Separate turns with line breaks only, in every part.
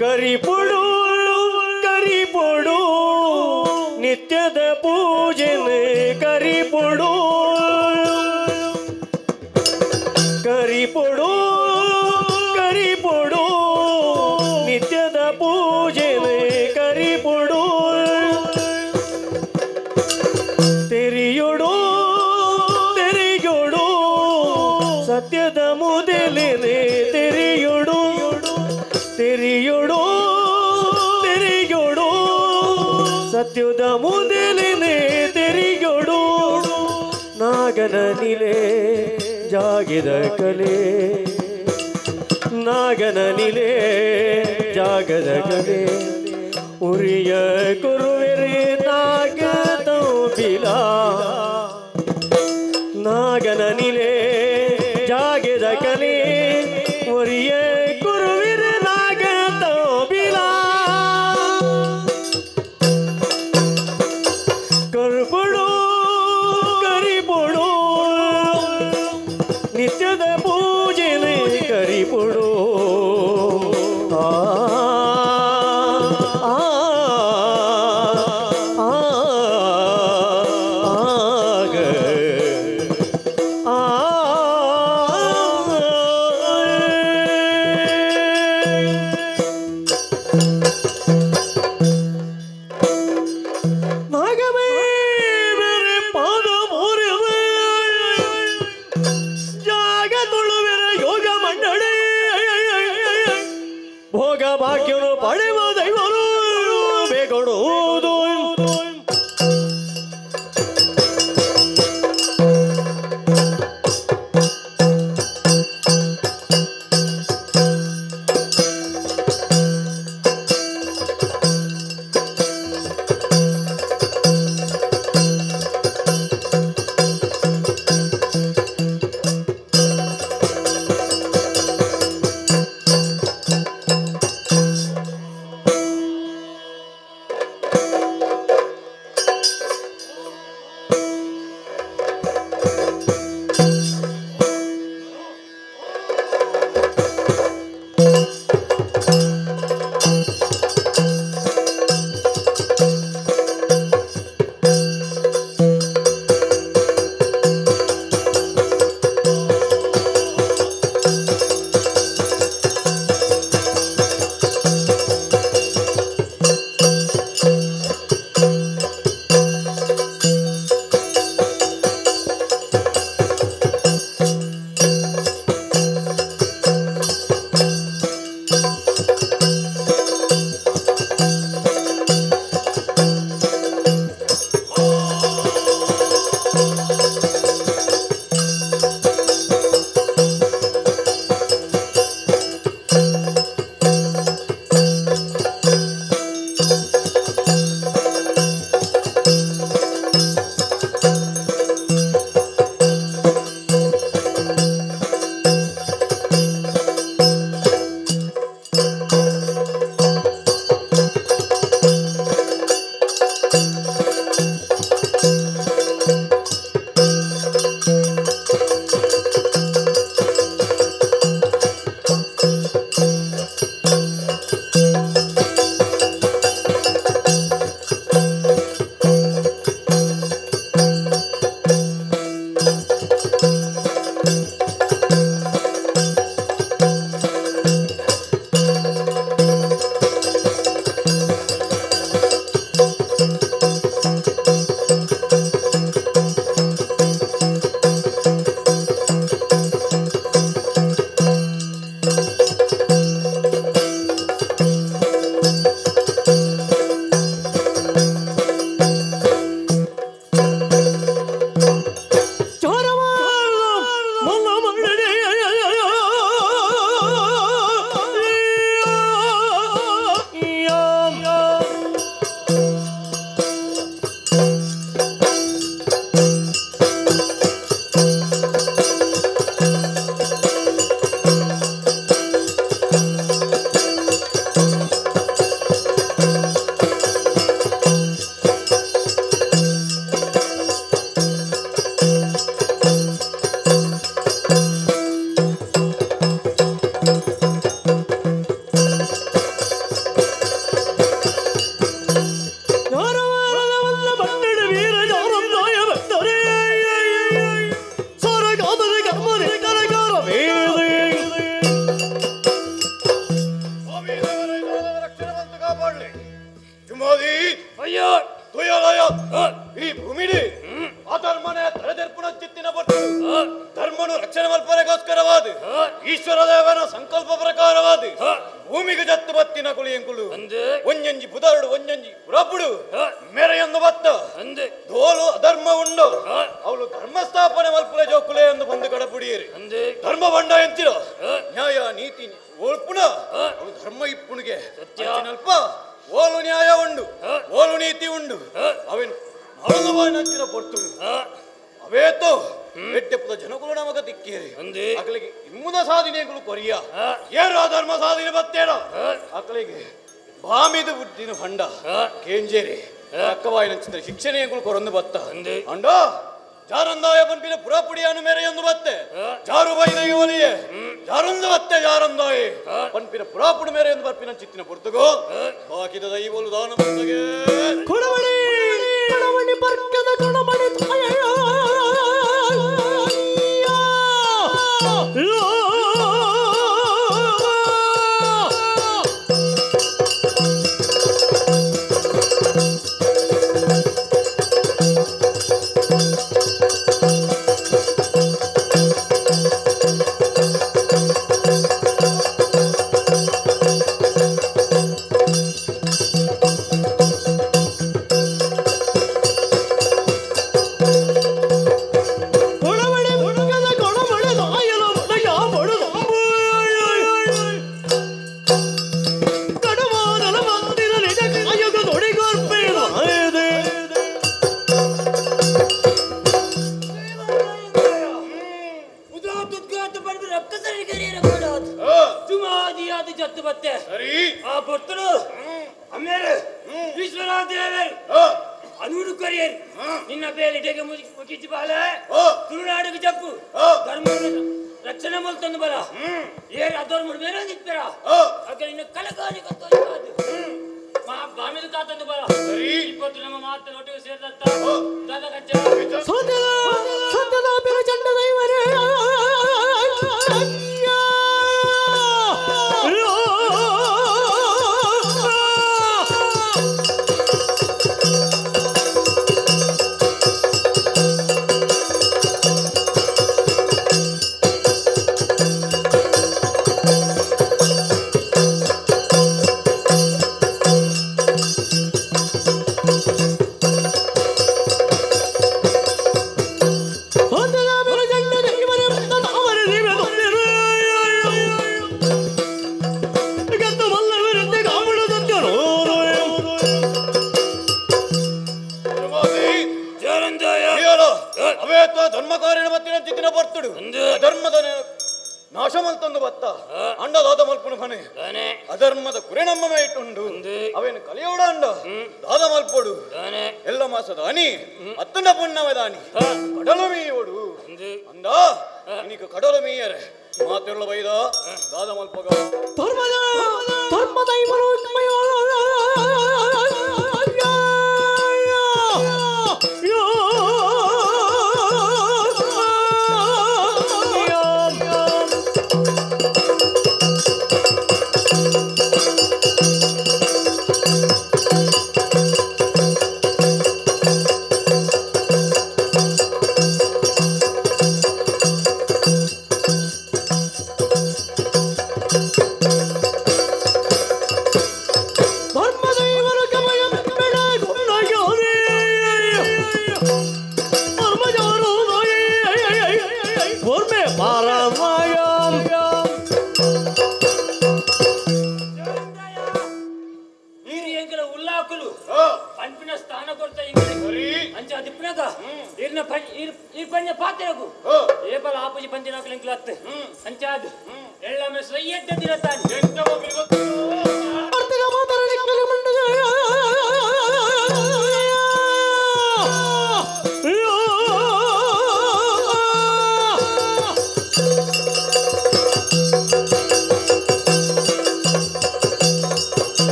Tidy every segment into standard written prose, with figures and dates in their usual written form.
ಕರಿಪೊಡು ಕರಿಪೊಡು ನಿತ್ಯದ ಪೂಜೆನ ಕರಿಪೊಡು ಕರಿಪೊಡು ಕರಿಪೊಡು ನಿತ್ಯದ ಪೂಜೆನ ಕರಿಪೊಡು ತೆರಿಯೊಡು ತೆರಿಯೊಡು ಸತ್ಯದ ಮುದಲಿನೆ ತೆರಿಯೊಡು ತೆರಿಯೊಡು ತೆರಿಯೊಡು ಸತ್ಯದ ಮುದಲಿನೆ ತೆರಿಯೊಡು ನಾಗನ ನಿಲೆ ಜಾಗಿದ ಕಲೆ ನಾಗನ ನಿಲೆ ಜಾಗದ ಕಲೆ ಉರಿಯ ಕುರುವೆರೆ ನಾಗ ತೋಬಿಲ ನಾಗನ ನಿಲೆ ಜಾಗದ ಕಲೆ ಉರಿಯ ಕುರುವೆರೆ ನಾಗ ತೋಬಿಲ ಕರುಪುಡು ಕರಿಪುಡು ನಿತ್ಯದ ಪೂಜೆನೆ ಕರಿಪುಡು ಆ ಭೋಗ ಭಾಗ್ಯನು ಪಡೆವ ದೈವರು ಬೇಗೊಡುವುದು
ಈ ಭೂಮಿಡಿ ಅಧರ್ಮನೇ ತಲೆದೆರ್ಪುಣ ಚಿತ್ತಿನ ಪಟ್ಟು ಧರ್ಮನು ರಕ್ಷಣೆ ಮಲ್ಪರೆಗೋಸ್ಕರವಾದ ಈಶ್ವರ ದೇವನ ಸಂಕಲ್ಪ ಪ್ರಕಾರವಾದ ಭೂಮಿಗೆ ಜತ್ತು ಬತ್ತಿನ ಕುಳಿಯಂಕುಲು ಒಂಜಂಜಿ ಬುದರುಡು ಒಂಜಂಜಿ ಪುರಪುಡು ಮೆರೆಯೊಂದು ಬತ್ತ ದೋಲು ಅಧರ್ಮ ಉಂಡು ಅವಳು ಧರ್ಮ ಸ್ಥಾಪನೆ ಮಲ್ಪುಲೆ ಜೋಕುಲೆ ಎಂದು ಬಂದು ಕಡಪುಡಿಯರಿ ಧರ್ಮ ಬಂಡ ಎಂತಿರೋ ನ್ಯಾಯ ನೀತಿ ಓಳ್ಪುಣ ಅವಳು ಧರ್ಮ ಇಪ್ಪುಣಿಗೆ ಅಲ್ಪ ಓಲು ನ್ಯಾಯ ಉಂಡು ಓಲು ನೀತಿ ಉಂಡು ಅವೇನು ನಾಳದವಾಯಿನಂಚಿನ ಪೊರ್ತುಡು ಅವೇತೋ ಎಟ್ಟೆಪ್ಪದ ಜನಕುಲು ನಮಗ ತಿಕ್ಕೇರಿ ಅಕಲಿಗೆ ಇಮ್ಮುದ ಸಾಧನೆಗಳು ಕೊರಿಯ ಏರು ಧರ್ಮ ಸಾಧನೆ ಬತ್ತೇನೋ ಅಕಲಿಗೆ ಬಾಮಿದು ಬುದ್ಧಿನ ಹೊಂಡ ಕೇಂಜೇರಿ ಅಕ್ಕವಾಯಿನಂಚಿನ ಶಿಕ್ಷಣೆಗಳು ಕೊರೊಂದು ಬತ್ತ ಅಂಡ ಜಾರಂದಾಯ ಪನ್ಪಿನ ಪುರಪುಡಿಯಾನು ಮೇರೆಯೊಂದು ಬತ್ತೆ ಜಾರು ಬೈದೆಗೆ ಒಲಿಯೆ ಜಾರೊಂದು ಬತ್ತೆ ಜಾರಂದಾಯಿ ಪನ್ಪಿನ ಪುರಾಪುಡು ಮೇರೆಯೊಂದು ಬರ್ಪಿನ ಚಿತ್ತಿನ ಪೊರ್ತುಗೋ ಬಾಕಿದ ದೈವಲು ದಾನ ಬತ್ತಗೆ
ಕೊಡವಣಿ ಕೊಡವಣಿ ಬರ್ಕದ ಕೊಡಮಣಿ
ಅಧರ್ಮದ ಕುರೆ ನಮ್ಮ ಮೇಟುಂಡು ಅವೇನು ಕಲಿಯೋಡ ಅಂಡ ದಾದ ಮಲ್ಪೊಡು ಎಲ್ಲ ಮಾಸದ ಅನಿ ಅತ್ತಂಡ ಪುಣ್ಣವದಾನಿ ಕಡಲು ಮೀಯೋಡು ಅಂದ ಇನ್ನೀಗ ಕಡಲು ಮೀಯರೆ ಮಾತೆಲ್ಲ ಬೈದ ದಾದ ಮಲ್ಪಗ
ಧರ್ಮದ ಧರ್ಮದ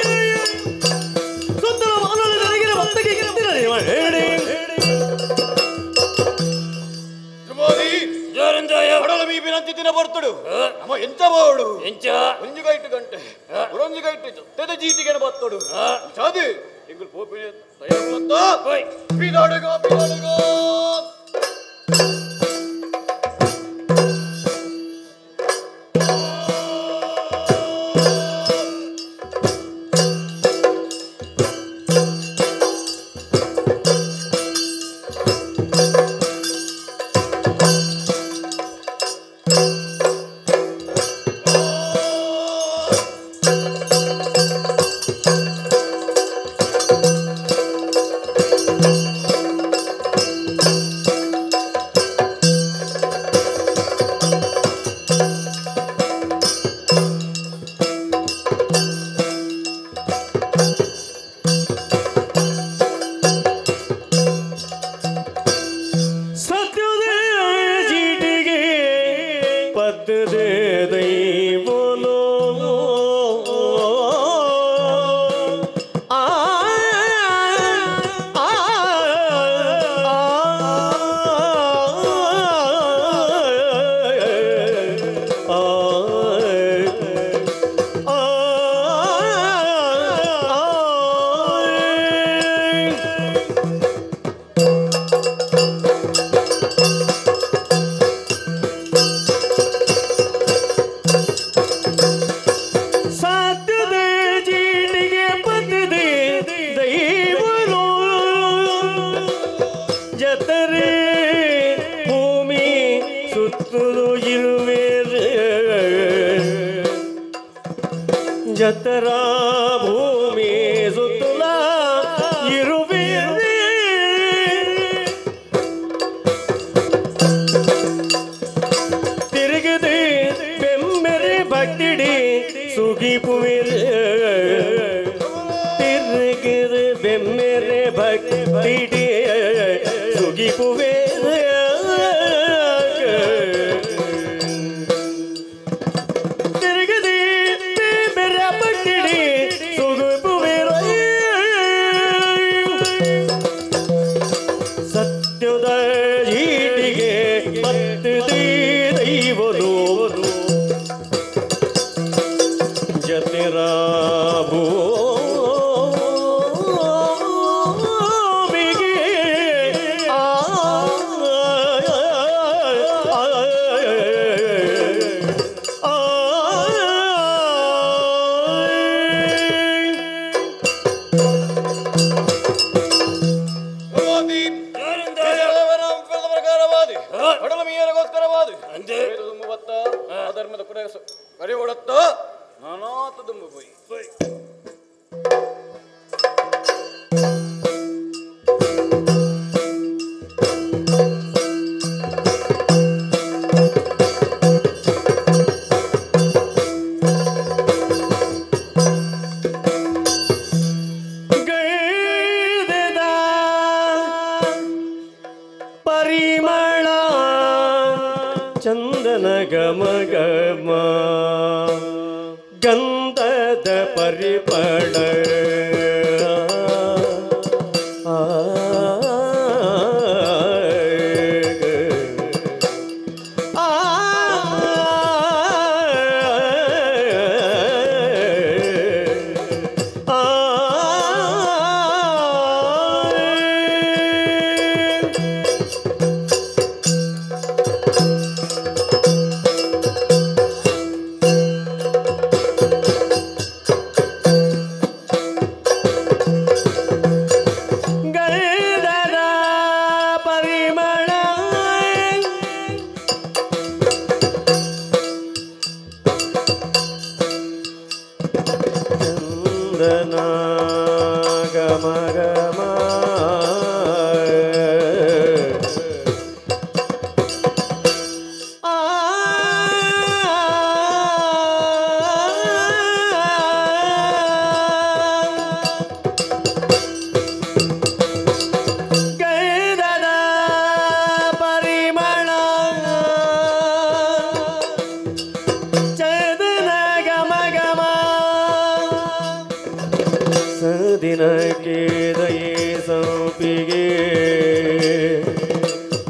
Yeah. ಎಂಚ ಬೋಡು ಎಂಚ ಒಂಜಿ ಗೈಟು ಗಂಟೆ ಒಂಜಿ ಗೈಟು ಜೊತೆದ ಜೀಟಿಗೆ ಬತ್ತೋಡು ಚಾದಿ ಎಂಗುಲ್ ಪೋಪಿನ ತಯಾರು ಪಿದಾಡುಗ ಪಿದಾಡುಗ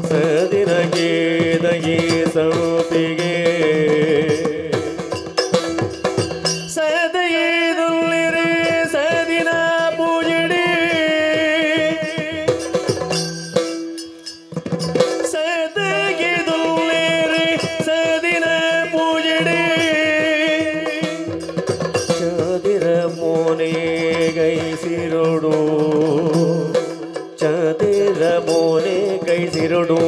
ಸದಿನಕ್ಕೆ ದಯೆ ಸಂಪಿಗೆ. ಸಿರುಡು ಚಂದ್ರ ಮೋನೆ ಕೈ ಸಿರುಡು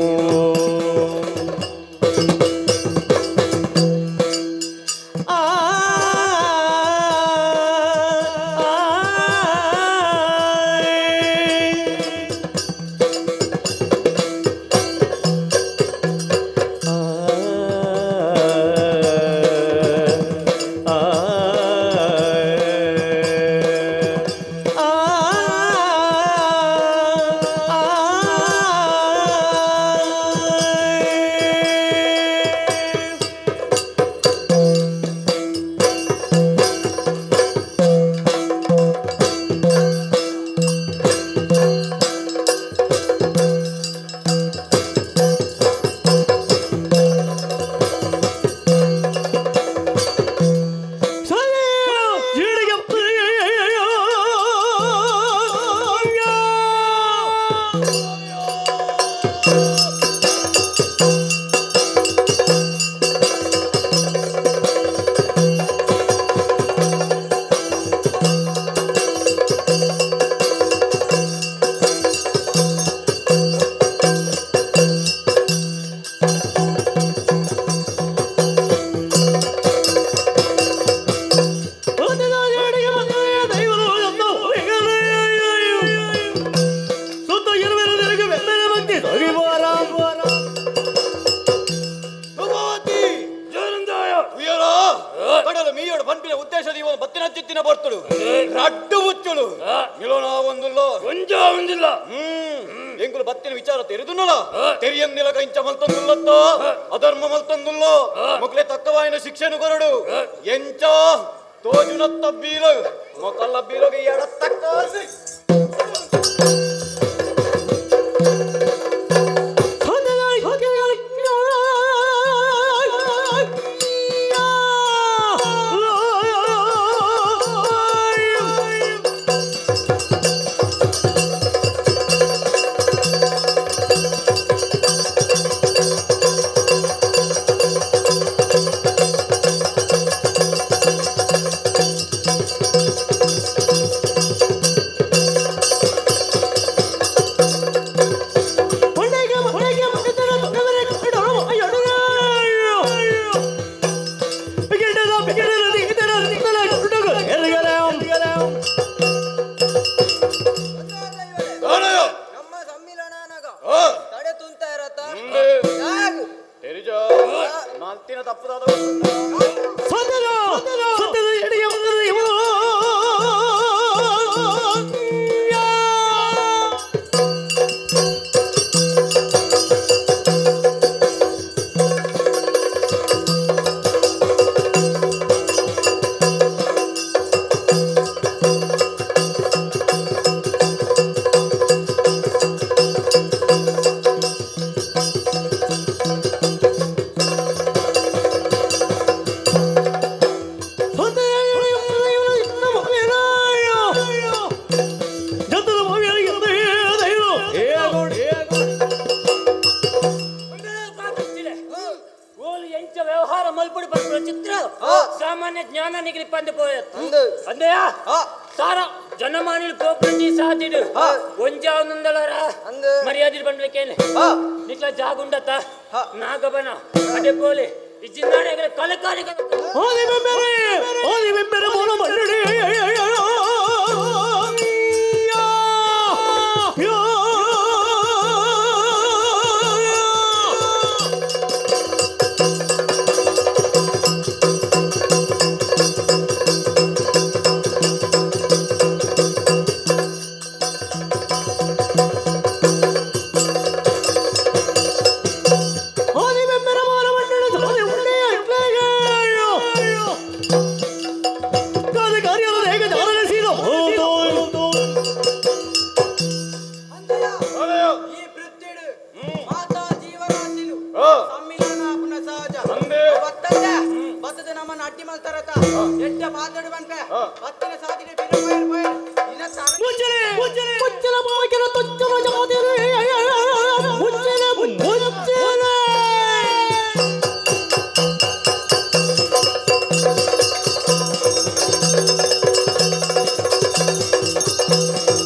Thank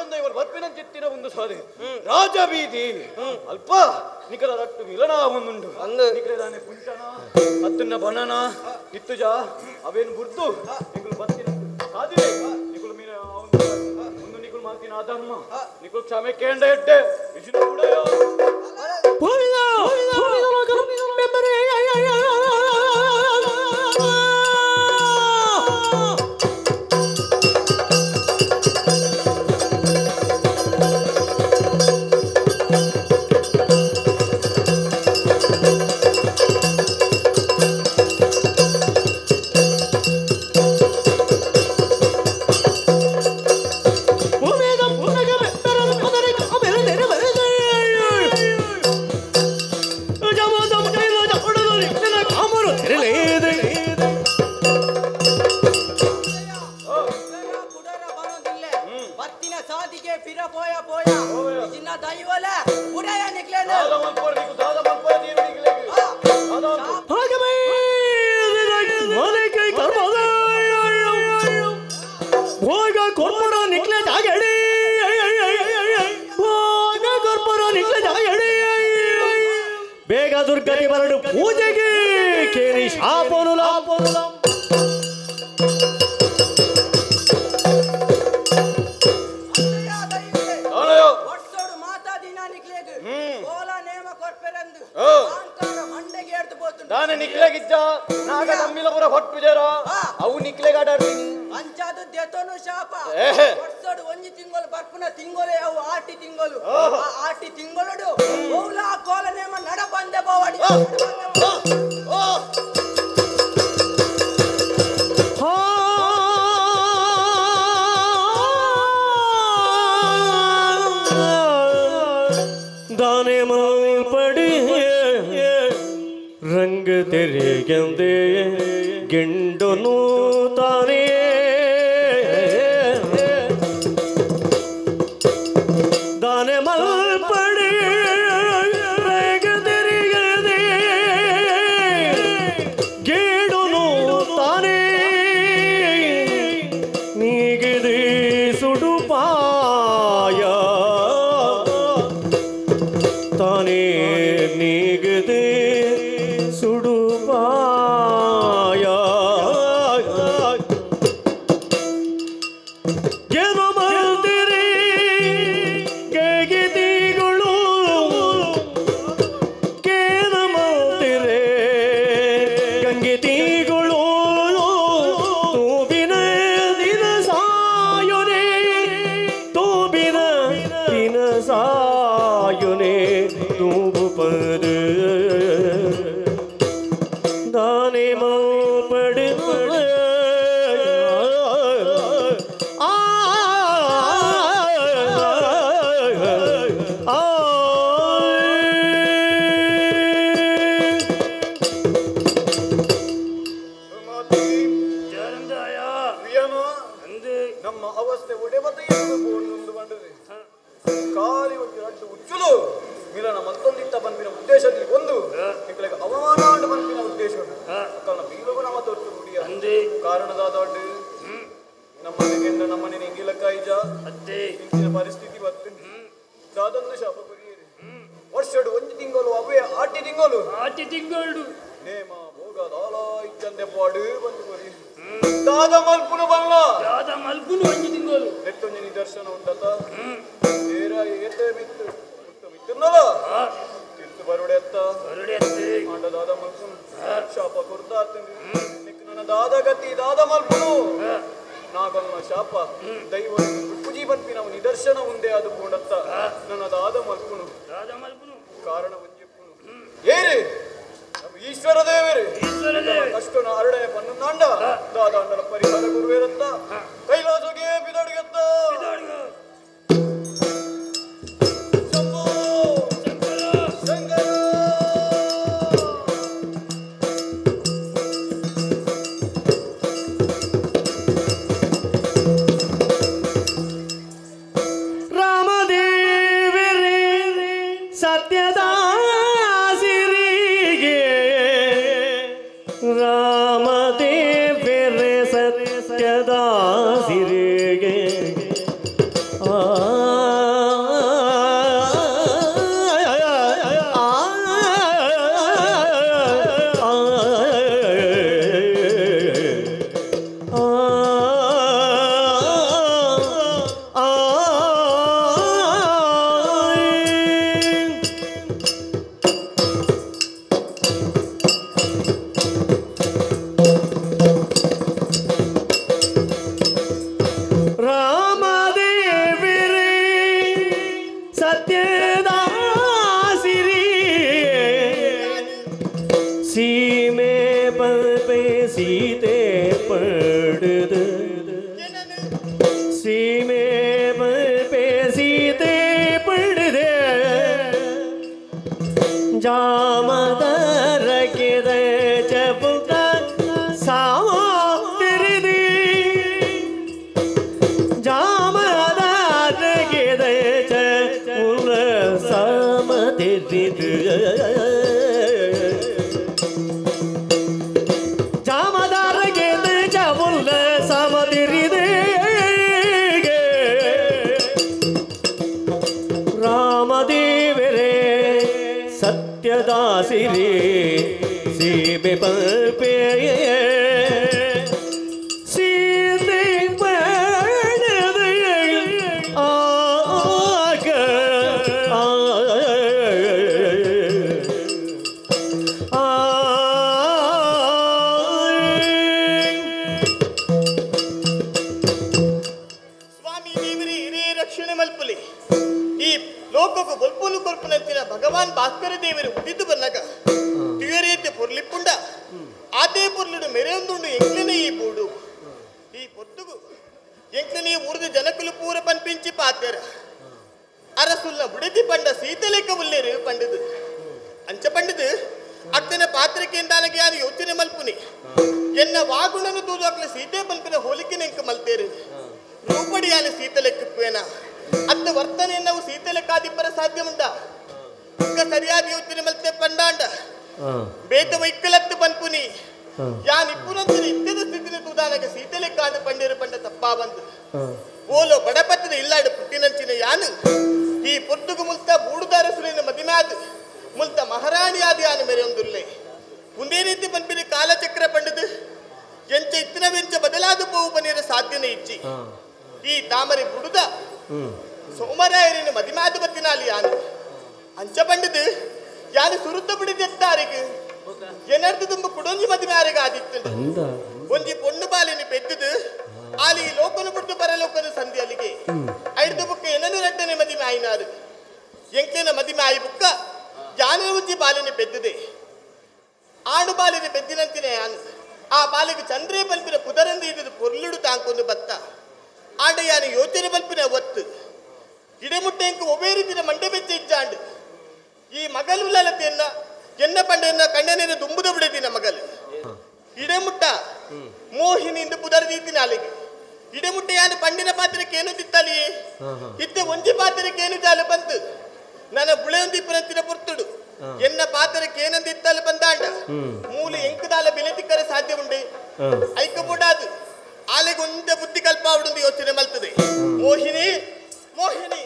ರಾಜಂದೈವರು ಬರ್ಪಿನಂಚಿತ್ತಿನ ಒಂದು ಸಾಧೆ ರಾಜ ಬೀದಿ ಅಲ್ಪ ನಿಖರ ರಟ್ಟು ಮಿಲನ ಒಂದುಂಡು ನಿಖರದಾನೆ ಪುಂಚನ ಅತ್ತನ್ನ ಬನನ ಇತ್ತುಜ ಅವೇನು ಬುರ್ದು ನಿಗುಲು ಬತ್ತಿನ ಸಾಧಿ ನಿಗುಲು ಮೀನ ಒಂದು ನಿಗುಲು ಮಾತಿನ ಅಧರ್ಮ ನಿಗುಲು ಕ್ಷಮೆ ಕೇಂಡ ಎಡ್ಡೆ ವಿಷ್ಣು ಉಡಯೋ
ಬೇಗ ದುರ್ಗತಿ ಬರಡು ಪೂಜೆಗೆ ಕೇರಿ ಶಾಪನು
ದಾನೆ ನಿಕ್ಲೆಗಿಜ್ಜ ನಾಗ ತಮ್ಮಿಲಪುರ ಹೊಟ್ಟು ಜೇರ ಅವು ನಿಕ್ಲೆಗಾಡಾಡ್ತೀನಿ
ಅಂಚಾದು ದೇತೋನು ಶಾಪ ವರ್ಷಡು ಒಂಜಿ ತಿಂಗಳು ಬರ್ಪುನ ತಿಂಗಳೇ ಅವು ಆಟಿ ತಿಂಗಳು ಆ ಆಟಿ ತಿಂಗಳು ಓಲಾ ಕೋಲ ನೇಮ ನಡ ಬಂದೆ ಬೋವಡಿ
ದಾನೆ ಪಡಿ ರಂಗ ತೆರೆಗೆಂದೆ ಗೆಂಡನು ತಾನೇ ದಾನೆ ಮಲ್ಪಡಿ ರಂಗ ತೆರೆಗೆಂದೆ ಗೇಡುನು ತಾನೇ ನೀಗಿದೆ ಸುಡುಪಾಯ ತಾನೇ ನೀಗಿದೆ ಸುಡುಪಾಯ ಏನು ಮಾಡ್ತೀರಿ ಕೆಗಿತಿಗಳು ಕೇನ ಮಾಡ್ತೀರಿ ಗಂಗಿತಿಗಳು ತೂಬಿನ ದಿನ ಸಾಯುನೆ ತೂಬಿನ ದಿನ ಸಾಯುನೆ ತೂಬು ಪದ ದಾನೆ ಮಲ್ಪಡು ಆ ಆ
ನಮ್ಮ ಅವಸ್ಥೆ ಒಡೆಬತ್ತ ಬಂದದೆ ಖಾಲಿ ಒಂದು ರಟ್ಟು ಉಚ್ಚುಲು ಮಿಲನ ಮತ್ತೊಂದಿತ್ತ ಬಂಪಿನ ಉದ್ದೇಶದಲ್ಲಿ ಒಂದು ನಿಕ್ಕಳಿಗೆ ಅವಮಾನ ಬಂಪಿನ ಉದ್ದೇಶ ಅಕ್ಕನ ಬೀಲಗು ನಮ್ಮ ತೊಟ್ಟು ಮುಡಿಯ ಕಾರಣದಾದ ನಮ್ಮ ಗೆಂಡ ನಮ್ಮನೆ ಎಂಗಿಲಕ್ಕಾಯಿಜ ಇಂಚಿನ ಪರಿಸ್ಥಿತಿ ಬತ್ತು ದಾದೊಂದು ಶಾಪ ಕೊರಿಯೇರಿ ವರ್ಷಡು ಒಂದು ತಿಂಗಳು ಅವೇ ಆಟಿ ತಿಂಗಳು
ಆಟಿ ತಿಂಗಳು
ನೇಮ ಭೋಗ ದಾಲ ಇಚ್ಚಂದೆ ಪಾಡು ಬಂದು ಕೊರಿ ದಾದ ಮಲ್ಪುನು ಬಲ್ಲ
ದಾದ ಮಲ್ಪುನು ಒಂಜಿ ತಿಂಗಳು
ನೆತ್ತೊಂಜಿ ನಿದರ್ಶನ ಉಂಟತ ನೇರ ಏತೆ ಮಿತ್ತು ಮುತ್ತು ಮಿತ್ತುನ್ನಲ ತಿರ್ತು ಬರುಡೆ ಎತ್ತ
ಬರುಡೆ ಎತ್ತೆ
ಆಂಡ ದಾದ ಮಲ್ಪುನು ಶಾಪ ಕೊರ್ದಾತಂದು ನಿಕ್ ನನ್ನ ದಾದ ಗತಿ ದಾದ ಮಲ್ಪುನು ನಾಗಮ್ಮ ಶಾಪ ದೈವ ಪುಜಿ ಬನ್ಪಿ ನಾವು ನಿದರ್ಶನ ಉಂದೆ ಅದು ಪೂಂಡತ್ತ ನನ್ನ ದಾದ ಮಲ್ಪುನು
ದಾದ ಮಲ್ಪುನು
ಕಾರಣ ಒಂಜೆಪ್ಪುನು ಏರಿ ನಮ್ಮ ಈಶ್ವರ ದೇವರೇ ಕಷ್ಟನ ಅರಡನೆ ಪನ್ನೊಂದಾಂಡ ದಾದ ಅಂಡಲ ಪರಿಹಾರ ಗುರುವೇರತ್ತ ಕೈಲಾಸಗೆ ಬಿದಡಿಗೆತ್ತ ಶಂಭೋ ಶಂಕರ
ರಾಮದೇವರೇ ಸತ್ಯದಾಸಿರಿ ಸೀಮೆ ಪಲ್ಪೆ ಸೀತೆ ಪಡುದು ಸೀಮೆ ಪಲ್ಪೆ ಸೀತೆ ಪಡುದೆ ಜಾಮದರಕಿದ ಚಪುಕ ಸಾಮತಿರಿದಿ ಜಾಮದರಕಿದ ಚಪುಕ ಸಾಮತಿರಿದು ಜಾಮದರಕಿದ ಚಪುಕ ಸಾಮತಿರಿದೆ ರಾಮದೇವರೇ ಸತ್ಯದಾಸಿರಿ ಸೀಮೆ ಪಲ್ಪೆ ಸೀತೆ ಪಣದೆ ಆಗ ಆ
ಸ್ವಾಮಿ ದೇವರೇ ಹಿರಿಯ ರಕ್ಷಣೆ ಮಲ್ಪುಲಿ ಈ ಲೋಕకు ಬೊಲ್ಪುನು ಕೊರ್ಪುನಂತಿನ ಭಗವಾನ್ ಭಾಸ್ಕರ ದೇವರು ಉದಿತು ಬನ್ನಗ ತಿಯರೇತೆ ಪೊರ್ಲಿಪ್ಪುಂಡ ಆತೇ ಪೊರ್ಲುಡು ಮೆರೆಯೊಂದುಂಡು ಎಂಕ್ಲೆನೆ ಈ ಬೂಡು ಈ ಪೊತ್ತುಗು ಎಂಕ್ಲೆನೆ ಊರ್ದು ಜನಕುಲು ಪೂರ ಪನ್ಪಿಂಚಿ ಪಾತೆರ ಅರಸುಲ್ಲ ಬುಡತಿ ಪಂಡ ಸೀತಲೇಖ ಉಲ್ಲೇರು ಪಂಡದು ಅಂಚ ಪಂಡದು ಅಕ್ಕನ ಪಾತ್ರಕ್ಕೆ ಯಾರು ಯೋಚನೆ ಮಲ್ಪುನಿ ಎನ್ನ ವಾಗುಣನು ತೂದು ಅಕ್ಲ ಸೀತೆ ಪಲ್ಪಿನ ಹೋಲಿಕೆ ಎಂಕ ಮಲ್ತೇರು ರೂಪಡಿಯಾನ ಸೀತಲೆಕ್ಕೇನ ಅತ್ತ ವರ್ತನೆ ನಾವು ಸೀತಲೆಕ್ಕಾದಿಪ್ಪರ ಸಾಧ್ಯ ಉಂಟ ಅಕ್ಕ ಸರಿಯಾದ ಯೋಚನೆ ಮಲ್ತೆ ಪಂಡಾಂಡ ಬೇತ ವೈಕಲತ್ತು ಪನ್ಪುನಿ ಯಾನ್ ಇಪ್ಪುನಂತಿನ ಇತ್ಯದ ಸ್ಥಿತಿನ ತೂದಾನಗ ಸೀತಲೆಕ್ಕಾದ ಪಂಡೇರು ಪಂಡ ತಪ್ಪಾ ಬಂದು ಓಲೋ ಬಡಪತ್ತದ ಇಲ್ಲಾಡು ಪುಟ್ಟಿನಂಚಿನ ಯಾನು ಈ ಪೊರ್ತುಗು ಮುಲ್ತ ಬೂಡುದಾರ ಸುಲಿನ ಮದಿಮಾದ್ ಮುಲ್ತ ಮಹಾರಾಣಿಯಾದ ಯಾನು ಮೆರೆಯೊಂದುಲ್ಲೆ ಒಂದೇ ರೀತಿ ಪನ್ಪಿನ ಕಾಲಚಕ್ರ ಪಂಡದು ಎಂಚ ಇತ್ತಿನ ವೆಂಚ ಬದಲಾದ ಪೋವು ಪನೀರ ಸಾಧ್ಯನೇ ಇಚ್ಚಿ ಈ ತಾಮರೆ ಬುಡುದ ಸೋಮರಾಯರಿನ ಮದಿಮಾದ ಬತ್ತಿನಾಲಿ ಯಾನು ಅಂಚ ಪಂಡದು ಯಾನು ಸುರುತ್ತ ಬಿಡಿದೆತ್ತಾರಿಗೆ ಏನರ್ದು ತುಂಬ ಕುಡೊಂಜಿ ಮದಿಮಾರಿಗೆ ಆದಿತ್ತು ಒಂಜಿ ಪೊಣ್ಣು ಬಾಲಿನ ಪೆದ್ದುದು ಆಲಿ ಲೋಕನು ಬಿಟ್ಟು ಬರಲೋಕನು ಸಂಧಿ ಅಲ್ಲಿಗೆ ಐದು ಬುಕ್ಕ ಏನನು ರಡ್ಡನೆ ಮದಿಮೆ ಆಯಿನಾರು ಎಂಕ್ಲಿನ ಮದಿಮೆ ಆಯಿ ಬುಕ್ಕ ಯಾನು ಒಂಜಿ ಬಾಲಿನ ಪೆದ್ದುದೆ ಆಡು ಬಾಲಿನ ಪೆದ್ದಿನಂತಿನ ಯಾನು ಆ ಬಾಲಿಗೆ ಚಂದ್ರೇ ಬಲ್ಪಿನ ಪುದರಂದು ಇದ್ದು ಪೊರ್ಲುಡು ತಾಂಕೊಂಡು ಬತ್ತ ಆಂಡ ಯಾನು ಯೋಚನೆ ಬಲ್ಪಿನ ಒತ್ತು ಇಡೆಮುಟ್ಟೆ ಎಂಕು ಒಬ್ಬೇ ರೀತಿಯ ಮಂಡೆ ಬೆಚ್ಚ ಇಜ್ಜಾಂಡು ಈ ಮಗಲು ಲಲತೆಯನ್ನ ಎನ್ನ ಪಂಡೆಯನ್ನ ಕಣ್ಣನೇನು ದುಂಬುದ ಬಿಡದಿನ ಮಗಲು ಇಡೆಮುಟ್ಟ ಮೋಹಿನಿಂದ ಪುದರದೀತಿನ ಅಲ್ಲಿಗೆ ಇಡೆಮುಟ್ಟ ಯಾನು ಪಂಡಿನ ಪಾತ್ರಕ್ಕೆ ಏನು ತಿತ್ತಲಿಯೇ ಇದ್ದ ಒಂಜಿ ಪಾತ್ರಕ್ಕೆ ಏನು ಜಾಲು ಬಂತು ನನ್ನ ಬುಳೆಯೊಂದು ಇಪ್ಪನಂತಿನ ಪೊರ್ತುಡು ಎನ್ನ ಪಾತ್ರಕ್ಕೆ ಏನಂದು ಇತ್ತಲು ಬಂದಾಂಡ ಮೂಲ ಎಂಕುದಾಲ ಬೆಲೆ ತಿಕ್ಕರೆ ಸಾಧ್ಯ ಉಂಡೆ ಐಕಪುಡಾದು ಆಲೆಗೆ ಒಂದೇ ಬುದ್ಧಿ ಕಲ್ಪ ಅವಡೊಂದು ಯೋಚನೆ ಮಲ್ತದೆ ಮೋಹಿನಿ ಮೋಹಿನಿ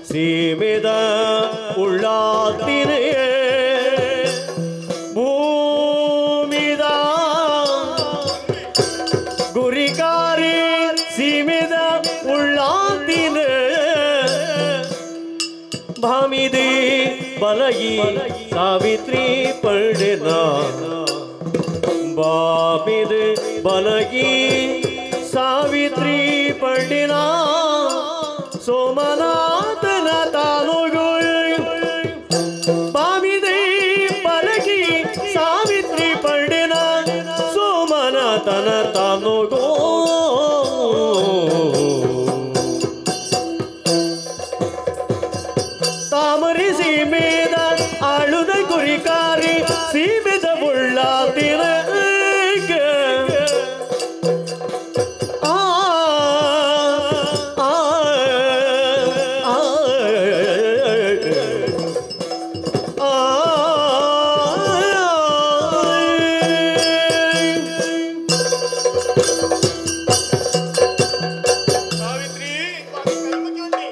ಸೀಮೆದ ಉಳ್ಳಾತಿನೇ ಭೂಮಿದ ಗುರಿಕಾರಿ ಸೀಮೆದ ಉಳ್ಳಾತಿನೇ. ಬಾಮಿದೆ ಬಲಗಿ ಸಾವಿತ್ರಿ ಪಡೆನ ಬಾಮಿದೆ ಬಲಗಿ ಸಾವಿತ್ರಿ ಪಂಡಿನ ಸೋಮನಾಥನ ತಾನುಗಳು ಬಾಮಿದೆ ಬಲಗಿ ಸಾವಿತ್ರಿ ಪಂಡಿನ ಸೋಮನಾಥನ ತಾನುಗೋ ತಾಮರಿ ಸೀಮೆದ ಆಳುದ ಗುರಿಕಾರಿ ಸೀಮೆದ ಉಳ್ಳಾತಿನ ಆ ಆ ಆ
ಸಾವಿತ್ರಿ
ಸ್ವಾಮಿ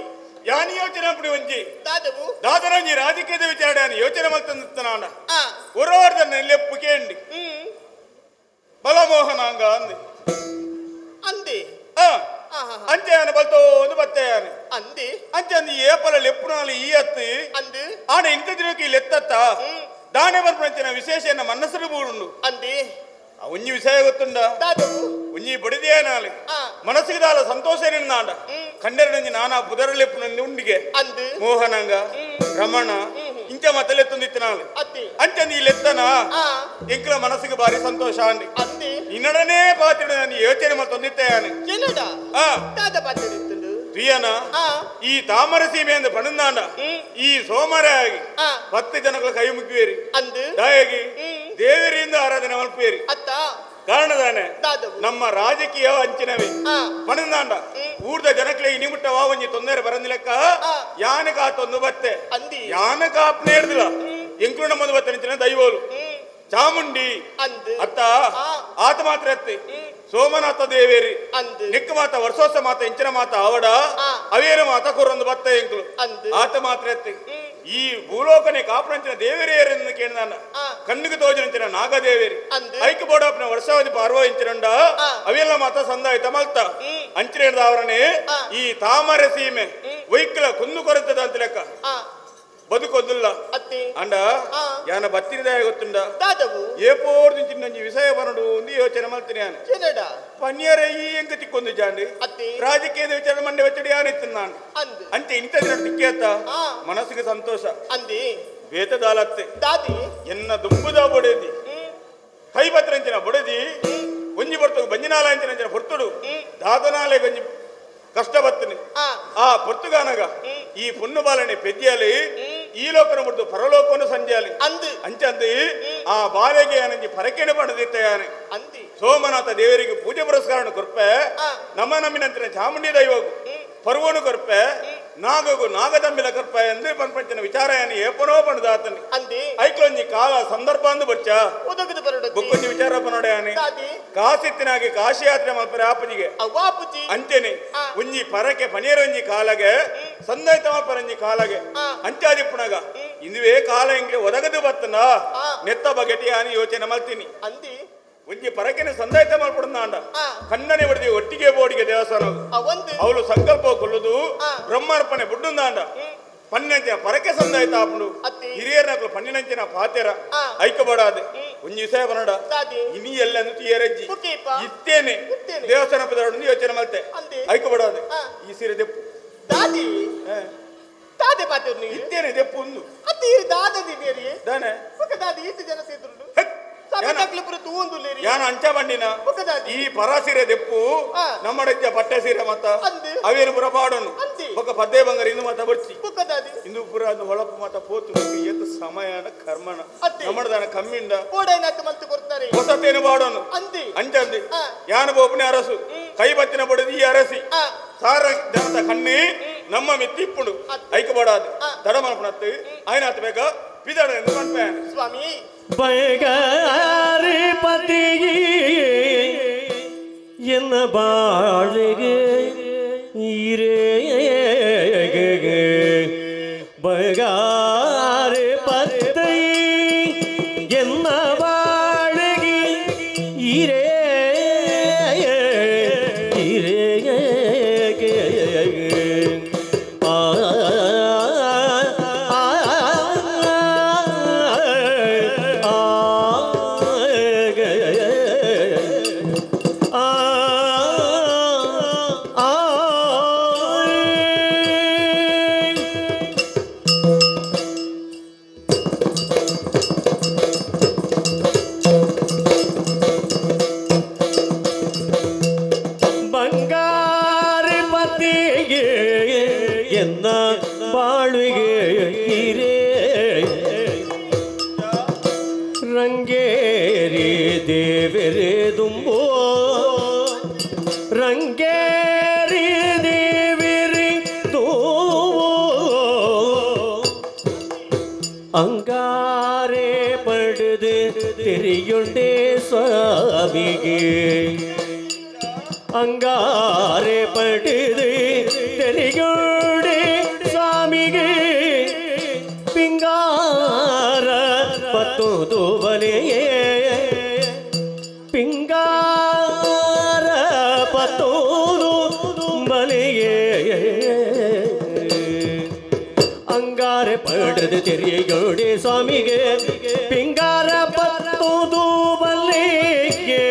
ಯಾನಿ ಯೋಚನೆ ಅಪ್ಪಡಿ ಒಂಜಿ
ದಾದವು
ದಾದರಂಜಿ ರಾಜಕೀಯದ ವಿಚಾರಣೆ ಯಾನಿ ಯೋಚನೆ ಮಲ್ತಂದಿತ್ತನಾಂಡ
ಆ
ಉರವರ್ಧನ ಲೆಪ್ಪು ಕೇಂಡಿ ಬಲಮೋಹನಾಂಗ ಅಂದೆ
ಅಂದೆ
ಆ
ಆಹಾ.
ಅಂಚೆ ಯಾನ ಬಲ್ತೋಂದು ಬತ್ತೆಯಾನೆ
ಅಂದೆ
ಅಂಚೆ ಅಂದು ಏಪಲ ಲೆಪ್ಪುನಾಲು ಈ ಅತ್ತಿ
ಅಂದು
ಆಡ ಇಂತ ದಿನಕ್ಕೆ ಈ ಲೆತ್ತತ್ತ ದಾನೆ ಬರ್ಪಂಚಿನ ವಿಶೇಷ ಎನ್ನ ಮನಸ್ಸು ಬೂರುಂಡು
ಅಂದೆ
ಆ ಒಂಜಿ ವಿಷಯ ಗೊತ್ತುಂಡ
ದಾದವು
ಒಂಜಿ ಬಡಿದೇನಾಲಿ
ಆ.
ಮನಸ್ಸಿಗೆ ದಾಲ ಸಂತೋಷ ನಿಂದಾಂಡ ಕಂಡರನಂಜಿ ನಾನಾ ಪುದರಲೆಪ್ಪುನಂದು ಉಂಡಿಗೆ
ಅಂದು
ಮೋಹನಂಗ ರಮಣ ಇಂಚ ಮತ್ತಲೆತ್ತೊಂದಿತ್ತನಾಲು
ಅತ್ತಿ
ಅಂಚಂದು ಈ ಲೆತ್ತನ
ಆ
ಎಂಕ್ಲ ಮನಸ್ಸಿಗೆ ಬಾರಿ ಸಂತೋಷ ಅಂಡಿ
ಅಂದೆ
ಇನ್ನಡನೇ ಪಾತಿಡು ನಾನು ಯೋಚನೆ ಮತ್ತೊಂದಿತ್ತೆಯಾನೆ
ಏನಡ
ಆ
ದಾದ ಪಾತಿಡಿತ್ತುಂಡು
ಪ್ರಿಯನ
ಆ
ಈ ತಾಮರ ಸೀಮೆ ಅಂದು ಪಣಂದಾಂಡ ಈ ಸೋಮರ ಆಗಿ
ಆ
10 ಜನಗಳ ಕೈ ಮುಗಿವೇರಿ
ಅಂದು
ದಾಯಾಗಿ ದೇವರಿಂದ ಆರಾಧನೆ ಮಲ್ಪೇರಿ
ಅತ್ತ
ಕಾರಣದಾನೆ
ದಾದವು
ನಮ್ಮ ರಾಜಕೀಯ ಅಂಚಿನವೇ
ಆ
ಪಣಂದಾಂಡ ಊರ್ದ ಜನಕ್ಲೆ ಇನಿಮುಟ್ಟವಾ ಒಂಜಿ ತೊಂದರೆ ಬರಂದಿಲೆಕ್ಕ
ಆ.
ಯಾನ ಕಾತೊಂದು ಬತ್ತೆ
ಅಂದಿ
ಯಾನ ಕಾಪ್ನೇ ಹಿಡ್ದಿಲ್ಲ ಎಂಕುಣ ಮಂದು ಬತ್ತೆ ನಿಂಚಿನ ದೈವೋಲು ಚಾಮುಂಡಿ
ಅಂದು
ಅತ್ತ
ಆ.
ಆತ ಮಾತ್ರ ಅತ್ತೆ ಸೋಮನಾಥ ದೇವೇರಿ
ಅಂದು
ನಿಕ್ಕ ಮಾತ ವರ್ಷೋಸ ಮಾತ ಇಂಚಿನ ಮಾತ ಆವಡ
ಆ.
ಅವೇರ ಮಾತ ಕೊರೊಂದು ಬತ್ತ ಎಂಕುಲು
ಅಂದು
ಆತ ಮಾತ್ರ ಅತ್ತೆ ಈ ಭೂಲೋಕನೆ ಕಾಪುರಂಚಿನ ದೇವೇರಿಯರೆಂದು ಕೇಳಿದಾನ
ಆ.
ಕಣ್ಣಿಗೆ ತೋಜನಂಚಿನ ನಾಗದೇವೇರಿ
ಅಂದು
ಐಕ್ ಬೋಡಪ್ಪನ ವರ್ಷಾವಧಿ ಪಾರ್ವ ಇಂಚಿನಂಡ
ಆ.
ಅವೆಲ್ಲ ಮಾತ ಸಂದಾಯ್ತ ಮಲ್ತ ಅಂಚಿನ
ಆ.
ಈ ತಾಮರೆ ಸೀಮೆ ವೈಕ್ಲ ಕುಂದು ಕೊರತದ ಅಂತ ಲೆಕ್ಕ
ಆ
ಬದುಕೊಂದುಲ್ಲ
ಅತ್ತಿ
ಅಂಡ
ಆ.
ಯಾನ ಬತ್ತಿನದಾಯ ಗೊತ್ತುಂಡ
ದಾದವು
ಏಪೋರ್ ನಂಜಿ ವಿಷಯ ಬರಡು ಒಂದು ಯೋಚನೆ ಮಲ್ತೀನಿ ಯಾನ
ಏನಡ
ಪನ್ಯರ ಈ ಎಂಕ ತಿಕ್ಕೊಂದು ಜಾಂಡಿ
ಅತ್ತಿ
ರಾಜಕೀಯದ ವಿಚಾರ ಮಂಡೆ വെച്ചಡಿ ಯಾನಿತ್ತು ನಾನು
ಅಂದು
ಅಂಚೆ ಇಂಥ ದಿನ ತಿಕ್ಕೇತ್ತ
ಆ.
ಮನಸ್ಸಿಗೆ ಸಂತೋಷ
ಅಂದಿ
ಬೇತದಾಲತ್ತೆ
ದಾದಿ
ಎನ್ನ ದುಂಬುದ ಬೊಡೆದಿ ಕೈಪತ್ರಂಚಿನ ಬೊಡೆದಿ ಒಂಜಿ ಬರ್ತುಗು ಬಂಜಿನಾಲ ಅಂಚಿನ ಪೊರ್ತುಡು ದಾದನಾಲೆ ಗೊಂಜಿ ಕಷ್ಟ ಬತ್ತನಿ
ಆ
ಆ ಪೊರ್ತುಗಾನಗ ಈ ಪುಣ್ಣು ಬಾಲನೆ ಪೆದ್ಯಾಲಿ ಈ ಲೋಕನ ಮುಡ್ದು ಪರಲೋಕವನ್ನು ಸಂಜಾಲಿ
ಅಂದು
ಅಂಚಂದು ಆ ಬಾಲೆಗೆ ಅನಂಜಿ ಪರಕೆಣೆ ಪಡೆದಿತ್ತಯಾನೆ
ಅಂದಿ
ಸೋಮನಾಥ ದೇವರಿಗೆ ಪೂಜೆ ಪುರಸ್ಕಾರನ ಕೊರ್ಪೆ
ಆ.
ನಮ್ಮ ನಮ್ಮಿನಂತಿನ ಚಾಮುಂಡಿ ದೈವಗು ಪರ್ವನು ಕೊರ್ಪೆ ನಾಗಗು ನಾಗದಂಬಿಲ ಕರ್ಪೆ ಎಂದು ಪನ್ಪಂಚಿನ ವಿಚಾರ ಏಪನೋ ಪಣದಾತನಿ
ಅಂದಿ
ಐಕ್ಲೊಂಜಿ ಕಾಲ ಸಂದರ್ಭ ಅಂದು ಬಚ್ಚ
ಒದಗದು ಬರಡು
ಬೊಕ್ಕೊಂಜಿ ವಿಚಾರ ಪನೋಡೆಯಾನೆ
ದಾದಿ
ಕಾಸಿತ್ತಿನಾಗಿ ಕಾಶಿಯಾತ್ರೆ ಮಲ್ಪರೆ ಆಪಜಿಗೆ
ಅವ್ವಾಪುಜಿ
ಅಂಚೆನೆ
ಆ.
ಒಂಜಿ ಪರಕೆ ಪನೀರೊಂಜಿ ಕಾಲಗೆ ಸಂದಾಯ್ತ ಮಲ್ಪರಂಜಿ ಕಾಲಗೆ
ಆ.
ಅಂಚಾದಿಪ್ಪುನಗ ಇಂದುವೇ ಕಾಲ ಎಂಗ್ಲೆ ಒದಗದು ಬತ್ತನ
ಆ.
ನೆತ್ತ ಬಗೆಟಿ ಆನಿ ಯೋಚನೆ ಮಲ್ತೀನಿ
ಅಂದಿ
ಒಂಜಿ ಪರಕೆನೆ ಸಂದಾಯ್ತ ಮಲ್ಪಡುಂದಾಂಡ
ಆ.
ಕಣ್ಣನೆ ಹೊಡೆದಿ ಒಟ್ಟಿಗೆ ಬೋಡಿಗೆ ದೇವಸ್ಥಾನ
ಅವಂದು
ಅವಳು ಸಂಕಲ್ಪ ಕೊಲ್ಲುದು
ಆ.
ಬ್ರಹ್ಮಾರ್ಪಣೆ ಬುಡ್ಡುಂದಾಂಡ ಪನ್ನಿನಂಚಿನ ಪರಕೆ ಸಂದಾಯ್ತ ಆಪುಂಡು
ಅತ್ತಿ.
ಹಿರಿಯರ್ನಕ್ಲು ಪನ್ನಿನಂಚಿನ ಪಾತೆರ
ಆ.
ಐಕಬಡಾದೆ ಒಂಜಿ ವಿಷಯ ಬನ್ನಡ
ದಾದಿ
ಇನಿ ಎಲ್ಲ ತೀಯರಜ್ಜಿ
ಬುಕ್ಕೀಪ
ಇತ್ತೇನೆ
ಇತ್ತೇನೆ.
ದೇವಸ್ಥಾನ ಪದರೊಂದು ಯೋಚನೆ ಮಲ್ತೆ
ಅಂದೆ.
ಐಕಬಡಾದೆ
ಆ.
ಈ ಸೀರೆ ದೆಪ್ಪು
ದಾದಿ
ಏ,
ದಾದೆ ಪಾತೆರ್ ನೀವು
ಇತ್ತೇನೆ ದೆಪ್ಪು ಒಂದು
ಅತ್ತಿ ದಾದ ದಿನೇರಿ
ದಾನೆ
ಬೊಕ ದಾದಿ ಈತ ಜನ ಸೇತುಂಡು
ಹೆಕ್. ಯಾನ
ಸಭೆತಕ್ಲು ಪೂರ ತೂವೊಂದುಲ್ಲೇರಿ
ಯಾನ ಅಂಚ ಬಂಡಿನ
ಬೊಕ ದಾದಿ
ಈ ಪರ ಸೀರೆ ದೆಪ್ಪು
ಆ.
ನಮ್ಮಡಜ್ಜ ಪಟ್ಟೆ ಸೀರೆ ಮತ್ತ
ಅಂದು.
ಅವೇನು ಪುರ ಪಾಡೋನು
ಅಂದಿ.
ಬೊಕ ಪದ್ದೆ ಬಂಗಾರ ಇಂದು ಮಾತ ಬರ್ಚಿ
ಬೊಕ ದಾದಿ
ಇಂದು ಪುರ ಅದು ಹೊಳಪು ಮಾತ ಪೋತು ಏತ ಸಮಯನ ಕರ್ಮಣ
ಅತ್ತೆ.
ನಮ್ಮಡದಾನ ಕಮ್ಮಿಂಡ
ಓಡೈನಾತ್ ಮಲ್ತು ಕೊರ್ತಾರೆ
ಹೊಸತೇನು ಬಾಡೋನು
ಅಂದಿ
ಅಂಚಂದಿ
ಆ.
ಯಾನ ಬೋಪನೆ ಅರಸು ಕೈ ಬತ್ತಿನ ಬಡಿದು ಈ ಅರಸಿ
ಆ.
ಸಾರ ಜನತ ಕಣ್ಣಿ ನಮ್ಮ ಮಿತ್ತಿಪ್ಪುಂಡು
ಅತ್ತೆ.
ಐಕ ಬಡಾದು
ಆ.
ತಡಮಲ್ಪನತ್ತು ಆಯ್ನಾತ್ ಬೇಕ ಪಿದಾಡ ಎಂದು ಪನ್ಪೇನೆ
ಸ್ವಾಮಿ
ಬಯಗಾರಿ ಪತಿಗೆ ಎನ್ನ ಬಾಳಿಗೆ ಈರೇ ಬಯಗಾರಿ ಪತಿ ಎನ್ನ ಬಾಳಿಗೆ ಈರೇ ಈರೇ ಆ ಆ ಪತ್ತಿಗೆ ಎನ್ನ ಬಾಳುಗೆ ಹಿರೇ ರಂಗೇರಿ ದೇವರೇ ದುಂಬೋ ರಂಗೇರಿ ದೇವರೇ ದುಂಬೋ ಅಂಗಾರೆ ಪಡೆದು ತಿರಿಯುಂಡೆ ಸ್ವಾಮಿಗೆ ಅಂಗಾರೆ ಪಡೆದು ತೆರಿಯುಂಡೆ ಸ್ವಾಮಿಗೆ ಪಿಂಗಾರ ಪತ್ತೊಂದು ಬಲೆಯೇ ಪಿಂಗಾರ ಪತ್ತೊಂದು ಬಲೆಯೇ ಅಂಗಾರೆ ಪಡೆದು ತೆರೆಯೋಡೆ ಸ್ವಾಮಿಗೆ ಪಿಂಗಾರ ಪತ್ತೊಂದು ಬಲೆಗೆ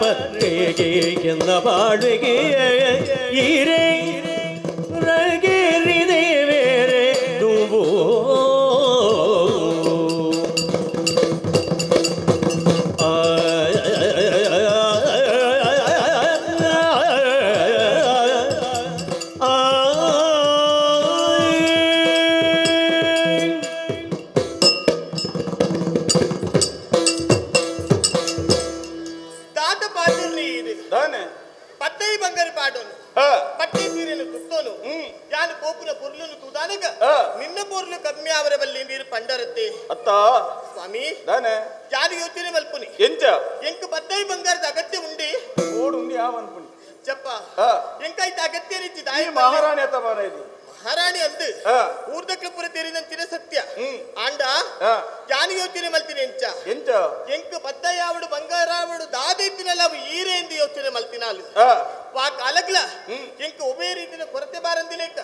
ಪತ್ತೆಗೆ ಎನ್ನ ಬಾಳುಗೆ ಈರೇ ರಗೇರಿ ದೇವೇರೆ ದುಂಬೋ
ನಿನ್ನ ಪೋರ್ಲು ಕಮ್ಮಿ ಅವರ ಬಲ್ಲಿ ನೀರು ಪಂಡರತ್ತೆ
ಅತ್ತ
ಸ್ವಾಮಿ
ದಾನೆ
ಯಾರು ಯೋಚನೆ ಮಲ್ಪುನಿ
ಎಂಚ
ಎಂಕ್ ಪತ್ತೈ ಬಂಗಾರದ ಅಗತ್ಯ ಉಂಡಿ
ಓಡು ಉಂಡಿ ಯಾವ ಅನ್ಪುನಿ
ಚಪ್ಪ ಎಂಕೈತ ಅಗತ್ಯ ರೀತಿ
ಈ ಮಹಾರಾಣಿ ಅತ್ತ ಮಾರ ಇದು
ಮಹಾರಾಣಿ ಅಂದು ಊರ್ದಕ್ಲಪುರ ತೇರಿದಂತಿನ ಸತ್ಯ ಆಂಡ ಯಾನು ಯೋಚನೆ ಮಲ್ತೀನಿ ಎಂಚ
ಎಂಚ
ಎಂಕ್ ಪತ್ತಯ್ಯಾವಡು ಬಂಗಾರಾವಡು ದಾದೈತಿನಲ್ಲ ಅವು ಈರೆ ಎಂದು ಯೋಚನೆ ಮಲ್ತಿನಾಲು ವಾ ಕಾಲಗ್ಲ ಎಂಕ್ ಒಬ್ಬೇ ರೀತಿನ ಕೊರತೆ ಬಾರಂದಿಲೇಕ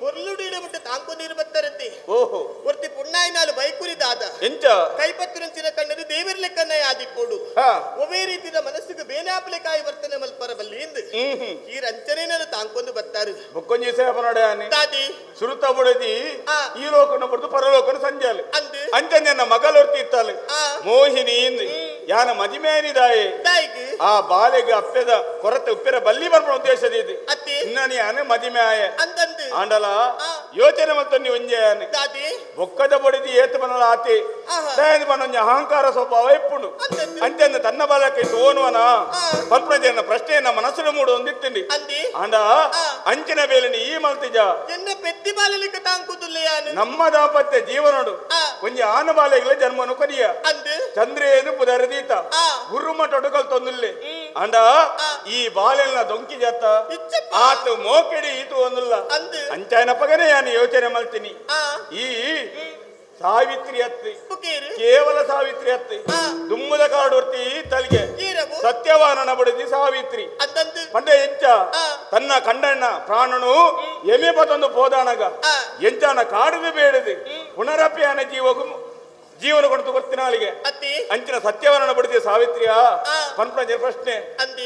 ಪೊರ್ಲುಡು ಇಡಬಿಟ್ಟು ತಾಂಕು ನೀರು ಬತ್ತರಂತೆ
ಓಹೋ
ಒರ್ತಿ ಪುಣ್ಣಾಯಿನಾಲು ಬೈಕುರಿ ದಾದ
ಎಂಚ
ಕೈಪತ್ತು ಕಣ್ಣದು ದೇವರ್ಲೆಕ್ಕನ್ನ ಯಾದಿಪ್ಪೋಡು ಒಬ್ಬೇ ರೀತಿನ ಮನಸ್ಸಿಗೆ ಬೇನಾಪಲೆ ಕಾಯಿ ವರ್ತನೆ ಮಲ್ಪರ ಬಲ್ಲಿ ಎಂದು ಈ ರಂಚನೆ ತಾಂಕೊಂಡು ಬರ್ತಾರೆ
ಬೊಕ್ಕೊಂಜಿ ಸೇಪನಡೆ
ದಾದಿ
ಸುರುತ ಬುಡದಿ ಈ ಲೋಕನ ಬಡ್ದು ಪರಲೋಕನ ಸಂಜಾಲು
ಅಂದು
ಅಂಚನೆ ಮಗಲೊರ್ತಿ ಇತ್ತಾಲು ಮೋಹಿನಿ ಯಾನ ಮದಿಮೇನಿ ದಾಯಿ ಆ ಬಾಲೆಗೆ ಅಪ್ಪೆದ ಕೊರತೆ ಉಪ್ಪಿರ ಬಲ್ಲಿ ಬರ್ಪಣ ಉದ್ದೇಶದ ಇದು ಇನ್ನ ಯಾನ ಮದಿಮೆ ಆಯ ಆಂಡಲ ಯೋಚನೆ ಮತ್ತು ಒಂಜೆ ಬೊಕ್ಕದ ಬಡಿದಿ ಏತು ಬನಲ ಆತಿ ಬನ ಅಹಂಕಾರ ಸ್ವಭಾವ ಇಪ್ಪುಂಡು ಅಂಚೆ ತನ್ನ ಬಾಲಕ್ಕೆ ತೋನುವನ ಪಲ್ಪನ ಪ್ರಶ್ನೆಯನ್ನ ಮನಸ್ಸಿನ ಮೂಡು ಒಂದಿತ್ತೀನಿ ಆಂಡ ಅಂಚಿನ ಬೇಲಿನ ಈ ಮಲ್ತಿಜ
ಎನ್ನ ಪೆತ್ತಿ ಬಾಲಲಿಕ್ಕೆ ತಾಂಕುದುಲ್ಲೆಯಾನು
ನಮ್ಮ ದಾಂಪತ್ಯ ಜೀವನೋಡು ಒಂಜಿ ಆನ ಬಾಲೆಗಳ ಜನ್ಮನು ಕೊರಿಯ ಚಂದ್ರೇನು ಪುದರದೀತ ಗುರುಮಠ ತೊಂದುಲ್ಲೆ ಅಂಡ ಈ ಬಾಲೆಲ್ನ ದೊಂಕಿ ಜಾತ ಆತ ಮೋಕೆಡಿ ಈತು ಒಂದುಲ್ಲ ಅಂಚಾಯನ ಪಗನೆ ಯಾನು ಯೋಚನೆ ಮಲ್ತೀನಿ ಈ ಸಾವಿತ್ರಿ ಅತ್ತಿ ಕೇವಲ ಸಾವಿತ್ರಿ ಅತ್ತಿ ದುಮ್ಮದ ಕಾಡುರ್ತಿ ತಲಿಗೆ ಸತ್ಯವಾನನ ಬಡಿದಿ ಸಾವಿತ್ರಿ ಪಂಡೆ ಎಂಚ ತನ್ನ ಕಂಡಣ್ಣ ಪ್ರಾಣನು ಎಮೆ ಪತೊಂದು ಪೋದಾಣಗ ಎಂಚಾನ ಕಾಡುದು ಬೇಡದು ಪುನರಪ್ಪಿಯಾನ ಜೀವಗೂ ಜೀವನ ಕೊಡ್ತು ಗೊತ್ತಿನಾಳಿಗೆ ಅಂಚಿನ ಸತ್ಯವರಣ ಬಡಿದ ಸಾವಿತ್ರಿಯ ಪನ್ಪನ ಪ್ರಶ್ನೆ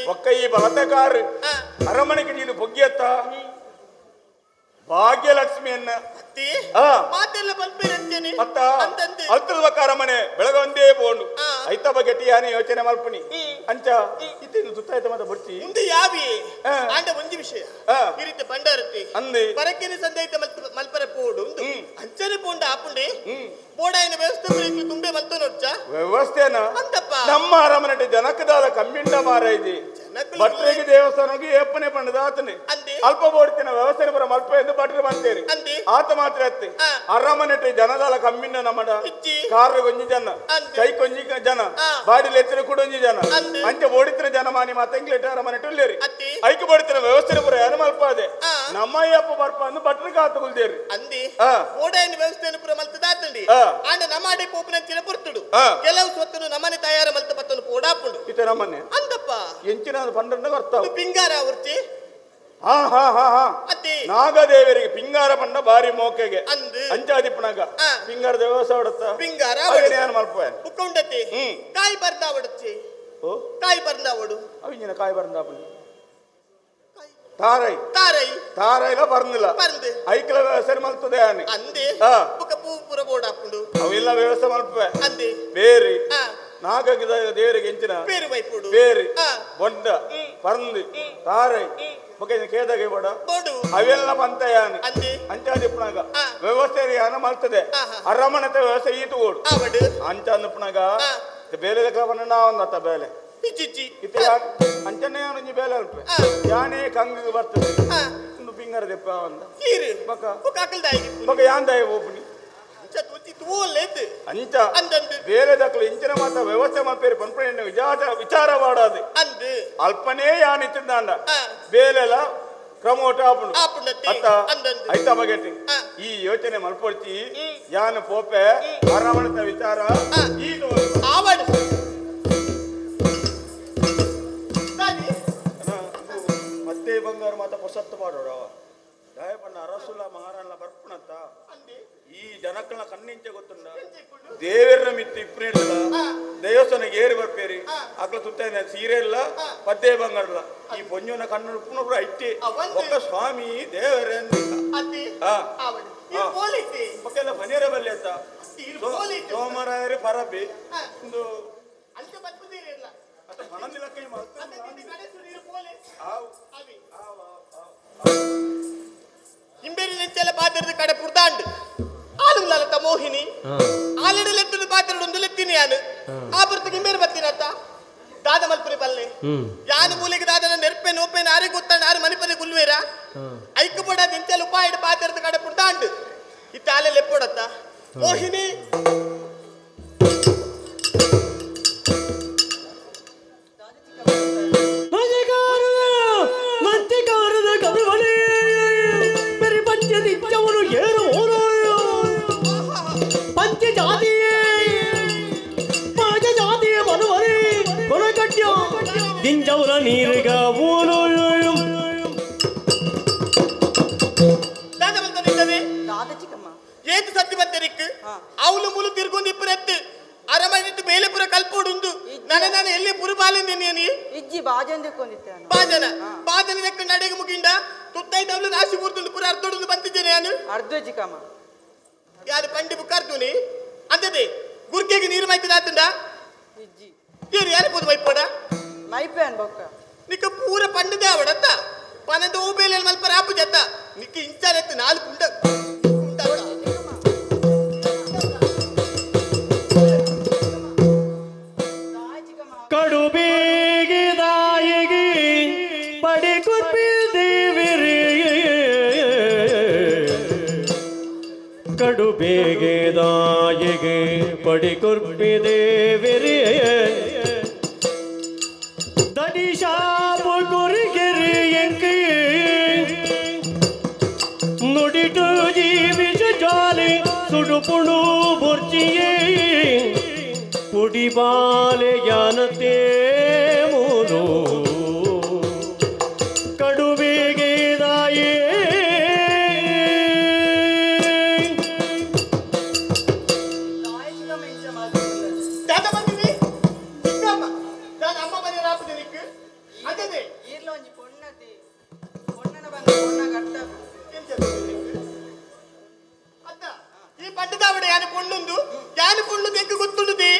ಒಕ್ಕ ಈ ಬಲತಕಾರು ಅರಮನೆಗೆ ನೀನು ಬೊಗ್ಗಿಯತ್ತ ಭಾಗ್ಯಲಕ್ಷ್ಮಿಯನ್ನ ಅತ್ತ ಅರಮನೆ ಬೆಳಗ ಒಂದೇ ಬೋಂಡು ಐತ ಬಗೆಟಿಯಾನೆ ಯೋಚನೆ ಮಲ್ಪುನಿ ಅಂಚ ಇತ್ತೇನು ಸುತ್ತಾಯ್ತ ಮಾತ ಬಡ್ತಿ
ಮುಂದೆ ಯಾವಿ ಆಂಡ ಒಂಜಿ ವಿಷಯ ಈ ರೀತಿ ಬಂಡಾರತಿ
ಅಂದೆ
ಪರಕಿನ ಸಂದೈತ ಮಲ್ಪರ ಪೋಡು ಅಂಚನೆ ಪೋಂಡ ಆಪುಂಡೆ ಬೋಡಾಯಿನ ವ್ಯವಸ್ಥೆ ತುಂಬೆ ಮಲ್ತೋ ನೋಡ್ಚ
ವ್ಯವಸ್ಥೆನ
ಅಂತಪ್ಪ
ನಮ್ಮ ಅರಮನೆ ಜನಕದಾದ ಕಮ್ಮಿಂಡ ಮಾರ ಇದೆ ಭಟ್ರಿಗೆ ದೇವಸ್ಥಾನಕ್ಕೆ ಏಪನೆ ಪಂಡದ ಆತನೆ ಅಲ್ಪ ಬೋಡ್ತಿನ ವ್ಯವಸ್ಥೆ ಬರ ಮಲ್ಪ ಎಂದು ಭಟ್ರು ಬಂತೇರಿ ಆತ ಮಾತ್ರ ಅತ್ತೆ ಅರಮನೆ ಜನದಾಲ ಕಮ್ಮಿಂಡ ನಮ್ಮಡ ಕಾರ್ ಒಂಜಿ ಜನ ಕೈ ಕೊಂಜಿ ಜನ ಬಾಡಿಲಿ ಎತ್ತಿನ ಕೂಡ ಒಂಜಿ ಜನ ಅಂಚೆ ಬೋಡಿತಿನ ಜನ ಮಾನಿ ಮಾತ ಇಂಗ್ಲೇಟ್ ಅರಮನೆ ಟುಲ್ಲೇರಿ ಐಕ್ ಬೋಡಿತಿನ ವ್ಯವಸ್ಥೆ ಪುರ ಏನು ಮಲ್ಪಾದೆ ನಮ್ಮ ಅಯ್ಯಪ್ಪ ಬರ್ಪ ಅಂದು ಭಟ್ರು ಕಾತು ಕುಲ್ದೇರಿ
ಅಂದಿ ಓಡಾಯಿನ ವ್ಯವಸ್ಥೆಯನ್ನು ಪುರ ಮಲ್ತದಾತಂಡಿ ಆಂಡ ನಮಾಡೆ ಪೋಪುನಂಚಿನ ಪೊರ್ತುಡು ಕೆಲವು ಸ್ವತ್ತನು ನಮನೆ ತಯಾರ ಮಲ್ತ ಪತ್ತನು ಪೋಡಾಪುಂಡು
ಇತ ನಮ್ಮನೆ
ಅಂದಪ್ಪ
ಎಂಚಿನ ಪಂಡನ್ನ ಬರ್ತಾವ
ಪಿಂಗಾರ ಅವರ್ತಿ
ಹಾ ಹಾ ಹಾ ಹಾ ನಾಗದೇವರಿಗೆ ಪಿಂಗಾರ ಪಂಡ ಬಾರಿ ಮೋಕೆಗೆ ಅಂಚಾದಿಪ್ಪನಾಗ ಪಿಂಗಾರ ದೇವಸ್ಥಾನ ಹೊಡತ್ತ
ಪಿಂಗಾರ
ಏನು ಮಲ್ಪೆ
ಬುಕ್ಕ ಉಂಡತಿ ಕಾಯಿ ಬರ್ದಾವಡಚ್ಚಿ ಕಾಯಿ ಬರ್ದಾವಡು
ಅವಿಂಜಿನ ಕಾಯಿ ಬರ್ದಾಪುನಿ ತಾರೈ
ತಾರೈ
ತಾರೈಲ ಬರ್ನಿಲ್ಲ
ಬಂದು
ಐಕ್ಲ ವ್ಯವಸ್ಥೆ ಮಲ್ತದೆ ಆನೆ
ಅಂದೆ ಬುಕ್ಕ ಪೂ ಪೂರ ಬೋರ್ಡ್ ಹಾಕೊಂಡು
ಅವೆಲ್ಲ ವ್ಯವಸ್ಥೆ ಮಲ್ಪೆ
ಅಂದೆ
ಬೇರಿ ನಾಗಗಿದ ದೇವರಿಗೆ ಎಂಚಿನ
ಬೇರು ಬೈಪುಡು
ಬೇರಿ ಬೊಂಡ ಪರಂದು ತಾರೈ ಬೊಕ್ಕ ಕೇದಾಗೆ ಬೋಡ ಅವೆಲ್ಲ ಪಂತಯಾನಿ
ಅಂದೆ
ಅಂಚಾದಿಪ್ಪನಾಗ ವ್ಯವಸ್ಥೆ ಯಾನ ಮಲ್ತದೆ ಅರಮನತೆ ವ್ಯವಸ್ಥೆ ಈತು ಓಡು ಅಂಚಾದಿಪ್ಪನಾಗ ಬೇರೆ ಒಂದತ್ತ ಬೇಲೆ ಅಂಚನೆ ಒಂಜಿ ಬೇಲೆ ಅಲ್ಪ ಯಾನೇ ಕಂಗಿಗೆ ಬರ್ತದೆ ಒಂದು ಪಿಂಗರ ದೆಪ್ಪ ಅಂದ ಬೊಕ್ಕ ಬೊಕ್ಕ ಯಾನ್ ದಾಯ ಓಪನಿ ಅಂಚ ಬೇರೆ ದಕ್ಕಲು ಇಂಚಿನ ಮಾತ್ರ ವ್ಯವಸ್ಥೆ ಮಲ್ಪೇರಿ ಪನ್ಪಣೆ ವಿಚಾರ ಮಾಡಾದು ಅಲ್ಪನೇ ಯಾನ್ ಇತ್ತಿದ್ದಾಂಡ ಬೇಲೆಲ ಕ್ರಮೋಟ ಆಪುಂಡು ಅತ್ತ ಐತ ಬಗೆಟಿ ಈ ಯೋಚನೆ ಮಲ್ಪೊಡ್ಚಿ ಯಾನ್ ಪೋಪೆ ಅರಮಣದ ವಿಚಾರ ಈಗ ಮತ್ತೆ ಬಂಗಾರ ಮಾತ ಪೊಸತ್ತು ಮಾಡೋಡ ದಾಯಪಣ್ಣ ಅರಸುಲ ಮಹಾರಾಣ ಬರ್ಪಣತ್ತ ಈ ಜನಕ್ಕಳ ಕಣ್ಣಿಂಚೆ ಗೊತ್ತುಂಡ ದೇವರ ಮಿತ್ತು ಇಪ್ಪು ದೇವಸ್ಥಾನಕ್ಕೆ ಏರಿ ಬರ್ಪೇರಿ ಅಕ್ಲ ಸುತ್ತ ಸೀರೆ ಇಲ್ಲ ಪದ್ದೇ ಬಂಗಾರಲ್ಲ ಈ ಪೊಂಜುನ ಕಣ್ಣು ಉಪ್ಪುನ ಐತಿ ಒಕ್ಕ ಸ್ವಾಮಿ ದೇವರೇ ಒಕ್ಕೆಲ್ಲ ಮನೆಯರ ಬಲ್ಲಿ ಅತ್ತ ಸೋಮರಾಯರಿ ಪರಬಿ ಒಂದು
ಇಂಬೇರಿ ನೆಂಚೆಲ್ಲ ಪಾತ್ರದ ಕಡೆ ಪುರ್ದಾಂಡು ಆಲುಲತ ಮೋಹಿನಿ ಆಲೆಡಲೆತ್ತದ ಪಾತ್ರದ ಲೆತ್ತೀನಿ ಯಾನು ಆ ಬರ್ತಕ್ಕೆ ಇಂಬೇರು ಬರ್ತೀನತ್ತ ದಾದ ಮಲ್ಪುರಿ ಪಲ್ಲೆ ಯಾನು ಮೂಲೆಗೆ ದಾದನ ನೆರ್ಪೆ ನೋಪೆನ ಆರಿ ಗೊತ್ತಾಂಡ ಆರು ಮನಿಪನೆ ಗುಲ್ವೇರ ಐಕು ಪಡ ನಿಂಚೆಲ್ಲ ಉಪಾಯಡ ಪಾತ್ರದ ಕಡೆ ಪುರ್ದಾಂಡು ಇತ್ತ ಆಲೆ ಲೆಪ್ಪೊಡತ್ತ ಮೋಹಿನಿ ಏತು ಸತ್ಯ ಬತ್ತರಿಕ್ ಅವಳು ಮುಲು ತಿರ್ಗೊಂದು ಇಪ್ಪರೆತ್ತು ಅರಮನೆಟ್ಟು ಬೇಲೆಪುರ ಕಲ್ಪೋಡುಂದು ನನ್ನ ನಾನು ಎಲ್ಲಿ ಪುರುಬಾಲೆಂದಿನಿ
ಇಜ್ಜಿ ಬಾಜನ ಕೊಂಡಿದ್ದೇನೆ
ಬಾಜನ ಬಾಜನ ದಕ್ಕ ನಡೆಗೆ ಮುಗಿಂಡ ತುತ್ತೈದವಳು ರಾಶಿ ಪೂರ್ತುಂಡು ಪುರ ಅರ್ಧೊಡುಂದು ಬಂತಿದ್ದೇನೆ ನಾನು
ಅರ್ಧ ಚಿಕ್ಕಮ್ಮ
ಯಾರು ಪಂಡಿ ಬುಕ್ಕಾರ್ತುನಿ ಅಂತದೆ ಗುರ್ಕೆಗೆ ನೀರು ಮೈತದಾತುಂಡ
ಇಜ್ಜಿ
ಏನು ಯಾರು ಪೋದು ಮೈಪೋಡ
ಮೈಪೇನ್ ಬೊಕ್ಕ
ನಿಕ್ಕ ಪೂರ ಪಂಡದೆ ಅವಡತ್ತ ಪನದ ಓಬೇಲೆ ಮಲ್ಪ ರಾಪು ಜತ್ತ ನಿಕ್ಕ ಇಂಚಾನೆತ್ತು ನಾಲ್ಕು ಉಂಡ
ಕಡುಬೇಗಿದಾಯಿಗೆ ಪಡಿ ಕುರ್ಪಿದೇವಿರಿ ಕಡುಬೇಗಿದಾಯಿಗೆ ಪಡಿ ಕುರ್ಪಿದೇವಿರಿ ದಡಿಶಾಪು ಗುರಿಗೆರಿ ಎಂಕಿ ನುಡಿಟು ಜೀವಿಸ ಜಾಲಿ ಸುಡುಪುಣು ಬುರ್ಚಿಯೇ ಪುಡಿಬಾಲೆ ಯಾನತೆ ಮೂರು ಕಡುಬೇಗಿದಾಯೇ
ದಾದ ಬಂದಿನಿ ಚಿಕ್ಕಮ್ಮ ನಾನು ಅಮ್ಮ ಮನೆ ರಾಪುದಿನಿಕ್ ಅದೇ
ಈರ್ಲೊಂಜಿ ಪೊಣ್ಣತಿ ಪೊಣ್ಣನ ಬಂದ ಪೊಣ್ಣ ಕಟ್ಟ
ಅತ್ತ ಈ ಪಂಡದಾವಡೆ ಯಾನು ಪೊಣ್ಣುಂದು ಯಾನು ಪೊಣ್ಣು ತೆಕ್ಕು ಗೊತ್ತುಂಡುದಿ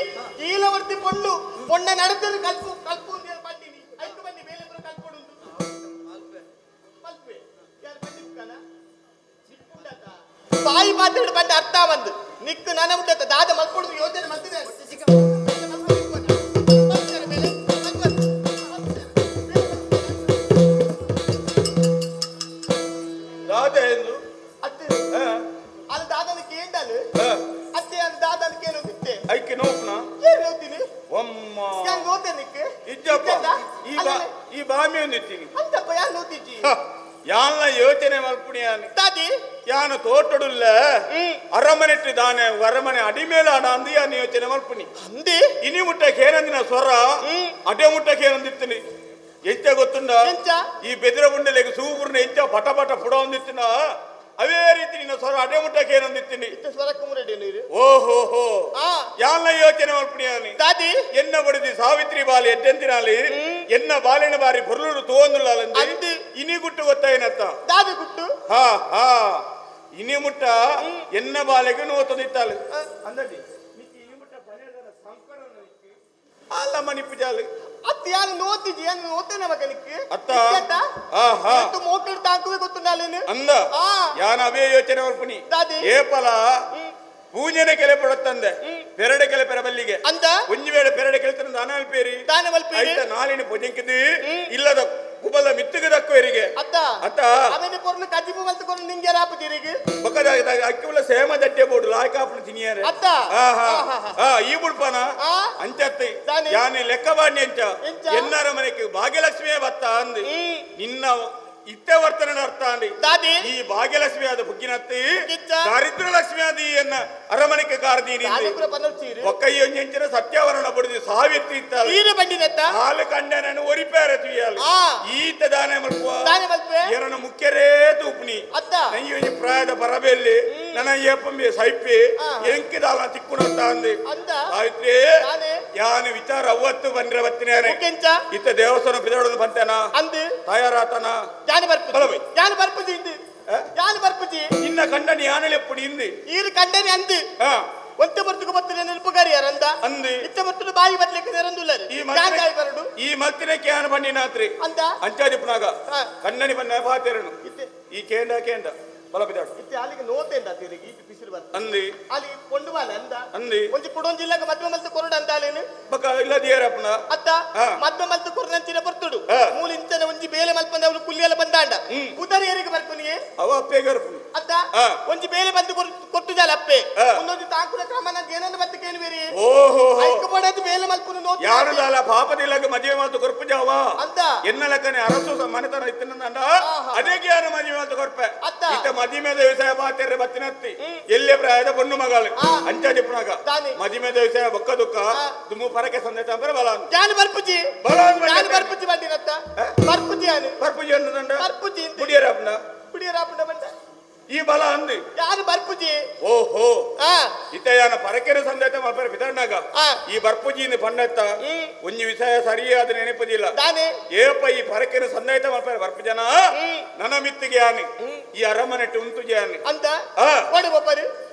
ಈಲವರ್ತಿ ಪೊಣ್ಣು ಪೊಣ್ಣ ನಡತದ ಕಲ್ಪು ಕಲ್ಪು ಅಂತ ಪಂಡಿನಿ ಐಕು ಬನ್ನಿ ಬೇಲೆ ಪುರ ಕಲ್ಪೊಡುಂದು ಮಲ್ಪೆ ಯಾರು ಪಂಡಿ ಬುಕ್ಕನ ಚಿಕ್ಕುಂಡತ ಬಾಯಿ ಪಾತ್ರೆ ಬಂಡ ಅರ್ಥ ಬಂದು ನಿಕ್ಕು ನನ್ನ ಉಂಡತ ದಾದ ಮಲ್ಪೊಡುದು ಯೋಚನೆ ಮಲ್ತಿದೆ
ದಾದ ಎಂದು
ಅತ್ತೆ ಅಲ್ಲಿ ದಾದನ ಕೇಂಡಲು ಅತ್ತೆ ಅಲ್ಲಿ ದಾದನ ಕೇಳು ತಿತ್ತೆ
ಐಕೆ ನೋಪನ
ಏನು ನೋಡ್ತೀನಿ
ಒಮ್ಮ
ಯಾನ್ ನೋತೆ ನಿಕ್ಕು
ಇಜ್ಜಪ್ಪ ಈ ಬಾ ಈ ಬಾಮಿ ಒಂದಿತ್ತೀನಿ
ಅಂತಪ್ಪ ಯಾನ್ ನೋತಿಜ್ಜಿ
ಯಾನ್ಲ ಯೋಚನೆ ಮಲ್ಪುಣಿ ಯಾನ್
ದಾದಿ
ಯಾನು ತೋಟಡುಲ್ಲ ಅರಮನೆಟ್ಟು ದಾನೆ ಅರಮನೆ ಅಡಿಮೇಲ ಅಂದು ಯಾನು ಯೋಚನೆ ಮಲ್ಪುಣಿ
ಅಂದಿ
ಇನಿ ಮುಟ್ಟಕ್ಕೆ ಏನಂದಿನ ಸ್ವರ ಅಡೆ ಮುಟ್ಟಕ್ಕೆ ಏನಂದಿತ್ತೀನಿ ಎಂಚ ಗೊತ್ತುಂಡ ಈ ಬೆದಿರ ಗುಂಡೆಲೆಗೆ ಸೂಗುರ್ನ ಎಂಚ ಪಟ ಪಟ ಪುಡ ಒಂದಿತ್ತಿನ ಅವೇ ರೀತಿ ನಿನ್ನ ಸ್ವರ ಅಡೆ ಮುಟ್ಟಕ್ಕೆ ಏನೊಂದಿತ್ತೀನಿ
ಸ್ವರಕ್ಕೆ ಮುರಡಿ ನೀರು
ಓಹೋ ಹೋ ಯಾನ ಯೋಚನೆ ಮಲ್ಪುಣಿಯಾನಿ
ದಾದಿ
ಎನ್ನ ಬಡಿದಿ ಸಾವಿತ್ರಿ ಬಾಲಿ ಎಡ್ಡೆಂತಿನಾಲಿ ಎನ್ನ ಬಾಲಿನ ಬಾರಿ ಬೊರ್ಲುಡು ತೋಂದುಲ್ಲಾಲಂದಿ ಇನಿ ಗುಟ್ಟು ಗೊತ್ತಾಯಿನತ್ತ
ದಾದಿ ಗುಟ್ಟು
ಹಾ ಹಾ ಇನಿ ಮುಟ್ಟ ಎನ್ನ ಬಾಲೆಗೆ ನೋತದಿತ್ತಾಲು ಅಂದಡಿ ಅಲ್ಲ ಮನಿಪ್ಪು ಜಾಲು
ಅತ್ತ ಯಾರು ನೋತಿಜಿ ಯಾರು ನೋತೇನೆ ಮಗನಿಕ್ಕೆ
ಅತ್ತ ಆಹಾ
ಮೋಕಲ್ ತಾಕುವೆ ಗೊತ್ತುಂಡಾಲೇನು
ಅಂದ ಯಾನ ಅವೇ ಯೋಚನೆ ಮಲ್ಪುನಿ
ದಾದಿ
ಏಪಲ ಪೂಜೆನೆ ಕೆಲೆ ಪಡತ್ತಂದೆ ಪೆರಡೆ ಕೆಲೆ ಪೆರಬಲ್ಲಿಗೆ
ಅಂದ
ಒಂಜಿ ವೇಳೆ ಪೆರಡೆ ಕೆಲ್ತನ ದಾನ ಅಲ್ಪೇರಿ
ದಾನ ಮಲ್ಪೇರಿ
ಐತ ನಾಲಿನ ಪೂಜೆಂಕಿದ್ದು ಇಲ್ಲದ ಕುಬಲ ಮಿತ್ತಿಗೆ ದಕ್ಕುವರಿಗೆ
ಅತ್ತ
ಅತ್ತ
ಅವನ ಪೊರ್ಲು ಕಜಿಪು ಮಲ್ತು ಕೊರು ನಿಂಗೆ ರಾಪುದಿರಿಗೆ
ಬೊಕ್ಕದ ಅಕ್ಕಿವುಲ ಸೇಮ ದಟ್ಟೆ ಬೋಡು ಲಾಯ್ಕಾಪುನ ತಿನಿಯರೆ
ಅತ್ತ
ಆಹಾ ಆ ಈ ಬುಡ್ಪನ ಅಂಚತ್ತಿ ಯಾನೆ ಲೆಕ್ಕ ಬಾಂಡಿ ಅಂಚ ಎನ್ನರ ಮನೆಗೆ ಭಾಗ್ಯಲಕ್ಷ್ಮಿಯೇ ಬತ್ತ ಅಂದು ನಿನ್ನ ಇತ್ತೆ ವರ್ತನೆ ಅರ್ಥ ಅಂದಿ
ದಾದಿ
ಈ ಭಾಗ್ಯಲಕ್ಷ್ಮಿ ಆದ ಬುಗ್ಗಿನತ್ತಿ ದಾರಿದ್ರ ಲಕ್ಷ್ಮಿ ಆದ ಈ ಎನ್ನ ಅರಮನೆಗೆ ಕಾರದೀನಿ ಒಕ್ಕಯ್ಯೊಂಜೆಂಚಿನ ಸತ್ಯವರಣ ಬಡಿದು ಸಾವಿತ್ರಿ ಇತ್ತಲ್ಲ
ಈರೆ ಬಂಡಿನತ್ತ
ಹಾಲು ಕಂಡನನ್ನು ಒರಿಪೇರೆ ತುಯ್ಯಾಲು ಈತ ದಾನೆ ಮಲ್ಪುವ
ದಾನೆ ಮಲ್ಪೆ
ಎರನ ಮುಖ್ಯರೇ ತೂಪ್ನಿ
ಅತ್ತ
ನಯ್ಯೊಂಜಿ ಪ್ರಾಯದ ಬರಬೆಲ್ಲಿ ನನ್ನ ಏಪಂಬೆ ಸೈಪಿ ಎಂಕಿದಾಲ ತಿಕ್ಕುಣತ್ತ ಅಂದಿ ಸಾವಿತ್ರಿ ಯಾನು ವಿಚಾರ ಅವತ್ತು ಬಂದ್ರೆ ಬತ್ತಿನೇನೆ ಇತ್ತ ದೇವಸ್ಥಾನ ಬಿದಡೋದು ಬಂತೇನ
ಅಂದು
ತಯಾರಾತನ
ಯಾನು ಬರ್ಪುಜಿ ಯಾನು ಬರ್ಪುಜಿ ಇಂದು ಯಾನು ಬರ್ಪುಜಿ
ನಿನ್ನ ಕಂಡನಿ ಯಾನಲೆಪ್ಪುಡಿ ಇಂದು
ಈರು ಕಂಡನಿ ಅಂದು ಒಂತೆ ಬರ್ತುಕು ಬತ್ತಿನ ನೆನಪುಗಾರಿ ಯಾರಂದ
ಅಂದು
ಇತ್ತೆ ಬರ್ತುಡು ಬಾಯಿ ಬರ್ಲಿಕ್ಕೆ ನೆರಂದುಲ್ಲರು
ಈ ಬರಡು ಈ ಮತ್ತಿನಕ್ಕೆ ಯಾನು ಬಂಡಿನಾತ್ರಿ
ಅಂದ
ಅಂಚಾದಿಪ್ಪನಾಗ ಕಣ್ಣನಿ ಬನ್ನ ಪಾತೇರನು ಈ ಕೇಂಡ ಕೇಂಡ ಬಲಪಿದಾಡು
ಇತ್ತೆ ಅಲ್ಲಿಗೆ ನೋತೇಂದ ತಿರುಗಿ ಇಟ್ಟು ಬಿಸಿಲು ಬರ್ತ
ಅಂದಿ
ಅಲ್ಲಿ ಕೊಂಡು ಬಾಲ ಅಂದ
ಅಂದಿ
ಒಂಜಿ ಕುಡೊಂಜಿ ಇಲ್ಲಗ ಮದ್ವೆ ಮಲ್ತು ಕೊರಡು ಅಂದ ಅಲ್ಲೇನು
ಬಕ ಇಲ್ಲ ದೇರಪ್ಪನ
ಅತ್ತ ಮದ್ವೆ ಮಲ್ತು ಕೊರಡು ಬರ್ತುಡು ಮೂಲ ಇಂಚನ ಒಂಜಿ ಬೇಲೆ ಮಲ್ಪಂದ ಅವಳು ಕುಲ್ಲಿಯಲ್ಲ ಬಂದಾಂಡ ಕುದರಿ ಏರಿಗೆ ಬರ್ಪುನಿಗೆ
ಅವ ಅಪ್ಪೆಗೆ ಬರ್ಪುನಿ
ಅತ್ತ ಒಂಜಿ ಬೇಲೆ ಬಂದು ಕೊಟ್ಟುಜಾಲ ಅಪ್ಪೆ ಒಂದೊಂದು ತಾಂಕುಲ ಕ್ರಮ ನಂಗೆ ಏನನ್ನ ಬತ್ತ ಕೇಳುವಿರಿ
ಓಹೋ
ಐಕು ಬಡದು ಬೇಲೆ ಮಲ್ಪುನು ನೋತು
ಯಾರು ದಾಲ ಪಾಪದಿಲ್ಲಗ ಮದುವೆ ಮಾತು ಕೊರ್ಪುಜಾವ
ಅಂತ
ಎನ್ನ ಲಕ್ಕನೆ ಅರಸು ಮನೆತನ ಇತ್ತಿನಂದ ಅದೇ ಯಾರು ಮದುವೆ ಮಾತು ಕೊರ್ಪೆ
ಅತ್ತ
ಇತ್ತ ಮದಿಮೆದ ವ್ಯವಸಾಯ ಪಾತೆರೆ ಬತ್ತಿನತ್ತಿ ಎಲ್ಲೇ ಪ್ರಾಯದ ಪೊಣ್ಣು ಮಗಳು ಅಂಚಾದಿಪ್ಪನಾಗ ಮದಿಮೆದ ವ್ಯವಸಾಯ ಬೊಕ್ಕ ದುಃಖ ದುಮ್ಮು ಪರಕೆ ಸಂದೇಶ ಅಂಬರ ಬಲ
ಯಾನು ಬರ್ಪುಜಿ
ಬಲ
ಯಾನು ಬರ್ಪುಜಿ ಬಂದಿನತ್ತ ಬರ್ಪುಜಿ ಯಾನು
ಬರ್ಪುಜಿ ಅನ್ನದಂಡ
ಬರ್ಪುಜಿ
ಕುಡಿಯರಪ್ಪನ
ಕುಡಿಯರಪ್ಪನ ಬಂದ
ಈ ಬಲ ಅಂದಿ
ಯಾರು ಬರ್ಪುಜಿ
ಓಹೋ ಇತ್ತ ಯಾನ ಪರಕೆರೆ ಸಂದೇಶ ಮಲ್ಪರೆ ಬಿದಣ್ಣಾಗ ಈ ಬರ್ಪುಜಿ ಪಣ್ಣೆತ್ತ ಒಂಜಿ ವಿಷಯ ಸರಿಯಾದ ನೆನಪುದಿಲ್ಲ ಏಪ ಈ ಪರಕೆರೆ ಸಂದೇಶ ಮಲ್ಪರೆ ಬರ್ಪುಜನ ನನ್ನ ಮಿತ್ತಿಗೆ ಯಾನಿ ಈ ಅರಮನೆಟ್ಟು ಉಂಟು ಜಾನಿ
ಅಂತ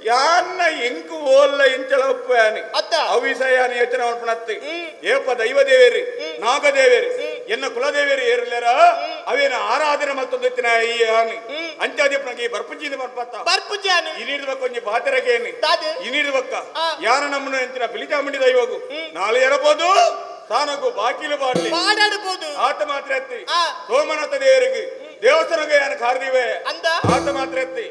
ಯಾನ್ನ ಎಂಕು ಓಲ್ಲ ಇಂಚಲ ಉಪ್ಪು ಯಾನಿ ಅವಿಷಯಾನ ಯೋಚನೆ ಮಲ್ಪನತ್ತಿ ಏಪ ದೈವದೇವೇರಿ ನಾಗದೇವೇರಿ ಎನ್ನ ಕುಲದೇವೇರಿ ಏರ್ಲೇರ ಅವೇನ ಆರಾಧನೆ ಮಲ್ತೊಂದಿತ್ತಿನ ಈ ಯಾನಿ ಅಂಚಾದಿಪ್ಪನಾಗ ಈ ಬರ್ಪುಜಿ ಬರ್ಪತ್ತ
ಬರ್ಪುಜಿ ಯಾನಿ
ಇನಿಡ್ಬೇಕು ಒಂಜಿ ಪಾತೆರಕೇನಿ ಇನಿಡ್ಬಕ್ಕ ಯಾರ ನಮ್ಮನ್ನು ಎಂಚಿನ ಪಿಲಿಚಾಮುಂಡಿ ದೈವಗು ನಾಳೆ ಎರಬೋದು ತಾನಗು ಬಾಕಿಲು ಬಾಡ್ಲಿ
ಪಾಡಾಡಬಹುದು
ಆತ ಮಾತ್ರ ಎತ್ತಿ ಸೋಮನಾಥ ದೇವರಿಗೆ ದೇವಸ್ಥಾನಗೆ ಯಾನ ಕಾರ್ದಿವೆ
ಅಂದ
ಆತ ಮಾತ್ರ ಎತ್ತಿ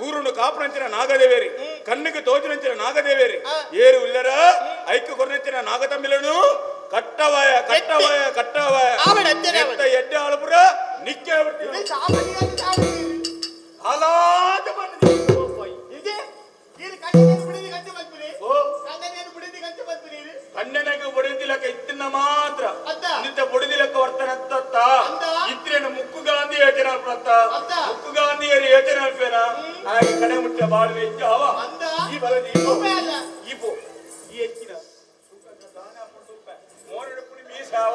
ಊರುನು ಕಾಪುನಂಚಿನ ನಾಗದೇವೇರಿ ಕಣ್ಣಿಗೆ ತೋಚಿನಂಚಿನ ನಾಗದೇವೇರಿ ಏರು ಉಲ್ಲರ ಐಕ್ಯ ಕೊರನಂಚಿನ ನಾಗತಂಬಿಲನು ಕಟ್ಟವಾಯ ಕಟ್ಟವಾಯ ಕಟ್ಟವಾಯ ಎತ್ತ ಎಡ್ಡೆ ಆಳುಪುರ ನಿಕ್ಕೆ ಅಲಾದ ಕಣ್ಣನಿಗೆ ಬಡಿದಿಲಕ್ಕ ಇತ್ತಿನ ಮಾತ್ರ ನಿತ್ಯ ಬಡಿದಿಲಕ್ಕ ವರ್ತನತ್ತ ಇತ್ರೇನು ಮುಕ್ಕು ಗಾಂಧಿ ಯೋಚನೆ ಅಲ್ಪನತ್ತ ಮುಕ್ಕು ಗಾಂಧಿಯರು ಯೋಚನೆ ಅಲ್ಪೇನ ಹಾಗೆ ಕಡೆ ಮುಟ್ಟ ಬಾಳುವೆ ಇಜ್ಜಾವ ಈ ಬಲದಿ ಈ ಪೋ ಈ ಹೆಚ್ಚಿನ ಮೋರಡು ಮೀಸಾವ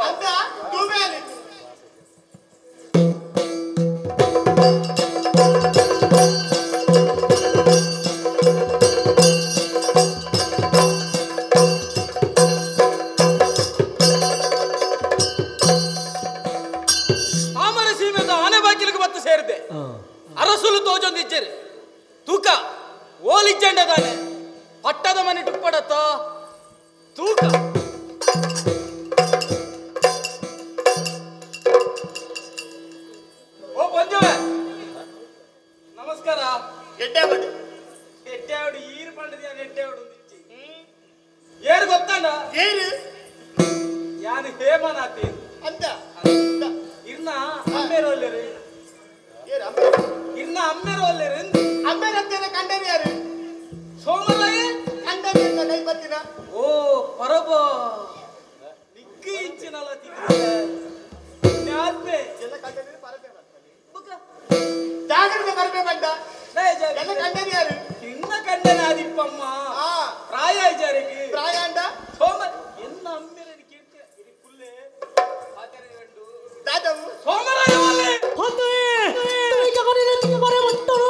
ಅರಸುಲು ತೋಜೊಂದಿಚ್ಚೇರಿ ತೂಕ ಓಲಿಚ್ಚಂಡದಾನೆ ಪಟ್ಟದ ಮನೆ ಟುಪ್ಪಡತ್ತ ತೂಕ ಓ ಬಂಜವೆ ನಮಸ್ಕಾರ
ಎಡ್ಡೆ
ಎಡ್ಡೆವಡು ಈರು ಪಂಡದ ಎಡ್ಡೆವಡು ಏರು ಗೊತ್ತಾಂಡ
ಏರು
ಯಾನು ಹೇಮನಾತಿ
ಅಂತ
ಇರ್ನ ಅಮ್ಮೇರೋಲ್ಲೇರಿ ಇರ್ನ ಅಮ್ಮೇರೋಲ್ಲೇರಿ
ಅಮ್ಮೇರತ್ತೇನೆ ಕಂಡರಿ ಯಾರು
ಸೋಮರಾಯ
ಕಂಡರಿ ಅಂತ ಕೈ ಬತ್ತಿನ
ಓ ಪರಬ ನಿಕ್ಕಿ ಇಂಚಿನಲ್ಲ ತಿಕ್ಕಿದೆ ಆತ್ಮೆ
ಎಲ್ಲ ಕಂಡರಿ ಪರಬೆ ಬರ್ತಾನೆ ಜಾಗೃತಿ ಪರಬೆ ಬಂದ ಎನ್ನ ಕಂಡನ ಯಾರು
ನಿನ್ನ ಕಂಡನ ಆದಿಪ್ಪಮ್ಮ ಪ್ರಾಯ ಇಜಾರಿಗೆ
ಪ್ರಾಯ ಅಂಡ
ಸೋಮ ಎನ್ನ ಅಮ್ಮೆರನ ಕೀರ್ತಿ ಇರಿ ಕುಲ್ಲೆ ಆತರೆ ಗಂಡು
ದಾದವು
ಸೋಮರಾಯ ಒಲ್ಲೆ
ಹೊತ್ತೆ ಜಗನಿನ ತುಮರೆ ಮತ್ತರು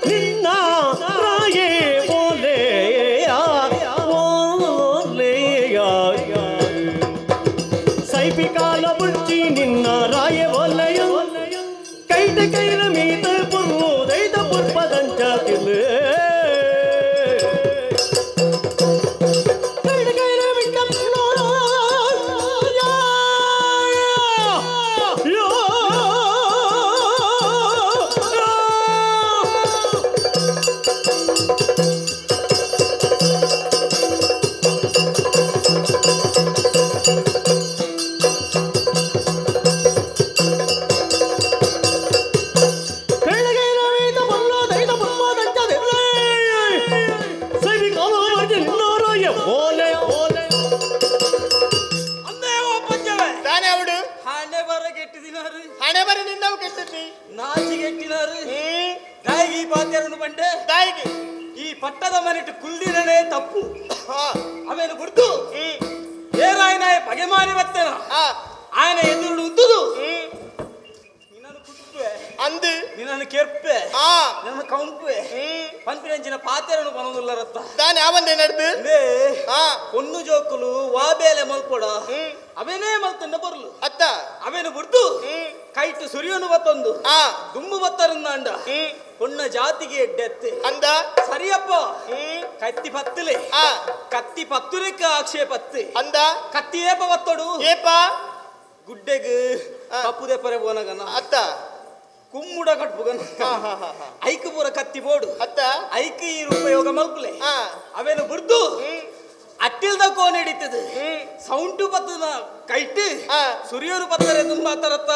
ನಿನ್ನ ರಾಯೇ ಓಲೆ.
ಸೈಪಿಕಾಲ ಬುಡ್ಚಿ ನಿನ್ನ ರಾಯ ಒಲೆಯ ಕೈಟ ಕೈಲ ಮೀತ ಪುರ್ಲು ದೈತ ಪುರ್ಪದಂಚ ತಿಲ್ಲೆ
ಈ ಪಟ್ಟದ ಮನೆಟ್ಟು ಕುಲ್ದಿರನೇ ತಪ್ಪು ಅವೇನು ಗುರ್ತು ಏರಾಯನ ಪಗೆಮಾರಿ ಬತ್ತೇನ ಆಯನ ಎದುರು ಉದ್ದುದು ನಿನ್ನನ್ನು ಕುಟ್ಟುವೆ
ಅಂದು
ನಿನ್ನನ್ನು ಕೆರ್ಪೆ ನಿನ್ನನ್ನು ಕಂಪೆ ಪಂಪಿನಂಚಿನ ಪಾತೆರನು ಬನದುಲ್ಲರತ್ತ
ದಾನೆ ಆವಂದೆ ನಡೆದು
ಹೊನ್ನು ಜೋಕುಲು ವಾಬೇಲೆ ಮಲ್ಪೊಡ ಅವೇನೇ ಮಲ್ತಂಡ ಬರ್ಲು
ಅತ್ತ
ಅವೇನು ಗುರ್ತು ಕೈಟು ಸುರಿಯೋನು ಬತ್ತೊಂದು ದುಂಬು ಬತ್ತರಂದಾಂಡ ಹೊನ್ನ ಜಾತಿಗೆ ಎಡ್ಡೆತ್ತೆ
ಅಂದ
ಸರಿಯಪ್ಪ ಕತ್ತಿ ಪತ್ತಲೆ ಕತ್ತಿ ಪತ್ತುರಕ್ಕೆ ಆಕ್ಷೇಪತ್ತೆ
ಅಂದ
ಕತ್ತಿ ಏಪ ಬತ್ತೊಡು
ಏಪ
ಗುಡ್ಡೆಗ್ ತಪ್ಪುದೆ ಪರೆ ಬೋನಗನ
ಅತ್ತ
ಕುಮ್ಮುಡ ಕಟ್ಪುಗನ ಐಕ್ ಪೂರ ಕತ್ತಿ ಬೋಡು
ಅತ್ತ
ಐಕ್ ಈ ಉಪಯೋಗ ಮಲ್ಪಲೆ ಅವೇನು ಬುಡ್ದು ಅಟ್ಟಿಲ್ದ ಕೋನ್ ಹಿಡಿತದೆ ಸೌಂಟು ಬತ್ತದ ಕೈಟ್ ಸುರಿಯೋರು ಬತ್ತಾರೆ ತುಂಬಾ ತರತ್ತ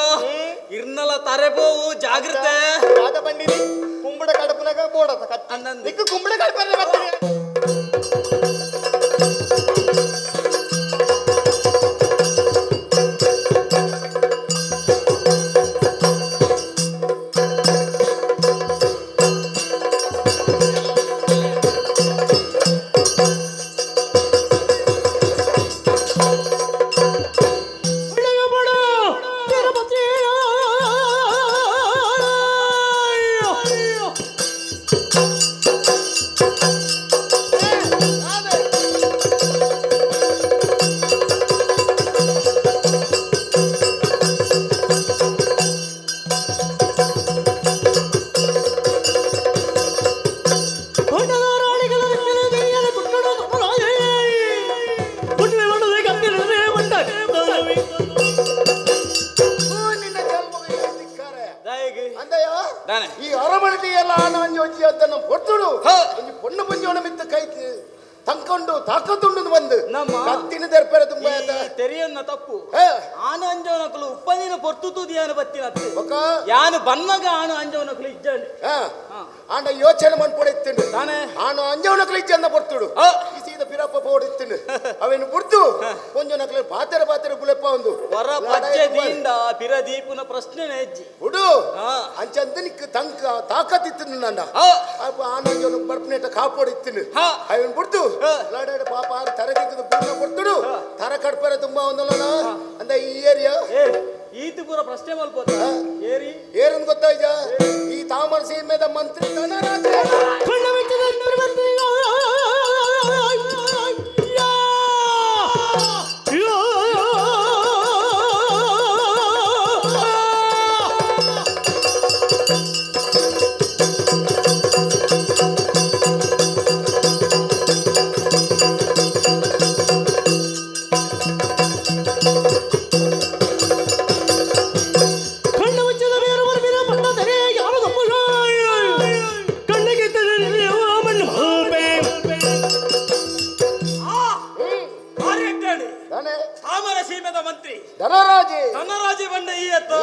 ಇರ್ನಲ ತರೆ ಬೋವು ಜಾಗ್ರತೆ
ಆದ ಬಂಡಿರಿ ಕುಂಬಡ ಕಡಪನಾಗ ಬೋಡತ್ತ ಕತ್ತಿ
ಅನ್ನಂದು
ಕುಂಬಡ ಕಡಪನ ಬರ್ತದೆ
ಈ ಅರಮನೆಯಲ್ಲ ಆನಂಜೋಜಿಯದ್ದನ್ನು ಪೊರ್ತುಡು ಪೊಣ್ಣು ಪುಂಜೋಣ ಮಿತ್ತ ಕೈ ತಂಕೊಂಡು ತಾಕತ್ತುಂಡು ಬಂದು
ನಮ್ಮ
ಕತ್ತಿನ ದರ್ಪೆರ ತುಂಬ
ತೆರೆಯನ್ನ ತಪ್ಪು ಆನ ಅಂಜವನಕಲು ಉಪ್ಪದಿನ ಪೊರ್ತು ತುದಿಯಾನ ಬತ್ತಿನತ್ತು
ಒಕ್ಕ
ಯಾನು ಬನ್ನಗ ಆನು ಅಂಜವನಕಲು ಇಜ್ಜಂಡು
ಆಂಡ ಯೋಚನೆ ಮನ್ಪೊಡೆ ಇತ್ತುಂಡು
ತಾನೆ
ಆನು ಅಂಜವನಕಲು ಇಜ್ಜಂದ ಪೊರ್ತುಡು ಈ ಸೀದ ಪಿರಪ್ಪ ಪೋಡು ಇತ್ತುಂಡು ಅವೇನು ಪುಡ್ತು ಪೊಂಜೋನಕಲು ಪಾತೆರ ಪಾತೆರ ಬುಲೆಪ್ಪ ಒಂದು
ವರ ಪಜ್ಜೆ ದೀಂಡ ಪಿರ ದೀಪುನ ಪ್ರಶ್ನೆನೇ ಹೆಜ್ಜಿ
ಹುಡು ಅಂಚಂದ ನಿಕ್ ತಂಕ ತಾಕತ್ತಿತ್ತು ನನ್ನ ಆನು ಅಂಜವನ ಬರ್ಪನೇಟ ಕಾಪೋಡು ಇತ್ತುಂಡು ಅವೇನು ಪುಡ್ತು ಲಡಾಡ ಪಾಪ ಆರು ತರೆ ತಿಕ್ಕದು ಬುಡ್ನ ಪೊರ್ತುಡು ತರ ಕಡ್ಪರೆ ತುಂಬಾ ಒಂದಲ್ಲ ಅಂದ ಈ ಏರಿಯಾ
ಈತು ಪೂರ ಪ್ರಶ್ನೆ ಮಲ್ಪೋತ ಏರಿ
ಏರನ್ ಗೊತ್ತಾಯ್ತ ಈ ತಾಮರ ಸೀಮೆದ ಮಂತ್ರಿ ಧನರಾಜ
ಧನರಾಜೆ ಬಂಡ ಈ ಅತ್ತ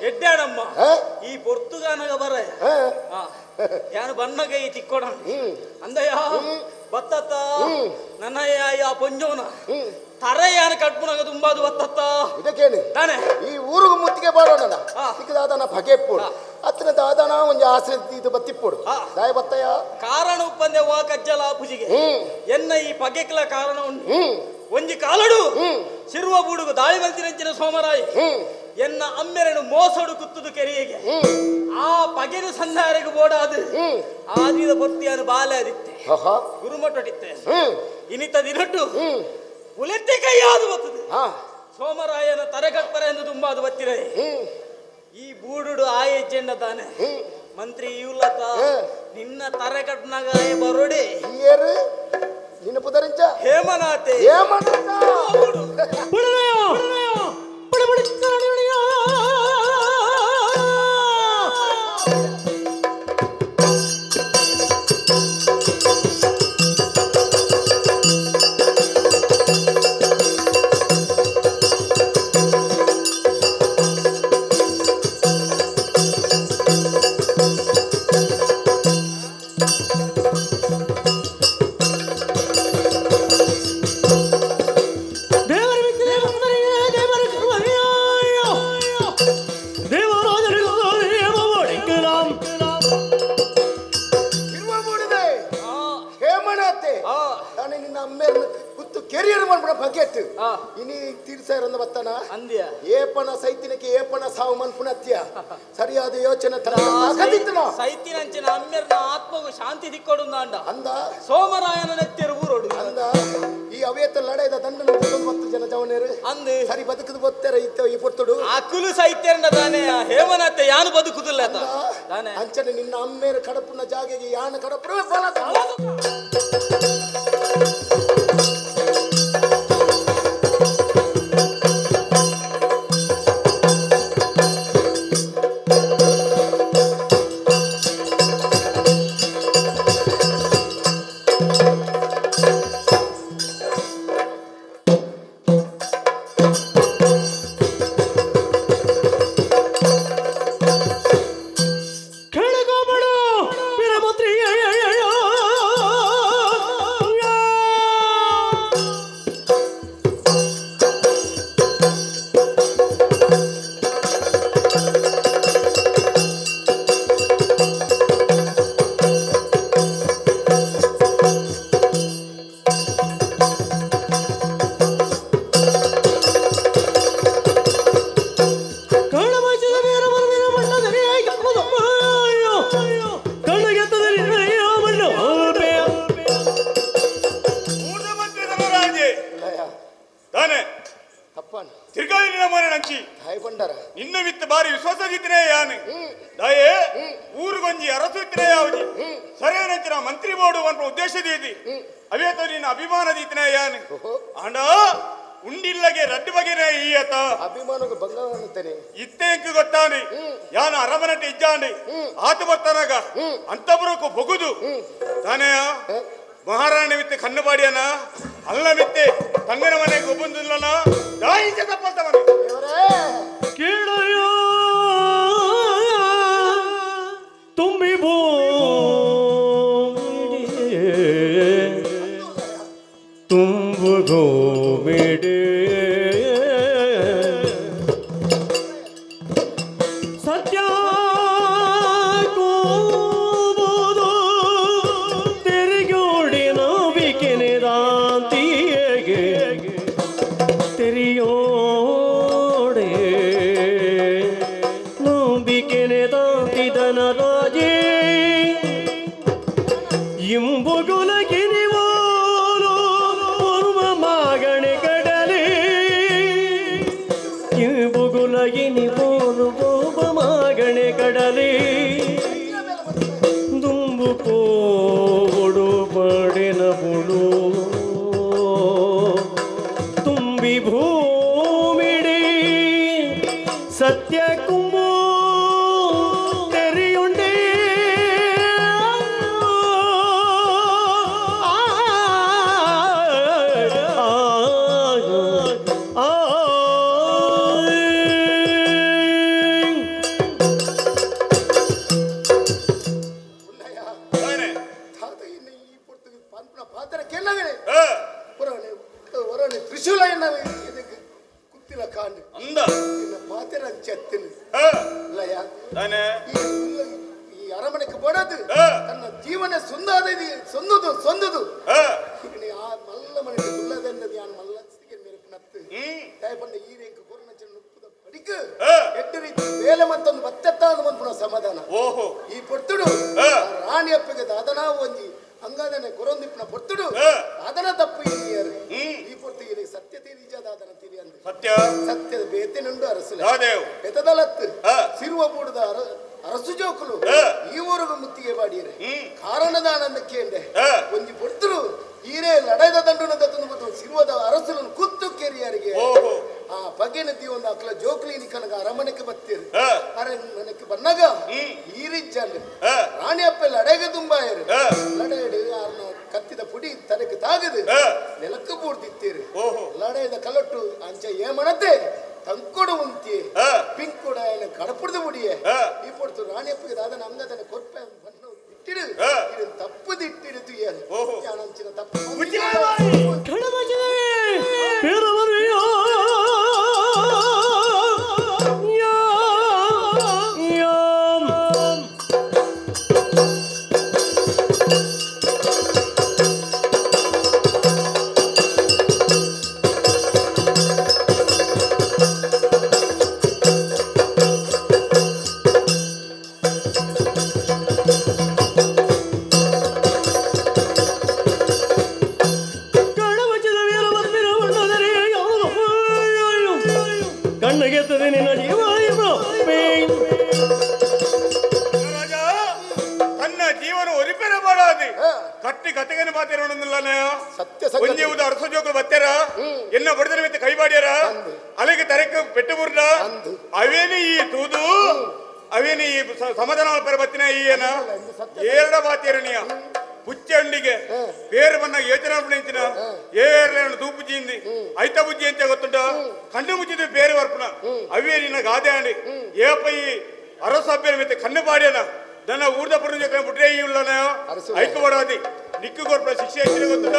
ಎಡ್ಡಾಡಮ್ಮ ಈ ಪೊರ್ತುಗಾನಗ ಬರ ಯಾನು ಬನ್ನಗ ಈ ತಿಕ್ಕೋಡ ಅಂದಯ್ಯ ಬತ್ತತ್ತ ನನ್ನಯ್ಯ ಆ ಪೊಂಜೋನ ತರೆ ಯಾನು ಕಟ್ಪುನಗ ತುಂಬಾದು ಬತ್ತತ್ತ
ಇದಕ್ಕೇನು
ತಾನೆ
ಈ ಊರಿಗೆ ಮುತ್ತಿಗೆ ಬಾಡೋಣ ದಾದನ ಬಗೆಪ್ಪೋಡು ಅತ್ತನ ದಾದನ ಒಂದು ಆಸೆ ಇದು ಬತ್ತಿಪ್ಪೋಡು ದಾಯ ಬತ್ತಯ್ಯ
ಕಾರಣ ಉಪ್ಪಂದೆ ವಾ ಕಜ್ಜಲ ಪೂಜೆಗೆ ಎನ್ನ ಈ ಪಗೆಕ್ಲ ಕಾರಣ ಉಂಟು ಒಂಜಿ ಕಾಲಡು ಸಿರುವ ಬೂಡುಗು ದಾಳಿ ಬಲ್ತಿರಂಚಿನ ಸೋಮರಾಯಿ ಎನ್ನ ಅಮ್ಮೆರನು ಮೋಸಡು ಕುತ್ತುದು ಕೆರೆಗೆ ಆ ಪಗೆನು ಸಂಧಾರೆಗೆ ಬೋಡಾದು ಆದಿದ ಬೊತ್ತಿಯನ್ನು ಬಾಲೆ ಅದಿತ್ತೆ ಗುರುಮಟ್ಟೊಟ್ಟಿತ್ತೆ ಇನಿತ ದಿನಟ್ಟು ಉಲೆತ್ತೆ ಕೈಯಾದು ಬರ್ತದೆ ಸೋಮರಾಯನ ತರೆಕಟ್ಪರ ಎಂದು ತುಂಬಾದು ಬತ್ತಿರೇ ಈ ಬೂಡುಡು ಆಯೆ ಚೆಂಡ ತಾನೆ ಮಂತ್ರಿ ಇವ್ಲತ ನಿನ್ನ ತರೆಕಟ್ನಾಗ ಆಯೆ ಬರೋಡೆ
ನಿನ್ನ ಪುದರಿಂಚ
ಹೇಮನಾಥೆ
ಹೇಮನಾಥ ಏಪಣ ಸೈತಿನಕ್ಕೆ ಏಪಣ ಸಾವು ಮನ್ಪುನತ್ಯ ಸರಿಯಾದ ಯೋಚನೆ
ಸೈತಿನಂಚಿನ ಅಮ್ಮೆರ್ನ ಆತ್ಮಗೂ ಶಾಂತಿ ದಿಕ್ಕೊಡು
ಅಂದ
ಸೋಮರಾಯನ ನೆತ್ತೆರು ಊರೋಡು
ಅಂದ ಈ ಅವೇತ ಲಡೈದ ದಂಡನ 10 ಜನ ಜವನೇರು
ಅಂದ
ಸರಿ ಬದುಕದು ಬೊತ್ತೆರ ಇತ್ತ ಈ ಪೊರ್ತುಡು
ಅಕುಲು ಸೈತ್ಯರಂಡ ತಾನೆ ಹೇಮನಾಥ ಯಾನು ಬದುಕುದಿಲ್ಲ
ತಾನೆ ಅಂಚನೆ ನಿನ್ನ ಅಮ್ಮೇರು ಕಡಪುನ ಜಾಗೆಗೆ ಯಾನ ಕಡಪುರು
ಅಂತಬರಕು ಬೊಗುದು ತಾನೇ ಮಹಾರಾಣಿ ಮಿತ್ತೆ ಕಣ್ಣುಬಾಡಿಯನ ಅಲ್ಲ ಮಿತ್ತೆ ತಂಗನ ಮನೆಗೆ ಒಬ್ಬಂದಿಲ್ಲನ ದಾಯಿ ತಪ್ಪಲ್ತವನ
ಕೇಳಯ್ಯೋ ತುಂಬಿ ತುಂಬು ಭೂಮಿಡಿ ಸತ್ಯ ತೆರಿಯೋಡೆ ನಂಬಿಕೆನೆ ತಾಂತಿದನ ರಾಜೇ ಇಂಬುಗುಲಗಿನಿವೋಲು ಪೂರ್ವ ಮಾಗಣೆ ಕಡಲೆ ಇಂಬುಗುಲಗಿನಿವೋಲು ಪೂರ್ವ ಮಾಗಣೆ ಕಡಲೆ ದುಂಬು ಪೋಡು ಪಡೆನ ಬುಳು ತುಂಬಿ ಭೂಮಿಡಿ ಸತ್ಯ ಕುಂಬು ತೆರೆಯುಂಡೆ
ತ್ರಿಶೂಲ ಕುತ್ತಿಲ ಕಾಂಡು
ಅಂದ
ಪಾತ್ರ ಚೆತ್ತಿನ ಈ ಅರಮನೆಗೆ ಬಡದು ತನ್ನ ಜೀವನ ಸುಂದದ ಸೊಂದುದು ಸೊಂದುದು ಆ ಮಲ್ಲ ಮನೆ ಉಳ್ಳದೆಂದದು ಯಾನ್ ಮಲ್ಲ ಮೇರೆ ದಯಪಂಡ ಈ ರೇಂಕ್ ಕೊರನಚನ ನುಪ್ಪುದ ಪಡಿಕು ಎಟ್ಟು ರೀತಿ ಬೇಲೆ ಮತ್ತೊಂದು ಬತ್ತೆತ್ತ ಒಂದು ಸಮಾಧಾನ.
ಓಹೋ
ಈ ಪೊರ್ತುಡು ರಾಣಿ ಅಪ್ಪಿಗೆ ದಾದನಾ ಒಂಜಿ ಹಂಗಾದನೆ ಕೊರೊಂದಿಪ್ಪನ ಪೊರ್ತುಡು ಅದನ ತಪ್ಪು ಈ ಪೊರ್ತು ಈ ಸತ್ಯ ತೀರಿ ದಾದನ ತೀರಿ ಅಂದ್ರೆ
ಸತ್ಯ
ಸತ್ಯದ ಬೇತೆನುಂಡು ಅರಸುಲೆ ಎತದಲತ್ತು ಸಿರುವ ಬೂಡದ ಅರಸು ಜೋಕುಲು ಈ ಊರುಗು ಮುತ್ತಿಗೆ ಬಾಡಿಯರೆ ಕಾರಣದಾನಂದ ಕೇಂಡೆ ಒಂಜಿ ಪೊರ್ತುರು ಈರೇ ಲಡಾಯ್ದ ದಂಡುನ ದತ್ತೊಂದು ಗೊತ್ತು ಸಿರುವದ ಅರಸುలను ಕುತ್ತು ಕೆರಿಯರಿಗೆ ಆ ಪಗೆನ ಒಂದು ಅಕ್ಲ ಜೋಕ್ಲಿ ನಿಕನಗ ಅರಮನೆಗೆ ಬತ್ತೀರು ಅರಮನೆಗೆ ಬನ್ನಾಗ ಈರಿಜ್ಜನ್ ರಾಣಿ ಅಪ್ಪ ಲಡಾಯಿಗೆ ತುಂಬಾಯರು ಲಡಾಯ್ಡು ಆರ್ನ ಕತ್ತಿದ ಪುಡಿ ತಲೆಗೆ ತಾಗದು ನೆಲಕ್ಕೆ ಬೂಡ್ದಿತ್ತೀರು ಲಡಾಯ್ದ ಕಲೊಟ್ಟು ಅಂಚ ಏಮಣತೆ ತಂಕೊಡು ಉಂತಿ ಪಿಂಕೊಡ ಕಡಪುಡ್ದು ಮುಡಿಯೆ ಈ ಪೊಡ್ತು ರಾಣಿಯಪ್ಪಗೆ ದಾದ ನಮ್ಗದನ್ನ ಕೊರ್ಪೆ ಇಟ್ಟಿಡು ಇದು ತಪ್ಪು ಇಟ್ಟಿಡು ತುಯ್ಯದು ಅಂಚಿನ ತಪ್ಪು
ಎನ್ನ ಬಡದನ ಮಿತ್ತ ಕೈ ಬಾಡ್ಯಾರ ಅಲ್ಲಿಗೆ ತರಕ್ಕೆ ಪೆಟ್ಟು ಬುರ್ನ ಅವೇನು ಈ ತೂದು ಅವೇನು ಈ ಸಮಾಧಾನ ಬತ್ತಿನ ಈ ಏನ ಏರಡ ಬಾತಿಯರಣಿಯ ಪುಚ್ಚಂಡಿಗೆ పేరు ಬನ್ನ ಯೋಚನೆ ನಿಂಚಿನ ಏರ್ಲೇನು ತೂಪು ಚೀಂದಿ ಐತ ಬುಜ್ಜಿ ಅಂತ ಗೊತ್ತುಂಟ ಕಣ್ಣು ಮುಚ್ಚಿದ పేరు ವರ್ಪಣ ಅವೇ ನಿನ್ನ ಗಾದೆ ಅಂಡಿ ಏಪೈ ಅರಸಭ್ಯರ ಮಿತ್ತ ಕಣ್ಣು ಪಾಡ್ಯನ ನನ್ನ ಊರ್ದ ಪುರುಷ ಬುಟ್ರೆ ಇಲ್ಲನ ಐಕ್ಯಪಡಾದಿ ನಿಕ್ಕು ಕೊರ್ಪಣ ಶಿಕ್ಷೆ ಹೆಚ್ಚಿನ ಗೊತ್ತುಂಟ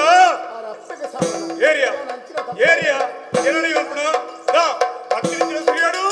ಏರಿಯಾ ಏರಿಯಾ ಏನೋ ವರ್ಪಣ ದಾ ಹತ್ತಿರ ಸುರಿಯಾಡು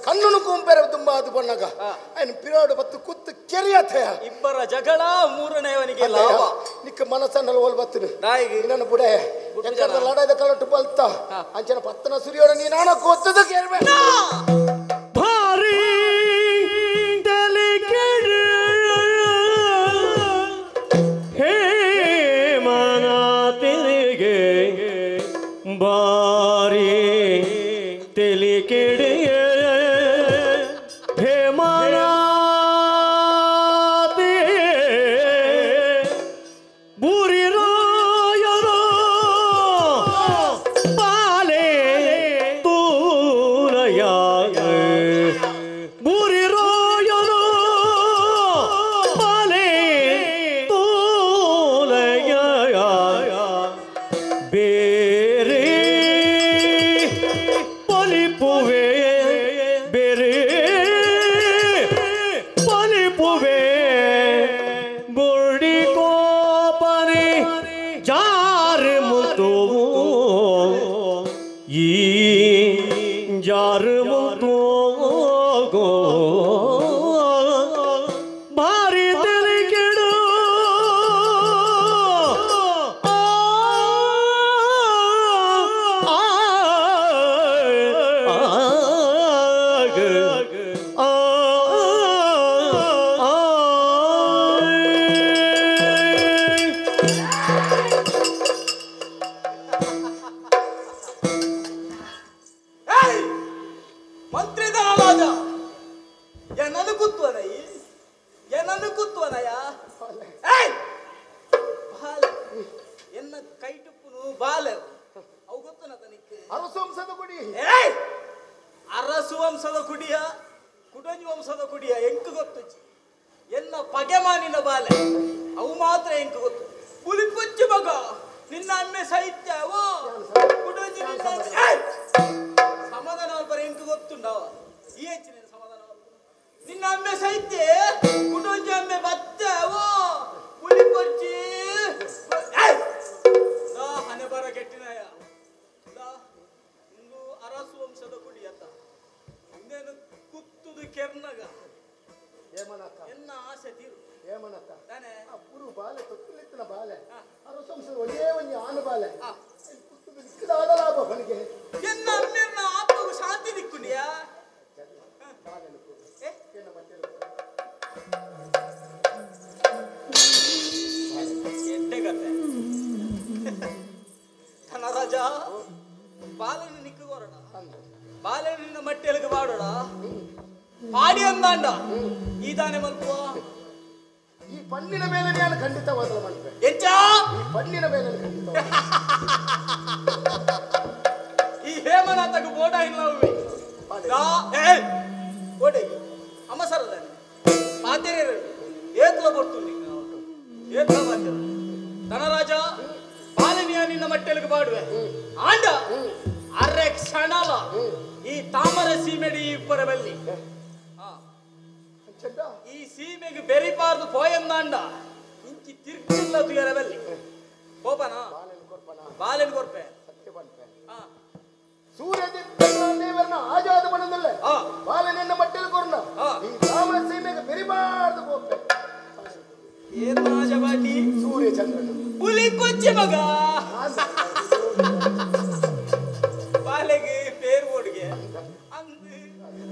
ಕಣ್ಣು ಕುಂಪೆರ ತುಂಬಾ ಅದು ಬಣ್ಣಗ ಪಿರಾಡು ಬತ್ತು ಕುತ್ತು ಕೆರಿಯತೆಯ
ಇಬ್ಬರ ಜಗಳ ಮೂರನೆಯವನಿಗೆ ಲಾಭ
ನಿಕ್ಕ ಮನಸ್ಸನ್ನಲ್ಲಿ ಹೋಲ್ ಬತ್ತಿನ ನನ್ನ ಬುಡೆ ಲಡಾಯ್ದ ಕಲಟು ಬಲ್ತ ಅಂಚನ ಪತ್ತನ ಸುರಿಯೋಡ ನೀನಾನ ಗೊತ್ತದ ಕೇಳ್ಬೇಡ
ಭಾರಿ ಹೇ ಮನ ತೆರಿಗೆ ಬಾರಿ ತೆಲಿ ಕೆಡೆಯ
ನಿನ್ನ ಅಮ್ಮೆ ಸಾಹಿತ್ಯ ವಂಶದ ಕುಡಿ ಅತ್ತ ಇಂದೇನು ಕುತ್ತುದು ಕೆರ್ನಗ
ಏಮನಕ್ಕ
ಎನ್ನ ಆಸೆ ತೀರು
ಏಮನಕ್ಕ
ತಾನೆ
ಆ ಪುರು ಬಾಲೆ ತೊಟ್ಟಿಲಿತ್ತಿನ ಬಾಲೆ ಅರಸ ವಂಶದ ಒಂದೇ ಒಂಜಿ ಆನು ಬಾಲೆ ಕುತ್ತುದು ನಿಕ್ಕದಾದ ಲಾಭ ಬನಿಗೆ
ಎನ್ನ ಅಮ್ಮೆರ್ನ ಆತ್ಮಗೂ ಶಾಂತಿ ದಿಕ್ಕುಂಡಿಯಾ
ಬಾಲೆನು ಕೊಡು
ಏ
ಎನ್ನ ಮಟ್ಟೆಲು ಕೊಡು.
ಎಡ್ಡೆ ಕತೆ ಧನರಾಜ ಬಾಲನ ನಿಕ್ಕುಗೋರಣ
ಅಂದ
ಬಾಲನ ನಿನ್ನ ಮಟ್ಟೆಲುಗು ಬಾಡೋಡ ಪಾಡಿ ಅಂದಾಂಡ ಈ ದಾನೆ ಮಲ್ಪುವ
ಈ ಪಣ್ಣಿನ ಮೇಲೆ ನಾನು ಖಂಡಿತವಾದಲ ಮಾಡ್ಬೇಕು
ಎಂಚ
ಈ ಪಣ್ಣಿನ ಮೇಲೆ ಖಂಡಿತವಾದ
ಈ ಹೇಮನಾಥకు ಬೋಡ ಇಲ್ಲ
ಬಾಲೆ.
ಓಡೆ ಅಮ್ಮ ಸರದಾನೆ ಪಾತೆರೆ ಏತ್ಲ ಬರ್ತುಂಡಿ ಏತ್ಲ ಬಾತೆರ ಧನರಾಜ ಬಾಲನಿಯ ನಿನ್ನ ಮಟ್ಟೆಲುಗು ಬಾಡುವೆ ಆಂಡ ಅರೆ ಕ್ಷಣಲ ಈ ತಾಮರ ಸೀಮೆಡಿ ಇಬ್ಬರ ಬಲ್ಲಿ
ಚೆಡ್ಡ
ಈ ಸೀಮೆಗೆ ಬೆರಿಪಾರ್ದು ಪೋಯಂದಾಂಡ ಇಂಚಿ ತಿರ್ಗಿಲ್ಲ ತುಯರಬಲ್ಲಿ ಕೋಪನ
ಬಾಲೆನು ಕೊರ್ಪನ
ಬಾಲೆನ್ ಕೊರ್ಪೆ
ಸತ್ಯ ಪನ್ಪೆ
ಆ,
ಸೂರ್ಯ ದೇವರನ್ನ ಆಜಾದ ಬಣ್ಣದಲ್ಲೇ
ಆ.
ಬಾಲನೆನ್ನ ಮಟ್ಟೆಲು ಕೊರ್ನ
ಆ.
ಈ ತಾಮರ ಸೀಮೆಗೆ ಬೆರಿಬಾರ್ದು ಗೋಪೆ
ಏನ್ ರಾಜಬಾಟಿ
ಸೂರ್ಯ ಚಂದ್ರನು
ಹುಲಿ ಕೊಚ್ಚಿ ಮಗ ಬಾಲೆಗೆ ಪೇರು ಓಡಿಗೆ ಅಂದು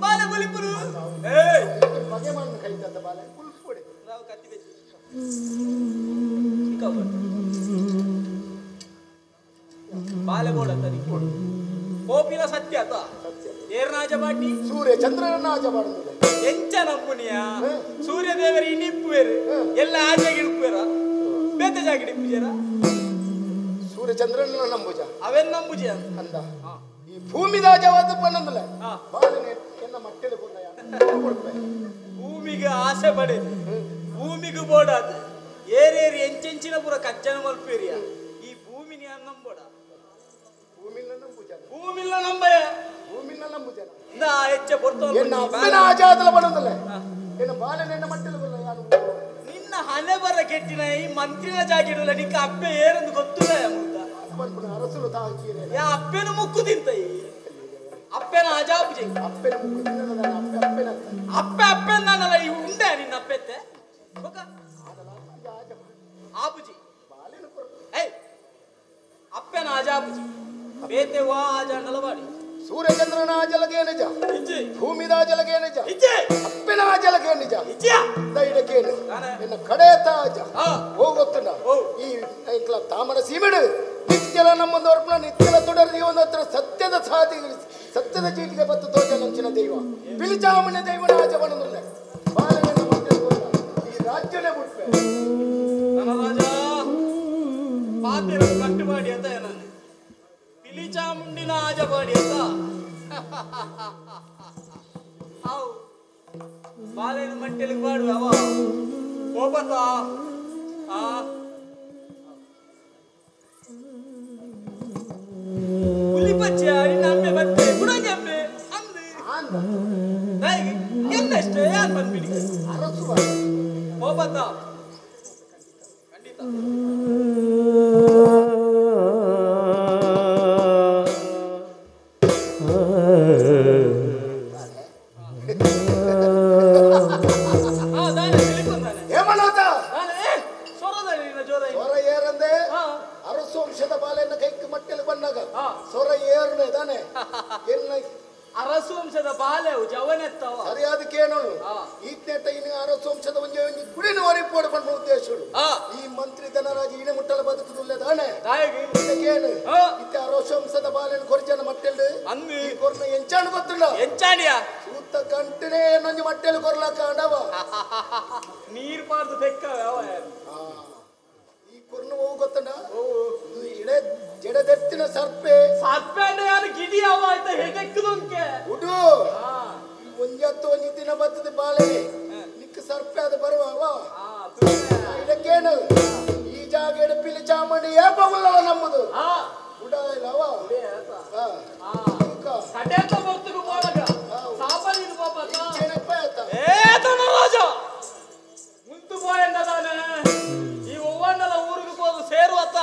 ಬಾಲೆ ಹುಲಿಪುರು ಏಯ್
ಬಗೆ ಮಣ್ಣು ಕೈತಂತ ಬಾಲೆ ಕುಲ್ಪೊಡೆ
ನಾವು ಕತ್ತಿ ಬೆಚ್ಚಿ ಸಿಕ್ಕಾಪಟ್ಟೆ. ಬಾಲೆ ಬೋಡತ್ತ ನಿಕ್ಕೋಡು ಕೋಪಿನ ಸತ್ಯ ಅತ
ಸತ್ಯ
ಏರ್ನಾಜ ಬಾಟಿ
ಸೂರ್ಯ ಚಂದ್ರನನ್ನ ಆಜ ಮಾಡುದಿಲ್ಲ
ಎಂಚ ನಂಬುನಿಯ ಸೂರ್ಯದೇವರು ಇನಿಪ್ಪುವೇರು ಎಲ್ಲ ಆಜಾಗಿ ಇಡ್ಪುವೇರ ಬೇತೆ ಜಾಗಿ ಇಡ್ಪುಜೇರ
ಸೂರ್ಯ ಚಂದ್ರನ ನಂಬುಜ
ಅವೆನ್ ನಂಬುಜೆ
ಅಂದ ಈ ಭೂಮಿದ ಆಜವಾದ ಪನ್ನಂದಲ್ಲ
ಹಾ.
ಬಾಲನೆ ಎನ್ನ ಮಟ್ಟೆಲು ಕೊಡ್ಪೆ
ಭೂಮಿಗೆ ಆಸೆ ಪಡೆ ಭೂಮಿಗೆ ಬೋಡಾದ ಏರೇರಿ ಎಂಚೆಂಚಿನ ಪೂರ ಕಜ್ಜನ ಮಲ್ಪೇರಿಯ ಈ ಭೂಮಿನಿ ನಂಬೋಡ
ಭೂಮಿನ ನಂಬುಜ
ಭೂಮಿಲ್ಲ ನಂಬಯ
ಭೂಮಿನ ನಂಬುಜನ
ನಾ ಹೆಚ್ಚ ಬರ್ತೋ
ಎನ್ನ ಅಪ್ಪನ ಆಜಾದಲ ಪನ್ನಂದಲ್ಲ ಎನ್ನ ಬಾಲನೆ ಎನ್ನ ಮಟ್ಟೆಲು ಕೊಲ್ಲ ಯಾನು
ನಿನ್ನ ಹಣೆ ಬರ ಕೆಟ್ಟಿನ ಈ ಮಂತ್ರಿನ ಜಾಗಿಡಲ್ಲ ನಿಕ್ಕ ಅಪ್ಪೆ ಏರೆಂದು ಗೊತ್ತಿಲ್ಲ ಮುಗ್ದ
ಪನ್ಪುನ ಅರಸುಲು ತಾಕೀರೆ
ಯಾ ಅಪ್ಪೆನು ಮುಕ್ಕು ತಿಂತ ಈ ಅಪ್ಪೆನ ಅಜಾಬುಜೆ
ಅಪ್ಪೆನ ಮುಕ್ಕು ತಿನ್ನದ ಅಪ್ಪೆ ಅಪ್ಪೆನ
ಅಪ್ಪೆ ಅಪ್ಪೆ ನಾನಲ್ಲ ಈ ಉಂಡೆ ನಿನ್ನ ಅಪ್ಪೆತ್ತೆ ಬೊಕ
ಆಜ
ಆಬುಜಿ
ಬಾಲೆನು ಕೊರ್ಪೆ
ಏಯ್ ಅಪ್ಪೆನ ಅಜಾಬುಜಿ ಬೇತೆ ವಾ ಆಜ ನಲವಾಡಿ
ಸೂರ್ಯಚಂದ್ರನ ಆಜಲಗೆ ನಿಜ
ಇಜ್ಜಿ
ಭೂಮಿದ ಆಜಲಗೆ ನಿಜ
ಇಜ್ಜಿ
ಅಪ್ಪೆನ ಆಜಲಗೆ ನಿಜ
ಇಜ್ಜಿಯಾ
ದೈಡಕೇನು
ತಾನೆ.
ನಿನ್ನ ಕಡೆತ ಆಜ
ಆ.
ಹೋಗೊತ್ತುಂಡ
ಓ.
ಈ ಇಂಕ್ಲ ತಾಮರ ಸೀಮೆಡು ನಿತ್ಯಲ ನಮ್ಮೊಂದು ಅರ್ಪಣ ನಿತ್ಯಲ ತೊಡರು ಒಂದು ಹತ್ರ ಸತ್ಯದ ಸಾಧಿ ಸತ್ಯದ ಚೀಟಿಗೆ ಬತ್ತು ತೋಜ ನಂಚಿನ ದೈವ ಪಿಲಿಚಾಮಣ್ಯ ದೈವನ ಆಜವನದುಲ್ಲ ಬಾಲನ ಈ ರಾಜ್ಯನೇ ಬಿಟ್ಪೆ
ನನ್ನ ರಾಜ ಪಾತಿರ ಕಟ್ಟುಪಾಡಿ ಅಂತ ನಾನು ಪಿಲಿ ಚಾಮುಂಡಿನ ಆಜಪಾಡಿ ಅಂತ ಅವು ಬಾಳೆನ ಮಟ್ಟೆಲಿಗೆ ಬಾಡುವ ಅವ ಕೋಪತ ಆ ಹುಲಿ ಪಚ್ಚೆ ನಿನ್ನ ಅಮ್ಮೆ ಬತ್ತೆ ಗುಡಂಗೆ ಅಮ್ಮೆ ಅಂದು
ಆಂದ
ನಾಯಿಗೆ ಎನ್ನಷ್ಟೇ ಯಾರು ಬಂದ್ಬಿಡಿ
ಅರಸುವ
ಕೋಪತ ಖಂಡಿತ ಆ ದಾನೆ ತಿಳಿಕೊಂಡಾನೆ
ಹೇಮನಾಥ
ದಾನೆ ಏ ಸೊರದಾನೆ ನಿನ್ನ ಜೋರ
ಸೊರ ಏರಂದೆ
ಹಾ.
ಅರಸು ವಂಶದ ಬಾಲೆಯನ್ನ ಕೈಗೆ ಮಟ್ಟೆಲು ಬಂದಾಗ
ಹಾ.
ಸೊರ ಏರ್ನೆ ತಾನೆ ಎನ್ನ
ಅರಸು ವಂಶದ ಬಾಲೆವು ಜವನೆತ್ತವ
ಸರಿಯಾದ ಕೇಳೋಣ
ಹಾ.
ಈತ್ನೆಟ್ಟ ಇನ್ನು ಅರಸು ವಂಶದ ಒಂಜೆ ಒಂಜಿ ಕುಡಿನ ಒರಿಪೋಡು ಪಂಡ ಉದ್ದೇಶಗಳು
ಹಾ.
ಈ ಮಂತ್ರಿ ಧನರಾಜ ಈನೆ ಮುಟ್ಟಲ ಬದುಕುದುಲ್ಲೆ ತಾನೆ
ದಾಯಗಿ
ಇದಕ್ಕೇನು
ಹಾ.
ಇತ್ತೆ ಅರಸು ವಂಶದ ಬಾಲೆಯನ್ನು ಕೊರ್ಜನ ಮಟ್ಟೆಲ್ಡು
ಅಂದು
ಈ ಕೊರ್ನ ಎಂಚಾಣು ಗೊತ್ತಿಲ್ಲ
ಎಂಚಾಣಿಯ
ಸೂತ ಕಂಟನೇ ನಂಜು ಮಟ್ಟೆಲು ಕೊರ್ಲಾಕ ಅಂಡವ
ನೀರ್ ಪಾರ್ದು ತೆಕ್ಕವ ಅವ
ಈ ಕೊರ್ನ ಹೋಗು ಗೊತ್ತಂಡ ಇದು ಇಡೆ ಜಡದೆತ್ತಿನ ಸರ್ಪೆ
ಸರ್ಪೆಂಡ ಯಾರು ಗಿಡಿ ಅವ ಆಯ್ತ ಹೆದೆಕ್ಕದೊಂಕೆ
ಉಡು ಒಂಜತ್ತು ಒಂಜಿ ದಿನ ಬರ್ತದೆ ಬಾಳೆ ನಿಕ್ಕ ಸರ್ಪೆ ಅದು ಬರುವ ಅವ ಇದಕ್ಕೇನು ಈ ಜಾಗ ಎಡಪಿಲಿ ಚಾಮುಂಡಿ ಏಪ ಉಲ್ಲವ ನಮ್ಮದು ಉಡ ಇಲ್ಲವ ಹಾ. ಉಕ್ಕ.
ಕಡೆತ ಬರ್ತುಗು ಬೋಳಗ ಸಾಪನಿದು ಪಾಪ
ಏನಪ್ಪ ಆತ?
ಏ ಧನರಾಜ ಮುಂತು ಪೋಯಂಡದಾನೆ ಈ ಒವ್ವಣ್ಣಲ ಊರಿಗೆ ಹೋದು ಸೇರುವತ್ತ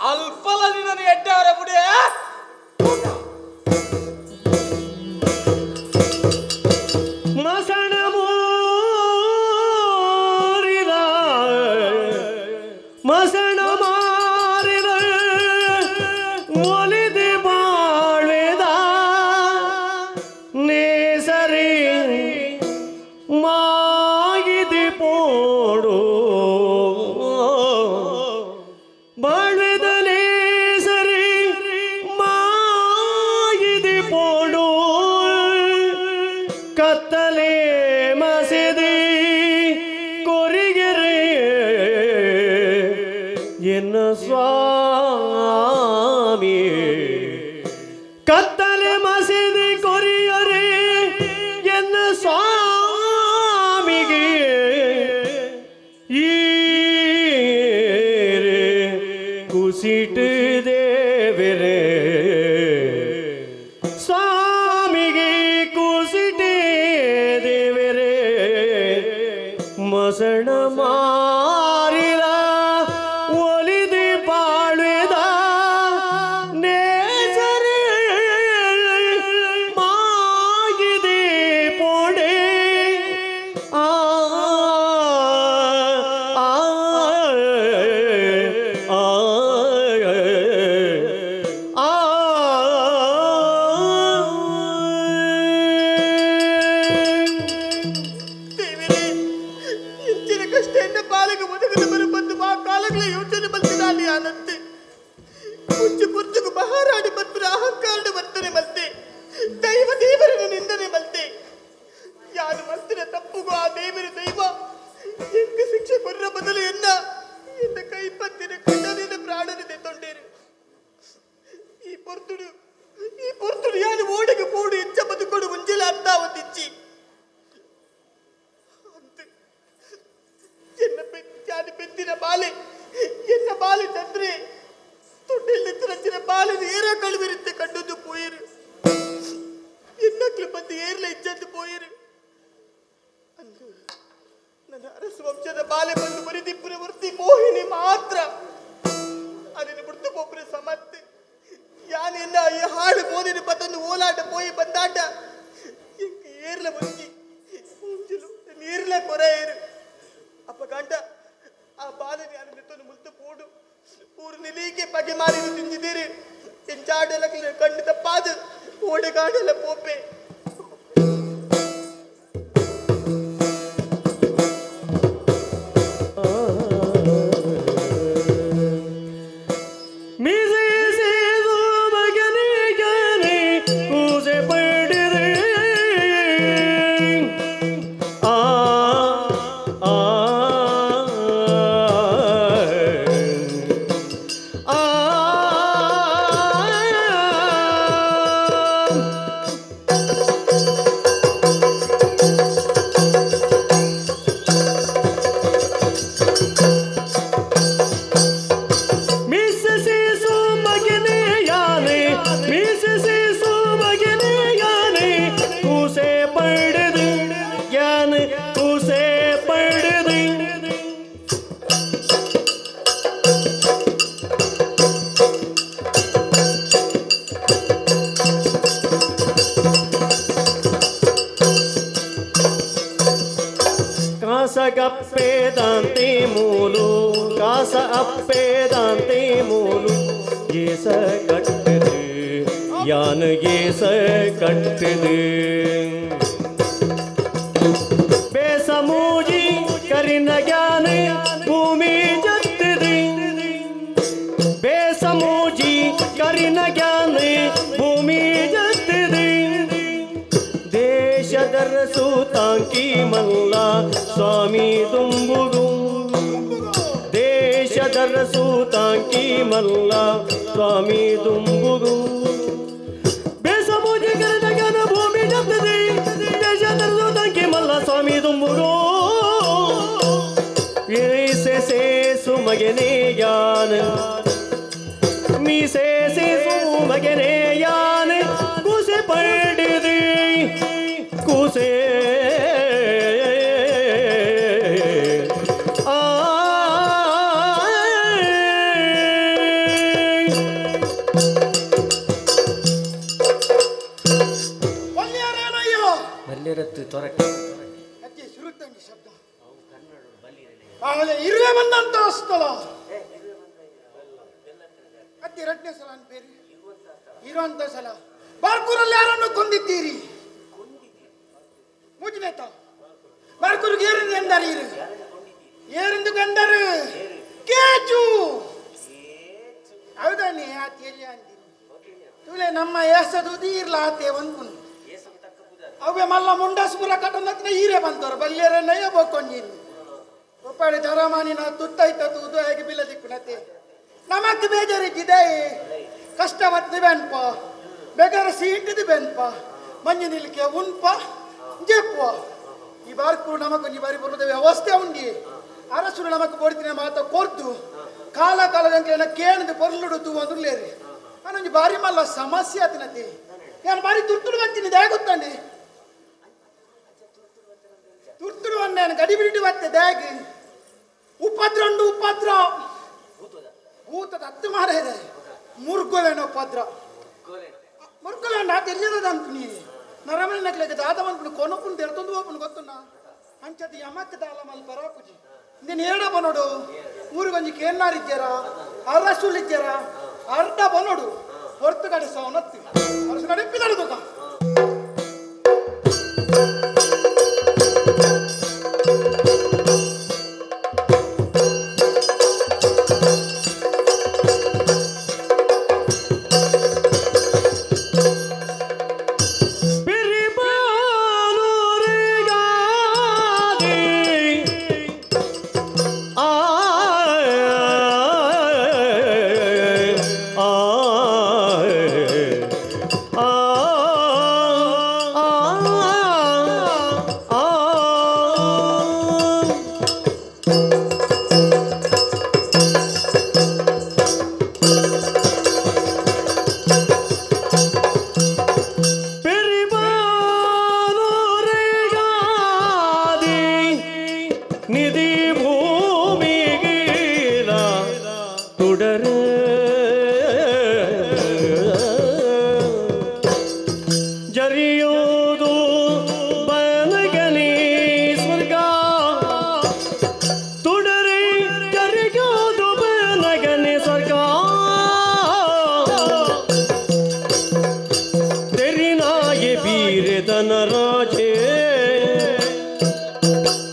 ಅಲ್ಪಲ ನಿನ್ನನ್ನು ಎಡ್ಡೆ ಅವರ ಬುಡಿ
ಇಜ್ಜದ್ದು ಪೋಯಿರು ಅಂದು ನನ್ನ ಅರಸು ವಂಶದ ಬಾಲೆ ಬಂದು ಬರಿದಿಪ್ಪುರ ವೃತ್ತಿ ಮೋಹಿನಿ ಮಾತ್ರ ಅದನ್ನು ಬಿಡ್ತು ಪೋಪುರ ಸಮತ್ತೆ ಯಾನೆಲ್ಲ ಈ ಹಾಳು ಮೋದಿನ ಪತ್ತೊಂದು ಓಲಾಟ ಪೋಯಿ ಬಂದಾಟ ಎಂಕ್ ಏರ್ಲ ಬಂದಿ ಮುಂಜಲು ನೀರ್ಲ ಕೊರ ಏರು ಅಪ್ಪ ಗಂಟ ಆ ಬಾಲೆ ಯಾರು ನಿತ್ತೊಂದು ಮುಲ್ತು ಪೋಡು ಊರು ನಿಲೀಕೆ ಪಗೆ ಮಾರಿ ತಿಂದಿದ್ದೀರಿ ಎಂಚಾಟೆಲ್ಲ ಕಣ್ಣು ತಪ್ಪಾದು ಓಡೆಗಾಡೆಲ್ಲ ಪೋಪೆ
बेसमूजी करिन ज्ञान भूमि जत्तदी बेसमूजी करिन ज्ञान भूमि जत्तदी देश दरसु तांकी मल्ला स्वामी दुंबुगु देश दरसु तांकी मल्ला स्वामी दुंबुगु बेसमूजी करिन ज्ञान भूमि जत्तदी देश दरसु तांकी मल्ला स्वामी दुंबुगु सुमगने ज्ञान मीसे से सुमगने ज्ञान कुसे पढ़ कुसे आ
ಬಲ್ಲಿರತ್ತು ತೊರಕೆ
ಶಬ್ದ ಆಮೇಲೆ ಇರುವೆ ಬಂದಂತ ಸ್ಥಳ ಅತಿ ಎರಡನೇ ಸಲ ಅನ್ಬೇರಿ ಇರುವಂತ ಸಲ ಬಾರ್ಕೂರಲ್ಲಿ ಯಾರನ್ನು ಕೊಂದಿದ್ದೀರಿ? ಮೂಜನೇತ ಬಾರ್ಕೂರಿಗೆ ಏರಿಂದ ಎಂದರು ಇರು ಏರಿಂದು ಕಂದರು ಕೇಚು ಹೌದಾನೆ ಆತ ಎಲ್ಲಿ ಅಂತೀನಿ ತುಲೆ ನಮ್ಮ ಏಸದು ಇರ್ಲ ಆತೆ ಒಂದು ಅವೇ ಮಲ್ಲ ಮುಂಡಾಸ್ಪುರ ಕಟ್ಟನತ್ನ ಹೀರೆ ಬಂತವರು ಬಲ್ಯರನ್ನಯ್ಯ ಬೋಕೊಂಡೀನಿ ಒಪ್ಪಾಡಿ ದರಮಾನಿನ ತುತ್ತೈತ ತೂದು ಹೇಗೆ ಬಿಲ್ಲ ದಿಕ್ಕುನತೆ ನಮಕ್ ಬೇಜಾರಿದ್ದಿದೆ ಕಷ್ಟ ಬದ್ದು ಬೆನ್ಪ ಬೇಕಾದ್ರೆ ಸೀಟಿದು ಬೆನ್ಪ ಮಂಜು ನಿಲ್ಕೆ ಉನ್ಪ ಜೆಪ್ಪುವ ಈ ಬಾರ್ಕು ನಮಕ್ ಒಂಜಿ ಬಾರಿ ಬರುದ ವ್ಯವಸ್ಥೆ ಉಂಡಿ ಅರಸುರು ನಮಕ್ ಬೋಡ್ತಿನ ಮಾತ ಕೊರ್ದು ಕಾಲ ಕಾಲದಂತೆ ಕೇಣದು ಪೊರ್ಲುಡು ತೂ ಅಂದ್ಲೇರಿ ನಾನೊಂಜಿ ಬಾರಿ ಮಲ್ಲ ಸಮಸ್ಯೆ ಆತಿನತಿ ನಾನು ಬಾರಿ ತುರ್ತುಡು ಬರ್ತೀನಿ ದ್ಯಾಗುತ್ತಾನೆ ತುರ್ತುಡು ನಾನು ಗಡಿಬಿಡಿ ಬತ್ತೆ ದ್ಯಾಗಿ ಉಪದ್ರ ಉಂಡು ಉಪದ್ರ ಭೂತದ ಹತ್ತು ಮಾರ ಇದೆ ಮುರ್ಗೊಲೇನೋ ಉಪದ್ರ ಮುರ್ಗೊಲೇನ తెలియదు ನೀ ನರಮನೆ ನಕ್ಲೆಗೆ ದಾದ ಮನ್ಪುನು ಕೊನಪುನ್ ತೆರೆತೊಂದು ಓಪನ್ ಗೊತ್ತುನ್ನ ಅಂಚತಿ ಯಮಕ್ ದಾಲ ಮಲ್ ಬರಾಪುಜಿ ನೀನು ಏಡ ಬನೋಡು ಊರಿಗೊಂಜಿ ಕೇನ್ನಾರಿದ್ದೀರ ಅರಸುಲಿದ್ದೀರ ಅರ್ಧ ಬನೋಡು ಹೊರತು ಕಡೆ ಸವನತ್ತಿ ಅರಸು ಕಡೆ ಪಿದಡು ತುಕ
ಆ ಧನರಾಜೇ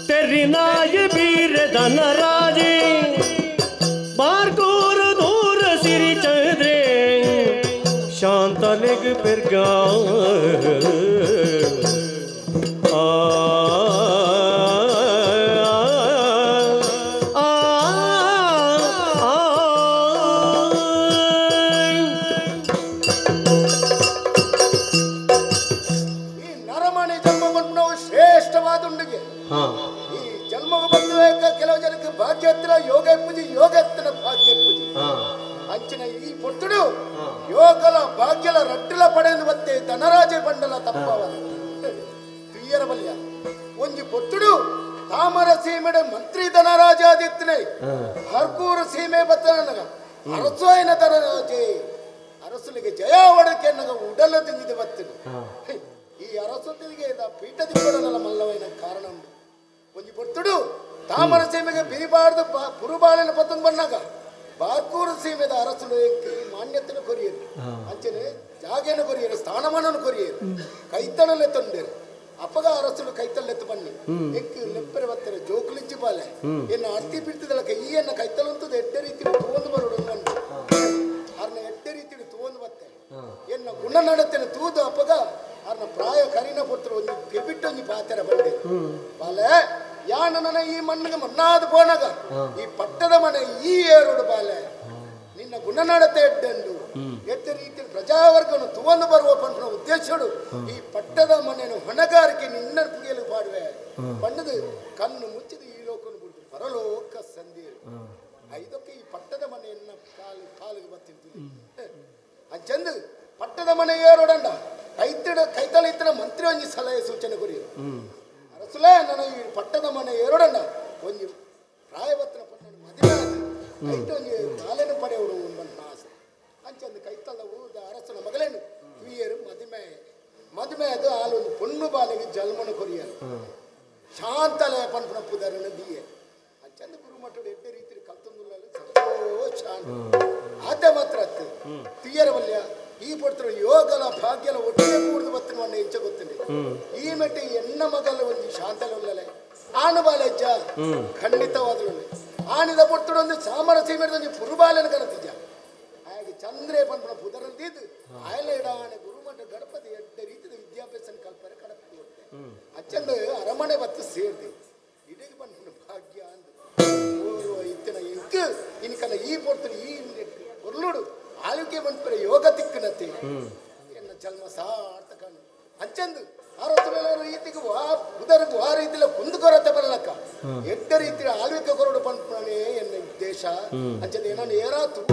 ತೆರಿನಾಯ ಬೀರ ಧನರಾಜೇ ಬಾರ್ಕೋರ ದೂರ ಸಿರಿ ಚಂದ್ರೆ ಶಾಂತಲೆಗ್ ಪೆರ್ಗ ಆ
ಈ ಜನ್ಮ ಬಂದ ಕೆಲವು ಜನಕ್ಕೆ ಭಾಗ್ಯತ್ರ ಯೋಗ ಪೂಜೆ ಯೋಗತ್ತಿನ ಭಾಗ್ಯ ಪೂಜೆ ಅಂಚಿನ ಈ ಪೊಟ್ಟುಡು ಯೋಗಲ ಭಾಗ್ಯಲ ರಟ್ಟಲ ಪಡೆದು ಬತ್ತೆ ಧನರಾಜ ಬಂಡಲ ತಪ್ಪವ ತುಯ್ಯರ ಬಲ್ಯ ಒಂಜಿ ಪೊಟ್ಟುಡು ತಾಮರ ಸೀಮೆಡ ಮಂತ್ರಿ ಧನರಾಜ ಆದಿತ್ತನೆ ಹರ್ಕೂರು ಸೀಮೆ ಬತ್ತನಗ ಅರಸೋಯನ ಧನರಾಜೆ ಅರಸುಲಿಗೆ ಜಯ ಒಡಕೆನ್ನಗ ಉಡಲ ತಿಂದಿದೆ ಬತ್ತನು ಈ ಅರಸೊತ್ತಿಗೆ ಪೀಠದಿಪ್ಪಡಲ ಮಲ್ಲವೈನ ಕಾರಣ ಉಂಟು ಒಂಜಿ ಪೊರ್ತುಡು ತಾಮರ ಸೀಮೆಗೆ ಬಿರಿಬಾರ್ದು ಪುರುಬಾಳಿನ ಪತ್ತೊಂದು ಬನ್ನಾಗ ಬಾರ್ಕೂರು ಸೀಮೆದ ಅರಸುಲು ಮಾನ್ಯತೆನ ಕೊರಿಯರು ಅಂಚನೆ ಜಾಗೆನ ಕೊರಿಯರು ಸ್ಥಾನಮಾನನ ಕೊರಿಯರು ಕೈತಳಲೆ ತಂಡೇರು ಅಪ್ಪಗ ಅರಸುಲು ಕೈತಲ್ಲೆತ್ತು ಬನ್ನಿ ಎಕ್ಕು ಲೆಪ್ಪರೆ ಬತ್ತಾರೆ ಜೋಕುಲಿಂಚಿ ಬಾಲೆ ಎನ್ನ ಅರ್ತಿ ಬಿಡ್ತಿದಳಕ ಈ ಎನ್ನ ಕೈತಲಂತದ್ದು ಎಡ್ಡೆ ರೀತಿಯಲ್ಲಿ ತೋಂದು ಬರೋಡು ಬಂದು ಅರ್ನ ಎಡ್ಡೆ ರೀತಿಯಲ್ಲಿ ತೋಂದು ಬತ್ತೆ ಎನ್ನ ಗುಣ ನಡತೆನ ತೂದು ಅಪ್ಪಗ ಅರ್ನ ಪ್ರಾಯ ಕರಿನ ಪೊರ್ತರು ಒಂಜಿ ಕೆಬಿಟ್ಟು ಒಂಜಿ ಪಾತೆರ ಬಂದೆ ಬಾಲೆ ಯಾನ ನನ್ನ ಈ ಮಣ್ಣಿಗೆ ಮಣ್ಣಾದ ಪೋನಾಗ ಈ ಪಟ್ಟದ ಮನೆ ಈ ಏರುಡು ಬಾಲೆ ನಿನ್ನ ಗುಣನಡತೆ ಎಡ್ಡೆಂದು ಎಡ್ಡೆ ರೀತಿಯಲ್ಲಿ ಪ್ರಜಾವರ್ಗನು ತುವಂದು ಬರುವ ಪಂಪನ ಉದ್ದೇಶಡು ಈ ಪಟ್ಟದ ಮನೆಯನ್ನು ಹೊಣೆಗಾರಿಕೆ ನಿನ್ನ ಪುಗೆಯಲು ಪಾಡುವೆ ಬಣ್ಣದು ಕಣ್ಣು ಮುಚ್ಚಿದ ಈ ಲೋಕನು ಬಿಟ್ಟು ಪರಲೋಕ ಸಂಧಿ ಐದಕ್ಕೆ ಈ ಪಟ್ಟದ ಮನೆಯನ್ನ ಕಾಲು ಕಾಲಿಗೆ ಬರ್ತಿರ್ತೀವಿ ಅಂಚಂದು ಪಟ್ಟದ ಮನೆ ಏರೋಡಂಡ ಕೈತಿಡ ಕೈತಲ ಇತ್ತಿನ ಮಂತ್ರಿ ಒಂಜಿ ಸಲಹೆ ಸೂಚನೆ ಕೊರಿಯರು ಅರಸುಲೇ ನನ್ನ ಈ ಪಟ್ಟದ ಮನೆ ಏರೋಡಂಡ ಒಂಜಿ ಪ್ರಾಯವತ್ತಿನ ಪಟ್ಟಣ ಮದುವೆ ಕೈತ ಒಂಜಿ ಬಾಲೆನ ಪಡೆಯೋಡು ಬಂದ ಆಸೆ ಅಂಚಂದು ಕೈತಲ ಊರದ ಅರಸನ ಮಗಳೇನು ತುಯ್ಯರು ಮದುವೆ ಮದುವೆ ಅದು ಆಲೊಂದು ಪೊಣ್ಣು ಬಾಲೆಗೆ ಜನ್ಮನ ಕೊರಿಯರು ಶಾಂತಲಯ ಪನ್ಪುನ ಪುದರನ ದಿಯೆ ಅಂಚಂದು ಗುರುಮಠಡು ಎಡ್ಡೆ ರೀತಿಯಲ್ಲಿ ಕಲ್ತೊಂದುಲ್ಲ ಸಂತೋಷ ಆತ ಮಾತ್ರ ಅತ್ತು ತುಯ್ಯರ ವಲ್ಯ ಈ ಪೊರ್ತರು ಯೋಗಲ ಭಾಗ್ಯಲ ಒಟ್ಟಿಗೆ ಕೂಡ್ದು ಬತ್ತಿನ ಮಣ್ಣ ಇಂಚ ಗೊತ್ತಿಲ್ಲ ಈ ಮೆಟ್ಟಿ ಎನ್ನ ಮಗಲ ಒಂಜಿ ಶಾಂತಲ ಉಲ್ಲಲೆ ಆನು ಬಾಲೆಜ್ಜ ಖಂಡಿತವಾದಲು ಆನಿದ ಪೊರ್ತುಡು ಒಂದು ಸಾಮರ ಸೀಮೆದ ಒಂಜಿ ಪುರುಬಾಲೆನ ಕನತಿಜ ಹಾಗೆ ಚಂದ್ರೆ ಪನ್ಪುನ ಪುದರಂದಿದ್ದು ಆಯಲ ಇಡಾನೆ ಗುರುಮಠ ಗಣಪತಿ ಎಡ್ಡೆ ರೀತಿಯ ವಿದ್ಯಾಭ್ಯಾಸ ಕಲ್ಪನೆ ಕಡಪತಿ ಕೊಟ್ಟೆ ಅಚ್ಚಂದು ಅರಮನೆ ಬತ್ತು ಸೇರ್ದೆ ಇಡೀ ಪನ್ಪುನ ಭಾಗ್ಯ ಅಂದು ಇತ್ತಿನ ಇಂಕ್ ಇನ್ಕಲ್ಲ ಈ ಪೊರ್ತುಡು ಈ ಪೊರ್ಲುಡು ಆಳ್ವಿಕೆ ಬಂದ್ಪರೆ ಯೋಗ ತಿಕ್ಕನತೆ ಎನ್ನ ಜನ್ಮ ಸಾರ್ಥಕ ಅಂಚಂದು ಅರಸುಗಳ ರೀತಿಗೆ ವಾ ಉದರಗು ಆ ರೀತಿಯ ಕುಂದುಕೊರತೆ ಬರಲಕ್ಕ ಎಡ್ಡ ರೀತಿಯ ಆಳ್ವಿಕೆ ಕೊರಡು ಪಂಪನೇ ಎನ್ನ ಉದ್ದೇಶ ಅಂಚಂದು ಏನೋ ಏರಾ ತುಂಬ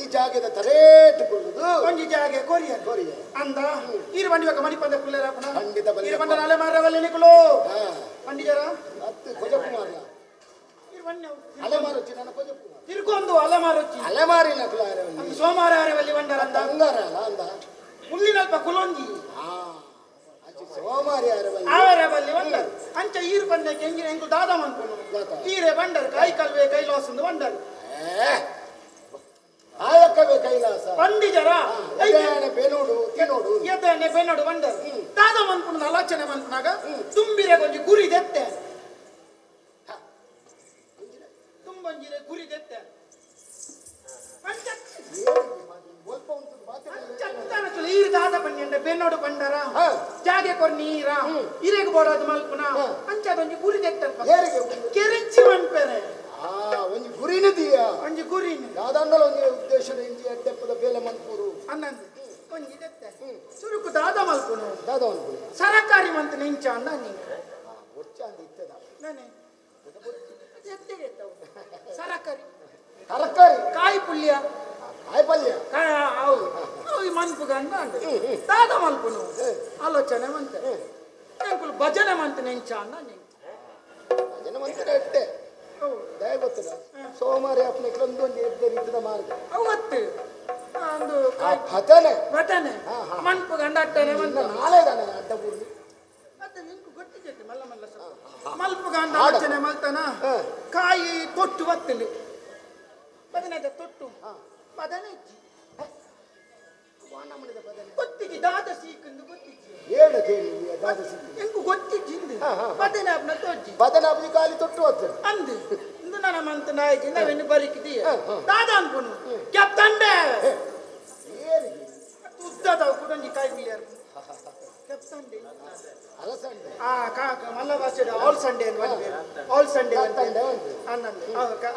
ಈ ಜಾಗದ ತರೇಟು ಕುಳ್ಳುದು
ಒಂಜಿ ಜಾಗೆ ಕೊರಿಯ
ಕೊರಿಯ
ಅಂದ ಈರು ಬಂಡಿ ಬಕ್ಕ ಮಣಿಪಂದ ಪುಲ್ಲೇರ
ಖಂಡಿತ ಬಲ್ಲಿ
ಈರು ಬಂಡ ನಾಳೆ ಮಾರವಲ್ಲಿ ನಿಕುಲು ಬಂಡಿ ಜರ
ಅತ್ತು ಕೊಜಪು ಮಾರ್ಲ
ಈರು ಬಣ್ಣ
ಅಲೆ ಮಾರೊಚ್ಚಿ ನನ್ನ ಕೊಜಪು
ತಿರ್ಕೊಂದು ಅಲೆ ಮಾರೊಚ್ಚಿ
ಅಲೆ ಮಾರಿ ನಕುಲ ಆರವಲ್ಲಿ
ಸೋಮವಾರ ಆರವಲ್ಲಿ ಬಂಡರ ಅಂದ
ಅಂಗಾರ ಅಲ್ಲ ಅಂದ
ಮುಲ್ಲಿನಲ್ಪ ಕುಲೊಂಜಿ
ಸೋಮಾರಿ ಆರವಲ್ಲಿ
ಆವರವಲ್ಲಿ ಬಂಡರ್ ಅಂಚ ಈರು ಬಂಡಕ್ಕೆ ಎಂಗಿನ ಎಂಕು ದಾದ ಮನ್ಪುನು ತೀರೆ ಬಂಡರ್ ಕೈ ಕಲ್ವೆ ಕೈಲಾಸಂದು ಬಂಡರ್
ಆಯಕ್ಕವೇ ಕೈಲಾಸ
ಬಂಡಿ ಜರ
ಬೆನೋಡು ತಿನ್ನೋಡು
ಎದನೆ ಬೆನೋಡು ಬಂಡರ್ ದಾದ ಮನ್ಪುನ ಆಲೋಚನೆ ಮನ್ಪುನಾಗ ತುಂಬಿರೆ ಕೊಂಜಿ ಗುರಿ ದೆತ್ತೆ ತುಂಬಂಜಿರೆ ಗುರಿ ದೆತ್ತೆ ಅಂಚ ಈರು ದಾದ ಬಣ್ಣ ಬೆನ್ನೋಡು ಬಂಡರ ಜಾಗೆ ಕೊರ್ ನೀರ ಇರೆಗ್ ಬೋಡಾದ ಮಲ್ಪುನ ಅಂಚ ಅದೊಂಜಿ ಗುರಿ ದೆತ್ತ ಕೆರೆಂಚಿ ಮನ್ಪೆರೆ
ಒಂಜಿ ಗುರಿನ ದಿಯ
ಒಂಜಿ ಗುರಿನ
ದಾದಾಂಡಲ ಒಂಜಿ ಉದ್ದೇಶದ ಇಂಜಿ ಅಡ್ಡೆಪ್ಪದ ಬೇಲೆ ಮನ್ಪೂರು
ಅನ್ನಂದು ಒಂಜಿ ದೆತ್ತೆ ಸುರುಕು ದಾದ ಮಲ್ಪುನು
ದಾದ ಮಲ್ಪುನು
ಸರಕಾರಿ ಮಂತ ನಿಂಚ ಅಣ್ಣ ನಿಂಗೆ
ಬೊಚ್ಚ ಅಂದ ಇತ್ತದ
ನಾನೇ ಸರಕಾರಿ
ತರಕಾರಿ
ಕಾಯಿ ಪುಲ್ಯ
ಕಾಯಿ ಪಲ್ಯ
ಹೌದು ಅವು ಮನ್ಪುಗಂದ ದಾದ ಮಲ್ಪುನು ಆಲೋಚನೆ ಮಂತೆ ಎಂಕುಲು ಭಜನೆ ಮಂತ ನೆಂಚ ಅಣ್ಣ ನಿಂಗೆ
ಭಜನೆ ಮಂತ್ರ ಎಟ್ಟೆ ದಯ ಗೊತ್ತದ ಸೋಮಾರಿ ಅಪ್ಪನ ಒಂದೊಂದು ಎಡ್ಡೆ ರೀತಿದ ಮಾರ್ಗ
ಅವತ್ತು ಒಂದು
ಭಜನೆ
ಭಜನೆ ಮನ್ಪುಗಂಡ ಅಟ್ಟನೆ ಮಂತ
ನಾಳೆ ದಾನೆ ಅಡ್ಡ ಬೂರ್ಲಿ
ಮತ್ತೆ ನಿಂಕು ಗೊತ್ತಿದ್ದೈತೆ ಮಲ್ಲ ಮಲ್ಲ ಸ್ವಲ್ಪ ಮಲ್ಪುಗಂಡ ಆಲೋಚನೆ ಮಲ್ತನ ಕಾಯಿ ತೊಟ್ಟು ಬತ್ತಲು ಬದನೆದ ತೊಟ್ಟು ಬದನೆ ಇಜ್ಜಿ ಗೊತ್ತಿಜ್ಜಿ ದಾದ ಸೀಕಂದು ಗೊತ್ತಿಜ್ಜಿ
ಏಳು ಕೇಳಿ ದಾದ ಸೀಕು
ಎಂಕು ಗೊತ್ತಿಜ್ಜಿ ಇಂದು ಬದನೆ ಅಪ್ನ ತೋಜ್ಜಿ
ಬದನೆ ಅಪ್ನ ಕಾಲಿ ತೊಟ್ಟು ಹೊತ್ತು
ಅಂದು ಇಂದು ನನ್ನ ಮಂತ ನಾಯಕಿ ನಾವೇನು ಬರಿಕಿದೀಯ ದಾದ ಅನ್ಕೊನು ಕೆಪ್ತಂಡೆ ಉದ್ದದ ಕುಡಂಜಿ ಕಾಯಿ ಬಿಳಿಯಾರು ಕೆಪ್ತಂಡೆ
ಅಲಸಂಡೆ
ಆ ಕಾಕ ಮಲ್ಲ ಭಾಷೆ ಆಲ್ ಸಂಡೇ ಅಂತ ಆಲ್ ಸಂಡೇ ಅನ್ನಂದು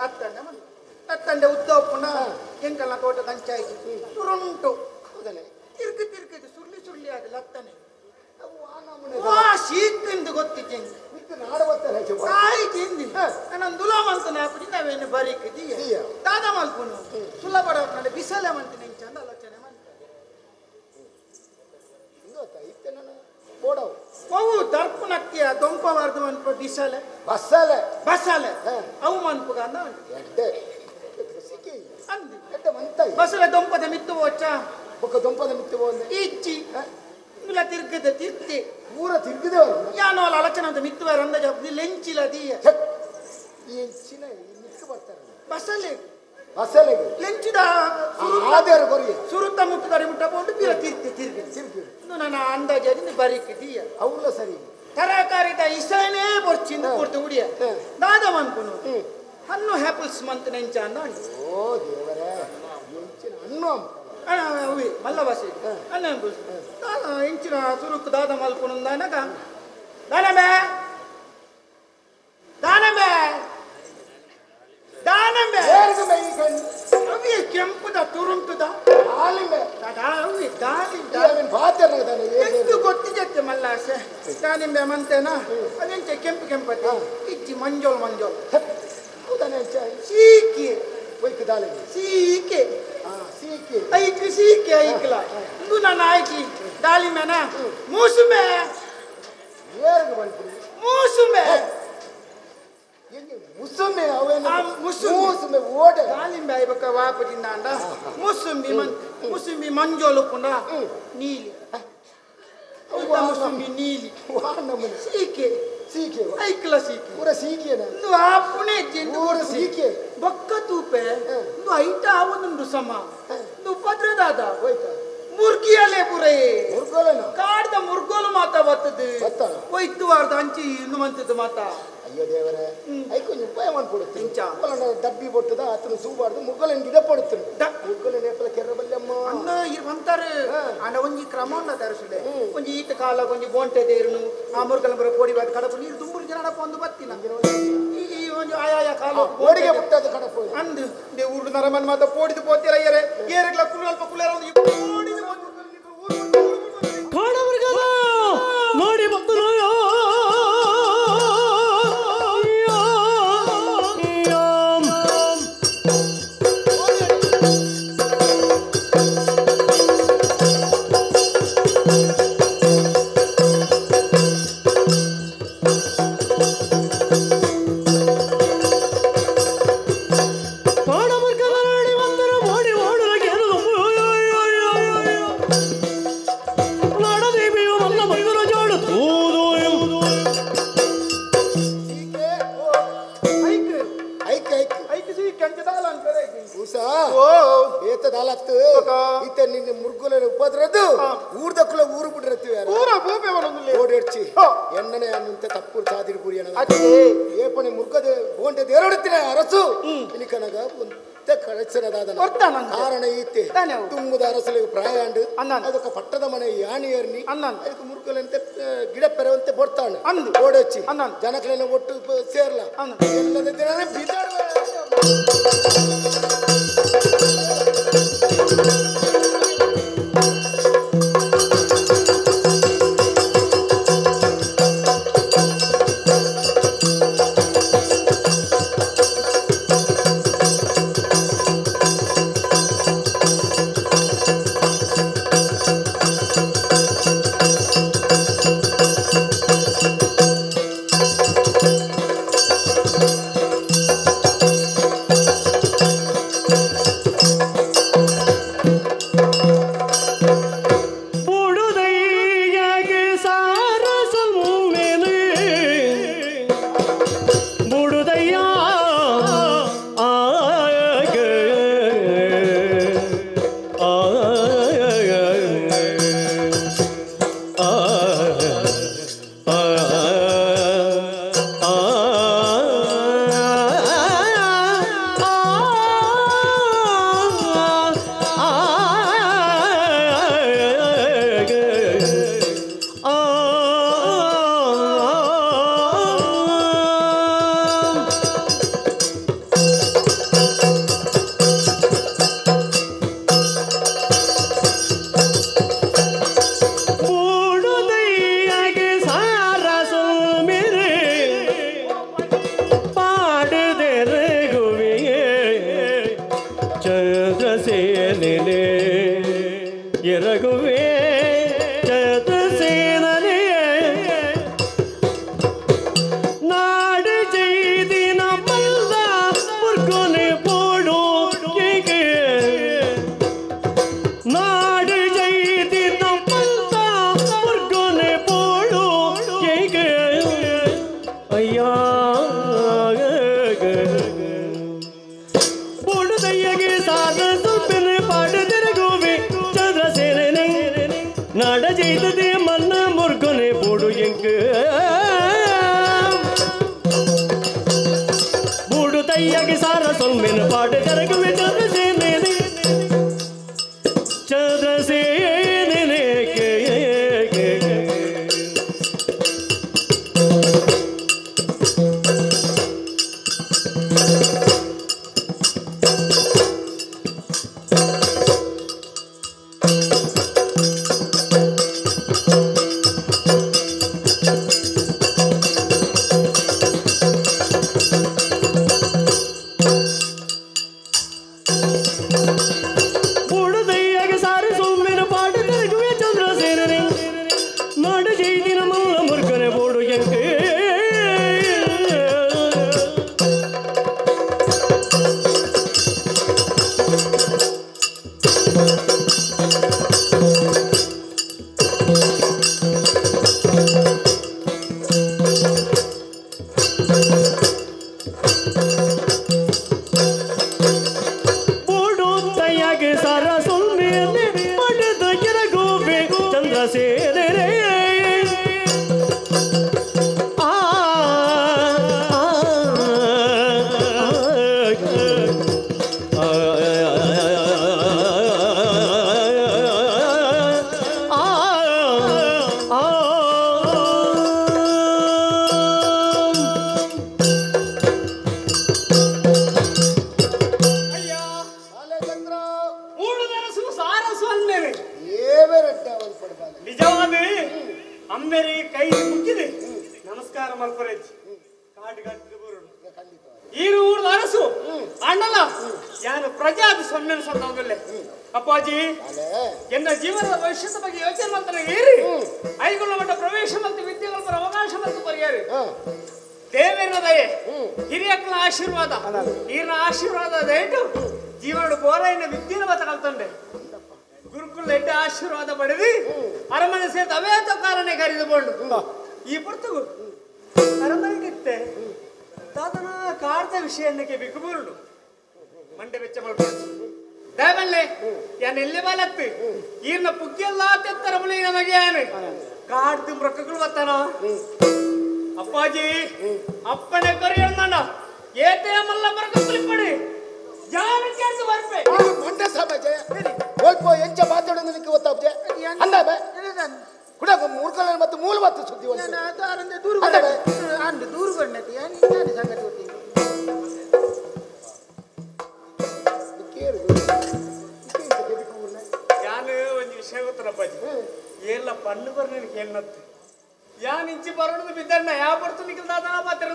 ಅತ್ತಂಡೆ ಮಂತ ತತ್ತಂಡೆ ಉದ್ದ ಉಪ್ಪುನ ಎಂಕಲ್ನ ತೋಟ ದಂಚಾಯಿ ತುರುಂಟು ತಿರ್ಕು ತಿರ್ಕದು ಸುರ್ಲಿ ಸುರ್ಲಿ ಅದು ಲತ್ತನೆ ವಾ ಶೀತಿಂದು ಗೊತ್ತಿಜ್ಜಿ ಕಾಯಿ ತಿಂದಿ ನನ್ನ ದುಲಾಮಂತ ನಾಪುಜಿ ನಾವೇನು ಬರೀಕಿದ್ದೀಯ ದಾದ ಮಲ್ಪುನು ಸುಲಭ ಬಿಸಲೆ ಮಂತ ನೆಂಚಂದ ಆಲೋಚನೆ ಮಂತ ಅವು ದರ್ಪುನಕ್ತಿಯ ದೊಂಪವಾರ್ದು ಮನ್ಪ ಬಿಸಲೆ
ಬಸಲೆ
ಬಸಲೆ ಅವು ಮನ್ಪುಗ ಅಂದ ಬಸಲೆ ದೊಂಪದ ಮಿತ್ತು ಓಚ
ಬೊಕ್ಕ ದೊಂಪದ ಮಿತ್ತು ಹೋದೆ
ಇಚ್ಚಿ ಇಲ್ಲ ತಿರ್ಗದ ತಿರ್ತಿ
ಪೂರ ತಿರ್ಗದೆ
ಯಾನೋ ಅಲಚನ ಅಂತ ಮಿತ್ತು ಅಂದ ಜಬ್ದಿ ಲೆಂಚಿಲ ದೀಯ
ಈ ಎಂಚಿನ ಮಿಕ್ಕು ಬರ್ತಾರೆ
ಬಸಲೆ
ಬಸಲೆಗೆ
ಲೆಂಚಿದ
ಆದೇರ ಕೊರಿಯ
ಸುರುತ್ತ ಮುಟ್ಟುದಾರಿ ಮುಟ್ಟ ಕೊಂಡು ಪಿರ ತಿರ್ತಿ ತಿರ್ಗಿ
ತಿರ್ಗಿ
ನನ್ನ ಅಂದಾಜಾಗಿ ಬರೀಕಿದೀಯ
ಅವಲ್ಲ ಸರಿ
ತರಕಾರಿದ ಇಸನೇ ಬೊರ್ಚಿಂದ ಕೊಡ್ತು ಉಡಿಯ ದಾದ ಮನ್ಪುನು ಹಣ್ಣು ಹ್ಯಾಪಲ್ಸ್ ಮಂತ್ ನೆಂಚ ಅಂದ
ಓ ದೇವರೇ ಎಂಚಿನ ಹಣ್ಣು
ಅವಿ ಮಲ್ಲ ಭಾಷೆ ಅನ್ನ ಎಂಚಿನ ಸುರುಕು ದಾದ ಮಲ್ಪುನು ಅಂದಾನಗ ದಾನಮೇ ದಾನಮೇ ದಾನಮೇ ಅವಿ ಕೆಂಪುದ ತುರುಂಟುದ ಅವಿ ದಾಳಿ ಎಂತು ಗೊತ್ತಿಜತ್ತೆ ಮಲ್ಲಾಸೆ ದಾನಿಂಬೆ ಮಂತೇನಾ ಅದೆಂಚ ಕೆಂಪು ಕೆಂಪತ್ತೆ ಇಜ್ಜಿ ಮಂಜೋಲ್ ಮಂಜೋಲ್ ಸೀಕೆ ಸೀಕೆ
ಸೀಕೆ
ಐಕ್ ಸೀಕೆ ಐಕ್ಲ ಇಂದು ನನ್ನ ಆಯ್ಕಿ ದಾಳಿಮೆನ ಮೂಸುಮೆ ಮೂಸುಮೆ
ಮುಸುಮೆ ಅವೇನು
ಮುಸುಮೆ
ಓಡೆ
ದಾಳಿಂಬೆ ಐಬಕ ವಾಪದಿಂದ ಅಂಡ ಮುಸುಂಬಿ ಮುಸುಂಬಿ ಮಂಜೋಲು ಪುಂಡ ನೀಲಿ ಮುಸುಂಬಿ ನೀಲಿ ಸೀಕೆ
ಸೀಕೆ
ಐಕ್ಲ ಸೀಕೆ
ಪೂರ ಸೀಕೆನ
ಇಂದು ಆಪುಣೆ ಜೆಂದು
ಪೂರ ಸೀಕೆ
ಬೊಕ್ಕ ತೂಪೆ ಇಂದು ಐಟ ಆವೊಂದುಂಡು ಸಮ ಇಂದು ಉಪದ್ರದಾದ
ಹೋಯ್ತಾ
ಮುರ್ಗಿಯಲೇ ಪುರೇ
ಮುರ್ಗೋಲೇನ
ಕಾಡ್ದ ಮುರ್ಗೋಲು ಮಾತಾ ಬರ್ತದೆ ಹೋಯ್ತು ವಾರ್ದ ಅಂಚಿ ಇನ್ನು ಮಂತದ್ದು ಮಾತಾ
ಅಯ್ಯೋ ದೇವರೇ ಐಕೊಂಜಿ ಉಪಾಯ ಮಾಡ್ಕೊಡುತ್ತೆ
ಇಂಚ
ಡಬ್ಬಿ ಬೊಟ್ಟದ ಆತನ ಸೂಬಾರ್ದು ಮುಗ್ಗಲನ್ ಗಿಡ ಪಡುತ್ತೆ ಮುಗ್ಗಲ ನೇಪಲ ಕೆರ್ರಬಲ್ಲಮ್ಮ
ಅನ್ನ ಅಂತಾರೆ ಅಂಡ ಒಂಜಿ ಕ್ರಮ ಉಂಡ ತರಿಸುಲೆ ಒಂಜಿ ಈತ ಕಾಲ ಒಂಜಿ ಬೋಂಟೆ ದೇರುನು ಆ ಮುರ್ಗಲ ಬರ ಪೋಡಿ ಬಾದ ಕಡಪು ನೀರು ತುಂಬುರು ಜನ ಒಂದು ಬತ್ತಿನ ಈ ಒಂಜಿ ಆಯಾಯ ಕಾಲ
ಓಡಿಗೆ ಬಿಟ್ಟದ ಕಡಪು
ಅಂದು they ಊರು ನರಮನ್ ಮಾತ ಪೋಡಿದು ಪೋತಿರ ಏರೆ ಏರೆಗ್ಲ ಕುಲು ಅಲ್ಪ ಕುಲೇರ ಒಂದು ಪೋಡಿದು
ಕಾಡವರ್ಗದ ನೋಡಿ ಭಕ್ತರು
ಬೇತ ದಾಲತ್ತು ಇತ್ತೆ ನಿನ್ನ ಮುರ್ಗುಲ ಉಪದ್ರದ್ದು ಊರ್ದಕ್ಕುಲ ಊರು ಬಿಟ್ಟಿರ್ತೀವಿ
ಪೂರ ಭೂಮಿ ಅವನೊಂದು
ಓಡೇಡ್ಚಿ ಎಣ್ಣನೆ ಅನ್ನಂತೆ ತಪ್ಪು ಸಾದಿರು ಪುರಿ ಏಪಣೆ ಮುರ್ಗದ ಬೋಂಡೆ ದೇರೊಡುತ್ತಿನ ಅರಸು ಇನಿಕನಗ ಕಳಚನದಾದ ಕಾರಣ ಈತೆ ತುಂಬುದ ಅರಸಲಿಗೆ ಪ್ರಾಯಾಂಡು ಅದಕ್ಕೆ ಪಟ್ಟದ ಮನೆ ಯಾಣಿಯರ್ನಿ ಅದಕ್ಕೆ ಮುರ್ಗಲಂತೆ ಗಿಡ ಪೆರವಂತೆ ಬೊಡ್ತಾನೆ ಓಡೊಚ್ಚಿ ಜನಕಲೆಲ್ಲ ಒಟ್ಟು ಸೇರ್ಲ ಎಲ್ಲದ ದಿನ ಬಿದ್ದಾಡುವ
ಅಪ್ಪಾಜಿ ಎನ್ನ ಜೀವನದ ಭವಿಷ್ಯದ ಬಗ್ಗೆ ಯೋಚನೆ ಮಾಡ್ತಾರೆ ಏರಿ ಐಗುಣ ಮಟ್ಟ ಪ್ರವೇಶ ಮತ್ತು ವಿದ್ಯೆಗಳ ಅವಕಾಶ ಮತ್ತು ಪರಿಹಾರ ದೇವೇನ ದಯೆ ಹಿರಿಯಕ್ಕನ ಆಶೀರ್ವಾದ ಈರಿನ ಆಶೀರ್ವಾದ ದಯಟು ಜೀವನದ ಬೋರೈನ ವಿದ್ಯೆನ ಮತ ಕಲ್ತಂಡೆ ಗುರುಕುಲ ಎಡ್ಡೆ ಆಶೀರ್ವಾದ ಪಡೆದು ಅರಮನೆ ಸೇರಿದ ಅವೇತ ಕಾರಣ ಕರೆದುಕೊಂಡು ಈ ಪುರ್ತಗು ಅರಮನೆಗಿತ್ತೆ ತಾತನ ಕಾರ್ದ ವಿಷಯಕ್ಕೆ ಬಿಕ್ಕುಬುರುಡು ಮಂಡೆ ವೆಚ್ಚ ಮಾಡ್ಕೊಂಡು ದಯಮಲ್ಲೆ ಯಾನ್ ಎಲ್ಲೆ ಬಾಲತ್ತು ಈರ್ನ ಪುಗ್ಗೆಲ್ಲ ತೆತ್ತರ ಮುಳಿ ನಮಗೆ ಯಾನು ಕಾಡ್ದು ಮೃಗಗಳು ಬತ್ತಾನ ಅಪ್ಪಾಜಿ ಅಪ್ಪಣೆ ಕೊರಿಯಣ್ಣ ಏತೇ ಮಲ್ಲ ಮೃಗಗಳು ಪಡಿ ಯಾರು ಕೇಳ್ದು ಬರ್ಪೆ
ಮಂಡ ಸಾಬಾಜೆ ಓಲ್ಪೋ ಎಂಚ ಮಾತಾಡೋದಕ್ಕೆ ಗೊತ್ತಾಬ್ಜೆ ಅಂದ ಬೆ ಕುಡ ಮೂರ್ಖಲ ಮತ್ತು ಮೂಲ ಮತ್ತು ಸುದ್ದಿ
ನಾನು ಅದು ದೂರ ಅಂದು ದೂರ ಬಂದತಿ ಯಾನು ಸಂಗತಿ ಗೊತ್ತಿಲ್ಲ
ಯಾನು ಒಂದು ವಿಷಯ ಗೊತ್ತಪ್ಪಾಜಿ ಏಲ್ಲ ಪಣ್ಣು ಬರ್ನೇನು ಕೇಳಿನತ್ತು ಯಾನ್ ಇಂಚಿ ಬರೋಣದು ಬಿದ್ದಣ್ಣ ಯಾವ ಬರ್ತು ನಿಖಲ್ ದಾದನ ಪಾತ್ರ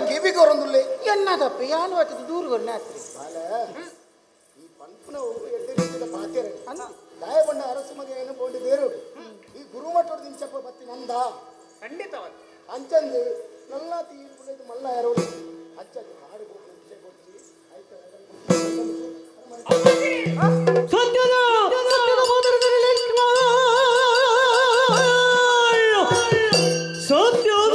ಕಿವಿಗೊರೊಂದುಲ್ಲೆ
ಎನ್ನ ತಪ್ಪು ಯಾನು ಆತದ ದೂರ ಬರ್ನ ಆತ್ರಿ
ಈ ಪಂಪನ ಎಡ್ಡೆ ರೀತಿದ ಪಾತ್ರೆ ದಾಯಬಣ್ಣ ಅರಸು ಮಗ ಏನು ಬೋಂಡಿ ದೇರೋಡು ಈ ಗುರುಮಠದ ಇಂಚಪ್ಪ ಬತ್ತಿ ನಂದ
ಖಂಡಿತವಾದ
ಅಂಚಂದು ನಲ್ಲ ತೀರ್ಪು ಮಲ್ಲ ಯಾರೋಡು ಅಂಚಂದು ಕಾಡು ವಿಷಯ ಕೊಡ್ತೀವಿ ಆಯ್ತು.
ಸತ್ಯದ ಸತ್ಯದ ಮಾತುಗಳಲ್ಲಿ ಸತ್ಯದ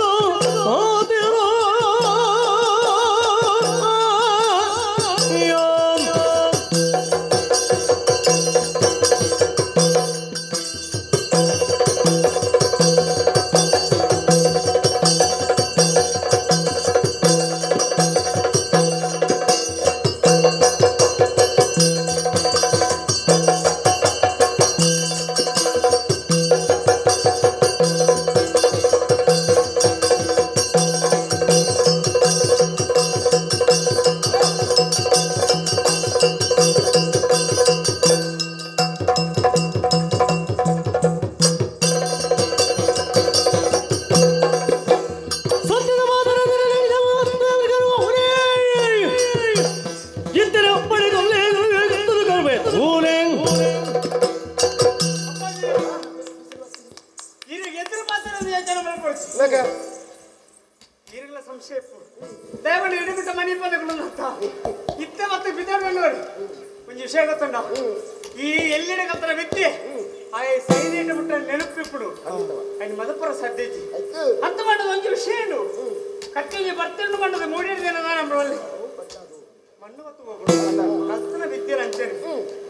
ಈ ಎಲ್ಲಿಡೆ ಕಲ್ತರ ವ್ಯಕ್ತಿ ಆ ಸೈನೇಟ ಬಿಟ್ಟ ನೆನಪಿಪ್ಪಡು ఆయన ಮದಪುರ ಸದ್ಯಜಿ ಅಂತ ಮಾಡದ ಒಂದು ವಿಷಯ ಏನು ಕಟ್ಟಿಗೆ ಬರ್ತೇನೆ ಮಾಡದ ಮೂಡಿದ ನಮ್ಮಲ್ಲಿ ಮಣ್ಣು ಮತ್ತು ಕಲ್ತನ ವಿದ್ಯೆ ಅಂಚೇರಿ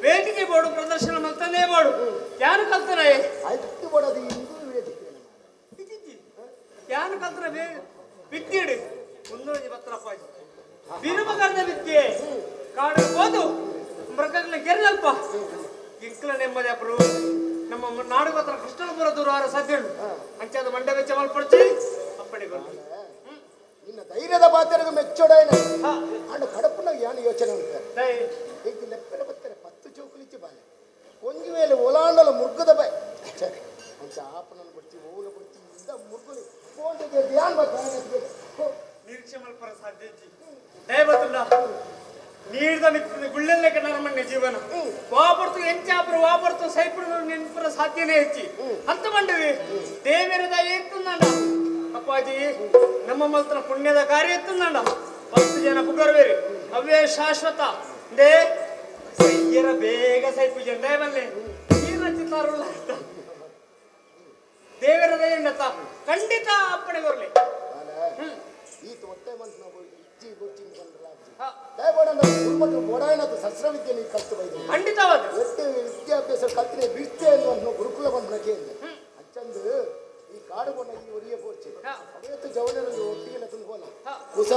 ವೇದಿಕೆ ಬೋರ್ಡು ಪ್ರದರ್ಶನ ಮಲ್ತಾನೆ ಬೋರ್ಡು ಯಾರು ಕಲ್ತನ ಯಾರು ಕಲ್ತನ ವಿದ್ಯೆ ಒಂದೊಂದು ಬತ್ತರಪ್ಪಾಜಿ ಬಿರುಮಗರ್ದ ವಿದ್ಯೆ ಕಾಡು ಹೋದು ಮೃಗಗಳ ಗೆಲ್ಲಲ್ಪ ಇಂಕ್ಲ ನೆಮ್ಮದಿ ಅಪ್ಪರು ನಮ್ಮ ನಾಡು ಹತ್ರ ಕೃಷ್ಣನ ಬರೋದೂರು ಆರ ಸಾಧ್ಯ ಅಂಚಾದ ಮಂಡೆ ವೆಚ್ಚ ಮಲ್ಪಡ್ಚಿ ಅಪ್ಪಣೆ
ನಿನ್ನ ಧೈರ್ಯದ ಪಾತ್ರಗೆ ಮೆಚ್ಚೋಡೇನ ಅಂಡ ಕಡಪುನ ಏನು ಯೋಚನೆ ಉಂಟು ಈಗ ಲೆಪ್ಪೆರ ಬತ್ತಾರೆ ಪತ್ತು ಚೌಕಲಿಚ್ಚಿ ಬಾಲೆ ಒಂಜಿ ವೇಳೆ ಒಲಾಂಡಲ ಮುರ್ಗದ ಬಾಯ್ ಅಂಚ ಆಪನನ್ನು ಬಿಡ್ತಿ ಓಲ ಬಿಡ್ತಿ ಇಂದ ಮುರ್ಗಲಿ ಫೋನ್ ಧ್ಯಾನ ಬರ್ತಾರೆ
ನಿರೀಕ್ಷೆ ಮಲ್ಪರ ಸಾಧ್ಯ ದಯಬತ್ತುಂಡ ನೀರ್ದ ಮಿತ್ರ ಗುಳ್ಳೆಲ್ಲ ನಮ್ಮಣ್ಣ ಜೀವನ ವಾಪರ್ತು ಎಂಚಾಪುರ ವಾಪರ್ತು ಸೈಪುರ ನೆನಪುರ ಸಾಧ್ಯನೇ ಹೆಚ್ಚಿ ಅಂತ ಮಂಡವಿ ದೇವರದ ಎತ್ತುಂದಂಡ ಅಪ್ಪಾಜಿ ನಮ್ಮ ಮಲ್ತನ ಪುಣ್ಯದ ಕಾರ್ಯ ಎತ್ತುಂದಂಡ 10 ಜನ ಪುಗರ್ವೇರಿ ಅವೇ ಶಾಶ್ವತ they ಸೈಯರ ಬೇಗ ಸೈಪು ಜನ ಬಲ್ಲೆ ನೀರಚಿತಾರುಲ್ಲ ದೇವರ ದಯಂಡತ ಖಂಡಿತ ಅಪ್ಪಣೆ ಬರಲಿ. ಖಂಡಿತವಾದ
ವಿದ್ಯಾಭ್ಯಾಸ ಕಲ್ತಿನ ಬಿಡ್ತೆ ಅನ್ನುವಂಥ ಗುರುಕುಲ ಬಂದ ಅಚ್ಚಂದು ಈ ಕಾಡು ಬಣ್ಣ ಈ ಒರಿಯ ಪೋರ್ಚೆ ಅವತ್ತು ಜವನರಲ್ಲಿ ಒಟ್ಟಿಗೆ ತಂದು ಕುಸ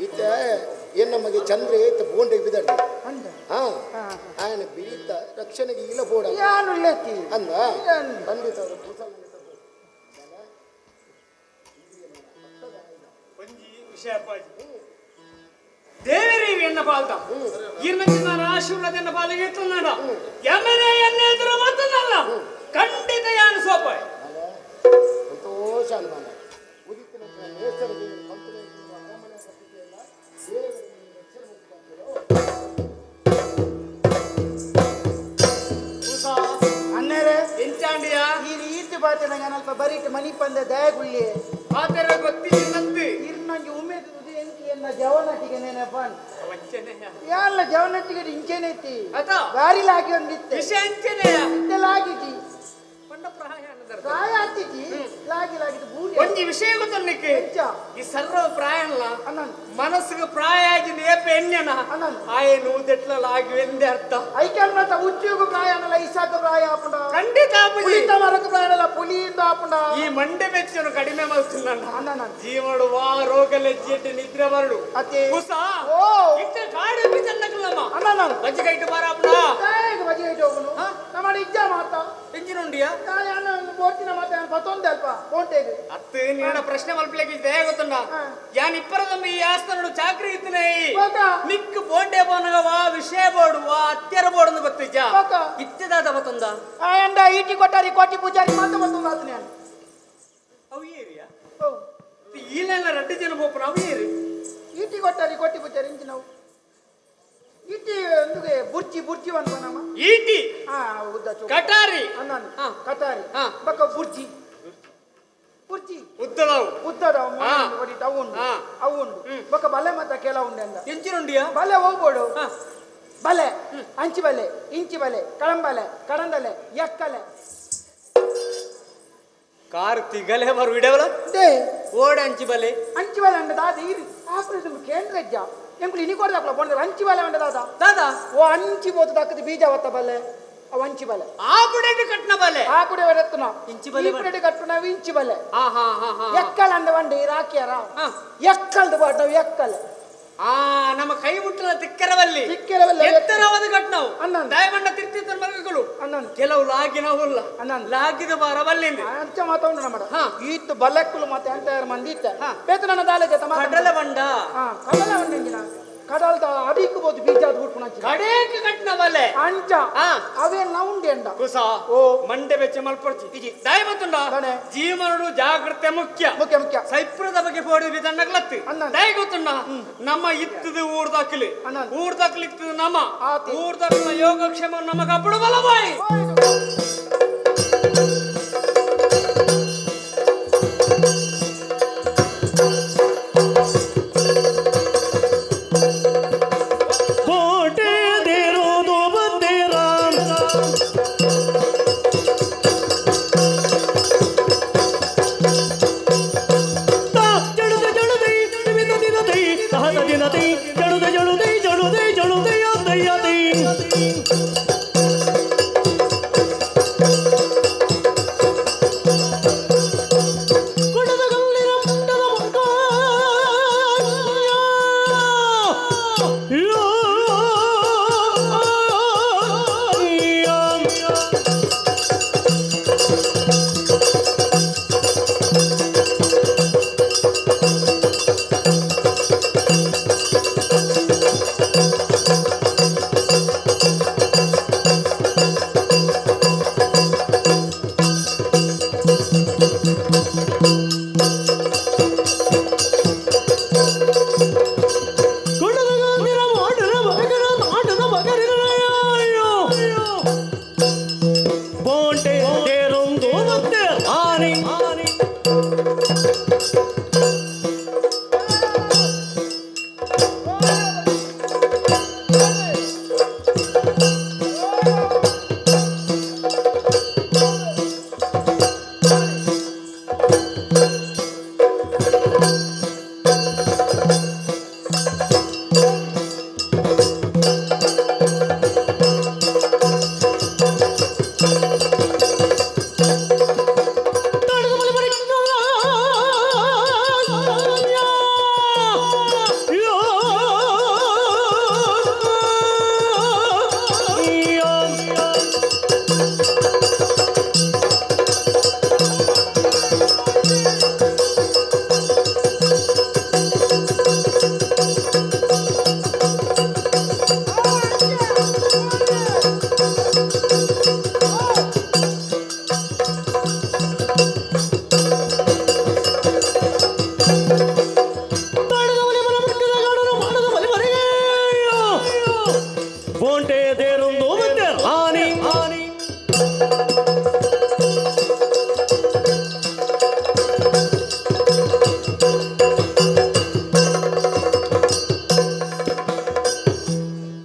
ಇತ್ತ ಏನ್ ನಮಗೆ ಚಂದ್ರ ಇತ್ತ ಬೋಂಡೆ ಬಿದಡ್ದು ಹಾ ఆయన ಬಿರಿತ ರಕ್ಷಣೆಗೆ ಇಲ್ಲ ಬೋಡ ಅಂದ ಖಂಡಿತ ಕುಸ
ದೇವರೇ ಎನ್ನ ಪಾಲ್ದ ಈರ್ನ ಆಶೀರ್ವಾದ ಪಾಲಿಗೆ ಇರ್ತನಾಡ ಯಮನೆ ಎನ್ನ ಎದುರು ಮತ್ತನಲ್ಲ ಖಂಡಿತ ಯಾನು ಸೋಪ
ಸಂತೋಷ ಅನುಮಾನ ಉದಿತ್ತಿನ
ಅನ್ನರೇ
ಎಂಚಾಂಡಿಯ
ಈ ರೀತಿ ಬಾತೆ ನಂಗೆ ಅಲ್ಪ ಬರೀಟ್ ಮನಿ ಪಂದ ದಯಗುಳ್ಳಿ
ಆತರ ಗೊತ್ತಿಲ್ಲ
ಇರ್ನಂಗೆ ಉಮೇದು ಎನ್ನ ಜವನಟಿಗೆ ನೆನಪನ್ ಯಾಲ್ಲ ಜವನಟಿಗೆ ಇಂಚೆನೈತಿ ಬಾರಿಲಾಗಿ ಒಂದಿತ್ತೆ
ವಿಷಯ ಅಂಚೆನೆಯ
ಇತ್ತೆಲಾಗಿಜಿ
ಪಂಡ
ಪ್ರಾಯ ಆತಿಜಿ ಲಾಗಿ ಲಾಗಿದ ಬೂರಿ
ಒಂಜಿ ವಿಷಯ ಗೊತ್ತನ್ನಿಕ್ಕೆ ಈ ಸರ್ವ ಪ್ರಾಯಣ್ಣ ಮನಸ್ಸಿಗೆ ಪ್ರಾಯ ಆಗಿ ನೇಪ ಎಣ್ಣೆನ ಆಯೆ ನೂದೆಟ್ಲ ಲಾಗಿ ಎಂದೇ ಅರ್ಥ
ಐಕನ್ ಮಾತ ಉಚ್ಚಿಗೂ ಪ್ರಾಯ ಅನ್ನಲ್ಲ ಇಸಾಕ ಪ್ರಾಯ ಆಪುಂಡ
ಖಂಡಿತ
ಪುಲಿತ ಮರಕ ಪ್ರಾಯ ಅನ್ನಲ್ಲ ಪುಲಿಯಿಂದ ಆಪುಂಡ
ಈ ಮಂಡೆ ಬೆಚ್ಚನು ಕಡಿಮೆ ಮಾಡ್ತಿಲ್ಲ ಜೀವಡು ವಾ ರೋಗ ಲಜ್ಜೆಟ್ಟು ನಿದ್ರೆ ಬರಡು
ಅತ್ತೆ
ಕುಸ
ಓ
ಇತ್ತ ಕಾಡು ಬಿದ್ದನ್ನಕಲ್ಲಮ್ಮ
ಅಣ್ಣ
ಬಜ್ಜಿ ಕೈಟು ಬಾರಾಪುಂಡ
ಬಜ್ಜಿ ಕೈಟು ಹೋಗುನು ನಮ್ಮ ಇಜ್ಜ ಮಾತಾ
ಎಂಜಿನ ಉಂಡಿಯಾ
ಬೋಟಿನ ಮಾತಾ ಪತ್ತೊಂದೆ ಅಲ್ಪ ಬೋಂಟೆಗೆ
ಅತ್ತು ನಿನ್ನ ಪ್ರಶ್ನೆ ಮಲ್ಪಲೇకి ದಯ ಗೊತ್ತುಂಡ ಯಾನ್ ಇಪ್ಪರದಮ್ಮ ಈ ಆಸ್ತನಡು ಚಾಕ್ರಿ ಇತ್ತನೇ ನಿಕ್ ಬೋಂಡೆ ಬೋನಗ ವಾ ವಿಷಯ ಬೋಡು ವಾ ಅತ್ಯರ ಬೋಡನ್ನು ಗೊತ್ತಿಜ್ಜ ಇತ್ತದಾದ ಬತ್ತೊಂದ
ಅಂಡ ಈಟಿ ಕೊಟ್ಟಾರಿ ಕೋಟಿ ಪೂಜಾರಿ ಮಾತ ಬತ್ತೊಂದ ಆತನೆ
ಅವು ಏರಿಯಾ ಈಲೆಲ್ಲ ರಡ್ಡು ಜನ ಬೋಪನ ಅವು ಏರಿ
ಈಟಿ ಕೊಟ್ಟಾರಿ ಕೋಟಿ ಪೂಜಾರಿ ಇಂಚಿ ನಾವು ಈಟಿ ಅಂದುಗೆ ಬುರ್ಜಿ ಬುರ್ಜಿ ಅನ್ಕೋನಮ್ಮ
ಈಟಿ
ಉದ್ದ
ಕಟಾರಿ
ಅನ್ನ ಕಟಾರಿ ಬಕ್ಕ ಬುರ್ಜಿ ಬುರ್ಜಿ
ಉದ್ದದವು
ಉದ್ದದವು ಅವು ಉಂಡು ಅವು ಉಂಡು ಬೊಕ್ಕ ಬಲೆ ಮತ್ತ ಕೆಲ ಉಂಡೆ ಅಂದ
ಎಂಚಿನುಂಡಿಯಾ
ಬಲೆ ಹೋಗ್ಬೋಡು ಬಲೆ ಅಂಚಿ ಬಲೆ ಇಂಚಿ ಬಲೆ ಕಳಂಬಲೆ ಕಡಂದಲೆ ಎಕ್ಕಲೆ
ಕಾರ್ ತಿಗಲೆ ಬರು ಇಡವಲ ಓಡ ಅಂಚಿ ಬಲೆ
ಅಂಚಿ ಬಲೆ ಅಂಡ ದಾದ ಇರು ಆಪರೇಷನ್ ಕೇಂದ್ರ ಅಜ್ಜ ಎಂಕುಲು ಇನಿ ಕೊಡ್ದಾಕ್ಲ ಬೋಂದ್ರೆ ಅಂಚಿ ಬಲೆ ಅಂಡ ದಾದ
ದಾದಾ
ಓ ಅಂಚಿ ಬೋತು ದಕ್ಕದ ಬೀಜ ಒತ್ತ ಬಲೆ ಅವು ಅಂಚಿ ಬಲೆ
ಆ ಕುಡೆ ಕಟ್ನ ಬಲೆ
ಆ ಕುಡೆ ಎತ್ತುನ
ಇಂಚಿ ಬಲೆ
ಈ ಕುಡೆ ಕಟ್ಟುನ ಇಂಚಿ ಬಲೆ
ಹಾ ಹಾ ಹಾ
ಎಕ್ಕಲ್ ಅಂದ ವಂಡಿ ರಾಕಿಯರ ಎಕ್ಕಲ್ದು ಬಾಟವು ಎಕ್ಕಲ್
ಆ ನಮ್ಮ ಕೈ ಮುಟ್ಟಲ ತಿಕ್ಕರವಲ್ಲಿ
ತಿಕ್ಕರವಲ್ಲಿ
ಎತ್ತರವಾದ ಕಟ್ನವು
ಅಣ್ಣ
ದಯಮಣ್ಣ ತಿರ್ತಿತ್ತ ಮರಗಳು
ಅಣ್ಣ
ಕೆಲವು ಲಾಗಿನವುಲ್ಲ
ಅಣ್ಣ
ಲಾಗಿದ ಬಾರವಲ್ಲಿ
ಅಂಚ ಮಾತಾಡ ನಮ್ಮ ಈತ್ತು ಬಲಕ್ಕುಲು ಮತ್ತೆ ಅಂತ ಮಂದಿ ಇತ್ತ ಬೇತು ನನ್ನ ದಾಲೆ ಜೊತೆ
ಕಡಲ ಬಂಡ
ಹಾ ಕಡಲ ಬಂಡ ಇಂಜಿನ ಕಡಲ್ದ ಅಡಿಕ್ ಬೋದು ಬೀಜ ಅದು ಬಿಟ್ಕೊಂಡು
ಕಡೇಕ್ ಕಟ್ನ ಬಲೆ
ಅಂಚ ಅವೆಲ್ಲ ಉಂಡೆ ಅಂಡ
ಕುಸ ಓ ಮಂಡೆ ಬೆಚ್ಚ ಮಲ್ಪೊಡ್ಚಿ ದಯಮತ್ತುಂಡ ಜೀವನಡು ಜಾಗ್ರತೆ ಮುಖ್ಯ
ಮುಖ್ಯ ಮುಖ್ಯ
ಸೈಪ್ರದ ಬಗ್ಗೆ ಪೋಡಿ ಬಿದಣ್ಣಗ್ಲತ್ತಿ ದಯ ಗೊತ್ತುಂಡ ನಮ್ಮ ಇತ್ತದು ಊರ್ದಾಕ್ಲಿ ಊರ್ದಾಕ್ಲಿ ಇತ್ತದು ನಮ್ಮ ಊರ್ದಾಕ್ಲ ಯೋಗಕ್ಷೇಮ ನಮಗ ಅಪ್ಪಡು ಬಲವಾಯಿ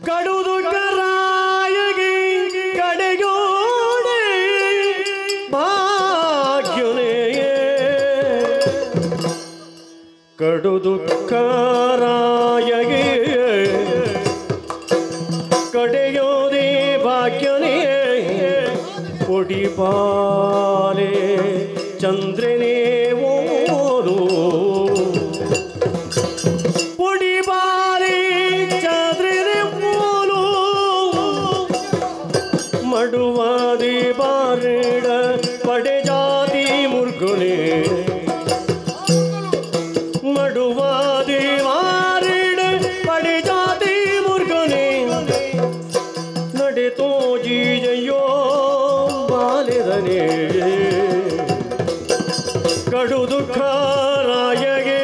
ಕಡುದು ಕರಾಯಗಿ ಕಡೆಗೋಡೆ ಬಾ. ಕಡು ದುಃಖರಾಯಗೆ ಕಡೆಯೋದೇ ಭಾಗ್ಯನೇ ಪೊಡಿಪಾಲೆ ಚಂದ್ರನೇ ಓದು ಪೊಡಿಪಾಲೆ ಚಂದ್ರನೇ ಓಲು ಮಡುವಾದಿ ಬಾರಿಡ ಪಡೆಜಾತಿ ಮುರ್ಗುನೇ ಮಡುವಾದಿ ವಾರಿಡ ಪಡೆಜಾತಿ ಮುರ್ಗುನೇ ನಡೆತೋ ಜೀಜಯ್ಯೋ ಬಾಲೆದನೆ ಕಡು ದುಃಖರಾಯಗೆ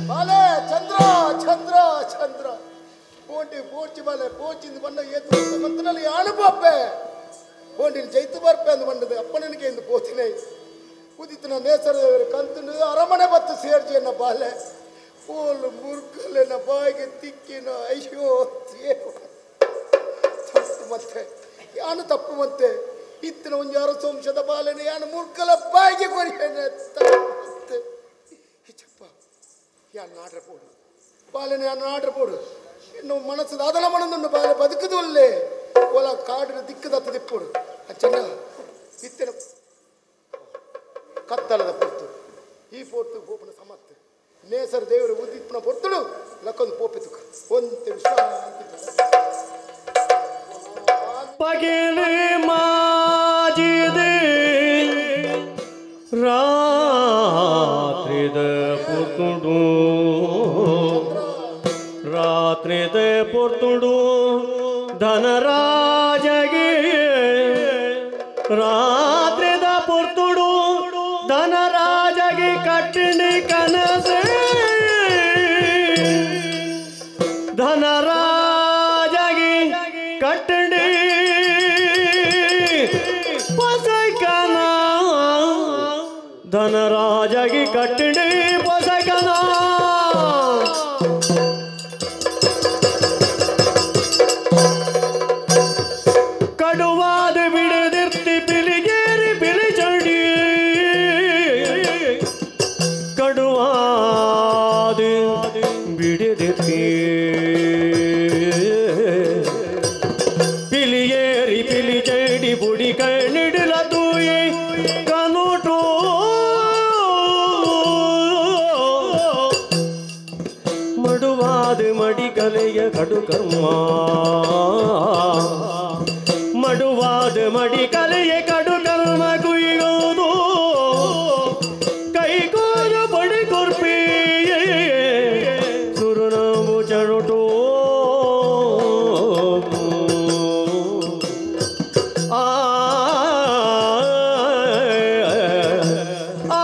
ಬಾಲೆ ಚಂದ್ರ ಚಂದ್ರ ಚಂದ್ರ ಪೋಂಟಿ ಪೋರ್ಚಿ ಬಾಲೆ ಪೋಚಿಂದ ಬಣ್ಣ ಏತು ಮಂತ್ರಲ್ಲಿ ಯಾನು ಪಾಪೆ ಪೋಂಟಿನ ಜೈತು ಬರ್ಪೆ ಅಂದು ಬಂದದ್ದು ಅಪ್ಪನಿಗೆ ಎಂದು ಪೋತಿನೇ ಉದಿತನ ನೇಸರದೇವರು ಕಂತುಂಡು ಅರಮನೆ ಬತ್ತು ಸೇರ್ಜಿ ಬಾಲೆ ಪೋಲು ಮುರ್ಕಲೆನ ಬಾಯಿಗೆ ತಿಕ್ಕಿನ ಅಯ್ಯೋ ತಪ್ಪು ಮತ್ತೆ ಯಾನು ತಪ್ಪು ಮತ್ತೆ ಇತ್ತಿನ ಒಂದು ಯಾರು ಸೋಂಶದ ಬಾಲೆನ ಯಾನು ಮುರ್ಕಲ ಬಾಯಿಗೆ ಕೊರಿಯನೆ ತಪ್ಪು ಹೆಚ್ಚಪ್ಪ ಯಾನು ನಾಡ್ರೆ ಪೋಡು ಬಾಲೆನ ಯಾನು ನಾಡ್ರೆ ಪೋಡು ಇನ್ನು ಮನಸ್ಸು ಅದಲ ಮನದನ್ನು ಬಾಲೆ ಬದುಕುದು ಅಲ್ಲೇ ಓಲ ಕಾಡಿನ ದಿಕ್ಕದತ್ತ ದಿಪ್ಪೋಡು ಅಚ್ಚನ ಇತ್ತಿನ ಕತ್ತಲದ ಪೊರ್ತು ಈ ಪೊರ್ತು ಗೋಪನ ಸಮತ್ತೆ ನೇಸರ ದೇವರು ಉದಿಪ್ಪನ ಪೊರ್ತುಡು ಲಕ್ಕೊಂದು ಪೋಪೆತುಕ ಒಂತೆ ವಿಶ್ರಾಂತಿ
ಪಗೆಲೆ ಮಾಜಿದೆ ರಾತ್ರಿದ ಪೊರ್ತುಡು ರಾತ್ರಿದ ಪೊರ್ತುಡು ಧನರಾಜಗೆ ರಾತ್ರಿದ ಪೊರ್ತುಡು ಧನರಾಜಗೆ ಕಟ್ಟಿಣಿ ಕನಸೆ ಧನರಾಜಗೆ ಕಟ್ಟಡಿ ಪಸಕನ ಧನರಾಜಗೆ ಕಟ್ಟಡಿ ಪಸಕನ ಕಡುವಾದ ಬಿಡದಿರ್ತಿ ಬಿಳಿಗೇರಿ ಬಿಳಿ ಚಂಡಿ ಕಡುವಾದ ಬಿಡದಿರ್ತಿ ಪಿಲಿಯೇರಿ ಪಿಲಿ ಚಂಡಿ ಬುಡಿ ಕಣ್ಣಿಡಲ ತೂಯೆ ಕನುಟು ಮಡುವಾದ ಮಡಿಕಲೆಯ ಕಡು ಕರ್ಮ ಮಡುವಾದ ಮಡಿಕಲೆಯ ಕಡು ಕರ್ಮ ಕುಯ್ಯೋದು ಕೈಗೋಲು ಬಡಿ ಕೊರ್ಪಿ ಸುರುನವು ಚರುಟು ಆ ಆ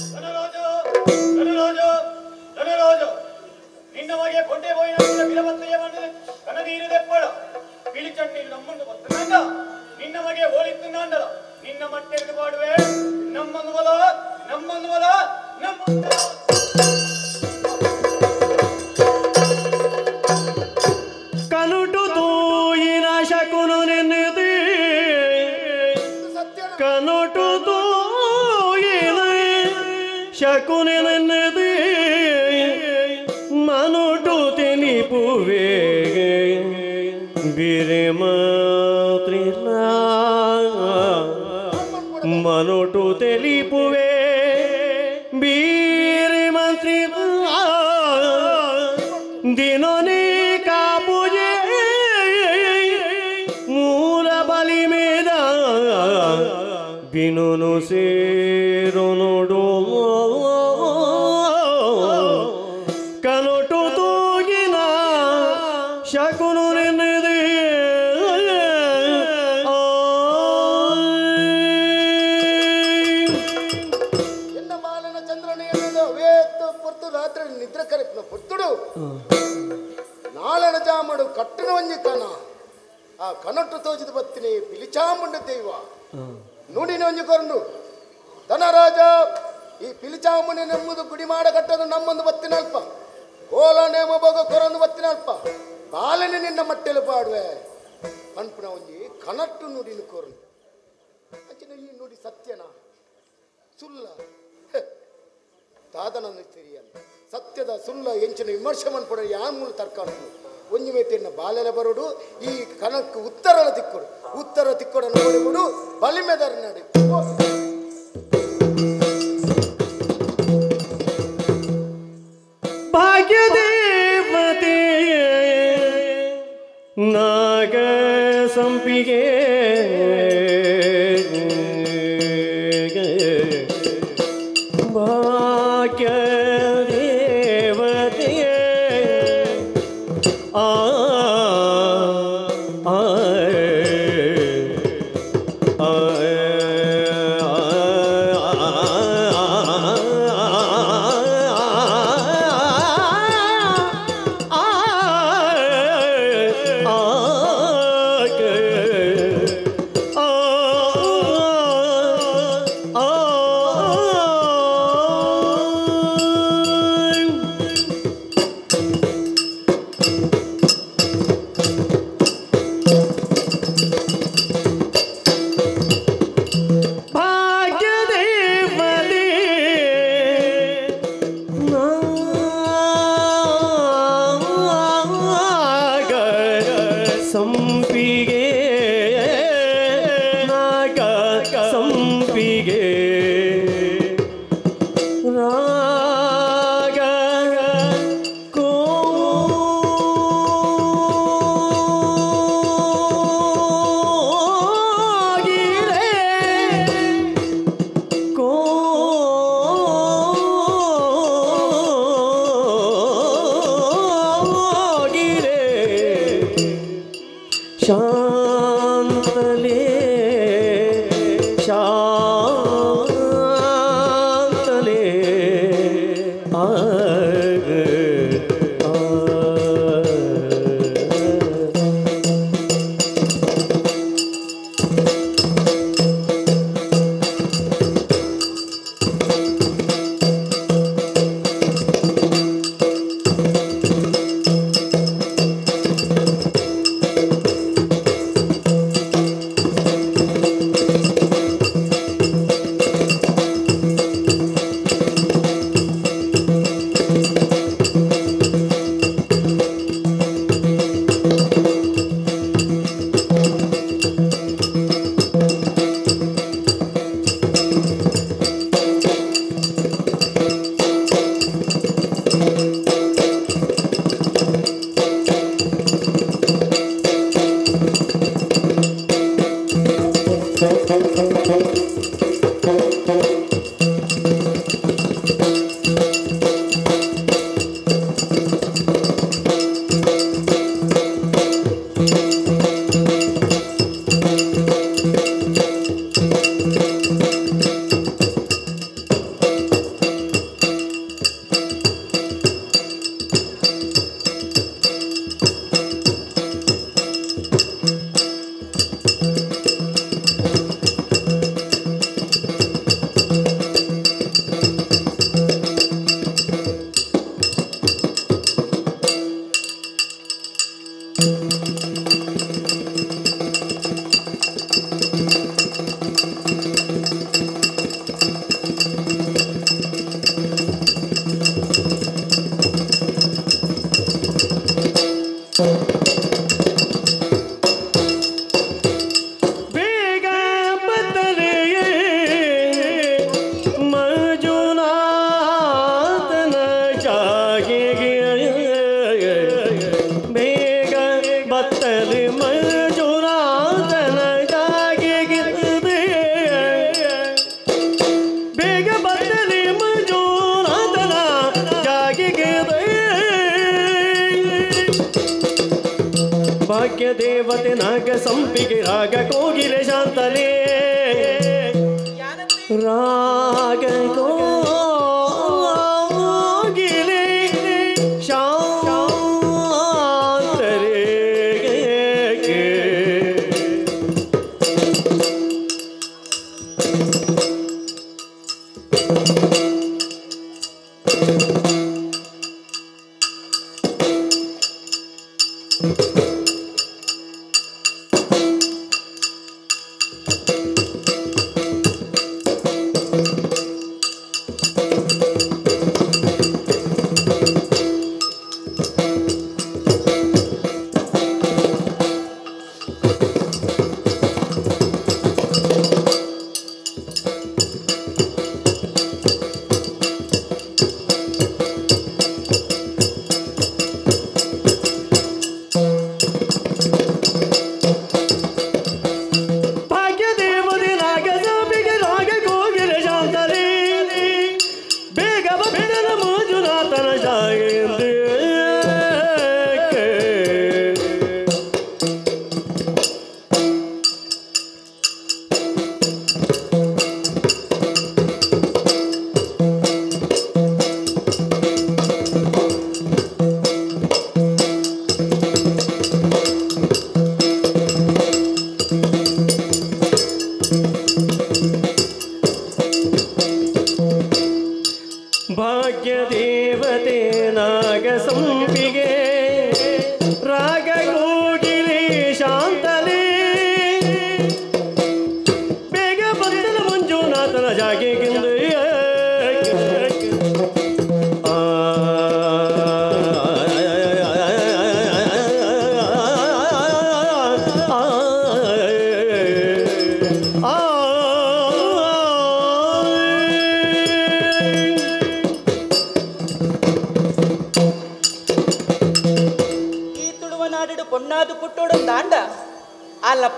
ಧನರಾಜ ಧನರಾಜ ಧನರಾಜ ನಿನ್ನ ಮಗೆ ಕೊಂಡೆ ಪೋಯಿನ ಬಿಲಬತ್ತಯ್ಯ ಮಣ್ಣು ಕನದೀರದೆಪ್ಪಳ ಬಿಳಿಚಣ್ಣೀರು ನಮ್ಮನ್ನು ಬತ್ತನಾಂಡ ನಿನ್ನ ಮಗೆ ಓಲಿತ್ತುನಾಂಡಲ ನಿನ್ನ ಮಟ್ಟೆರೆದು ಪಾಡುವೆ ನಮ್ಮನ್ನು ಬಲ ನಮ್ಮನ್ನು ಬಲ ನಮ್ಮನ್ನು ಬಲ.
ಕನುಟು ತೂಯಿನ ಶಕುನು ನೆನೆದೆ ಕನುಟು ತೂಯಿನ ಶಕುನು ನೆನೆದೆ ಮನುಟು ತಿಳಿಪುವೆ ಬಿರೆ ಮಾತ್ರಿಲ ಮನುಟು ತಿಳಿಪುವೆ ಬೀರೆ ಮಂತ್ರಿ ದಿನನೇ ಕಾಪುಜೆ ಮೂಲ ಬಲಿ ಮೇದ ಬಿನುನು ಸೇರು ನೋಡು ಕನೊಟು ತೂಗಿನ ಶಕುನು ನೆನೆದೆ
ಎನ್ನ ಮಾಲನ ಚಂದ್ರನ ಎನ್ನದು ವೇತ್ತು ಪೊರ್ತು ರಾತ್ರಿ ನಿದ್ರೆ ಕರೆಪ್ನ ಪೊರ್ತುಡು ನಾಳನ ಜಾಮಡು ಕಟ್ಟನ ಒಂಜಿ ಕನ ಆ ಕನಟ್ಟು ತೋಜಿದ ಬತ್ತಿನಿ ಪಿಲಿಚಾಮುಂಡ ದೈವ ನುಡಿನ ಒಂಜಿ ಕೊರಂಡು ಧನರಾಜ ಈ ಪಿಲಿಚಾಮುನಿ ನೆಮ್ಮದು ಗುಡಿಮಾಡ ಕಟ್ಟದು ನಮ್ಮೊಂದು ಬತ್ತಿನಲ್ಪ ಕೋಲ ನೇಮ ಬೋಗ ಕೊರೊಂದು ಬತ್ತಿನಲ್ಪ ಬಾಲನೆ ನಿನ್ನ ಮಟ್ಟೆಲು ಪಾಡುವೆ ಪನ್ಪುನ ಒಂಜಿ ಕನಟ್ಟು ನುಡಿನ ಕೋರು ಅಂಚಿನ ಈ ನುಡಿ ಸತ್ಯನಾ ಸುಲ್ಲ ದಾದನನ್ನು ತಿಳಿಯಲ್ಲ ಸತ್ಯದ ಸುಲ್ಲ ಎಂಚಿನ ವಿಮರ್ಶೆ ಮನ್ಪಡ ಯಾಮೂಲು ತರ್ಕಾಡು ಒಂಜಿ ಮೇಟೆನ್ನ ಬಾಲೆಲ ಬರೋಡು ಈ ಕನಕ್ಕೆ ಉತ್ತರ ತಿಕ್ಕೊಡು ಉತ್ತರ ತಿಕ್ಕೊಡನ್ನು ನೋಡಿಬಿಡು ಬಲಿಮೆದರ್ ನಡಿ
ಭಾಗ್ಯದೇವತೆ ನಾಗ ಸಂಪಿಗೆ ಭಾಗ್ಯದೇವತೆ ಆ ಆ ಭಾಗ್ಯದೇವತೆ ನಾಗ ಸಂಪಿಗೆ ನಾಗ ಸಂಪಿಗೆ ರಾಗ ಕೋಗಿಲೆ ಕೋಗಿಲೆ ಶಾಂತಲೇ ಶಾಂತಲೇ ಆ ಆ. ಬೇಗ ಬತ್ತಲೆಯೇ ಮಂಜುನಾಥನ ಜಾಗೆಗೆ ಬೇಗ ಬತ್ತಲೆ ಮಂಜುನಾಥನ ಜಾಗೆಗೆ ಬೇಗ ಬತ್ತಲೆ ಮಂಜುನಾಥನ ಜಾಗೆಗೆ ಭಾಗ್ಯ ದೇವತೆ ನಾಗ ಸಂಪಿಗೆ ರಾಗ ಕೋಗಿಲೆ ಶಾಂತಲೇ ರಾಗ ಕೋಗಿಲೆ ಶಾಂತರೇ.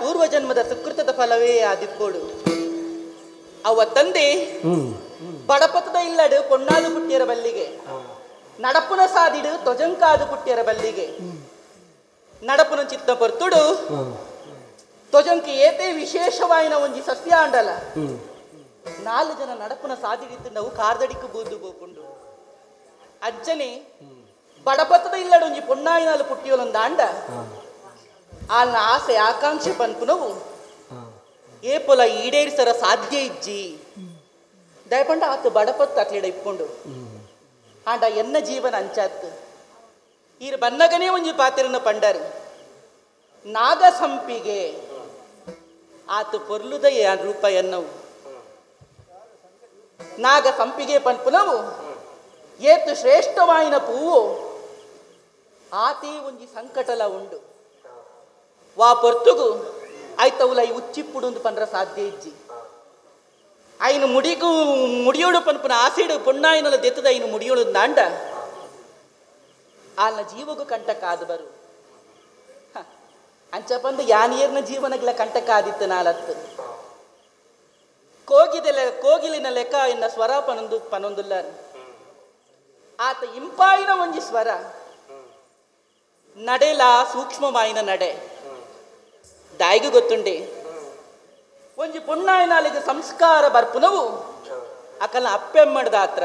ಪೂರ್ವಜನ್ಮದ ಸುಕೃತದ ಫಲವೇ ಆದಿಪ್ಪೋಡು. ಅವ ತಂದೆ ಬಡಪತದ ಇಲ್ಲಡು ಪೊಣ್ಣಾದು ಪುಟ್ಟಿಯರ ಬಲ್ಲಿಗೆ, ನಡಪುನ ಸಾದಿಡು ತೊಜಂಕಾದು ಪುಟ್ಟಿಯರ ಬಲ್ಲಿಗೆ, ನಡಪುನ ಚಿತ್ತ ಪೊರ್ತುಡು ತೊಜಂಕಿ ಏತೆ ವಿಶೇಷವಾಯಿನ ಒಂಜಿ ಸಸ್ಯ ಅಂಡಲ. ನಾಲು ಜನ ನಡಪುನ ಸಾದಿಡಿತ್ತು ನಾವು ಕಾರ್ದಡಿಕ್ಕು ಬೂದು ಬೋಪುಂಡು. ಅಜ್ಜನೆ ಬಡಪತದ ಇಲ್ಲಡು ಒಂಜಿ ಪೊಣ್ಣಾಯಿನಾಲು ಪುಟ್ಟಿಯೋಲೊಂದು ಅಂಡ ಆಲ್ನ ಆಸೆ ಆಕಾಂಕ್ಷೆ ಪನ್ಪುನವು ಏ ಪೊಲ ಈಡೇರಿಸರ ಸಾಧ್ಯ ಇಜ್ಜಿ ದಯಪಂಡ ಆತು ಬಡಪತ್ತು ಅಕ್ಲಿಡ ಇಪ್ಕೊಂಡು ಆಂಡ ಎನ್ನ ಜೀವನ ಅಂಚಾತ್. ಈರು ಬನ್ನಗನೇ ಒಂಜಿ ಪಾತಿರನ ಪಂಡರು ನಾಗ ಸಂಪಿಗೆ ಆತು ಪೊರ್ಲುದ ರೂಪ ಎನ್ನವು. ನಾಗ ಸಂಪಿಗೆ ಪನ್ಪುನವು ಏತು ಶ್ರೇಷ್ಠವಾಯಿನ ಪೂವು ಆತೇ ಒಂಜಿ ಸಂಕಟಲ ಉಂಡು. ವಾ ಪೊರ್ತುಗು ಆಯ್ತವುಲ ಈ ಉಚ್ಚಿಪ್ಪುಡು ಪಂಡ್ರ ಸಾಧ್ಯ ಇಜ್ಜಿ. ಐನು ಮುಡಿಗೂ ಮುಡಿಯೋಡು ಪನ್ಪುನ ಆಸೆಡು ಪೊಣ್ಣಾಯಿನಲ ದೆತ್ತದ ಐನು ಮುಡಿಯೋಡು ದಾಂಡ ಆಲ್ನ ಜೀವಗೂ ಕಂಟಕ ಆದು ಬರು. ಅಂಚ ಬಂದು ಯಾನಿಯರ್ನ ಜೀವನಗಳ ಕಂಟಕ ಆದಿತ್ತು ನಾಲತ್ತು. ಕೋಗಿದೆಲೆ ಕೋಗಿಲಿನ ಲೆಕ್ಕ ಎನ್ನ ಸ್ವರ ಪನೊಂದು ಪನೊಂದುಲ್ಲ. ಆತ ಇಂಪಾಯಿನ ಒಂಜಿ ಸ್ವರ ನಡೆಲ ಸೂಕ್ಷ್ಮವಾಯಿನ ನಡೆ ದಾಯಿಗೆ ಗೊತ್ತುಂಡೆ. ಒಂಜಿ ಪೊಣ್ಣಾಯಿನಾಲಿಗೆ ಸಂಸ್ಕಾರ ಬರ್ಪುನವು ಅಕಲ ಅಪ್ಪೆಮ್ಮಡ್ದ ಆತ್ರ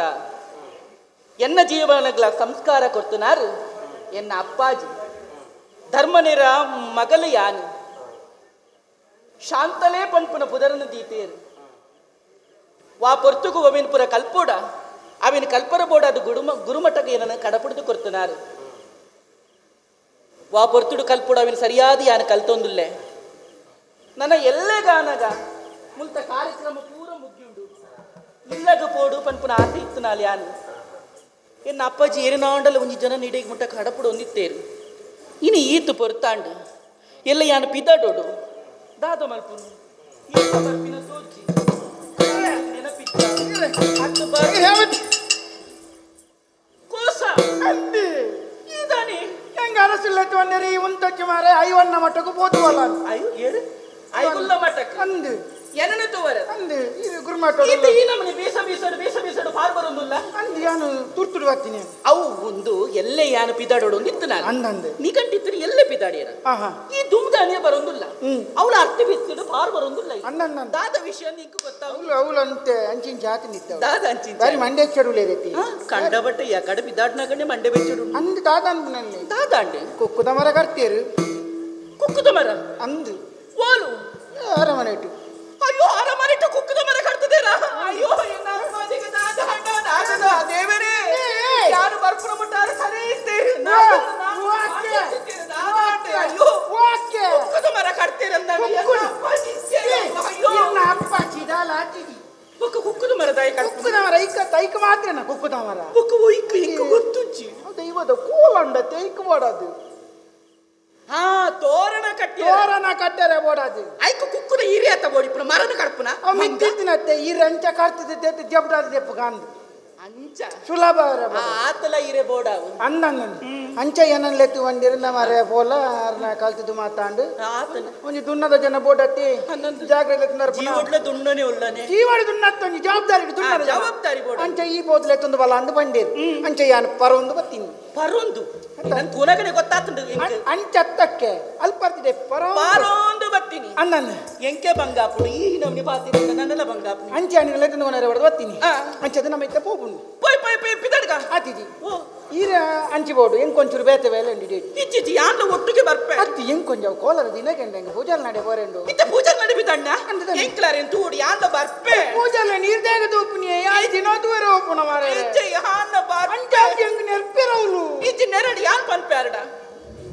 ಎನ್ನ ಜೀವನಗಳ ಸಂಸ್ಕಾರ ಕೊರ್ತುನಾರು ಎನ್ನ ಅಪ್ಪಾಜಿ ಧರ್ಮನಿರ ಮಗಲು ಯಾನು ಶಾಂತಲೇ ಪನ್ಪುನ ಪುದರನು ದೀತೇರು. ವಾ ಪೊರ್ತುಗು ಅವಿನ ಪುರ ಕಲ್ಪೋಡ ಅವಿನ ಕಲ್ಪರ ಬೋಡ ಅದು ಗುರುಮಠಕ್ಕೆ ಏನನ್ನು ಕಡಪುಡ್ದು ಕೊರ್ತುನಾರು. ವಾ ಪೊರ್ತುಡು ಕಲ್ಪೋಡ ಅವಿನ ಸರಿಯಾದ ಯಾನು ಕಲ್ತೊಂದುಲ್ಲೆ. ನನ್ನ ಎಲ್ಲೆಗಾನಗ ಮುಲ್ತ ಕಾರ್ಯಕ್ರಮ ಪೂರ ಮುಗ್ಯುಂಡು ಇಲ್ಲಗ ಪೋಡು ಪನ್ಪುನ ಆಸೆ ಇತ್ತು ನಾಲ್ ಯಾನು. ಎನ್ನ ಅಪ್ಪಾಜಿ ಏರಿನಾಂಡಲ ಒಂಜಿ ಜನ ನೀಡಿಗೆ ಮುಟ್ಟ ಕಡಪುಡು ಒಂದಿತ್ತೇರು. ಇನ್ನು ಈತು ಪೊರ್ತಾಂಡು ಎಲ್ಲ ಯಾನು ಪಿದಾಡೋಡು ದಾದ ಮಲ್ಪುನು ಈತ ಬರ್ಪಿನ ಸೋಚಿ ನೆನಪಿತ್ತ ಅತ್ತು ಕೋಸ ಈದಾನಿ
ಹೆಂಗ ಅರಸಿಲ್ಲ ವಂಡರಿ ಉಂಟಕ್ಕೆ ಮಾರೆ ಐವಣ್ಣ ಮಟ್ಟಕ್ಕೂ ಪೋತುವಲ್ಲ.
ಅಯ್ಯೋ ಏರು ಐಗುಲ್ಲ ಮಟ್ಟಕ್ಕೆ
ಅಂದು
ಏನನ್ನು ತೋವರ
ಅಂದು ಇದು ಗುರುಮಠ
ಇದು ಈ ನಮ್ಮನೆ ಬೀಸ ಬೀಸಡು ಬೀಸ ಬೀಸಡು ಪಾರ್ ಬರೋದಿಲ್ಲ
ಅಂದು ಯಾನು ತುರ್ತುಡು ಬರ್ತೀನಿ.
ಅವು ಒಂದು ಎಲ್ಲೇ ಯಾನು ಪಿದಾಡೋಡು ಒಂದಿತ್ತು ನಾನು
ಅಂದಂದು
ನಿಗಂಟಿತ್ತು ಎಲ್ಲೇ ಪಿದಾಡಿಯರ ಈ ದುಮ್ದಾನಿಯ ಬರೋದಿಲ್ಲ ಅವಳ ಅರ್ಥ ಬಿಸಿಡು ಪಾರ್ ಬರೋದಿಲ್ಲ.
ಅಂದಂದ
ದಾದ ವಿಷಯ ನಿಂಗೆ ಗೊತ್ತಾಗಲ್ಲ.
ಅವಳು ಅಂತೆ ಅಂಚಿನ ಜಾತಿ ನಿತ್ತ
ದಾದ ಅಂಚಿನ
ಬಾರಿ ಮಂಡೆ ಚೆಡುಲೇ ರೀತಿ
ಕಂಡ ಬಟ್ಟೆ ಯಾ ಕಡೆ ಪಿದಾಡ್ನಾಗಂಡೆ ಮಂಡೆ ಬೆಚ್ಚಡು
ಅಂದು ದಾದ ಅನ್ಪುನಲ್ಲಿ
ದಾದ ಅಂಡೆ
ಕುಕ್ಕುದ ಮರ ಕರ್ತೀರು
ಕುಕ್ಕುದ ಮರ
ಅಂದು
ಓಲು
ಅರಮನೆ ಇಟ್ಟು
ಅಯ್ಯೋ ಅರಮನೆಟ್ಟು ಕುಕ್ಕದ ಮರ ಕಟ್ತದೇರಾ. ಅಯ್ಯೋ ಎನ್ನ ಅರಮನೆಗೆ ದಾದ ಹಂಡ ದಾದದ ದೇವರೇ ಯಾರು ಬರ್ಪುನ ಮುಟ್ಟಾರೆ ಸರಿ ಇತ್ತೆ.
ಪಾತ್ರೆನ ಕುಕ್ಕುದಾಮರ
ಬೊಕ್ಕ ಒಯ್ಕ್ ಎಂಕ್ ಗೊತ್ತುಜ್ಜಿ
ದೈವದ ಕೋಲಂಡ ತೇಯ್ಕ್ ಬೋಡದು
ಹಾ ತೋರಣ ಕಟ್ಟಿ
ತೋರಣ ಕಟ್ಟರೆ ಬೋಡದು
ಐಕ್ ಕುಕ್ಕುದ ಹಿರಿಯ ಆತ ಬೋಡಿ ಪುನ ಮರನ ಕಡ್ಪುನ
ಅವ್ ಮಿತ್ತಿತ್ತಿನತ್ತೆ ಈ ರಂಚ ಕಡ್ತಿದ್ದೆ ಜಬ್ಡಾದ ದೆಪ್ಪು ಕಾಂದು
ಅಂಚ
ಸುಲಭ
ಆತಲ ಇರೆ ಬೋಡಾವು
ಅಂದಂಗ ಅಂಚ ಏನನ್ಲೆತ್ತು ಒಂದಿರಂದ ಮಾರೆ ಪೋಲ ಅರ್ನ ಕಲ್ತಿದ್ದು ಮಾತಾಂಡು
ಆತನ
ಒಂಜಿ ದುನ್ನದ ಜನ ಬೋಡತ್ತಿ ಜಾಗ್ರತೆ
ಜೀವಡ್ಲ ದುಣ್ಣನೆ ಉಲ್ಲನೆ
ಜೀವಡ ದುನ್ನತ್ತ ಒಂಜಿ ಜವಾಬ್ದಾರಿ ದುನ್ನದ
ಜವಾಬ್ದಾರಿ ಬೋಡ
ಅಂಚ ಈ ಬೋದ್ಲೆ ತುಂದು ಬಲ ಅಂದು ಬಂಡೇರು ಅಂಚ ಯಾನ್ ಪರೊಂದು ಬತ್ತೀನಿ
ಪರೊಂದು ನನ್ ತುನಗನೆ ಗೊತ್ತಾತುಂಡು
ಅಂಚತ್ತಕ್ಕೆ ಅಲ್ಪರ್ತಿದೆ
ಪರೊಂದು ಬತ್ತೀನಿ
ಅಂದನ್ನ
ಎಂಕೆ ಬಂಗಾಪುಡು ಈ ನಮ್ನಿ ಪಾತಿನ ನನ್ನಲ ಬಂಗಾಪುಡು
ಅಂಚೆ ಅಣಿಗಳ ತುಂದು ಹೊಡೆದು ಬತ್ತೀನಿ ಅಂಚದ ನಮ್ಮ ಇತ್ತ ಪೋಪುಂಡು
ಪೋಯ್ ಪೋಯ್ ಪೋಯ್ ಪಿದಡ್ಗ
ಆತಿಜಿ ಈರ ಅಂಚಿ ಬೋಡು ಎಂಕೊಂಚೂರು ಬೇತೆ ಬೇಲೆ ಉಂಡು ಡೇಟ್
ಇಜ್ಜಿಜಿ ಯಾನ್ಲ ಒಟ್ಟಿಗೆ ಬರ್ಪೆ
ಅತ್ತಿ ಎಂಕೊಂಜ ಕೋಲರ ದಿನ ಕೆಂಡ ಪೂಜಾಲ್ ನಡೆ ಬೋರೆಂಡು
ಇತ್ತ ಪೂಜಾಲ್ ನಡೆ ಬಿದಣ್ಣ ಎಂಕ್ಲಾರೆ ತೂಡು ಯಾನ್ಲ ಬರ್ಪೆ
ಪೂಜಾಲ್ ನೀರ್ ದೇಗ ತೂಪುನಿ ಯಾಯ್ ದಿನ ತೂರ ಓಪುನ ಮಾರೆ
ಇಜ್ಜಿ ಯಾನ್ಲ ಬರ್ಪೆ
ಅಂಚ ಎಂಗ್ ನೆರ್ಪೆರೌಲು
ಇಜ್ಜಿ ನೆರಡಿ ಯಾನ್ ಪನ್ಪೆರಡ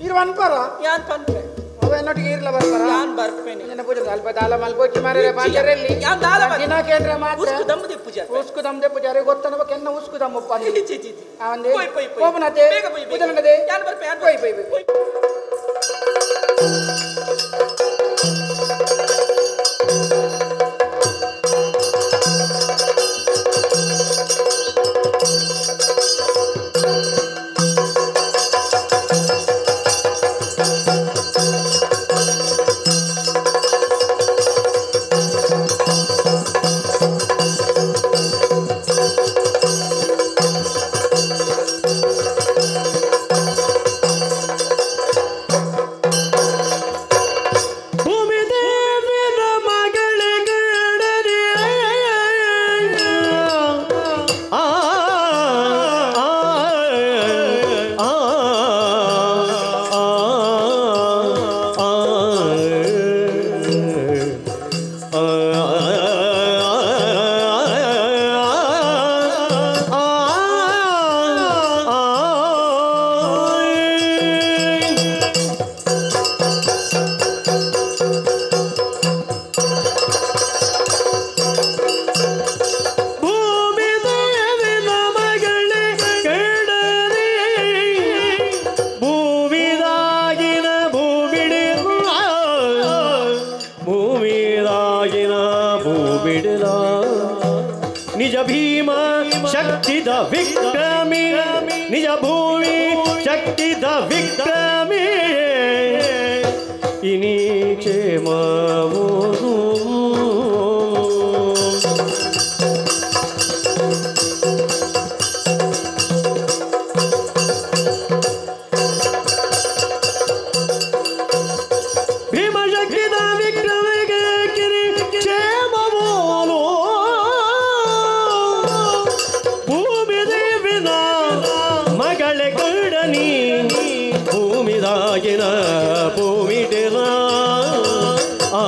ಈರ್ ವನ್ಪರ
ಯಾನ್ ಪನ್ಪೆ
ಅವ ಎನ್ನೊಟ್ಟಿಗೆ ಈರ್ಲ ಬರ್ಪರ
ಯಾನ್ ಬರ್ಪೆನೆ
ನಿನ್ನ ಪೂಜೆ ಅಲ್ಪ ದಾಲ ಮಲ್ಪೊಚ್ಚಿ ಮಾರೆ ಬಾಂಜರೆಲ್ಲಿ
ಯಾನ್ ದಾಲ
ದಿನ ಕೇಂದ್ರ ಮಾತ್ರ
ಉಸ್ಕು ದಮ್ಮದೆ ಪೂಜಾರಿ
ಉಸ್ಕು ದಮ್ಮದೆ ಪೂಜಾರಿ ಗೊತ್ತನ ಕೆನ್ನ ಉಸ್ಕು ದಮ್ಮಪ್ಪ
ಇಜ್ಜಿ ಇಜ್ಜಿ
ಆವಂದೆ
ಪೋಯ್ ಪೋಯ್ ಪೋಯ್
ಪೋಪನತೆ
ಬೇಗ ಪೋಯ್
ಪೂಜೆ ನಡೆ
ಯಾನ್ ಬರ್ಪೆ ಯಾನ್
ಪೋಯ್ ಪೋಯ್ ಪೋಯ್
ನಿಜ ಭೀಮ ಶಕ್ತಿದ ವಿಕ್ರಮಿ ನಿಜ ಭೂಮಿ ಶಕ್ತಿದ ವಿಕ್ರಮಿ ಇನಿ ಕ್ಷೇಮವು ಭೀಮ ಶಕ್ತಿದ ವಿಕ್ರಮಿಗೆ ಕಿರಿ ಕ್ಷೇಮವೋಲು ಭೂಮಿ ದೇವಿನ ಮಗಳೆ ಗರುಡನಿ ಭೂಮಿದಾಗಿನ ಭೂಮಿಡಿನ ಆ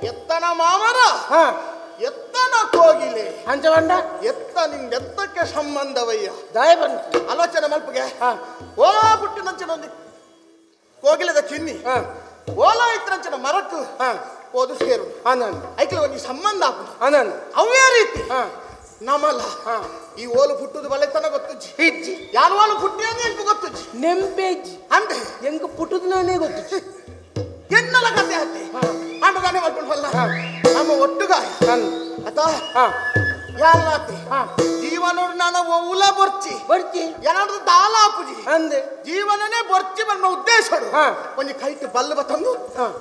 ಎತ್ತನ ಮಾಮರ ಎತ್ತನ ಕೋಗಿಲೆ
ಅಂಚವಂಡ
ಎತ್ತ ನಿಂದೆತ್ತಕ್ಕೆ ಸಂಬಂಧವಯ್ಯ
ದಾಯ ಬಂತು
ಆಲೋಚನೆ ಮಲ್ಪಗೆ ಓಲಾ ಪುಟ್ಟಿನಂಚಿನ ಒಂದು ಕೋಗಿಲೆದ ಚಿನ್ನಿ ಓಲಾ ಇತ್ತರಂಚಿನ ಮರಕ್ಕು ಓದು ಸೇರು ಐಕ್ಲ ಒಂದು ಸಂಬಂಧ ಆಪುಂಡು ಅವೇ ರೀತಿ ನಮಲ ಈ ಓಲು ಪುಟ್ಟುದು ಬಲೆತನ ಗೊತ್ತುಜ್ಜಿ
ಇಜ್ಜಿ
ಯಾರು ಓಲು ಪುಟ್ಟಿ ಅಂದ್ರೆ ಎಂಕು ಗೊತ್ತುಜ್ಜಿ
ನೆಂಪೇಜ್ಜಿ
ಅಂದೆ
ಎಂಕು ಪುಟ್ಟುದನೇ ಗೊತ್ತುಜ್ಜಿ
ಎನ್ನಲ ಕತೆ ಆತೆ ಆಂಡದಾನೆ ಮಲ್ಪುಂಡು ನಮ್ಮ ಒಟ್ಟುಗಾಯ ಅತ ಯಾರನಾತೆ ಜೀವನೋಡು ನಾನು ಓಲ ಬೊರ್ಚಿ
ಬೊರ್ಚಿ
ಏನಾದ್ರು ದಾಲ ಆಪುಜಿ
ಅಂದೆ
ಜೀವನನೇ ಬೊರ್ಚಿ ಬನ್ನ ಉದ್ದೇಶಡು ಒಂಜಿ ಕೈಟ್ ಬಲ್ಲು ಬತ್ತಂದು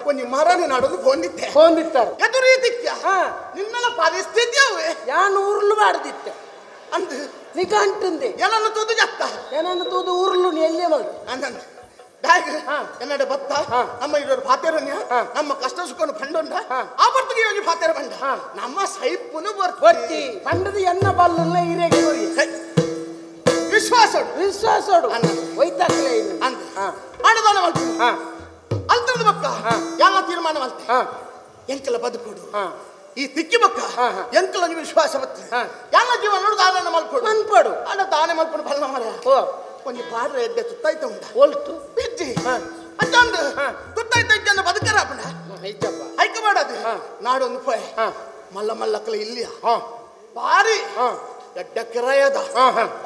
ಒಂಜಿ ಮರನೇ ನಾಡೋದು ಕೊಂಡಿದ್ದೆ
ಕೊಂಡಿತ್ತಾರೆ
ಎದುರು ರೀತಿಕ್ಯ ನಿನ್ನೆಲ್ಲ ಪರಿಸ್ಥಿತಿ ಅವೇ
ಯಾನು ಉರುಳು ಮಾಡ್ದಿತ್ತೆ
ಅಂದು
ನಿಗಂಟುಂದೆ
ಏನನ್ನು ತೂದು ಜತ್ತ
ಏನನ್ನು ತೂದು ಉರುಳು ಎಲ್ಲೇ ಮಲ್ತು
ಅಂದಂದು ಬ್ಯಾಗ್ ಎನ್ನಡೆ ಬತ್ತ ನಮ್ಮ ಇರೋರು ಪಾತೇರನ್ಯ ನಮ್ಮ ಕಷ್ಟ ಸುಖನು ಫಂಡುಂಡ ಆ ಬರ್ತಗೆ ಯೋಗಿ ಪಾತೇರ ಬಂಡ ನಮ್ಮ ಸೈಪುನು
ಬರ್ತಿ ಪಂಡದ ಎನ್ನ ಬಲ್ಲನ್ನ ಹಿರಿಯಗೆ
ವಿಶ್ವಾಸ
ವಿಶ್ವಾಸೋಡು ಒಯ್ತಾಕ್ಲೆ
ಅಂದ ಅಣದಾನ ಮಲ್ತು ಅಲ್ತರದ ಬಕ್ಕ ಎಲ್ಲ ತೀರ್ಮಾನ ಮಲ್ತೆ ಎಂಕೆಲ್ಲ ಬದುಕುಡು ಈ ತಿಕ್ಕಿ ಬೊಕ್ಕ ಎಂಕಲ ವಿಶ್ವಾಸ ಬತ್ತು ಎಲ್ಲ ಜೀವನ ನೋಡು ದಾನ ಮಲ್ಪಡು
ಮನ್ಪಡು
ಅಣ್ಣ ದಾನೆ ಮಲ್ಪಡು ಬಲ್ಲ ಮರ ಒಂಜಿ ಪಾಡ್ರೆ ಎಡ್ಡೆ ತುತ್ತಾಯ್ತ ಉಂಡ
ಒಲ್ತು
ಬಿಜ್ಜಿ ಅಚ್ಚಂದು ತುತ್ತಾಯ್ತ ಇಜ್ಜಂದು ಬದುಕರ ಅಪ್ಪಣ ಐಕ ಮಾಡದು ನಾಡೊಂದು ಪೋಯ್ ಮಲ್ಲ ಮಲ್ಲಕ್ಕಲ ಇಲ್ಲಿಯ ಬಾರಿ ಎಡ್ಡ ಕಿರಾಯದ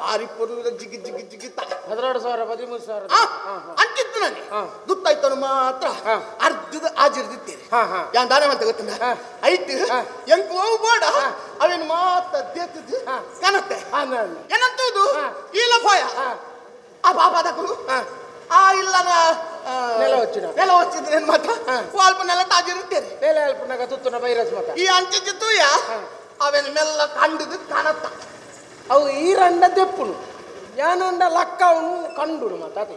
ಬಾರಿ ಪೊರ್ಲುದ ಜಿಗಿ ಜಿಗಿ ಜಿಗಿತ
12,000 13,000
ಅಂಚಿತ್ತು ನಾನು ದುತ್ತಾಯ್ತನು ಮಾತ್ರ ಅರ್ಧದ ಆಜಿರ್ದಿತ್ತೇನೆ ಯಾನ್ ದಾನೆ ಅಂತ ಗೊತ್ತುಂಡ ಐತು ಎಂಕು ಹೋಗ್ಬೋಡ ಅವೇನು ಮಾತ್ರ ದೇತದ್ದು ಕನತ್ತೆ ಏನಂತುದು ಇಲ್ಲ ಫಾಯ ಆ ಬಾಬಾದಕರು ಆ ಇಲ್ಲನ
ನೆಲ ಹೊಚ್ಚಿನ
ನೆಲ ಹೊಚ್ಚಿದ್ರೆ ಮಾತ್ರ ಅಲ್ಪ ನೆಲ ತಾಜಿರುತ್ತೇನೆ
ನೆಲ ಅಲ್ಪನಾಗ ತುತ್ತುನ ಬೈರಸ್ ಮಾತ್ರ
ಈ ಅಂಚಿತ್ತು ಯಾ ಅವೇನು ಮೆಲ್ಲ ಕಂಡುದು ಕಾಣತ್ತ
ಅವು ಈರಂಡ ದೆಪ್ಪುನು ಯಾನಂಡ ಲಕ್ಕ ಅವನು ಕಂಡುನು ಮಾತಾತೆ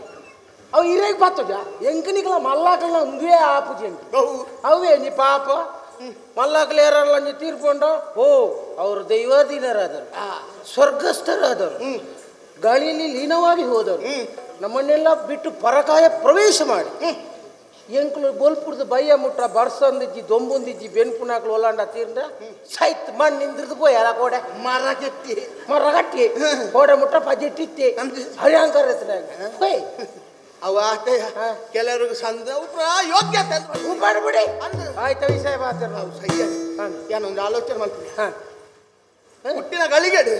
ಅವು ಇರೇಗ್ ಬತ್ತಜ ಎಂಕನಿಕಲ ಮಲ್ಲಾಕಲ್ನ ಒಂದೇ ಆಪುಜಿ ಎಂಕು ಅವೇ ನೀ ಪಾಪ ಮಲ್ಲಾಕಲ ಯಾರಲ್ಲ ನೀ ತೀರ್ಕೊಂಡ ಓ ಅವರು ದೈವಾಧೀನರಾದರು ಸ್ವರ್ಗಸ್ಥರಾದರು ಗಾಳಿಯಲ್ಲಿ ಲೀನವಾಗಿ ಹೋದರು ನಮ್ಮನ್ನೆಲ್ಲ ಬಿಟ್ಟು ಪರಕಾಯ ಪ್ರವೇಶ ಮಾಡಿ ಎಂಕುಲು ಬೋಲ್ಪುರದ ಬಯ್ಯ ಮುಟ್ಟ ಬರ್ಸಂದಿಜ್ಜಿ ದೊಂಬೊಂದಿಜ್ಜಿ ಬೆನ್ಪುನಾಕ್ಲು ಒಲ್ಲಾಂಡ ತೀರ್ಂಡ ಸೈತ್ ಮಣ್ಣಿಂದ್ರದ್ದು ಪೋಯ್ ಅಲ್ಲ ಕೋಡೆ
ಮರ ಕಟ್ಟಿ
ಮರ ಕಟ್ಟಿ ಕೋಡೆ ಮುಟ್ಟ ಪಜೆಟ್ಟಿತ್ತಿ ಹರಿಯಾಂಕರ ಹೋಯ್
ಅವ ಕೆಲವ್ರಿಗೆ ಸಂದ ಯೋಗ್ಯತೆ
ಬಿಡಿ ಆಯ್ತು ವಿಷಯ ಮಾತಾಡ
ಸಹ್ಯ ಏನೊಂದು ಆಲೋಚನೆ ಮಾಡ್ತೀನಿ ಹುಟ್ಟಿನ ಗಳಿಗೆಡು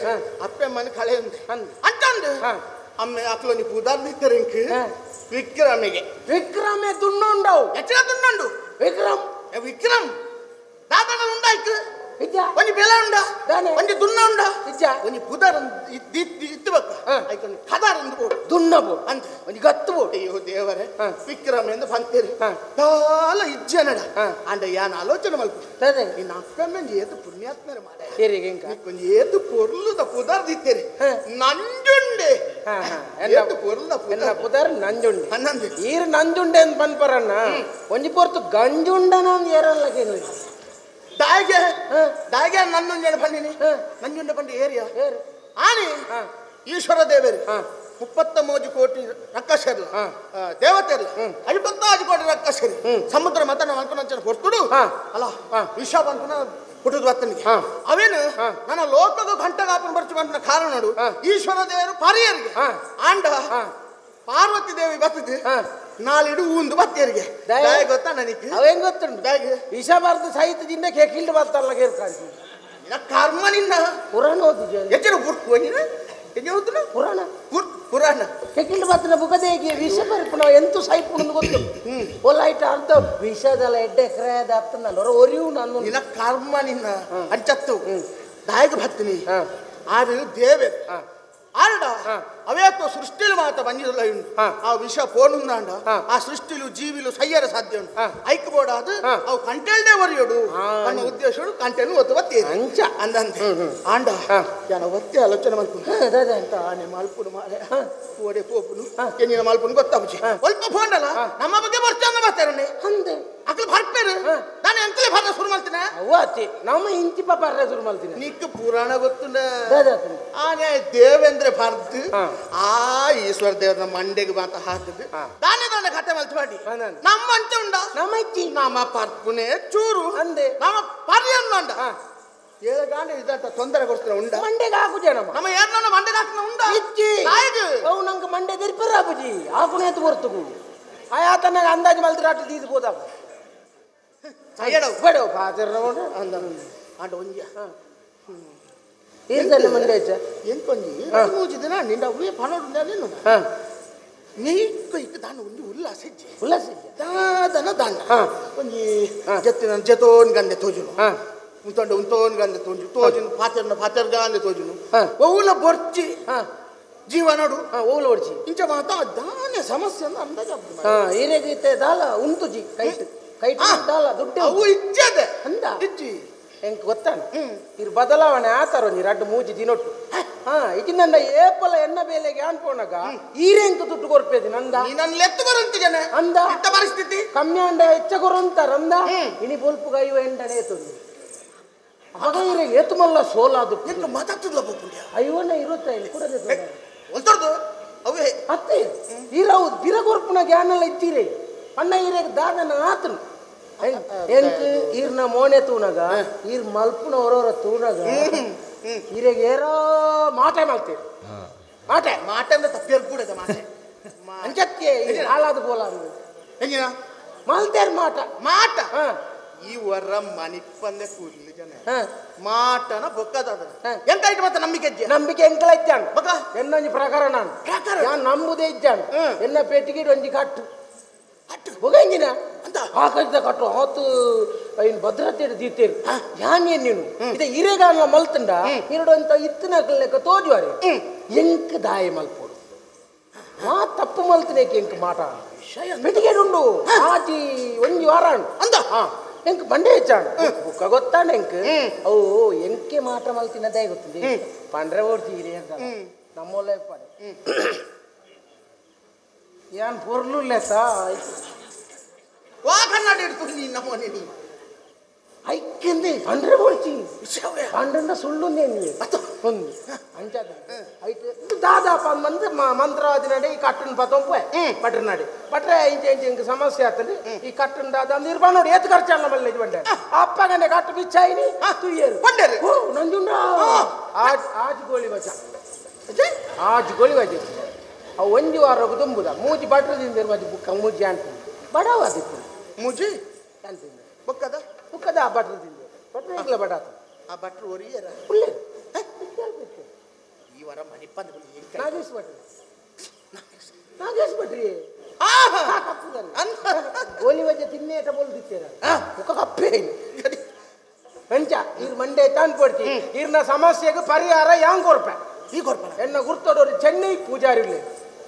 ಅಪ್ಪೆ ಮನೆ ಕಳೆ ಅಂತಂದು ಅಮ್ಮೆ ಅಕ್ಲು ನೀ ಪುದಾರ್ದಿತ್ತಾರೆ ಇಂಕ್ ವಿಕ್ರಮಿಗೆ
ವಿಕ್ರಮೆ ದುಣ್ಣುಂಡವು
ಎಚ್ಚರ ದುಣ್ಣುಂಡು
ವಿಕ್ರಮ್
ವಿಕ್ರಮ್ ದಾದನ ಉಂಡಾಯ್ತು ಒಂಜಿ ಬೆಲ ಉಂಡ ಒಂಜಿ ದುನ್ನ ಉಂಡ ಒಂಜಿ ಪುದರ್ ಇತ್ತು ಐಕೊಂದು ಕದಾರ್ ಅಂದು ಬೋಡು
ದುನ್ನ ಬೋಡು
ಅಂತ
ಒಂಜಿ ಗತ್ತು ಬೋಡು
ಅಯ್ಯೋ ದೇವರೇ ವಿಕ್ರಮ್ ಎಂದು ಪಂತೇರಿ ದಾಲ ಇಜ್ಜನಡ ಅಂಡ ಯಾನ್ ಆಲೋಚನೆ ಮಲ್ಪ ನಿನ್ನ ಅಕ್ಕಮ್ಮಂಜಿ ಏತು ಪುಣ್ಯಾತ್ಮರ ಮಾಡ ಒಂಜಿ ಏತು ಪೊರ್ಲುದ ಪುದರ್ ದಿತ್ತೇರಿ ನಂಜುಂಡೆ ಏತು ಪೊರ್ಲುದ
ಪುದರ್ ಪುದರ್ ನಂಜುಂಡೆ
ಹನ್ನೊಂದು
ಈರು ನಂಜುಂಡೆ ಅಂತ ಪನ್ಪರಣ್ಣ ಒಂಜಿ ಪೊರ್ತು ಗಂಜುಂಡನ ಒಂದು ಏರಲ್ಲ ಕೇಳಿ
ದಾಗೆ ದಾಗೆ ನನ್ನೊಂಜೆ ಬಂದಿನಿ ನಂಜುಂಡೆ ಬಂದು ಏರಿಯಾ ಆನಿ ಈಶ್ವರ ದೇವರು 33 ಕೋಟಿ ರಕ್ಕಸರ್ಲ ದೇವತೆರ್ಲ 55 ಕೋಟಿ ರಕ್ಕಸರಿ ಸಮುದ್ರ ಮತನ ಮಲ್ಪನಂಚನ ಹೊರ್ತುಡು ಅಲ್ಲ ವಿಷ ಬಂದ್ಪುನ ಹುಟ್ಟುದು ಬತ್ತನಿಗೆ ಅವೇನು ನನ್ನ ಲೋಕದ ಘಂಟಗಾಪನ ಬರ್ಚು ಬಂದ ಕಾರಣ ನೋಡು ಈಶ್ವರ ದೇವರು ಪರಿಯರಿಗೆ ಆಂಡ ಪಾರ್ವತಿ ದೇವಿ ಬರ್ತದೆ ನಾಳಿಡು ಊಂದು ಬತ್ತೇರಿಗೆ ದಾಯ ಗೊತ್ತಾ ನನಗೆ
ಅವೇನ್ ಗೊತ್ತುಂಟು ವಿಷ ಬಾರ್ದು ಸಾಹಿತ್ಯದಿಂದ ಕೆಕಿಲ್ಡು ಬರ್ತಲ್ಲ ಕೇಳ್ಕಾಂತಿ
ಕರ್ಮ ನಿನ್ನ
ಪುರಾಣ ಓದಿದ್ಯ
ಎಚ್ಚರ ನೀನು ಓದುನ
ಪುರಾಣ
ಪುರಾಣ
ಕೆಕಿಲ್ಡು ಬತ್ತನ ಬುಕದೇಗೆ ವಿಷ ಬರ್ಪುನ ಎಂತು ಸಾಯ್ಪುಣ ಗೊತ್ತು ಒಲಾಯ್ಟ ಅರ್ಧ ವಿಷದಲ್ಲ ಎಡ್ಡೆ ಕ್ರಯದ ಅತ್ತನಲ್ಲ ಒರಿಯು ನಾನು
ನಿನ್ನ ಕರ್ಮ ನಿನ್ನ ಅಂಚತ್ತು ದಾಯಕ ಬತ್ತೀನಿ ಆರು ದೇವೆ ಆರಡ ಅವೇತೋ ಸೃಷ್ಟಿಲು ಮಾತ ಬಂದಿರಲ್ಲ ಉಂಟು ಆ ವಿಷ ಪೋನುಂದಾಂಡ ಆ ಸೃಷ್ಟಿಲು ಜೀವಿಲು ಸಯ್ಯರ ಸಾಧ್ಯ ಉಂಟು ಐಕ್ಬೋಡ ಅದು ಅವು ಕಂಟೆಲ್ಡೇ ಒರಿಯೋಡು ನನ್ನ ಉದ್ದೇಶಡು ಕಂಟೆಲ್ ಒತ್ತು ಬತ್ತಿ
ಅಂಚ
ಅಂದಂತೆ ಆಂಡ ಜನ ಒತ್ತೆ ಆಲೋಚನೆ ಮಲ್ಪುನು ಆನೆ ಮಲ್ಪುನು ಮಾರೆ ಓಡೆ ಪೋಪುನು ಎನ್ನಿನ ಮಲ್ಪುನು ಗೊತ್ತಾಪುಜಿ ಸ್ವಲ್ಪ ಫೋನ್ ಅಲ್ಲ ನಮ್ಮ ಬಗ್ಗೆ ಬರ್ತಾನೆ ಬರ್ತಾರೆ
ಅಂದೆ
ಅಕ್ಲು ಬರ್ಪೇರು ನಾನು ಎಂತಲೇ ಬರ್ರ ಶುರು ಮಾಡ್ತೀನಿ
ಅವ್ವಾತಿ ನಮ್ಮ ಇಂಚಿ ಪಾಪ ಬರ್ರ ಶುರು ಮಾಡ್ತೀನಿ
ನಿಕ್ಕ ಪುರಾಣ ಗೊತ್ತುಂಡ ಆನೆ ದೇವೇಂದ್ರ ಭಾರತ ಆ ಈಶ್ವರ ದೇವರ ಮಂಡೆಗೆ ಮಾತ ಹಾಕಿದ್ದು ದಾನೆ ದಾನೆ ಕಥೆ ಮಲ್ತು ಮಾಡಿ ನಮ್ಮ ಅಂಚೆ ಉಂಡ
ನಮ್ಮ ಇಚ್ಚಿ
ನಮ್ಮ ಪರ್ಪುನೆ ಚೂರು
ಅಂದೆ
ನಮ್ಮ ಪರ್ಯಂದ ಏಳಗಾಂಡ ಇದಂತ ತೊಂದರೆ ಕೊಡ್ತಾರೆ ಉಂಡ
ಮಂಡೆಗೆ ಹಾಕುಜೆ ನಮ್ಮ
ನಮ್ಮ ಏರ್ನ ಮಂಡೆಗೆ ಹಾಕಿನ ಉಂಡ
ಇಚ್ಚಿ ಅವು ನಂಗೆ ಮಂಡೆ ತೆರಿಪರ ಆಪುಜಿ ಹಾಕುನೆ ಅಂತ ಹೊರ್ತುಗು ಆಯಾತನ ಅಂದಾಜು ಮಲ್ತ್ರ ಆಟ ತೀದು ಹೋದಾಗ ಬೇಡ ಫಾದರ್
ಅಂದ ಆಂಡ ಒಂಜಿ
ಈರ್ದಲ್ಲ ಮಂಡೆ ಅಜ್ಜ
ಎಂಕೊಂಜಿ ಮೂಜಿ ದಿನ ನಿಂಡ ಅವೇ ಪನೋಡು ನೀನು ನೀ ಇಕ್ಕ ದಾನ ಒಂಜಿ ಉಲ್ಲಾಸ ಇಜ್ಜಿ
ಉಲ್ಲಾಸ ಇಜ್ಜಿ
ದಾದನ ದಾನ ಒಂಜಿ ಜತ್ತಿನ ಜತೋನ್ ಗಂಡೆ ತೋಜುನು ಉಂತೊಂಡ ಉಂತೋನ್ ಗಂಡೆ ತೋಜು ತೋಜುನು ಪಾತೆರ್ನ ಪಾತೆರ್ ಗಂಡೆ ತೋಜುನು ಒವ್ಲ ಬೊರ್ಚಿ ಜೀವನಡು
ಓಲ ಒಡ್ಚಿ
ಇಂಚ ಮಾತಾ ದಾನೆ ಸಮಸ್ಯೆ ಅಂದ ಅಂದಾಜು
ಈರೆಗೀತೆ ದಾಲ ಉಂತುಜಿ ಕೈಟ್ ಕೈಟ್ ದಾಲ ದುಡ್ಡು
ಅವು ಇಜ್ಜದೆ
ಅಂದ
ಇಜ್ಜಿ
ಎಂಕ್ ಗೊತ್ತಾನ ಇರ್ ಬದಲಾವಣೆ ಆತಾರ ಒಂಜಿ ರಡ್ಡು ಮೂಜಿ ದಿನೊಟ್ಟು ಹಾ ಇಜಿ ನನ್ನ ಏಪಲ ಎನ್ನ ಬೇಲೆಗೆ ಅನ್ಪೋಣಗ ಈರೆಂಕ್ ದುಡ್ಡು ಕೊರ್ಪೇದಿ ನಂದ
ನನ್ನ ಲೆತ್ತು ಬರಂತ ಜನ
ಅಂದ
ಇತ್ತ ಪರಿಸ್ಥಿತಿ
ಕಮ್ಮಿ ಅಂಡ ಹೆಚ್ಚ ಕೊರಂತಾರ ಅಂದ ಇನಿ ಬೊಲ್ಪುಗ ಅಯ್ಯೋ ಎಂಡನೆ ಏತೊಂದು ಆಗ ಈರೆಗೆ ಏತು ಮಲ್ಲ ಸೋಲಾದು
ಎಂತ ಮಾತಾಡ್ತಿದ್ಲ ಪುಣ್ಯ
ಅಯ್ಯೋನ ಇರುತ್ತೆ ಇಲ್ಲಿ ಕೂಡ
ಒಲ್ತೊಡ್ದು ಅವೇ
ಅತ್ತೆ ಈರವು ಬಿರಗೊರ್ಪುನ ಜ್ಞಾನೆಲ್ಲ ಇತ್ತೀರೆ ಅಣ್ಣ ಈರೆಗೆ ದಾದನ ಆತನು
ಎಂಕ್ ಈರ್ನ ಮೋನೆ ತೂನಗ ಈರ್ ಮಲ್ಪುನ ಹೊರೋರ ತೂನಗ ಈರೆಗೆ ಏರೋ ಮಾಟೆ ಮಲ್ತೀರಿ ಮಾಟೆ
ಮಾಟೆ ಅಂದ್ರೆ ತಪ್ಪಿಯರ್ ಕೂಡ ಮಾಟೆ
ಅಂಚಕ್ಕೆ ಹಾಳಾದ ಬೋಲ
ಹೆಂಗಿನ
ಮಲ್ತೇರ್ ಮಾಟ
ಮಾಟ ಈ ವರ ಮನಿಪ್ಪಂದೆ ಕೂಡ್ಲಿ ಜನ ಮಾಟನ ಬೊಕ್ಕದ ಎಂತ ಆಯ್ತು ಮತ್ತೆ ನಂಬಿಕೆ
ನಂಬಿಕೆ ಎಂಕಲ ಇದ್ದಾನು ಎನ್ನೊಂಜಿ ಪ್ರಕಾರ ನಾನು ನಾನು ನಂಬುದೇ ಇದ್ದಾನು ಎನ್ನ ಪೇಟಿಗೆ ಒಂಜಿ ಕಟ್ಟು ಬೊಗಂಜಿನ ಆ ಕಟ್ಟಿದ ಕಟ್ಟು ಆತು ಇನ್ ಭದ್ರತೆ ದೀತೇರು ಯಾನ್ ಏನ್ ನೀನು ಇದ ಹಿರೇಗಾನ ಮಲ್ತಂಡ ಎರಡು ಅಂತ ಇತ್ತಿನ ಲೆಕ್ಕ ತೋಜುವಾರೆ ಎಂಕ್ ದಾಯ ಮಲ್ಪೋಡು ಮಾ ತಪ್ಪು ಮಲ್ತನೇಕೆ ಎಂಕ್ ಮಾಟ ಪೆಟ್ಟಿಗೆ ಉಂಡು ಆಜಿ ಒಂಜಿ ವಾರ
ಅಂದ
ಎಂಕ್ ಬಂಡೆ ಹೆಚ್ಚಾಣ ಬುಕ್ಕ ಗೊತ್ತಾಣ ಎಂಕ್ ಅವು ಎಂಕೆ ಮಾಟ ಮಲ್ತಿನದೇ ಗೊತ್ತಿದೆ ಪಂಡ್ರೆ ಓಡ್ತೀರಿ ಅಂತ ನಮ್ಮೊಲ್ಲ ಪಡೆ ಏನ್ ಪೊರ್ಲು ಲೆಸ
ವಾ ಕನ್ನಡ ಇಡ್ತು ನೀ ನಮ್ಮನೆ ನೀ
ಐಕ್ಯಂದೆ ಪಂಡ್ರೆ ಓಡ್ತಿ ಪಂಡ್ರಂದ ಸುಳ್ಳುಂದೆ ನೀ ಒಂದು ಅಂಚಾದ ಐಟ್ ದಾದಾಪ ಮಂದ್ ಮಂತ್ರವಾದಿ ನಡೆ ಈ ಕಟ್ಟನ್ ಪತ್ತೊಂಪೆ ಪಟ್ರ ನಡೆ ಪಟ್ರೆ ಇಂಚ ಇಂಚ ಇಂಕ ಸಮಸ್ಯೆ ಆಗ್ತದೆ ಈ ಕಟ್ಟನ್ ದಾದ ನಿರ್ಮಾಣ ನೋಡಿ ಏತ್ ಖರ್ಚಲ್ಲ ಮಲ್ಲ ಇದು ಬಂಡೆ ಅಪ್ಪಗನೆ ಕಟ್ಟು ಬಿಚ್ಚಾಯಿನಿ ತುಯ್ಯರು
ಬಂಡೇರು
ಓ ನಂಜುಂಡ ಆಜ್ ಆಜ್ ಗೋಳಿ ವಚ ಆಜ್ ಗೋಳಿ ವಚ ಅವು ಒಂಜಿ ವಾರಕ್ಕೆ ತುಂಬುದ ಮೂಜಿ ಬಟ್ರದಿಂದ ಮಜ್ಜಿ ಬುಕ್ಕ ಮೂಜಿ ಅಂಟ ಬಡವ ದಿಕ್ಕು
ಮೂಜಿ
ಅಂತಿಂದ
ಬುಕ್ಕದ
ಬುಕ್ಕದ ಆ ಬಟ್ರದಿಂದ ಬಟ್ರ ಈಗಲ ಬಡಾತ
ಆ ಬಟ್ರು ಒರಿಯರ
ಉಳ್ಳೆ
ಈ ವಾರ ಮಣಿಪಂದ
ನಾಗೇಶ್ ಭಟ್ರಿ ನಾಗೇಶ್ ಭಟ್ರಿ ಗೋಲಿ ವಜೆ ತಿನ್ನೇಟ ಬೋಲ್ದಿತ್ತೀರ ಮುಖ ಕಪ್ಪೆ ಮಂಚ ಈರ್ ಮಂಡೆ ತಾನ್ ಪಡ್ತಿ ಈರ್ನ ಸಮಸ್ಯೆಗೆ ಪರಿಹಾರ ಯಾಂಗ್ ಕೊರ್ಪೆ
ಈ ಕೊರ್ಪಣ
ಎನ್ನ ಗುರ್ತೋಡೋರು ಚೆನ್ನೈ ಪೂಜಾರಿ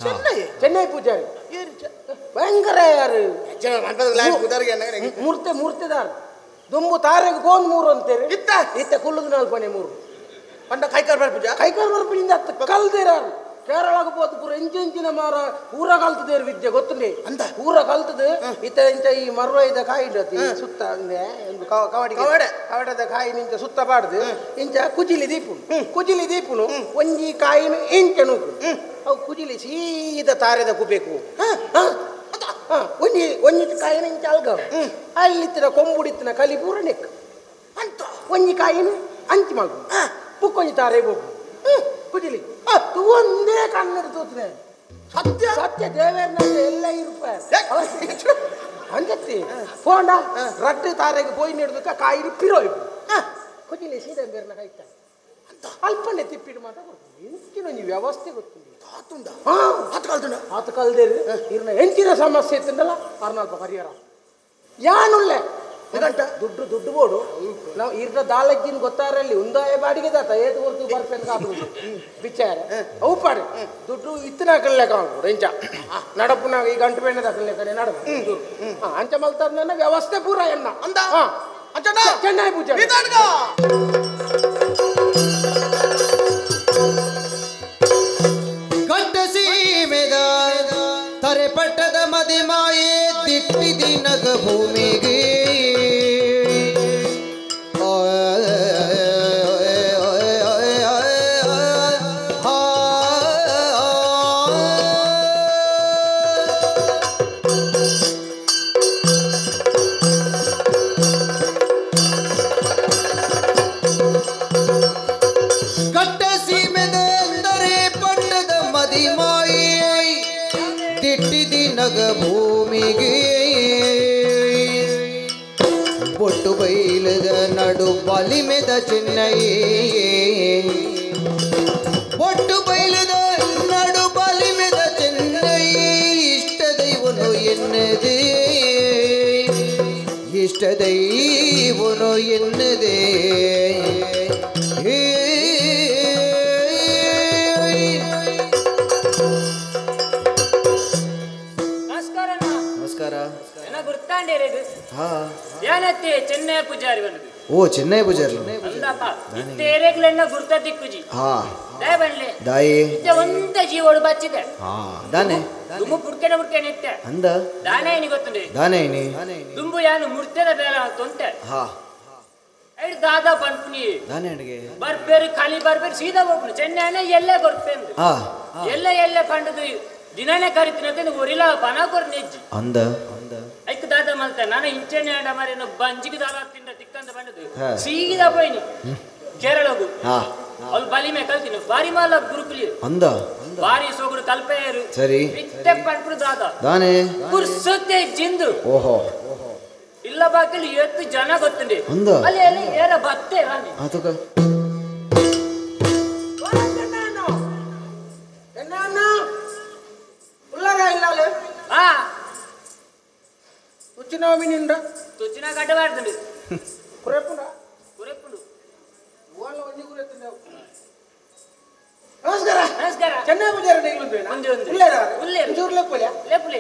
ಚೆನ್ನೈ
ಚೆನ್ನೈ ಪೂಜಾರಿ ಭಯಂಕರ ಯಾರು ಮೂರ್ತೆ ಮೂರ್ತೆದಾರ ದುಂಬು ತಾರೆಗೆ ಗೋನ್ ಮೂರು ಅಂತೀರಿ
ಇತ್ತ
ಇತ್ತ ಕುಲ್ಲದ ನಾಲ್ಪನೆ ಮೂರು
ಪಂಡ ಕೈಕಾರ್ ಬರ್ಪುಜ
ಕೈಕಾರ್ ಬರ್ಪುಜಿಂದ ಅತ್ತ ಕಲ್ದಿರಾರು ಕೇರಳಕ್ಕೆ ಹೋದ ಪೂರ ಇಂಚ ಇಂಚಿನ ಮಾರ ಊರ ಕಲ್ತದೇರು ವಿದ್ಯೆ ಗೊತ್ತುಂಡೆ
ಅಂತ
ಊರ ಕಲ್ತದು ಇತ್ತ ಇಂಚ ಈ ಮರ್ವೈದ ಕಾಯಿ ಇಡತಿ ಸುತ್ತ ಅಂದ್ರೆ ಒಂದು ಕವಾಡಿ ಕವಾಡದ ಕಾಯಿ ಇಂಚ ಸುತ್ತ ಬಾಡ್ದು ಇಂಚ ಕುಜಿಲಿ ದೀಪುನು ಕುಜಿಲಿ ದೀಪುನು ಒಂಜಿ ಕಾಯಿನ ಇಂಚ ನೂಕು ಅವು ಕುಜಿಲಿ ಸೀದಾ ತಾರೆದ ಕುಬೇಕು ಒಂಜಿ ಒಂಜಿ ಕಾಯಿನ ಇಂಚ ಅಲ್ಗ ಅಲ್ಲಿತ್ತಿನ ಕೊಂಬುಡಿತ್ತಿನ ಕಲಿ ಪೂರ ನೆಕ್
ಅಂತ
ಒಂಜಿ ಕಾಯಿನ ಅಂಚಿ ಮಲ್ಪು ಬುಕ್ಕೊಂಜಿ ತಾರೆ ಹೋಗು ಕುಜಿಲಿ ಒಂದೇ ಕನ್ನಡ ತೋತ್ನೆ
ಸತ್ಯ
ಸತ್ಯ ದೇವೇರ್ನ ಎಲ್ಲ ಇರುಪ ಅಂಜತ್ತಿ ಫೋಂಡ ರಡ್ಡು ತಾರೆಗೆ ಪೋಯಿ ನೀಡುದಕ್ಕ ಕಾಯಿನ ಪಿರೋಯ್ಪು ಕುಜಿಲಿ ಸೀದಾ ಬೇರ್ನ ಕಾಯ್ತಾನೆ ಅಲ್ಪನೆ ತಿಪ್ಪಿಡು ಮಾತ್ರ ಎಂಚಿನ ಒಂಜಿ ವ್ಯವಸ್ಥೆ ಗೊತ್ತುಂಡು
ಆತುಂಡ
ಆತ ಕಲ್ದುಂಡ ಆತ ಕಲ್ದೇರು ಇರ್ನ ಎಂಚಿನ ಸಮಸ್ಯೆ ಇತ್ತಂಡಲ್ಲ ಅರ್ನಲ್ಪ ಪರಿಹಾರ ಯಾನುಲ್ಲೆ ದುಡ್ಡು ದುಡ್ಡು ಬೋಡು ನಾವು ಇರ್ನ ದಾಲಜ್ಜಿನ ಗೊತ್ತಾರಲ್ಲಿ ಉಂದಾಯ ಬಾಡಿಗೆ ದಾತ ಏತು ಹೊರ್ತು ಬರ್ಪೆನ್ ಕಾತು ಬಿಚ್ಚಾರ ಅವು ಪಾಡು ದುಡ್ಡು ಇತ್ತಿನ ಲೆಕ್ಕ ಮಾಡ್ಬೋದು ಇಂಚ ನಡಪುನಾಗ ಈ ಗಂಟು ಬೆಣ್ಣೆ ದಾಖಲೆ ಲೆಕ್ಕನೆ ನಡಪು ಅಂಚ ಮಲ್ತಾರ ವ್ಯವಸ್ಥೆ ಪೂರ ಎನ್ನ
ಅಂದ
ಚೆನ್ನೈ ಪೂಜೆ
ಗಡ್ಡ ಸೀಮೆದ ತರೆಪಟ್ಟದ ಮದಿಮಾಯೇ ದಿಟ್ಟಿದಿ ನಗ ಭೂಮಿಗೆ ಭೂಮಿಗೆ ಬೊಟ್ಟು ಬೈಲದ ನಡು ಬಲಿಮೆದ ಚೆನ್ನೈಯೇ ಬೊಟ್ಟು ಬೈಲದ ನಡು ಬಲಿಮೆದ ಚೆನ್ನೈಯೇ ಇಷ್ಟ ದೈವನು ಎನ್ನದೇ ಇಷ್ಟ ದೈವನು ಎನ್ನದೇ
ಏನತ್ತೆ ಚೆನ್ನೈ ಪೂಜಾರಿ ಬಂದು
ಓ ಚೆನ್ನೈ ಪೂಜಾರಿ
ಅಂದಪ್ಪ ಇತ್ತೇರೆಗ್ಲೆನ್ನ ಗುರ್ತ ದಿಕ್ಕುಜಿ
ಹಾ
ದಾಯ ಬನ್ಲೆ
ದಾಯಿ
ಇತ್ತೆ ಒಂದ ಜೀವೋಡು ಬಚ್ಚಿದೆ
ಹಾ ದಾನೆ
ದುಂಬು ಪುಡ್ಕೆನೆ ಪುಡ್ಕೆನೆ ಇತ್ತೆ
ಅಂದ
ದಾನೆ ಏನಿ ಗೊತ್ತುಂಡೆ
ದಾನೆ ಏನಿ
ದುಂಬು ಯಾನು ಮುರ್ತೆದ ಬೇಲ ತೊಂತೆ
ಹಾ
ಐಡ್ ದಾದಾ ಪನ್ಪುನಿ
ದಾನೆ ಅಡಿಗೆ
ಬರ್ಪೇರು ಖಾಲಿ ಬರ್ಪೇರು ಸೀದಾ ಹೋಗ್ನು ಚೆನ್ನೈನ ಎಲ್ಲೇ ಬರ್ಪೇಂದು
ಹಾ
ಎಲ್ಲ ಎಲ್ಲೇ ಪಂಡದು ದಿನನೇ ಕರಿತಿನ ಒರಿಲ ಪನ ಕೊರ್ ನೆಜ್ಜಿ
ಅಂದ
ಐಕ್ ದಾದ ಮಲ್ತ ನಾನು ಇಂಚೆನೆ ಆಡ ಮಾರೇನು ಬಂಜಿಗೆ ದಾಲ ತಿಂದ ತಿಕ್ಕಂದ ಬಂದದು ಸೀದಾ ಪೋಯಿನಿ ಕೇರಳಗು ಅವ್ಳು ಬಲಿಮೆ ಕಲ್ತಿನ ಬಾರಿ ಮಾಲ ಗುರುಕುಲಿ
ಅಂದ
ಬಾರಿ ಸೋಗುಡು ಕಲ್ಪೆಯರು
ಸರಿ
ಇತ್ತೆ ಪಂಡ್ರು ದಾದ
ದಾನೆ
ಪುರ್ಸೊತ್ತೆ ಜಿಂದು
ಓಹೋ
ಇಲ್ಲ ಬಾಕಲಿ ಎತ್ತು ಜನ ಗೊತ್ತುಂಡಿ ಅಲ್ಲಿ ಅಲ್ಲಿ ಏರ ಬತ್ತೆ ರಾಣಿ
ಆತುಕ
ತುಚ್ಚಿನ
ತುಚ್ಚಿನ ಕಟ್ಟಬಾರ್ದು
ಕುರೆಪುಂಡ
ಕುರೆಪುಂಡು
ನಮಸ್ಕಾರ
ನಮಸ್ಕಾರ
ಚೆನ್ನೈ ಪೂಜಾರಿ
ಒಂದು ಒಂದು
ಉಲ್ಲೇರ
ಉಲ್ಲೇರ
ಚೂರು ಲೆಪ್ಪುಲೆ
ಲೆಪ್ಪುಲೆ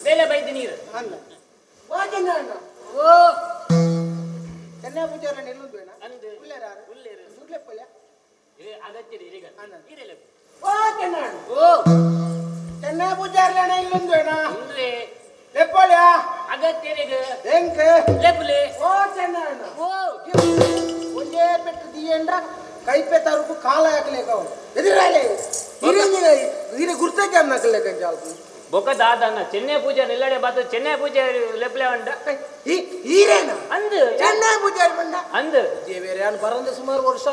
ಬೇಲೆ ಬೈದು ನೀರು
ಅಲ್ಲ ವಾ ಚೆನ್ನ
ಓ
ಚೆನ್ನೈ ಪೂಜಾರಿ ನಿಲ್ಲುಂದು
ಅಂದು
ಉಲ್ಲೇರ
ಉಲ್ಲೇರ
ಚೂರು ಲೆಪ್ಪುಲೆ
ಇದು ಅಗತ್ಯ ಇರಿಗ ಇರೇ ಲೆಪ್ಪು
ಓ ಚೆನ್ನ
ಓ
ಚೆನ್ನೈ ಪೂಜಾರಿ ಇಲ್ಲೊಂದು
ಉಂದುವೆ
ಲೆಪ್ಪುಲೆ
ಅಗತ್ಯರಿಗೆ
ಎಂಕ್
ಲೆಪ್ಪುಲೆ
ಓ ಚೆನ್ನ
ಓ
ಒಂದೇ ಪೆಟ್ಟು ದಿಯಂಡ ಕೈಪೆ ತರುಕು ಕಾಲ ಹಾಕಲೇಕ ಎದುರಾಲೆ ಹಿರಿಯ ಗುರ್ತಕ್ಕೆ ಅನ್ನಕಲೇಕ ಚಾಲ್ಕು
ಬೊಕ ದಾದನ್ನ ಚೆನ್ನೈ ಪೂಜಾರಿ ಎಲ್ಲಡೆ ಬಾತು ಚೆನ್ನೈ ಪೂಜಾರಿ ಲೆಪ್ಪಲೆ ಉಂಡ
ಹೀರೇನ
ಅಂದು
ಚೆನ್ನೈ ಪೂಜಾರಿ ಬಂಡ
ಅಂದು
ಬೇರೆ ಯಾನು ಬರಂದೆ ಸುಮಾರು ವರ್ಷ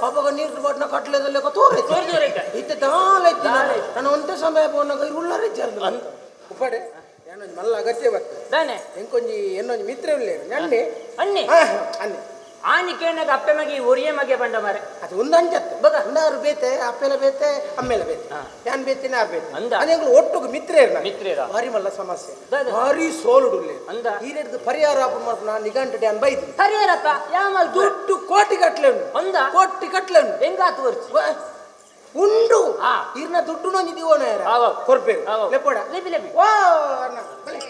ಅಪ್ಪಗ ನೀರು ಬಾಟ್ನ ಕಟ್ಲೇದಲ್ಲೇಕ ತೋರೈತೆ
ತೋರೈತೆ
ಇತ್ತೆ ದಾಲ ಐತಿ ನಾನು ಒಂದೇ ಸಮಯ ಪೋನಾಗ ಉಳ್ಳಾರೆ ಜರ್ದು ಉಪ್ಪಾಡೆ ಏನೊಂದು ಮಲ್ಲ ಅಗತ್ಯ ಬರ್ತದೆ
ದಾನೆ
ಎಂಕೊಂಜಿ ಏನೊಂಜಿ ಮಿತ್ರ ಉಳ್ಳೇರು ನನ್ನೆ
ಅನ್ನೆ
ಅನ್ನೆ
ಆನಿ ಕೇಳಾಗ ಅಪ್ಪೆ ಮಗಿ ಒರಿಯೇ ಮಗೆ ಬಂಡ ಮಾರೆ
ಅದು ಒಂದು ಅಂಜತ್ತೆ ಬಗ ಅಂದಾರು ಬೇತೆ ಅಪ್ಪೆಲ ಬೇತೆ ಅಮ್ಮೆಲ ಬೇತೆ ಯಾನ್ ಬೇತೇನೆ ಆರ್ ಬೇತೆ
ಅಂದ
ಅದೇ ಒಟ್ಟುಗು ಮಿತ್ರೇ
ಮಿತ್ರೇ
ಭಾರಿ ಮಲ್ಲ ಸಮಸ್ಯೆ ಭಾರಿ ಸೋಲುಡುಲ್ಲೆ
ಅಂದ
ಈ ರೇಟ್ದು ಪರಿಹಾರ ಮಾಡ್ಪ ನಾನು ನಿಘಂಟು ಡ್ಯಾನ್ ಬೈದು
ಪರಿಹಾರಪ್ಪ ಯಾವ
ದುಡ್ಡು ಕೋಟಿ ಕಟ್ಲೆ ಉಂಟು
ಅಂದ
ಕೋಟಿ ಕಟ್ಲೆ ಉಂಟು
ಹೆಂಗಾತು ವರ್ಷ
ಉಂಡು ಇರ್ನ ದುಡ್ಡು ನೊಂಜಿ ದಿವೋನ ಕೊರ್ಪೇರು ಲೆಪ್ಪೋಡ
ಲೆಪಿ ಲೆಪಿ
ಓ ಅಣ್ಣ ಬಲೆ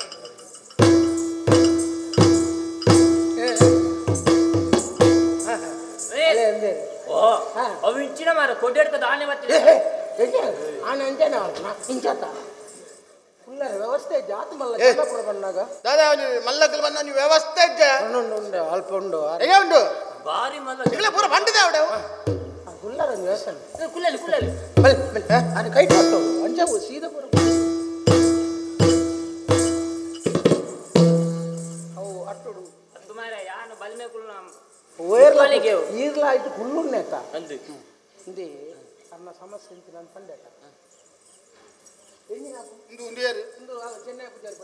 ಅವು ಇಂಚಿನ ಮಾರ ಕೊಡ್ಡೆಡ್ಕ ದಾನೆ ಮತ್ತೆ
ಆನೆ ಅಂಜನೆ ಇಂಚತ ಕುಲ್ಲರ ವ್ಯವಸ್ಥೆ ಜಾತ ಮಲ್ಲ ಜನ ಬಂದಾಗ
ದಾದಾ ಮಲ್ಲಕಲ್ ಬಂದ ನೀವು ವ್ಯವಸ್ಥೆ ಇದ್ದೆ
ಉಂಡು ಉಂಡು ಅಲ್ಪ ಉಂಡು
ಹೇಗೆ ಉಂಡು
ಬಾರಿ ಮಲ್ಲ
ಇಲ್ಲ ಪೂರ ಬಂಡಿದೆ ಅವಡೆ
ಕುಲ್ಲರ ಒಂದು ವ್ಯವಸ್ಥೆ
ಕುಲ್ಲಲಿ ಕುಲ್ಲಲಿ
ಬಲೆ ಬಲೆ ಆನೆ ಕೈ ಕೊಟ್ಟು ಅಂಜ ಸೀದಾ ಪೂರ ಅವು ಅಟ್ಟುಡು
ಅದು ಮಾರ ಯಾನು ಬಲ್ಮೆ ಕುಲ್ಲ
ಈರ್ಲ ಆಯ್ತು ಕುಲ್ಲುನ್ನೇತ
ಅಂದು
ಇಂದೇ ಅನ್ನ ಸಮಸ್ಯೆ ಅಂತ ನಾನು ಪಂಡೇತ ಚೆನ್ನೈ ಪೂಜಾರಿ ಪಂಡೆ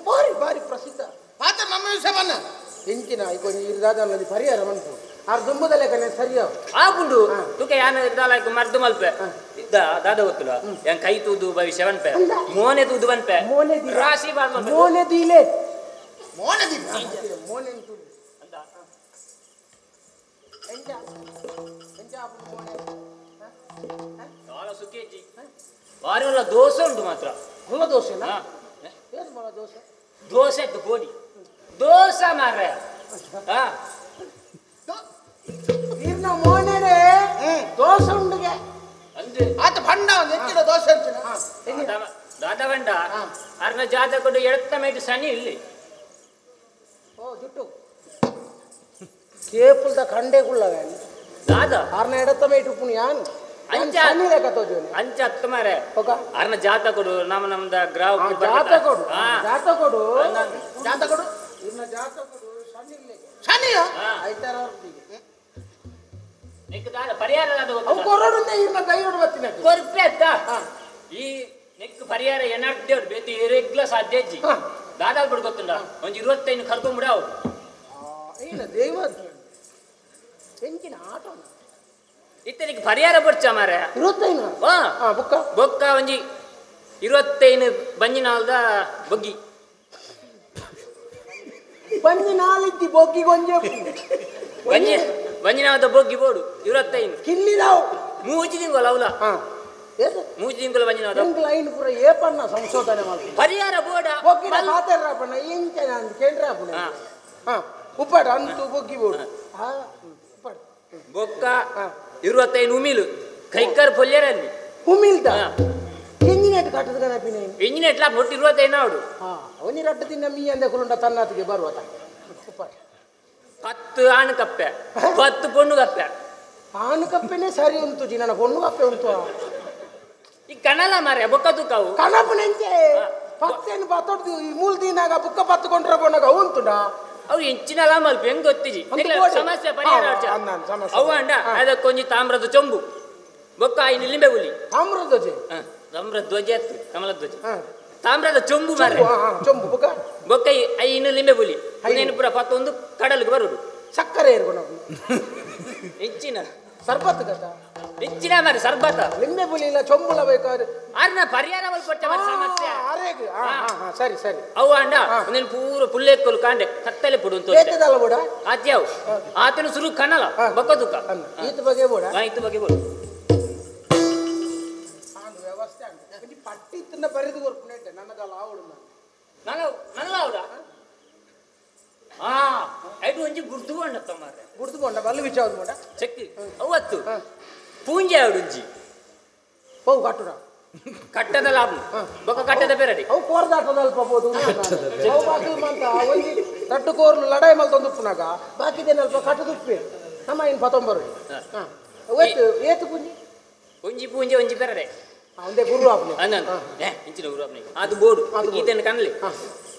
ಭಾರಿ ಭಾರಿ ಪ್ರಸಿದ್ಧ
ಪಾತ್ರ ನಮ್ಮ ವಿಷಯ ಬನ್ನ
ಎಂಚಿನ ಈಗ ಇರ್ದಾದ ಅನ್ನೋದು ಪರಿಹಾರ ಮನ್ಪು ಆರ್ ದುಂಬದಲ್ಲೇ ಕಣೆ ಸರಿಯೋ
ಆಪುಂಡು ತುಕ ಯಾನ ಇರ್ದಾಲ ಮರ್ದು ಮಲ್ಪೆ ಇದ್ದ ದಾದ ಗೊತ್ತಿಲ್ಲ ಯಾನ್ ಕೈ ತೂದು ಭವಿಷ್ಯ ಬನ್ಪೆ ಮೋನೆ ತೂದು ಬನ್ಪೆ
ಮೋನೆ
ರಾಶಿ ಬಾರ್
ಮೋನೆ ದೀಲೆ
ಮೋನೆ ದೀಲೆ
ಮೋನೆ ತೂದು ಅಂದ ಎಂಜ ಎಂಜ ಆಪುಂಡು ಮೋನೆ
ದಾಲ ಸುಖೇಜಿ ಬಾರಿ ಮಲ್ಲ ದೋಸೆ ಉಂಟು ಮಾತ್ರ
ಮಲ್ಲ ದೋಸೆನಾ ಏನು ಮಲ್ಲ ದೋಸೆ
ದೋಸೆ ಇತ್ತು ಗೋಡಿ ದೋಸೆ ಮಾರ್ರೆ
ಇರ್ನ ಮೋನೆಡೆ ದೋಸೆ ಉಂಡುಗೆ
ಅಂದು
ಆತ ಬಣ್ಣ ಒಂದು ಹೆಚ್ಚಿನ ದೋಸೆ ಅಂಚಿನ
ದಾದ ಬಂಡ ಅರ್ನ ಜಾತ ಕೊಡು ಎಡತ್ತ ಮೇಟು ಸನಿ ಇಲ್ಲಿ
ಓ ಜುಟ್ಟು ಕೇಪುಲ್ದ ಕಂಡೆ ಕುಳ್ಳವೆ
ದಾದ
ಅರ್ನ ಎಡತ್ತ ಮೇಟು ಪುಣಿ ಯಾನ್
ಅಂಚ ಅಂಚ ಅತ್ತ ಮಾರೆ ಅರ್ನ ಜಾತ ಕೊಡು ನಮ್ಮ ನಮ್ದ ಗ್ರಾಹ
ಜಾತ ಕೊಡು ಜಾತ ಕೊಡು
ಜಾತ ಕೊಡು
ಇರ್ನ ಜಾತ ಕೊಡು ಸನಿ ಇಲ್ಲಿ
ಸನಿಯ
ಐತಾರ
ನಿಕ್ ದಾದ ಪರಿಹಾರ ದಾದ
ಅವು ಕೊರಡುಂದೆ ಇರ್ನ ಕೈಯೋಡು ಬತ್ತಿನ
ಕೊರ್ಪೆ ಅತ್ತ ಈ ನೆಕ್ ಪರಿಹಾರ ಏನಾಗ್ತೇವ್ರು ಬೇತಿ ಎರೆಗ್ಲ ಸಾಧ್ಯ ಇಜ್ಜಿ ದಾದಾ ಬಿಡು ಗೊತ್ತುಂಡ ಒಂಜಿ 25 ಕರ್ಕೊಂಡ್ಬಿಡಾವು
ಇಲ್ಲ ದೇವ ಎಂಚಿನ ಆಟ
ಇತ್ತನಿಗೆ ಪರಿಹಾರ ಬರ್ಚ ಮಾರೆ
25 ಬೊಕ್ಕ
ಬೊಕ್ಕ ಒಂಜಿ 25 ಬಂಜಿನಾಲ್ದ ಬೊಗ್ಗಿ
ಬಂಜಿನಾಲಿದ್ದಿ ಬೊಗ್ಗಿ ಗೊಂಜೆ
ಬಂಜಿ ಬಂಜಿನಾಲ್ದ ಬೊಗ್ಗಿ ಬೋಡು 25
ಕಿಲ್ಲಿದಾವು
ಮೂಜಿ ತಿಂಗಳು ಅವಲ ಮೂಜಿ ತಿಂಗಳು ಬಂಜಿನಾದ
ಲೈನ್ ಪೂರ ಏಪನ್ನ ಸಂಶೋಧನೆ ಮಾಡಿ
ಪರಿಹಾರ ಬೋಡ
ಬೊಗ್ಗಿನ ಪಾತೆರ್ರಾಪಣ್ಣ ಇಂಚನ ಅಂತ ಕೇಂದ್ರಾಪಣ್ಣ ಉಪ್ಪಾಡ ಅಂತೂ ಬೊಗ್ಗಿ ಬೋಡು ಉಪ್ಪಾಡ
ಬೊಕ್ಕ 25 ಉಮಿಲು ಕೈಕರ್ ಪೊಲ್ಯರಲ್ಲಿ
ಉಮಿಲ್ದ ಎಂಜಿನೇಟ್ ಕಟ್ಟದ ಗಣಪಿನ
ಎಂಜಿನೇಟ್ ಲಾ ಒಟ್ಟು 25 ಆವಡು
ಅವನಿ ರಡ್ಡ ತಿನ್ನ ಮೀ ಅಂದೆ ಕುಲುಂಡ ತನ್ನಾತಿಗೆ ಬರುವತ
10 ಆಣು ಕಪ್ಪೆ 10 ಪೊಣ್ಣು ಕಪ್ಪೆ
ಆನು ಕಪ್ಪೆನೆ ಸರಿ ಉಂಟು ಜಿ ನನ್ನ ಪೊಣ್ಣು ಕಪ್ಪೆ ಉಂಟು
ಈ ಕನಲ ಮಾರೆ ಬೊಕ್ಕ ತೂಕವು
ಕನಪುನೆಂಚೆ ಪತ್ತೇನು ಪತ್ತೊಡ್ದು ಈ ಮೂಲ ದಿನಾಗ ಬುಕ್ಕ ಪತ್ತುಕೊಂಡ್ರೆ ಪೋನಾಗ ಉಂಟುಂಡ
ಅವು ಎಂಚಿನಲ ಮಲ್ಪ ಹೆಂಗ್ ಗೊತ್ತಿಜಿ ಸಮಸ್ಯೆ ಪರಿಹಾರ ಅವು ಅಂಡ ಅದಕ್ಕೊಂಜಿ ತಾಮ್ರದ ಚೊಂಬು ಬೊಕ್ಕ ಐನು ಲಿಂಬೆ ಹುಲಿ
ತಾಮ್ರದ ಧ್ವಜ
ತಾಮ್ರದ ಧ್ವಜ ಕಮಲ ಧ್ವಜ ತಾಮ್ರದ ಚೊಂಬು ಮಾರೆ
ಚೊಂಬು ಬೊಕ್ಕ
ಬೊಕ್ಕ ಐನು ಲಿಂಬೆ ಹುಲಿ ಇನ್ನೇನು ಪೂರ ಪತ್ತೊಂದು ಕಡಲ್ಗೆ ಬರುದು
ಸಕ್ಕರೆ ಇರ್ಕೊಂಡು
ಹೆಚ್ಚಿನ
ಸರ್ಬತ್ ಗತ
ಹೆಚ್ಚಿನ ಮಾರೆ ಸರ್ಬತ್
ಲಿಂಬೆ ಹುಲಿ ಇಲ್ಲ ಚೊಂಬುಲ ಬೇಕಾದ್ರೆ
ಅರ್ನ ಪರಿಹಾರ ಕೊಟ್ಟ ಮಾರೆ ಸಮಸ್ಯೆ
ಅರೆಗ್ ಸರಿ ಸರಿ
ಅವು ಅಂಡ ಒಂದೇನು ಪೂರ ಪುಲ್ಲೆಕ್ಕಲು ಕಾಂಡೆ ಕತ್ತಲೆ ಪುಡು ಅಂತ
ಏತದಲ್ಲ ಬೋಡ
ಆತ್ಯಾವು ಆತನು ಸುರು ಕನಲ ಬೊಕ್ಕ ತುಕ್ಕ
ಈತ ಬಗ್ಗೆ ಬೋಡ
ಈತ ಬಗ್ಗೆ ಬೋಡ
ವ್ಯವಸ್ಥೆ ಒಂಜಿ ಪಟ್ಟಿ ಇತ್ತಿನ ಬರೆದು ಕೊರ್ಪುನೆಟ್ಟೆ ನನ್ನದಲ್ಲ ಆವಡು
ನನ್ನ ನನ್ನ ಆವಡ ಆ ಐಟು ಒಂಜಿ ಗುರ್ತು ಕೊಂಡತ್ತ ಮಾರೆ
ಗುರ್ತು ಕೊಂಡ ಬಲ್ಲು ವಿಚಾರ ಬೋಡ
ಶಕ್ತಿ ಅವತ್ತು ಪೂಂಜೆ ಆವಡುಂಜಿ
ಪೌ ಕಟ್ಟುಡ
ಕಟ್ಟದ ಲಾಭ ಬೊಕ್ಕ ಕಟ್ಟದ ಬೇರೆ
ಅವು ಕೋರ್ದಾಟದ ಅಲ್ಪ ಬೋದು ಅವು ಬಾಕಿ ಮಂತ ಒಂಜಿ ರಡ್ಡು ಕೋರ್ಲು ಲಡಾಯಿ ಮಲ್ತೊಂದು ಉಪ್ಪುನಾಗ ಬಾಕಿದೇನಲ್ಪ ಕಟ್ಟದುಪ್ಪೆ ನಮ್ಮ ಇನ್ನು ಪತ್ತೊಂಬರು ಏತು ಏತು ಪೂಂಜಿ
ಒಂಜಿ ಪೂಂಜೆ ಒಂಜಿ ಬೇರೆ
ಒಂದೇ ಗುರು ಆಪ್ನೆ
ಅಂದ ಇಂಚಿನ ಗುರು ಆಪ್ನೆ ಅದು ಬೋರ್ಡು ಈತನ ಕನಲಿ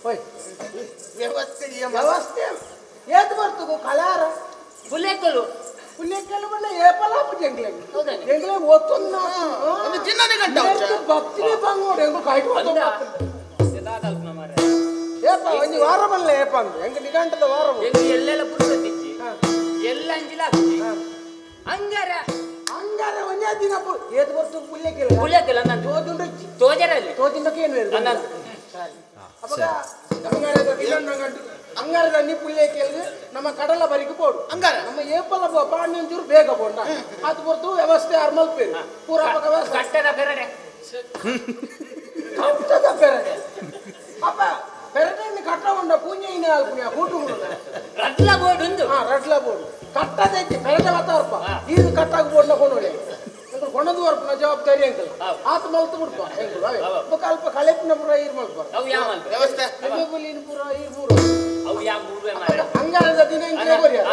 ಓಯ್
ವ್ಯವಸ್ಥೆ
ವ್ಯವಸ್ಥೆ ಏತು ಬರ್ತಗೋ ಕಲಾರ
ಪುಲ್ಲೆಕ್ಕಲು
ಪುಲ್ಲೆಕ್ಕಲು ಬಣ್ಣ ಏಪಲಾಪು ಜಂಗ್ಲೆ ಜಂಗ್ಲೆ ಒತ್ತೊಂದು
ಚಿನ್ನನೆ ಗಂಟ
ಭಕ್ತಿನೇ ಬಂಗೋಡು ಹೆಂಗು ಕಾಯ್ತು ಏಪ ಒಂಜಿ ವಾರ ಬಲ್ಲೆ ಏಪ ಅಂದು ಹೆಂಗ ನಿಗಂಟದ ವಾರ
ಎಲ್ಲೆಲ್ಲ ಪುರುಷತ್ತಿಜ್ಜಿ ಎಲ್ಲ ಅಂಜಿಲ ಅಂಗಾರ
ಅಂಗಾರ ಒಂದೇ ದಿನ ಏತು ಬರ್ತು ಪುಲ್ಲೆಕ್ಕಿಲ್ಲ
ಪುಲ್ಲೆಕ್ಕಿಲ್ಲ ನಾನು
ತೋಜುಂಡು
ತೋಜರಲ್ಲಿ
ತೋಜುಂಡಕ್ಕೆ ಏನು ಸರಿ ಅವಾಗ ಅಂಗಾರದ ಅಂಗಾರದ ನೀ ಪುಲ್ಲೆಕ್ಕಿಲ್ಗೆ ನಮ್ಮ ಕಡಲ ಬರಿಗೆ ಬೋಡು
ಅಂಗಾರ
ನಮ್ಮ ಏಪಲ್ಲ ಪಾಂಡಿ ಒಂಚೂರು ಬೇಗ ಬೋಂಡ ಅದು ಬರ್ತು ವ್ಯವಸ್ಥೆ ಅರ್ಮಲ್ಪೇರು ಪೂರ ವ್ಯವಸ್ಥೆ
ಕಟ್ಟದ ಪೆರಡೆ
ಕಟ್ಟದ ಪೆರಡೆ ಅಪ್ಪ ಪೆರಡೆಯನ್ನು ಕಟ್ಟ ಉಂಡ ಪೂಂಜೆ ಇನ್ನ ಅಲ್ಪುಣ್ಯ ಕೂಟು
ರಡ್ಲ ಬೋರ್ಡ್ ಉಂದು
ಹಾ ರಡ್ಲ ಬೋರ್ಡು ಕಟ್ಟದೈತಿ ಪೆರಡೆ ವಾತಾವರಪ್ಪ ಇದು ಕಟ್ಟಾಗ ಬೋರ್ಡ್ನ ಕೊಂಡೋಳೆ ಎಂಕುಲು ಕೊಂಡದು ವರ್ಪನ ಜವಾಬ್ದಾರಿ ಅಂಕಲ್ ಆತ ಮಲ್ತು ಬಿಡ್ಪ ಎಂಕುಲು ಅವೇ ಬೊಕ್ಕ ಅಲ್ಪ ಕಳೆಪಿನ ಪೂರ ಈರ್ ಮಲ್ಪ
ಅವು ಯಾವ ಮಲ್ಪ
ವ್ಯವಸ್ಥೆ
ಪುಲಿನ ಪೂರ ಈರ್ ಮೂರು
ಅವು ಯಾವ ಮೂರುವೆ ಮಾರೆ
ಅಂಗಾರದ ದಿನ ಎಂಕಲೇ ಕೊರಿಯ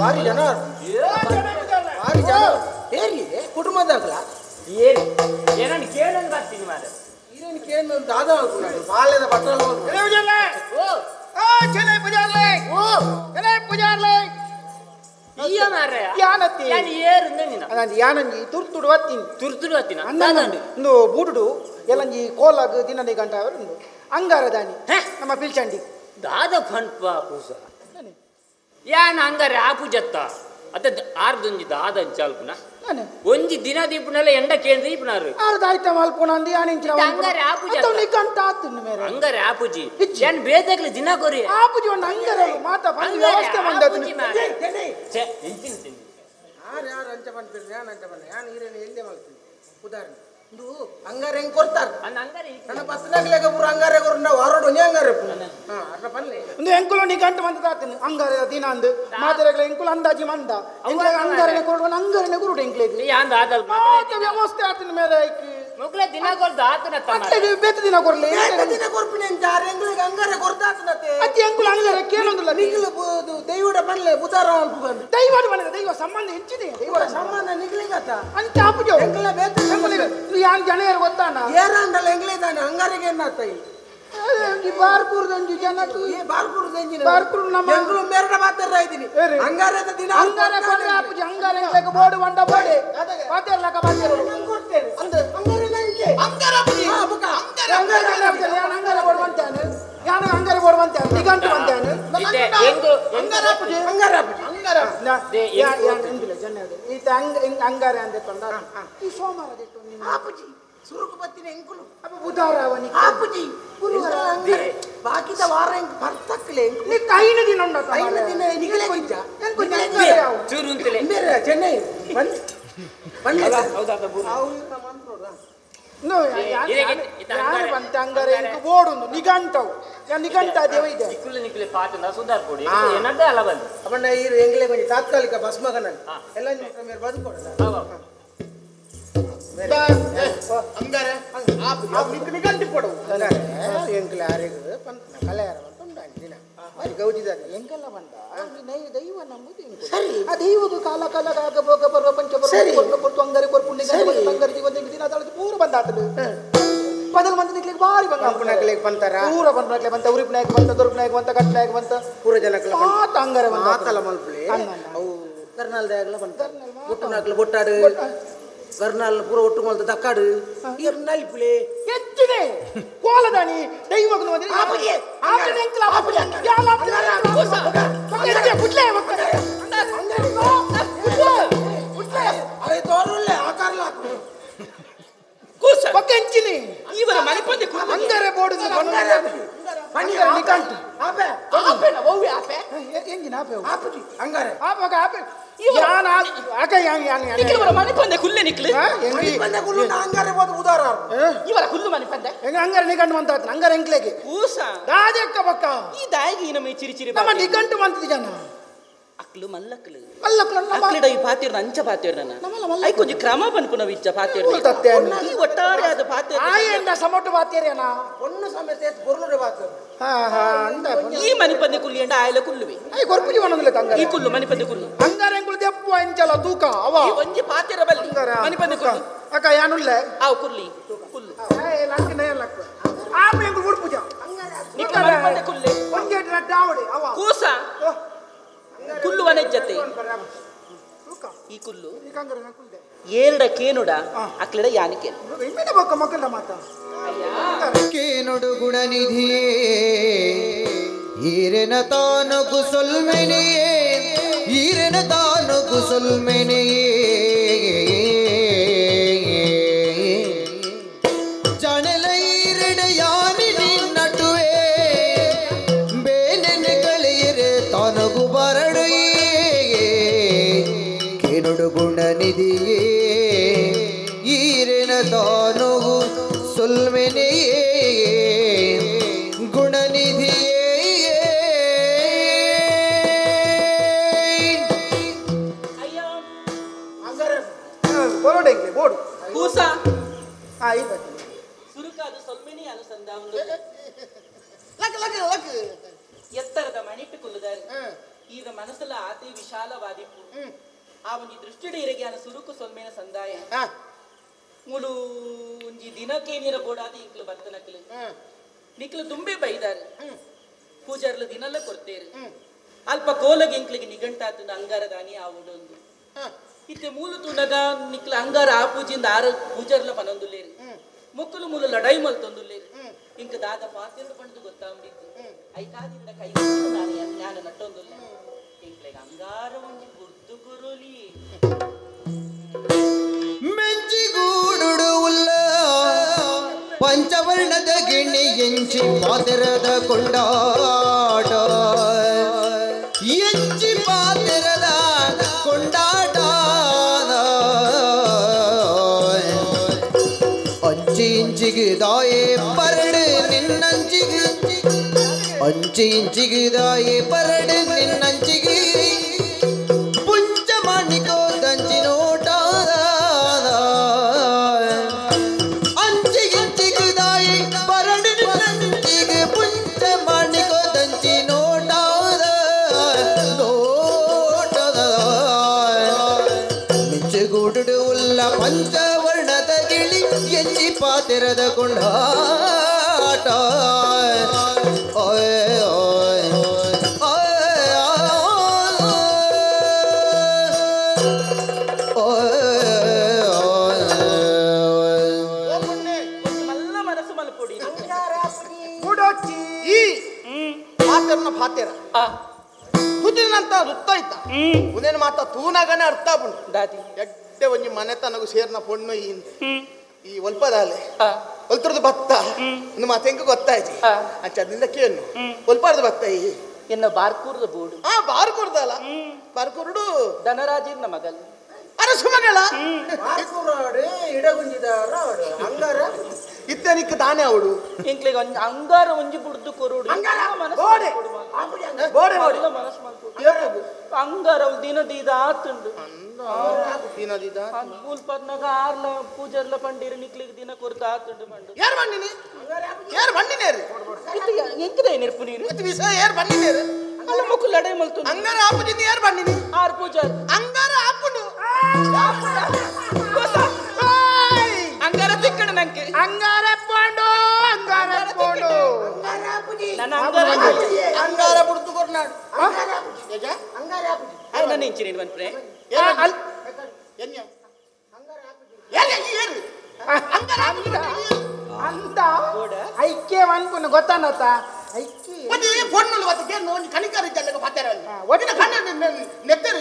ಭಾರಿ ಜನ ಭಾರಿ ಜನ ಏರಿ ಕುಟುಂಬದಾಗಲ
ಏರಿ ಏನನ್ನು ಕೇಳೋದು ಬರ್ತೀನಿ ಮಾರೆ
ಇರೇನು ಕೇಳೋದು ದಾದಾ ಅನ್ಕೊಂಡ ಬಾಲ್ಯದ ಬಟ್ಟಲ
ಓ
ಓ ಪೂಜಾರ್ಲೆ
ಈಯ ಮಾರೆ
ಯಾನತ್ತಿ
ಯಾನ್ ಏರು ನಿನ್ನ
ಅದಂಜಿ ಯಾನಂಜಿ ತುರ್ತುಡು ವತ್ತೀನಿ
ತುರ್ತುಡು ವತ್ತೀನಿ
ಅಂದಂದು ಇಂದು ಬೂಡುಡು ಎಲ್ಲಂಜಿ ಕೋಲಾಗ ದಿನದಿ ಗಂಟ ಅವರು ಅಂಗಾರದಾನಿ ನಮ್ಮ ಪಿಲ್ಚಂಡಿ
ದಾದ ಫಂಟ್ಪ ಪೂಸ ಯಾನ್ ಅಂಗಾರ ಆ ಪೂಜತ್ತ ಅದ ಆರ್ದೊಂಜಿ ದಾದ ಚಾಲ್ಪುನ ಒಂಜಿ ದಿನ ದೀಪುನಲ್ಲ ಎಂಡ ಕೇಂದ್ರ ದೀಪುನಾರು
ಆರ್ದ ಆಯ್ತ ಮಲ್ಪುನ ಅಂದು ಯಾನಿಂಚಿನ
ಅಂಗಾರೆ ಆ ಪೂಜೆ
ನಿಗಂಟ ಆತುಂಡು ಮೇರೆ
ಅಂಗಾರೆ ಆ ಪೂಜಿ ಯಾನ್ ಬೇದಗ್ಲ ದಿನ ಕೊರಿ
ಆ ಪೂಜೆ ಒಂದು ಅಂಗಾರೆ ಮಾತ ಬಂದು ವ್ಯವಸ್ಥೆ ಬಂದದ್ದು
ಛೆ ಎಂಚಿನ ತಿಂದಿ
ಯಾರು ಯಾರು ಅಂಚ ಬಂದ್ಪಿರ್ ಯಾನ್ ಅಂಚ ಬಂದ ಯಾನ್ ಹೀರೇನು ಎಲ್ಲೇ ಮಲ್ತೀನಿ ಉದಾಹರಣೆ ಇಂದು ಅಂಗಾರೆ ಹೆಂಗ್ ಕೊಡ್ತಾರೆ
ಅಂಗಾರೆ
ನನ್ನ ಬಸ್ನಾಗ್ಲೇಗ ಪೂರ ಅಂಗಾರೆ ಕೊರು ನಾವು ಹೊರಡು ಒಂಜಿ ಅಂಗಾರೆ ಹಾ ಅರ್ಧ ಪಲ್ಲೆ
ಒಂದು ಎಂಕುಲು ನಿಗಂಟು ಮಂದದಾತನು ಅಂಗಾರೆ ದಿನ ಅಂದು ಮಾತೆರೆಗಳ ಎಂಕುಲು ಅಂದಾಜಿ ಮಂದ ಎಂಕುಲ ಅಂಗಾರನೆ ಕೊಡುವ ಅಂಗಾರನೆ ಗುರುಡು ಎಂಕ್ಲೆಗ್
ಯಾನ್ ದಾದಲ್
ಮಾತ ವ್ಯವಸ್ಥೆ ಆತನ ಮೇರೆ ಐಕ್
ಮೊಗ್ಲ ದಿನ ಕೊರ್ದು ಆತನ
ಅತ್ಲೆಗೆ ಬೇತ ದಿನ ಕೊರ್ಲಿ
ಬೇತ ದಿನ ಕೊರ್ಪಿನ ಎಂಚಾರ ಎಂಕ್ಲೆಗ್ ಅಂಗಾರೆ ಕೊರ್ದಾತನತೆ
ಅತಿ ಎಂಕುಲು ಅಂಗಾರೆ ಕೇಳೊಂದಿಲ್ಲ
ನಿಗ್ಲು ದೈವಡ ಪಲ್ಲೆ ಬುಧಾರ ಅಲ್ಪ ಬಂದು
ದೈವಡ ಮನೆ ದೈವ ಸಂಬಂಧ ಹೆಚ್ಚಿದೆ
ದೈವಡ ಸಂಬಂಧ ನಿಗ್ಲಿಗತ
ಅಂಚ ಆಪುಜ
ಎಂಕ್ಲ ಬೇತ
ಎಂಕುಲಿಗೆ ಯಾನ್ ಜನಯರು ಗೊತ್ತಾನ
ಏರಾಂಡಲ ಎಂಕ್ಲೆ ತಾನೆ ಅಂಗಾರೆಗೆ ಏನಾತೈ
ಈ ಬಾರ್ಕೂರ್ದಂಜಿ ಜನಕ್ಕೆ
ಈ ಬಾರ್ಕೂರ್ದಂಜಿ
ಬಾರ್ಕೂರ್ ನಮ್ಮ
ಎಂಕುಲು ಮೇರಡ ಮಾತಾಡ್ತಾ ಇದ್ದೀನಿ ಅಂಗಾರದ ದಿನ
ಅಂಗಾರೆ ಕೊಡ್ರೆ ಆಪುಜಿ ಅಂಗಾರೆ ಎಂಕ್ಲೆಗ್ ಬೋಡು వంಡ ಬೋಡೆ ಪಾತೆರ್ಲಕ ಪಾತೆರು
ಕೊಡ್ತೇನೆ ಅಂದ್ರೆ ಅಂಗಾರೆ ನಂಗೆ
ಅಂಗಾರ ಆಪುಜಿ
ಹಾ ಬುಕ
ಅಂಗಾರೆ ಆಪುಜಿ ಯಾನ್ ಅಂಗಾರೆ ಬೋಡು ಅಂತಾನೆ ಯಾನ್ ಅಂಗಾರೆ ಬೋಡು ಅಂತಾನೆ ನಿಗಂಟು ಅಂತಾನೆ ಅಂಗಾರ ಆಪುಜಿ
ಅಂಗಾರ ಆಪುಜಿ
ಅಂಗಾರ ಯಾನ್ ಎಂದಿಲ್ಲ ಜನ ಈತ ಅಂಗಾರೆ ಅಂದೆ ತೊಂಡ ಈ ಸೋಮವಾರ ದಿಟ್ಟು
ಆಪುಜಿ ಸುರುಕು ಬತ್ತಿನ ಎಂಕುಲು
ಅಪ್ಪ ಬುಧವಾರ ಅವನಿ
ಆಪುಜಿ ಗುರುವಾರ ಅಂಗಾರೆ ಬಾಕಿದ ವಾರ ಎಂಕ್ ಬರ್ತಕ್ಲೆ
ನಿಕ್ ಐನು ದಿನ ಉಂಡ
ಐನು ದಿನ ನಿಗಲೆ ಕೊಂಚ
ಚೂರು ಅಂತಲೇ
ಮೇರೆ ಚೆನ್ನೈ ಬಂದ್ ಬಂದ್
ಹೌದಾ ಬೂರು
ನೋ ಯಾರು ಬಂತ ಅಂಗಾರೆ ಎಂಕ್ ಬೋಡುಂದು ನಿಗಂಟವು ಯಾನ್ ನಿಗಂಟ ದೇವ ಇದೆ
ನಿಕ್ಕುಲು ನಿಕ್ಕುಲೆ ಪಾತನ ಸುಧಾರ್ ಕೊಡಿ ಏನಡ್ಡ ಅಲ್ಲ ಬಂದು
ಅವಣ್ಣ ಈ ಎಂಗ್ಲೆ ಕೊಂಚ ತಾತ್ಕಾಲಿಕ ಬಸ್ಮಗನ ಎಲ್ಲ ನಿಮ್ಮ ಮೇರೆ ಬದುಕೊಡಲ್ಲ
ಅಂಗಾರೆ ನಿಗಂಟಿ ಕೊಡವು
ಎಂಕ್ಲೆ ಆರೆಗ್ ಪಂತ ಕಲೆಯಾರ ಅಂತ ಉಂಟು ದಿನ ಬಾರಿ ಗೌಜಿದಾರೆ
ಎಂಕೆಲ್ಲ ಬಂದ ದೈವ ನಂಬುದು
ಸರಿ
ಆ ದೈವ
ದೈವದ ಕಾಲ ಕಾಲ ಕಾಗ ಭೋಗ ಪರ್ವ ಪಂಚ ಪರ್ವ ಕೊರ್ತು ಅಂಗರೆ ಕೊರ್ಪು ಅಂಗರೆ ಜೀವನ ದಿನ ಅದಾಳದು ಪೂರ ಬಂದಾತದು ಬದಲು ಮಂದಿ ನಿಕ್ಲಿಗೆ ಭಾರಿ ಬಂದ
ಪಂಪುನಾಕ್ಲಿಗೆ ಬಂತಾರ
ಪೂರ ಬಂದ್ನಾಕ್ಲೆ ಬಂತ ಉರಿಪ್ನಾಯಕ್ ಬಂತ ದೊರ್ಪನಾಯಕ್ ಬಂತ ಕಟ್ನಾಯಕ್ ಬಂತ
ಪೂರ ಜನಕ್ಲ
ಮಾತ ಅಂಗರೆ ಬಂತ
ಮಾತಲ್ಲ ಮಲ್ಪುಲೆ ಅವು ಕರ್ನಾಲ್ದಾಗಲ ಬಂತ ಬೊಟ್ಟುನಾಕ್ಲ ಬೊಟ್ಟಾಡು ಕರ್ನಾಲ್ ಪೂರ ಒಟ್ಟು ಮಲ್ತ ದಕ್ಕಾಡು ಇರ್ ನಲ್ಪುಲೆ
ಎತ್ತಿದೆ ಕೋಲದಾಣಿ ದೈವಗನು ಬಂದ್ರೆ
ಅರೆ ತೋರುಲ್ಲೆ ಆಕಾರ್ಲ
ಪಕ್ಕಂಚಿನಿ
ಇವರ ಮನೆಪಂದೆ
ಅಂಗರೆ ಬೋರ್ಡ್ ಅಂಗರೆ ನಿಕಂಟು
ಆಪೆ
ಆಪೆನ ಒವ್ವೆ ಆಪೆ
ಎಂಗಿನ ಆಪೆ
ಆಪುಜಿ ಅಂಗರೆ
ಆಪಗ ಆಪೆ ಯಾನ ಆಕ ಯಾನ್ ಯಾನ್ ಯಾನ್
ಇವರ ಮನೆಪಂದೆ ಕುಲ್ಲೆ ನಿಕ್ಲೆ
ಮನೆಪಂದೆ ಕುಲ್ಲು ಅಂಗರೆ ಬೋದು ಉದಾರ
ಇವರ ಕುಲ್ಲು ಮನೆಪಂದೆ
ಎಂಗ ಅಂಗರೆ ನಿಕಂಟು ಅಂತ ಅಂಗರೆ ಎಂಕ್ಲೆಗೆ
ಕೂಸ
ದಾದೆಕ್ಕ ಬಕ್ಕ
ಈ ದಾಯಿಗೆ ಈ ನಮ್ಮ ಚಿರಿ ಚಿರಿ
ನಮ್ಮ ನಿಕಂಟು ಮಂತಿದ ಜನ
ಅಕ್ಲು ಮಲ್ಲಕ್ಲು
ಮಲ್ಲಕ್ಲು
ಅಕ್ಲಿಡ ಈ ಪಾತಿರ್ನ ಅಂಚ ಪಾತಿರ್ನ I ಕೊಂಚ ಕ್ರಮ ಪನ್ಪುನ ವಿಜ್ಜ ಪಾತಿರ್ನ ಈ ಒಟ್ಟಾರೆ ಅದು ಪಾತಿರ್ನ
ಆಯೆಂಡ ಸಮೊಟ್ಟು ಪಾತಿರ್ಯನ
ಪೊಣ್ಣು ಸಮೇತ ಪೊರ್ಲುಡೆ ಪಾತಿರ್
ಹಾ ಹಾ ಅಂದ
ಈ ಮನಿಪಂದೆ ಕುಲ್ಲಿಯಂಡ ಆಯಲ ಕುಲ್ಲುವೆ
I ಕೊರ್ಪುಜಿ ವನಂದಲೆ ತಂಗರೆ
ಈ ಕುಲ್ಲು ಮನಿಪಂದೆ ಕುಲ್ಲು
ಅಂಗರೆ ಎಂಕುಲು ದೆಪ್ಪು ಅಂಚಲ ತೂಕ ಅವ
ಈ ಒಂಜಿ ಪಾತಿರ ಬಲ್ಲಿ ಮನಿಪಂದೆ ಕುಲ್ಲು
ಅಕ್ಕ ಯಾನುಲ್ಲೆ
ಆವ್ ಕುಲ್ಲಿ ಕುಲ್ಲು
ಏ ಲಕ್ಕ ನೇ ಲಕ್ಕ ಆಪ ಎಂಕುಲು ಉಡ್ಪುಜ
ನಿಕ್ಕ ಮನಿಪಂದೆ ಕುಲ್ಲೆ
ಒಂಜೆ ರಡ್ಡಾವಡೆ ಅವ
ಕೂಸ ಕುಲ್ಲು ವನೆಜ್ಜತೆ ಈ ಕುಲ್ಲು ಏರಡ ಕೇನುಡ ಅಕ್ಲಿಡ ಯಾನಿಕೆ
ಕೇನುಡು ಗುಣನಿಧಿಯೇ ಈರೆನ ತಾನು ಕುಸಲ್ಮೆನೆಯೇ ಈರೆನ ತಾನು ಕುಸಲ್ಮೆನೆಯೇ ಜಣಲ ಈರೆಡ ಯಾನಿ ನಟುವೆ ಬೇನೆನೆ ಕಳೆಯರೆ ತಾನಗು ಬರಡು ಕೇನುಡು ಗುಣನಿಧಿಯೇ ಈರೆನ ತಾನುಗು ಸೊಲ್ಮೆನೆಯೇ ಗುಣನಿಧಿಯೇ
ಕೂಸ ಸುರುಕಾದು ಸೊಲ್ಮೆನಿ ಅನುಸಂಧಾನ ಎತ್ತರದ ಮಣಿಟ್ಟು ಕುಲ್ಲುದಾರೆ ಈಗ ಮನಸ್ಸಲ್ಲ ಆತಿ ವಿಶಾಲವಾದಿಪ್ಪು ಆ ಒಂಜಿ ದೃಷ್ಟಿಡೆ ಇರಗೆ ಅನ ಸುರುಕು ಸೊಲ್ಮೇನ ಸಂದಾಯ ಮುಲು ಒಂಜಿ ದಿನಕ್ಕೇನಿರ ಬೋಡಾದ ಇಂಕ್ಲು ಬರ್ತನಕ್ಲು ನಿಕ್ಲು ತುಂಬೆ ಬೈದಾರೆ ಪೂಜಾರ್ಲು ದಿನಲ್ಲ ಕೊಡ್ತೇರು ಅಲ್ಪ ಕೋಲಗೆ ಇಂಕ್ಲಿಗೆ ನಿಘಂಟಾತನ ಅಂಗಾರದಾನಿ ಆ ಉಡೊಂದು ಇತ್ತೆ ಮೂಲು ತೂನಗ ನಿಕ್ಲ ಅಂಗಾರ ಆ ಪೂಜೆಯಿಂದ ಆರ ಪೂಜಾರ್ಲ ಪನೊಂದುಲ್ಲೇರು ಮುಕ್ಕಲು ಮೂಲು ಲಡಾಯಿ ಮಲ್ತೊಂದುಲ್ಲೇರು ಇಂಕ ದಾದ ಪಾತಿರುಡು ಪಂಡ್ದು ಗೊತ್ತಾಂಬಿದ್ದು ಐಕಾದಿರಡ ಕೈ ಜ್ಞಾನ ನಟ್ಟೊಂದುಲ್ಲ ಇಂಕ್ಲೆಗೆ ಅಂಗಾರ ಒಂಜಿ ಗುರ್ದು ಗುರುಲಿ
ಮೆಂಚಿಗೂಡುಡು ಉಲ್ಲ ಪಂಚವರ್ಣದ ಗಿಣಿ ಎಂಚಿ ಪಾತಿರದ ಕೊಂಡಾಟ ಎಂಚಿ ಪಾತಿರದ ಕೊಂಡಾಟ ಅಂಚಿ ಇಂಚಿಗೆ ದಾಯೆ ಪರಡು ನಿನ್ನಂಚಿಗೆ ಅಂಚಿ ಇಂಚಿಗೆ ದಾಯೆ ಪರಡು ನಿನ್ನಂಚಿಗೆ ಪುಂಚ ಮಾಣಿಕೋ ದಂಚಿ ನೋಟ ಅಂಚಿಗಿಂಚಿಗೆ ದಾಯೆ ಪರಡು ನಿನ್ನಂಚಿಗೆ ಪುಂಚ ಮಾಣಿಕೋ ದಂಚಿ ನೋಟ ನೋಟದ ಮಿಂಚುಗೂಡು ಉಲ್ಲ ಪಂಚವರ್ಣದ ಗಿಳಿ ಎಂಚಿ ಪಾತಿರದ ಕೊಂಡಾಟ ಓಯ್ ಓಯ್ ಓಯ್
ಮಲ್ಲ ಮನಸ್ಸು ಮಲ್ಪೊಡಿ
ಈ ಪಾತೆರ್ನ ಪಾತೆರ ತುದಿನಂತ ವೃತ್ತ ಇತ್ತ ಉದೇನು ಮಾತ ತೂನಗನೆ ಅರ್ಥ ಆಪುಂಡು
ದಾದಿ
ಎಡ್ಡೆ ಒಂಜಿ ಮನೆತನಗು ಸೇರ್ನ ಪೊಣ್ಣು ಈ ಈ ಒಲ್ಪದಾಲೆ ಒಲ್ತರದು ಭತ್ತ ಒಂದು ಮಾತು ಹೆಂಗ ಗೊತ್ತಾಯ್ತು ಅಂಚ ಅದರಿಂದ ಕೇಳು ಒಲ್ಪಾರ್ದು ಭತ್ತ ಈ
ಎನ್ನ ಬಾರ್ಕೂರ್ದ ಬೋಡು
ಆ ಬಾರ್ಕೂರ್ದಲ್ಲ ಬಾರ್ಕೂರುಡು
ಧನರಾಜಿರ್ನ ಮಗಲ್
ಅರಸು ಮಗಳ
ಇಡಗುಂಜಿದಾರ ಅಂಗಾರ
ಇತ್ತನಿಕ್ ತಾನೇ ಅವಡು
ಇಂಕ್ಲೆಗೆ ಒಂಜಿ ಅಂಗಾರ ಒಂಜಿ ಬುಡ್ದು ಕೊರುಡು
ಬೋಡೆ. ಬೋಡೆ ಬೋಡೆ.
ಮನಸ್ಸು ಮಲ್ಪೊಡು ಅಂಗಾರ ದಿನ ದೀದ ಆತುಂಡು
ದಿನದಿದ
ಮೂಲ್ಪರ್ನಾಗ ಆರ್ಲ ಪೂಜಾರ್ಲ ಪಂಡೀರು ನಿಕ್ಲಿಗೆ ದಿನ ಕೊರ್ದು ಆತುಂಡು ಪಂಡು
ಯಾರು ಬಂಡಿನಿ ಯಾರು ಬಂಡಿನೇರು
ಎಂಕದ ನೆರ್ಪು ನೀರು
ವಿಷಯ ಯಾರು ಬಂಡಿನೇರು
ಅಲ್ಲ ಮೊಕ್ಕು ಲಡೈ ಮಲ್ತು
ಅಂಗಾರ ಆಪುಜಿಂದ ಯಾರು ಬಂದಿನಿ
ಆರ್ ಪೂಜಾರ್
ಅಂಗಾರ ಆಪುಂಡು
ಅಂಗಾರ ತಿಕ್ಕಣ ನಂಗೆ
ಅಂಗಾರ ಪೋಂಡು ಅಂಗಾರ ಪೋಂಡು
ನನ್ನ ಅಂಗಾರ
ಅಂಗಾರ ಬುಡ್ತು ಕೊರ್ನಾಡು
ಅಂಗಾರ ಆಪುಜಿ
ನನ್ನ ಇಂಚಿನ ಬಂದ್ರೆ
ಅಂತ ಐಕ್ಯ ಅನ್ಪುನ ಗೊತ್ತಾನತ್ತ ಐಕ್ಯ
ಒಂಜಿ ಫೋನ್ ಒತ್ತಿಗೆ ಒಂಜಿ ಕಣಿಕಾರ ಇದ್ದಲ್ಲ ಪಾತೆರ ಒದಿನ ಕಣ್ಣ ನೆತ್ತೆರು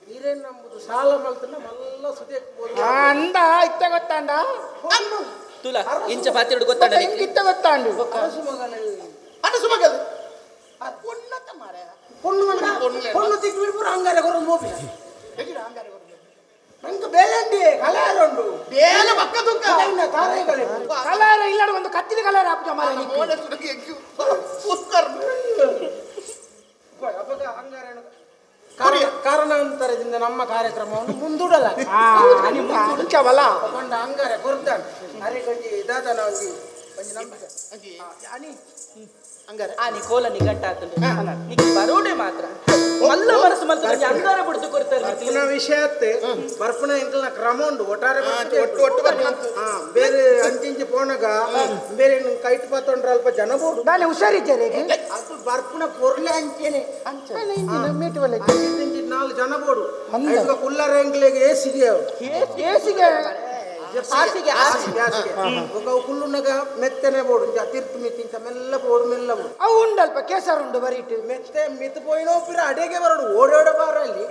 ನೀರೇನ್ ನಂಬುದು ಸಾಲ ಮಲ್ತನ ಮಲ್ಲ ಸುದೇಕ್
ಅಂದ ಇತ್ತ ಗೊತ್ತಾಂಡ
ತುಲ ಇಂಚ ಪಾತೆರಡು ಗೊತ್ತಾಂಡ
ಇತ್ತ ಗೊತ್ತಾಂಡು
ಅರಸು ಮಗನ
ಅರಸು ಮಗಲ್ ಪೊನ್ನತ್ತ ಮಾರೆ
ಪೊಣ್ಣು ಪೊಣ್ಣು ತಿಕ್ಕು ಬಿಡ್ಪುರ ಅಂಗಾರೆ ಕೊರೊಂದು ಮೋಪಿ
ಅಂಗಾರೆ ಕೊರೊಂದು
ನಂಗೆ ಬೇಲಂಡಿ ಕಲಾರ ಉಂಡು
ಬೇಲೆ ಪಕ್ಕ ತುಕ್ಕ
ತಾರೆಗಳೇ
ಕಲಾರ ಇಲ್ಲಡ ಒಂದು ಕತ್ತಿನ ಕಲಾರ ಆಪುಜ ಮಾರೆ
ಮೋನೆ ಸುಡಕ್ಕೆ ಪುಸ್ಕರ್
ಅಪಗ ಅಂಗಾರೆ ಕಾರಣಾಂತರದಿಂದ ನಮ್ಮ ಕಾರ್ಯಕ್ರಮವನ್ನು ಮುಂದೂಡಲ
ಮುಂಚವಲ್ಲ
ಪಂಡ ಅಂಗಾರೆ ಕೊರ್ದಾನ್ ಅರೆ ಒಂಜಿ ದಾದನ ಒಂಜಿ ಒಂಜಿ ನಂಬಿಕೆ ಅನಿ
ಅಂಗಾರೆ
ಆನಿ ಕೋಲ ನಿಗಂಟ ಆತುಂಡು ನಿಕ್ ಬರೋಡೆ ಮಾತ್ರ ಮಲ್ಲ ಮನಸ್ಸು ಮಲ್ತು ಅಂಗಾರ ಬುಡ್ದು ಕೊರ್ತಾರೆ
ಬರ್ಪುನ ವಿಷಯ ಅತ್ತೆ ಬರ್ಪುನ ಎಂಕಲ್ನ ಕ್ರಮ ಉಂಡು ಒಟ್ಟಾರೆ
ಒಟ್ಟು ಒಟ್ಟು ಬರ್ಪುನ
ಬೇರೆ ಅಂಚಿಂಚಿ ಪೋನಗ ಬೇರೆ ಕೈಟ್ ಪಾತೊಂಡ್ರ ಅಲ್ಪ ಜನ ಬೋಡು
ನಾನೇ ಹುಷಾರಿದ್ದೇನೆ
ಅದು ಬರ್ಪುನ ಪೊರ್ಲೆ ಅಂಚೆನೆ ಅಂಚಿಂಚಿ ನಾಲ್ ಜನ ಬೋಡು ಕುಲ್ಲರ ಎಂಕ್ಲೆಗೆ ಏಸಿಗೆ
ಏಸಿಗೆ
ಹಾಸಿಗೆ
ಹಾಸಿಗೆ ಹಾಸಿಗೆ ఒక ಕುಲ್ಲುನಗ ಮೆತ್ತನೆ ಬೋಡು ಇಂಚ ತಿರ್ತು ಮಿತ್ತಿ ಇಂಚ ಮೆಲ್ಲ ಬೋಡು ಮೆಲ್ಲ ಬೋಡು
ಅವು ಉಂಡಲ್ಪ ಕೇಸರ್ ಉಂಡು ಬರೀಟು
ಮೆತ್ತೆ ಮಿತ್ತು ಪೋಯಿನೋ ಪಿರ ಅಡೆಗೆ ಬರೋಡು ಓಡೋಡ ಬಾರಲ್ಲಿ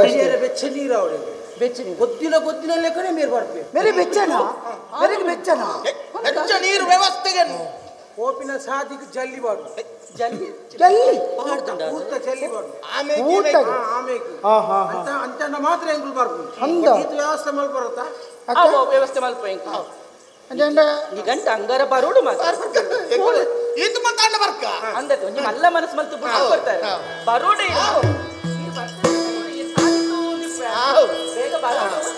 ಅಂದ್ರೆ ಬೆಚ್ಚ ನೀರು ಅವಳಿಗೆ
ಬೆಚ್ಚ ನೀರು
ಗೊತ್ತಿನ ಗೊತ್ತಿನ ಲೆಕ್ಕನೆ ನೀರು ಬರ್ಬೇಕು
ಮೇರೆ ಬೆಚ್ಚನ ಮೇರೆಗೆ ಬೆಚ್ಚನ
ಬೆಚ್ಚ ನೀರು ವ್ಯವಸ್ಥೆಗೆ
ಕೋಪಿನ ಸಾದಿಗೆ ಜಲ್ಲಿ ಬಾಡು
ಜಲ್ಲಿ
ಜಲ್ಲಿ
ಊತ ಜಲ್ಲಿ ಬಾಡು
ಊತಗೆ
ಆಮೇಲೆ ಅಂತ ಅಂಚನ ಮಾತ್ರ ಎಂಕುಲು ಬರ್ಬೋದು
ಅಂದ
ಇದು ವ್ಯವಸ್ಥೆ ಮಲ್ಪರತ್ತ
ವ್ಯವಸ್ಥೆ ಮಲ್ಪ ಎಂಕುಲು ಈ ಗಂಟ ಅಂಗಾರ ಬರೋಡು ಮಾತ್ರ
ಇದು ಮತ್ತೆ ಬರ್ಕ
ಅಂದತ್ತೆ ಒಂಜಿ ಮಲ್ಲ ಮನಸ್ಸು ಮಲ್ತು ಬುಡ್ದು ಕೊಡ್ತಾರೆ ಬರೋಡೆ ಬೇಗ ಬರೋಡು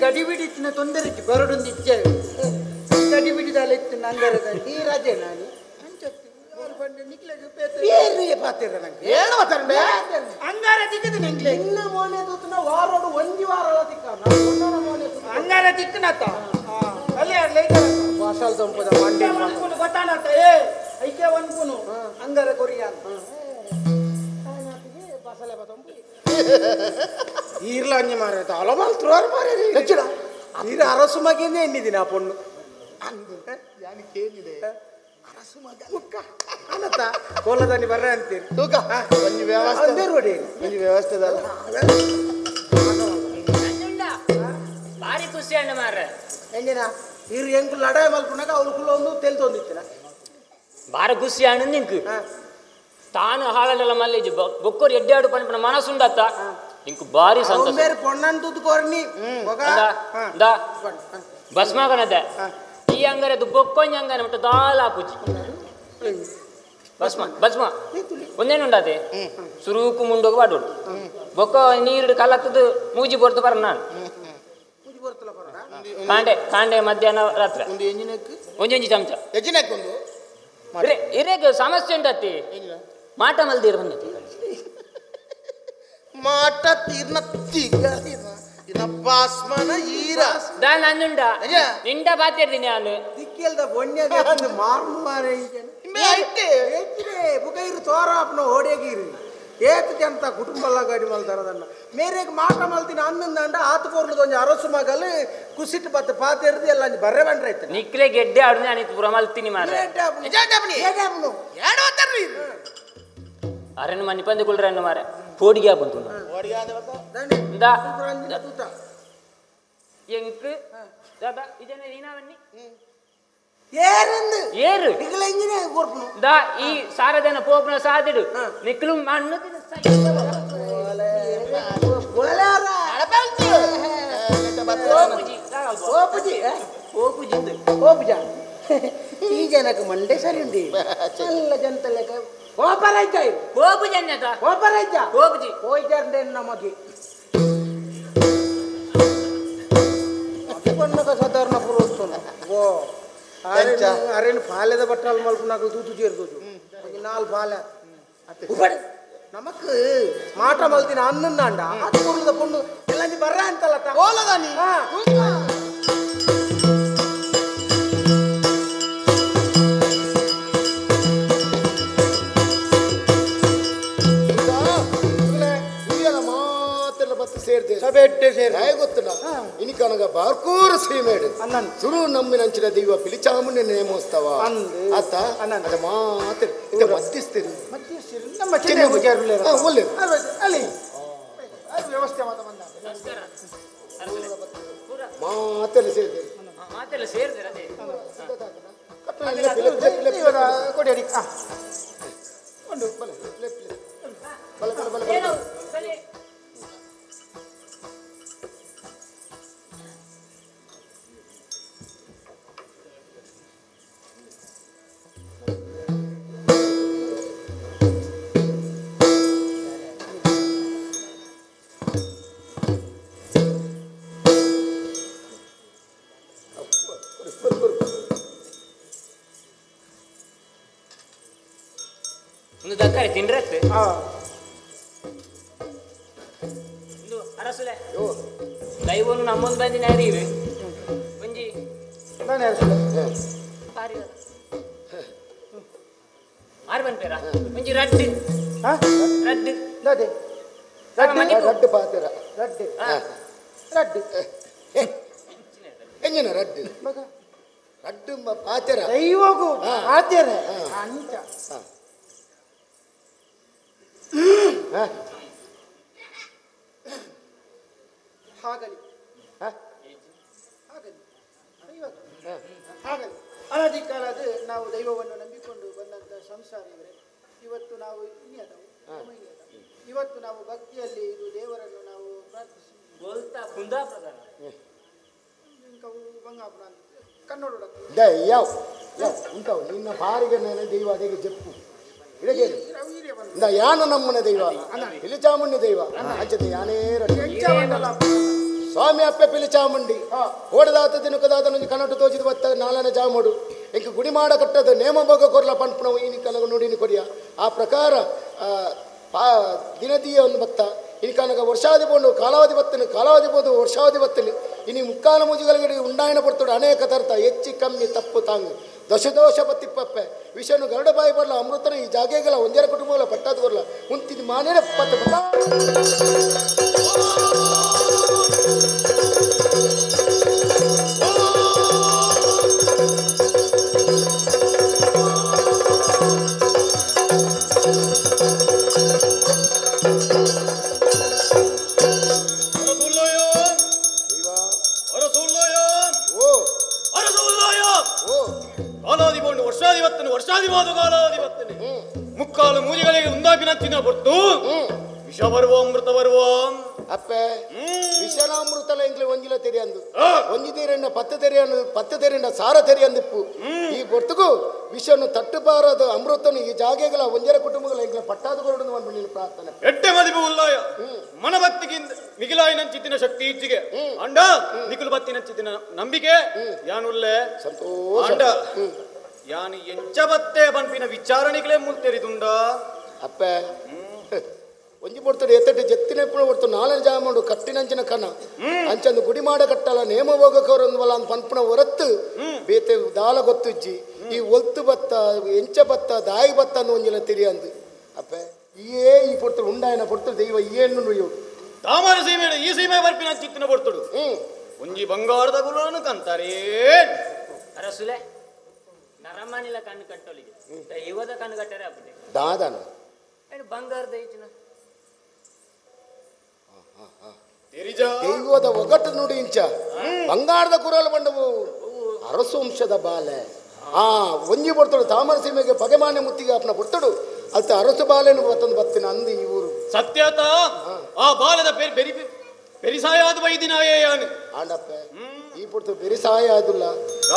ಗಡಿಬಿಡಿತ್ತಿನ ತೊಂದರೆ ಇತ್ತು ಬರೋಡೊಂದು ಇಚ್ಛೆ ಗಡಿಬಿಡಿದಾಲ ಇತ್ತು ನಂಗರದ ಈ ರಜೆ ನಾನು ಅಂಗಾರ ತಿಕ್ಕಿದ ನಂಗೆ
ನಿನ್ನ ಮೋನೆ ತೂತನ ವಾರೋಡು ಒಂಜಿ ವಾರ ತಿಕ್ಕ ಮೋನೆ
ಅಂಗಾರ ತಿಕ್ಕನತ್ತ ಅಲ್ಲಿ
ವಾಸಾಲ್ ತಂಪದ ಮಂಡೆ
ಗೊತ್ತಾನತ್ತ ಏ ಐಕೆ ಒನ್ಪುನು ಅಂಗಾರ ಕೊರಿಯ
ಬಸಲೆ ಬತಂಬು ಈರ್ಲ ಅಂಜಿ ಮಾರೆ ಅಲ ಮಲ್ತ್ರುವಾರು ಮಾರೆ
ಹೆಚ್ಚಿಡ
ಈರ ಅರಸು ಮಗೇನೆ ಎನ್ನಿದಿನ ಆ ಪೊಣ್ಣು
ಯಾನು ಕೇಳಿದೆ ಅರಸು ಮಗ ಮುಕ್ಕ
ಅಲ್ಲತ್ತ ಕೋಲದಾನಿ ಬರ್ರೆ ಅಂತೀರಿ
ತೂಕ ಒಂಜಿ ವ್ಯವಸ್ಥೆ
ಅಂದೇ ರೋಡಿ
ಒಂಜಿ ವ್ಯವಸ್ಥೆ
ಭಾರಿ ಖುಷಿ ಅಣ್ಣ ಮಾರ್ರೆ
ಎಂಜಿನ ಈರು ಎಂಕು ಲಡಾಯಿ ಮಲ್ಪುನಾಗ ಅವಳು ಕುಲ್ಲ ಒಂದು ತೆಲ್ ತೊಂದಿತ್ತಿನ
ಬಾರ ಖುಷಿ ಅಣ್ಣ ನಿಂಕು ತಾನು ಹಾಳಲ್ಲ ಮಲ್ಲೇಜು ಬೊಕ್ಕೋರು ಎಡ್ಡಾಡು ಪನ್ಪನ ಮನಸ್ಸುಂಡತ್ತ ಇಂಕು ಭಾರಿ ಸಂತೋಷ
ಬೇರೆ ಪೊಣ್ಣನ್ ತೂತು ಕೋರ್ನಿ
ದಾ ಭಸ್ಮಗನದ ಈ ಅಂಗರೆ ಅದು ಬೊಕ್ಕೊಂಜ ಅಂಗನೆ ಮಟ್ಟ ದಾಲ ಆಪುಜಿ ಭಸ್ಮ ಭಸ್ಮ ಒಂದೇನುಂಡಾತೆ ಸುರುಕು ಮುಂಡೋಗ ಬಾಡೋಡು ಬೊಕ್ಕ ನೀರು ಕಲತ್ತದು ಮೂಜಿ ಬೊರ್ತು ಬರ ನಾನು ಕಾಂಡೆ ಕಾಂಡೆ ಮಧ್ಯಾಹ್ನ ರಾತ್ರಿ ಒಂಜೊಂಜಿ ಚಮಚ ಇರೇಗ ಸಮಸ್ಯೆ ಉಂಟತ್ತಿ ಮಾಟ ಮಲ್ದಿರ ಬಂದತಿ
ಮಾಟ ತೀರ್ನ ತಿಗ ಬಾಸ್ಮನ ಈರ
ದಾನ ಅನ್ನುಂಡ ನಿಂಡ ಬಾತಿರ್ತೀನಿ ನಾನು
ದಿಕ್ಕೆಲ್ದ ಬೊಣ್ಯದ ಮಾರ್ನು ಮಾರೆ ಬುಕ ಇರು ತೋರಾಪ್ನ ಓಡೇಗಿರಿ ಏತ್ ಜಂತ ಕುಟುಂಬಲ್ಲ ಗಾಡಿ ಮಲ್ತಾರದನ್ನ ಮೇರೆಗೆ ಮಾಟ ಮಲ್ತಿನ ಅನ್ನಂದಂಡ ಆತು ಪೋರ್ಲದ ಒಂಜಿ ಅರಸು ಮಗಲ್ ಕುಸಿಟ್ಟು ಬತ್ತ ಪಾತೆರ್ದು ಎಲ್ಲ ಅಂಜಿ ಬರ್ರೆ ಬಂಡ್ರೆ ಐತೆ
ನಿಕ್ಲೆ ಗೆಡ್ಡೆ ಆಡುನೆ ಅನಿತ್ ಪುರ ಮಲ್ತಿನಿ ಮಾರ್ರೆ ಅರಣ್ಯ ಮನಿ ಪಂದೆ ಕುಲ್ರ ಅನ್ನು ಮಾರೆ ಪೋಡಿಗೆ ಬಂತು ಎಂಕ್ ದಾದಾ ಇದನ್ನ ಲೀನಾವನ್ನಿ
ಏರಂದು
ಏರು
ನಿಕ್ಲೆ ಇಂಜಿನ ಕೊರ್ಪುನು
ದಾ ಈ ಸಾರದನ ಪೋಪುನ ಸಾದಿಡು ನಿಕ್ಲು ಮಣ್ಣು
ಓಪುಜಿ
ಓಪುಜಿ
ಓಪುಜ ಈ ಜನಕ್ಕೆ ಮಂಡೆ ಸರಿ ಉಂಡಿ ಎಲ್ಲ ಜನ ಲೆಕ್ಕ ಓಪರೈಜ
ಓಪುಜಿ ಅನ್ಯತ
ಓಪರೈಜ
ಓಪುಜಿ
ಹೋಯ್ತಾರ್ದೆ ನಮಗೆ ಪನ್ನಗ ಸಾಧಾರಣ ಪುರೋಸ್ತನ ಓ ಅರೇನು ಪಾಲೆದ ಬಟ್ಟಾಲ್ ಮಲ್ಪುನಾಗ ತೂತು ചേർತು ನಾಲ್ ಪಾಲೆ ಉಪಡೆ ನಮಕ್ ಮಾಟ ಮಲ್ತಿನ ಅನ್ನಂದಾಂಡ ಅದು ಕೊರ್ಲದ ಪೊಣ್ಣು ಎಲ್ಲಂಜಿ ಬರ್ರ ಅಂತಲ್ಲ
ಓಲದಾನಿ
ಇನಿಕನಗ ಬಾರ್ಕೂರು ಸೀಮೇಡು ಸುರು ನಮ್ಮಿನಂಚಿನ ದೈವ ಪಿಲಿಚಾಮುಂಡಿ ನೇಮೋತ್ಸವ ಆತ ಅದ ಮಾತ್ರ ಇದು ಮಧ್ಯಸ್ಥರು
ನಮ್ಮ
ಒಳ್ಳೆ
ವ್ಯವಸ್ಥೆ ಮಾತ ಬಂದ
ಮಾತೆಲ್ಲ ಸೇರಿದೆ
ಮಾತೆಲ್ಲ ಸೇರಿದೆ ಅದೇ
ಕೊಡಿ ಅಡಿ
ಒಂದು ಬಲೆ ಬಲೆ ಬಲೆ ಬಲೆ ಬಲೆ
ತಿಂಡ್ರತ್ತೆ ಒಂದು ಅರಸುಲೆ ದೈವನು ನಮ್ಮೊಂದು ಬಂದಿನ ಅರಿವೆ ಒಂಜಿ ಆರು ಬಂದ್ಪೇರ ಒಂಜಿ ರಡ್ಡು ರಡ್ಡು
ರಡ್ಡು ರಡ್ಡು ಪಾತೆರ
ರಡ್ಡು ರಡ್ಡು
ಎಂಜಿನ ರಡ್ಡು ರಡ್ಡು ಪಾತೆರ
ದೈವಗೂ ಪಾತೆರ ಅಂಚ ಹಾಗಲಿ ಹಾಗಲಿ ಹಾಗಲಿ ಅನಾದಿ ಕಾಲದ ನಾವು ದೈವವನ್ನು ನಂಬಿಕೊಂಡು ಬಂದಂಥ ಸಂಸಾರ ಇವರೇ. ಇವತ್ತು ನಾವು ಇನ್ನಿಯದವು ಇವತ್ತು ನಾವು ಭಕ್ತಿಯಲ್ಲಿ ಇದು ದೇವರನ್ನು ನಾವು ಪ್ರಾರ್ಥಿಸಿ
ಯಾವ ಉಂಟವು ನಿನ್ನ ಪಾರಿಗೆ ದೈವ ಅದೇಗೆ ಜಪ್ಪು ಇಡಗೆ ಯಾನ ನಮ್ಮನ ದೈವ ಪಿಲಿಚಾಮುಂಡಿ ದೈವ ಅಂಚತೆ ಯಾನೇ ಸ್ವಾಮಿ ಅಪ್ಪೆ ಪಿಲಿಚಾಮುಂಡಿ ಓಡದಾತ ದಿನಕದಾತ ನಂಜಿ ಕನ್ನಡ ತೋಚಿದ ಬತ್ತ ನಾಲನೆ ಜಾಮುಡು ಇಂಕ ಗುಡಿ ಮಾಡ ಕಟ್ಟದ ನೇಮ ಭೋಗ ಕೊರ್ಲ ಪಂಪಣವು ಇನಿ ಕನಗ ನುಡಿನಿ ಕೊಡಿಯ ಆ ಪ್ರಕಾರ ದಿನದೀಯ ಒಂದು ಬತ್ತ ಇನಿ ಕನಗ ವರ್ಷಾವಧಿ ಪೋಂಡು ಕಾಲಾವಧಿ ಬತ್ತನು ಕಾಲಾವಧಿ ಬೋದು ವರ್ಷಾವಧಿ ಬತ್ತನು ಇನಿ ಮುಕ್ಕಾಲ ಮುಜುಗಳಿಗೆ ಉಂಡಾಯನ ಪಡ್ತೋಡು ಅನೇಕ ತರ್ತ ಹೆಚ್ಚಿ ಕಮ್ಮಿ ತಪ್ಪು ತಾಂಗು ದಶದೋಷ ಪತ್ತಿಪ್ಪಪ್ಪೆ ವಿಷನು ಗರುಡ ಬಾಯಿ ಬರಲ ಅಮೃತನ ಈ ಜಾಗೆಗಳ ಒಂಜರ ಕುಟುಂಬಗಳ ಪಟ್ಟಾದ ಬರಲ ಉಂತಿದ ಮಾನೇರ ಪತ್ತ ಪತ್ತ
ಮುಕ್ಕಾಲು ಮೂಜಿಗಳಿಗೆ ಉಂದಾಪಿನ ತಿನ್ನ ಹೊರತು ವಿಷ ಬರುವ ಅಮೃತ ಬರುವ
ಅಪ್ಪೆ ವಿಷನಾಮೃತಲ ಇಂಗ್ಲಿ ಒಂಜಿಲ ತೆರಿಯಂದು ಒಂಜಿ ತೆರೆಯಣ್ಣ ಪತ್ತು ತೆರೆಯಂದು ಪತ್ತು ತೆರೆಯಣ್ಣ ಸಾರ ತೆರೆಯಂದಿಪ್ಪು ಈ ಹೊರ್ತುಗು ವಿಷನು ತಟ್ಟುಬಾರದು ಅಮೃತನು ಈ ಜಾಗೆಗಳ ಒಂಜರ ಕುಟುಂಬಗಳ ಇಂಗ್ಲ ಪಟ್ಟಾದ ಕೊರಡು ಒಂದು ನೀನು ಪ್ರಾರ್ಥನೆ
ಎಟ್ಟೆ ಮದಿಪು ಉಲ್ಲಾಯ ಮನಭಕ್ತಿಗಿಂತ ಮಿಗಿಲಾಯಿನಂಚಿತ್ತಿನ ಶಕ್ತಿ ಇಚ್ಚಿಗೆ ಅಂಡ ನಿಕುಲು ಬತ್ತಿನಂಚಿತ್ತಿನ ನಂಬಿಕೆ ಯಾನುಲ್ಲೆ
ಸಂತೋಷ
ಅಂಡ ಯಾನು ಎಂಚ ಬತ್ತೆ ಬನ್ಪಿನ ವಿಚಾರಣೆಗಳೇ ಮುಲ್ತೆರಿದುಂಡ
ಅಪ್ಪೆ ಒಂಜಿ ಪೊರ್ತುಡು ಎತ್ತಟ್ಟು ಜೆತ್ತಿನ ಪೊರ್ತು ನಾಲನೆ ಜಾಮುಂಡು ಕಟ್ಟಿನಂಚಿನ ಕನ ಅಂಚಂದು ಗುಡಿ ಮಾಡ ಕಟ್ಟಲ ನೇಮ ಹೋಗಕವರೊಂದು ವಲ ಪನ್ಪುನ ಹೊರತು ಬೇತೆ ದಾಲ ಗೊತ್ತುಜ್ಜಿ ಈ ಒಲ್ತು ಬತ್ತ ಎಂಚ ಬತ್ತ ದಾಯಿ ಬತ್ತ ಅಂದು ಒಂಜಿಲ ತಿರಿಯಂದು ಅಪ್ಪೆ ಈಯೇ ಈ ಪೊರ್ತುಡು ಉಂಡಾಯನ ಪೊರ್ತುಡು ದೈವ ಏನು ನುಯ್ಯು
ತಾಮರ ಸೀಮೆ ಈ ಸೀಮೆ ಬರ್ಪಿನ ಚಿತ್ತಿನ ಪೊರ್ತುಡು ಒಂಜಿ ಬಂಗಾರದ ಗುಲನು ಕಂತಾರೆ
ಅರಸುಲೆ ನರಮಾನಿಲ ಕಣ್ಣು ಕಟ್ಟೋಲಿಗೆ ದೈವದ ಕಣ್ಣು ಕಟ್ಟರೆ ಅಪ್ಪೆ
ದಾದನ
ಬಂಗಾರದ ಈಚಿನ
ದೈವದ ಒಗಟ್ಟು ನುಡಿ ಇಂಚ ಬಂಗಾರದ ಕುರಲು ಬಂಡವು ಅರಸು ವಂಶದ ಬಾಲೆ ಆ ಒಂಜಿ ಬರ್ತಡು ತಾಮರ ಸೀಮೆಗೆ ಪಗೆಮಾನ್ಯ ಮುತ್ತಿಗೆ ಅಪ್ಪನ ಬರ್ತಡು ಅತ್ತ ಅರಸು ಬಾಲೆನು ಬತ್ತಂದು ಬತ್ತಿನ ಅಂದು ಈ ಊರು
ಸತ್ಯತ ಆ ಬಾಲದ ಬೆರಿ ಬೆರಿಸಾಯಾದ ವೈದಿನಾಯೇಯಾನು
ಆಂಡಪ್ಪೆ ಈ ಪುರ್ತು ಬೆರಿಸಾಯ ಆದುಲ್ಲ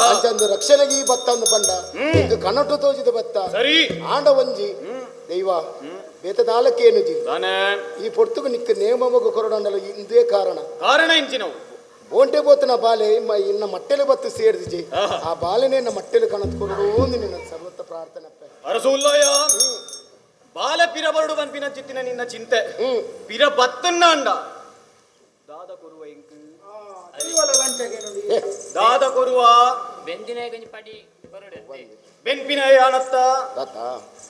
ಅಂಚಂದು ರಕ್ಷಣೆಗೆ ಈ ಬತ್ತ ಅಂದು ಪಂಡ ಇಂದು ಕನ್ನಟ್ಟು ತೋಜಿದ ಬತ್ತ
ಸರಿ
ಆಂಡ ಒಂಜಿ ದೈವ ಬೇತದಾಲಕ್ಕೇನುಜಿ ಈ ಪೊರ್ತುಗು ನಿಕ್ಕ ನೇಮಮಗು ಕೊರಡಂಡಲ ಇಂದೇ ಕಾರಣ
ಕಾರಣ ಇಂಚಿನವು
ಬೋಂಟೆ ಬೋತನ ಬಾಲೆ ಇನ್ನ ಮಟ್ಟೆಲೆ ಬತ್ತು ಸೇರಿದಿಜಿ ಆ ಬಾಲೆನೇ ಮಟ್ಟೆಲೆ ಕಣತ್ಕೊಡು ನಿನ್ನ ಸರ್ವತ್ತ ಪ್ರಾರ್ಥನೆ
ಅರಸುಲ್ಲಯ್ಯ ಬಾಲ ಪಿರ ಬರಡು ಬನ್ಪಿನ ಚಿತ್ತಿನ ನಿನ್ನ ಚಿಂತೆ ಪಿರ ಬತ್ತನ್ನ ಅಂಡ ದಾದ ಕೊರುವ ಇಂಕ್ ದಾದ ಕೊರುವ
ಬೆಂದಿನ ಗಂಜಿ ಪಡಿ ಬರಡು
ಬೆನ್ಪಿನ ಆನತ್ತ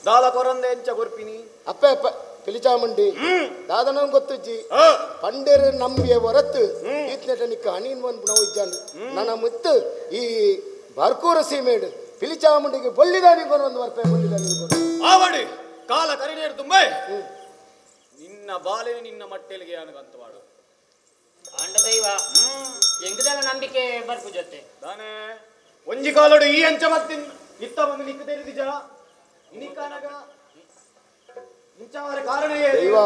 ದಾದ ಕೊರಂದೆ ಎಂಚ ಕೊರ್ಪಿನಿ
ಅಪ್ಪ ಅಪ್ಪ ಪಿಲಿಚಾಮುಂಡಿ ದಾದನ ಗೊತ್ತುಜ್ಜಿ ಪಂಡೇರು ನಂಬಿಯ ಹೊರತು ಈತ್ನೆಟ ನಿಕ್ಕ ಅಣೀನ್ ಒಂದು ಇಜ್ಜಾಂಡು ನನ್ನ ಮುತ್ತು ಈ ಬರ್ಕೂರ ಸೀಮೇಡು ಪಿಲಿಚಾಮುಂಡಿಗೆ ಬೊಳ್ಳಿದಾನಿ ಒಂದು ವರ್ಪೆ ಬೊಳ್ಳಿದಾನಿ
ಆವಡಿ ಕಾಲ ಕರಿನೇರು ತುಂಬೆ ನಿನ್ನ ಬಾಲೆ ನಿನ್ನ ಮಟ್ಟೆಲಿಗೆ ಅನುಗಂತವಾಡು
ಆಂಡ ದೈವ ಎಂಗದಲ್ಲ ನಂಬಿಕೆ ಬರ್ಪು ಜೊತೆ
ದಾನೆ ಒಂಜಿ ಕಾಲೋಡು ಈ ಅಂಚ ಮತ್ತಿನ್ ಇತ್ತ ಬಂದು ನಿಕ್ಕ ತೆರಿದಿಜ ಇನಿಕಾನಗ
ದೈವ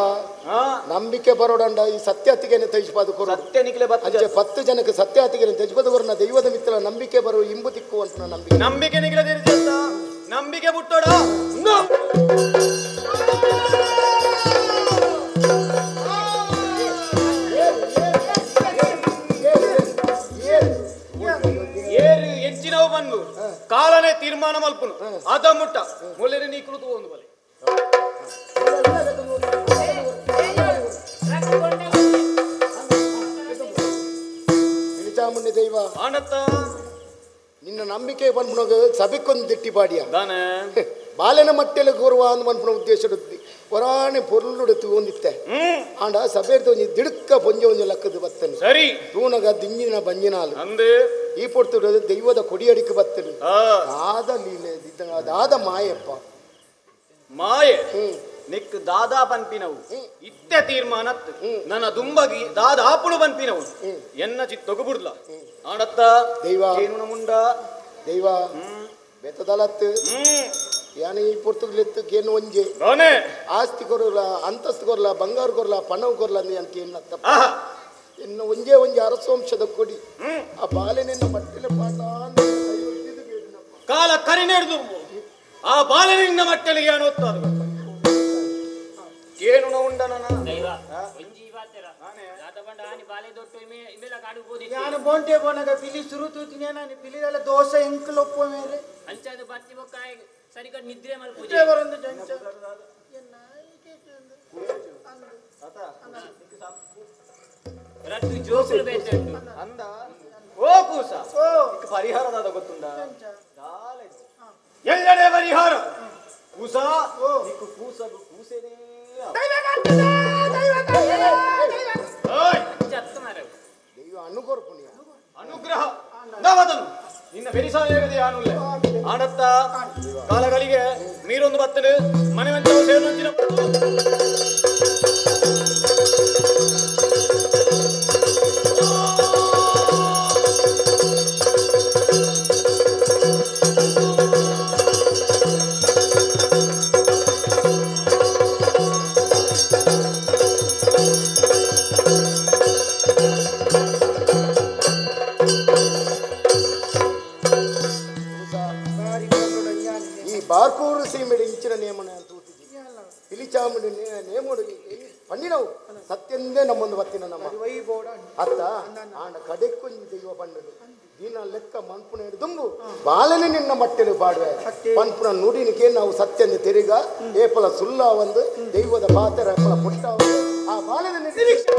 ನಂಬಿಕೆ ಬರೋಡಂಡ ಈ ಸತ್ಯಾತಿಗೆನೆ ತೇಜ್ಪಾದ ಕೊರು
ಸತ್ಯ ನಿಕ್ಲೆ
ಅಂಚೆ 10 ಜನಕ್ಕೆ ಸತ್ಯಾತಿಗೆನೆ ತೇಜ್ಪಾದ ಕೊರನ ದೈವದ ಮಿತ್ರ ನಂಬಿಕೆ ಬರೋ ಇಂಬು ತಿಕ್ಕು ಅಂತ ನಂಬಿಕೆ
ನಂಬಿಕೆ ನಿಕ್ಲೆ ತೆರಿದಿಜ ನಂಬಿಕೆ ಬುಟ್ಟೋಡ ಏರು ಹೆಚ್ಚಿನವು ಬಂದು ಕಾಲನೇ ತೀರ್ಮಾನ ಮಲ್ಪುನು ಆತ ಮುಟ್ಟ ಮೊದಲೇ ನೀ ಕುಳಿತು ಒಂದು ಬಲೆ
ಪಿಲಿಚಾಮುಂಡಿ ದೈವ
ಆನತ್ತ
ನಿನ್ನ ನಂಬಿಕೆ ಬಂದ್ಬಿಡೋಗ ಸಭೆಕ್ಕೊಂದು ದಿಟ್ಟಿ ಪಾಡಿಯ
ದಾನೆ
ಬಾಲೆನ ಮಟ್ಟೆಲೆ ಕೋರುವ ಅಂದ್ ಮನ್ಪುನ ಉದ್ದೇಶ ಹೊರಾಣೆ ಪೊರುಳುಡು ತೂಂದಿತ್ತೆ ಆಂಡ ಸಭೆರ್ದು ಒಂಜಿ ದಿಡುಕ್ಕ ಪೊಂಜೆ ಒಂಜಿ ಲಕ್ಕದ ಬತ್ತನು
ಸರಿ
ತೂನಗ ದಿಂಜಿನ ಬಂಜಿನಾಲು
ಅಂದೆ
ಈ ಪೊರ್ತುಡು ದೈವದ ಕೊಡಿಯಡಿಕೆ ಬತ್ತನು ದಾದ ಲೀಲೆ ದಾದ ಮಾಯಪ್ಪ
ಮಾಯೆ ನಿಕ್ ದಾದಾ ಪನ್ಪಿನವು ಇತ್ತೆ ತೀರ್ಮಾನತ್ ನನ್ನ ದುಂಬಗಿ ದಾದ ಆಪುಳು ಪನ್ಪಿನವು ಎನ್ನ ಚಿತ್ತೊಗು ಬುಡ್ಲ ಆಡತ್ತ
ದೈವ
ಏನುನ ಮುಂಡ
ದೈವ ಬೆತ್ತದಲತ್ತು ಯಾನೆ ಈ ಪೊರ್ತುಗ್ಲೆತ್ತು ಕೇನು ಒಂಜೆ ಆಸ್ತಿ ಕೊರಲ ಅಂತಸ್ತು ಕೊರಲ ಬಂಗಾರ ಕೊರಲ ಪಣವು ಕೊರಲ ಅಂದ ಅಂತ ಏನತ್ತ ಇನ್ನು ಒಂಜೇ ಒಂಜೆ ಅರಸವಂಶದ ಕೊಡಿ ಆ ಬಾಲೆನಿನ್ನ ಮಟ್ಟೆಲೆ ಪಾಠ
ಕಾಲ ಕರಿನೆಡ್ದು ಆ ಬಾಲನಿಂದ ಮಟ್ಟೆಲಿಗೆ ಅನ್ನೋತ್ತದು ಏನು ಉಂಡನ
ದೈವ ಒಂಜಿ ಬಾತೆರ ದಾದ ಬಂಡ ಆನಿ ಬಾಲೆ ದೊಟ್ಟು ಇಮೆಲ ಕಾಡು ಬೋದಿ
ಯಾನು ಬೋಂಟೆ ಬೋನಗ ಪಿಲಿ ಸುರು ತೂತಿನೇ ನಾನು ಪಿಲಿದಲ್ಲ ದೋಸೆ ಎಂಕಲೊಪ್ಪ ಮೇರೆ
ಅಂಚಾದ ಬತ್ತಿ ಬೊಕ್ಕಾಯ ಸರಿಕಟ್ ನಿದ್ರೆ ಮಲ್ಪುಜಿ
ನಿದ್ರೆ ಬರಂದು ಜಂಚ
ರಟ್ಟು ಜೋಕುಲು ಬೇತುಂಡು
ಅಂದ ಓ ಕೂಸ ಇಕ್ ಪರಿಹಾರ ದಾದ ಗೊತ್ತುಂಡ ಎಲ್ಲೆಡೆ ಪರಿಹಾರ ಕೂಸ ನಿಕ್ಕು ಕೂಸಗು ಕೂಸೇನೇ ಅನುಗ್ರಹ ನಾವದನು ನಿನ್ನ ಬೆರಿಸಾಯಗದೆ ಯಾನುಲ್ಲೆ ಆನತ್ತ ಕಾಲಗಳಿಗೆ ಮೀರೊಂದು ಬತ್ತನು ಮನೆ ಮಂಚ ಸೇರುವಂಚಿನ
ಬಾರ್ಕೂರು ಸೀಮೆಡು ಇಂಚಿನ ನೇಮನ ಅಂತ ಪಿಲಿಚಾಮುಂಡಿ ನೇಮುಡು ಪಣ್ಣಿನವು ಸತ್ಯಂದೇ ನಮ್ಮೊಂದು ಬತ್ತಿನ ನಮ್ಮ ಅತ್ತ ಆಂಡ ಕಡೆಕ್ಕೊಂಜಿ ದೈವ ಪಂಡದು ದಿನ ಲೆಕ್ಕ ಮನ್ಪುನ ದುಂಬು ಬಾಲನೆ ನಿನ್ನ ಮಟ್ಟೆಲು ಪಾಡುವೆ ಪನ್ಪುನ ನುಡಿನಿಕೆ ನಾವು ಸತ್ಯಂದ ತೆರಿಗ ಏಪಲ ಸುಲ್ಲ ಒಂದು ದೈವದ ಪಾತ್ರ ಏಪಲ ಪುಟ್ಟ ಆ ಬಾಲನ ನಿರೀಕ್ಷೆ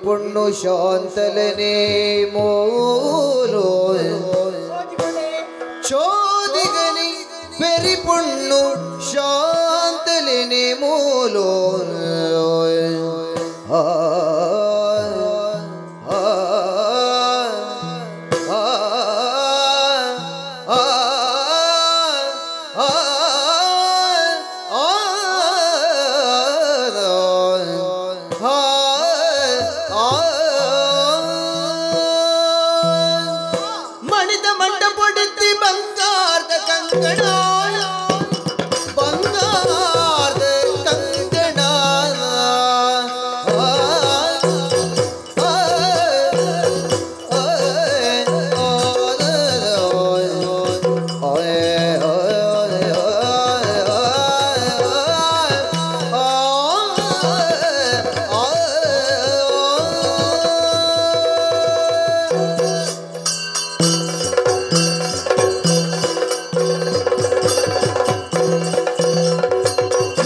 ಪೊಣ್ಣು ಶಾಂತಲನೆ ಮೋಲೋ. ಚೋದಿಗನಿ ಪೆರಿಪೊಣ್ಣು ಶಾಂತಲಿನಿ ಮೂಲೋ ಆ ಆ ಆ ಆ ಆ ಮಣಿದ ಮಂಟಪೊಡಿತಿ ಬಂಗಾರದ ಕಂಗಣ ಬಂಗಾರದ ಕಂಗಣ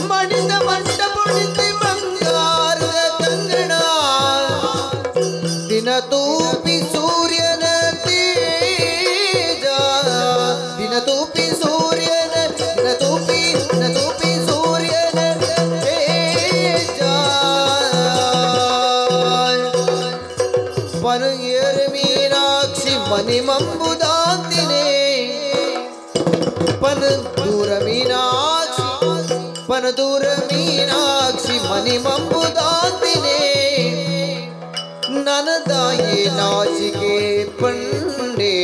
ಮಣಿದ ಮಂಟಪೊಡಿತಿ ಬಂಗಾರದ ಕಂಗಣ ದಿನ ತೂಪಿ ಸೂರ್ಯನ ತೇಜ ದಿನ ತೂಪಿ ಸೂರ್ಯನ ದಿನ ತೂಪಿ ದಿನ ತೂಪಿ ಸೂರ್ಯನ ತೇಜ ಪನುಯರ್ ಮೀನಾಕ್ಷಿ ಮನಿಮಂಬುದಾಂತಿನೇ ಪನ ದೂರ ಮೀನಾಕ್ಷಿ ಪನ ದೂರ ಮೀನಾಕ್ಷಿ ಮನಿಮಂಬುದಾಂತಿನೇ ನನದಾಯೆ ನಾಚಿಕೆ ಪಂಡೆ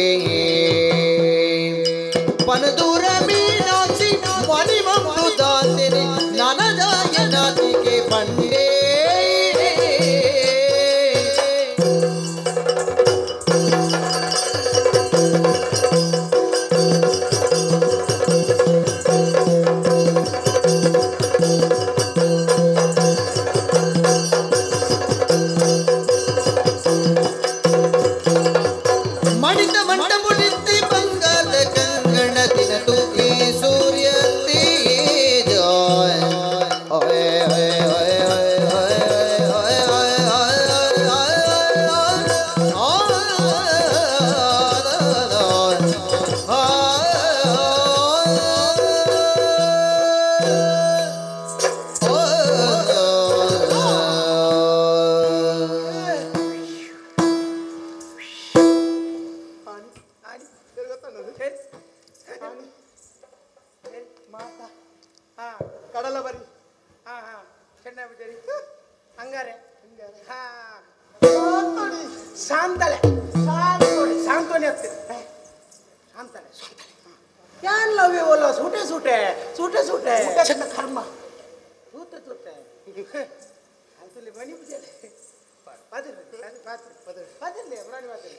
ಪನ ದೂರ ಮೀನಾಕ್ಷಿ ಮನಿಮಂಬುದಾಂತಿನೇ ನನದಾಯ ನಾಚಿಕೆ ಪಂಡೆ ಮಣಿತ ಮಂಟಪುಡಿತಿ ಬಂಗಾರದ ಕಂಗಣ ದಿನ ತೂಪಿ ಸೂರ್ಯ ತೇಜ ಓಯ್ ಓಯ್ ಓಯ್ ಓಯ್ ಓಯ್ ಓಯ್ ಓಯ್
ಮಾತಾ ಹಾ ಕಡಲ ಬರಿ ಹಾ ಹಾ ಚೆನ್ನಾಗಿ ಹಂಗಾರೆ ಹಾ ಶಾಂತಲೆ ಶಾಂತೋಡಿ ಶಾಂತೋನಿ ಆಗ್ತದೆ ಶಾಂತಲೆ ಶಾಂತಲೆ ಯಾನ್ ಲವ್ ಓಲ ಸೂಟೆ ಸೂಟೆ ಸೂಟೆ ಸೂಟೆ ಕರ್ಮ ಸೂಟೆ ಸೂಟೆ ಅಂತಲ್ಲಿ ಮಣಿ ಪೂಜೆ ಪಾತಿರ್ಲಿ ಪಾತಿರ್ಲಿ ಪಾತಿರ್ಲಿ ಪ್ರಾಣಿ ಪಾತಿರ್ಲಿ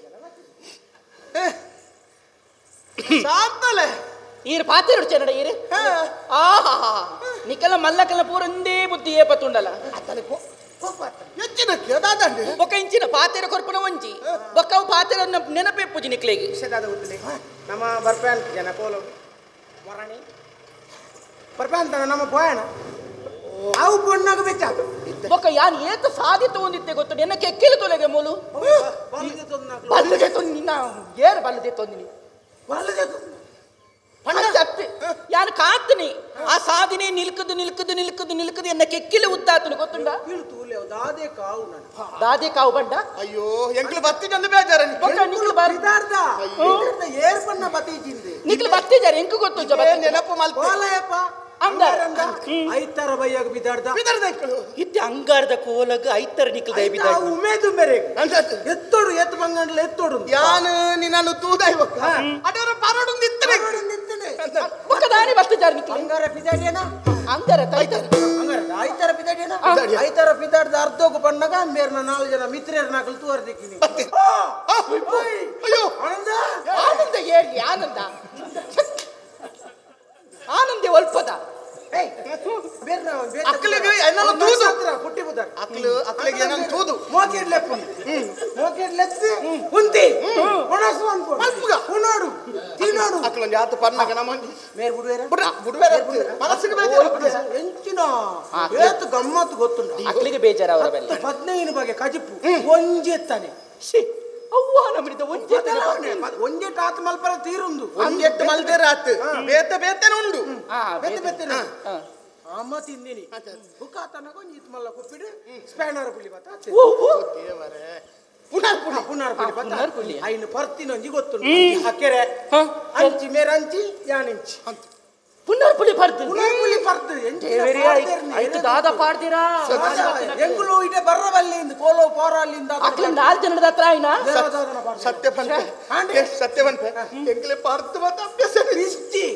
ಶಾಂತಲೆ
ಈರು ಪಾತಿರು ಚೆನ್ನಡ ಈರು ಆಹಾ ನಿಕಲ ಮಲ್ಲಕಲ ಪೂರಂದೇ ಬುದ್ಧಿ ಏಪತ್ತುಂಡಲ
ಹೆಚ್ಚಿನಕ್ಕೆ ದಾದಂಡಿ
ಬೊಕ್ಕ ಇಂಚಿನ ಪಾತೆರ ಕೊರ್ಪುನ ಒಂಜಿ ಬೊಕ್ಕ ಅವು ಪಾತೆರ ನೆನಪೆಪ್ಪುಜಿ ನಿಕ್ಲೆಗ್
ದಾದ ಗೊತ್ತಿಲ್ಲ ನಮ್ಮ ಬರ್ಪೆ ಜನ ಕೋಲು ಮೊರಣಿ ಬರ್ಪೆ ಅಂತ ನಮ್ಮ ಪೋಯಣ ಅವು ಪೊಣ್ಣಾಗ ಬೆಚ್ಚಾತು
ಬೊಕ್ಕ ಯಾನ್ ಏತ ಸಾಧಿತ ಒಂದಿತ್ತೆ ಗೊತ್ತು ಎನ್ನ ಕೆಕ್ಕಿಲು ತೊಲೆಗೆ ಮೂಲು ಬಲ್ಲದೆ ತೊಂದು ನಿನ್ನ ಏರು ಬಲ್ಲದೆ ತೊಂದಿನಿ
ಬಲ್ಲದೆ
ಪಣ್ಣ ಯಾನ್ ಕಾತ್ನಿ ಆ ಸಾಧನೆ ನಿಲ್ಕದು ನಿಲ್ಕದು ನಿಲ್ಕದು ನಿಲ್ಕದು ಎನ್ನ ಕೆಕ್ಕಿಲು ಉದ್ದಾತನು ಗೊತ್ತುಂಡ
ದಾದೆ ಕಾವು
ದಾದೆ ಕಾವು ಬಂಡ
ಅಯ್ಯೋ ಎಂಕ್ಲು ಬತ್ತಿ ಚಂದ ಬೇಜಾರ
ಬೊಕ್ಕ ನಿಕ್ಲು ಬಾರಿ
ಏರ್ ಪಣ್ಣ ಬತ್ತಿ
ನಿಕ್ಲು ಬತ್ತಿಜಾರ ಎಂಕು ಗೊತ್ತು
ನೆನಪು ಮಲ್ತೆ
ಅಂಗಾರ
ಐತಾರ ಬೈಯಾಗ ಬಿದಾಡ್ದ
ಬಿದಾಡ್ದ ಎಂಕ್ಲು
ಇತ್ತೆ ಅಂಗಾರದ ಕೋಲಗ ಐತಾರ ನಿಕ್ಲು ದಯ ಬಿದಾಡ್ದ
ಉಮೇದು ಮೇರೆ ಎತ್ತೋಡು ಎತ್ತು ಬಂಗಂಡ್ಲ ಎತ್ತೋಡು
ಯಾನು ನಿನ್ನನ್ನು ತೂದಾಯಿ ಬೊಕ್ಕ ಅಡವರ ಪರಡು ನಿತ್ತನೆ
ಬೊಕ್ಕ ದಾನಿ ಬತ್ತಿಜಾರ ನಿಕ್ಲು
ಅಂಗಾರ ಬಿದಾಡ್ಯನ
ಅಂಗಾರ ತೈತಾರ
ಅಂಗಾರ ಐತಾರ ಬಿದಾಡ್ಯನ ಐತಾರ ಬಿದಾಡ್ದ ಅರ್ಧೋಗು ಬಣ್ಣಗ ಮೇರ್ನ ನಾಲ್ಕು ಜನ ಮಿತ್ರರ ನಾಕಲು ತೂವರ್ ದಿಕ್ಕಿನಿ
ಅಯ್ಯೋ
ಆನಂದ
ಆನಂದ ಏರಿ ಆನಂದ ಆನಂದ ಒಲ್ಪದ
ಅಕ್ಲಿಗೆ ಏನನ್ನ ತೂದು
ಪುಟ್ಟಿ ಬುದಾರ್
ಅಕ್ಲು ಅಕ್ಲಿಗೆ ಏನನ್ನ ತೂದು
ಮೋಕಿಡ್ಲೆಪ್ಪು ಮೋಕಿಡ್ಲೆತ್ತಿ ಉಂತಿ ಒಣಸು ಅನ್ಕೊ
ಮಲ್ಪುಗ
ಉಣೋಡು ತಿನ್ನೋಡು
ಅಕ್ಲೊಂದು ಯಾತು ಪರ್ನಗ ನಮ್ಮಂಡಿ
ಮೇರ್ ಬುಡುವೇರ
ಬುಡ ಬುಡುವೇರ ಮನಸ್ಸಿಗೆ ಬೇಜಾರು
ಎಂಚಿನ ಏತು ಗಮ್ಮತ್ತು ಗೊತ್ತುಂಟು
ಅಕ್ಲಿಗೆ ಬೇಜಾರ ಅವರ ಬೆಲ್ಲ
15 ಬಗೆ ಕಜಿಪ್ಪು ಒಂಜಿ ಎತ್ತಾನೆ
she ಅವ್ವ ನಮ್ಮನಿದ ಒಂಜೆ
ಒಂಜೆ ಟಾತ್ ಮಲ್ಪರ ತೀರುಂದು
ಒಂಜೆಟ್ಟು ಮಲ್ದೇರ ಆತು ಬೇತೆ ಬೇತೆನ ಉಂಡು
ಬೇತೆ ಬೇತೆನ ಅಮ್ಮ ತಿಂದಿನಿ ಬುಕ್ಕಾತನಗ ಒಂಜಿ ಇತ್ ಮಲ್ಲ ಕುಪ್ಪಿಡು ಸ್ಪ್ಯಾನರ್ ಪುಳಿ ಬತ್ತ
ದೇವರೇ
ಪುನರ್ ಪುಳಿ ಪುನರ್ ಪುಳಿ ಬತ್ತ ಐನು ಪರ್ತಿನ ಒಂಜಿ ಗೊತ್ತುಂಡು ಹಕ್ಕೆರೆ ಅಂಚಿ ಮೇರಂಚಿ ಯಾನಿಂಚಿ
ಪುನರ್ ಪುಳಿ ಪರ್ತು
ಪುನರ್ ಪುಳಿ ಪರ್ತು
ಐತು ದಾದ ಪಾಡ್ದಿರಾ
ಎಂಗುಲು ಇಡೆ ಬರ್ರವಲ್ಲಿಂದ ಕೋಲೋ ಪೋರಲ್ಲಿಂದ
ಅಕ್ಲ ನಾಲ್ ಜನದ ಹತ್ರ ಆಯ್ನಾ
ಸತ್ಯ ಪನ್ಪೆ ಸತ್ಯ ಪನ್ಪೆ ಎಂಗ್ಲೆ ಪಾರ್ತು ಬತ್ತ ಅಭ್ಯಾಸ
ಇಜ್ಜಿ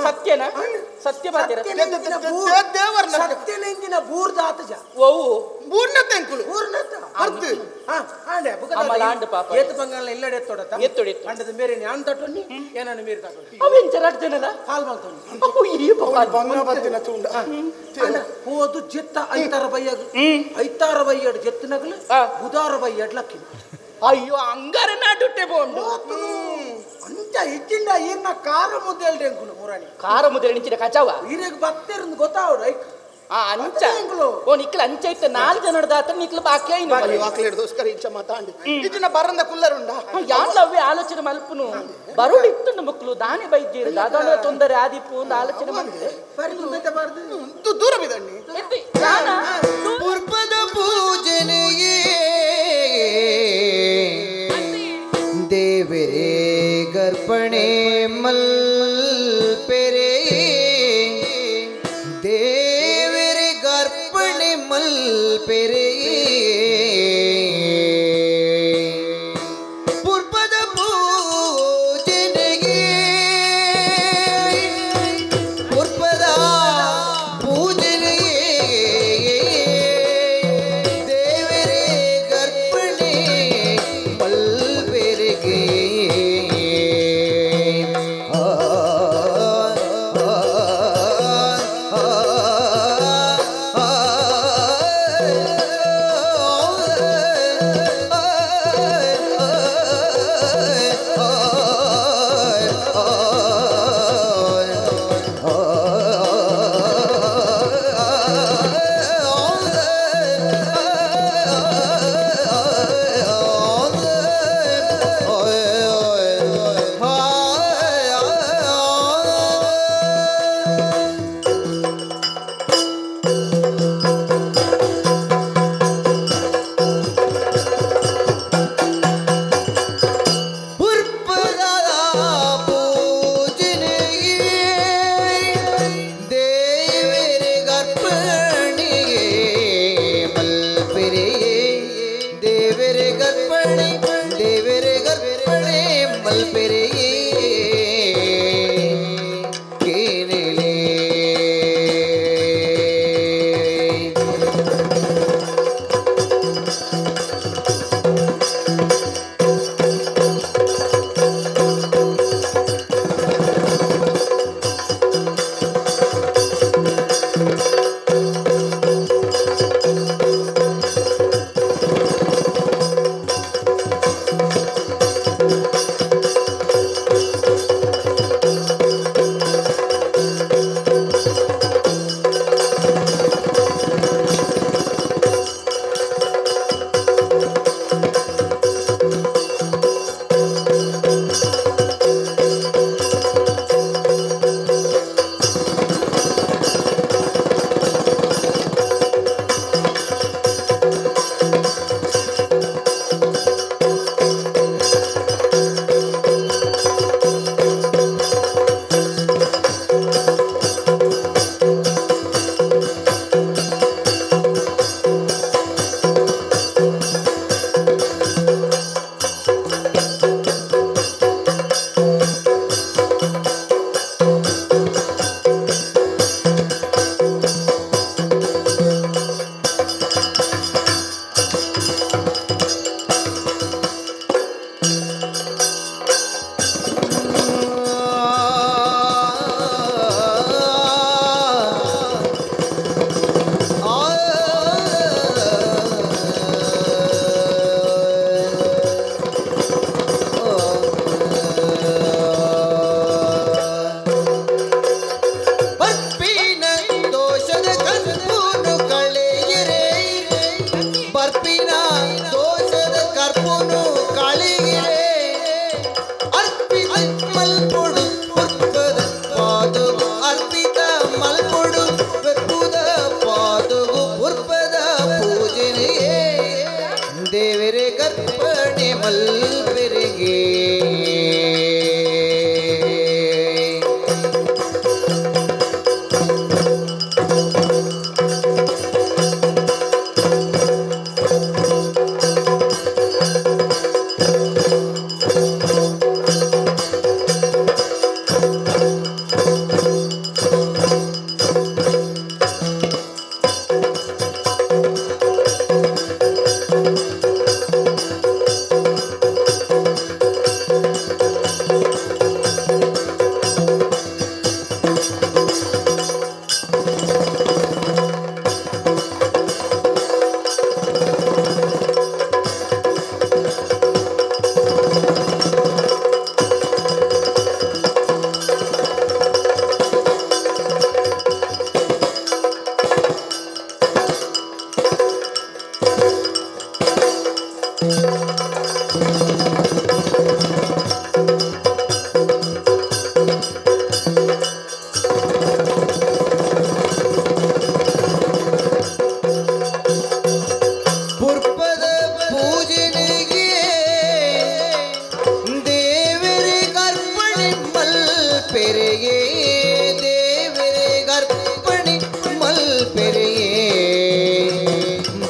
ಸತ್ಯನ ಸತ್ಯ ಬಾತೀರ
ಸತ್ಯನೆಂಜಿನ ಬೂರ್ದಾತಜ
ಓವು
ಬೂರ್ನ ತೆಂಕುಲು
ಬೂರ್ನತ
ಅರ್ದು
ಆಂಡೆ
ಅಮಲಾಂಡ ಪಾಪ
ಏತು ಬಂಗಾಲ ಇಲ್ಲಡೆ ಎತ್ತೊಡತ
ಎತ್ತೊಡಿ
ಅಂಡದ ಮೇರೆ ನಾನು ತಟೊನ್ನಿ ಏನನ್ನು ಮೇರೆ ತಟೊನ್ನಿ
ಅವೆನ್ ಚರಾಟ್ ಜನಲ
ಹಾಲ್ ಮಲ್ತೊನ್ನಿ
ಅವು ಈ
ಬಂಗ ಬತ್ತಿನ ತುಂಡ
ಹೋದು ಜೆತ್ತ ಐತಾರ ಬೈಯಗ್ ಐತಾರ ಬೈಯಡ್ ಜೆತ್ತನಗಲು ಬುಧಾರ ಬೈಯಡ್ ಲಕ್ಕಿನ
ಅಯ್ಯೋ ಅಂಗಾರ ನಾಟುಟ್ಟೆ ಬೋಂಡು
ಅಂಚ ಇಚ್ಚಿಂಡ ಈರ್ನ ಕಾರ ಮುದ್ದೆಲ್ಡೆ ಅಂಕುಲು ಮುರಾಣಿ
ಕಾರ ಮುದ್ದೆಲ್ ನಿಂಚಿನ ಕಚಾವ
ಈರೆಗ್ ಬತ್ತೇರಂದು ಗೊತ್ತಾವಡು ಐಕ್
ಆ ಅಂಚ ಓ ನಿಕ್ಲ ಅಂಚ ಇತ್ತ ನಾಲ್ ಜನದ ಆತ ನಿಕ್ಲ ಬಾಕಿ ಐನು
ವಾಕ್ಲೇಡ್ ದೋಸ್ಕರ ಇಂಚ ಮಾತಾಂಡಿ ಇಚಿನ ಬರಂದ ಕುಲ್ಲರುಂಡ
ಯಾನ್ಲ ಅವೇ ಆಲೋಚನೆ ಮಲ್ಪುನು ಬರುಡು ಇತ್ತು ಮಕ್ಕಳು ದಾನಿ ಬೈದ್ದೀರು ದಾದನ ತೊಂದರೆ ಆದಿಪ್ಪು ಒಂದು ಆಲೋಚನೆ ಮಾಡ್ತೆ
ದೂರ ಬಿದಣ್ಣಿ
ಪುರ್ಪದ ಪೂಜನೆಯೇ ದೇವರೇ ಗರ್ಭಣೆ ಮಲ್ಪೆರೆ ದೇವರೇ ಗರ್ಭಣೆ ಮಲ್ಪೆರೆ ಪುರ್ಪದ ಪೂಜನೆಗೆ ಪುರ್ಪದ ಪೂಜನೆಯೇ ದೇವರೇ ಗರ್ಭಣೆ ಮಲ್ಪೆರೆಗೆ ಆ ಆ ಆ ಆ.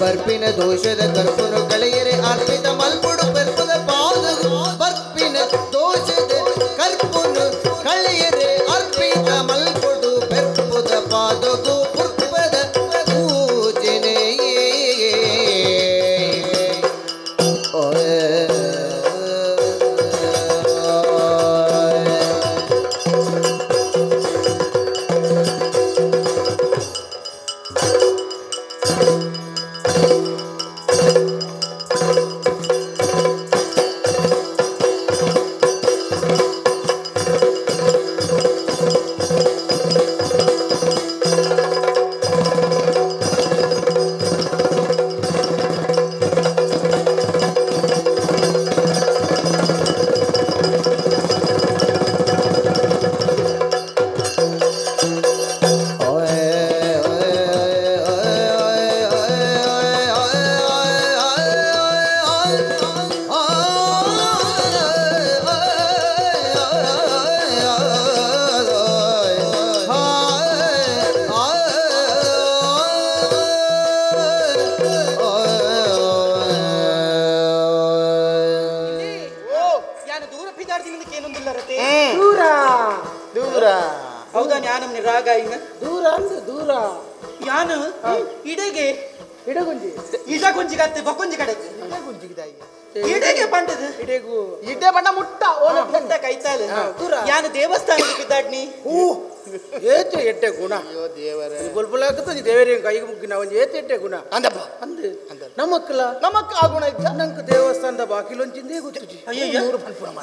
ಬರ್ಪಿನ ದೋಷದ ಕರ್ಪುನು ಕಳೆಯರೆ ಅರ್ಪಿತ ಮಲ್ಪುಡು ಪೆರ್ಪುದ ಪಾದಗು ಬರ್ಪಿನ ದೋಷದ ಕರ್ಪುನು ಕಳೆಯರೆ ಅರ್ಪಿತ ಮಲ್ಪುಡು ಪೆರ್ಪುದ ಪಾದಗು ಪುರ್ಪದ ಪೂಜನೆ.
ದೇವಸ್ಥಾನಕ್ಕೆ
ಏತು ಎಟ್ಟೆ ಗುಣ ದೇವರೇ ಕೈಗೆ ಮುಗ್ಗಿನ ಒಂಜಿ ಏತು ಎಟ್ಟೆ ಗುಣ
ಅಂದಪ್ಪ
ಅಂದು ನಮಕ್ಕಲ
ನಮಕ್ ಆ ಗುಣ ಇದ್ದ
ನಂಗೆ ದೇವಸ್ಥಾನದ ಬಾಕಿಲೊಂಚಿಂದೇ ಗೊತ್ತುಜಿ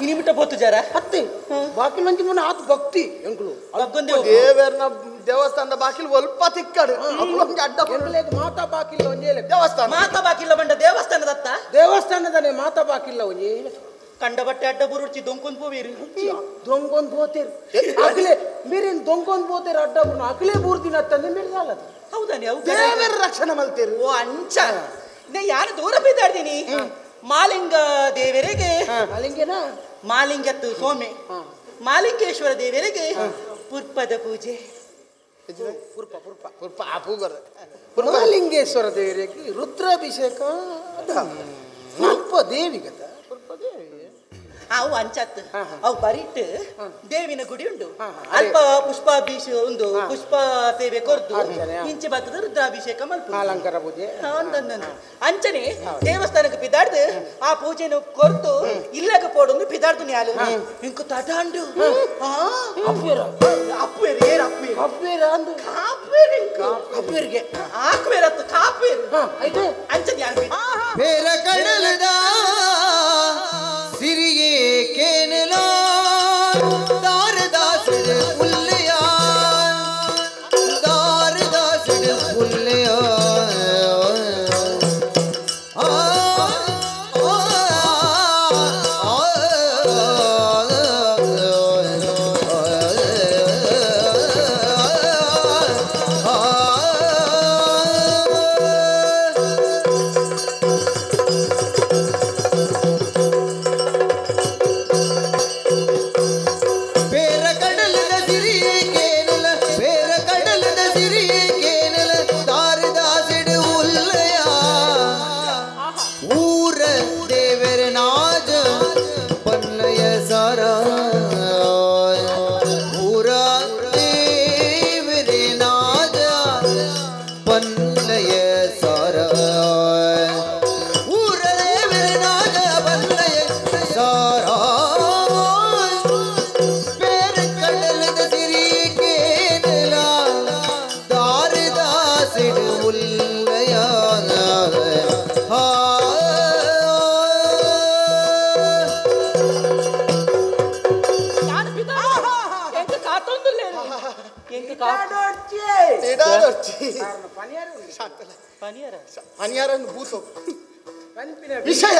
ಇನಿಮಿಟ ಪೋತು ಜರ
ಅತ್ತೆ ಬಾಕಿಲೊಂಚಿ ಮುನ್ನ ಆತು ಭಕ್ತಿ ಎಂಕುಲು
ದೇವರನ ದೇವಸ್ಥಾನದ ಬಾಕಿಲ್ ಒಲ್ಪ ತಿಕ್ಕಡು ಅಡ್ಡ
ಮಾತಾ ಬಾಕಿಲ್ಲ ಒಂಜೇ
ದೇವಸ್ಥಾನ
ಮಾತಾ ಬಾಕಿಲ್ಲ ಬಂಡ ದೇವಸ್ಥಾನದತ್ತ
ದೇವಸ್ಥಾನದನೇ ಮಾತಾ ಬಾಕಿಲ್ಲ ಒಂಜೇ
ಕಂಡ ಬಟ್ಟೆ ಅಡ್ಡ ಬುರುಡ್ಚಿ ದೊಂಕೊಂದು ಪೋವೀರು
ದೊಂಕೊಂದು ಪೋತೇರು ಅಗಲೇ ಮೇರೇನು ದೊಂಕೊಂದು ಪೋತೇರು ಅಡ್ಡ ಬುರ್ನ ಅಗಲೇ ಬೂರ್ದಿನ ಅತ್ತಂದ್ರೆ ಮೇರೆ ಸಾಲದು
ಹೌದಾನೆ
ದೇವರ ರಕ್ಷಣೆ ಮಲ್ತೇರು
ಓ ಅಂಚ ನಾ ಯಾರು ದೂರ ಬಿದ್ದಾಡ್ತೀನಿ ಮಾಲಿಂಗ ದೇವರಿಗೆ
ಮಾಲಿಂಗೇನಾ
ಮಾಲಿಂಗತ್ತು ಸೋಮೆ ಮಾಲಿಂಗೇಶ್ವರ ದೇವರಿಗೆ ಪುರ್ಪದ ಪೂಜೆ
ಪುರ್ಪ ಪುರ್ಪ ಪುರ್ಪ ಆ ಪೂಗರ ಮಾಲಿಂಗೇಶ್ವರ ದೇವರಿಗೆ ರುದ್ರಾಭಿಷೇಕ ಪುರ್ಪ ದೇವಿಗತ
ಪುರ್ಪ ದೇವಿ
ಅವು ಅಂಚತ್ತು ಅವು ಬರಿಟ್ಟು ದೇವಿನ ಗುಡಿ ಉಂಟು ಅಲ್ಪ ಪುಷ್ಪಾಭಿಷೇಕ ಒಂದು ಪುಷ್ಪ ಸೇವೆ ಕೊರ್ದು ಇಂಚೆ ಬತ್ತದ ರುದ್ರಾಭಿಷೇಕ ಮಲ್ಪ
ಅಲಂಕಾರ ಪೂಜೆ
ಅಂಚನೆ ದೇವಸ್ಥಾನಕ್ಕೆ ಪಿದಾಡ್ದು ಆ ಪೂಜೆನು ಕೊರ್ದು ಇಲ್ಲಗ ಪೋಡೊಂದು ಪಿದಾಡ್ದು ನ್ಯಾಲು ಇಂಕು ತಟಾಂಡು ಅಪ್ಪೇರು ಏರ್ ಅಪ್ಪೇರು
ಅಪ್ಪೇರ ಅಂದು
ಕಾಪೇರು
ಅಪ್ಪೇರಿಗೆ
ಆಕ್ವೇರತ್ತು ಕಾಪೇರು
ಆಯ್ತು
ಅಂಚನೆ ಯಾರು
ಬೇರ ಕಡಲದ ಸಿರಿಯೇ ಕೇನಲೋ ದಾರದಾಸಡು ಉಲ್ಲೆಯ ದಾರದಾಸಡು ಉಲ್ಲೆಯ ಆ
ಪನಿಯಾರನ್ನು ಬೂಸೋ ವಿಷಯ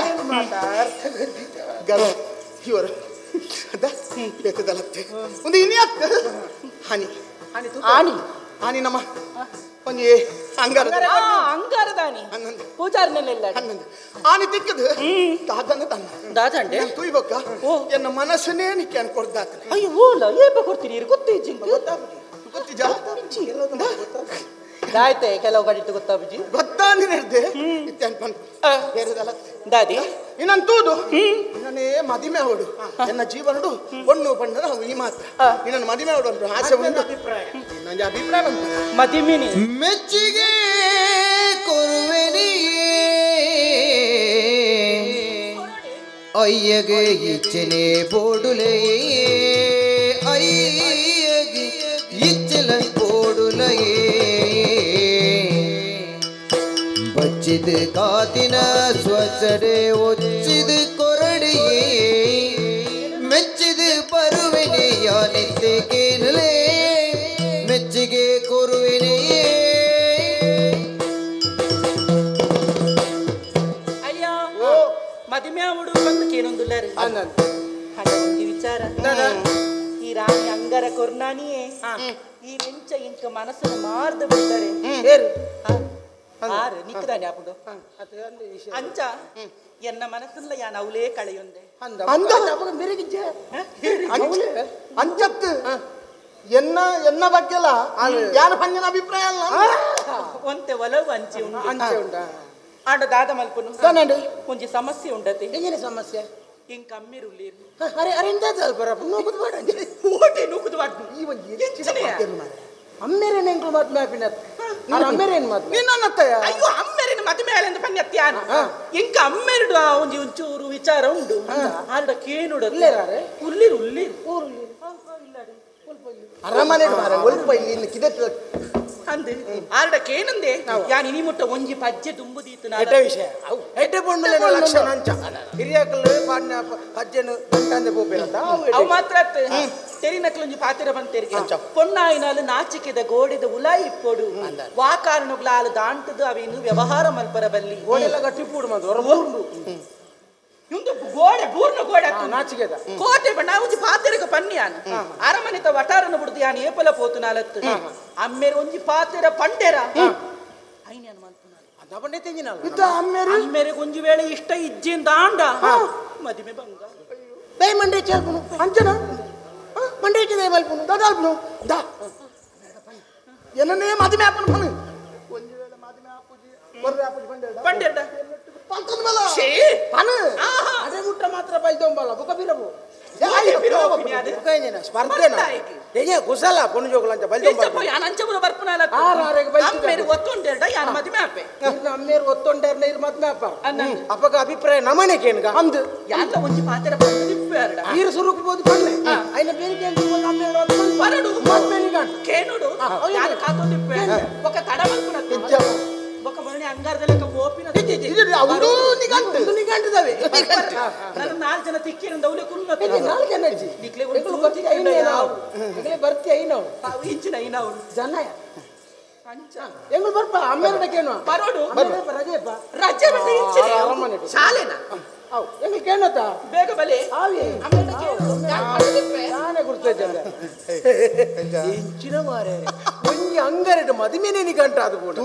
ಗರ ಇವರು ಬೇಕದಲ್ಲತ್ತೆ ಒಂದು ಇನ್ಯಾತ್ ಹಾನಿ
ಆನಿ
ಆನಿ ನಮ್ಮ ಒಂಜಿ ಅಂಗಾರ
ಅಂಗಾರದಾನಿ ಪೂಜಾರ್ನೆಲ್ಲ
ಆನಿ ತಿಕ್ಕದು ದಾದನ ತನ್ನ
ದಾದಂಡೆ
ತುಯ್ಬಕ್ಕ ಎನ್ನ ಮನಸ್ಸನ್ನೇ ನಿಕ್ಕೆ ಅನ್ಕೊಡ್ದಾತನ
ಅಯ್ಯೋ ಓಲ ಏಪ ಕೊಡ್ತೀರಿ ಗೊತ್ತೇ
ಗೊತ್ತಿಜಾ
ಆಯ್ತೆ ಕೆಲವು ಕಡೆ ಗೊತ್ತಾಬುಜಿ
ಗೊತ್ತ
ಗೊತ್ತಾಂದಿನ ಇತ್ತೆ ಬೇರೆದಲ್ಲ
ದಾದಿ
ಇನ್ನೊಂದು ತೂದು ಇನ್ನೇ ಮದಿಮೆ ಅವಡು ಎನ್ನ ಜೀವನಡು ಒಣ್ಣು ಪಣ್ಣದ ಈ ಮಾತ್ರ ಇನ್ನೊಂದು ಮದಿಮೆ ಅವಡು ಅಂತ ಆಸೆ ಉಂಟು
ಅಭಿಪ್ರಾಯ
ನನ್ನ ಅಭಿಪ್ರಾಯ ಉಂಟು
ಮದಿಮಿನಿ
ಮೆಚ್ಚಿಗೆ ಕೊರುವೆನಿ ಅಯ್ಯಗೆ ಇಚ್ಚನೆ ಬೋಡುಲೆ ಅಯ್ಯಗೆ ಇಚ್ಚಲ ಬೋಡುಲಯೇ ಬಚ್ಚಿದ ಕಾತಿನ ಸ್ವಚ್ಛಡೆ ಒಚ್ಚಿದ ಕೊರಡಿಯೇ ಮೆಚ್ಚಿದ ಬರುವೆನೆ ಯಾನಿತ್ತೆ ಕೇನಲೇ ಮೆಚ್ಚಿಗೆ ಕೊರುವೆನೆಯೇ
ಅಯ್ಯ ಮದಿಮೆ ಅವಡು ಬಂದಕ್ಕೇನೊಂದುಲ್ಲಾರು ಒಂದು ವಿಚಾರ ಈ ರಾಣಿ ಅಂಗರ ಕೊರ್ನಾನಿಯೇ ಈ ರೆಂಚ ಇಂಕ ಮನಸ್ಸನ್ನು ಮಾರ್ದು ಬಿಡ್ತಾರೆ ಆರು ನಿಕ್ಕದಾನೆ ಆಪುಂಡು ಅಂಚ ಎನ್ನ ಮನಸ್ಸಲ್ಲ ಯಾನ್ ಅವಲೇ ಕಳೆಯೊಂದೆ
ಅಂಚತ್ತು ಎನ್ನ ಎನ್ನ ಬಗ್ಗೆಲ್ಲ ಯಾನ ಪಂಜನ ಅಭಿಪ್ರಾಯ ಅಲ್ಲ
ಒಂತೆ ಒಲವು ಅಂಚೆ ಉಂಟು
ಅಂಚೆ ಉಂಟಾ
ಆಂಡ ದಾದ ಮಲ್ಪುನು ಒಂಜಿ ಸಮಸ್ಯೆ ಉಂಡತಿ
ಎಂಜಿನ ಸಮಸ್ಯೆ
ಇಂಕ ಅಮ್ಮಿರು ಉಳ್ಳೀರು
ಅರೆ ಅರೆ ಎಂತ ಬರಪ್ಪ ನೂಕುದು ಬಾಡ
ಓಟಿ ನೂಕುದು ಬಾಡ
ಈ ಒಂಜಿ ಅಮ್ಮೇರೇನು ಎಂಕ್ಲು ಮಾತು ಮ್ಯಾಪಿನ ಅಮ್ಮೇರೇನು ಮಾತು
ನಿನ್ನತ್ತಯ್ಯ
ಅಯ್ಯೋ ಅಮ್ಮೇರೇನು ಮದುವೆ ಆಲೆಂದು ಪನ್ಯತ್ಯಾನ ಇಂಕ ಅಮ್ಮೇರುಡು ಒಂಜಿ ಒಂಚೂರು ವಿಚಾರ ಉಂಡು ಆಲ್ಡ ಕೇನುಡ
ಉಳ್ಳೇರಾರೆ
ಉಳ್ಳಿರು ಉಳ್ಳಿರು
ಅರಮನೆ ಒಲ್ಪ ಇನ್ನು ಕಿದೆಟ್
ಅಂದು ಆಲ್ಡ ಕೇನಂದೆ ಯಾನ್ ಇನಿ ಮುಟ್ಟ ಒಂಜಿ ಪಜ್ಜೆ ತುಂಬುದೀತು
ಎಡ್ಡೆ ವಿಷಯ ಎಡ್ಡೆ ಪೊಣ್ಣುಲೆನ ಲಕ್ಷಣ ಅಂಚ ಹಿರಿಯಾಕಲು ಪಾಡ್ನ ಪಜ್ಜೆನು ಬಂಟಂದೆ ಪೋಪೇರಂತ
ಅವು ಮಾತ್ರ ತೆರಿನಕ್ಲೊಂಜಿ ಪಾತಿರ ಬಂತೆರಿಗೆ ಪೊಣ್ಣಾಯಿನಾಲು ನಾಚಿಕೆದ ಗೋಡೆದ ಉಲಾಯಿ ಇಪ್ಪೊಡು ವಾ ಕಾರಣಗ್ಲಾಲು ದಾಂಟದು ಅವೇನು ವ್ಯವಹಾರ ಮಲ್ಪರ ಬಲ್ಲಿ
ಗೋಡೆಲ್ಲ ಗಟ್ಟಿ ಪೂಡು ಮಂದು ಹೊರ ಬೂರ್ಂಡು
ಇಂದು ಗೋಡೆ ಪೂರ್ಣ ಗೋಡೆ
ನಾಚಿಕೆದ
ಕೋಟೆ ಬಣ್ಣ ಒಂಜಿ ಪಾತೆರಗ ಪನ್ನಿಯಾನ ಅರಮನೆತ ವಟಾರನ ಬುಡ್ದು ಯಾನ್ ಏಪಲ ಪೋತುನಾಲತ್ತು ಅಮ್ಮೇರು ಒಂಜಿ ಪಾತೆರ ಪಂಡೆರ ಐನ್ಯಾನ್ ಮಲ್ಪುನಾಲು ಅಮ್ಮೇರೆ ಒಂಜಿ ವೇಳೆ ಇಷ್ಟ ಇಜ್ಜಿಂದ ಆಂಡ ಮದಿಮೆ ಬಂಗ
ದಯ ಮಂಡೆ ಚಲ್ಪುನು
ಅಂಚನ
ಮಂಡೆ ದಯ ಮಲ್ಪುನು
ದಾದಾಲ್ಪುನು ದಾ ಎನ್ನನೇ ಮದಿಮೆ ಆಪುನು ಪನು ಒಂಜಿ ವೇಳೆ ಮದಿಮೆ ಆಪುಜಿ ಕೊರ್ರೆ ಆಪುಜಿ ಪಂಡೆರ್ಡ
ಪಂಡೆರ್ಡ
ಪಂತನ ಬಲ
ಶೇ
ಪನು
ಅದೇ ಮುಟ್ಟ ಮಾತ್ರ ಬೈದೊಂಬಲ್ಲ ಬುಕ ಬಿರಬು
ಸ್ಪರ್ಧೆನ
ಏ ಕುಸಲ ಪೊಣ್ಣು ಜೋಗುಲಂಚ ಬೈದೊಂಬಲ್ಲ
ಯಾನ್ ಅಂಚಪುರ ಬರ್ಪುನಾಲ
ಆರ್ ಆರೆಗ್ ಬೈತು
ಅಮ್ಮೇರು ಒತ್ತೊಂಡೆರ್ಡ ಯಾನ್ ಮದಿಮೆ ಆಪೆ
ಇರ್ನ ಅಮ್ಮೇರು ಒತ್ತೊಂಡೆರ್ನ ಇರ್ ಮದ್ಮೆ ಆಪ ಅಪ್ಪಗ ಅಭಿಪ್ರಾಯ ನಮನೆ ಕೇನ್ಗ
ಅಂದು
ಯಾನ್ಲ ಒಂಜಿ ಪಾತೆರ ಪಂಡಿಪ್ಪೇರ್ಡ
ಈರು ಸುರುಕು ಬೋದು ಪನ್ನೆ ಐನ ಬೇರೆ ಅಮ್ಮೇರು
ಬರಡು
ಮದ್ಮೆ ನಿಗಾಂಡ್
ಕೇನುಡು ಯಾನ್ ಕಾತೊಂದಿಪ್ಪೆ ಒಕ ತಡ ಮಲ್ಪುನ ಒಕ ಮೊನ್ನೆ ಅಂಗಾರದಲೆಕ್ಕ ಓಪಿನ
ಅವರು ನಿಗಂಟು
ನಿಗಂಟದವೆ
ನಾನು ನಾಲ್ಕು ಜನ ತಿಕ್ಕಿರಂದ ಅವಲೆ ಕುಲ್ಲ
ನಾಲ್ಕು ಜನ ಅಜ್ಜಿ
ನಿಕ್ಲೆ
ಎಂಕುಲು ಬರ್ತಿ ಐನವು ಎಂಕಲೆ ಬರ್ತಿ ಐನವು
ಇಂಚಿನ ಐನವು
ಜನ
ಅಂಚ
ಎಂಕುಲು ಬರ್ಪ ಅಮ್ಮೇರಡಕೇನು
ಬರೋಡು
ರಜೆಪ್ಪ
ರಜೆ ಬಂದ ಇಂಚಿನ ಶಾಲೆನ
ಅವು ಎಂಕುಲು ಕೇನತ್ತ
ಬೇಗ ಬಲೆ
ಆವಿ ನಾನೇ ಗುರ್ತೈತೆ ಇಂಚಿನ ಮಾರೇ ಒಂಜಿ ಅಂಗರೆಡ್ ಮದಿಮೆನೆ ನಿಗಂಟ ಅದು ಕೂಡ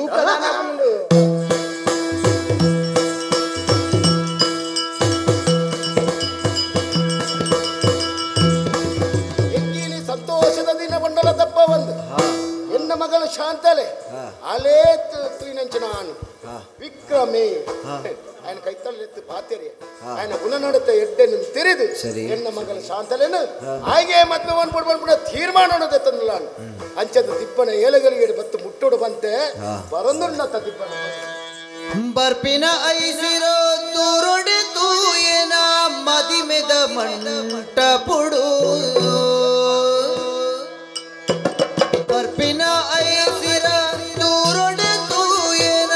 ಎಂಕೀಲಿ ಸಂತೋಷದ ದಿನ ಬಂಡಲ ತಪ್ಪ ಒಂದು ಎನ್ನ ಮಗಳು ಶಾಂತಲೆ ಅಲೇ ತುಯಿನಂಚಿನ ಆನು ವಿಕ್ರಮೇ ఆయన ಕೈತಳ್ಳೆತ್ತು ಪಾತೆರೆ ఆయన ಗುಣನಡತ ಎಡ್ಡೆನು ತೆರೆದು ಎನ್ನ ಮಗಳ ಶಾಂತಲೇನು ಹಾಗೆ ಮದ್ವೆ ಬಂದ್ಬಿಡು ಬಂದ್ಬಿಡ ತೀರ್ಮಾನ ತಂದಲಾನು ಅಂಚದ ತಿಪ್ಪನ ಏಲಗಳಿಗೆ ಬತ್ತು ಮುಟ್ಟೋಡು ಬಂತೆ ಬರಂದುಂಡತ್ತ ತಿಪ್ಪನ
ಬರ್ಪಿನ ಐಸಿರೋ ತೂರೊಡೆ ತೂಯನ ಮದಿಮೆದ ಮಂಟಪುಡು ಬರ್ಪಿನ ಐಸಿರ ತೂರೊಡೆ ತೂಯನ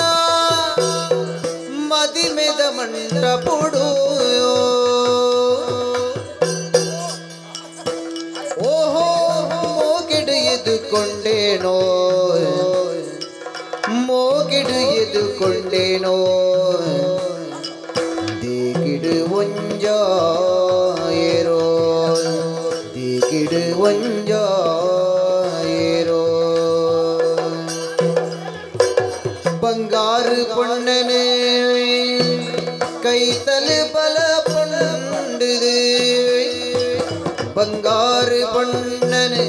ಮದಿಮೆದ ಮಂಟಪುಡು ಓಹೋ ಮೋಗಿಡು ಎದುಕೊಂಡೇನೋ ಮೋಗಿಡು ಎದುಕೊಂಡೇನೋ ದೇಗಿಡು ಒಂಜಾಯರೋ ದೇಗಿಡು ಒಂಜಾಯರೋ ಬಂಗಾರು பொன்னனே கைத்தல் பல பொண்டுது ಬಂಗಾರು பொன்னனு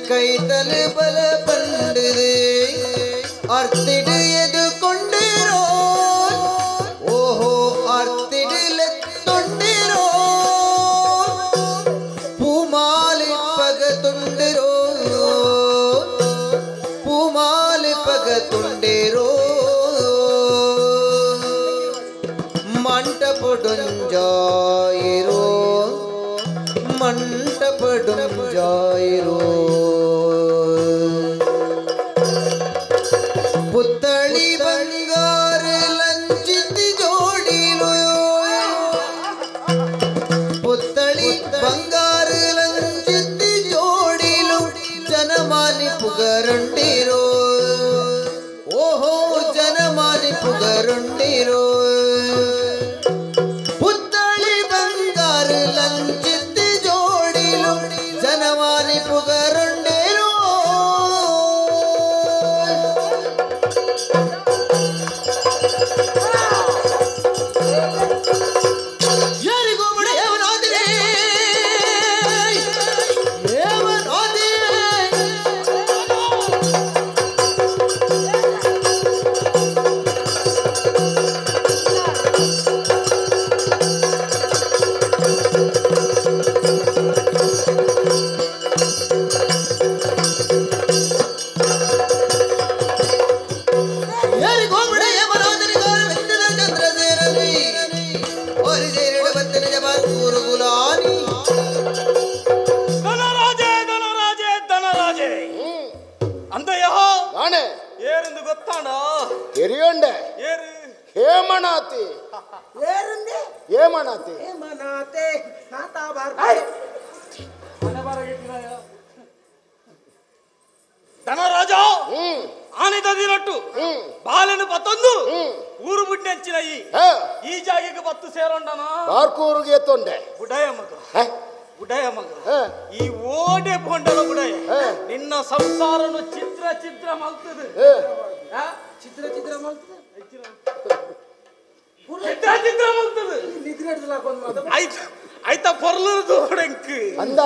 கைத்தல் பல பண்டுது அர்த்திடு எது கொண்டீரோ ಜಾಯಿರೋ ಪುತ್ತಳಿ ಬಂಗಾರ ಲಂಚಿತಿ ಜೋಡಿಲು ಪುತ್ತಳಿ ಬಂಗಾರ ಲಂಚಿತಿ ಜೋಡಿಲು ಜನಮಾನಿ ಪುಗರುಂಡಿರೋ ಓಹೋ ಜನಮಾನಿ ಪುಗರುಂಡಿರೋ ಪುತ್ತಳಿ ಬಂಗಾರ ಲಂಚಿತಿ ಜೋಡಿಲು ಜನಮಾನಿ ಪುಗರುಂಡಿರೋ
ಹೇಮನಾತಿ ಹೇಮನಾತಿ
ಹೇಮನಾತೆ ನಾತಾ ಬಾರ್
ಧನರಾಜ ಆನೆ ತದಿನಟ್ಟು ಬಾಲನು ಪತ್ತೊಂದು ಊರು ಬುಡ್ನೆಂಚಿನ ಈ ಜಾಗೆಗೆ ಬತ್ತು ಸೇರೋಂಡನ
ಬಾರ್ಕೂರಿಗೆ ಎತ್ತೊಂಡೆ
ಬುಡಯ ಮಗ ಬುಡಯ ಮಗ ಈ ಓಡೆ ಪೊಂಡಲ ಬುಡಯ ನಿನ್ನ ಸಂಸಾರನು ಚಿತ್ರ ಚಿತ್ರ ಮಲ್ತದೆ
ಚಿತ್ರ ಚಿತ್ರ ಮಲ್ತದೆ
ಚಿತ್ರ ಚಿತ್ರ ಮಲ್ತದೆ ಆಯ್ತು ಆಯ್ತಾ ಪೊರ್ಲು ದೋಡಂಕ್
ಅಂದ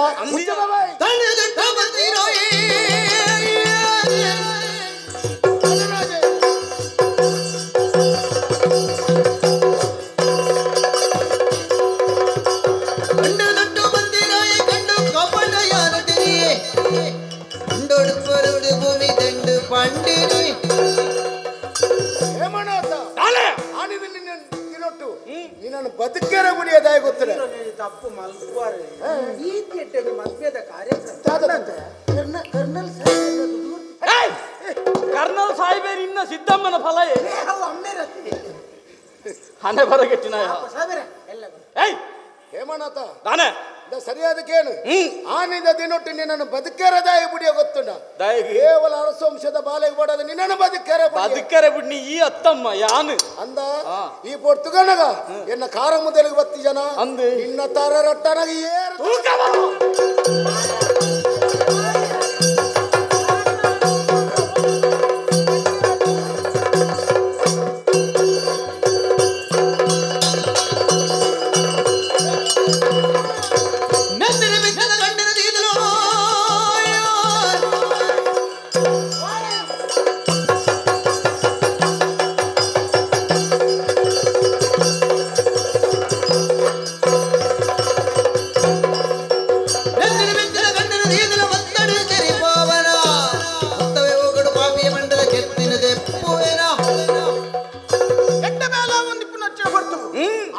ಬದುಕರ ಗುಡಿಯದಾಯ ಗೊತ್ತಿಲ್ಲ
ತಪ್ಪು ಮಲ್ಪುವಾರೆ ಈ ಕೆಟ್ಟಗೆ ಮದ್ವೆದ ಕಾರ್ಯಕ್ರಮ ಕರ್ನಲ್ ಸಾಹೇಬ್
ಕರ್ನಲ್ ಸಾಹೇಬೇ ನಿನ್ನ ಸಿದ್ದಮ್ಮನ ಫಲ ಹಣೆ ಬರಗಟ್ಟಿನ ಏಯ್
ಹೇಮನಾಥ
ದಾನೆ
ಸರಿಯಾದಕ್ಕೇನು ಆನಿಂದ ದಿನೊಟ್ಟು ನಿನ್ನನ್ನು ಬದುಕರದಾಯ ಬುಡಿಯ ಗೊತ್ತುಂಡ ಕೇವಲ ಅರಸವಂಶದ ಬಾಲೆಗೆ ಬಡದ ನಿನ್ನನ್ನು ಬದುಕರ
ಬದುಕರೆ ಬುಡ್ನಿ ಈ ಅತ್ತಮ್ಮ ಯಾನು
ಅಂದ ಈ ಪೊರ್ತುಗನಗ ಎನ್ನ ಕಾರ ಮುದಲಿಗೆ ಬತ್ತಿ ಜನ
ಅಂದು
ನಿನ್ನ ತಾರ ರಟ್ಟನಗ ಏರು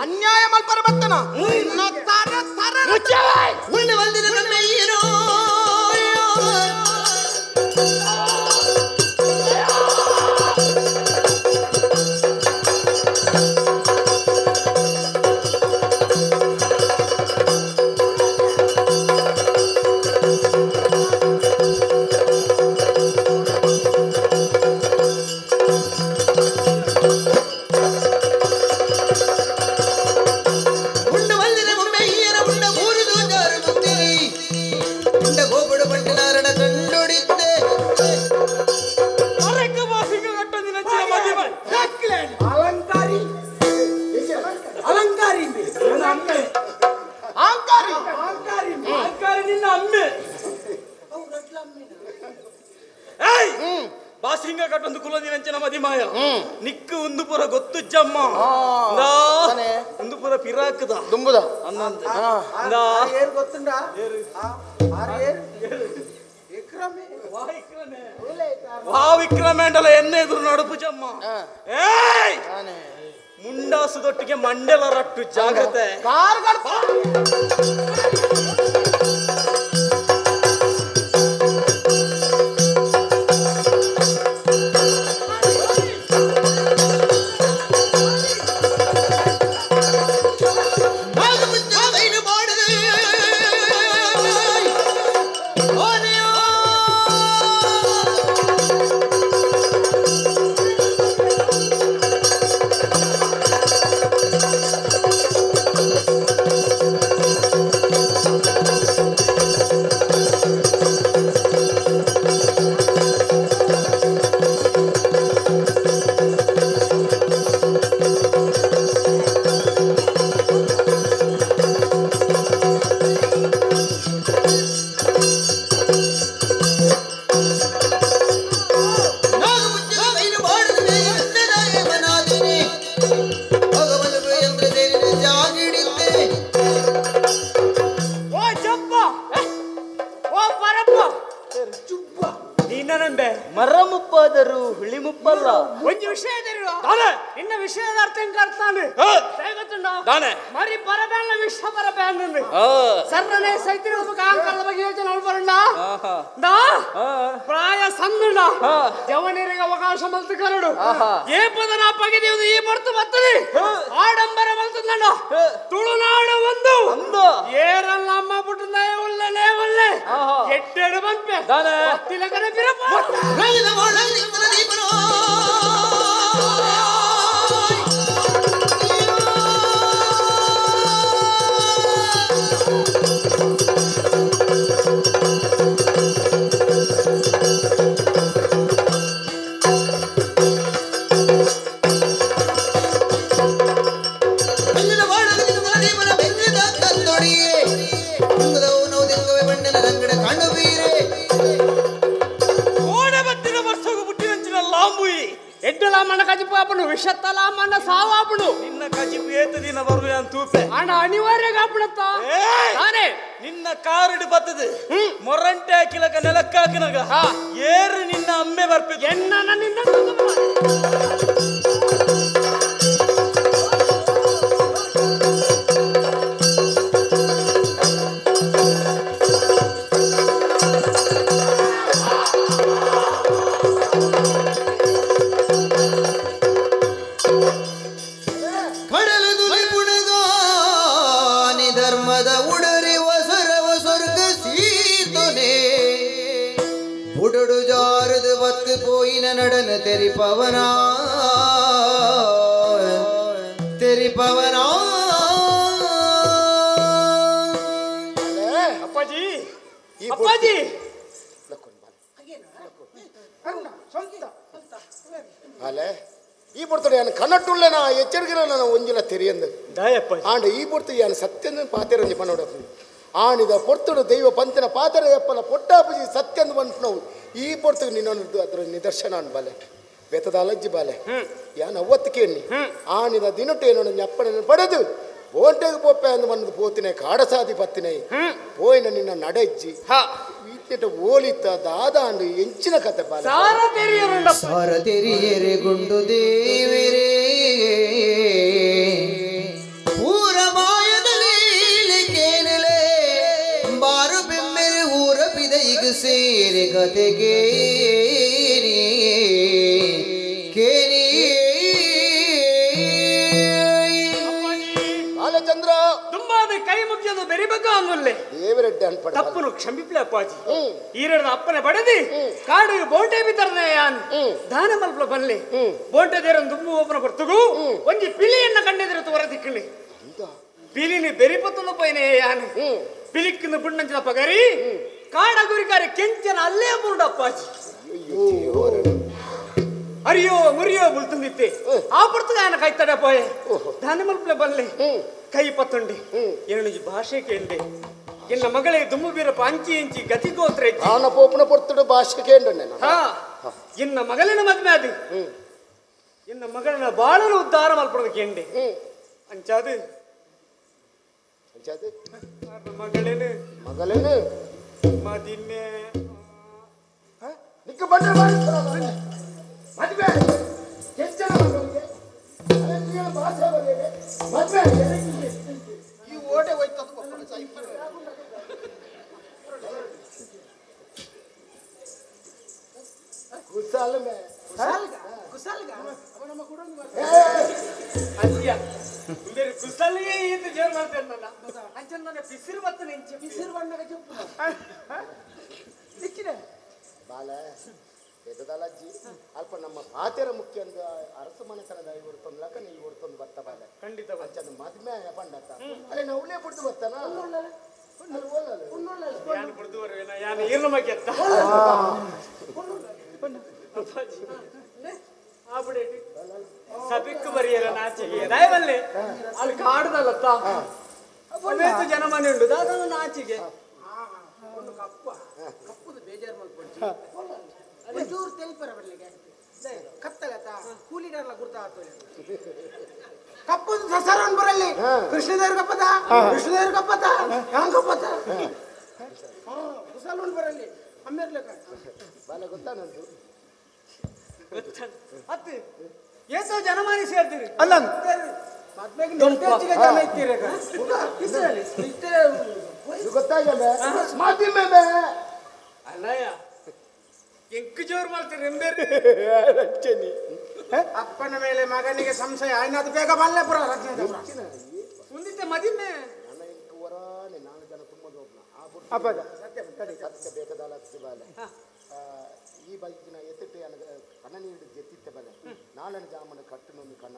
ಅನ್ಯಾಯ ಮಲ್ಪರ ಬರ್ತನ ಅಲಂಕಾರಿ ಅಲಂಕಾರಿ
ಅಹಂಕಾರಿ
ಅಹಂಕಾರಿ ನಿನ್ನ ಅಮ್ಮೆ ಬಾಸಿಂಗ ಕಟ್ಟೊಂದು ಕುಲದಿನಂಚಿನ ಮದಿಮಾಯ ನಿಕ್ಕು ಒಂದು ಪುರ ಗೊತ್ತು ಜಮ್ಮ ಒಂದು ಪುರ ಪಿರಾಕದ
ದುಂಬುದ
ಅನ್ನಂದ
ಗೊತ್ತುಂಡ
ವಾ ವಿಕ್ರಮೇಂಡಲ ಎನ್ನೆ ಎದುರು ನಡುಪು ಜಮ್ಮ ಏಯ್ ಮುಂಡಾಸುದೊಟ್ಟಿಗೆ ಮಂಡೆಲ ರಟ್ಟು ಜಾಗ್ರತೆ.
ವಿಷಯದ ಅರ್ಥ ಕರ್ತಾನೆ ಮರಿ ಬರಬೇಡ ವಿಷ ಬರಬೇಡ ಸರ್ರನೇ ಸೈತಿನ ಕಾಂಕರದ ಬಗ್ಗೆ ಯೋಚನೆ ಬರಣ್ಣ ಪ್ರಾಯ ಸಂದುಂಡ ಜವನರಿಗೆ ಅವಕಾಶ ಮಲ್ತು ಕರಡು ಏ ಪದನ ಪಗೆದೇವುದು ಈ ಬರ್ತು ಬರ್ತದೆ ಆಡಂಬರ ಮಲ್ತಂಡ ತುಳುನಾಡು ಒಂದು ಏರಲ್ಲ ಅಮ್ಮ ಪುಟ್ಟನೇ ಉಲ್ಲನೇ ಉಲ್ಲೆ ಎಟ್ಟೆಡು ಬಂಪೆ ತಿಲಕನ ಬಿರಪ್ಪ ವಿಷತ್ತಲ ಸಾವಾಪುಡು
ನಿನ್ನ ಕಜಿಪು ಏತ ದಿನ ಬರುವೆ ಅಂತ
ಅಣ್ಣ ಅನಿವಾರ್ಯ ಕಾಪುಣತ್ತ ತಾನೇ
ನಿನ್ನ ಕಾರುಡು ಬತ್ತದು ಮೊರಂಟೆ ಹಾಕಿಲಕ ನೆಲಕ್ಕಾಕಿನಗ ಏರು ನಿನ್ನ ಅಮ್ಮೆ ಬರ್ಪೆ
ಎನ್ನ ನಿನ್ನ
ತೆರಿಪವನ ತೆರಿಪವನ
ಅಪ್ಪಾಜಿ ಅಪ್ಪಾಜಿ
ಅಲೆ ಈ ಪೊರ್ತುಡು ಯಾನ್ ಕನ್ನಟ್ಟುಳ್ಳೆನ ಎಚ್ಚರಿಕೆ ನಾನು ಒಂಜಿಲ ತೆರಿಯಂದು ಆಂಡ ಈ ಪೊರ್ತು ಯಾನ್ ಸತ್ಯಂದ ಪಾತೆರಂಜಿ ಪನ್ನೋಡ ಆಣಿದ ಪೊರ್ತುಡು ದೈವ ಪಂತಿನ ಪಾತೆರ ಎಪ್ಪಲ ಪೊಟ್ಟಾಪುಜಿ ಸತ್ಯಂದು ಪನ್ಪುನವು ಈ ಪೊರ್ತುಗೆ ನಿನ್ನೊಂದು ಅದರ ನಿದರ್ಶನ ಅನ್ ಬಾಲೆ ಬೆತ್ತದ ಅಲಜ್ಜಿ ಬಾಲೆ ಯಾನ್ ಅವತ್ತು ಕೇಳಿ ಆಣಿದ ದಿನಟು ಏನೋ ಅಪ್ಪನ ಪಡೆದು ಬೋಂಟೆಗೆ ಪೋಪೆ ಅಂದು ಬಂದು ಪೋತಿನ ಕಾಡಸಾದಿ ಪತ್ತಿನ ಪೋಯಿನ ನಿನ್ನ ನಡೆಜ್ಜಿ ಈತೇಟ ಓಲಿತ್ತ ದಾದ ಅಂಡು ಎಂಚಿನ ಕತೆ ಬಾಲೆ
ಸಾರ ತೆರಿಯರೆ ಗುಂಡು ದೇವಿರೇ ಪೂರ ಮಾಯದಲ್ಲಿ ಕೇನಲೆ ಬಾರು ಬೆಮ್ಮೆರೆ ಊರ ಬಿದೈಗು ಸೇರಿ ಕತೆಗೆ ಕೇನಿ
ಬಾಲಚಂದ್ರ
ತುಂಬಾದ ಕೈ ಮುಗಿಯೋದು ಬೆರಿಬೇಕು ಅನ್ನುಲ್ಲೆ
ದೇವರೆಡ್ಡಿ ಅನ್ಪಡ
ತಪ್ಪನು ಕ್ಷಮಿಪ್ಲೆ ಅಪ್ಪಾಜಿ ಈರಡ ಅಪ್ಪನೆ ಬಡದಿ ಕಾಡಿಗೆ ಬೋಂಟೆ ಬಿತ್ತರನೆ ಯಾನ್ ದಾನ ಮಲ್ಪಲ ಬಲ್ಲೆ ಬೋಂಟೆ ದೇರನ್ ದುಂಬು ಒಬ್ಬನ ಬರ್ತುಗು ಒಂಜಿ ಪಿಲಿಯನ್ನ ಕಂಡೆದಿರ ತೋರ ದಿಕ್ಕಲಿ ಪಿಲಿನಿ ಬೆರಿಪತ್ತೊಂದು ಪೈನೆ ಯಾನ್ ಪಿಲಿಕ್ಕಿಂದ ಬುಣ್ಣಂಚಿನ ಪಗರಿ ಕಾಡ ಗುರಿಕಾರೆ ಕೆಂಚನ ಅಲ್ಲೇ ಬುರುಡ ಅಪ್ಪಾಜಿ ಅರಿಯೋ ಮುರಿಯೋ ಬುಲ್ತುಂದಿತ್ತೆ ಆ ಪುರ್ತುಗ ఆయన ಕೈತಡ ಪೋಯೆ ದಾನ ಮಲ್ಪಲೆ ಬಲ್ಲೆ ಕೈ ಪತ್ತುಂಡಿ ಏಳು ಭಾಷೆ ಕೇಂಡೆ ಎನ್ನ ಮಗಳೇ ದುಮ್ಮು ಬೀರಪ್ಪ ಅಂಚಿ ಇಂಚಿ ಗತಿ ಗೋತ್ರ
ಆನ ಪೋಪನ ಪೊರ್ತುಡು ಭಾಷೆ ಕೇಂಡ
ಹಾ ಎನ್ನ ಮಗಳಿನ ಮದ್ವೆ ಅದು ಎನ್ನ ಮಗಳನ್ನ ಬಾಳನು ಉದ್ಧಾರ ಮಲ್ಪಡೋದು ಕೇಂಡೆ ಅಂಚಾದು
ಅಂಚಾದು
ಮಗಳೇನು
ಮಗಳೇನು
ಮದಿನ್ನೆ
ನಿಕ್ಕ ಬಂದ್ರೆ ಮದುವೆ ಕೆಂಚನ ಮಗಳಿಗೆ ಭಾಷೆ ಬರೆಯದೆ ಮದುವೆ
ಈ ಓಟೆ ಹೋಯ್ತು
ಕುಸಾಲ ಮೇ
ಕುಸಾಲ್ಗ
ಅಯ್ಯ ಬೇರೆ ಕುಸಲ್ಗೆ ಈತ ಜೋರ್ ಮಾಡ್ತೇನೆ ನನ್ನ ಅಂಚೆ ನನ್ನ ಬಿಸಿರು ಮತ್ತು ನಿಂಚೆ
ಬಿಸಿರು ಬಣ್ಣಗ ಚುಪ್ಪು ನಿಕ್ಕಿದೆ
ಬಾಲ ಎದದಲಜ್ಜಿ ಅಲ್ಪ ನಮ್ಮ ಪಾತೆರ ಮುಖ್ಯ ಅಂದ ಅರಸು ಮನೆತನದ ಇವರು ತೊಂದ್ಲಕ ನೀವು ಇವರು ತೊಂದು ಬರ್ತಾ ಬಾಲೆ
ಖಂಡಿತ
ಅಂಚದ ಮದ್ಮೆ ಪಂಡತ್ತ ಅಲ್ಲೇ ನಾವು ಉಳ್ಳೇ ಬಿಡ್ದು ಬರ್ತಾನ
ಯಾನ್ ಬಿಡ್ದು ಬರುವೇನ ಯಾನ್ ಈರ್ನ ಮಗ್ಗೆತ್ತ ಸಬಿಕ್ಕು ಬರಿಯಲ್ಲ ನಾಚಿಗೆ ದಯಬಲ್ಲೆ ಅಲ್ಲಿ ಕಾಡುದಲ್ಲತ್ತ ಒಮ್ಮೆತ್ತು ಜನ ಮನೆ ಉಂಟು ದಾದನ ನಾಚಿಗೆ
ಒಂದು ಕಪ್ಪ ಕಪ್ಪುದು ಬೇಜಾರು ಮಲ್ಪೊಡ್ಚಿ ಒಂಚೂರು ತೆಲ್ಪರ ಬರ್ಲಿಕ್ಕೆ ಕತ್ತಲತ ಕೂಲಿಗಾರಲ ಗುರ್ತ ಆತು ಕಪ್ಪುದು ಸಸರನ್ ಬರಲಿ ಕೃಷ್ಣದೇವ್ರ ಕಪ್ಪದ ಕೃಷ್ಣದೇವ್ರ ಕಪ್ಪತ ಹ್ಯಾಂಗ ಕಪ್ಪತ ಕುಸಲನ್ ಬರಲಿ ಅಮ್ಮೇರ್ಲಕ
ಬಾಲ ಗೊತ್ತಾ ನಂದು
ಅತ್ತೆ
ಏಸೋ ಜನಮಾನಿ ಸೇರ್ತೀರಿ
ಅಲ್ಲ ಜನ ಇತ್ತೀರ
ಗೊತ್ತಾಗಲ್ಲ ಮಾಧ್ಯಮ
ಅಲ್ಲಯ್ಯ ಎಂಕು ಜೋರು ಮಾಡ್ತೀರಿ
ರಚ್ಚನಿ
ಅಪ್ಪನ ಮೇಲೆ ಮಗನಿಗೆ ಸಂಶಯ ಆಯ್ನಾದು ಬೇಗ ಬಲ್ಲೆ ಪುರ
ಮುಂದಿದ್ದೆ ಮದಿಮೆ
ಅಪ್ಪದ
ಸತ್ಯ ಬೇಕಾದಲ್ಲ ಬಾಲೆ ಈ ಬೈಕಿನ ಎತ್ತಿಟ್ಟು ಕಣ್ಣ ನೀರು ಎತ್ತಿತ್ತೆ ಬಲೆ ನಾಳನ ಜಾಮನ ಕಟ್ಟುನೊಂದು ಕಣ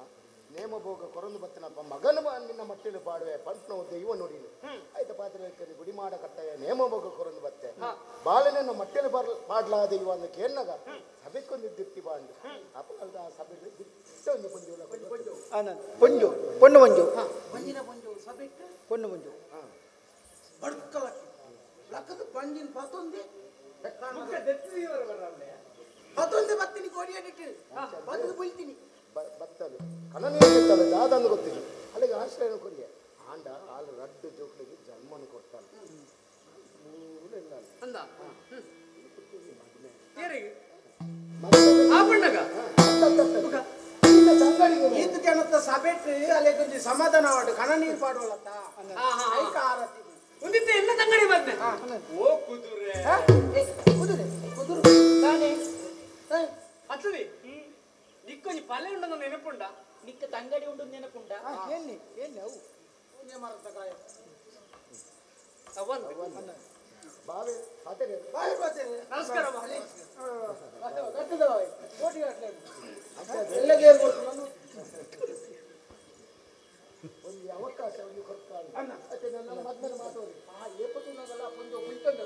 ನೇಮ ಭೋಗ ಕೊರಂದು ಬತ್ತನಪ್ಪ ಮಗನ ನಿನ್ನ ಮಟ್ಟಿಲು ಪಾಡುವೆ ಪಂಟ್ನೋ ದೈವ ನುಡಿನು ಆಯ್ತು ಪಾತ್ರೆ ಗುಡಿ ಮಾಡ ಕಟ್ಟಾಯ ನೇಮ ಭೋಗ ಕೊರಂದು ಬತ್ತೆ ಬಾಲನನ್ನ ಮಟ್ಟಿಲು ಪಾಡ್ಲಾ ದೈವ ಅಂದ ಕೇಳ್ನಾಗ ಸಭೆಕ್ಕೊಂದು ದಿತ್ತಿ ಬಾಂಡು ಅಪ್ಪ ಆ ಸಭೆ ದಿಟ್ಟ ಒಂದು ಪೊಂಜು
ಪೊಂಜು ಪೊಣ್ಣು ಮಂಜು ಪೊಣ್ಣು ಮಂಜು ಲಕ್ಕದ ಪಂಜಿನ ಪತ್ತೊಂದೆ ಪತ್ತೊಂದೆ ಬತ್ತೀನಿ ಕೋಡಿಯಾಡಿಟ್ಟು ಬಂದು ಬೀಳ್ತೀನಿ
ಬತ್ತಲು ಕಣ್ಣನೀರು ಗೊತ್ತಲ್ಲ ದಾದಂದು ಗೊತ್ತಿಲ್ಲ ಅಲ್ಲಿಗೆ ಆಶ್ರಯನ ಕೊರಿಯ ಆಂಡ ಆಲ್ ರಡ್ಡು ಜೋಕ್ಲಿಗೆ ಜನ್ಮನು ಕೊಡ್ತಾನೆ
ಅಂದ
ಈತ ಜನತ್ತ ಸಭೆಟ್ ಅಲ್ಲಿ ಕೊಂಚ ಸಮಾಧಾನ ವಾಡು ಕಣ ನೀರು ಪಾಡುವಲತ್ತ ಐಕ ಆರತಿ
ಒಂದಿತ್ತೆ ಎಲ್ಲ ತಂಗಡಿ ಬಂದೆ ಓ ಕುದುರೆ
ಕುದುರೆ ಕುದುರೆ
ತಾನೇ ಅತ್ತದಿ ನಿಕ್ಕೊಂಜಿ ಪಲ್ಲೆ ಉಂಡು ನೆನಪುಂಡ
ನಿಕ್ಕ ತಂಗಡಿ ಉಂಡು ನೆನಪುಂಡ
ಎಲ್ಲಿ ಎಲ್ಲಿ ಅವು ಮರದ ಕಾಯ
ಬಾವೆ ಪಾತ್ರೆ
ಬಾವೆ ಪಾತ್ರೆ
ನಮಸ್ಕಾರ
ಕಟ್ಟದ ಬಾವೆ ಕೋಟಿ ಕಟ್ಟಲೆ ಎಲ್ಲ ಗೇರ್ ಕೊಡ್ತು
ಒಂದು ಅವಕಾಶ ಒಂದು ಕೊಡ್ತಾರೆ ಅತ್ತೆ ನನ್ನ ಮದ್ಮೇಲೆ ಮಾತಾಡಿ
ಆ ಏಪತ್ತು ನಾವೆಲ್ಲ ಪೊಂಜು ಕುಯ್ತಂದೆ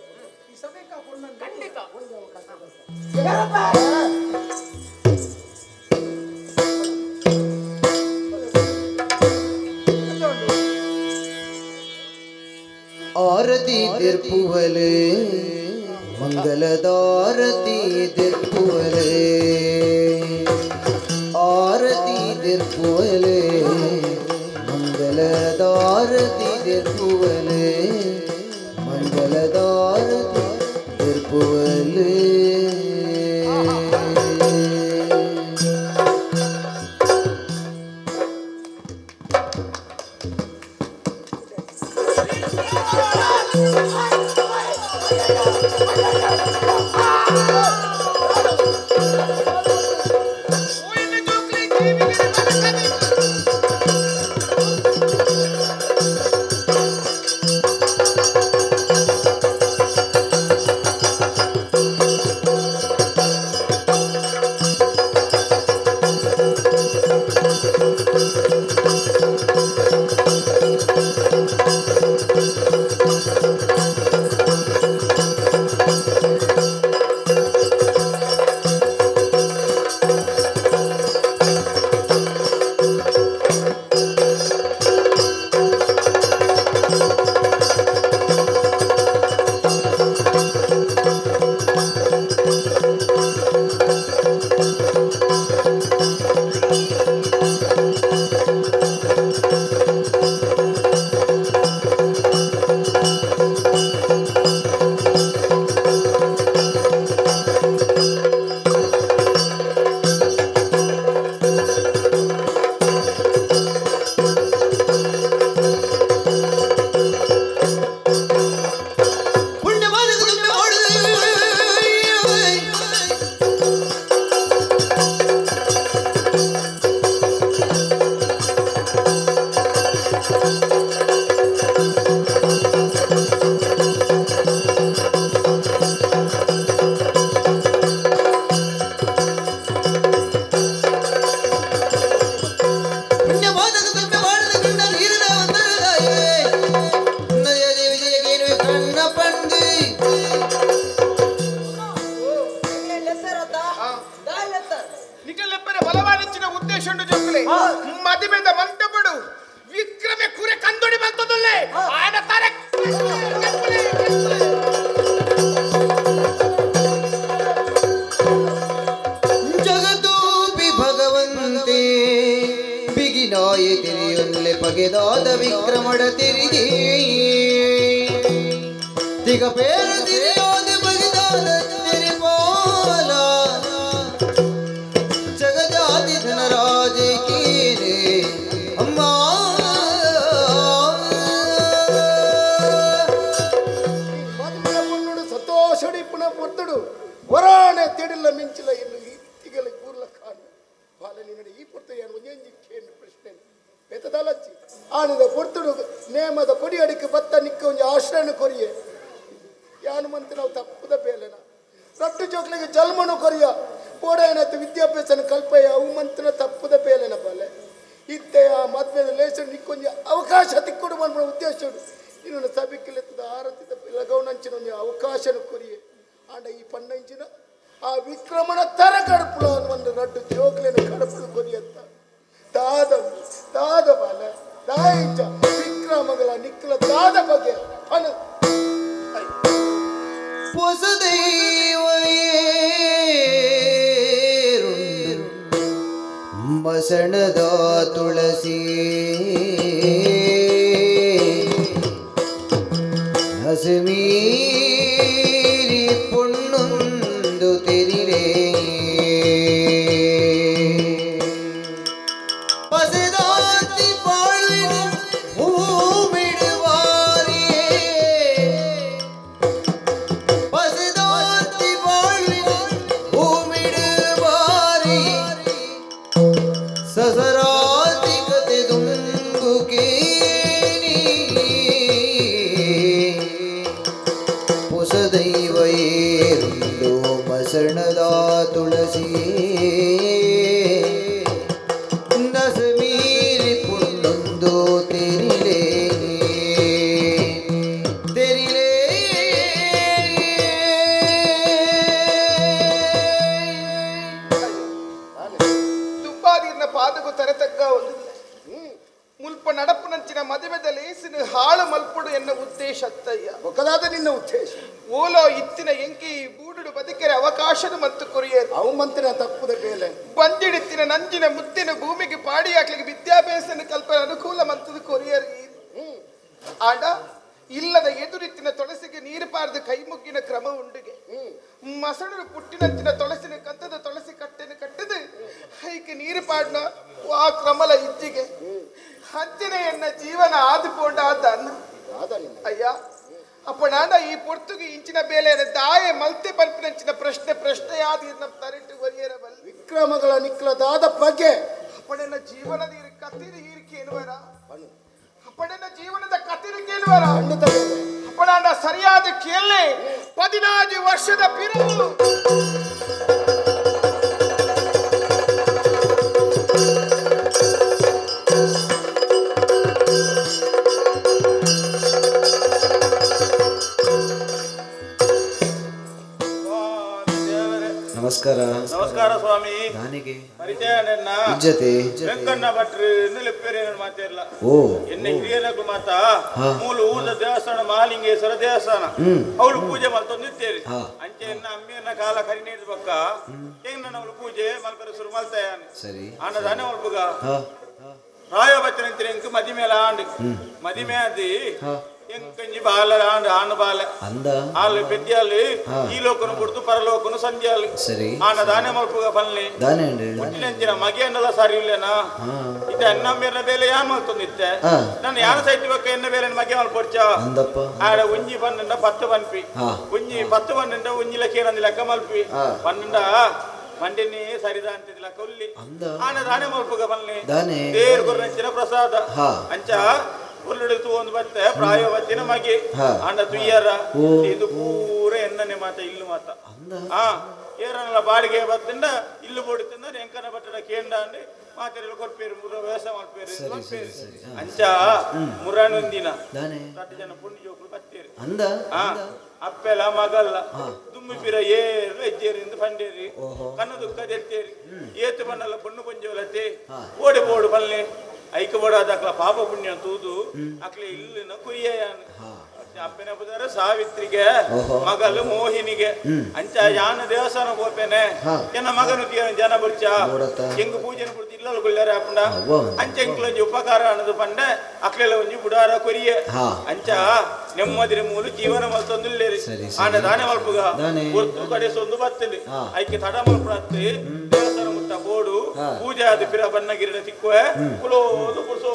ಈ ಸಭೆಗೆ ಪೊಣ್ಣ
ಖಂಡಿತ
ಒಂದು ಅವಕಾಶ ಕೊಡ್ತಾರೆ
ಆರತಿ ತಿರ್ಪುವಲೆ ಮಂಗಲದಾರತಿ ತಿರ್ಪುವಲೆ ಆರತಿ ತಿರ್ಪುವಲೆ ಮಂಗಲದಾರತಿ ತಿರ್ಪುವಲೆ ಮಂಗಲದಾರತಿ ತಿರ್ಪುವಲೆ. ಪಗೆದಾದ ವಿಕ್ರಮಡ ತಿರಿದಿ ತಿಗ ಪೇರು ತಿರಿಯೋದು ಬಗೆದಾದ ತಿರಿಪಾಲ ಜಗಜಾತಿ ಧನರಾಜ.
ಆನಿದ ಪೊರ್ತುಡು ನೇಮದ ಕೊಡಿ ಅಡಿಕೆ ಬತ್ತ ನಿಕ್ಕ ಒಂಜಿ ಆಶ್ರಯನ ಕೊರಿಯೆ ಯಾನು ಮಂತ್ ನಾವು ತಪ್ಪುದ ಬೇಲೆನ ರಟ್ಟು ಜೋಕ್ಲಿಗೆ ಜಲ್ಮನು ಕೊರಿಯ ಓಡಾಯನತ್ತು ವಿದ್ಯಾಭ್ಯಾಸನ ಕಲ್ಪಯ್ಯ ಅವು ಮಂತನ ತಪ್ಪುದ ಬೇಲೆನ ಬಾಲೆ ಇತ್ತೆ ಆ ಮದ್ವೆದ ಲೇಸು ನಿಕ್ಕೊಂಜಿ ಅವಕಾಶ ತಿಕ್ಕೊಡು ಮನ್ಪುನ ಉದ್ದೇಶ ಇನ್ನೊಂದು ಸಭಿಕಿಲೆತ್ತದ ಆರತಿದ ಲಗೌನಂಚಿನ ಒಂಜಿ ಅವಕಾಶನ ಕೊರಿಯೆ ಆಂಡ ಈ ಪನ್ನಂಚಿನ ಆ ವಿಕ್ರಮನ ತರ ಕಡುಪುಲ ಒಂದು ರಡ್ಡು ಜೋಕ್ಲಿನ ಕಡುಪುಲು ಕೊರಿಯತ್ತ ದಾದ ದಾದ ಬಾಲೆ ದಾయింಚ ವಿಕ್ರಮಗಳ ನಿಕ್ಕಲ ದಾದ ಬಗ್ಗೆ ಪಣ
ಪೊಸದೈವಯೇರುಂಡು ಮಸಣದ ತುಳಸಿ ಹಸುಮೀರಿ ಪೊಣ್ಣೊಂದು ತೆರಿರೇ ಪಸದಾತಿ ಬಾಳ್ವಿನ ಹೂಮಿಡುವಾರಿಯೇ ಪಸದಾತಿ ಬಾಳ್ವಿನ ಹೂಮಿಡುವಾರಿ ಸಸರಾತಿ ಕತೆ ದುಂಬುಕೇನಿ ಪೊಸದೈವಯೇರುಂಡು ಮಸಣದ ತುಳಸಿ ನಸಮೀರಿ ಪುಣ್ಣೊಂದು ತೆರಿಲೇ ತೆರಿಲೇ
ದುಂಬಾದಿರ್ನ ಪಾದಗು ತರೆತಗ್ಗ ಒಂದು ಮುಲ್ಪ ನಡಪುನಂಚಿನ ಮದುವೆದ ಲೇಸಿನ ಹಾಳು ಮಲ್ಪುಡು ಎನ್ನ ಉದ್ದೇಶ ಅತ್ತಯ್ಯ
ಒಕ್ಕದಾದ ನಿನ್ನ ಉದ್ದೇಶ
ಓಲೋ ಇತ್ತಿನ ಎಂಕಿ ಬೂಡುಡು ಬದುಕೆರೆ ಅವಕಾಶದ ಮತ್ತು ಕೊರಿಯರು
ಅವು ಮಂತಿನ ತಪ್ಪುದ ಬೇಲೆ
ಬಂದಿಡಿತ್ತಿನ ನಂಜಿನ ಮುತ್ತಿನ ಭೂಮಿಗೆ ಪಾಡಿ ಹಾಕ್ಲಿಕ್ಕೆ ವಿದ್ಯಾಭ್ಯಾಸನ ಕಲ್ಪನೆ ಅನುಕೂಲ ಮಂತದ ಕೊರಿಯರು ಆಡ ಇಲ್ಲದ ಎದುರಿತ್ತಿನ ತೊಳಸಿಗೆ ನೀರು ಪಾರದು ಕೈ ಮುಗ್ಗಿನ ಕ್ರಮ ಉಂಡುಗೆ ಮಸಣರು ಪುಟ್ಟಿನಂಚಿನ ತೊಳಸಿನ ಕಂತದ ತೊಳಸಿ ಕಟ್ಟೆನ ಕಟ್ಟದು ಹೈಕೆ ನೀರು ಪಾಡ್ನ ಆ ಕ್ರಮಲ ಇಜ್ಜಿಗೆ ಹಂಚಿನ ಎನ್ನ ಜೀವನ ಆದು ಪೋಂಡ ಆದ ಅಯ್ಯ ಅಪ್ಪ ನಾನ ಈ ಪೊರ್ತುಗೆ ಇಂಚಿನ ಬೇಲೆ ದಾಯ ಮಲ್ತೆ ಪಲ್ಪಿನಂಚಿನ ಪ್ರಶ್ನೆ ಪ್ರಶ್ನೆ ಆದ ನಮ್ಮ ತರಿಟು ಬರಿಯರಬಲ್ಲ
ವಿಕ್ರಮಗಳ ನಿಕ್ಕಲದಾದ ಬಗ್ಗೆ
ಅಪ್ಪಣೆನ ಜೀವನದ ಕತ್ತಿನ ಹೀರಿಕೆ ಎನ್ನುವರ ಅಪ್ಪಣೆನ ಜೀವನದ ಕತ್ತಿನ ಕೇಳುವರ ಅಪ್ಪಣಾಂಡ ಸರಿಯಾದ ಕೇಳಿ 14 ವರ್ಷದ ಪಿರವು
ನಮಸ್ಕಾರ
ನಮಸ್ಕಾರ ಸ್ವಾಮಿ
ದಾನಿಗೆ
ಪರಿಚಯ ನನ್ನ
ಇಜ್ಜತೆ
ವೆಂಕಣ್ಣ ಭಟ್ರು ನಿಲ್ಲಿಪ್ಪೇರಿ ಮಾತಿರ್ಲ
ಓ
ಎನ್ನ ಹಿರಿಯನಕು ಮಾತಾ ಮೂಲ ಊರದ ದೇವಸ್ಥಾನ ಮಹಾಲಿಂಗೇಶ್ವರ ದೇವಸ್ಥಾನ ಅವಳು ಪೂಜೆ ಮಲ್ತೊಂದಿತ್ತೇರಿ ಅಂಚೆ ಎನ್ನ ಅಮ್ಮಿಯನ್ನ ಕಾಲ ಕರಿ ನೀಡಿದ ಪಕ್ಕ ಹೆಂಗ್ ಅವಳು ಪೂಜೆ ಮಲ್ಪರ ಶುರು ಮಲ್ತಾಯಾನ
ಸರಿ
ಅಣ್ಣ ದಾನೆ ಮಲ್ಪುಗ ರಾಯ ಬಚ್ಚನಂತಿರ ಎಂಕ್ ಮದಿಮೇಲ ಆಂಡ್ ಮದಿಮೆ ಆದಿ ಎಂಕಂಜಿ ಬಾಲ ಆಂಡ್ ಆಣ್ ಬಾಲ
ಅಂದ
ಆಲ್ ಪೆದ್ಯಾಲು ಈ ಲೋಕನು ಬಿಡ್ತು ಪರಲೋಕನು ಸಂಧ್ಯಾಲು
ಸರಿ
ಆಂಡ ದಾನೆ ಮಲ್ಪುಗ ಪಲ್ನಿ
ದಾನೆ
ಮುಟ್ಟಿನಂಚಿನ ಮಗೆಯನ್ನೆಲ್ಲ ಸರಿ ಇಲ್ಲೇನಾ ಇತ್ತೆ ಅನ್ನ ಮೇರ್ನ ಬೇಲೆ ಯಾನ್ ಮಲ್ತೊಂದಿತ್ತೆ ನನ್ನ ಯಾನ ಸೈತಿ ಬಕ್ಕ ಎನ್ನ ಬೇಲೆ ಮಗೆ ಮಲ್ಪೊಡ್ಚ
ಅಂದಪ್ಪ
ಆಡ ಉಂಜಿ 12 10 ಪನ್ಪಿ ಉಂಜಿ 10 12 ಉಂಜಿ ಲಕ್ಕ ಏನಂದಿ ಲೆಕ್ಕ ಮಲ್ಪಿ 12 ಮಂಡಿನಿ ಸರಿದ ಅಂತಿದ್ಲ ಕೊಲ್ಲಿ ಆನ ದಾನೆ ಮಲ್ಪುಗ ಪಲ್ನಿ ದೇರು ಕೊರ್ನಂಚಿನ ಪ್ರಸಾದ ಅಂಚ ಉರುಳುಡು ಒಂದು ಬತ್ತೆ ಪ್ರಾಯ ಬತ್ತಿನ ಮಗೆ ಅಂಡ ತುಯ್ಯರ ಇದು ಪೂರ ಎನ್ನನೆ ಮಾತ ಇಲ್ಲು ಮಾತ ಆ ಏರನಲ್ಲ ಬಾಡಿಗೆ ಬತ್ತಿಂದ ಇಲ್ಲು ಬೋಡಿತಿಂದ ಎಂಕನ ಬಟ್ಟಡ ಕೇಂದ್ರ ಅಂದು ಮಾತೆಲ್ಲ ಕೊರ್ಪೇರು ಮುರ ವ್ಯವಸಾಯ ಮಲ್ಪೇರು ಮಲ್ಪೇರು ಅಂಚ ಮುರಾನೊಂದಿನ 10 ಜನ ಪುಣ್ಯ ಜೋಕುಲು ಬತ್ತೇರಿ
ಅಂದ
ಅಪ್ಪೆಲ ಮಗಲ್ಲ ದುಮ್ಮಿ ಪಿರ ಏರು ಎಜ್ಜೇರಿಂದ ಪಂಡೇರಿ ಕಣ್ಣು ದುಃಖ ದೆತ್ತೇರಿ ಏತು ಬಣ್ಣಲ್ಲ ಪೊಣ್ಣು ಪಂಜೋಲತೆ ಓಡಿ ಬೋಡು ಬಲ್ಲೆ ಐಕ ಬೋಡಾದ ಪಾಪ ಪುಣ್ಯ ತೂದು ಅಕ್ಲೆ ಇಲ್ಲಿನ ಕುರಿಯಾನ ಅಪ್ಪನ ಪುದಾರ ಸಾವಿತ್ರಿಗೆ ಮಗಲು ಮೋಹಿನಿಗೆ ಅಂಚ ಯಾನ ದೇವಸ್ಥಾನ ಹೋಪೇನೆ ಎನ್ನ ಮಗನು ಜನ ಬುರ್ಚ ಹೆಂಗ್ ಪೂಜೆನ ಬಿಡ್ತು ಇಲ್ಲ ಗುಳ್ಳಾರ ಅಪ್ಪಂಡ ಅಂಚ ಎಂಕ್ಲೊಂಜಿ ಉಪಕಾರ ಅನ್ನೋದು ಪಂಡೆ ಅಕ್ಲೆಲ್ಲ ಒಂಜಿ ಬುಡಾರ ಕೊರಿಯೆ ಅಂಚ ನೆಮ್ಮದಿರ ಮೂಲು ಜೀವನ ಮಲ್ತೊಂದಿಲ್ಲೇರಿ ಆಂಡ ದಾನೆ ಮಲ್ಪುಗ ಗುರ್ತು ಕಡೆ ಸೊಂದು ಬತ್ತಲಿ ಐಕೆ ತಡ ಮಲ್ಪುಣತ್ತಿ ದೇವಸ್ಥಾನ ಮುಟ್ಟ ಬೋಡು ಪೂಜೆ ಆದ ಪಿರ ಬನ್ನಗಿರಿನ ತಿಕ್ಕುವೆ ಕುಲೋದು ಕುರ್ಸೋ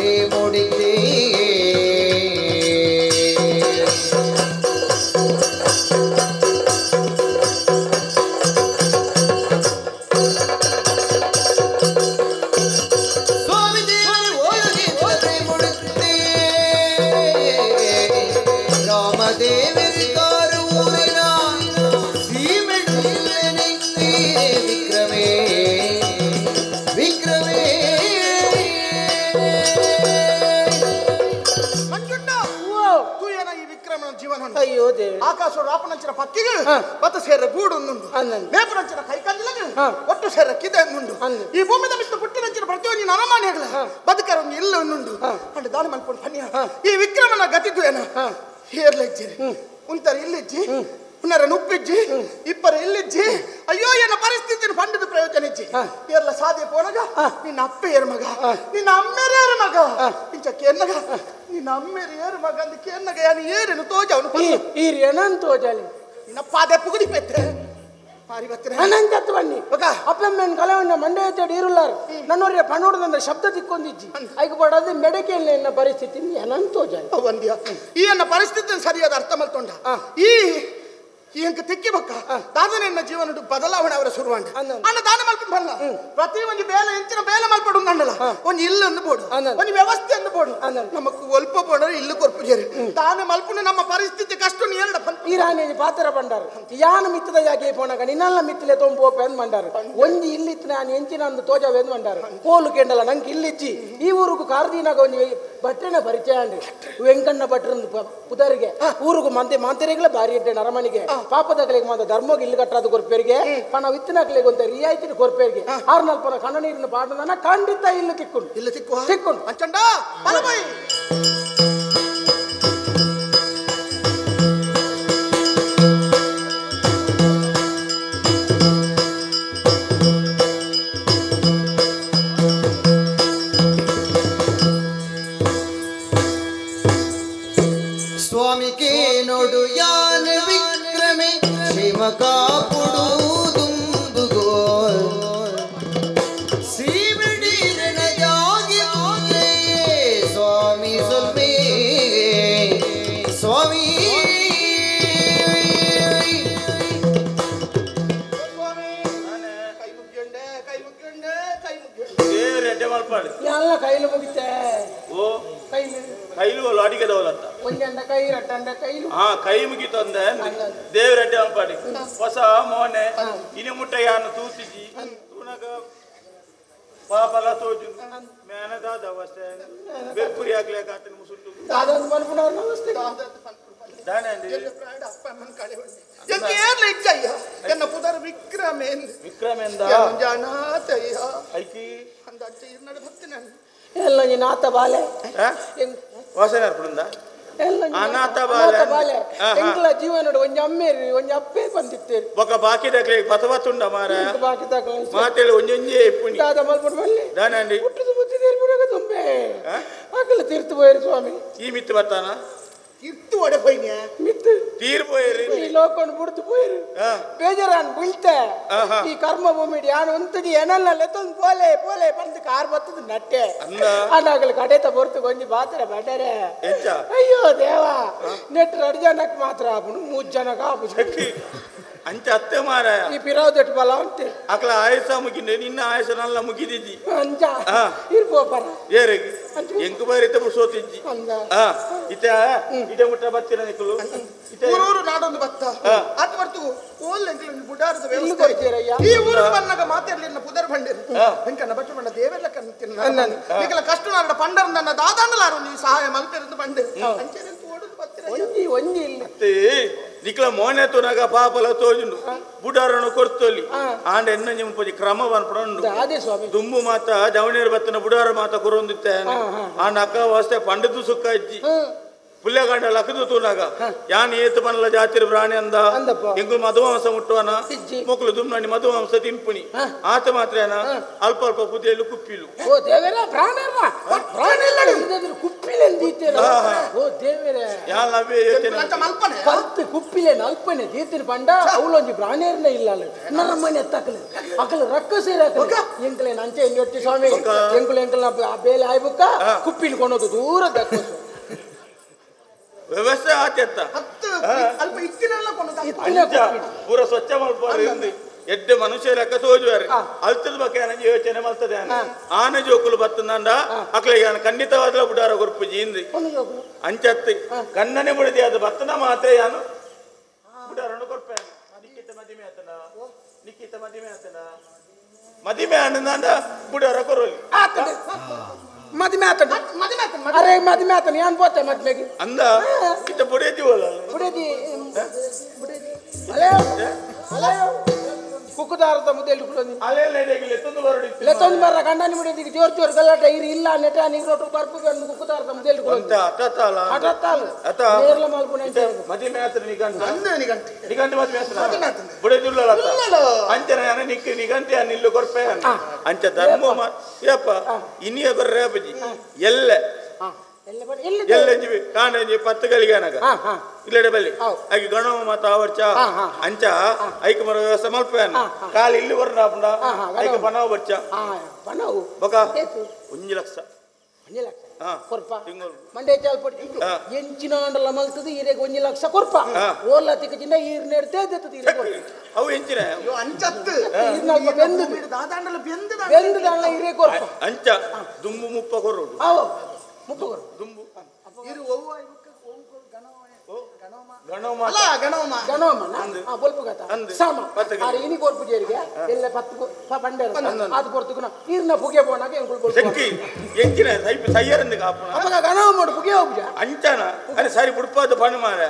ಪ್ರೇಮುಡಿತೆ ಸ್ವಾಮಿ ದೇವರ ಓಳುಗಿಂತ ಪ್ರೇಮುಡಿತೆ ರಾಮದೇವರ ಕಾರು ಊರಿನ ಸೀಮೆಡುಲ್ಲನೆ ವಿಕ್ರಮೇ ವಿಕ್ರಮೇ
ಮಂಜುಂಡ ತೂಯನ ಈ ವಿಕ್ರಮನ ಜೀವನ
ಅಯ್ಯೋ ದೇವ
ಆಕಾಶ ರಾಪನಂಚಿನ ಪಕ್ಕಿಗಳು ಬತ್ತ ಸೇರ ಗೂಡು ಒಂದುಂಡು ಮೇಪನಂಚಿನ ಕೈಕಂಜಲಗಳು ಒಟ್ಟು ಸೇರ ಕಿದೆ ಒಂದುಂಡು ಈ ಭೂಮಿದ ಮಿತ್ತ ಪುಟ್ಟಿನಂಚಿನ ಪ್ರತಿಯೊಂದು ನರಮಾನ್ಯಗಳ ಬದುಕರ ಒಂದು ಇಲ್ಲ ಒಂದುಂಡು ಅಂಡ್ ದಾನ ಮಲ್ಪೊಂಡು ಪನ್ಯ ಈ ವಿಕ್ರಮನ ಗತಿ ತೂಯನ ಹೇರ್ಲೆಜ್ಜಿರಿ ಉಂತರ ಇಲ್ಲಿಜ್ಜಿ ಉನ್ನರ ನುಪ್ಪಿಜ್ಜಿ ಇಪ್ಪರ ಇಲ್ಲಿಜ್ಜಿ ಅಯ್ಯೋ ಎನ್ನ ಪರಿಸ್ಥಿತಿ ಪಂಡದ ಪ್ರಯೋಜನ ಇಜ್ಜಿ ಏರ್ಲ ಸಾಧ್ಯ ಪೋಣಗ ನಿನ್ನ ಅಪ್ಪೆ ಏರ್ ಮಗ ನಿನ್ನ ಅಮ್ಮೇರೆ ಏರು ಮಗ ಇಂಚ ಕೇನ್ನಗ ನಿನ್ನ ಅಮ್ಮೇರೆ ಏರು ಮಗ ಅಂದ ಕೇನ್ನಗ ಯಾನು ಏರೇನು ತೋಜ ಅವನು
ಈ ಏನನ್ ತೋಜಾಲಿ
ನಿನ್ನ ಪಾದೆ ಪುಗುಡಿ ಪೆತ್ತೆ ಮಾರಿ ಬತ್ತಿನ
ಅನಂತತ್ ಬನ್ನಿ ಅಪ್ಪಮ್ಮನ ಕಲವನ್ನ ಮಂಡೆ ಎತ್ತಡಿ ಇರುಲ್ಲಾರು ನನ್ನೋರಿಗೆ ಪಣೋಡದಂದ್ರೆ ಶಬ್ದ ತಿಕ್ಕೊಂದಿಜ್ಜಿ ಐಕ್ ಬಡದು ಮೆಡಕೆಲ್ಲ ಎನ್ನ ಪರಿಸ್ಥಿತಿ ಏನನ್ ತೋಜಾಲಿ
ಒಂದ್ಯ ಈ ಎನ್ನ ಪರಿಸ್ಥಿತಿ ಸರಿಯಾದ ಅರ್ಥ ಮಲ್ತೊಂಡ ಈ ಇಂಕ ತಿಕ್ಕಿ ಬಕ್ಕ ದಾದನೆ ಎನ್ನ ಜೀವನ ಬದಲಾವಣೆ ಅವರ ಶುರುವಾಂಡ ಅಣ್ಣ ದಾನ ಮಲ್ಕೊಂಡು ಬಲ್ಲ ಪ್ರತಿ ಒಂದು ಬೇಲೆ ಎಂಚಿನ ಬೇಲೆ ಮಲ್ಪಡು ಅಂಡಲ್ಲ ಒಂದು ಇಲ್ಲು ಅಂದು ಬೋಡು ಒಂದು ವ್ಯವಸ್ಥೆ ಅಂದು ಬೋಡು ನಮಕ್ ಒಲ್ಪ ಬೋಡರೆ ಇಲ್ಲು ಕೊರ್ಪು ಜೇರಿ ದಾನ ಮಲ್ಪುನ ನಮ್ಮ ಪರಿಸ್ಥಿತಿ ಕಷ್ಟ ನೀರಡ
ಈ ರಾಣಿ ಪಾತ್ರ ಬಂಡಾರು ಯಾನ ಮಿತ್ತದ ಯಾಕೆ ಪೋಣಗ ನಿನ್ನಲ್ಲ ಮಿತ್ತಲೆ ತೊಂಬೋಪೆ ಅಂದ್ ಬಂಡಾರು ಒಂಜಿ ಇಲ್ಲಿತ್ತು ನಾನು ಎಂಚಿನ ಅಂದು ತೋಜಾವೆ ಅಂದ್ ಬಂಡಾರು ಕೋಲು ಕೆಂಡಲ ನಂಗೆ ಇಲ್ಲಿಜ್ಜಿ ಈ ಊರುಗು ಕಾರ್ದೀನಾಗ ಒಂಜಿ ಭಟ್ರನ ಪರಿಚಯ ಅಂಡ್ರಿ ವೆಂಕಣ್ಣ ಭಟ್ರನ್ ಪುದರಿಗೆ ಊರುಗು ಮಂತೆ ಮಾಂತೆರೆಗಳ ಬಾರಿ ಇಡ್ಡೆ ನರಮಣಿಗೆ ಪಾಪದಗಳಿಗೆ ಮಾತ್ರ ಧರ್ಮೋಗಿ ಇಲ್ಲಿ ಕಟ್ಟದು ಕೊರ್ಪೇರಿಗೆ ಪಣ ವಿತ್ತನಕಲಿಗೆ ಅಂತ ರಿಯಾಯಿತಿ ಕೊರ್ಪೇರಿಗೆ ಆರ್ನಲ್ಪನ ಕಣ್ಣ ನೀರಿನ ಪಾಡನ ಖಂಡಿತ ಇಲ್ಲಿ ತಿಕ್ಕೊಂಡು
ಇಲ್ಲಿ ತಿಕ್ಕು
ತಿಕ್ಕೊಂಡು
ಅಂಚಂಡ ಬಲಬೈ
ಸ್ವಾಮಿ ಕೇನೊಡು ಯಾನ ವಿಕ್ರಮೆ ಶಿವಕಾಪುಡು ದುಂಬುಗೋ ಸೀಮಿಡಿರನ ಜಾಗಿ ಸ್ವಾಮಿ ಸೊಲ್ಮೆ ಸ್ವಾಮಿ
ಕೈ ಮುಗ್ಯಂಡೆ ಕೈ ಮುಗ್ಯಂಡೆ ಕೈ ಮುಗ್ಯಂಡೆ
ದೇವ್ರ ಎಡ್ಡೆ ಮಲ್ಪಾಡು
ಎಲ್ಲ ಕೈಲು ಮುಗಿತೆ
ಓ
ಕೈಲು
ಕೈಲು ಅಲ್ಲ ಅಡಿಗೆ ದೌಲತ್ತ
ಒಂಜಂಡ ಕೈ ರಟ್ಟಂಡ ಕೈಲು
ಹಾ ಕೈ ಮುಗಿತಂದೆ ದೇವ್ರ ಎಡ್ಡೆ ಮಲ್ಪಾಡಿ ಹೊಸ ಮೋನೆ ಇನಿ ಮುಟ್ಟ ಯಾನು ತೂತಿಜಿ ತೂನಗ ಪಾಪಲ ತೋಜು ಮೇನದಾದ ಅವಸ್ಥೆ ಬೆರ್ಪುರಿ ಆಗ್ಲೇಕ ಆತನ ಮುಸುಟ್ಟು
ದಾದಂದು ಮನ್ಪುನವ್ರ ನಮಸ್ತೆ
ದಾನೆ ಅಂడి
ಎಂತ ಏರ್ಲ ಇಜ್ಜಯ್ಯ ಎನ್ನ ಪುದರ್ ವಿಕ್ರಮೇಂದ್ರ
ವಿಕ್ರಮೇಂದ
ಜಾನಾತಯ್ಯ
ಐಕಿ
ಅಂದ ಅಜ್ಜ ಇರ್ನಡೆ ಭಕ್ತಿ ನಾನು
ಎಲ್ಲ ನೀನು ಆತ ಬಾಲೆ
ವಾಸನೆ ಅರ್ಪುಂದ
ಎಲ್ಲ
ಅನಾಥ ಬಾಲೆ.
ಅನಾಥ ಬಾಲೆ ಎಂಗ್ಲ ಜೀವನಡು ಒಂಜಿ ಅಮ್ಮೇರಿ ಒಂಜಿ ಅಪ್ಪೆ ಬಂದಿತ್ತೇರಿ
ಬೊಕ ಬಾಕಿ ದಕ್ಲೆ ಪತವತ್ತುಂಡ ಮಾರ
ಬಾಕಿ ತಕಲ
ಮಾತೇಳಿ ಒಂಜೊಂಜೇ ಇಪ್ಪುನಿ
ದಾದ ಮಲ್ಪುಡು ಬಲ್ಲೆ
ದಾನೆ ಅಂಡಿ
ಹುಟ್ಟುದು ಬುದ್ಧಿ ತೀರ್ಪುಡಗ ತುಂಬೆ ಅಕಲ ತೀರ್ತು ಪೋಯರು ಸ್ವಾಮಿ
ಈ ಮಿತ್ತು ಬರ್ತಾನ
ಇತ್ತು ಒಡೆ ಪೋಯ್ನ್ಯಾ
ಮಿತ್ತು
ತೀರ್ ಪೋಯರು
ಈ ಲೋಕೊಂಡು ಬುಡ್ತು ಪೋಯರು ಬೇಜಾರಾನ್ ಬೀಳ್ತೆ ಈ ಕರ್ಮ ಭೂಮಿ ಯಾನು ಉಂತದಿ ಏನಲ್ಲ ಲೆತ್ತೊಂದು ಪೋಲೆ ಪೋಲೆ ಬಂದು ಕಾರ್ ಬತ್ತದ ನಟ್ಟೆ ಅನ್ನಾಗಲ ಕಡೆತ ಬೊರ್ತು ಕೊಂಜಿ ಬಾತರ ಬಡರೆ
ಎಂಚ
ಅಯ್ಯೋ ದೇವಾ ನೆಟ್ ಎರಡು ಜನಕ್ಕೆ ಮಾತ್ರ ಆಪುನು ಮೂರು ಜನಕ್ಕೆ ಆಪು
ಅಂಚ ಅತ್ತೆ ಮಾರಾಯ
ಈ ಪಿರಾವ್ ದೊಡ್ಡ ಬಲ ಉಂಟು
ಅಕ್ಲ ಆಯಸ ಮುಗಿಂಡೆ ನಿನ್ನ ಆಯಸ ನಲ್ಲ ಮುಗಿದಿಜ್ಜಿ
ಅಂಜ ಇರ್ಪೋ ಪರ
ಏರಿಗೆ ಎಂಕು ಬಾರಿತ ಸೋತಿಜ್ಜಿ ಇತ ಇಟ ಮುಟ್ಟ ಬತ್ತಿನ ನಿಕ್ಕಲು
ಊರೂರು ನಾಡೊಂದು ಬತ್ತ ಆತ ಬರ್ತು ಓಲ್ ಎಂಕಲು ಬುಡಾರದ
ಇಲ್ಲು
ವ್ಯವಸ್ಥೆ
ಕೊಡ್ತೀರಯ್ಯ
ಈ ಊರು ಬನ್ನಗ ಮಾತಾಡ್ಲಿಲ್ಲ ಪುದರ್ ಬಂಡಿರು ಎಂಕನ್ನ ಬಚ್ಚು ಬಂಡ ದೇವೆಲ್ಲ ಕಣ್ತಿನ ನಿಕಲ ಕಷ್ಟ ನಾಡ ಪಂಡರ್ ನನ್ನ ದಾದಾನಲಾರು ನೀವು ಸಹಾಯ ಮಲ್ಪೆರಂದು ಬಂಡೆ ಅಂಚೆನೆಂತು ಓಡುದು ಬತ್ತಿರ
ಒಂಜಿ ಒಂಜಿ ಇಲ್ಲ
ಅತ್ತೆ ನಿಕ್ಲ ಮೋನೆ ತುನಗ ಪಾಪಲ ತೋಜುಂಡು ಬುಡಾರನು ಕೊರ್ತೊಲಿ ಆಂಡ ಎನ್ನ ನಿಂಪೊಜಿ ಕ್ರಮ ಪನ್ಪುಂಡು
ಅದೇ ಸ್ವಾಮಿ
ದುಂಬು ಮಾತ ಜವನೇರು ಬತ್ತನ ಬುಡಾರ ಮಾತ ಕೊರೊಂದಿತ್ತೆ ಆಂಡ ಅಕ್ಕ ವಾಸ್ತೆ ಪಂಡದು ಸುಕ್ಕ ಇಜ್ಜಿ ಪುಲ್ಯಗಂಡ ಲಕದು ತೂನಾಗ ಯಾನ್ ಏತು ಪನ್ಲ ಜಾತಿರ ಪ್ರಾಣಿ ಅಂದ ಎಂಕುಲು ಮಧುವಂಸ ಮುಟ್ಟುವನ ಮೊಕ್ಕಲು ದುಮ್ನಾಣಿ ಮಧುವಂಸ ತಿಂಪುಣಿ ಆತ ಮಾತ್ರೇನ ಅಲ್ಪ ಅಲ್ಪ ಕುದಿಯಲು ಕುಪ್ಪಿಲು
ಓ ದೇವರ ಪ್ರಾಣ ಪ್ರಾಣ ಇಲ್ಲ ಕುಪ್ಪಿಲೆಂದೀತೇನ ಓ ದೇವರೇ
ಯಾನ್ ಅವೇ ಯೋಚನೆ
ಮಲ್ಪನೆ
ಕರ್ತು ಕುಪ್ಪಿಲೆ ನಲ್ಪನೆ ದೀತಿನ ಪಂಡ ಅವಳೊಂಜಿ ಪ್ರಾಣೇರ್ನ ಇಲ್ಲ ಅಲ್ಲ ನರಮನೆ ಎತ್ತಕಲು ಅಕಲು ರಕ್ಕ ಸೇರಾಕಲು ಎಂಕಲೆ ನಂಚೆ ಎಂಜೊಟ್ಟಿ ಸ್ವಾಮಿ ಎಂಕುಲು ಎಂಕಲ್ನ ಬೇಲೆ ಆಯ್ಬುಕ್ಕ ಕುಪ್ಪಿಲಿ ಕೊನೋದು ದೂರ ದಕ್ಕೋಸು
ವ್ಯವಸ್ಥೆ ಆತೆತ್ತ
ಅಲ್ಪ ಇತ್ತಿನಲ್ಲ ಕೊನೋದು
ಪೂರ ಸ್ವಚ್ಛ ಮಲ್ಪರು ಎಡ್ಡೆ ಮನುಷ್ಯ ಲೆಕ್ಕ ತೋಜುವಾರು ಅಲ್ತದ ಬಗ್ಗೆ ಯೋಚನೆ ಮಲ್ತದೆ ಆನೆ ಜೋಕುಲು ಬತ್ತಂದ ಅಕ್ಲಿಗೆ ಖಂಡಿತವಾದ ಬುಡಾರ ಕೊರ್ಪು ಜೀಂದಿ ಅಂಚತ್ತಿ ಕಣ್ಣನೆ ಬುಡದಿ ಅದು ಬತ್ತನ ಮಾತ್ರ ಯಾನು ಬುಡಾರನ್ನು ಕೊರ್ಪೆ ನಿಕ್ಕಿತ ಮದಿಮೆ ಆತನ ನಿಕ್ಕಿತ ಮದಿಮೆ ಆತನ ಮದಿಮೆ ಆನಂದ ಬುಡಾರ ಕೊರೋಲಿ
ಮದಿಮೆ ಆತನ ಮದಿಮೆ ಆತನ ಅರೆ ಮದಿಮೆ ಆತನ ಯಾನ್ ಬೋತೆ ಮದ್ಮೆಗೆ
ಅಂದ ಇತ್ತ ಬುಡೇದಿ ಓಲ
ಬುಡೇದಿ ಬುಡೇದಿ ಅಲೆ ಅಲೆ ಕುಕ್ಕುದಾರದ ಮುದ್ದೆಲ್ಲಿ ಕುಡೋದಿ
ಅಲೆ ಲೇಡೆಗೆ ಲೆತ್ತೊಂದು ಬರಡಿ
ಲೆತ್ತೊಂದು ಬರ ಗಂಡನಿ ಮುಡಿದಿಗೆ ಜೋರ್ ಜೋರ್ ಗಲಾಟೆ ಇರಿ ಇಲ್ಲ ನೆಟ ನೀರು ರೊಟ್ಟು ಬರ್ಪುಗೆ ಅಂದು ಕುಕ್ಕುದಾರದ ಮುದ್ದೆಲ್ಲಿ ಕುಡೋದಿ
ಅಂತ ಅಟತಾಲ
ಅಟತಾಲ
ಅತ
ನೇರ್ಲ ಮಲ್ಪುನೆ ಅಂತ
ಮದಿಮೆ ಆತನ ನಿಗಂಟ
ಅಂದ ನಿಗಂಟ
ನಿಗಂಟ ಮದಿಮೆ ಆತನ
ಮದಿಮೆ ಆತನ
ಬುಡೇದಿಲ್ಲಲ ಅಂಚನ ಯಾನ ನಿಕ್ ನಿಗಂಟೆ ನಿಲ್ಲು ಕೊರ್ಪೆ ಅಂಚ ಧರ್ಮ ಯಪ್ಪ ಇನ್ನಿಯ ಕೊರ್ರೆ ಅಪ್ಪಜಿ ಎಲ್ಲ ಎಲ್ಲಂಜಿ ಕಾಣಂಜಿ ಪತ್ತು ಗಳಿಗೆ ಇಲ್ಲಡೆ ಬಲ್ಲಿ ಆಗಿ ಗಣವ ಮಾತ ಆವರ್ಚ ಅಂಚ ಐಕ ಮರ ವ್ಯವಸ್ಥೆ ಮಲ್ಪ ಕಾಲು ಇಲ್ಲಿ ಬರ್ನ ಐಕ ಬನಾವ ಬರ್ಚ ಬೊಕ 1 ಲಕ್ಷ
1 ಲಕ್ಷ ಕೊರ್ಪ ಮಂಡೆ ಚಾಲ್ಪಟ್ಟಿ ಎಂಚಿನ ಅಂಡಲ ಮಲ್ತದು ಈರೆಗೆ 1 ಲಕ್ಷ ಕೊರ್ಪ ಓಲ್ಲ ತಿಕ್ಕಚಿಂದ ಈರ್ ನೆಡ್ತೇ ದತ್ತದು ಈರೆ
ಅವು ಎಂಚಿನ
ಅಂಚತ್ತು
ಈರ್ನಲ್ಪ ಬೆಂದು
ದಾದಾಂಡಲ ಬೆಂದು
ಬೆಂದು ದಾಂಡಲ ಈರೆ ಕೊರ್ಪ
ಅಂಚ ದುಂಬು ಮುಪ್ಪ ಕೊರೋಡು
ಅವು ಮುಪ್ಪ ಕೊರು
ದುಂಬು
ಇರು ಒವ್ವ
ಗಣವಮ
ಅಲ್ಲ ಗಣವಮ
ಗಣವಮನ ಆ ಬೊಲ್ಪುಗತ ಸಾಮ ಆರೆ ಇನಿ ಕೊರ್ಪು ಜೇರಿಗೆ ಎಲ್ಲ ಪತ್ತು ಪಂಡೇರ ಅದು ಕೊರ್ತುಕುನ ಈರ್ನ ಪುಗೆ ಪೋನಾಗ ಎಂಕುಲು ಬೊಲ್ಪು
ಶಕ್ತಿ ಎಂಚಿನ ಸೈಯರಂದು ಕಾಪುನ
ಅಪಗ ಗಣವಮ ಪುಗೆ ಹೋಗುಜ
ಅಂಚನ ಅರೆ ಸರಿ ಬುಡ್ಪಾದ ಪಣ್ಣು ಮಾರ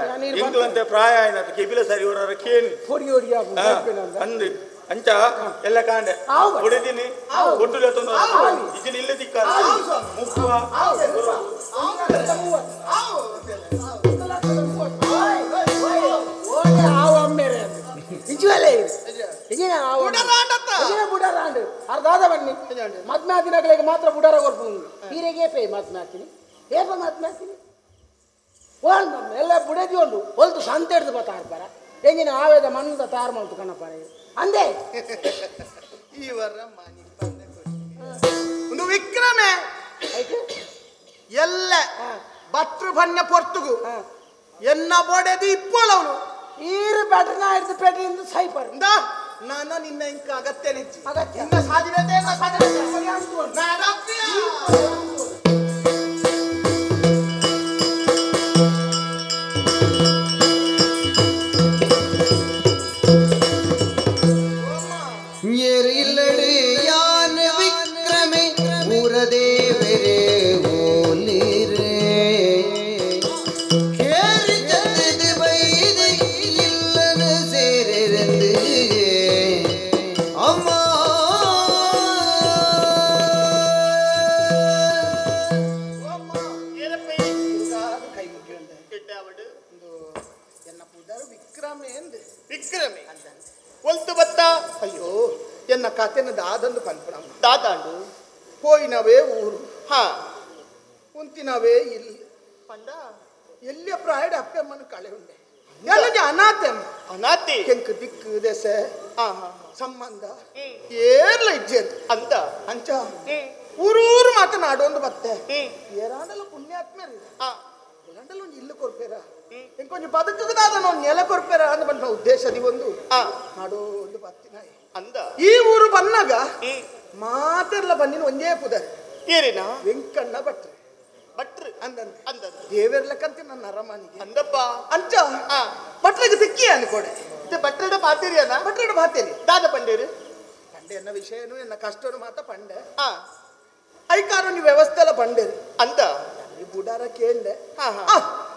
ಎಂಕುಲಂತೆ ಪ್ರಾಯ ಆಯ್ನ ಕೆಬಿಲ ಸರಿ ಹೊರರ ಕೇನಿ
ಪೊಡಿ ಹೊಡಿ
ಅಂದು ಅಂಚ ಎಲ್ಲ ಕಾಂಡೆ ಹೊಡೆದಿನಿ ಒಟ್ಟು ಲೆತ್ತೊಂದು ಇಜಿನ ಇಲ್ಲ ದಿಕ್ಕ ಮುಪ್ಪ
ಮದ್ಮೆ ದಿನಗಳಿಗೆ ಮಾತ್ರ ಬುಡಾರ ಕೊರ್ಪು ಹೀರೆಗೆ ಪೇ ಮದ್ಮೆ ಹಾಕ್ತೀನಿ ಏಪ ಮದ್ಮೆ ಹಾಕ್ತೀನಿ ಓಲ್ ಮದ್ಮೆ ಎಲ್ಲ ಬುಡದಿ ಒಂದು ಹೊಲ್ತು ಸಂತೆ ಹಿಡ್ದು ಬತ್ತಾರ ಬರ ಎಂಜಿನ ಆವೇದ ಮಣ್ಣದ ತಾರು ಮಾಡ್ತು ಕಣಪ್ಪ ಅಂದೆ
ಇವರ ಮನಿ ಒಂದು ವಿಕ್ರಮೆ
ಎಲ್ಲ ಬತ್ರು ಬಣ್ಣ ಪೊರ್ತುಗು ಎನ್ನ ಬೋಡೆದು ಇಪ್ಪೋಲವನು
ಈರು ಬ್ಯಾಟ್ರಿನ ಹಿಡಿದು ಪೇಟೆಯಿಂದ ಸೈಪರ್
ನಾನು ನಿನ್ನ ಇಂಕ ಅಗತ್ಯ ನೆಚ್ಚಿ
ಅಗತ್ಯ
ನಿನ್ನ ಸಾಧಿನತೆ
ಅಯ್ಯೋ ಎನ್ನ ಕತೆನ ದಾದಂದು ಪನ್ಪುಣಮ್ಮ
ದಾದಾಂಡು
ಪೋಯಿನವೇ ಊರು
ಹಾ
ಉಂತಿನವೇ ಇಲ್ಲಿ
ಪಂಡ
ಎಲ್ಲಿಯ ಪ್ರಾಯಡ ಅಪ್ಪಮ್ಮನ ಕಳೆ ಉಂಡೆ ಎಲ್ಲ ಅನಾಥೆ
ಅನಾಥೆ
ಕೆಂಕು ದಿಕ್ಕು ದೆಸೆ ಸಂಬಂಧ ಏರ್ಲ ಇಜ್ಜೆ
ಅಂತ
ಅಂಚ ಊರೂರು ಮಾತನಾಡೊಂದು ಬತ್ತೆ ಏರಾಂಡಲ ಪುಣ್ಯಾತ್ಮೇರಿ ಏರಾಂಡಲ ಒಂದು ಇಲ್ಲು ಕೊರ್ಪೇರ ಇಂಕೊಂಚ ಬದುಕದಾದ ನಾವು ನೆಲ ಕೊರ್ಪೇರ ಅಂದ ಬಂದ ಉದ್ದೇಶದಿ ಒಂದು ನಾಡೋ ಒಂದು ಬತ್ತಿನಾಯಿ
ಅಂದ
ಈ ಊರು ಬಂದಾಗ ಮಾತೆಲ್ಲ ಬಂದಿನ ಒಂದೇ ಪುದರ್
ಏರಿನ
ವೆಂಕಣ್ಣ ಭಟ್ರು
ಭಟ್ರು
ಅಂದಂದೆ
ಅಂದಂದೆ
ದೇವೆರ್ಲಕ್ಕಂತ ನನ್ನ ಅರಮನೆಗೆ
ಅಂದಪ್ಪ
ಅಂಚ ಭಟ್ರಿಗೆ ತಿಕ್ಕಿ ಅನ್ಕೊಡೆ
ಇದು ಭಟ್ರಡ ಪಾತೇರಿಯನ
ಭಟ್ರಡ ಪಾತೇರಿ
ದಾದ ಪಂಡೇರು
ಪಂಡೆ ಎನ್ನ ವಿಷಯನು ಎನ್ನ ಕಷ್ಟನು ಮಾತ ಪಂಡೆ ಐಕಾರ ನೀವು ವ್ಯವಸ್ಥೆ ಎಲ್ಲ ಪಂಡೇರು
ಅಂತ
ಈ ಬುಡಾರ ಕೇಂಡೆ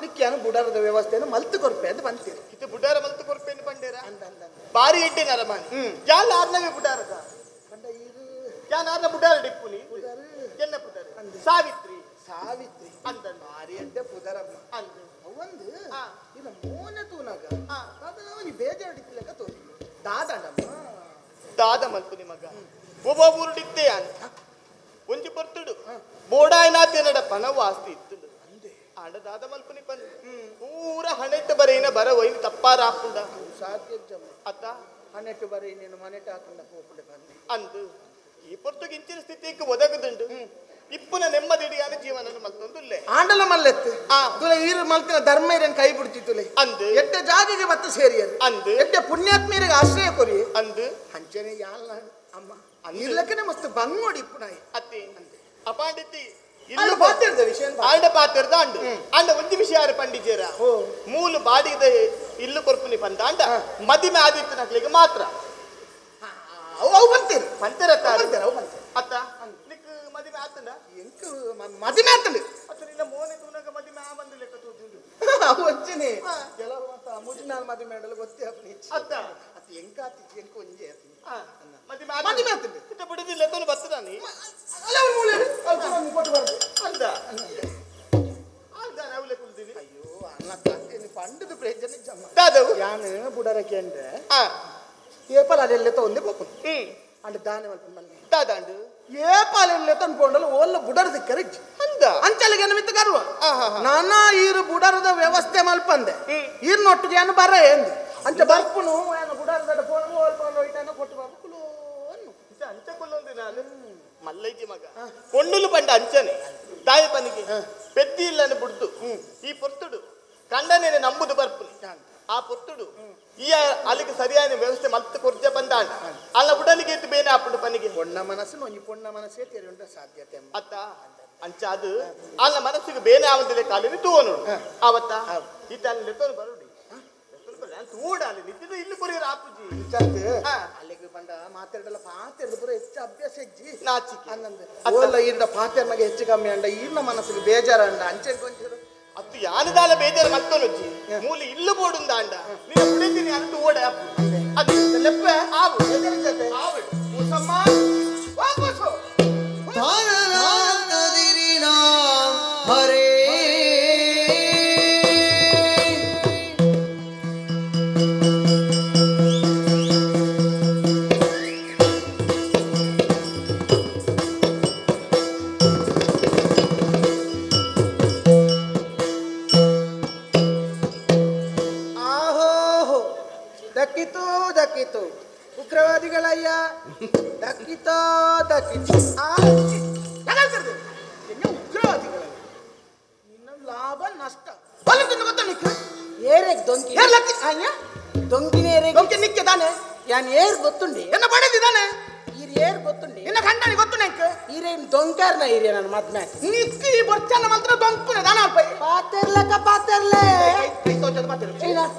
ನಿಕ್ಯಾನು ಬುಡಾರದ ವ್ಯವಸ್ಥೆಯನ್ನು ಮಲ್ತು ಕೊರ್ಪೆ ಅಂತ ಬಂತೀರಿ
ಇದು ಬುಡಾರ ಮಲ್ತು ಕೊರ್ಪೆ ಅಂತ ಪಂಡೇರ ಅಂದ ಬಾರಿ ಎಡ್ಡೆ ನರಮಾನಿ ಯಾಲ ಆರ್ನವೇ ಬುಡಾರದ
ಪಂಡ ಇದು
ಯಾನ್ ಆರ್ನ ಬುಡಾರ ಡಿಪ್ಪುನಿ ಎನ್ನ ಪುದರ್ ಸಾವಿತ್ರಿ
ಸಾವಿತ್ರಿ
ಅಂದ
ಬಾರಿ ಎಡ್ಡೆ ಪುದರಮ್ಮ
ಅಂದ
ಒಂದು ಇದು ಮೋನೆ ತೂನಾಗ ಅದು ಬೇಜಾಡಿತ್ತಲೆಕ್ಕ ತೋರಿ ದಾದಾಂಡಮ್ಮ
ದಾದ ಮಲ್ಪು ನಿಮಗ ಒಬ್ಬ ಊರುಡಿದ್ದೆ ಅಂತ ಒಂಜಿ ಪೊರ್ತುಡು ಬೋಡಾಯ್ನಾಥೇನಡ ಪನವು ಆಸ್ತಿ ಇತ್ತು ಆಂಡ ದಾದ ಮಲ್ಪುನಿ ಪನ್ ಪೂರ ಹಣೆಟ್ಟು ಬರೆಯಿನ ಬರ ಒಯ್ದು ತಪ್ಪಾರ ಆಪುಂಡ
ಸಾಧ್ಯ ಜಮ್ಮ
ಅತ್ತ
ಹಣೆಟ್ಟು ಬರೆಯಿ ನೀನು ಮನೆಟ್ಟು ಹಾಕೊಂಡ ಪೋಪುಂಡೆ ಬನ್ನಿ
ಅಂದು ಈ ಪೊರ್ತುಗೆ ಇಂಚಿನ ಸ್ಥಿತಿಗೆ ಒದಗದುಂಡು ಇಪ್ಪುನ ನೆಮ್ಮದಿಡಿಯಾದ ಜೀವನ ಮಲ್ತೊಂದುಲ್ಲೆ
ಆಂಡಲ ಮಲ್ಲೆತ್ತು ತುಲೆ ಈರು ಮಲ್ತಿನ ಧರ್ಮ ಇರನ್ ಕೈ ಬಿಡ್ತಿ ತುಲೆ
ಅಂದು
ಎಟ್ಟ ಜಾಗೆಗೆ ಬತ್ತ ಸೇರಿಯರು
ಅಂದು
ಎಟ್ಟ ಪುಣ್ಯಾತ್ಮೀರಿಗೆ ಆಶ್ರಯ ಕೊರಿ
ಅಂದು
ಅಂಚನೆ ಯಾಲ್ ಅಮ್ಮ ಇರ್ಲಕ್ಕನೆ ಮಸ್ತ್ ಬಂಗೋಡಿ ಇಪ್ಪುನಾಯಿ
ಅತ್ತಿ ಅಪಾಂಡಿತಿ
ಇಲ್ಲು ಪಾತಿರ್ದ ವಿಷಯ
ಆಂಡ ಪಾತಿರ್ದ ಅಂಡು ಅಂಡ ಒಂಜಿ ವಿಷಯ ಯಾರು ಪಂಡಿಜೇರ ಮೂಲು ಬಾಡಿದ ಇಲ್ಲು ಕೊರ್ಪುನಿ ಪಂದ ಅಂಡ ಮದಿಮೆ ಆದಿತ್ತು ನಕ್ಲಿಗೆ ಮಾತ್ರ
ಅವು ಬಂತೀರಿ
ಪಂತಿರ
ಅವು ಬಂತೀರಿ
ಅತ್ತ ನಿಕ್ ಮದಿಮೆ ಆತಂಡ
ಎಂಕ್ ಮದಿಮೆ ಆತಂಡು
ಅತ್ತ ನಿನ್ನ ಮೋನೆ ತೂನಗ ಮದಿಮೆ ಆ ಬಂದು ಲೆಕ್ಕ ತೂಜುಂಡು
ಅವು ಅಂಚನೆ ಕೆಲವು ಮಾತ ಮುಜಿನಾಲ್ ಮದಿಮೆ ಆಡಲು ಗೊತ್ತೇ ಆಪುನಿ
ಅತ್ತ
ಅತ್ತ ಎಂಕ ಆತಿಜಿ ಎಂಕ ಒಂಜೆ ಆತಿನಿ
ಮದಿಮೆ
ಮದಿಮೆ ಆತಂಡು
ಇತ್ತ ಬಿಡುದಿಲ್ಲ ತೋನು ಬತ್ತದಾನಿ
ಅಲ್ಲ ಅವ್ರು ಮೂಲೆ ಅವ್ರು ಕೊಟ್ಟು ಬರ್ದು
ಅಂದ ಅಂದ ಅವಲೆ ಕುಲ್ದಿನಿ
ಅಯ್ಯೋ ಅನ್ನ ತಾತೇನಿ ಪಂಡದ ಪ್ರಯೋಜನ ಜಮ್ಮ
ದಾದವು
ಯಾನು ಬುಡರಕ್ಕೆ ಅಂದ್ರೆ ಏಪಾಲ ಅಲ್ಲೆಲ್ಲ ತಗೊಂಡೆ ಪೋಪುನು ಅಂಡ ದಾನೆ ಮಲ್ಪುನು ಮಲ್ಲೆ
ದಾದಾಂಡು
ಏಪಾಲೆಲ್ಲ ತಂದ್ಕೊಂಡಲ್ಲ ಓಲ್ಲ ಬುಡರದ ಕರಿಜ್
ಅಂದ
ಅಂಚಲಿಗೆ ನಿಮಿತ್ತ ಗರ್ವ ನಾನಾ ಈರು ಬುಡರದ ವ್ಯವಸ್ಥೆ ಮಲ್ಪಂದೆ ಈರ್ ನೊಟ್ಟಿಗೆ ಏನು ಬರ ಎಂದು ಅಂಚ ಬರ್ಪುನು ಏನು ಬುಡರದ ಫೋನ್ ಓಲ್ಪನು ಇಟ್ಟನ ಕೊಟ್ಟು ಬರ್ಪುಲು
ಅಂಚ ಕೊಲ್ಲೊಂದು ನಾನು ಮಲ್ಲೈಜಿ ಮಗ ಪೊಣ್ಣುಲು ಪಂಡ ಅಂಚನೆ ತಾಯಿ ಪನಿಗೆ ಪೆದ್ದಿ ಇಲ್ಲನ ಬುಡ್ದು ಈ ಪೊರ್ತುಡು ಕಂಡನೇನೆ ನಂಬುದು ಬರ್ಪುನು ಆ ಪೊರ್ತುಡು ಈ ಅಲ್ಲಿಗೆ ಸರಿಯಾದ ವ್ಯವಸ್ಥೆ ಮಲ್ತು ಕೊರ್ಜ ಬಂದಾಂಡ ಅಲ್ಲ ಉಡಲಿಗೆ ಎತ್ತು ಬೇನೆ ಆಪುಂಡು ಪನಿಗೆ
ಪೊಣ್ಣ ಮನಸ್ಸು ಒಂಜಿ ಪೊಣ್ಣ ಮನಸ್ಸೇ ತೆರೆಯುಂಡ ಸಾಧ್ಯತೆ
ಅತ್ತ ಅಂಚ ಅದು ಅಲ್ಲ ಮನಸ್ಸಿಗೆ ಬೇನೆ ಆವಂದಿಲ್ಲ ಕಾಲಿನ ತೂವನು ಆವತ್ತ ಈತ ಅಲ್ಲಿ ಲೆತ್ತೋನು ಬರುಡಿ ತೂಡಾಲಿ ನಿಂತಿದ್ದು ಇಲ್ಲಿ ಕೊರಿಯರ್ ಆಪುಜಿ
ಅಲ್ಲಿಗೆ ಬಂಡ ಮಾತಾಡಲ್ಲ ಪಾತೆರ್ದು ಪೂರ ಹೆಚ್ಚು ಅಭ್ಯಾಸ ಹೆಜ್ಜಿ
ನಾಚಿಕೆ
ಅನ್ನಂದು ಓಲ್ಲ ಈರ್ದ ಪಾತೆರ್ ಮಗೆ ಹೆಚ್ಚು ಕಮ್ಮಿ ಅಂಡ ಈರ್ನ ಮನಸ್ಸಿಗೆ ಬೇಜಾರ ಅಂಡ ಅಂಚೆ ಕೊಂಚರು
ಅತ್ತು ಯಾನದಾಲ ಬೇಜಾರು ಮತ್ತೊನುಜ್ಜಿ ಮೂಲ ಇಲ್ಲು ಬೋಡುಂದ ಅಂಡ ನಿನ್ನ ಪುಡಿತೀನಿ ಅಂತ ಓಡ ಅದು
ಲೆಪ್ಪ
ಆವು
ಜೊತೆ
ಆವು
ಮೂಸಮ್ಮ ವಾಪಸ್ಸು
ಹರೇ
ಆಹೋಹೋ ದಕ್ಕಿತು ದಕ್ಕಿತು ಉಗ್ರವಾದಿಗಳಯ್ಯ ದಕ್ಕಿತೋ ದಕ್ಕಿತು
ಉಗ್ರವಾದಿಗಳ ನಿನ್ನ ಲಾಭ ನಷ್ಟ ಬಲ ತಿಂದು ಗೊತ್ತಾ ನಿಕ್ಕ
ಏರೆಗ್ ದೊಂಕಿ ದೊಂಕಿನ ಏರೆಗ್
ದೊಂಕಿ ನಿಕ್ಕೆ ತಾನೆ
ಯಾನ್ ಏರ್ ಗೊತ್ತುಂಡಿ
ಎನ್ನ ಬಡಿದಿದ್ದಾನೆ
ಈರ್ ಏರ್ ಗೊತ್ತುಂಡಿ
ನಿನ್ನ ಗಂಡನಿ ಗೊತ್ತು ನೆಂಕ್
ಈರೇನ್ ದೊಂಕಾರ್ನ ಈರೇ ನನ್ನ ಮದ್ಮೆ
ನಿಕ್ಕಿ ಬೊಚ್ಚನ ಮಾತ್ರ ದೊಂಕುನೆ ದಾನ ಅಲ್ಪ
ಪಾತೆರ್ಲಕ ಪಾತೆರ್ಲೆ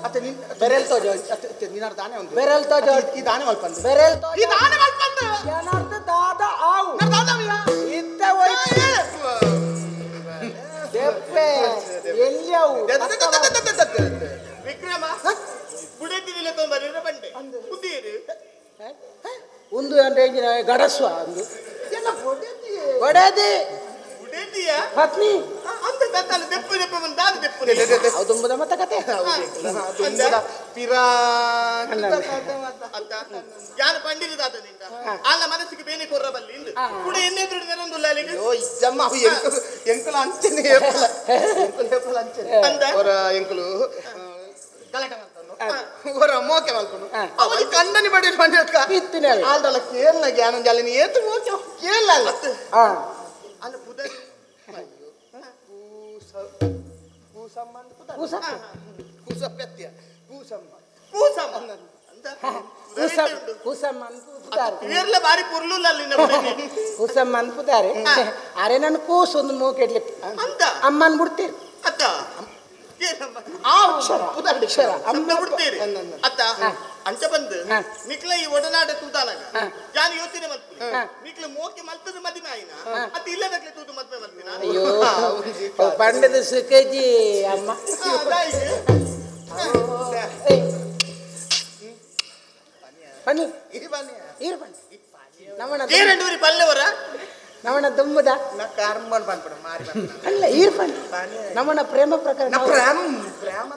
ಅತ್ತೆ ನಿನ್
ಬೆರೆಲ್ ತೋಜೋ
ಅತ್ತೆ ನಿನ್ನಾರ ದಾನೆ ಒಂದು
ಬೆರೆಲ್ ತೋಜೋ
ಈ ದಾನೆ ಮಲ್ಪಂದು
ಬೆರೆಲ್ ತೋಜೋ
ಈ ದಾನೆ ಮಲ್ಪಂದು
ಏನಾರ್ಥ ದಾದ ಆವು
ನಾರ್ ದಾದವಿಯ
ಇತ್ತ ಹೋಯ್ತು ದೆಪ್ಪೆ ಎಲ್ಲಿ ಅವು
ವಿಕ್ರಮ ಬುಡೆದಿಲ್ಲ ತೊಂಬರಿರ ಬಂಡೆ ಬುದ್ಧಿಯರು
ಒಂದು ಅಂದ್ರೆ ಗಡಸ್ವ ಒಂದು ಬಡದಿ
ಬುಡೆದಿಯ
ಪತ್ನಿ
ಅಂತ ತತ್ತಲ ದೆಪ್ಪು ದೆಪ್ಪು ಬಂದ ದಾದ ದೆಪ್ಪು
ಅದು ತುಂಬದ ಮತ್ತ ಕತೆ
ಪಿರಾ
ಅಂತ ಯಾನ ಪಂಡಿತ ದಾದ ನಿಂದ ಅಲ್ಲ ಮನಸ್ಸಿಗೆ ಬೇನೆ ಕೊರ್ರ ಬಲ್ಲಿ ಇಂದು ಕೂಡ ಎಣ್ಣೆ ದುಡ್ಡು ನೆರೊಂದುಲ್ಲ ಅಲ್ಲಿಗೆ
ಅಯ್ಯೋ ಇಜ್ಜಮ್ಮ ಅವು ಎಂಕುಲು ಎಂಕುಲು ಅಂಚನೆ ಏಪಲ ಎಂಕುಲು ಏಪಲ ಅಂಚನೆ
ಅಂದ?
ಹೊರ ಎಂಕುಲು ಗಲಾಟೆ ಮಾಡ್ತಾನು ಹೊರ ಮೋಕೆ ಮಲ್ಪನು ಅವನು ಕಂಡನಿ ಬಡಿ ಬಂದಿರ್ಕ
ಇತ್ತಿನವೆ.
ಆಲ್ದಲ್ಲ ಕೇಳನ ಜ್ಞಾನ ಅಲ್ಲಿ ಏತು ಮೋಕೆ ಕೇಳಲ್ಲ
ಹಾ
ಅಲ್ಲ ಪುದರ್
ಕೂಸ ಕೂಸಮ್ಮ ಅಂತ ಪುದರ್.
ಕೂಸ
ಕೂಸಪ್ಪೆತ್ಯ ಕೂಸಮ್ಮ
ಕೂಸಮ್ಮ ಅಂತ
ಕೂಸಮ್ಮ ಕೂಸಮ್ಮ ಅನ್ಪುತ್ತಾರೆ
ಇವೆಲ್ಲ ಬಾರಿ ಪುರ್ಲುಲ್ಲ ಅಲ್ಲಿ ನಮ್ಮ
ಕೂಸಮ್ಮ ಅನ್ಪುತ್ತಾರೆ ಅರೆ ನನ್ನ ಕೂಸು ಒಂದು ಮೂಕೆಡ್ಲಿ
ಅಂತ
ಅಮ್ಮನ್ ಬಿಡ್ತೀರಿ
ಅತ್ತ ಏನಮ್ಮ
ಆ ಅಕ್ಷರ ಪುದರ್
ಅಕ್ಷರ
ಅಮ್ಮ ಬಿಡ್ತೀರಿ ಅತ್ತ ಅಂಚ ಬಂದು ನಿಕ್ಲ ಈ ಒಡನಾಟ ತೂತಾನಾಗ ಜಾನು ಯೋಚನೆ ಮಲ್ಪುನಿ ನಿಕ್ಲ ಮೋಕೆ ಮಲ್ತದ ಮದಿಮೆ ಆಯ್ನ ಅತ್ತ ಇಲ್ಲದಕ್ಲೆ ತೂತು ಮದ್ವೆ ಮಲ್ಪಿನ
ಅಯ್ಯೋ ಪಂಡದ ಸುಖಜಿ ಅಮ್ಮ ಬನ್ನಿ ಈರು ಬನ್ನಿ ನಮ್ಮಣ್ಣ
ಏರೆಂಡೂರಿ ಪಲ್ಲೆವರ
ನಮ್ಮಣ್ಣ ದುಮ್ಮದ
ನಾ ಕಾರ್ಮನ್ ಬಂದ್ಬಿಡ ಮಾರಿ
ಅಲ್ಲ ಈರು ಬನ್ನಿ ನಮ್ಮಣ್ಣ ಪ್ರೇಮ ಪ್ರಕಾರ
ನಾ ಪ್ರೇಮ ಪ್ರೇಮ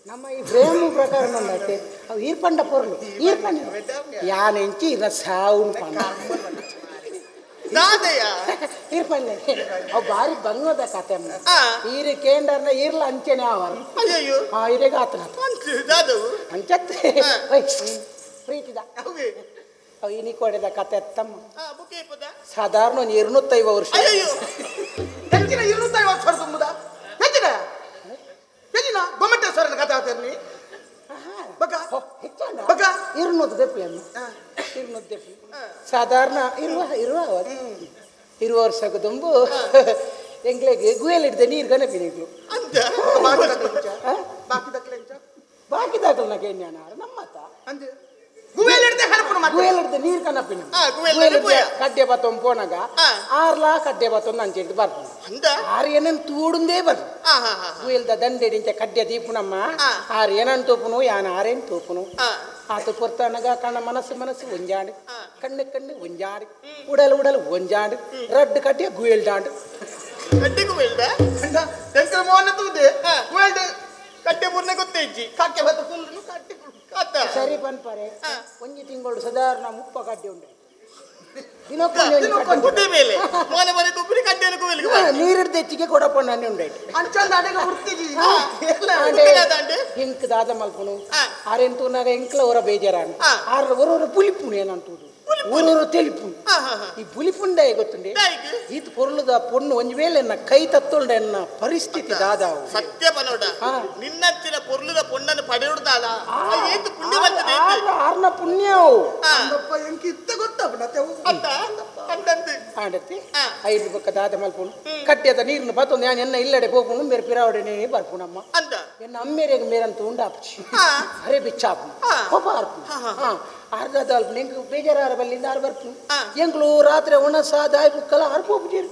ನಮ್ಮ ಈ ಪ್ರೇಮ ಪ್ರಕಾರ ಅಂತೆ ಅವು ಈರ್ಪಂಡ ಪೊರ್ಲು ಈರ್ಪಂಡ ಯಾನೆಂಚಿ ಇರ ಸಾವುನ್ ಪಂಡ
ದಾದಯ್ಯ
ಇರ್ಪಲ್ಲೆ ಅವು ಬಾರಿ ಬಂಗದ ಕತೆ ಈರು ಕೇಂದ್ರನ ಇರ್ಲ ಅಂಚೆನೆ ಆವಾರ
ಅಯ್ಯೋ
ಹಾ ಇರೇಗ ಆತನ
ದಾದವು
ಅಂಚತ್ತೆ ಪ್ರೀತಿದ ಅವು ಇನಿ ಕೊಡೆದ ಕತೆ ತಮ್ಮ ಸಾಧಾರಣ ಒಂದು 250 ವರ್ಷ
ಹೆಚ್ಚಿನ 250 ವರ್ಷ ತುಂಬುದ ಹೆಚ್ಚಿನ ಹೆಚ್ಚಿನ ಗೊಮ್ಮಟೇಶ್ವರನ ಕಥೆ ಆತರ್ನಿ ಬಕ
200 ದೆಪ್ಪಿ ಅಮ್ಮ 200 ದೆಪ್ಪಿ ಸಾಧಾರಣ ಇರುವ ಇರುವ ಇರುವ ವರ್ಷಕ್ಕೆ ತುಂಬು ಎಂಗ್ಲೆಗೆ ಗುಯಲ್ ಹಿಡ್ದೆ ನೀರು ಗಣಪಿನಿಗ್ಲು ಬಾಕಿ ದಾಖಲು ನಾಗ ಎಣ್ಣೆ ನಮ್ಮತ್ತ ಗುಯಲ್ ನೀರು ಕನಪಿನ ಕಡ್ಡೆ ಬತ್ತೊಂದು ಪೋನಾಗ ಆರ್ಲಾ ಕಡ್ಡೆ ಬತ್ತೊಂದು ಅಂಚಿಡ್ದು ಬರ್ಪುಂಡು ಆರು ಏನನ್ ತೂಡುಂದೇ ಬರ್ಪು ಗುಯಲ್ದ ದಂಡೆడింಚ ಕಡ್ಡೆ ದೀಪುನಮ್ಮ ಆರು ಏನನ್ ತೂಪುನು ಯಾನ ಆರೇನು ತೂಪುನು ಆತ ಪೊರ್ತಾನಗ ಕಣ್ಣ ಮನಸ್ಸು ಮನಸ್ಸು ಒಂಜಾಡು ಕಣ್ಣು ಕಣ್ಣು ಒಂಜಾಡು ಉಡಲು ಉಡಲು ಒಂಜಾಡು ರಡ್ಡು ಕಡ್ಡೆ ಗುಯಲ್ ದಾಂಡು
ಕಡ್ಡೆ ಗುಯಲ್ದ
ಶಂಕರ ಮೋಹನ ತೂದೆ ಗುಯಲ್ದ
ಕಡ್ಡೆ ಪೂರ್ಣ ಗೊತ್ತೈಜಿ
ಕಾಕೆ ಬತ್ತ ಕುಲ್ಲು ಕಡ್ಡೆ
ಸರಿ ಪನ್ಪರೆ ಒಂಜಿ ತಿಂಗಳು ಸಾಧಾರಣ 30 ಕಡ್ಡೆ ಉಂಟು ನೀರಿಡ್ದ ಹೆಚ್ಚಿಗೆ ಕೊಡಪಣ್ಣೆ ಉಂಡಾಯ್ತು ಇಂಕ್ ದಾದ ಮಲ್ಪುನು ಆರೇನು ತೂನಾಗ ಎಂಕ್ಲ ಹೊರ ಬೇಜಾರಾನು ಆರ ಒರೋರ ಪುಲಿಪುನು ಏನಂತೂದು ಊರೂರು ತೆಲಿಪುನು ಈ ಪುಲಿಪುಂಡ ಗೊತ್ತುಂಡೆ ಈತ ಪೊರ್ಲುದ ಪೊಣ್ಣು ಒಂಜಿ ವೇಳೆ ಎನ್ನ ಕೈ ತತ್ತೊಂಡ ಎನ್ನ ಪರಿಸ್ಥಿತಿ ದಾದಾವು
ಸತ್ಯ ಪನೋಡ ನಿನ್ನಚ್ಚಿನ ಪೊರ್ಲುದ ಪೊಣ್ಣನ್ನು ಪಡೆಯುಡ್ದಾಲ
ಆರ್ನ ಪುಣ್ಯವು ಆಡತಿ ಐದು ಪಕ್ಕ ದಾದ ಮಲ್ಪುನು ಕಟ್ಟೆದ ನೀರನ್ನು ಬತ್ತೊಂದು ನಾನು ಎನ್ನ ಇಲ್ಲಡೆ ಹೋಗುನು ಮೇರೆ ಪಿರಾವಡೆನೇ ಬರ್ಪುನಮ್ಮ ಎನ್ನ ಅಮ್ಮೇರೆಗೆ ಮೇರಂತ ಉಂಡಾಪುಚಿ ಅರೆ ಬಿಚ್ಚಾಪು ಕೋಪ ಆರ್ಪು ಅರ್ಧದ ಅಲ್ಪ ಎಂಕ್ ಬೇಜಾರ ಬಲ್ಲಿಂದ ಆರು ಬರ್ಪು ಎಂಕ್ಲು ರಾತ್ರಿ ಒಣಸಾದ ಆಯ್ ಬುಕ್ಕಲ ಆರು ಪೋಪುಜೇರು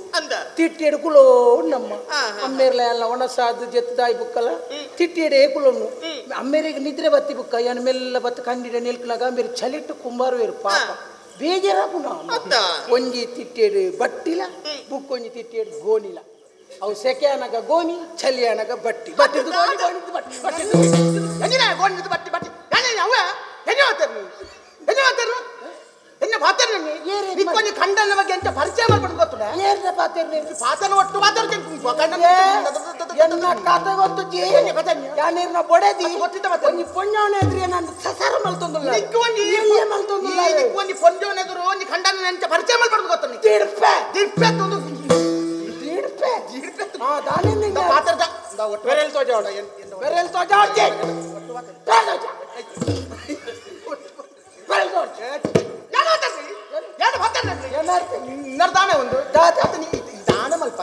ತಿಟ್ಟಿಡು ಕುಲೋ ನಮ್ಮ ಅಮ್ಮೇರ್ಲ ಎಲ್ಲ ಒಣಸಾದ ಜೆತ್ತದಾಯ್ ಬುಕ್ಕಲ ತಿಟ್ಟಿಡೆ ಕುಲೋನು ಅಮ್ಮೇರಿಗೆ ನಿದ್ರೆ ಬತ್ತಿ ಬುಕ್ಕ ಏನ್ ಮೆಲ್ಲ ಬತ್ತು ಕಂಡಿಡ ನಿಲ್ಕಲಾಗ ಅಮ್ಮೇರು ಚಲಿಟ್ಟು ಕುಂಬಾರು ಪಾಪ ಬೇಜಾರ ಒಂಜಿ ತಿಟ್ಟೇಡು ಬಟ್ಟಿಲ ಬುಕ್ ಒಂಜಿ ತಿಟ್ಟೇಡು ಗೋನಿಲ ಅವು ಸೆಕೆ ಅನಗ ಗೋನಿ ಚಲಿ ಅನಗ ಬಟ್ಟಿ ಬಟ್ಟಿ ಗೋನಿ ಗೋನಿದ್ದು ಬಟ್ಟಿ ಬಟ್ಟಿ
ಗೋನಿದ್ದು ಬಟ್ಟಿ ಬಟ್ಟಿ ಎಣ್ಣೆ ಮಾತಾರು ಎಣ್ಣೆ ಪಾತರ್ ನಿಕ್ಕೊಂಜಿ ಖಂಡನ ಬಗ್ಗೆ ಎಂತ ಪರಿಚಯ ಮಾಡ್ಕೊಂಡು ಗೊತ್ತುಂಡ
ಏರ್ನ ಪಾತರ್
ಪಾತನ ಒಟ್ಟು ಪಾತರ್
ಎನ್ನ ಕತೆ ಗೊತ್ತು ಯಾನೀರ್ನ ಬೊಡೆದಿ
ಗೊತ್ತಿದ್ದ
ಒಂಜಿ ಪೊಂಜವನ ಎದುರು ನಾನು ಸಸಾರ ಮಲ್ತೊಂದುಲ್ಲ
ನಿಕ್ಕೊಂಜಿ
ಎಲ್ಲಿಯ ಮಲ್ತೊಂದುಲ್ಲ
ನಿಕ್ಕೊಂಜಿ ಪೊಂಜವನ ಎದುರು ಒಂಜಿ ಖಂಡನ ಎಂತ ಪರಿಚಯ ಮಾಡ್ಕೊಂಡು ಗೊತ್ತು
ತಿಡ್ಪೆ
ತಿಡ್ಪೆ ತೊಂದು
ತಿಡ್ಪೆ ತಿಡ್ಪೆ ಹಾ ದಾನಿಂದ
ಪಾತರ್ದ
ಬೆರೆಲ್ ತೋಜಾಡ ಬೆರೆಲ್ ತೋಜಾಡ
ದಾನೆ ಒಂದು ದಾನ ಮಲ್ಪ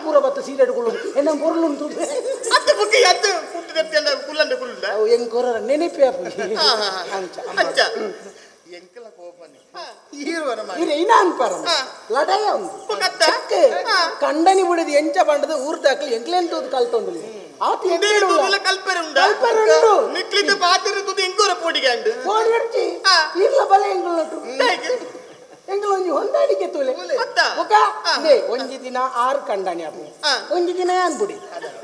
ಪೂರ ಬತ್ತ ಸೀರೆಡುಗಳು ಎನ್ನ ಪೊರ್ಲುಂಟು ಎಂಕೊರ ನೆನಪೇ ಅಂಚ
ಎಂಕಲ ಕೋಪನೆ
ಲಡಾಯ ಉಂಟು ಕಂಡನಿ ಬಿಡದು ಎಂಚ ಬಂಡದು ಊರ್ ದಾಖಲು ಎಂಕ್ಲೇನ್ ತೂದು ಕಲ್ತೊಂದು ಆತ
ಕಲ್ಪೆರುಂಡು ನಿಕ್ಲಿದ ಪಾತಿರುವುದು ಎಂಕೋರ ಪೋಡಿಗೆ ಅಂಡು
ಪೋಡಿ ಇರ್ಲ ಬಲ ಎಂಗ್ಲುಂಟು ಎಂಗ್ಲ ಒಂಜಿ ಹೊಂದಾಣಿಕೆ ತೂಲೆ ಬೊಕ ನೇ ಒಂಜಿ ದಿನ ಆರು ಕಂಡನಿ ಅಪ್ಪು ಒಂಜಿ ದಿನ ಯಾನ್ ಬುಡಿ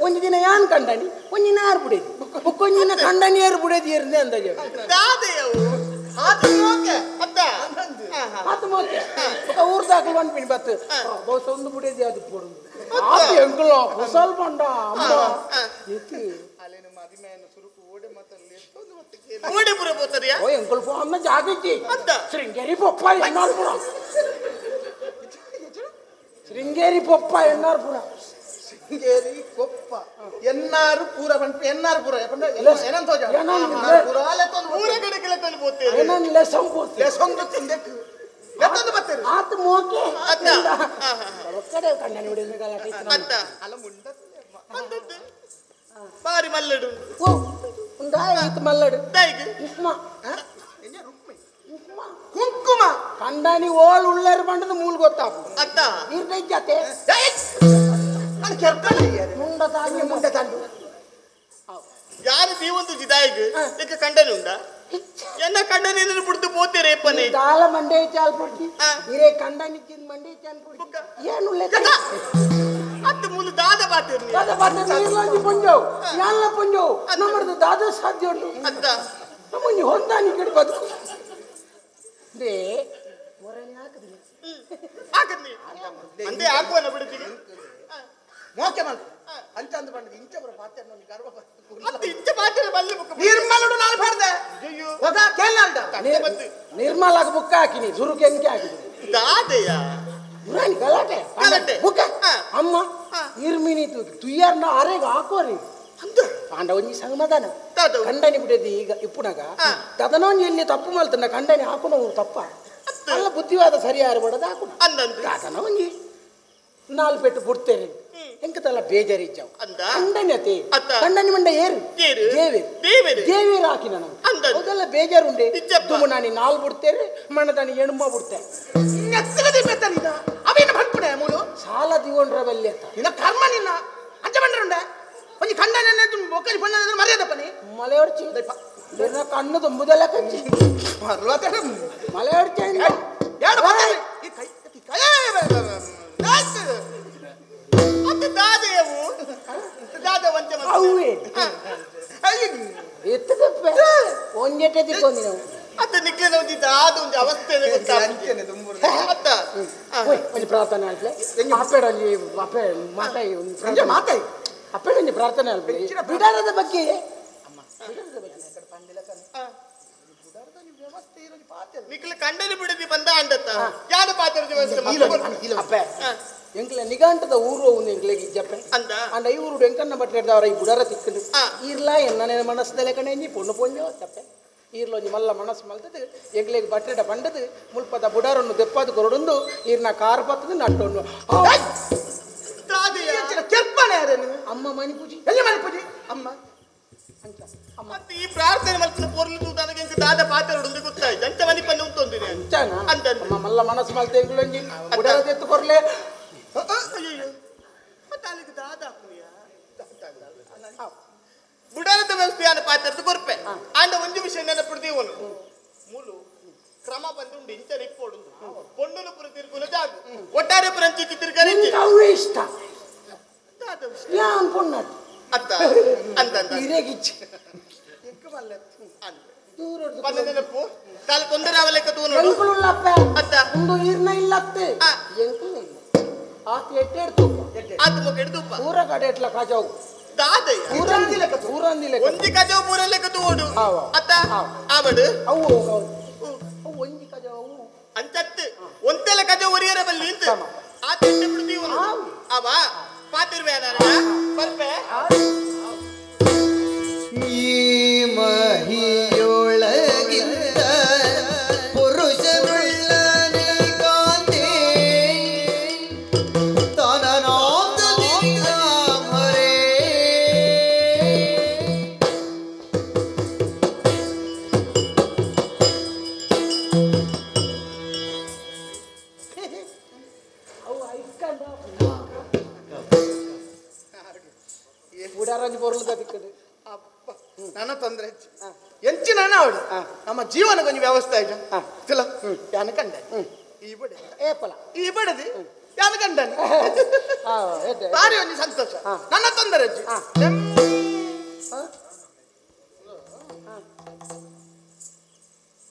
ಒಂಜಿ ದಿನ ಯಾನ್ ಕಂಡನಿ ಒಂಜಿ ದಿನ ಆರು ಬುಡೇದಿ ಬೊಕ್ಕೊಂಜಿ ದಿನ ಕಂಡನಿ ಏರು ಬುಡೇದಿ ಏರ್ನೆ ಅಂದಾಜೆ ಆತ ಮೋಕೆ ಊರ್ ದಾಖಲು ಬಂದ್ಪಿನಿ ಬತ್ತು ಬಹುಶಃ ಒಂದು ಬುಡೇದಿ ಅದು ಪೋಡು ಆತ ಎಂಕುಲ ಕುಸಲ್ ಬಂಡ ಅಮ್ಮ ಇತ್ತು ಓ ಎಂಕುಲ್ ಫೋನ್ ಜಾಗಿಜ್ಜಿ ಶೃಂಗೇರಿ ಪೊಪ್ಪ ಎನ್ನಾರ್ಪುರ ಶೃಂಗೇರಿ ಪೊಪ್ಪ ಎನ್ನಾರ್ಪುರ
ಶೃಂಗೇರಿ ಕೊಪ್ಪ ಎನ್ನಾರು ಪೂರ ಪಂಪ ಎನ್ನಾರು ಪೂರ ಏನಂತ
ಆತ ಮೋಕೆ ಒಕ್ಕಡೆ ಕಣ್ಣನಿ ಬಿಡಿದ ಗಲಾಟೆ
ಅಲ್ಲ ಮುಂಡ ಬಾರಿ ಮಲ್ಲಡು
ಓ ಉಂದಾಯ ಈತ ಮಲ್ಲಡು ಉಪ್ಮಾ ಉಪ್ಮಾ
ಕುಂಕುಮ
ಕಂಡನಿ ಓಲ್ ಉಳ್ಳೇರು ಬಂಡದ ಮೂಲ್ ಗೊತ್ತಾಪು
ಅತ್ತ
ಇರ್ದ ಜತೆ ಮುಂಡ ತಾಂಗಿ
ಮುಂಡ ತಾಂಡು
ಯಾರು ದೀವೊಂದು ಜಿದಾಯಿಗ್ ಇಕ್ಕ ಕಂಡನಿ ಉಂಡ ಎನ್ನ ಕಂಡನಿ ಬಿಡ್ದು ಪೋತೇರೆ ಪನೆ
ದಾಲ ಮಂಡೆ ಚಾಲ್ ಪೊಡ್ಡಿ ಇರೇ ಕಂಡನಿ ಚಿನ್ ಮಂಡೆ ಚಾಲ್ ಪೊಡ್ಡಿ ಏನು ಲೆಕ್ಕ
ಅತ್ತು ಮುಲು ದಾದ ಬಾತಿರ್ನಿ
ದಾದ ಬಾತಿರ್ನಿ ಇರ್ಲಂಜಿ ಪೊಂಜೋ ಯಾನ್ಲ ಪೊಂಜೋ ನಮ್ಮದು ದಾದ ಸಾಧ್ಯ ಉಂಟು
ಅತ್ತ
ನಮ್ಮೊಂಜಿ ಹೊಂದಾಣಿಕೆ ಬದುಕು they ಮೊರನೆ ಹಾಕದಿಲ್ಲ
ಹಾಕದ್ನಿ ಅಂದೆ ಹಾಕುವನ ಬಿಡುತ್ತೀವಿ
ಮೋಕೆ ಮಲ್ ಅಂಚ ಅಂದ ಬಂದ ಇಂಚ ಬರ ಪಾತ್ರ ನೋಡಿ ಗರ್ವ
ಅತ್ತ ಇಂಚ ಪಾತ್ರ ಬಲ್ಲೆ ಬುಕ್ಕ
ನಿರ್ಮಲಡು ನಾನು ಬರ್ದೆ
ಅಯ್ಯೋ
ಹೋಗ ಕೇಳಲ್ಡ
ನಿರ್ಮಲಾಗ ಬುಕ್ಕ ಹಾಕಿನಿ ಸುರುಕೆ ಎನ್ಕೆ ಹಾಕಿನಿ
ದಾದೆಯ
ಪುರಾಣಿ ಗಲಾಟೆ
ಗಲಾಟೆ
ಬುಕ್ಕ ಅಮ್ಮ ಇರ್ಮಿನಿ ತುಯ್ಯಾರ್ನ ಅರೆಗ ಹಾಕೋರಿ ಪಾಂಡ ಒಂಜಿ ಸಮಾಧಾನ ಕಂಡನಿ ಬಿಟ್ಟದ್ದು ಈಗ ಇಪ್ಪುನಾಗ ತದನೊಂಜಿ ಎಲ್ಲಿ ತಪ್ಪು ಮಲ್ತನ ಕಂಡನಿ ಹಾಕುನ ತಪ್ಪ ಅಲ್ಲ ಬುದ್ಧಿವಾದ ಸರಿಯಾರು ಬಡದ ಹಾಕುನ ತದನ ಒಂಜಿ ನಾಲ್ ಪೆಟ್ಟು ಬಿಡ್ತೇನೆ ಎಂಕತಲ್ಲ ಬೇಜಾರಿ ಇಜ್ಜಾವು ಕಂಡನಿ ಅತಿ ಕಂಡನಿ ಮಂಡ ಏರು ದೇವೇರು ದೇವೇರು ಹಾಕಿ ನಾನು ಹೌದಲ್ಲ ಬೇಜಾರುಂಡೆ ತುಮ್ಮ ನಾನು ನಾಲ್ ಬಿಡ್ತೇನೆ ಮಣ್ಣದಾನಿ ಎಣುಮ ಬಿಡ್ತೆ
ಅವೇನು ಬಂದ್ಪುಣೆ ಮೂಲು
ಸಾಲ ದಿಗೊಂಡ್ರ ಬಲ್ಲೆ
ನಿನ್ನ ಕರ್ಮ ನಿನ್ನ ಅಂಚ ಬಂಡ್ರುಂಡೆ ಒಂಜಿ ಕಂಡನಿ ಒಕ್ಕಲಿ ಪಣ್ಣ ಮರ್ಯಾದಪ್ಪ ನೀ
ಮಲೆ ಹೊಡ್ಚಿ ನಿನ್ನ ಕಣ್ಣು ತುಂಬುದೆಲ್ಲ ಕಚ್ಚಿ ಮಲೆ ಹೊಡ್ಚಿ
ಈ ಕೈ ಕೈ
ಅದು ದಾದೆಯವು ದಾದ ವಂಚ
ಅವೇ ಎತ್ತದಪ್ಪ ಒಂಜೆಟೆ ದಿಕ್ಕೊಂದಿ ನಾವು
ಅದು ನಿಕ್ಲಿನ ಒಂಜಿ ದಾದ ಒಂಜಿ ಅವಸ್ಥೆ ಗೊತ್ತಾಗ್ತೇನೆ ಅತ್ತ
ಓಯ್ ಒಂಜಿ ಪ್ರಾರ್ಥನೆ ಅಲ್ಲೆ ಅಪ್ಪೆಡ ಒಂಜಿ ಅಪ್ಪೆ ಮಾತಾಯಿ
ಒಂಜಿ ಮಾತಾಯಿ
ಅಪ್ಪೆಡ ಒಂಜಿ ಪ್ರಾರ್ಥನೆ ಅಲ್ಲೆ ಬಿಡಾರದ ಬಗ್ಗೆ
ಅಮ್ಮ ಬಿಡಾರದ ಬಗ್ಗೆ ಕಡೆ ಪಂಡಿಲ ಕಣ ಬಿಡಾರದ ವ್ಯವಸ್ಥೆ ಇರೋದು ಪಾತ್ರ
ನಿಕ್ಲ ಕಂಡನಿ ಬಿಡದಿ ಬಂದ ಅಂಡತ್ತ ಯಾರು ಪಾತ್ರದ ವ್ಯವಸ್ಥೆ
ಅಪ್ಪೆ ಎಂಕ್ಲೆ ನಿಗಾಂಟದ ಊರು ಒಂದು ಎಂಕ್ಲೆಗೆ ಇಜ್ಜಪ್ಪೆ
ಅಂದ
ಅಂಡ ಈ ಊರು ಎಂಕನ್ನ ಬಟ್ಟೆಡ್ದವರ ಈ ಬುಡಾರ ತಿಕ್ಕಂಡು ಈರ್ಲ ಎನ್ನ ಮನಸ್ಸದಲ್ಲೇ ಕಣೆ ನೀ ಪೊಣ್ಣು ಪೊಂಜೋ ತಪ್ಪೆ ಈರ್ಲೊಂಜಿ ಮಲ್ಲ ಮನಸ್ಸು ಮಲ್ತದು ಎಂಕ್ಲೆಗೆ ಬಟ್ಟೆಡ ಬಂಡದು ಮುಲ್ಪದ ಬುಡಾರನ್ನು ದೆಪ್ಪಾದು ಕೊರಡೊಂದು ಈರ್ನ ಕಾರ್ ಪತ್ತದು ನಟ್ಟೊಂಡು ಅಮ್ಮ ಮಣಿಪೂಜಿ
ಎಲ್ಲಿ ಮಣಿಪೂಜಿ ಅಮ್ಮ
ಮತ್ತೆ ಈ ಪ್ರಾರ್ಥನೆ ಮಲ್ತಿನ ಪೊರ್ಲು ನನಗೆ ಎಂಕ ದಾದ ಪಾತ್ರ ಉಂಡು ಗೊತ್ತಾಯ್ತು ಅಂಚ ಮನಿಪನ್ನು ಉಂಟೊಂದಿದೆ
ಅಂಚನ
ಅಂದ
ಅಮ್ಮ ಮಲ್ಲ ಮನಸ್ಸು ಮಲ್ತೆ ಎಂಕ್ಲೊಂಜಿ ಬುಡಾರ ದೆತ್ತು ಕೊರ್ಲೆ
ಅಯ್ಯೋ ಮತ್ತೆ ಅಲ್ಲಿಗೆ ದಾದ ಹಾಕುನಿಯ ಬುಡಾರದ ವ್ಯವಸ್ಥೆಯನ್ನು ಪಾತ್ರದ ಕೊರ್ಪೆ ಆಂಡ ಒಂಜಿ ವಿಷಯ ನೆನಪಿಡ್ದೀವನು ಮೂಲು ಕ್ರಮ ಬಂದುಂಡು ಇಂಚ ನಿಪ್ಪೋಡು ಪೊಣ್ಣುನು ಪುರ ತಿರುಗುನ ಜಾಗ ಒಟ್ಟಾರೆ ಪುರಂಚಿ ತಿರುಗರೆ
ಅವೇ ಇಷ್ಟ ಯಾನ್ ಪೊಣ್ಣು
ಅತ್ತ ಅಂತ
ಇರೇಗಿಚ್ಚ
ಬಂದ ನೆನಪು ತಾಲ ತೊಂದರೆ ಅವಲೆಕ್ಕ ತೂನು
ಎಂಕುಲುಲ್ಲಪ್ಪ
ಅತ್ತ
ಉಂಡು ಈರ್ನ ಇಲ್ಲತ್ತೆ ಎಂಕುಲ ಇಲ್ಲ ಆತ ಎಟ್ಟೆಡ್ತು
ಆತ ಮುಖ ಎಡ್ದುಪ್ಪ
ಪೂರ ಕಡೆ ಎಟ್ಲ ಕಾಜಾವು
ದಾದಯ್ಯ
ಪೂರಂದಿ ಲೆಕ್ಕ
ಒಂಜಿ ಕಜವು ಪೂರ ಲೆಕ್ಕ ತೂಡು ಅತ್ತ ಆವಡು
ಅವು ಅವು ಒಂಜಿ ಕಜವು
ಅಂಚತ್ತು ಒಂತೆಲ ಕಜವು ಒರಿಯರ ಬಲ್ಲಿ ಇಂತ ಆತ ಎಟ್ಟೆ ಬಿಡ್ತೀವನು ಅವ ಪಾತಿರ್ವೆ ಬರ್ಪೆ
ಈ ಮಹಿಯೊಳಗಿಂತ ಪುರುಷನುಳ್ಳನೆ ಕಾಂತೆ ತನನಾಮರೇ
ಅವು ಐಕ್ಕಂಡ ಉಡಾರಂಜಿ ಪೊರ್ಲು ದಿಕ್ಕದು
ನನ್ನ ತೊಂದರೆ ಹೆಚ್ಚು ಎಂಚಿನ ಅವಳು ನಮ್ಮ ಜೀವನ ಕೊಂಚ ವ್ಯವಸ್ಥೆ ಆಯ್ತು ತಿಲ ಯಾನ ಕಂಡ ಈ ಬಡೆ
ಏಪಲ
ಈ ಬಡದಿ ಯಾನ ಕಂಡನಿ ಭಾರಿ ಒಂದು ಸಂತೋಷ ನನ್ನ ತೊಂದರೆ ಹೆಚ್ಚು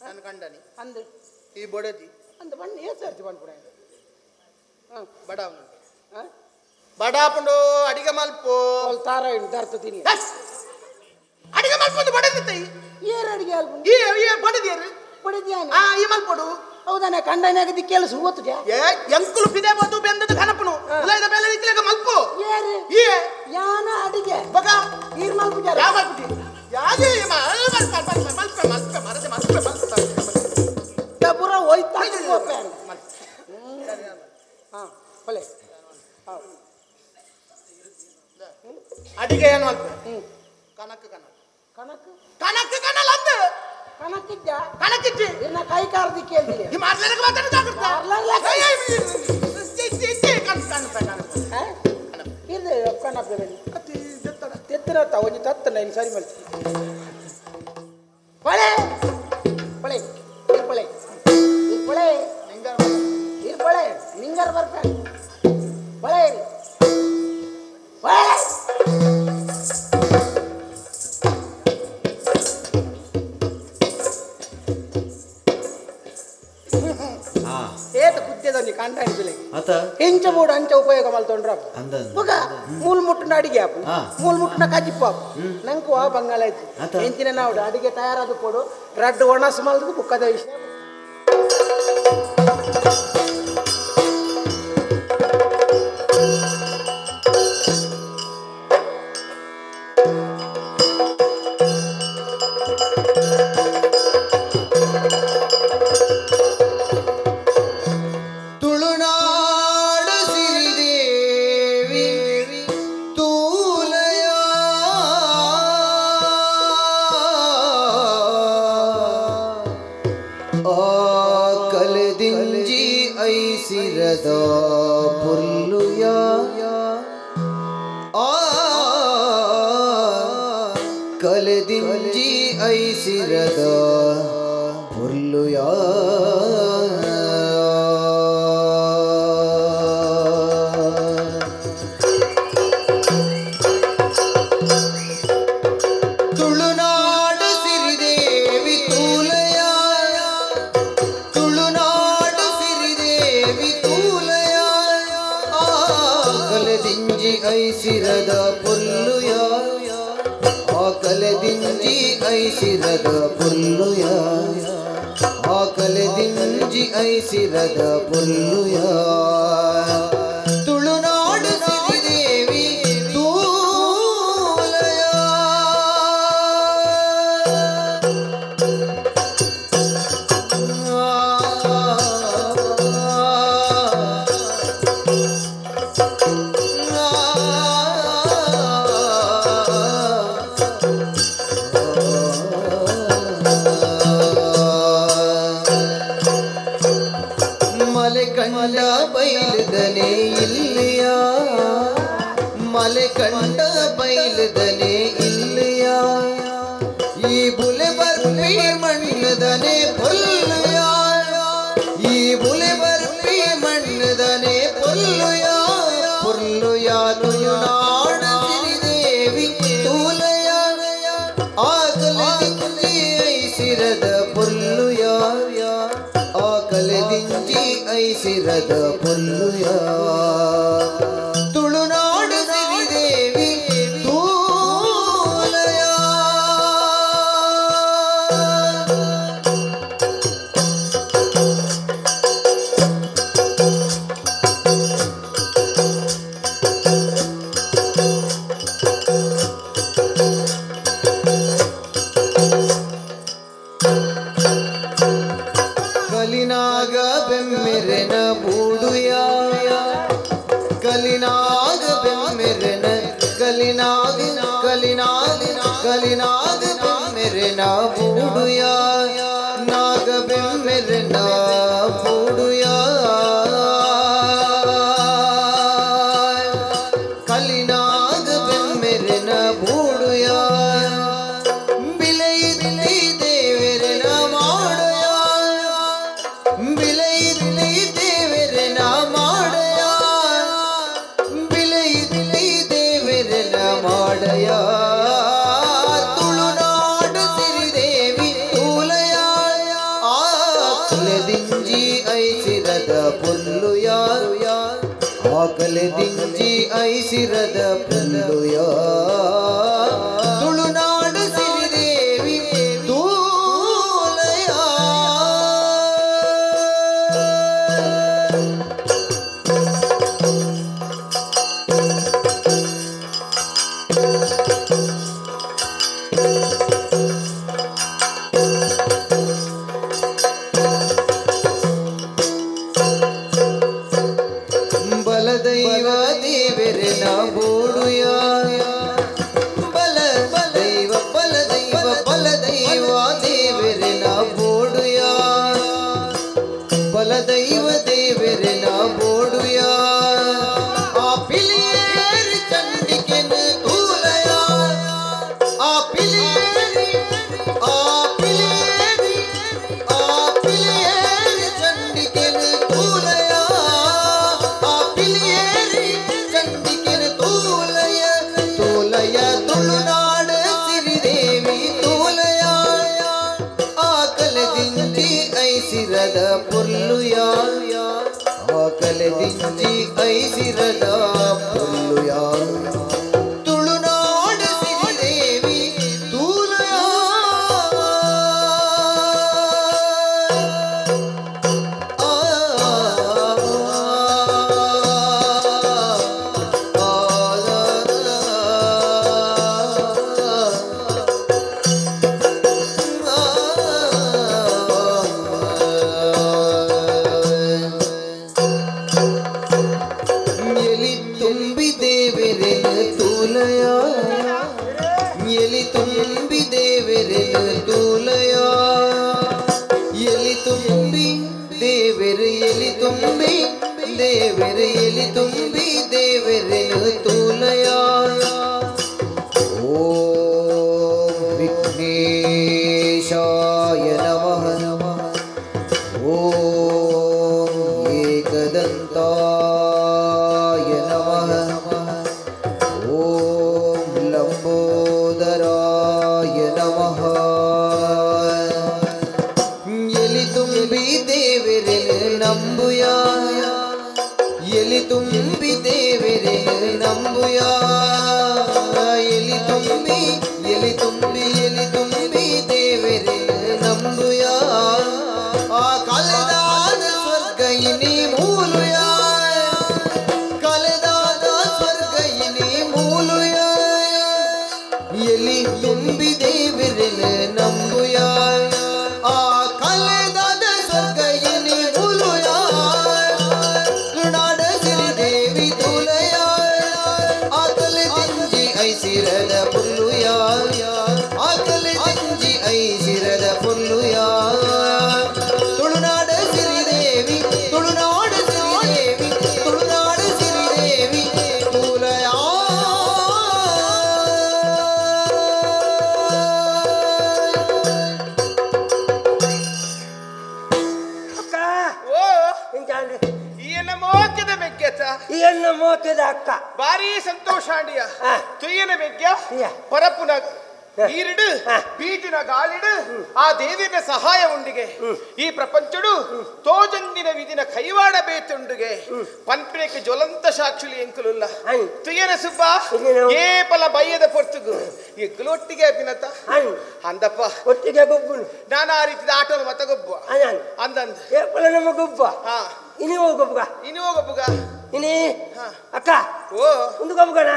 ನಾನು ಕಂಡನಿ
ಅಂದು
ಈ ಬಡದಿ
ಅಂದ ಬಣ್ಣ ಏಸರ್ತಿ ಬಂದ್ಬಿಡ
ಬಡ ಬಡಾಪುಂಡು ಅಡಿಗೆ ಮಲ್ಪು
ತಾರ ದರ್ತ ತಿನ್ನಿ
ಅಡಿಗೆ ಮಲ್ಪೊಂದು ಬಡದಿ
ಏರು ಅಡಿಗೆ ಅಲ್ಪ
ಈ ಈ ಬಡದಿಯರು
ಬಡದಿಯಾನ
ಆ ಈ ಮಲ್ಪೊಡು
ಹೌದಾನೆ ಕಂಡನಾಗ ದಿಕ್ಕೆಲ್ಲ ಸುವತ್ತು
ಏ ಎಂಕುಲು ಪಿದೆ ಬಂದು ಬೆಂದದ ಕನಪುನು ಉಲೈದ ಬೇಲೆ ಇಕ್ಲೆಗ ಮಲ್ಪು
ಏರು
ಈ
ಯಾನ ಅಡಿಗೆ
ಬಗ
ಈರ್ ಮಲ್ಪು ಜಾರ
ಯಾವ ಮಲ್ಪುಟಿ ಯಾದೇ ಮಲ್ಪ ಮಲ್ಪ ಮಲ್ಪ ಮಲ್ಪ ಮರದೆ ಮಲ್ಪ ಮಲ್ಪ
ಪೂರ ಹೋಯ್ತಾ ಹಾ ಒಳ್ಳೆ
ಅಡಿಗೆ ಏನು ಮಲ್ಪ ಕನಕ ಕನಕ
ಕನಕ
ಕನಕ ಕನಲ ಅಂದ
ಕನಕಿದ್ದ
ಕನಕಿಜ್ಜಿ
ಇನ್ನ ಕೈ ಕಾರ್ದಿಕ್ಕೆ ಅಂದಿಲ್ಲ
ಈ ಮಾರ್ಲಕ್ಕೆ ಮಾತಾಡ ಜಾಗ್ರತ
ಇದು ಕನಪ ತೆತ್ತಿನ ಒಂಜಿ ತತ್ತನ ಇನ್ನು ಸರಿ ಮಲ್ತಿ ಒಳ್ಳೆ ಎಂಚ ಬೋಡು ಅಂಚ ಉಪಯೋಗ ಮಲ್ತೊಂಡ್ರ ಬೊಕ ಮೂಲ್ ಮುಟ್ಟುನ ಅಡಿಗೆ ಆಪು ಮೂಲ್ ಮುಟ್ಟುನ ಕಜಿಪ್ಪು ಆಪು ನಂಕು ಆ ಬಂಗಾಳ ಇಜ್ಜಿ ಎಂಚಿನ ನಾವುಡು ಅಡಿಗೆ ತಯಾರಾದ ಪೋಡು ರಡ್ಡ್ ಒಣಸು ಮಲ್ದು ಬುಕ್ಕದ ವಿಷಯ
ದಿಂಜಿ ಐಸಿರದ ಪೊಲ್ಲುಯ ತುಳುನಾಡ ಸಿರಿದೇವಿ ತೂಲಯ ತುಂಬಿ ದೇವರೆನು ತೂಲಯ ಓಂ ವಿಘ್ನೇಶಾಯ ನಮಃ ಓಂ ಏಕದಂತಾಯ ನಮಃ ಓಂ ಲಂಬೋದರಾಯ ನಮಃ ಎಲಿ ತುಂಬಿ ದೇವರೆನು ನಂಬುಯ ಎಲಿ ತುಂಬಿ ದೇವರೇ ನಂಬುಯ ಎಲಿ ತುಂಬಿ ಎಲಿ ತುಂಬಿ ಎಲಿ ತುಂಬಿ ದೇವರೇ ನಂಬುಯ ಆ ಕಲೆದಾದ ಸ್ವರ್ಗ ಇನಿ ಮೂಲುಯ ಕಲೆದಾದ ಸ್ವರ್ಗ ಇನಿ ಮೂಲುಯ ಎಲಿ ತುಂಬಿ ದೇವರೇ ನಂಬುಯ ಆ ಕಲೆದಾದ ಸ್ವರ್ಗ ಇನಿ ಮೂಲುಯ ಐಸಿರದ ಪುಲ್ಲುಯ ಆಕಲೆ ದಿಂಜಿ ಐಸಿರದ ಪುಲ್ಲುಯ ತುಳುನಾಡ ಸಿರಿದೇವಿ ತುಳುನಾಡ ಸಿರಿದೇವಿ ತುಳುನಾಡ ಸಿರಿದೇವಿ ತೂಲಯ
ಮೋಕೆದ ಅಕ್ಕ
ಭಾರಿ ಸಂತೋಷ ಆಂಡಿಯ ತುಯ್ಯನ ಬೆಗ್ಯ ಪರಪುನ ನೀರಿಡು ಬೀಟಿನ ಗಾಳಿಡು ಆ ದೇವಿನ ಸಹಾಯ ಉಂಡಿಗೆ ಈ ಪ್ರಪಂಚಡು ತೋಜಂದಿನ ವಿಧಿನ ಕೈವಾಡ ಬೇತುಂಡುಗೆ ಪನ್ಪಿನಕ್ಕೆ ಜ್ವಲಂತ ಸಾಕ್ಷುಲಿ ಎಂಕುಲುಲ್ಲ ತುಯ್ಯನ ಸುಬ್ಬ ಏ ಪಲ ಬಯ್ಯದ ಪೊರ್ತುಗು ಎಂಕುಲು ಒಟ್ಟಿಗೆ ಅಭಿನತ ಅಂದಪ್ಪ
ಒಟ್ಟಿಗೆ ಗೊಬ್ಬುನು
ನಾನು ಆ ರೀತಿದ ಆಟೋನು ಮತ್ತ ಗೊಬ್ಬು ಅಂದಂದ
ಏ ಪಲ ನಮ್ಮ ಗೊಬ್ಬ ಇನಿ ಹೋಗೊಬ್ಬಗ
ಇನಿ ಹೋಗೊಬ್ಬಗ
ಇನಿ ಅಕ್ಕ ಓ ಒಂದು ಗೊಬ್ಬಗಣ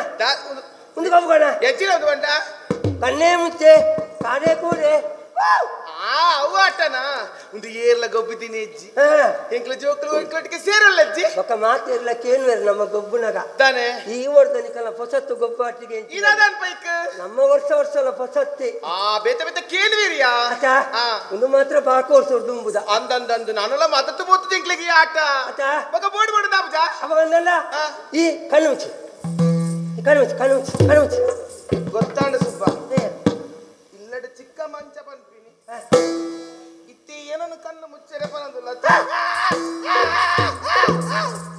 ಒಂದು ಗೊಬ್ಬಗಣ
ಹೆಚ್ಚಿನ ಒಂದು ಬಂಡ
ಕಣ್ಣೇ ಮುಚ್ಚೆ ಕಾಡೆ ಕೂಡೆ
ಆ ಅವು ಆಟನಾ ಒಂದು ಏರ್ಲ ಗೊಬ್ಬಿದ್ದೀನಿ ಅಜ್ಜಿ ಎಂಕ್ಲ ಜೋಕ್ಲು ಎಂಕ್ಲೊಟ್ಟಿಗೆ ಸೇರಲ್ಲ ಅಜ್ಜಿ
ಒಕ್ಕ ಮಾತಿರ್ಲ ಕೇಳುವರು ನಮ್ಮ ಗೊಬ್ಬುನಗ
ತಾನೆ
ಈ ವರ್ಷ ಹೊಸತ್ತು ಗೊಬ್ಬು ಆಟಿಗೆ
ಇದಾದನ್ ಪೈಕ್
ನಮ್ಮ ವರ್ಷ ವರ್ಷ ಹೊಸತ್ತೆ
ಆ ಬೇತ ಬೇತ ಕೇಳುವಿರಿಯಾ
ಒಂದು ಮಾತ್ರ ಬಾಕು ವರ್ಷ ದುಂಬುದ
ಅಂದಂದಂದು ನಾನೆಲ್ಲ ಮದತ್ತು ಬೋತದ ಎಂಕ್ಲಿಗೆ ಈ ಆಟ ಬೊಕ ಬೋರ್ಡ್ ಬೋರ್ಡ್ ದಾಬುಜ
ಅವಾಗ ಈ ಕಣ್ಣು ಮುಚ್ಚಿ ಕಣ್ಣು ಮುಚ್ಚಿ ಕಣ್ಣು ಮುಚ್ಚಿ ಕಣ್ಣು ಮುಚ್ಚಿ
ಗೊತ್ತಾಂಡ ಸುಬ್ಬ ಇಲ್ಲಡ ಚಿಕ್ಕ ಮಂಚ ಪನ್ಪಿನಿ ಇತ್ತಿ ಏನನ್ನು ಕಣ್ಣು ಮುಚ್ಚರೆ ಪನಂದುಲ್ಲ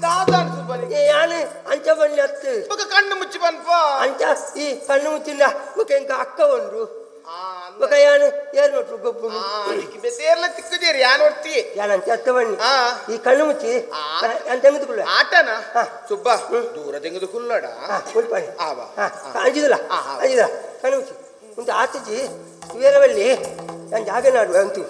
ನಾದಾನ್ ಸುಬ್ಬ
ಯಾನು ಅಂಚ ಬನ್ನಿ ಅತ್ತು
ಬೊಕ ಕಣ್ಣು ಮುಚ್ಚಿ ಪನ್ಪ
ಅಂಚ ಈ ಕಣ್ಣು ಮುಚ್ಚಿಲ್ಲ ಬೊಕ ಎಂಕ ಅಕ್ಕ ಉಂಡು ಬೊಕ ಯಾನು ಏರ್ ನೋಟ್ರು ಗೊಬ್ಬು
ಬೇರ್ಲ ತಿಕ್ಕುದೇರಿ ಯಾನ್ ಒರ್ತಿ
ಯಾನ್ ಅಂಚ ಅತ್ತ ಬನ್ನಿ ಈ ಕಣ್ಣು ಮುಚ್ಚಿ ನಾನು ತೆಗೆದುಕೊಳ್ಳ
ಆಟನ ಸುಬ್ಬ ದೂರ ತೆಗೆದುಕೊಳ್ಳಡ
ಕೊಡ್ಪಾಣಿ ಅಂಜಿದಲ್ಲ ಅಂಜಿದ ಕಣ್ಣು ಮುಚ್ಚಿ ಒಂದು ಆತಜಿ ವೀರವಲ್ಲಿ ನಾನು ಜಾಗ ನಾಡುವ ಅಂತು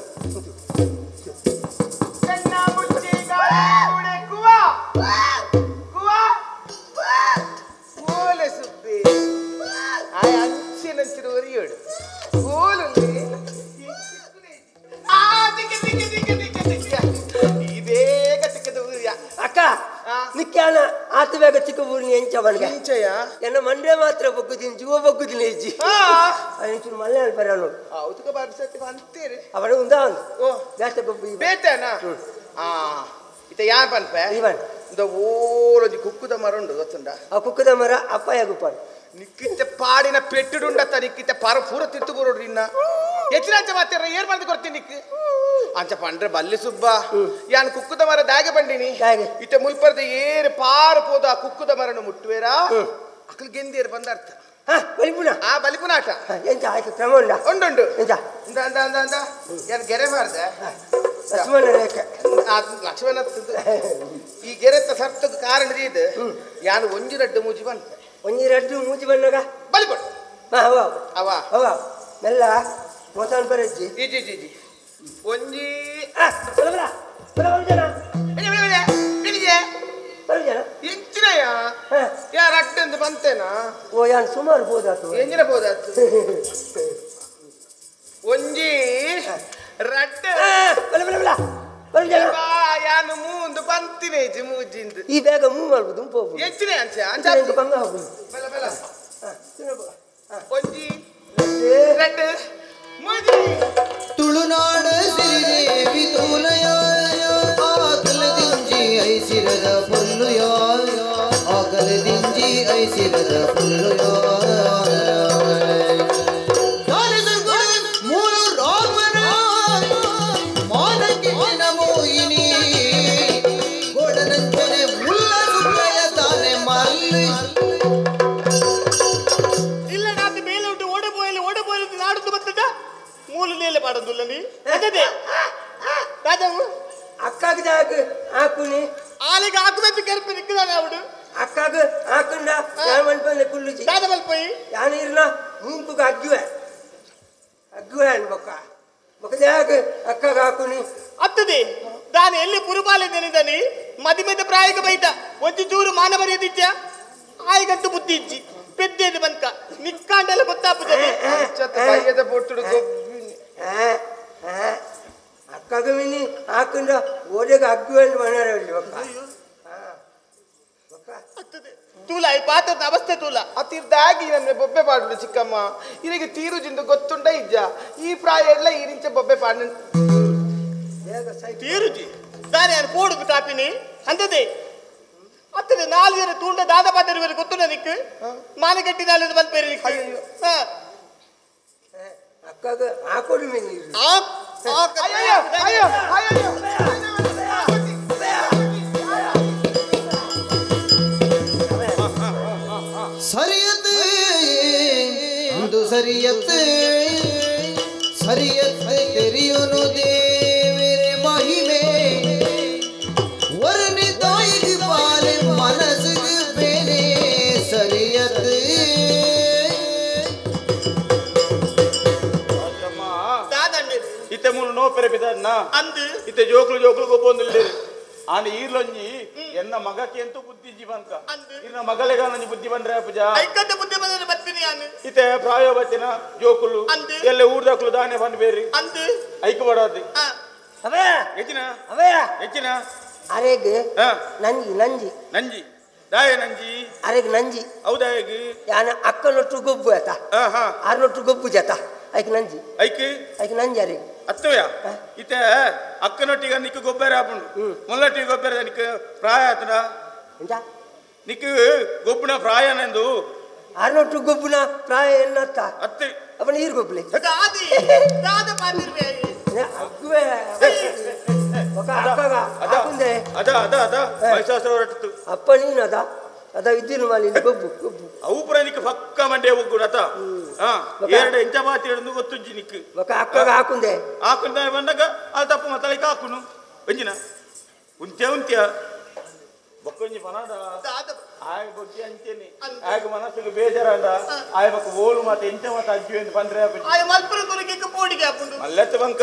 ಅಕ್ಕ ನಿಕ್ಯಾನ ಆತ ಬೇಗ ಚಿಕ್ಕ ಊರಿನ ಎಂಚ ಬನ್ಗ ಎನ್ನ ಮಂಡ್ಯ ಮಾತ್ರ ಬಗ್ಗುದೀನಿ ಜೀವ ಬಗ್ಗುದಿನಿ ಅಜ್ಜಿ ಚೂರು ಮಲ್ಲೆ ಬರ ನೋಡು ಅವಳು ಉಂದ ಒಂದು ಜಾಸ್ತಿ ಗೊಬ್ಬು
ಬೇತೇನಾ ಇತ್ತ ಯಾನ್ ಪನ್ಪೆ
ಇವನ್
ಓಲೊಂಜಿ ಕುಕ್ಕುದ ಮರ ಉಂಡು ಗೊತ್ತುಂಡ
ಆ ಕುಕ್ಕುದ ಮರ ಅಪ್ಪಯ್ಯ ಗುಪ್ಪಾಡು
ನಿಕ್ಕಿಂತ ಪಾಡಿನ ಪೆಟ್ಟುಡುಂಡತ್ತ ನಿಕ್ಕಿಂತ ಪರ ಪೂರ ತಿತ್ತು ಬರೋಡು ಇನ್ನ ಹೆಚ್ಚಿನ ಮಾತಾರ ಏನ್ ಮಾಡ್ದು ಕೊಡ್ತೀನಿ ನಿಕ್ ಅಂಚ ಪಂಡ್ರೆ ಬಲ್ಲಿ ಸುಬ್ಬ ಯಾನ್ ಕುಕ್ಕುದ ಮರ ದಾಗೆ ಬಂಡಿನಿ ಇತ್ತ ಮುಲ್ಪರ್ದ ಏರು ಪಾರು ಪೋದ ಆ ಕುಕ್ಕುದ ಮರನು ಮುಟ್ಟುವೇರಾ ಅಕಲ್ ಗೆಂದೇರು ಬಂದ ಅರ್ಥ
ಬಲಿಪುನ
ಆ ಬಲಿಪುನ ಆಟ
ಎಂತ ಆಯ್ತು ಕ್ರಮ ಉಂಡ
ಉಂಡುಂಡು
ಎಂತ
ಅಂದ ಅಂದ ಅಂದ ಅಂದ ಯಾನ್ ಗೆರೆ ಮಾಡ್ದೆ
ಲಕ್ಷ್ಮಣ ರೇಖೆ
ಲಕ್ಷ್ಮಣ ಈ ಗೆರೆತ ಸರ್ತದ ಕಾರಣ ಇದು ಯಾನು ಒಂಜಿ ರಡ್ಡು ಮೂಜಿ ಬಂತ
ಒಂಜಿ ರಡ್ಡು ಮೂಜಿ ಬಂದಾಗ
ಬಲಿ ಕೊಡು
ಅವ
ಅವ
ಅವ ಮೆಲ್ಲ ಮೋತಾನ್ ಬರಜ್ಜಿ
G G G ಒಂಜಿ ಎಂಚಿನಯ್ಯ ಯಾರು ಅಡ್ಡಂದು ಬಂತೇನಾ
ಓ ಯಾನ್ ಸುಮಾರು ಬೋದಾತು
ಎಂಜಿನ ಬೋದಾತು ಒಂಜಿ ರಡ್ಡ ಯಾನು ಮೂಂದು ಬಂತಿನೇ ಮೂಜಿಂದು
ಈ ಬೇಗ ಮೂ ಮಾಡ್ಬೋದು ಹೋಗ್ಬೋದು
ಎಂಚಿನ ಅಂಚ ಅಂಚ
ಬಂಗ ಹೋಗುದು
ಬೆಲ ಬೆಲ ಒಂಜಿ ರಡ್ಡು ಮೂಜಿ
ತುಳುನಾಡ ಸಿರಿದೇವಿ ತೂಲಯ ಆಕಲದಿಂಜಿ ಐಸಿರದ ಪುಲ್ಲುಯ ಆಕಲದಿಂಜಿ ಐಸಿರದ ಪುಲ್ಲುಯ ಮೂರು ರಾಮನ ಮಾನಕಿನ ಮೋಹಿನಿ ಗೋಡನಂಚನೆ ಮುಲ್ಲ ಸುಬ್ಬಯ್ಯ ತಾನೆ ಮಲ್ಲಿ
ಇಲ್ಲ ನಾತು ಮೇಲೆ ಉಂಟು ಓಡಬೋಯಲಿ ಓಡಬೋಯಲಿ ನಾಡುದು ಬರ್ತದ ಮೂಲು ನೇಲೆ ಮಾಡೋದಿಲ್ಲ ನೀ ಅದೇ ರಾಜವು
ಅಕ್ಕಾಗ ಹಾಕುನಿ
ಆಲಿಗೆ ಹಾಕಬೇಕು ಕೆರ್ಪಿ ನಿಕ್ಕದಾನೆ ಅವಡು
ಅಕ್ಕಾಗ ಹಾಕುಂಡ ಯಾನ್ ಮನ್ಪಂದೆ ಕುಲ್ಲುಜಿ
ದಾದ ಮಲ್ಪೋಯಿ
ಯಾನ್ ಇರ್ನ ಮುಂಪುಗ ಅಗ್ಗುವೆ ಅಗ್ಗುವೆ ಅನ್ಬೊಕ್ಕ ಬೊಕ್ಕದಾಗ ಅಕ್ಕಾಗ ಹಾಕುನಿ
ಅತ್ತದೆ ದಾನೆ ಎಲ್ಲಿ ಪುರುಬಾಲೆ ನೆನೆದಾನೆ ಮದಿಮೆದ ಪ್ರಾಯಕ ಬೈದ ಒಂಜಿ ಚೂರು ಮಾನ ಬರೆಯದಿಚ್ಚ ಆಯಿಗಂತೂ ಬುದ್ಧಿ ಇಜ್ಜಿ ಪೆದ್ದೇದು ಬಂಕ ನಿಕ್ಕಾಂಡೆಲ್ಲ ಗೊತ್ತಾಪುತ್ತದೆ
ಬಯ್ಯದ ಪೊಟ್ಟುಡು ಗೊಬ್ಬಿ
ಅಕ್ಕಾಗ ಮಿನಿ ಹಾಕುಂಡ ಓಡೆಗ ಅಗ್ಗುವೆ ಮನರಲ್ಲಿ ಬೊಕ್ಕ
ತೂಲ ಈ ಪಾತ್ರದ ಅವಸ್ಥೆ ತೂಲ
ಅತಿರ್ದಾಗಿ ನನ್ನ ಬೊಬ್ಬೆ ಪಾಡುದು ಚಿಕ್ಕಮ್ಮ ಇರಿಗೆ ತೀರುಜಿಂದು ಗೊತ್ತುಂಡ ಇಜ್ಜ ಈ ಪ್ರಾಯ ಎಲ್ಲ ಈ ರಿಂಚ ಬೊಬ್ಬೆ ಪಾಡ
ತೀರುಜಿ ದಾನೆ ನಾನು ಪೋಡುದು ಕಾಪಿನಿ ಅಂತದೆ ಅತ್ತದೆ ನಾಲ್ ಜನ ತೂಂಡ ದಾದ ಪಾತ್ರ ಗೊತ್ತುಂಡ ನಿಕ್ ಮಾನಗಟ್ಟಿ ನಾಲ್ ಮಲ್ಪೇರಿ ನಿಕ್
ಅಕ್ಕಾಗ ಹಾಕೊಡು ಮಿನಿ
ಅಯ್ಯೋ ಅಯ್ಯೋ ಅಯ್ಯೋ
ಸರಿಯತ್ ಒಂದು ಸರಿಯತ್ ಸರಿಯತ್ ತೆರಿಯುನು ದೇವರ ಮಹಿಮೆ ವರ್ಣಿ ತಾಯಿಗೆ ಪಾಲೆ ಮನಸ್ಸಿಗೆ ಬೇನೆ ಸರಿಯತ್
ಇತ್ತೆ ಮೂಲು ನೋ ಪೆರೆ ಪಿದನ್ನ ಅಂದು ಇತ್ತೆ ಜೋಕ್ಲು ಜೋಕ್ಲು ಗೊಬ್ಬೊಂದಿಲ್ಲ ಆಂಡ ಈರ್ಲೊಂಜಿ ಎನ್ನ ಮಗಕ್ಕೆ ಎಂತೂ ಬುದ್ಧಿ ಜೀವನ್ಕ ಇನ್ನ ಮಗಲೆಗ ನಂಜಿ ಬುದ್ಧಿ ಬಂದ್ರೆ ಪೂಜಾ
ಐಕಂತ ಬುದ್ಧಿ ಬಂದ್ರೆ ಬರ್ತೀನಿ ನಾನು
ಇತ್ತೆ ಪ್ರಾಯ ಬತ್ತಿನ ಜೋಕುಲು ಎಲ್ಲ ಊರ್ದಕ್ಲು ದಾನೆ ಬಂದು ಬೇರಿ
ಅಂದು
ಐಕ ಬಡಾದಿ
ಅವೇ
ಹೆಚ್ಚಿನ
ಅವೇ
ಹೆಚ್ಚಿನ
ಅರೆಗ್ ನಂಜಿ ನಂಜಿ
ನಂಜಿ ದಾಯ ನಂಜಿ
ಅರೆಗ್ ನಂಜಿ
ಹೌದಾಯಗ್
ಯಾನ ಅಕ್ಕನೊಟ್ಟು ಗೊಬ್ಬು ಆತ ಆರ್ನೊಟ್ಟು ಗೊಬ್ಬು ಜಾತ ಐಕ್ ನಂಜಿ
ಐಕ್
ಐಕ್ ನಂಜಿ ಅರೆಗ್
ಅತ್ತೋಯ ಇತ್ತೆ ಅಕ್ಕನೊಟ್ಟಿಗೆ ನಿಕ್ಕು ಗೊಬ್ಬರ ಹಾಪುಂಡು ಮುಲ್ಲಟ್ಟಿಗೆ ಗೊಬ್ಬರ ನಿಕ್ಕು ಪ್ರಾಯ ಆತನ ನಿಕ್ಕು ಗೊಬ್ಬನ ಪ್ರಾಯನೆಂದು
ಆರ್ನೊಟ್ಟು ಗೊಬ್ಬನ ಪ್ರಾಯ ಎನ್ನತ್ತ
ಅತ್ತೆ
ಅವನ ನೀರು ಗೊಬ್ಬಲಿ
ದಾದಿ ದಾದ ಪಾತಿರ್ವೆ
ಅಗ್ಗುವೆ ಅಕ್ಕಗ ಹಾಕುಂದೆ
ಅದ ಅದ ಅದ ಮಹಿಷಾಸುರ ಹೊರಟಿತ್ತು
ಅಪ್ಪ ನೀನು ಅದ ಅದ ಇದ್ದಿನ ಮಾಲಿ ಗೊಬ್ಬು ಗೊಬ್ಬು
ಅವು ಪುರ ನಿಕ್ಕು ಪಕ್ಕ ಮಂಡೆ ಒಗ್ಗು ಅತ ಎರಡು ಎಂಚ ಬಾತಿ ಹಿಡಿದು ಗೊತ್ತುಜ್ಜಿ ನಿಕ್ಕು
ಬೊಕ ಅಕ್ಕಗ ಹಾಕುಂದೆ
ಹಾಕುಂದ ಬಂದಾಗ ಅದು ತಪ್ಪು ಮತ್ತಳಿಗೆ ಹಾಕುನು ಒಂಜಿನ ಉಂತ್ಯ ಉಂತ್ಯ ಬೊಕ್ಕೊಂಜಿ ಪನಾಡ ಆಯ ಬಗ್ಗೆ ಅಂಚೇನೆ ಆಗ ಮನಸ್ಸಿಗೆ ಬೇಜಾರಂಡ ಆಯ ಬೊಕ್ಕ ಓಲು ಮಾತ ಎಂಚ ಮಾತ ಅಜ್ಜಿ ಎಂದು ಬಂದ್ರೆ
ಆಯ ಮಲ್ಪುರ ತುರುಕಿಗೆ ಪೋಡಿಗೆ ಹಾಪುಂಡು
ಮಲ್ಲೆತ್ತ ಬಂಕ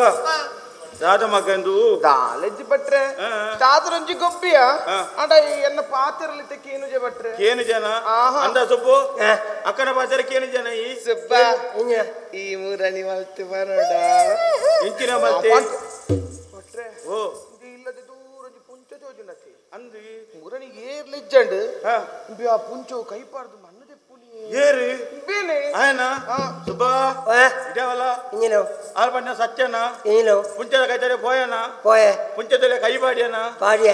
ದಾದ ಮಗಂದು
ದಾಲೆಜ್ಜಿ ಬಟ್ರೆ ತಾತರಂಜಿ ಗೊಬ್ಬಿಯ ಅಂಡ ಎನ್ನ ಪಾತಿರಲಿ ಕೇನು ಬಟ್ರೆ
ಕೇನು ಜನ ಅಂದ ಸುಬ್ಬು ಅಕ್ಕನ ಪಾತ್ರ ಕೇನು ಜನ ಈ
ಸುಬ್ಬ ಈ ಮೂರಣಿ ಮಲ್ತಿ ಬರೋಡ
ಇಂಚಿನ ಮಲ್ತಿ
ಬಟ್ರೆ
ಓ
ಇಲ್ಲದೆ ದೂರಂಜಿ ಪುಂಚ ಜೋಜುನತಿ
ಅಂದು
ಮುರಣಿಗೆ ಏರ್ಲಿಜ್ಜಂಡು ಆ ಪುಂಚೋ ಕೈಪಾರ್ದು ಮಣ್ಣು ದೆಪ್ಪುನಿ
ಏರು
ಬೇನೆ
ಆಯನ ಸುಬ್ಬಾ ಇದೇವಲ್ಲ
ಇಂಜಿನೋ
ಆರ್ ಬಣ್ಣ ಸತ್ಯನ
ಇಂಜಿನೋ
ಪುಂಚದ ಕೈತರೆ ಪೋಯನ
ಪೋಯೆ
ಪುಂಚದಲ್ಲೇ ಕೈ ಬಾಡಿಯನ
ಬಾಡಿಯ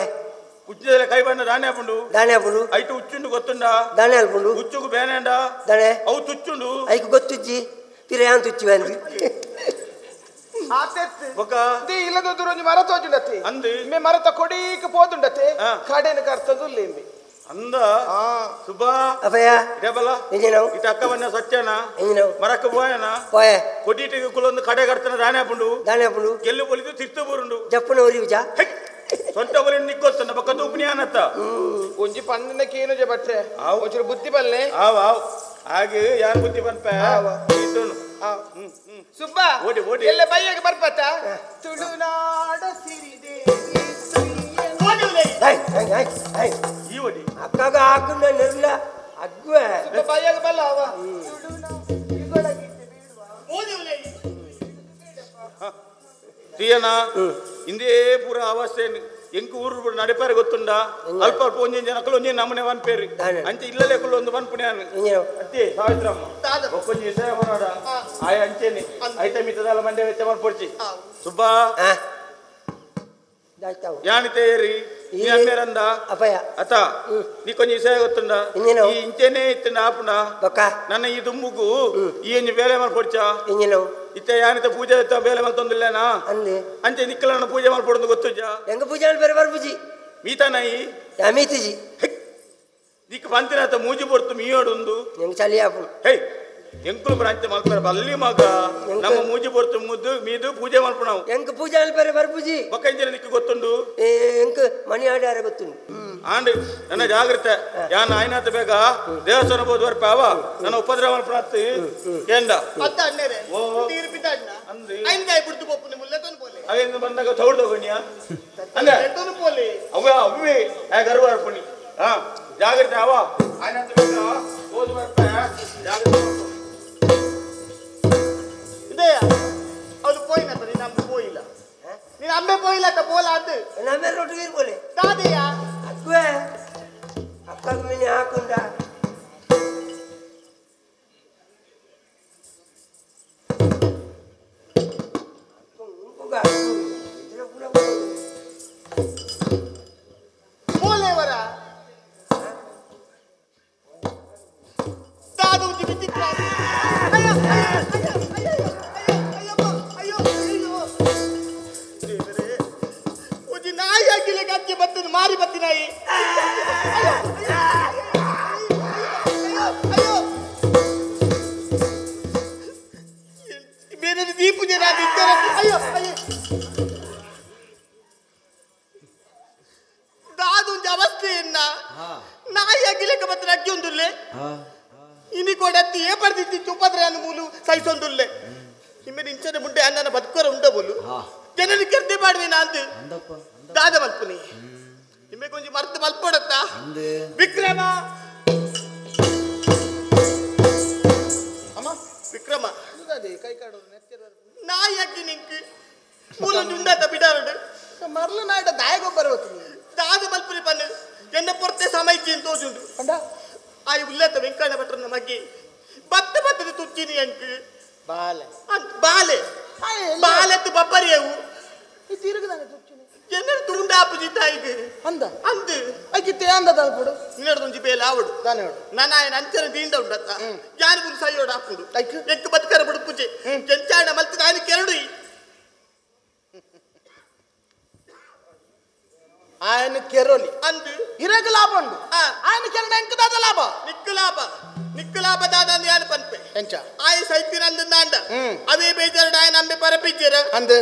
ಉಚ್ಚದಲ್ಲೇ ಕೈ ಬಾಡಿನ ದಾನೆ ಹಾಪುಂಡು
ದಾನೆ ಹಾಪುಂಡು
ಐಟು ಉಚ್ಚುಂಡು ಗೊತ್ತುಂಡ
ದಾನೆ ಹಾಪುಂಡು
ಉಚ್ಚುಗು ಬೇನೆಂಡ
ದಾನೆ
ಅವು ತುಚ್ಚುಂಡು
ಐಕು ಗೊತ್ತುಜ್ಜಿ ಪಿರ ಯಾನ್ ತುಚ್ಚು ಅಂದು
ಇಲ್ಲದೊಂದು ಮರ ತೋಜುಂಡತಿ ಅಂದು ಮೇ ಮರತ ಕೊಡೀಕ್ ಪೋದುಂಡತೆ ಕಡೆನ ಕರ್ತದು ಲೇಂಬಿ
ಅಂದ ಸುಬ್ಬಾ
ಅಪ್ಪಯ್ಯ
ಇದೇಬಲ್ಲ
ಎಂಜಿನವು
ಇತ ಅಕ್ಕವನ್ನ ಸತ್ಯನ
ಎಂಜಿನವು
ಮರಕ್ಕ ಬೋಯನ
ಪೋಯ
ಕೊಟ್ಟಿಗೆ ಕುಲೊಂದು ಕಡೆ ಕಡ್ತನ ದಾನೆ ಹಾಪುಂಡು
ದಾನೆ ಹಾಪುಂಡು
ಗೆಲ್ಲು ಪೊಲಿದು ತಿರ್ತು ಬರುಂಡು
ಜಪ್ಪುನ ಒರಿವುಜ
ಸೊಂಟ ಬಲಿ ನಿಕ್ಕೊತ್ತನ ಬಕ್ಕ ತೂಪುನಿ ಆನತ್ತ
ಒಂಜಿ ಪಂಡಿನ ಕೇನುಜ ಬಟ್ರೆ ಒಂಚೂರು ಬುದ್ಧಿ ಬಲ್ಲೆ
ಆವ್ ಆವ್ ಹಾಗೆ ಯಾರು ಬುದ್ಧಿ ಪನ್ಪೆ ಇತ್ತುನು
ಸುಬ್ಬಾ
ಓಡಿ ಓಡಿ
ಎಲ್ಲ ಬೈಯಾಗ ಬರ್ಪತ್ತ ತುಳುನಾಡ ಸಿರಿದೇವಿ
ಈ ಓಡಿ
ಅಕ್ಕಗ ಹಾಕುನ ನೆರ್ಲ ಅಗ್ವೆ
ಸುಬ್ಬ ಬೈಯಾಗ ಬಲ್ಲ ಅವ
ತೀಯನ ಇಂದೇ ಪೂರ ಅವಸ್ಥೆ ಎಂಕ್ ಊರು ನಡಿಪಾರೆ ಗೊತ್ತುಂಡ ಅಲ್ಪ ಅಲ್ಪ ಒಂಜಿ ಜನಕಲು ಒಂಜಿ ನಮೂನೆ ವನ್ ಪೇರು ಅಂಚೆ ಇಲ್ಲಲೇ ಕುಲ್ಲ ಒಂದು ವನ್ ಪುಣ್ಯಾನ ಅತ್ತೆ ಸಾವಿತ್ರಮ್ಮ ಒಕ್ಕೊಂಜಿ ವಿಷಯ ಬರೋಡ ಆಯ್ ಅಂಚೆನಿ ಐತ ಮಿತ್ತದಾಲ ಮಂಡೆ ವೆಚ್ಚ ಮಲ್ಪೊಡ್ಚಿ ಸುಬ್ಬಾ ಯಾನಿ ತೇರಿ ನೀ ಅಮ್ಮೇರಂದ
ಅಪ್ಪಯ್ಯ
ಅತ ನೀ ಕೊಂಚ ವಿಷಯ ಗೊತ್ತುಂಡ ಈ ಇಂಚೆನೆ ಇತ್ತಂಡ ಆಪುಂಡ ನನ್ನ ಈ ದುಂಬುಗು ಈ ಒಂಜಿ ಬೇಲೆ ಮಲ್ಪೊಡ್ಚ ಇತ್ತ ಯಾನಿತ ಪೂಜೆ ಇತ್ತ ಬೇಲೆ ಮಲ್ತೊಂದಿಲ್ಲೇನಾ ಅಂಚೆ ನಿಕ್ಕಲನ್ನ ಪೂಜೆ ಮಲ್ಪೊಡೊಂದು ಗೊತ್ತುಜ
ಎಂಗ ಪೂಜೆ ಬೇರೆ ಬರ್ಪುಜಿ
ಮೀತಾನಾಯಿ
ಮೀತಿಜಿ
ನಿಕ್ ಪಂತಿನಾತ ಮೂಜಿ ಪೊರ್ತು ಮೀಯೋಡುಂದು
ಎಂಗ್ ಚಳಿ ಆಪುಂಡು
ಹೇ ಎಂಕುಲು ಬ್ರಾಂಚ್ ಮಲ್ಪರ ಬಲ್ಲಿ ಮಗ ನಮ್ಮ ಮೂಜಿ ಪೊರ್ತು ಮುದ್ದು ಮೀದು ಪೂಜೆ ಮಲ್ಪುಣವು
ಎಂಕ್ ಪೂಜೆ ಮಲ್ಪರೆ ಬರ್ಪುಜಿ
ಬೊಕ್ಕ ಇಂಚಿನ ನಿಕ್ಕು ಗೊತ್ತುಂಡು
ಎಂಕ್ ಮಣಿ ಆಡಾರ ಗೊತ್ತುಂಡು
ಆಂಡ್ ನನ್ನ ಜಾಗ್ರತೆ ಯಾನ್ ಆಯ್ನಾತ ಬೇಗ ದೇವಸ್ಥಾನ ಬೋದು ಬರ್ಪ ಅವ ನನ್ನ ಉಪದ್ರವ ಮಲ್ಪುಣತ್ತು ಕೇಂಡ
ಅತ್ತ ಅಣ್ಣರೇ ತೀರ್ಪಿದ ಅಣ್ಣ ಐನ್ಕಾಯಿ ಬಿಡ್ತು ಪೊಪ್ಪುನಿ ಮುಲ್ಲೆ ತೊನ್ ಪೋಲೆ
ಅವೇನು ಬಂದಾಗ ತೌಡ್ ತಗೊಂಡಿಯಾ ಅಂದೆ
ತೊನ್ ಪೋಲೆ
ಅವ್ವ ಅವ್ವೇ ಆ ಗರ್ವ ಅರ್ಪಣಿ ಹಾ ಜಾಗ್ರತೆ ಅವ ಆಯ್ನಾತ ಬೇಗ ಬೋದು ಬರ್ಪ ಜಾಗ್ರತೆ
ಇದೆಯಾ ಅವನು ಪೋಯಿನತ್ತ ನೀನು ಅಂಬೆ ಪೋಯಿಲ್ಲ ನೀನು ಅಂಬೆ ಪೋಯಿಲ್ಲ ಅತ್ತ ಪೋಲ ಅದು
ನಮ್ಮೆ ರೊಟ್ಟು ವೀರ್ ಪೋಲೆ
ದಾದೆಯಾ
ಅಕ್ವೆ ಅಕ್ಕಗ ಮೀನಿ ಹಾಕುಂಡ
ಪೋಲೆವರ ದಾದು ಉಂಜಿ ಬಿದ್ದಿತ್ತ ಬತ್ತಿನ ಮಾರಿ ಬತ್ತಿನಾಯಿ ಅಯ್ಯೋ ಬೇರೆ ದೀಪು ಜನ ಅಯ್ಯೋ ಅಯ್ಯೋ ದಾದೊಂದು ಅವಸ್ಥೆಯನ್ನ ನಾಯಿ ಅಗಿಲಕ್ಕೆ ಬತ್ತಿನ ಅಕ್ಕಿ ಒಂದುಲ್ಲೆ ಇನಿ ಕೊಡತ್ತಿ ಏ ಪಡೆದಿತ್ತು ಉಪದ್ರ ಅನ್ನು ಮೂಲು ಸಹಿಸೊಂದುಲ್ಲೆ ನಿಮ್ಮೆ ಇಂಚನೆ ಮುಂಡೆ ಅಣ್ಣನ ಬದುಕೋರ ಉಂಡ ಬೋಲು ಜನರಿಗೆ ಕರ್ದೆ ಮಾಡುವೆ ಅಂತ ದಾದ ಮಲ್ಪುನಿ ನಿಮಗೆ ಕೊಂಚ ಮರ್ತು ಮಲ್ಪೊಡತ್ತ ವಿಕ್ರಮ ಅಮ್ಮ ವಿಕ್ರಮ ನಾಯಿ ಅಕ್ಕಿ ನಿಂಕ್ ಮೂಲೊಂದು ಉಂಡಾತ ಬಿಡಾರಡು
ಮರ್ಲು ನಾಯ್ಡ ದಾಯಗೊಬ್ಬರ
ದಾದ ಮಲ್ಪುನಿ ಪನ್ನು ಎನ್ನ ಪೊರ್ತೆ ಸಮಯ ಅಂತ ತೋಜುಂಡು ಅಂಡ ಆಯ್ ಉಲ್ಲತ್ತ ವೆಂಕಣ್ಣ ಭಟ್ರನ ಮಗ್ಗಿ ಬತ್ತ ಬತ್ತದ ತುಚ್ಚಿನಿ ಅಂಕ್
ಬಾಲೆ
ಬಾಲೆ ಬಾಲೆತ್ತು ಬಬ್ಬರಿಯವು
ತಿರುಗದಾನೆ ತುಚ್ಚಿನಿ
ಎನ್ನಡು ತುಂಡಾಪುಜಿ ತಾಯಿಗೆ
ಅಂದ
ಅಂದು
ಅಕ್ಕಿತ್ತೆ ಅಂದ ತಲ್ಪುಡು
ನಿನ್ನಡ್ದೊಂಜಿ ಬೇಲೆ ಆವಡು
ದಾನೇವಡು
ನಾನು ఆయన ಅಂಚನ ದೀಂಡ ಉಂಡತ್ತ ಯಾನು ಗುರು ಸೈಯೋಡು ಆಪುಂಡು ಎಂಕ್ ಬದುಕರ ಬುಡುಪುಜೆ ಎಂಚಾಣ ಮಲ್ತು ನಾನು ಕೆರಡು
ఆయన ಕೆರೊಲಿ
ಅಂದು
ಇರಗ ಲಾಭ ಉಂಡು ఆయన ಕೆರಡ ಎಂಕ್ ದಾದ ಲಾಭ
ನಿಕ್ಕು ಲಾಭ ನಿಕ್ಕು ಲಾಭ ದಾದ ಅಂದು ಯಾನು ಪನ್ಪೆ
ಎಂಚ
ಆಯ ಸೈತಿನ ಅಂದಂದಾಂಡ ಅವೇ ಬೇಜಾರುಡು ఆయన ಅಂಬೆ ಪರಪಿಜ್ಜರ
ಅಂದು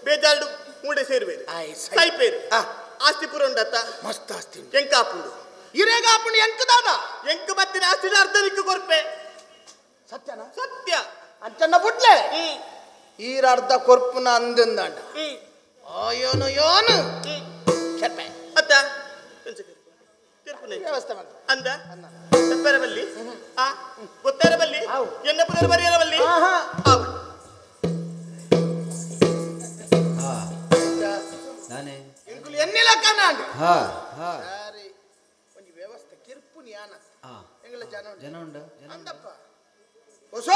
ಬೇಜಾರುಡು ಮೂಡೆ ಸೇರುವೇರು ಸೈಪೇರು ಆಸ್ತಿ ಪೂರ ಉಂಡತ್ತ
ಮಸ್ತ್ ಆಸ್ತಿ
ಎಂಕ ಆಪುಂಡು
ಇರೇಗ ಆಪುಂಡು ಎಂಕ್ ದಾದ
ಎಂಕ್ ಬತ್ತಿನ ಆಸ್ತಿ ಅರ್ಧ ನಿಕ್ಕು ಕೊರ್ಪೆ
ಸತ್ಯನ
ಸತ್ಯ
ಅಂಚನ್ನ ಬುಡ್ಲೆ ಈರ ಅರ್ಧ ಕೊರ್ಪುನ ಅಂದಂದಾಂಡ ಆಯೋನು ಯೋನು ಕೆರ್ಪೆ
ಅತ್ತ
ವ್ಯವಸ್ಥೆ ಮಾಡ
ಅಂದ ತಪ್ಪರ ಬಲ್ಲಿ ಆ ಗೊತ್ತಾರ ಬಲ್ಲಿ ಎನ್ನ ಪುದರ ಬರಿಯರ ಬಲ್ಲಿ ಆವು
ಎಂಕುಲು ಎನ್ನಿಲ ಕನಾಂಡ್
ಹಾ ಹಾ
ಸರಿ ಒಂಜಿ ವ್ಯವಸ್ಥೆ ಕಿರ್ಪುನಿ ಆನ ಎಂಗಳ ಜನ
ಜನ ಉಂಡ
ಅಂದಪ್ಪ ಹೊಸ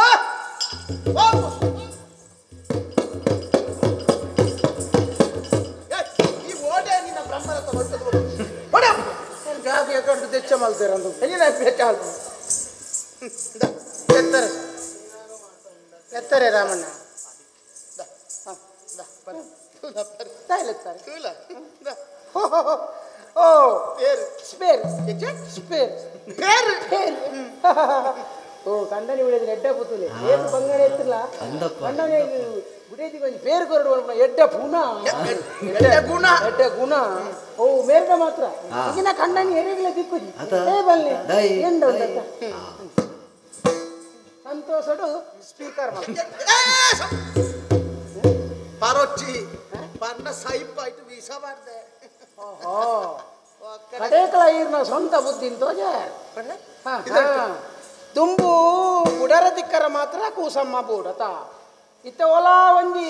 ಈ ಓಟೆ ನಿನ್ನ ಬ್ರಹ್ಮರಥ ಹೊರಟದು ಓಡೆ ಜಾಗ ಎಕಡೆ ತೆಚ್ಚ ಮಲ್ತೇರ ಅಂದು ಎಲ್ಲಿನ ಬೆಚ್ಚ ಹಾಕು ಎತ್ತರ ಎತ್ತರೆ ರಾಮಣ್ಣ
ಓ ಪೇರ್ ಸ್ಪೇರ್ ಸ್ಪೇರ್ ಪೇರ್ ಪೇರ್ ಓ ಕಂಡನಿ ಬಿಡೋದು ಎಡ್ಡ ಪುತ್ತುಲೆ ಏನು ಬಂಗಡೆ ಎತ್ತಿಲ್ಲ ಕಂಡನಿ ಬಿಡೇದಿ ಕೊಂಚ ಪೇರು ಕೊರಡು ಅನ್ಪುನ ಎಡ್ಡ ಪುನ ಎಡ್ಡ ಗುಣ ಎಡ್ಡ ಗುಣ ಓ ಮೇರ್ದ ಮಾತ್ರ ಈಗಿನ ಕಂಡನಿ ಎರೆಗಿಲ್ಲ ದಿಕ್ಕುಜಿ ಏ ಬಲ್ಲೆ ಎಂಡ ಉಂಟತ್ತ ಸಂತೋಷಡು ಸ್ಪೀಕರ್
ಪಾರೊಚ್ಚಿ ಪನ್ನ ಸೈಪ್ ಆಯ್ತು ವೀಸಾ ಮಾಡ್ದೆ
ಓಹೋ ಕಡೇಕಲ ಈರ್ನ ಸ್ವಂತ ಬುದ್ಧಿ ತೋಜೆ ತುಂಬು ಬುಡರ ದಿಕ್ಕರ ಮಾತ್ರ ಕೂಸಮ್ಮ ಬೂಡತ ಇತ್ತ ಒಲಾ ಒಂಜಿ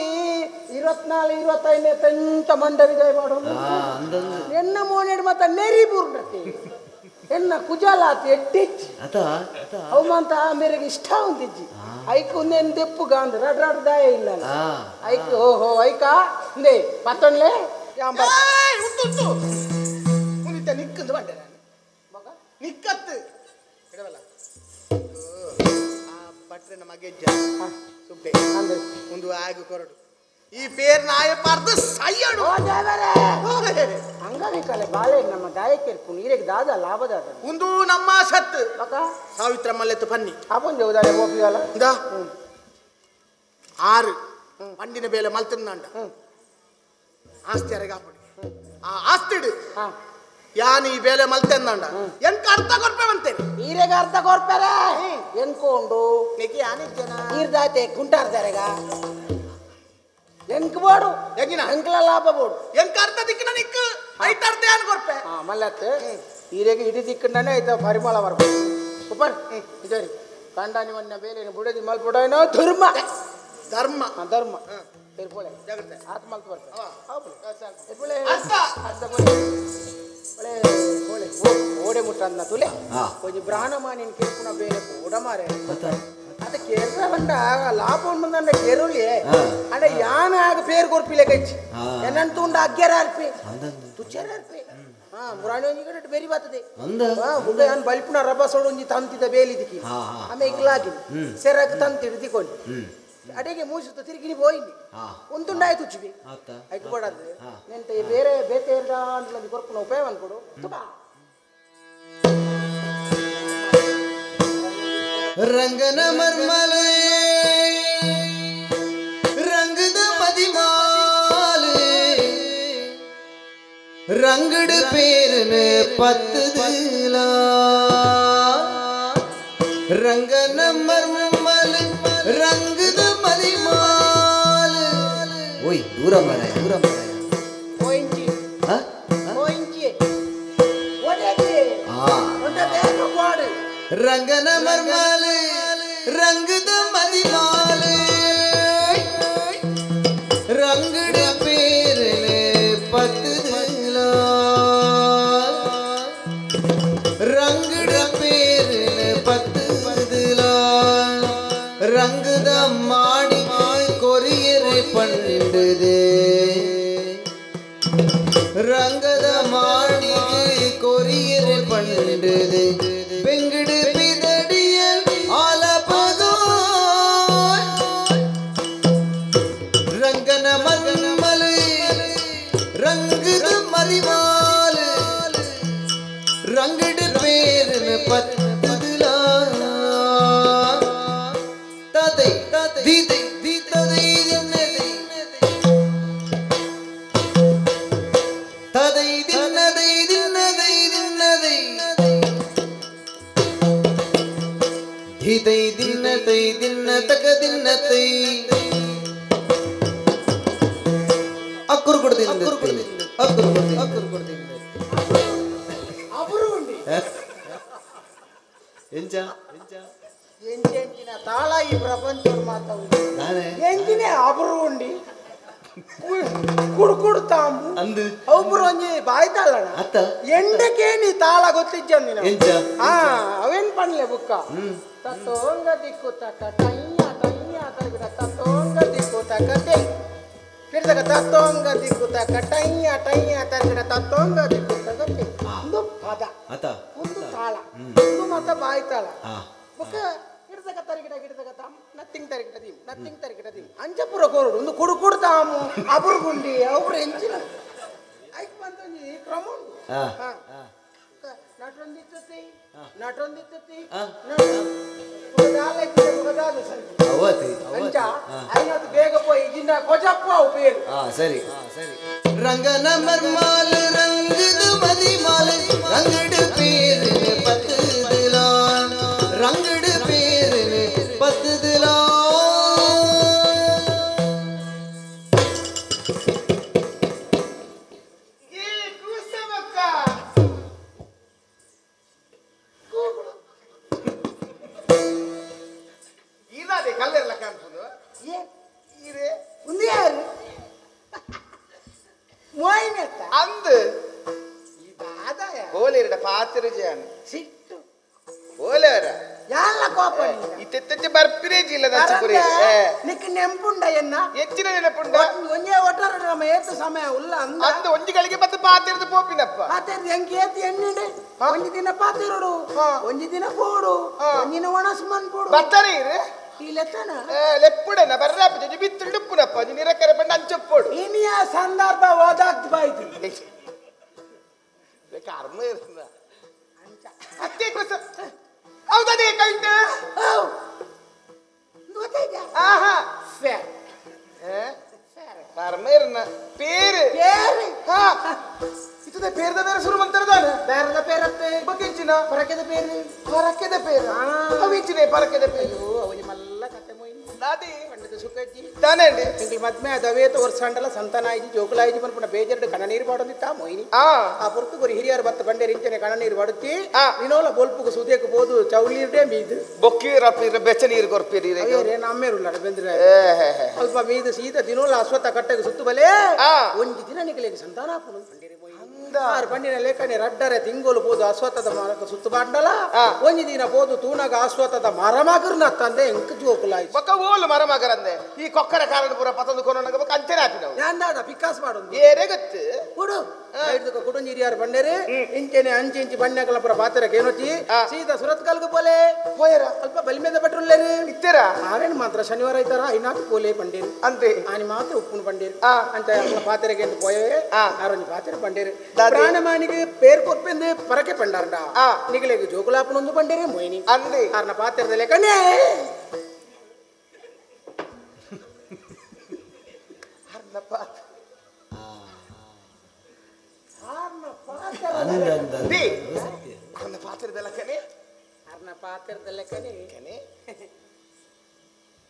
24 25 ತಂತ ಮಂಡವಿದೆ ಮಾಡು ಎನ್ನ ಮೋನೆಡ್ ಮಾತ ನೆರಿ ಬೂರ್ಡತಿ ಎನ್ನ ಕುಜಾಲಾತಿ ಎಟ್ಟಿಚ್ಚಿ ಅವು ಮಂತ ಮೇರೆಗೆ ಇಷ್ಟ ಉಂದಿಜ್ಜಿ ಐಕ್ ಒಂದೇನು ದೆಪ್ಪು ಗಾಂದ್ ರಡ್ ರಡ್ ದಾಯ ಇಲ್ಲ ಐಕ್ ಓಹೋ ಐಕ ಇಂದೇ ಪತ್ತೊನ್ಲೆ
ಉಂಟು ಉಂದಿತ್ತ ನಿಕ್ಕಂದು ಬಂಡೆ ನಾನು ಮಗ ನಿಕ್ಕತ್ತು ಇಡವಲ್ಲ ಆ ಪಟ್ರೆ ನಮಗೆ ಸುಬ್ಬೆ ಅಂದ್ರೆ ಒಂದು ಆಗ ಕೊರಡು ಈ ಪೇರ್ ನಾಯ ಪಾರ್ದು ಸಯ್ಯಡು
ಅಂಗವಿಕಲೆ ಬಾಳೆ ನಮ್ಮ ದಾಯಕಿರ್ಪು ನೀರಿಗೆ ದಾದ ಲಾಭದಾದ
ಒಂದು ನಮ್ಮ ಸತ್ತು ಸಾವಿತ್ರ ಮಲ್ಲೆತ್ತು ಪನ್ನಿ
ಅಪ್ಪನ್ ಜೋದಾರೆ ಗೋಪಿಯಲ್ಲ
ಇಂದ ಆರು ಪಂಡಿನ ಬೇಲೆ ಮಲ್ತನ್ನಾಂಡ ಆಸ್ತಿ ಅರಗಾಪಡಿ ಆ ಆಸ್ತಿಡು ಯಾನ್ ಈ ಬೇಲೆ ಮಲ್ತೆಂದಂಡ ಎಂಕ ಅರ್ಥ ಕೊರ್ಪೆ ಬಂತೇನೆ
ಈರೆಗೆ ಅರ್ಥ ಕೊರ್ಪೆರೆ ಎನ್ಕೊಂಡು ನೀರ್ದಾತೆ ಕುಂಟಾರ್ದಾರೆಗ ಎಂಕ್ ಬೋಡು
ಎಂಗಿನ
ಎಂಕ್ಲ ಲಾಭ ಬೋಡು
ಎಂಕ ಅರ್ಥ ದಿಕ್ಕಿನ ನಿಕ್ ಐತ ಅರ್ಥ ಯಾನ್ ಕೊರ್ಪೆ
ಮಲ್ಲತ್ ಈರೆಗೆ ಇಡೀ ದಿಕ್ಕಂಡನೆ ಐತ ಪರಿಮಳ ಬರ್ಬೋದು ಉಪ್ಪರ್ ಇದೇರಿ ಕಂಡಾನಿ ಮನ್ನ ಬೇಲೆ ಬುಡದಿ ಮಲ್ಪುಡೇನೋ ಧರ್ಮ
ಧರ್ಮ
ಧರ್ಮ ಇರ್ಪೋಳೆ
ಜಾಗ್ರತೆ
ಆತ್ಮ ಬರ್ಪೆ ಇರ್ಪೋಳೆ
ಅರ್ಥ
ಅರ್ಥ ಒಳ್ಳೆ ಒಳ್ಳೆ ಓಡೆ ಮುಟ್ಟನ್ನ ತುಲೆ ಕೊಂಚ ಬ್ರಾಹ್ಮಣ ಕೇಳ್ಪುನ ಬೇಲೆ ಓಡ ಮಾರೆ ಅದ ಕೇರಳ ಬಂಡ ಲಾಭ ಉಂಡು ಕೇರುಳಿ ಅಂಡ ಯಾನ ಆಗ ಪೇರು ಕೊರ್ಪಿಲೆ ಕಚ್ಚಿ ಎನ್ನನ್ ತುಂಡ ಅಗ್ಗೆರ ಅರ್ಪಿ ತುಚ್ಚರ ಅರ್ಪಿ ಹಾ ಮುರಾಣಿ ಒಂಜಿ ಕಡೆ ಬೇರಿ ಬರ್ತದೆ ಬುಡ ಯಾನ್ ಬಲ್ಪುನ ರಬ್ಬ ಸೋಡು ಒಂಜಿ ತಂತಿದ ಬೇಲಿದಿಕ್ಕಿ ಆಮೆ ಇಕ್ಲಾಗಿ ಸೆರಕ್ ತಂತಿಡು ದಿಕೊಂಡು ಅಡಿಗೆ ಮೂಸುತ್ತ ತಿರುಗಿನಿ ಪೋಯಿಂದಿ ಒಂದುಂಡಾಯ ತುಚ್ಚಿಬಿ ಐಕ್ ಬೋಡಾದ್ರೆ ನೆಂತ ಬೇರೆ ಬೇತೆ ಅಂದ್ಲಂದು ಕೊರ್ಪುನ ಉಪಯೋಗ ಅನ್ಕೊಡು ತುಬಾ
ರಂಗನ ಮರ್ಮಲೆ ರಂಗದ ಮದಿಮಾಲೆ ರಂಗಡು பேருன்னு பத்துதுலா ರಂಗನ ಮರ್ಮಲೆ ರಂಗದ ಮದಿಮಾಲೆ ಓಯ್ ದೂರ ಮಾರಾಯ ದೂರ ಮಾರಾಯ
ಓಯಿಂಚಿ ಓಯಿಂಚಿ ಒಡೆಗೆ ಒಂದ ಬೇಗ ಬಾಡು
ರಂಗನ ಮರ್ಮಲೆ ರಂಗದ ಮದಿಮಾಲೆ ರಂಗಡ பேருன்னு பத்துதுலா ರಂಗಡ பேருன்னு பத்துதுலா ರಂಗದ ಮಾಡಿ ಕೊರಿಯರೆ ಪಂಡುದೆ ರಂಗದ ಮಾಡಿ ಕೊರಿಯರೆ ಪಂಡುದೆ ಬೆಂಗಡು ಬಿದಡಿಯಲ್ ಆಲಪದೋ ರಂಗನ ಮನ್ಮಲೆ ರಂಗದ ಮರಿಮಾಲೆ ರಂಗಡ பேருன்னு பத்துதுலா ததை தீதை தீததை தின்னதை ததை தின்னதை தின்னதை தின்னதை தீதை தின்னதை தின்னதக தின்னதை அக்குரு கொடுத்து அக்குரு கொடுத்து அக்குரு கொடுத்து
ಅವರು ಉಂಡಿ
ಎಂಚ
ಎಂಚೆಂಚಿನ ತಾಳ ಈ ಪ್ರಪಂಚದ ಮಾತಾವು ಎಂಚಿನೇ ಅಬರು ಉಂಡಿ ಕುಡ್ಕುಡು ತಾಂಬು
ಅಂದು
ಒಬ್ರು ಒಂಜಿ ಬಾಯ್ತಾಳಣ
ಅತ್ತ
ಎಂಡಕ್ಕೆ ನೀ ತಾಳ ಗೊತ್ತಿಜ್ಜಂದಿನ
ಎಂಚ
ಹಾ ಅವೇನ್ ಪನ್ಲೆ ಬುಕ್ಕ ತತ್ತೋಂಗ ದಿಕ್ಕು ತಕ ಟಯ್ಯ ಟಯ್ಯ ತರಗಿಡ ತತ್ತೋಂಗ ದಿಕ್ಕು ತಕ ತೆ ಕಿಡ್ದಕ ತತ್ತೋಂಗ ದಿಕ್ಕು ತಕ ಟಯ್ಯ ಟಯ್ಯ ತರಗಿಡ ತತ್ತೋಂಗ ದಿಕ್ಕು ತಕ ತೆ ಒಂದು ಪದ
ಅತ್ತ
ಒಂದು ತಾಳ ಒಂದು ಮತ ಬಾಯ್ತಾಳ ಬುಕ್ಕ ಗಿಡದಕ ತರಿಗಿಡ ಗಿಡದಕ ತಾಮ್ ನತ್ತಿಂಗ್ ತರಿಗಿಡ ದೀಮ್ ನತ್ತಿಂಗ್ ತರಿಗಿಡ ದೀಮ್ ಅಂಜಪುರ ಕೋರುಡು ಒಂದು ಕುಡು ಕುಡು ತಾಮು ಅಬುರು ಗುಂಡಿ ಅವ್ರು ಎಂಚಿನ ಐಕ್ ಬಂತೊಂಜಿ ಕ್ರಮ ಉಂಟು ನಟೊಂದಿತ್ತತಿ ನಟೊಂದಿತ್ತತಿ ಬೇಗ ಪೋಯಿ ಜಿಂದ ಕೊಜಪ್ಪ ಪೇರು.
ಸರಿ ಸರಿ. ರಂಗನ ಮರ್ಮಾಲ್ ರಂಗದ ಮದಿಮಾಲ್ ರಂಗಡು பேரு பத்துதுலான் ರಂಗಡು பேரு பத்துதுலான்.
ಸಂದರ್ಭ ಓದಾಗ್ತ
ಕರ್ಮ ಇರ್ತದ ಅತ್ತೆ ಹೌದದೇ ಕೈಟ್ ಆಹಾ ಕರ್ಮ ಇರ್ನ പേര് ಹಾ ಇತದ പേರ್ದ ಬೇರೆ ಶುರು ಮಂತರದಾನೆ
ಬೇರದ പേರತ್ತೆ
ಬಕ್ಕಿಂಚಿನ
ಪರಕೆದ പേರು
ಪರಕೆದ പേರು ಅವಿಂಚಿನೆ ಪರಕೆದ പേರು
ಅವನಿ ಮಲ್ಲ ಕತೆ ಮೊಯ್ನಿ
ದಾದಿ
ಪಂಡದ ಸುಖಜ್ಜಿ
ದಾನಂಡಿ
ಇಂಕಿ ಮದ್ಮೆ ಅದವೇತ ವರ್ಷಂಡಲ ಸಂತಾನ ಆಯ್ಜಿ ಜೋಕುಲಾಯ್ಜಿ ಪನ್ಪುನ ಬೇಜರ್ಡ್ ಕಣ್ಣನೀರು ಪಾಡೊಂದಿತ್ತ ಮೊಯ್ನಿ ಆ ಪೊರ್ತು ಗುರಿ ಹಿರಿಯರು ಬತ್ತ ಬಂಡೆ ಇಂಚನೆ ಕಣ್ಣನೀರು ಪಾಡುತ್ತಿ ನಿನೋಲ ಬೊಲ್ಪುಗು ಸುದೇಕು ಬೋದು ಚೌಲಿರ್ಡೆ ಮೀದು
ಬೊಕ್ಕೀರ ಬೆಚ್ಚ ನೀರು ಕೊರ್ಪಿರಿ
ಅಯ್ಯೋ ನಮ್ಮೇರುಲ್ಲ ಬೆಂದ್ರೆ ಅಲ್ಪ ಮೀದು ಸೀದ ದಿನೋಲ ಅಶ್ವತ್ಥ ಕಟ್ಟೆಗೆ ಸುತ್ತು ಬಲೆ ಒಂಜಿ ದಿನ ನಿಕಲೆಗೆ ಸಂತಾನ ಆಪುನು ಬಂಡೇರಿ ಮೊಯ್ನಿ ಆರು ಬಂಡಿನ ಲೇಖನೆ ರಡ್ಡರೆ ತಿಂಗೋಲು ಪೋದು ಅಶ್ವತ್ಥದ ಮರಕ್ಕೆ ಸುತ್ತು ಬಾಂಡಲ ಒಂಜಿ ದಿನ ಪೋದು ತೂನಗ ಅಶ್ವತ್ಥದ ಮರಮಗರ್ನ ತಂದೆ ಎಂಕ್ ಜೋಕುಲಾಯ್ತು
ಬೊಕ್ಕ ಓಲು ಮರಮಗರಂದೆ ಈ ಕೊಕ್ಕರ ಕಾರಣ ಪೂರ ಪತಂದು ಕೊನೊನಗ ಬೊಕ್ಕ ಅಂಚನೆ ಆಪಿನವು
ಯಾಂದಾದ ಪಿಕ್ಕಾಸ್ ಮಾಡೋದು
ಏರೇ ಗೊತ್ತು
ಕೊಡು ಐದುಕ ಕುಡುಂಜಿರಿಯಾರು ಬಂಡೇರಿ ಇಂಚೆನೆ ಅಂಚೆ ಇಂಚಿ ಬಣ್ಣಗಳ ಪುರ ಪಾತ್ರ ಕೇನೋಚಿ ಸೀದಾ ಸುರತ್ ಕಲ್ಗು ಪೋಲೆ
ಪೋಯರ
ಅಲ್ಪ ಬಲಿಮೇದ ಬಟ್ರುಲ್ಲೇರಿ
ಇತ್ತೆರ
ಆರೇನು ಮಾತ್ರ ಶನಿವಾರ ಐತಾರ ಐನಾಥ್ ಪೋಲೆ ಬಂಡೇರಿ
ಅಂತೆ
ಆನಿ ಮಾತ್ರ ಉಪ್ಪುನು ಬಂಡೇರಿ ಅಂಚ ಪಾತ್ರೆಗೆ ಎಂದು ಪೋಯವೇ ಆರೊಂಜಿ ಪಾತ್ರೆ ಬಂಡೇರಿ ಪ್ರಾಣಮಾನಿಗೆ പേര് ಕೊರ್ಪೆಂದು ಪರಕೆ ಪಂಡಾರಂಡ ನಿಗಲೆಗೆ ಜೋಕುಲಾಪನೊಂದು ಬಂಡೇರಿ ಮೊಯ್ನಿ
ಅಂದೆ
ಆರ್ನ ಪಾತ್ರೆದಲ್ಲೇ ಕಣ್ಣೇ
ಅರ್ನ ಪಾತ್ರದ ಲೆಕ್ಕನೆ
ಅರ್ನ ಪಾತ್ರದ ಲೆಕ್ಕನೆ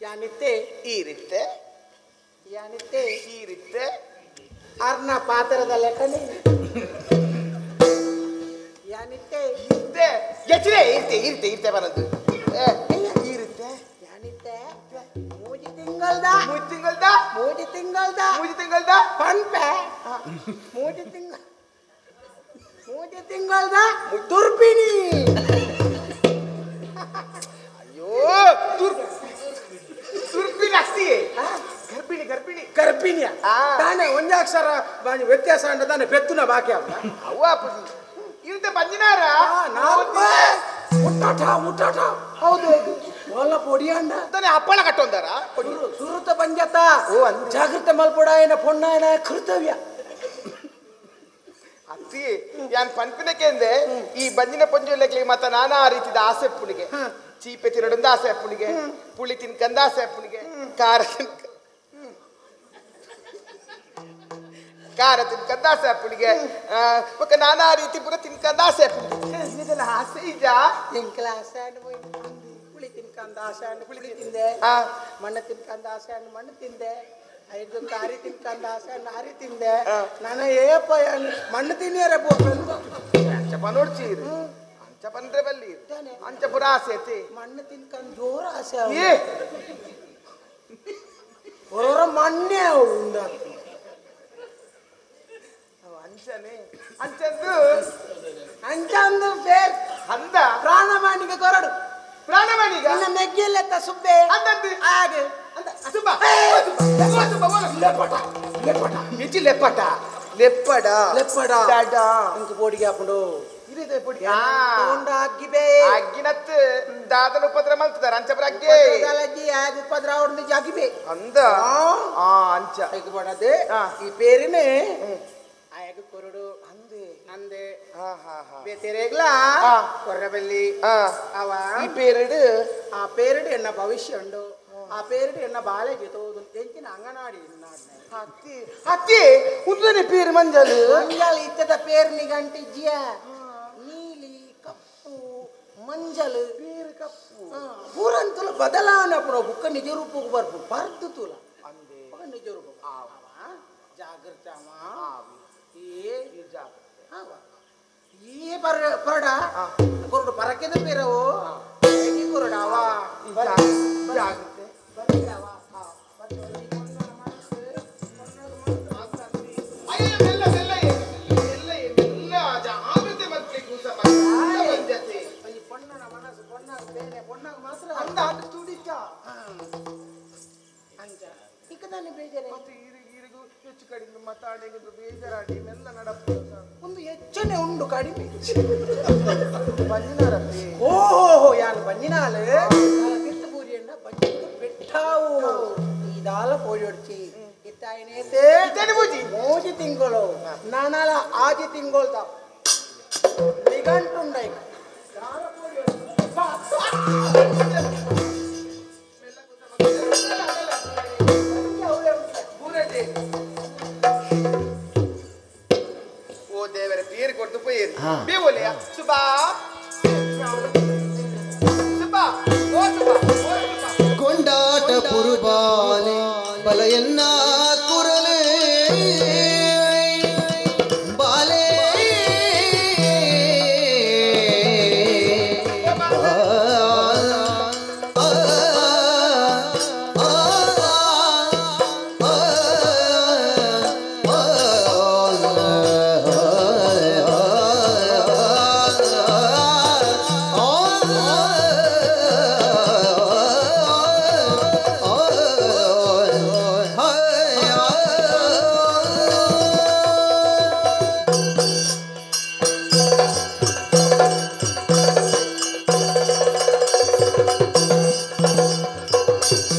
ಯಾನಿತ್ತೆ
ಈ ರೀತೆ
ಯಾನಿತ್ತೆ
ಈ ರೀತೆ
ಅರ್ನ ಪಾತ್ರದ ಲೆಕ್ಕನೆ ಯಾನಿತ್ತೆ
ಇತ್ತೆ ಎಚ್ಚರೆ ಇರ್ತೆ ಇರ್ತೆ ಇರ್ತೆ ಬರದು ಈ ರೀತೆ
ಯಾನಿತ್ತೆ ಮೂಜಿ ತಿಂಗಳ್ದ
ಮೂಜಿ ತಿಂಗಳ್ದ
ಮೂಜಿ ತಿಂಗಳ್ದ
ಮೂಜಿ ತಿಂಗಳ್ದ
ಪನ್ಪೆ ಮೂಜಿ ತಿಂಗಳ ಮೂಜಿ ತಿಂಗಳ್ದ ದುರ್ಬಿಣಿ.
ಅಯ್ಯೋ ದುರ್ಬಿಣಿ ಅಸ್ತಿಯೇ ಗರ್ಭಿಣಿ ಗರ್ಭಿಣಿ
ಗರ್ಭಿಣಿಯ ತಾನೇ ಒಂದೇ ಅಕ್ಷರ ವ್ಯತ್ಯಾಸ ಅಂತ ತಾನೆ ಪೆತ್ತುನ ಬಾಕಿ
ಅವ್ವ ಇರುತ್ತೆ ಬಂದಿನಾರ
ಮುಟ್ಟಾಟ ಮುಟ್ಟಾಟ ಹೌದು ಒಲ್ಲ ಪೊಡಿಯಂಡ
ತಾನೆ ಹಪ್ಪಳ ಕಟ್ಟೊಂದಾರ
ಸುರುತ ಬಂಜತ ಜಾಗೃತೆ ಮಲ್ಪೊಡಾಯನ ಪೊಣ್ಣಾಯನ ಕರ್ತವ್ಯ
ಅತ್ತಿ ಯಾನ್ ಪನ್ಪಿನಕೆಂದೆ ಈ ಬಂಜಿನ ಪೊಂಜೊಲೆಕ್ಲಿ ಮತ್ತ ನಾನಾ ರೀತಿದ ಆಸೆ ಪುಣಿಗೆ ಚೀಪೆ ತಿನ್ನಡೊಂದು ಆಸೆ ಪುಣಿಗೆ ಪುಳಿ ತಿನ್ಕಂದ ಆಸೆ ಪುಣಿಗೆ ಖಾರ ತಿನ್ಕ ಖಾರ ತಿನ್ಕಂದ ಆಸೆ ಪುಣಿಗೆ ಬೊಕ್ಕ ನಾನಾ ರೀತಿ ಪೂರ ತಿನ್ಕಂದ ಆಸೆ ಪುಣಿಗೆ ಇದೆಲ್ಲ ಆಸೆ ಇಜ
ಎಂಕಲ ಆಸೆ ಪುಳಿ ತಿನ್ಕಂದ ಆಸೆ ಪುಳಿ ತಿಂದೆ ಮಣ್ಣು ತಿನ್ಕಂದ ಆಸೆ ಮಣ್ಣು ತಿಂದೆ ಐದು ಕಾರಿ ತಿನ್ಕಂದ ಆಸೆ ನಾರಿ ತಿಂದೆ ನಾನು ಏಪ ಮಣ್ಣು ತಿನ್ನಿಯರ
ಅಂಚಪ್ಪ ನೋಡ್ಚೀರಿ ಅಂಚ ಬಂದ್ರೆ ಬಲ್ಲಿ ಅಂಚ ಪುರ ಆಸೆ ಐತಿ
ಮಣ್ಣು ತಿನ್ಕಂದ್ ಜೋರ ಆಸೆ ಹೊರ ಮಣ್ಣೆ ಉಂಡ
ಅಂಚನೆ ಅಂಚಂದು
ಅಂಚಂದು ಫೇರ್
ಅಂದ
ಪ್ರಾಣಮಾನಿಗೆ ಕೊರಡು
ಪ್ರಾಣಮಾನಿಗ
ಮೆಗ್ಗಿಲ್ಲ ಸುಬ್ಬೆ
ಅಂದಂದು
ಹಾಗೆ
ಸುಬ್ಬ ಲೆಪ್ಪಟ ಲೆಪ್ಪಟ ಮಿಂಚಿ ಲೆಪ್ಪಟ ಲೆಪ್ಪಡ
ಲೆಪ್ಪಡ
ಡಾಡಾ
ಇಂಕು ಪೋಡಿಗೆ ಹಾಕೊಂಡು
ಇರಿದೆ ಪೊಡಿ
ಅಗ್ಗಿಬೇ
ಅಗ್ಗಿನತ್ ದಾದನ ಉಪದ್ರ ಮಲ್ತದಾರ ಅಂಚಪುರ ಅಗ್ಗೆ
ಅಜ್ಜಿ ಆಗ ಉಪದ್ರ ಅವ್ರದ್ದು ಜಾಗಿಬೆ
ಅಂದ ಆ ಅಂಚ
ಐಕು ಪಡದೆ ಈ ಪೇರಿನೇ ಆಯಗ ಕೊರಡು
ಅಂದೆ
ಅಂದೆ
ಬೇತೆರೆಗ್ಲಾ ಕೊರ್ರಬಲ್ಲಿ ಅವ
ಈ ಪೇರಡು
ಆ ಪೇರಡು ಎನ್ನ ಭವಿಷ್ಯ ಉಂಡು ಆ ಪೇರಡು ಎನ್ನ ಬಾಳೆ ಜೊತೆ ಎಂಚಿನ ಅಂಗನಾಡಿ
ಅತ್ತಿ ಅತ್ತಿ ಉಂದನೆ ಪೇರು ಮಂಜಲ್
ಮಂಜಲ್ ಇತ್ತದ ಪೇರು ನಿಗಂಟಿಜ್ಜಿಯ ನೀಲಿ ಕಪ್ಪು ಮಂಜಲ್
ಪೇರು ಕಪ್ಪು
ಪೂರಂತುಲ ಬದಲಾವಣೆ ಅಪ್ಪಣ ಬುಕ್ಕ ನಿಜ ರೂಪಕ್ಕೆ ಬರ್ಪು ಪರ್ದು ತುಲ ಬುಕ್ಕ ನಿಜ ರೂಪ ಜಾಗೃತ ಏ ಈ ಪರಡ ಕೊರಡು ಪರಕೆದ ಪೇರವು ಕೊರಡಾವ
ಜಾಗೃತೆ
ಪೊಣ್ಣನ ಮನಸ್ಸು ಪೊಣ್ಣಾಗ ಬೇನೆ ಪೊಣ್ಣಾಗ ಮಾತ್ರ
ಅಂದ ಅದು ತುಡಿತ
ಅಂಜ ಇಕ್ಕದಾನೆ ಬೇಜಾರೆ
ಮತ್ತೆ ಈರಿಗೂ ಹೆಚ್ಚು ಕಡಿಮೆ ಮಾತಾಡಿದ್ರು ಬೇಜಾರಾಡಿ ಮೆಲ್ಲ ನಡಪು
ಒಂದು ಹೆಚ್ಚನೆ ಉಂಡು ಕಡಿಮೆ
ಬಂಜಿನಾರಪ್ಪಿ
ಓಹೋ ಯಾನು ಬಂಜಿನಾಲು ತಿರ್ತು ಪೂರಿಯಣ್ಣ ಬಂಜಿಗೆ ಬೆಟ್ಟಾವು ಇದಾಲ ಪೋಳಿ ಹೊಡ್ಚಿ ಇತ್ತಾಯಿನೇತೆ
ಪೂಜಿ
ಮೋಜಿ ತಿಂಗಳು ನಾನಾಲ ಆಜಿ ತಿಂಗೊಳ್ತ ನಿಗಂಟುಂಡೈ
ಓ ದೇವರ ಪೇರು ಕೊಟ್ಟು ಪೋಯೇರು ಬೇವೋಲೆಯ ಸುಬಾ ಸುಬಾ ಓ ಸುಬಾ ಓ ಸುಬಾ
ಕೊಂಡಾಟ ಪುರುಬಾಲೆ ಬಲಯನ್ನ ಕುರಲೆ ಬಾಲೆ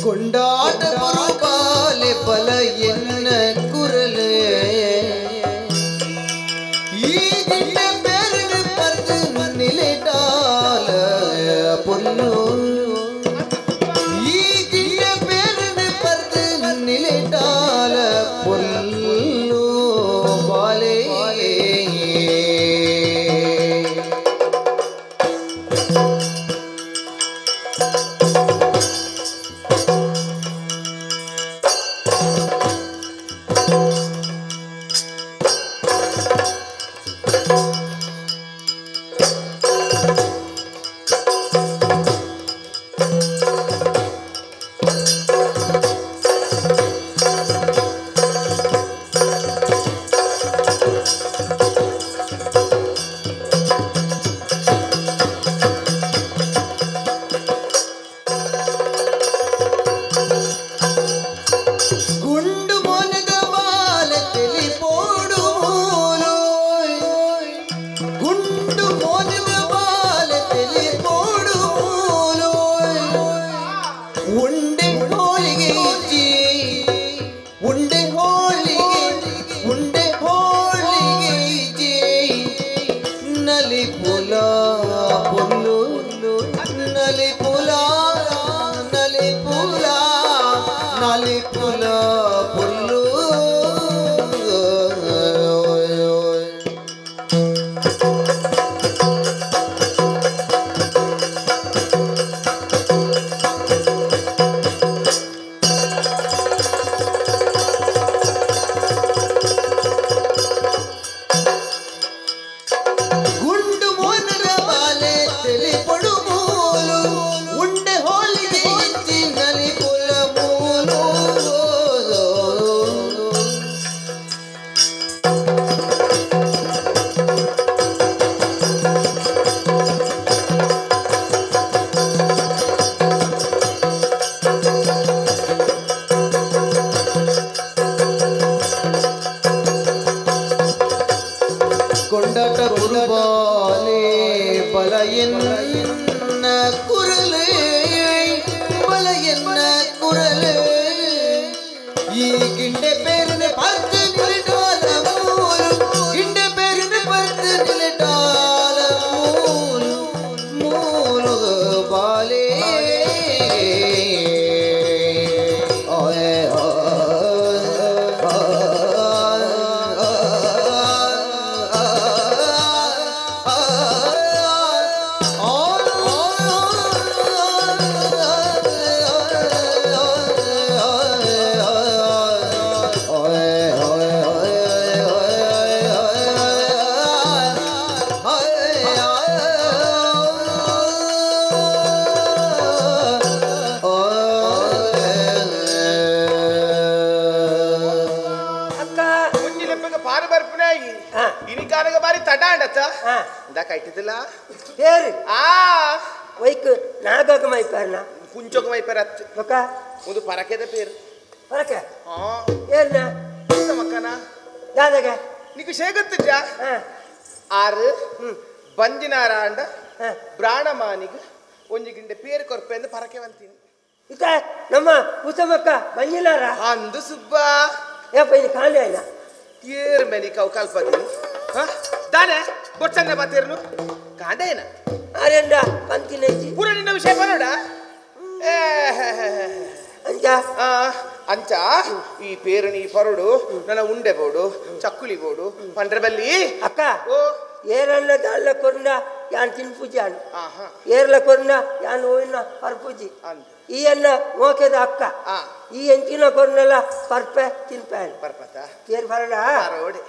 ಕೊಂಡಾಟ ಪುರುಬಾಲೆ ಬಲ ಎನ್ನ ಕುರಲೆ ಈ ಗಿಡ್ಡ ಬೇರೆ ಪರ್ದು ನಿಲೆಟಾಲ ಪೊಲ್ಲು ಈ ಗಿಡ್ಡ ಬೇರೆ ಪರ್ದು ನಿಲೆಟಾಲ ಪೊಲ್ಲು ಬಾಲೆ ಗುಂಡು ಮೊನದ ಬಾಲ ತಿಳಿಪೋಡು ಗುಂಡು ಮೊನದ ಬಾಲ ತಿಳಿಪೋಡು ಉಂಡೆ ಹೋಳಿಗೆ ಇಜ್ಜಿ ಉಂಡೆ ಹೋಳಿಗೆ ಉಂಡೆ ಹೋಳಿಗೆ ಇಜ್ಜಿ ನಲಿ ಪುಲ ಪೊಲ್ಲು ನಲಿ ಪುಲ ನಲಿ ಪುಲ ನಲಿ ಪುಲ ಪುಲ್ಲು ಗುಂಡು ಮೋನರ ಬಾಲೆ ತಲೆ ಪಡುಮೂಲು ಉಂಡೆ ಹೋಳಿಗೆ ಇಚ್ಚಿ ನಲಿ ಪುಲ ಮೂಲು ಕೊಂಡಾಟ ಪುರುಬಾಲೆ ಬಲ ಎನ್ನ ಕುರಲೆ ಬಲ ಎನ್ನ ಕುರಲೆ ಈ ಗಿಂಡೆ ಪೇರಿನ ಪರ್ದು ನಿಲಿಟಾಲ ಮೂರು ಗಿಂಡೆ ಪೇರಿನ ಪರ್ದು ನಿಲಿಟಾಲ
ಇನಿಕಾನಗ ಬಾರಿ ತಡ ಅಂಡತ್ತ ಇಂದ ಕೈಟಿದಿಲ್ಲ
ಪೇರು
ಆ
ವೈಕ್ ನಾಗಕ ಮೈಪೇರ್ನ
ಕುಂಚೋಗ ಮೈಪೇರ ಅತ್ತು
ಬೊಕ್ಕ
ಒಂದು ಪರಕೆದ ಪೇರು
ಪರಕೆ
ಹಾ
ಏರ್ನ
ಮಕ್ಕನ
ದಾದಗ
ನಿಕ್ಕು ಶೇಗತ್ತಿಜ್ಜ ಆರು ಬಂಜಿನಾರ ಅಂಡ ಬ್ರಾಣಮಾನಿಗೆ ಒಂಜಿ ಗಿಂಡೆ ಪೇರು ಕೊರ್ಪೆ ಅಂದ್ ಪರಕೆ ಬಂತೀನಿ
ಇತ ನಮ್ಮ ಉಸಮಕ್ಕ ಬಂಜಿನಾರ
ಅಂದು ಸುಬ್ಬ
ಏಪ ಇನ್ನು ಕಾಂಡೆ ಆಯ್ನ
ಏರ್ ಮೇನಿ ಕವು ಕಲ್ಪದಿನಿ ದಾನೆ ಬೊಚ್ಚಂಗ ಬತ್ತೇರ್ನು ಕಾಂಡೆ ಏನ
ಆರೆಂಡ ಪಂತಿನ
ಪೂರ ನಿನ್ನ ವಿಷಯ ಬರೋಡ
ಅಂಚ
ಅಂಚ ಈ ಪೇರುನಿ ಪರೋಡು ನನ್ನ ಉಂಡೆ ಬೋಡು ಚಕ್ಕುಲಿ ಬೋಡು ಪಂಡ್ರಬಲ್ಲಿ
ಅಕ್ಕ ಓ ಏರಲ್ಲ ದಾಲ್ಲ ಕೊರ್ನ ಯಾನ್ ತಿನ್ಪೂಜಿ ಅನ್ ಏರ್ಲ ಕೊರ್ನ ಯಾನ್ ಓಯಿನ ಪರ್ಪೂಜಿ ಈ ಅನ್ನ ಮೋಕೆದ ಅಕ್ಕ ಈ ಎಂಚಿನ ಕೊರ್ನಲ್ಲ ಪರ್ಪೆ ತಿನ್ಪೆ
ಪರ್ಪತ
ತೇರ್ ಬರಡ
ಪರೋಡೆ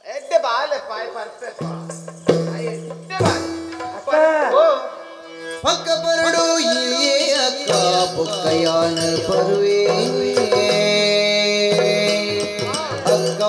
ಎಡ್ಡೆ ಬಾಲೆ ಪಾಯ್ ಪರ್ಪೆ ಎಡ್ಡೆ ಬಾಲೆ
ಅಕ್ಕ
ಪಕ್ಕ ಪರಡು ಇಯೇ ಅಕ್ಕ ಪೊಕ್ಕಯಾನ ಪರುವೆ ಅಕ್ಕ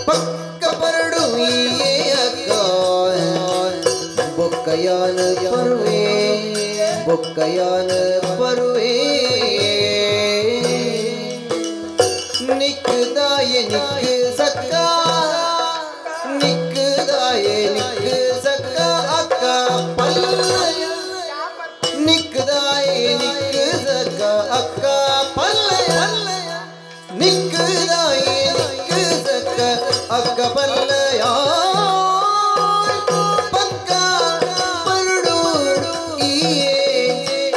ಪಕ್ಕ ಪರಡು ಇಯೇ ಅಕ್ಕ ಬೊಕ್ಕಯಾನ ಪರುವೆ ಬೊಕ್ಕಯಾನ ಪರುವೆ ನಿಕ್ಕದಾಯ ನಿಕ್ಕ ಸಕ್ಕ ನಿಕ್ಕದಾಯ ನಿಕ್ಕ ಸಕ್ಕ ಅಕ್ಕ ಪಲ್ಲ ನಿಕ್ಕದಾಯ ನಿಕ್ಕ ಸಕ್ಕ ಅಕ್ಕ ಪಲ್ಲ ನಿಕ್ಕದಾಯ ನಿಕ್ಕ ಸಕ್ಕ ಅಕ್ಕ ಪಲ್ಲಯ ಪಕ್ಕ ಪರುಡು ಈಯೇ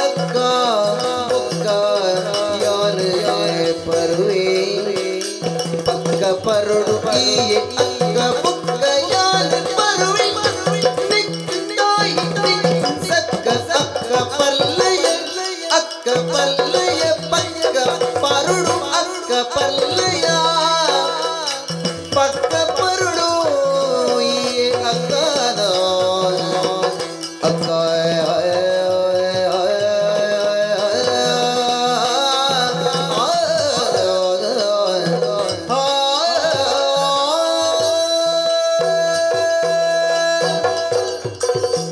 ಅಕ್ಕ ಬೊಕ್ಕ ಯಾನ ಪರುವೆ ಪಕ್ಕ ಪರುಡು ಈಯೇ ಅಕ್ಕ ಬೊಕ್ಕ ಯಾನ ಪರುವೆ ನಿಕ್ಕದಾಯಿ ನಿಕ್ಕ ಸಕ್ಕ ಅಕ್ಕ ಪಲ್ಲಯ ಅಕ್ಕ ಪಲ್ಲಯ ಪಕ್ಕ ಪರುಡು ಅಕ್ಕ ಪಲ್ಲಯ ಪಕ್ಕ ಪರುಡು ಈಯೇ ಅಕ್ಕದ ಅಕ್ಕ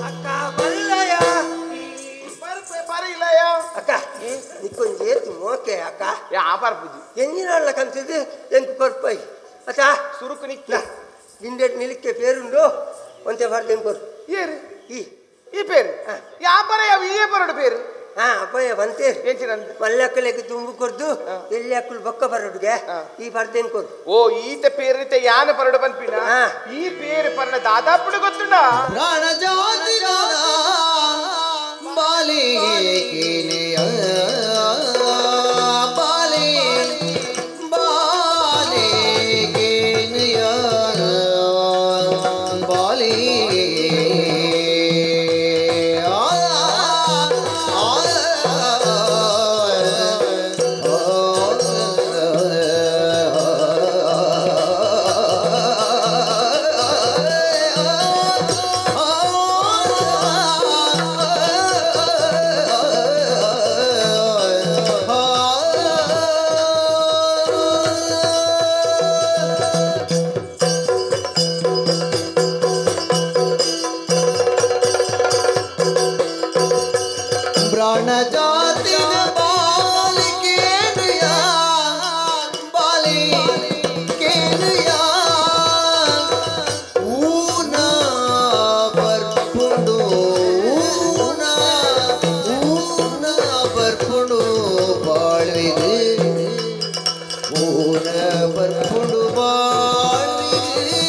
ಅಕ್ಕ ಬಲ್ಲಯ
ಪರ್ಪೆ ಪರಿಲಯ
ಅಕ್ಕ ನಿಕ್ಕೊಂಜಿ ಏತು ಮೋಕೆ ಅಕ್ಕ
ಯಾ ಪರ್ಪುಜಿ
ಎಂಜಿನಲ್ಲ ಕಂತಿದ್ದು ಎಂಕ್ ಕೊರ್ಪೈ ಅತ್ತ
ಸುರುಕು ನಿಕ್ಕ
ನಿಂಡೆ ನಿಲಿಕ್ಕೆ ಪೇರುಂಡು ಒಂತೆ ಬರ್ದು ಎಂಕೊರು
ಏರು
ಈ
ಈ ಪೇರು ಯಾ ಪರ ಯಾವ ಈ ಪರಡು ಪೇರು
ಹಾ ಅಪ್ಪಯ್ಯ ಬಂತೆ
ಎಂಚಿನ
ಮಲ್ಲಕ್ಕಲೆಗ್ ತುಂಬು ಕೊರ್ದು ಎಲ್ಲಿ ಅಕ್ಕಲು ಬೊಕ್ಕ ಬರಡುಗೆ ಈ ಬರ್ದೇನ್ ಕೊರು
ಓ ಈತ ಪೇರಿತೆ ಯಾನ ಪರಡು ಪನ್ಪಿನ ಈ ಪೇರು ಪರ್ನ ದಾದಾಪುಡು ಗೊತ್ತುಂಡ
ಪ್ರಾಣ ಜಾತಿ ಬಾಲೆ ಕೇನೆಯ ಬಾಲೆ ಬಾಲೆ ಕೇನೆಯ ಬಾಲೆ ಆ ಪ್ರಾಣ ಜಾತಿನ ಬಾಲಿಕೇನುಯ ಬಾಲಿಕೇನುಯ ಊನ ಬರ್ಪುಂಡು ಊನ ಊನ ಬರ್ಪುಂಡು ಬಾಳ್ವಿದು ಊನ ಬರ್ಪುಂಡು ಬಾಳ್ವಿದು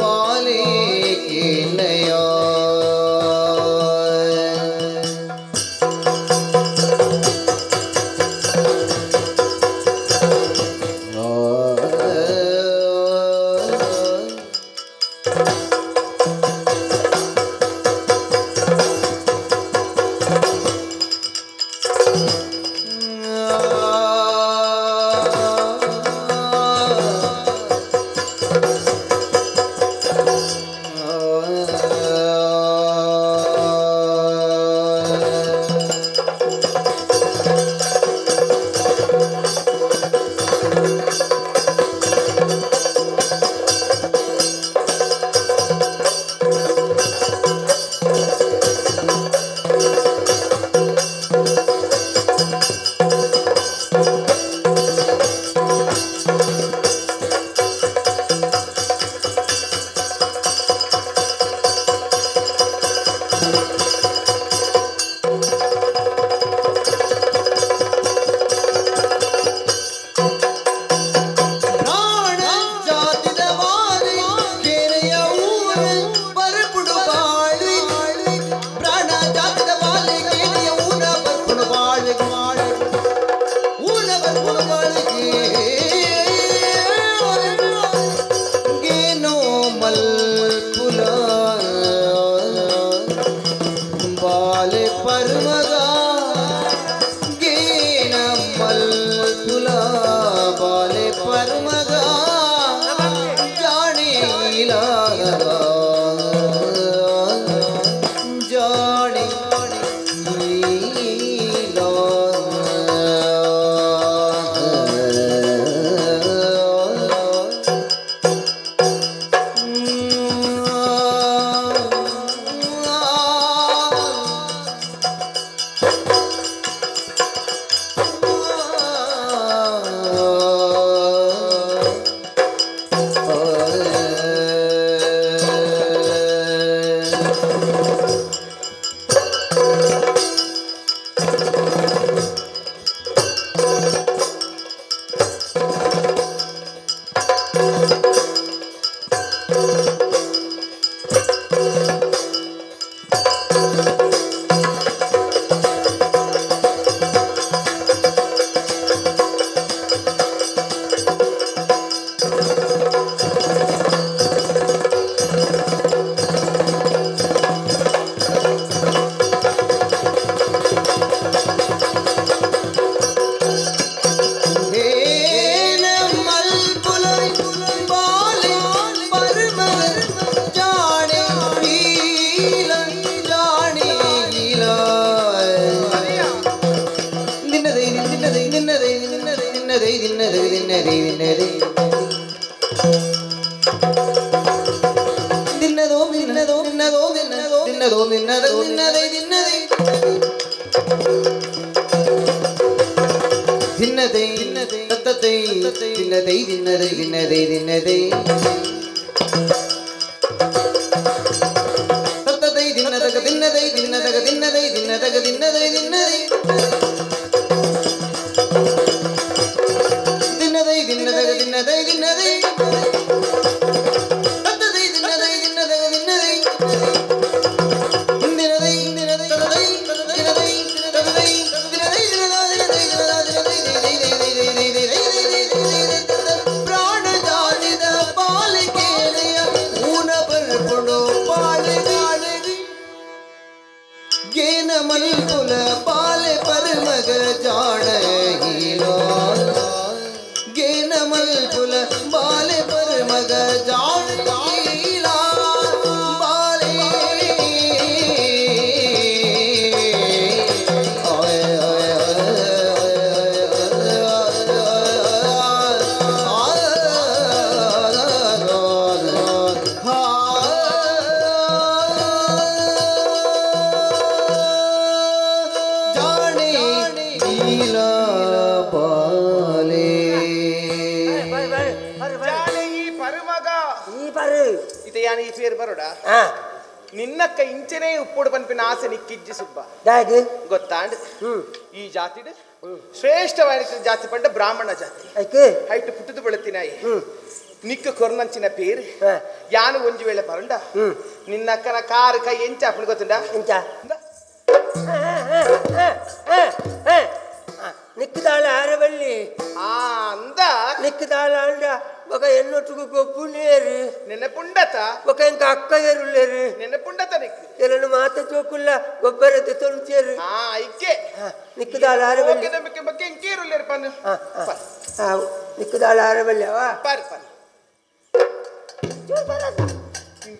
ಬಾಲಿಕೇನಯ. ಬಾಲೆ ಪರ್ಮಗ ಗೇನ ಮಲ್ಪುಲ ಬಾಲೆ ಪರ್ಮಗ ಜಾಣಿ ಜಾಣಿ
ನಿನ್ನಕ್ಕ ಇಂಚೆನೇ ಉಪ್ಪುಡು ಪನ್ಪಿನ ಆಸೆ ನಿಕ್ಕಿಜ್ಜಿ ಸುಬ್ಬ ಗೊತ್ತಾಂಡ್. ಈ ಜಾತಿ ಶ್ರೇಷ್ಠವಾದ ಜಾತಿ ಪಂಡ ಬ್ರಾಹ್ಮಣ ಜಾತಿ ಹೈಟ್ ಪುಟ್ಟದು ಬೆಳತಿನಾಯಿ ನಿಕ್ಕ ಕೊರ್ನಂಚಿನ ಪೇರು ಯಾನು ಒಂಜಿ ವೇಳೆ ಬರಂಡ ನಿನ್ನಕ್ಕನ ಕಾರು ಕೈ ಎಂಚ ಅಪ್ಪನ ಗೊತ್ತುಂಡ
ಎಂಚ ನಿಕ್ಕದಾಳ ಆರವಳ್ಳಿ
ಆ ಅಂದ
ನಿಕ್ಕದಾಳ ಅಂಡ ఒక ఎన్నొట్టుకు గొప్పు లేరు
ನೆನಪುಂಡತ
ఒక ఇంకా అక్క ఏరు
ನೆನಪುಂಡತ ನಿಕ್ಕು
ఎలను మాత చోకుల్ల గొబ్బర తెతొంచేరు
ಆ ಐಕೆ
ನಿಕ್ಕದಾಳ ಆರವಳ್ಳಿ
ಓಕೆ ಬಗ್ಗೆ ಇಂಕೇರು ಪನ್ನು
ನಿಕ್ಕದಾಳ ಆರವಳ್ಳಿ ಅವ
ಪರ್ ಪರ್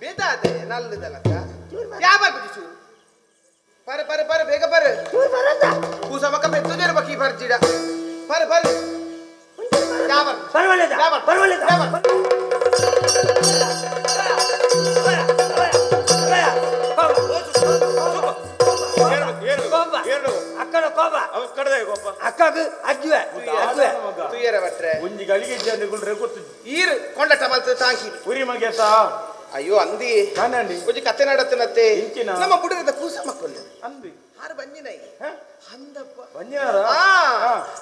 ಬೇದಾದೆ ನಲ್ಲದಲಕ್ಕ ಯಾವ ಚೂರು ಪರ ಪರ ಪರ ಬೇಗ ಪರ ಕೂಸಮಕ್ಕ ಪೆತ್ತು ಜರ ಬಕಿ ಬರ್ಜಿಡ ಪರ ಪರ
ಪರವಲ್ಲದ ಪರವಲ್ಲದ ಅಕ್ಕನ ಕೋಪ ಅಕ್ಕಗ ಅಜ್ಜುವೆ ಅಜ್ಜುವೆ
ತುಯರ ಬಟ್ರೆ
ಒಂಜಿ ಗಳಿಗೆ ಇಜ್ಜಂದೆ ಗೊತ್ತು
ಈರು ಕೊಂಡಟ ಮಲ್ತ ತಾಂಕಿ
ಉರಿ ಮಗೆತ
ಅಯ್ಯೋ ಅಂದಿ ಒಂಜಿ ಕತೆ ನಡತನತ್ತೆ ನಮ್ಮ ಬುಡರದ ಕೂಸ ಮಕ್ಕಳು
ಅಂದಿ
ಆರು ಬಂಜಿನೈ ಅಂದಪ್ಪ
ಬಂಜಿನಾರ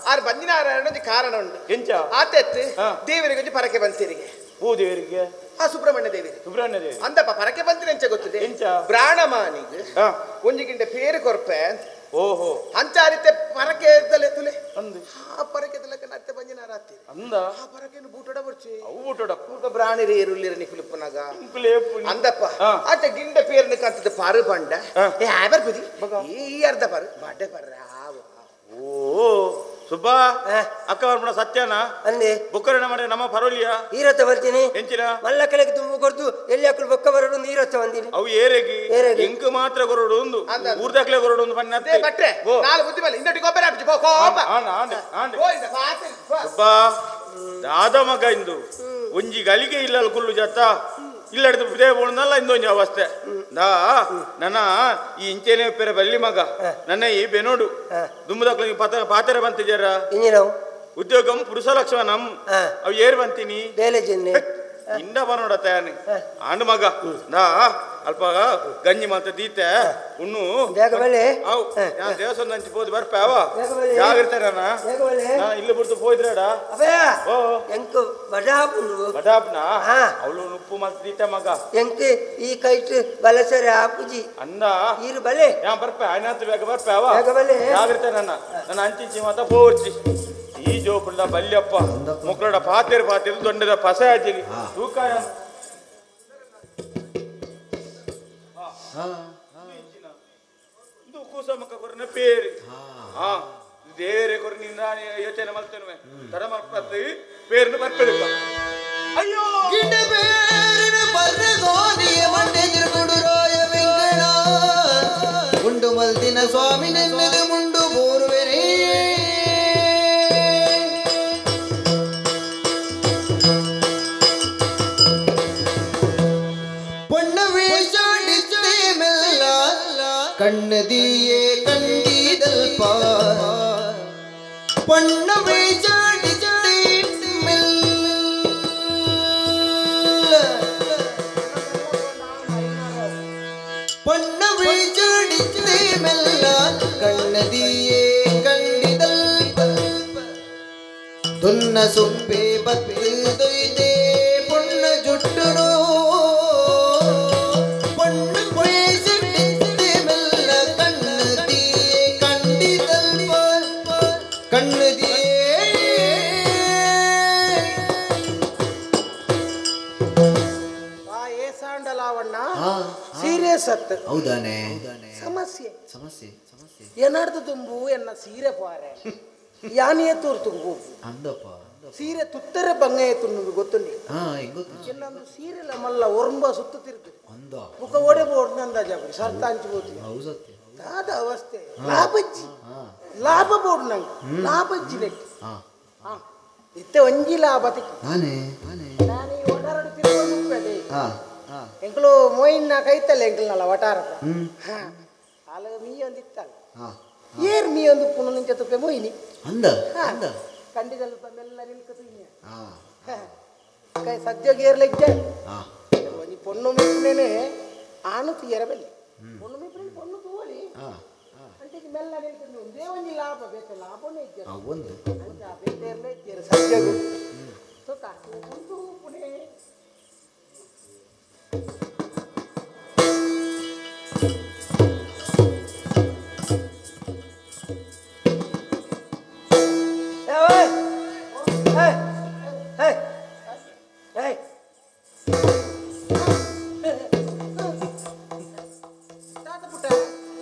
ಆರು ಬಂಜಿನಾರ ಒಂಜಿ ಕಾರಣ ಉಂಟು
ಎಂಚ
ಆತೆತ್ತು ದೇವರಿಗೆ ಒಂಜಿ ಪರಕೆ ಬಂತೀರಿಗೆ
ಹೂ ದೇವರಿಗೆ
ಆ ಸುಬ್ರಹ್ಮಣ್ಯ ದೇವರಿಗೆ
ಸುಬ್ರಹ್ಮಣ್ಯ ದೇವರಿಗೆ
ಅಂದಪ್ಪ ಪರಕೆ ಬಂತಿನ ಎಂಚ ಗೊತ್ತದೆ
ಎಂಚ
ಬ್ರಾಣಮಾನಿಗೆ ಒಂಜಿ ಗಿಂಡೆ ಪೇರು ಕೊರ್ಪೆ
ಓಹೋ
ಅಂಚಾರಿತೆ ಪರಕೆ ಇದ್ದಲೆ ತುಲೆ
ಅಂದು
ಆ ಪರಕೆ ತಲಕ ನತ್ತೆ ಬಂಜಿನ ರಾತ್ರಿ
ಅಂದ
ಆ ಪರಕೆನು ಬೂಟೋಡ ಬರ್ಚಿ
ಅವು ಬೂಟೋಡ
ಪೂರ್ವ ಬ್ರಾಣಿರಿ ಏರುಲ್ಲಿರ ನಿಕುಲುಪ್ಪನಾಗ ಅಂದಪ್ಪ ಆತ ಗಿಂಡ ಪೇರ್ನ ಕಂತದ ಪಾರು ಬಂಡ ಏ ಆಬರ್ ಬುದಿ ಈ ಅರ್ಧ ಪಾರು ಬಡ್ಡೆ ಪರ್ರ
ಓ ಸುಬ್ಬಾ ಅಕ್ಕ ವರ್ಮಣ ಸತ್ಯನ
ಅಂದೆ
ಬುಕ್ಕರಣ ಮಾಡಿ ನಮ್ಮ ಪರೋಲಿಯ
ಈರತ್ತ ಬರ್ತೀನಿ
ಎಂಚಿನ
ಮಲ್ಲ ಕೆಳಗೆ ತುಂಬ ಕೊಡ್ತು ಎಲ್ಲಿ ಹಾಕಲು ಬೊಕ್ಕ ಬರೋಡು ಒಂದು ಈರತ್ತ ಬಂದಿನಿ
ಅವು ಏರೆಗಿ ಎಂಕ್ ಮಾತ್ರ ಕೊರಡು ಒಂದು ಊರ್ದಾಕ್ಲೆ ಕೊರಡು ಒಂದು ಬಣ್ಣ
ಬಟ್ರೆ ನಾಲ್ ಬುದ್ಧಿ ಮೇಲೆ ಇನ್ನೊಟ್ಟಿ ಗೊಬ್ಬರ ಹಾಕ್ತಿ ಬೋ ಕೋಪ
ಸುಬ್ಬಾ ದಾದ ಮಗ ಇಂದು ಒಂಜಿ ಗಳಿಗೆ ಇಲ್ಲ ಕುಲ್ಲು ಜತ್ತ ಇಲ್ಲಡ್ದು ಬಿದೇ ಬೋಣದಲ್ಲ ಇಂದೊಂಜಿ ಅವಸ್ಥೆ ದಾ ನನ್ನ ಈ ಇಂಚೆನೆ ಪೆರೆ ಬಲ್ಲಿ ಮಗ ನನ್ನ ಈ ಬೆನೋಡು ದುಮ್ಮದಕ್ಲ ಪತ ಪಾತೆರೆ ಬಂತಿದ್ದಾರ ಉದ್ಯೋಗಂ ಪುರುಷ ಲಕ್ಷಣಂ ಅವು ಏರ್ ಬಂತೀನಿ
ಬೇಲೆ ಜಿನ್ನೆ
ಇಂಡ ಬರೋಡ ತಯಾನಿ ಆಂಡ್ ಮಗ ನಾ ಅಲ್ಪ ಗಂಜಿ ಮಾತ ದೀತೆ ಉಣ್ಣು ಅವು ನಾನು ದೇವಸ್ಥಾನ ಹಂಚಿ ಪೋದು ಬರ್ಪೆ ಅವ ಜಾಗಿರ್ತಾರೆ ನಾ ಇಲ್ಲಿ ಬಿಡ್ತು ಪೋಯ್ದ್ರಾಡ
ಓ ಎಂಕ್ ಬಡಾಪುಂಡು
ಬಡಾಪ್ನ ಅವಳು ಉಪ್ಪು ಮಾತ ದೀತೆ ಮಗ
ಎಂಕ್ ಈ ಕೈಟ್ ಬಲಸರೆ ಆಪುಜಿ
ಅಂದ
ಈರು ಬಲೆ
ಯಾ ಬರ್ಪೆ ಆಯ್ನಾತ್ ಬೇಗ ಬರ್ಪೆ ಅವ ಜಾಗಿರ್ತಾರೆ ನನ್ನ ನನ್ನ ಅಂಚಿಂಚಿ ಮಾತ ಪೋರ್ಚಿ ಈ ಜೋಕುಂಡ ಬಲ್ಯಪ್ಪ ಮುಕ್ಕಡ ಪಾತೇರು ಪಾತೇರು ದೊಡ್ಡದ ಪಸೆ ಆಜಿಲಿ ತೂಕ ಇದು ಕೂಸಮಕ್ಕ ಕೊರನ ಪೇರಿ ಹಾ ದೇರೆ ಕೊರ ನಿನ್ನ ಯೋಚನೆ ಮಲ್ತೇನೆ ತರ ಮಲ್ಪತ್ತಿ ಪೇರ್ನ ಬರ್ಪೆಡುತ್ತ ಅಯ್ಯೋ
ಗಿಡ ಬೇರಿನ ಬರ್ರದೋನಿಯ ಮಂಡೆ ತಿರುಗುಡುರಾಯ ವೆಂಕಣ ಉಂಡು ಮಲ್ದಿನ ಸ್ವಾಮಿ ನೆನ್ನದು ಮುಂಡು ಬೋರ್ವೆನೇ ಕಣ್ಣದಿಯೇ ಕಂಡಿದಲ್ಪ ಪೊಣ್ಣ ವೇಷಾಡಿದ್ದೆ ಮೆಲ್ಲ ಪೊಣ್ಣ ವೇಷಾಡಿದ್ದೆ ಮೆಲ್ಲ ಕಣ್ಣದಿಯೇ ಕಂಡಿದಲ್ಪ ದುನ್ನ ಸೊಪ್ಪೆ ಬತ್ತು ದೊಯ್ದೆ ಪೊಣ್ಣ ಜುಟ್ಟುನೋ
ಸೀರಿಯಸ್ ಅತ್ತ
ಹೌದಾನೆ
ಸಮಸ್ಯೆ
ಸಮಸ್ಯೆ ಸಮಸ್ಯೆ
ಏನಾಡ್ದು ತುಂಬು ಎನ್ನ ಸೀರೆ ಪಾರೆ ಯಾನಿಯೇ ತೂರು ತುಂಬು
ಅಂದಪ್ಪ
ಸೀರೆ ತುತ್ತರೆ ಬಂಗಾಯ ತುಣ್ಣದು ಗೊತ್ತುಂಡಿ
ಇನ್ನೊಂದು
ಸೀರೆಲ ಮಲ್ಲ ಒರಂಬ ಸುತ್ತ ತಿರುಗಿ ಮುಖ ಓಡೆ ಬೋರ್ಡ್ ಅಂದಾಜ ಸರ್ತ ಹಂಚ್ಬೋದು ದಾದ ಅವಸ್ಥೆ ಲಾಭಜ್ಜಿ ಲಾಭ ಬೋರ್ಡ್ ನಂಗೆ ಲಾಭಜ್ಜಿ ನೆಟ್ ಇತ್ತೆ ಒಂಜಿ ಲಾಭ ತಿಕ್ಕು
ನಾನೇ
ನಾನು ಈ ಒಟಾರಡು ತಿರುಗೊಂಡು ಎಂಕಲು ಮೋಯಿನ ಕೈತಲ್ಲ ಎಂಕಲ್ನಲ್ಲ ವಟಾರ ಅಲ್ಲ ಮೀ ಒಂದು ಇತ್ತಲ್ಲ ಏರ್ ಮೀ ಒಂದು ಪುನಃ ನಿಂಚ ತುಪ್ಪೆ ಮೋಯಿನಿ
ಅಂದ
ಕಂಡಿದಲ್ಪ ಮೆಲ್ಲ ನಿಲ್ಕ ತುಯ್ಯ ಕೈ ಸದ್ಯೋಗ ಏರ್ಲ ಇದ್ದ ಒಂಜಿ ಪೊಣ್ಣು ಮೀಪುನೇನೆ ಆನು ತುಯ್ಯರ ಬಲ್ಲಿ ಪೊಣ್ಣು ಮೀಪುನೇನೆ ಪೊಣ್ಣು ತೂವಲಿ అంటే ಮೆಲ್ಲ ನಿಲ್ಕೊಂಡು ಒಂದೇ ಒಂಜಿ ಲಾಭ ಬೇತೆ ಲಾಭನೇ ಇದ್ದ
ಒಂದು
ಅಂಚ ಬೇತೆ ಏರ್ಲ ಇದ್ದೀರ ಸದ್ಯೋಗ ಸುಖ ಒಂದು ಪುಣೆ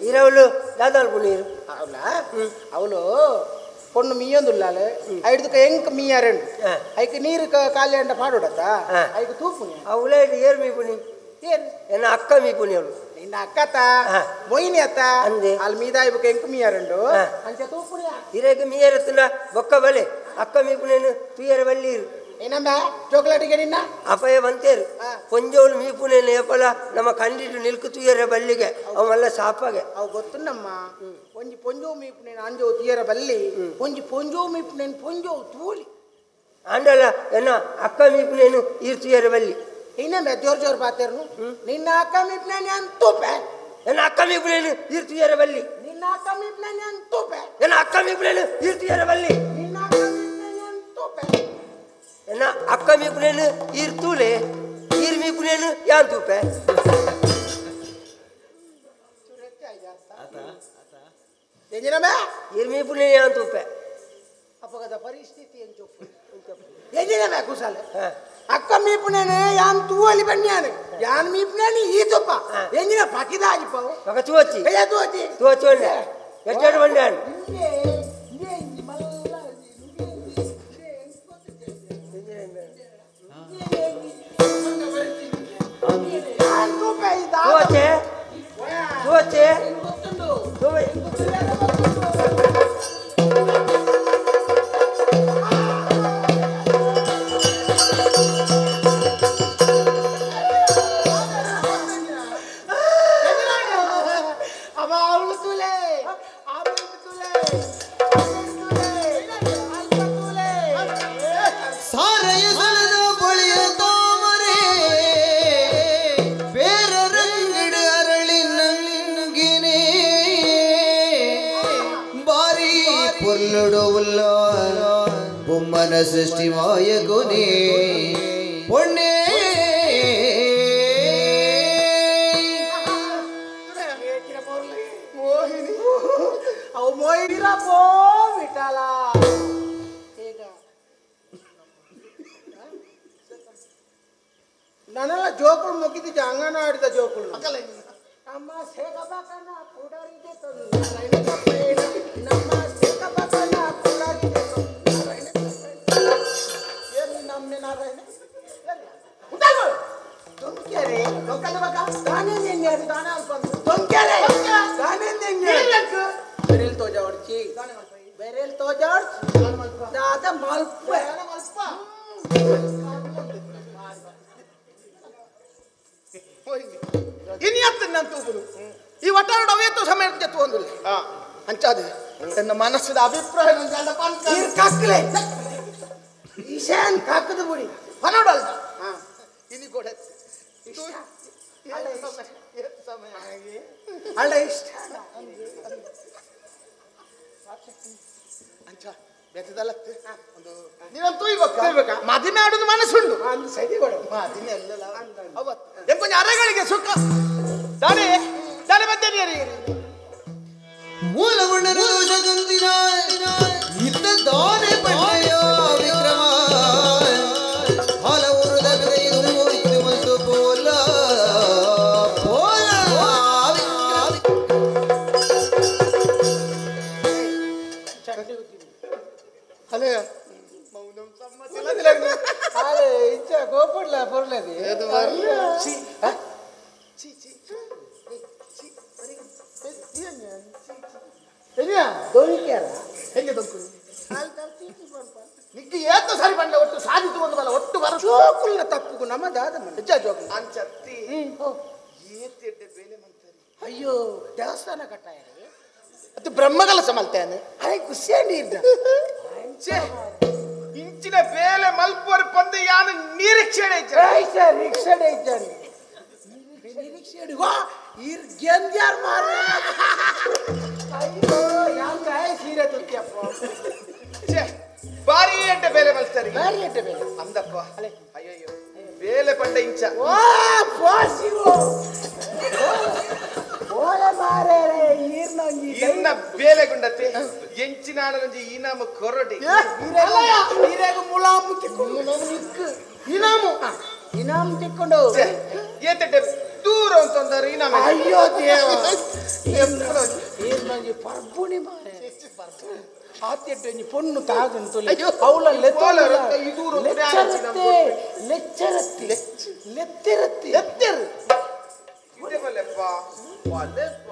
ಇರವಳು ದಾದಾಲ್ ಪುನೀರು
ಅವಳ ಅವಳು ಪೊಣ್ಣು ಮೀಯೊಂದುಲ್ಲಾಲೆ ಐಡ್ದಕ್ಕೆ ಎಂಕ್ ಮೀಯಾರೆಂಡು ಐಕ್ ನೀರು ಖಾಲಿ ಅಂಡ ಪಾಡೋಡತ್ತ ಐಕ್ ತೂಪುನಿ
ಅವಳ ಏರ್ ಮೀಪುನಿ
ಏನ್
ಎನ್ನ ಅಕ್ಕ ಮೀಪುನಿ ಅವಳು
ನಿನ್ನ ಅಕ್ಕತ ಮೊಯ್ನಿ ಅತ್ತ
ಅಂದೆ
ಅಲ್ಲಿ ಮೀದಾಯ್ಬಕ್ಕೆ ಎಂಕ್ ಮೀಯಾರೆಂಡು ಅಂಚ ತೂಪುನಿ
ಇರೇಗ ಮೀಯರತ್ತುಂಡ ಬೊಕ್ಕ ಬಲೆ ಅಕ್ಕ ಮೀಪುನೇನು ತುಯ್ಯರ ಬಲ್ಲೀರು
ಏನಮ್ಮ ಚಾಕ್ಲೇಟಿಗೆ ನಿನ್ನ
ಅಪಯ ಬಂತೇರು ಪೊಂಜೋಳು ಮೀಪುನೇನು ಏಪಲ ನಮ್ಮ ಕಂಡಿಟ್ಟು ನಿಲ್ಕು ತುಯ್ಯರ ಬಲ್ಲಿಗೆ ಅವಲ್ಲ ಸಾಪಾಗೆ
ಅವು ಗೊತ್ತುಂಡಮ್ಮ ಒಂಜಿ ಪೊಂಜೋ ಮೀಪುನೇನು ಅಂಜೋ ತುಯ್ಯರ ಬಲ್ಲಿ ಒಂಜಿ ಪೊಂಜೋ ಮೀಪುನೇನು ಪೊಂಜೋ ತೂಲಿ
ಆಂಡಲ ಎನ್ನ ಅಕ್ಕ ಮೀಪುನೇನು ಈರ್ ತುಯ್ಯರ ಬಲ್ಲಿ
ಇನ್ನೊಮ್ಮೆ ಜೋರ್ ಜೋರ್ ಬಾತೇರ್ನು ನಿನ್ನ ಅಕ್ಕ ಮೀಪುನೇನು ಅಂತೂಪೆ
ಎನ್ನ ಅಕ್ಕ ಮೀಪುನೇನು ಈರ್ ತುಯ್ಯರ ಬಲ್ಲಿ
ನಿನ್ನ ಅಕ್ಕ ಮೀಪುನೇನು ಅಂತೂಪೆ
ಎನ್ನ ಅಕ್ಕ ಮೀಪುನೇನು ಈರ್ ತುಯ್ಯರ ಬಲ್ಲಿ
ನಿನ್ನ ಅಕ್ಕ ಮೀಪುನೇನು ಅಂತೂಪೆ
ಎನ್ನ ಅಕ್ಕ ಮೀಪುನೇನು ಈರ್ ತೂಲೆ ಈರ್ ಮೀಪುನೇನು ಯಾನ್ ತೂಪೆ
ಎಂಜಿನಮೆ
ಈರ್ ಮೀಪುನೆ ಅಂತ ಉಪ್ಪೆ
ಅಪಗದ ಪರಿಸ್ಥಿತಿ ಎಂಚೊಪ್ಪು ಎಂಜಿನಮೆ ಕುಸಾಲೆ ಅಕ್ಕ ಮೀಪುನೇನೆ ಯಾನ್ ತೂವಲಿ ಬನ್ಯಾನೆ ಯಾನ್ ಮೀಪುನೇನೆ ಈ ತುಪ್ಪ ಎಂಜಿನ ಪಕಿದ ಆಜಿಪಾವು
ఒక ತೂವಚ್ಚಿ
ಅಯ್ಯ ತೂವಚ್ಚಿ
ತೂವಚ್ಚಿ ಒಂಡೆ ಎಟ್ಟೆಡು ಬಂಡ್ಯಾನ್ ತೂವಚ್ಚೆ ತೂವಚ್ಚೆ
ಬೊಮ್ಮನ ಸೃಷ್ಟಿ ಮಾಯಗುನೇ ಪೊಣ್ಣೆ
ಅವು ಮೋಹಿರ ಪೋ ವಿಠಲ ಈಗ ನಾನೆಲ್ಲ ಜೋಕುಳು ಮುಗಿದಿದ್ದೆ ಅಂಗನವಾಡಿದ ಜೋಕುಳು ನಮ್ಮ ಸೇಕಬಕನ ಪುಡರಿದೆ ನಮ್ಮ ಸೇಕಬಕನ ಪುಡರಿದೆ ನಾರಾಯಣ ದೊಂಕೆರೆ ದೊಂಕೆರೆ ಬೆರೆಲ್ ತೋಜಾಡ್ಚಿ ಬೆರೆಲ್ ತೋಜಾಡ್ ದಾದ ಮಲ್ಪ
ಇನಿಯತ್ತ ನಾನು ತೂಪುದು ಈ ಒಟ್ಟಾರೆ ಅವೇತು ಸಮಯ ತಗೊಂಡಿಲ್ಲ ಅಂಚಾದ ನನ್ನ ಮನಸ್ಸಿದ ಅಭಿಪ್ರಾಯ
ಕಕ್ಕಲೆ ಈಶಾನ್ ಕಾಕದ ಬುಡಿ
ಪನೋಡಲ್ಲ ಇನಿ ಕೊಡ
ಅಲ್ಲ ಇಷ್ಟ
ಅಂಚ ಬೆತ್ತದಲ್ಲ ಒಂದು ನೀನಂತೂ ಇವಾಗ ಮದಿಮೆ ಆಡೋದು ಮನಸ್ಸುಂಡು
ಅಂದು ಸರಿ ಕೊಡ
ಮದಿಮೆ ಅಲ್ಲಲ್ಲ ಅವತ್ತು ಎಂಕೊಂಚ ಅರೆಗಳಿಗೆ ಸುಖ ದಾನೆ ದಾನೆ ಬಂದೇನಿ
ಮೂಲಗುಣರು ಜಗಂದಿನ ಇದ್ದ ದಾನೆ ಪಡೆಯ ವಿಕ್ರಮ ಹಲವರು ದಗದೈದು ಮೂರ್ತಿ ಮತ್ತು ಪೋಲ ಪೋಲ
ಅಲೇ
ಅಲೆ ಇಂಚ ಗೋಪುಡ್ಲ ಪೊರ್ಲದಿ
ಸಿ ಸಿ ಸಿ
ಹೆಂಗೆ ದೊಂಕುಲು
ನಿಕ್ಕೆ ಏತ ಸರಿ ಬಂಡ ಒಟ್ಟು ಸಾಧಿತು ಒಂದು ಬಲ ಒಟ್ಟು ಬರ
ಜೋಕುಲ್ನ ತಪ್ಪುಗು ನಮ್ಮ ದಾದ ನಿಜ ಜೋಕುಲ್
ಅಂಚತ್ತಿ ಏತೆಡ್ಡೆ ಬೇಲೆ ಮಂತರಿ
ಅಯ್ಯೋ ದೇವಸ್ಥಾನ ಕಟ್ಟಾಯ
ಅದು ಬ್ರಹ್ಮಗಲಸ ಮಲ್ತೇನೆ
ಅರೆ ಖುಷಿಯ ಇದ್ದ
ಇಂಚಿನ ಬೇಲೆ ಮಲ್ಪುವರು ಪಂದು ಯಾನು ನಿರೀಕ್ಷಣೆ
ನಿರೀಕ್ಷಣೆ ಇದ್ದಾನೆ ನಿರೀಕ್ಷೆ ಇರ್ ಗೆಂದ್ಯಾರ್ ಮಾರ ಅಯ್ಯೋ ಯಾಂಗ ಸೀರೆ ತುತ್ತಿಯಪ್ಪ
ಬಾರಿ ಎಡ್ಡೆ ಬೇಲೆ ಮಲ್ತಾರೆ
ಬಾರಿ ಎಡ್ಡೆ ಬೇಲೆ
ಅಂದಪ್ಪ ಅಯ್ಯಯ್ಯೋ ಬೇಲೆ ಪಂಡ ಇಂಚ
ಓ ಪೋಸಿಗೋ ಓಲೆ ಮಾರೇರೆ ಈರ್ನೊಂಜಿ
ಇನ್ನ ಬೇಲೆ ಗುಂಡತೆ ಎಂಚಿನಾಡಲೊಂಜಿ ಇನಾಮ ಕೊರಡಿ
ಈರೆಗು ಮುಲಾಮು ತಿಕ್ಕೊಂಡು
ಇನಾಮು
ಇನಾಮ್ ತಿಕ್ಕೊಂಡು
ಏತೆಡ್ಡೆ ದೂರ ಅಂತಂದರೆ ಇನಾಮ
ಅಯ್ಯೋ ದೇವ ಈರ್ನೊಂಜಿ ಪರ್ಬುಣಿ ಮಾರೆ ಆತೆಡ್ಡೆ ಪೊಣ್ಣು ತಾಗಂತುಲೆ ಅವಳ ಲೆಚ್ಚರತ್ತೆ ಲೆಚ್ಚರತ್ತೆ ಲೆತ್ತಿರತ್ತೆ
ಲೆತ್ತಿರು ಬಲೆಪ್ಪ ಬಲೆಪ್ಪ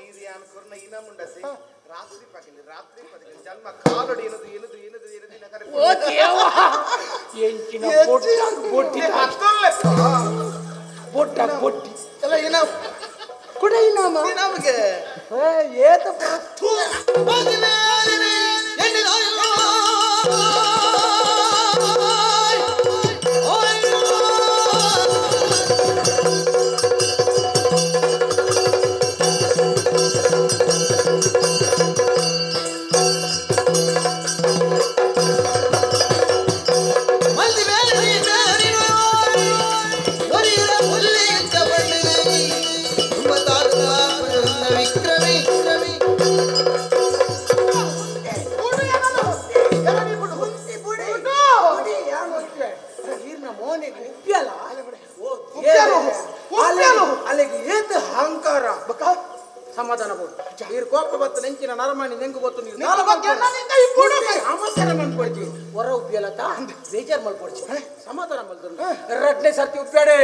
ಈರಿಯಾನ್ ಕೊರ್ನ ಇನಾಮುಂಡಸೆ ರಾತ್ರಿ ಪಗಲಿ ರಾತ್ರಿ ಪಗಲಿ ಜನ್ಮ ಕಾಲಡಿ ಏನದು ಏನದು ಏನದು ಏನದು ನಗರ
ಓ ದೇವ ಎಂಚಿನ ಬೊಟ್ಟ ಬೊಟ್ಟಿ
ಹತ್ತೊಲ್ಲೆಪ್ಪ
ಬೊಟ್ಟ ಬೊಟ್ಟಿ
ಎಲ್ಲ ಇನಾಮ್
ಕುಡ ಇನಾಮ
ಇನಾಮ್ಗೆ
ಏತ
ಮಲ್ದಿ
ಸಮಾಧಾನ ಬೋಡು ಈರ್ ಕೋಪ ಬತ್ತು ನೆಂಚಿನ ನರಮಾಣಿ ನೆಂಗು ಗೊತ್ತು ನೀರು ಅಮಸರ ಮನ್ಪೊಡ್ಚಿ ಹೊರ ಉಪ್ಪಿಯಲತ್ತ ಬೇಜಾರ್ ಮಲ್ಪೊಡ್ಚಿ ಸಮಾಧಾನ ಮಲ್ತು ರಡ್ನೇ ಸರ್ತಿ ಉಪ್ಪ್ಯಾಡೆ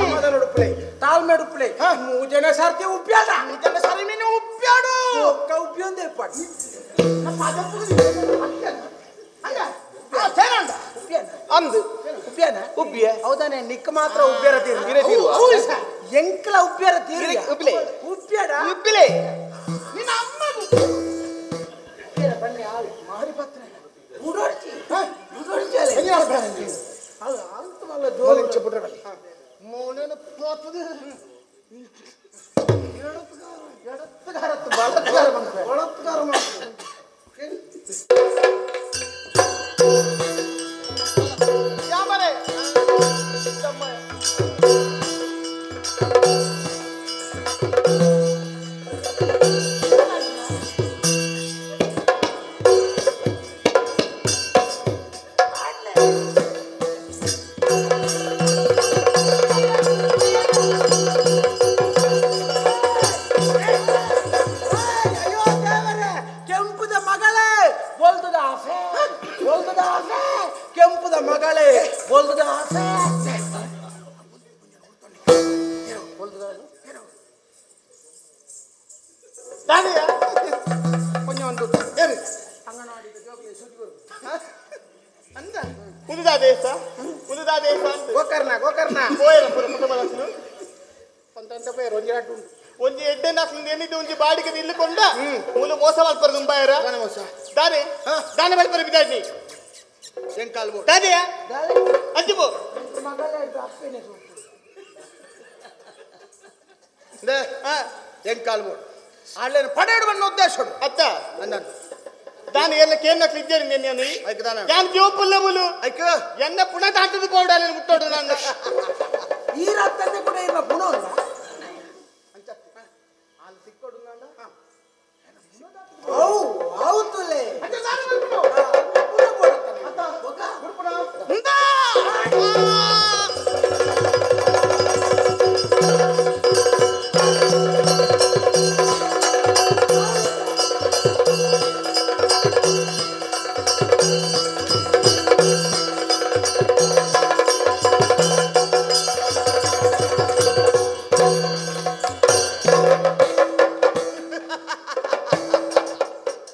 ಸಮಾಧಾನ ಉಡುಪ್ಲೆ ತಾಳ್ಮೆ ಉಡುಪ್ಲೆ ಮೂಜನೇ ಸರ್ತಿ ಉಪ್ಪ್ಯಾಡ ಮೂಜನೇ ಸರಿ ಮೀನು ಉಪ್ಪ್ಯಾಡು ಒಕ್ಕ ಉಪ್ಪಿಯೊಂದೇ ಪಾಡಿ
ಅಂದು
ಉಪ್ಪ್ಯಾನ
ಉಬ್ಬಿಯ
ಹೌದಾನೆ ನಿಕ್ಕ ಮಾತ್ರ ಉಬ್ಬ್ಯಾರ ತೀರು ಎಂಕಲ ಉಬ್ಬ್ಯಾರ ತೀರು
ಉಬ್ಬಿಲೆ
ಉಬ್ಬ್ಯಾಡ
ಉಬ್ಬಿಲೆ
ನಿನ್ನ ಅಮ್ಮ ಬನ್ನಿ ಆಳು ಮಾರಿ ಪತ್ರ ಉಡೋಡ್ಚಿ ಉಡೋಡ್ಚಿ ಅದು ಅಂತ ಮಲ್ಲ ಜೋರು
ಬಿಟ್ರೆ ಮೋನೇನ ಪಾತದ ಎಡತ್ಗಾರ ಬಳತ್ಗಾರ ಬಂದ ಬಳತ್ಗಾರ ಮಾಡ್ತಾರೆ.
ಯಾಮರೆ
ಅಯ್ಯೋ ದೇವರೇ ಕೆಂಪುದ ಮಗಳೇ ಒಲ್ದುದ ಆಸೆ ಒಲ್ದುದ ಆಸೆ ಕೆಂಪುದ ಮಗಳೇ ಒಲ್ದುದ ಆಸೆ
ಉದುದಾ ದೇಶ ಉದುದಾ ದೇಶ ಅಂತ
ಗೋಕರ್ಣ ಗೋಕರ್ಣ
ಪೋಯರ ಪುರ ಕುಟುಂಬದಕ್ಲು
ಪಂತಂತ ಪೋಯರ್ ಒಂಜಿ ರಡ್ಡು ಉಂಟು
ಒಂಜಿ ಎಡ್ಡೆ ನಾಕ್ಲು ಏನಿದ್ದು ಒಂಜಿ ಬಾಡಿಗೆ ನಿಲ್ಲುಕೊಂಡ ಮುಲು ಮೋಸ ಮಲ್ಪರ ದುಂಬಾಯರ ದಾನೆ ದಾನೆ ಮಲ್ಪರ ಬಿದಾಡ್ನಿ
ಎಂಕಾಲ್ ಬೋಡು
ದಾದೆಯ ಅಜ್ಜಿ ಪೋ
ಮಗಳೇ ಅಪ್ಪೇನೆ
ಎಂಕಾಲ್ ಬೋಡು ಆಳ್ಲೇನು ಪಡೇಡು ಬಣ್ಣ ಉದ್ದೇಶ
ಅತ್ತ
ಅಂದನು
ದಾನೆ ಎಲ್ಲ ಕೇನ್ನಕ್ಲು ಇದ್ದೇನೆ నేను
ಐಕ್ ದಾನೆ
ಯಾನ್ ಜೋಪುಲ್ಲ ಮುಲು
ಐಕ್
ಎನ್ನ ಪುಣ ದಾಟದ ಪೌಡಾಲೆ ಮುಟ್ಟೋಡು ನಾನು
ಈ ರಾತ್ರಿ ಕೂಡ ಇಲ್ಲ ಪುಣ ಹೌದುಲೇ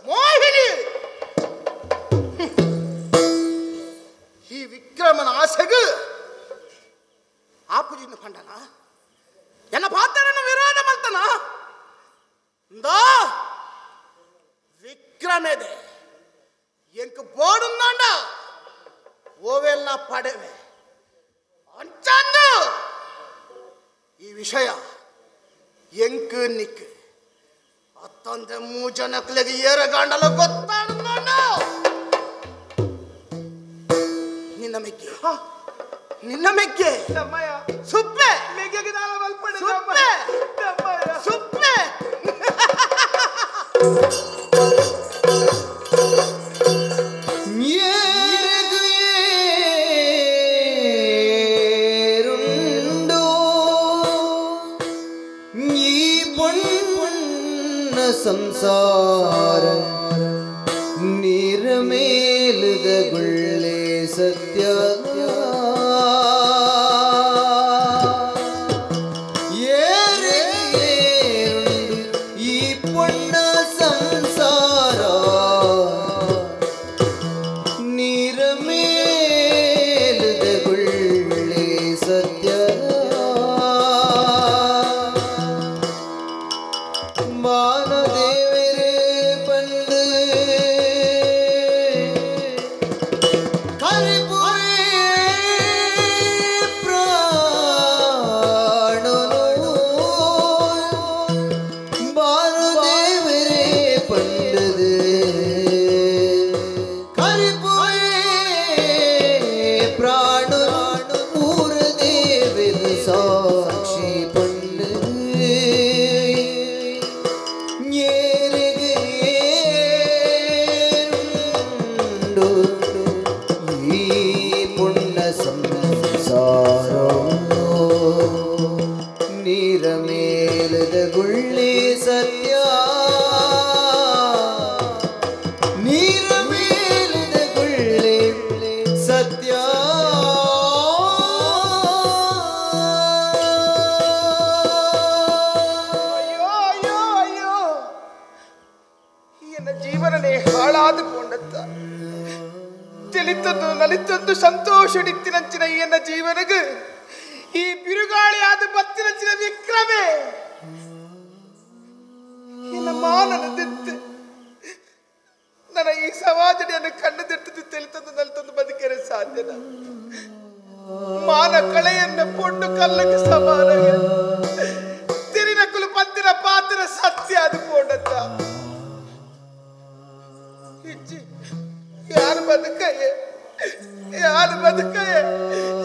ಮೋಹಿನಿ ಈ ವಿಕ್ರಮನ ಆಸೆಗೆ ಆಪುಜಿನ ಪಂಡನ ಎನ್ನ ಪಾತ್ರನ ವಿರೋಧ ಮಲ್ತನ ಇಂದೋ ವಿಕ್ರಮೇದೆ ಎಂಕ್ ಬೋಡುಂದಾಂಡ ಓವೆಲ್ಲ ಪಡೆವೆ ಅಂಚಂದು ಈ ವಿಷಯ ಎಂಕ್ ನಿಕ್ ಅತ್ತಂದೆ ಮೂಜನಕ್ಲೆಗೆ ಏರಗಾಂಡಲ ಗೊತ್ತಾಡುಂದಾಂಡ ನಿನ್ನ ಮೆಕ್ಕೆ ನಿನ್ನ ಮೆಕ್ಕೆ ಸುಪ್ಪೆ ಸುಪ್ಪೆ ಸುಪ್ಪೆ
ಏರುಂಡು ಈ ಪೊಣ್ಣ ಸಂಸಾರ ನೀರ ಮೇಲದ ಗುಳ್ಳೆ ಸತ್ಯ ಏರುಂಡು ಈ ಪೊಣ್ಣ ಸಂಸಾರ ನೀರ ಮೇಲದ ಗುಳ್ಳೆ ಸತ್ಯ ಮಾನದೇವರೇ ಪಂಡು ಕರಿಪು ಮೇಲದ ಗುಳ್ಳೆ ಸತ್ಯ ನೀರ ಮೇಲದ ಗುಳ್ಳೆ ಸತ್ಯ
ಅಯ್ಯೋ ಅಯ್ಯೋ ಅಯ್ಯೋ ಎನ್ನ ಜೀವನನೇ ಹಾಳಾದುಕೊಂಡತ್ತ ತಿಳಿತದ್ದು ನಲಿತದ್ದು ಸಂತೋಷಡಿತ್ತಿನಂಚಿನ ಎನ್ನ ಜೀವನಗ ಈ ಬಿರುಗಾಳಿಯಾದ ಬತ್ತಿನಂಚಿನ ವಿಕ್ರಮೇ ಎನ್ನ ಮಾನನ ದಿತ್ತು ನನ್ನ ಈ ಸಮಾಜಡಿಯನ್ನು ಕಣ್ಣು ದಿಟ್ಟದ್ದು ತಿಳಿತದ್ದು ನಲಿತದ್ದು ಬದುಕರೆ ಸಾಧ್ಯನ ಮಾನ ಕಳೆಯನ್ನ ಪೊಣ್ಣು ಕಲ್ಲಕ್ಕೆ ಸಮಾನ ತಿರಿನಕುಲು ಪಂತಿನ ಪಾತ್ರ ಸತ್ಯ ಅದು ಪೋಂಡತ್ತ ಇಜ್ಜಿ ಯಾರು ಬದುಕಯ್ಯ ಯಾರು ಬದುಕಯ್ಯ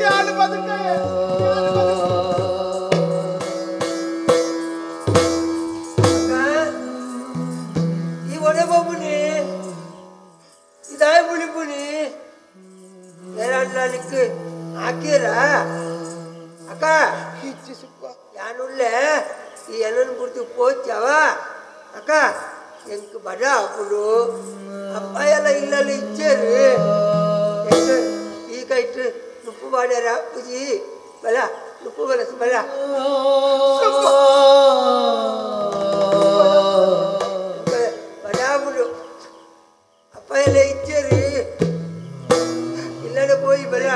ಯಾರು ಬದುಕಯ್ಯ
ಈ ಒಡೆ ಬಾಬುನಿ ಇದಾಯ ಬುಳಿಪುನಿ ಏರಣ್ಣನಿಕ್ಕೆ ಹಾಕಿರ ಅಕ್ಕ ಯಾನುಳ್ಳೆ ಈ ಎಣ್ಣನ್ ಪೂರ್ತಿ ಪೋಚಾವ ಅಕ್ಕ ಎಂಕ್ ಬಡ ಅಪ್ಪುಡು ಅಪ್ಪ ಎಲ್ಲ ಇಲ್ಲಲ್ಲಿ ಇಚ್ಚೇರು ಎಂಕ್ ಈ ಕೈಟ್ ನುಪ್ಪು ಮಾಡ್ಯಾರ ಅಪ್ಪುಜಿ ಬಲ ನುಪ್ಪು ಬಲಸು ಬಲ ಬಡಾಬುಡು ಅಪ್ಪ ಎಲ್ಲ ಇಚ್ಚೇರಿ ಇಲ್ಲಡೆ ಪೋಯಿ ಬಲ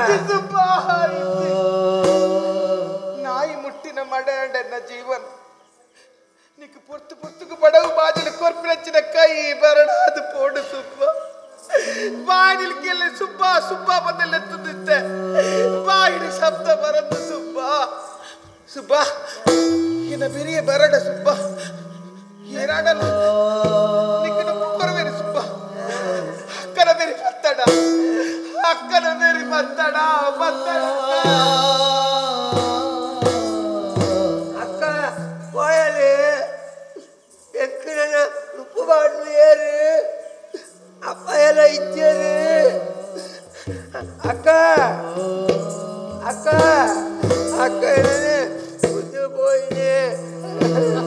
ನಾಯಿ ಮುಟ್ಟಿನ ಮಡಂಡನ್ನ ಜೀವನ నీకు పొత్తు పొత్తుకు పడవు బాజలు కొర్పినచ్చిన కై బరడాదు పోడు సుబ్బ ಬಾಯಿಲಿಗೆಲ್ಲ ಸುಬ್ಬ ಸುಬ್ಬ ಬಂದೆಲ್ಲೆತ್ತುದಿತ್ತೆ ಬಾಯಿಲಿ ಶಬ್ದ ಬರದು ಸುಬ್ಬ ಸುಬ್ಬ ಇನ್ನ ಬೆರಿಯ ಬರಡ ಸುಬ್ಬ ಏನಾಡಲ್ಲ ನಿಕ್ಕ ಕೊರವೇರಿ ಸುಬ್ಬ ಅಕ್ಕನ ಬೇರಿ ಬತ್ತಡ ಅಕ್ಕನ ಬೇರಿ ಬತ್ತಡ ಬತ್ತಡ
ಅಕ್ಕ போயலு எக்குன உப்பு பாட்டு ஏறு அப்பா எல்லாம் இச்சேரு அக்கா அக்கா அக்கா என்னன்னு புத்து போயினு அண்ணா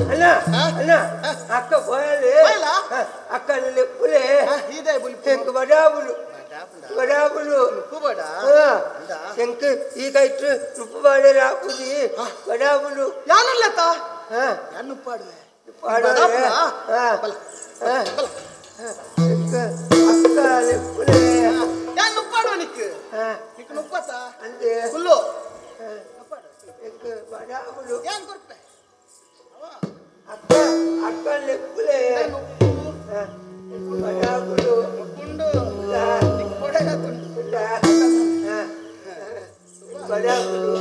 அண்ணா அண்ணா அక్క పోయాలి అక్క నిప్పులే ఎంకు బడాబులు బడాబులు ఎంకు ఈ కైట్ నుప్పు పాడే రాపుది బడాబులు
ಯಾನಲ್ಲತ್ತ ಯಾನುಪ್ಪಾಡುವೆ
అక్క నిప్పులే
ಯಾನುಪ್ಪಾಡುವ ನಿಕ್ಕು ನಿಕ್ಕು ನುಪ್ಪತ್ತ
ಅಂದೆ
ಹುಲ್ಲು
ಎಂಕು ಬಡಾಬುಲು
ಯಾನ್ ಕೊರ್ಪೆ
ಅಕ್ಕ ಅಕ್ಕ ನಿಪ್ಪುಲೇ ಬಡಾಬುಲು
ಉಂಡು ನಿಕ್ಕು ಕೊಡೆಗತ್ತುಂಡು
ಬಡಾಬುಲು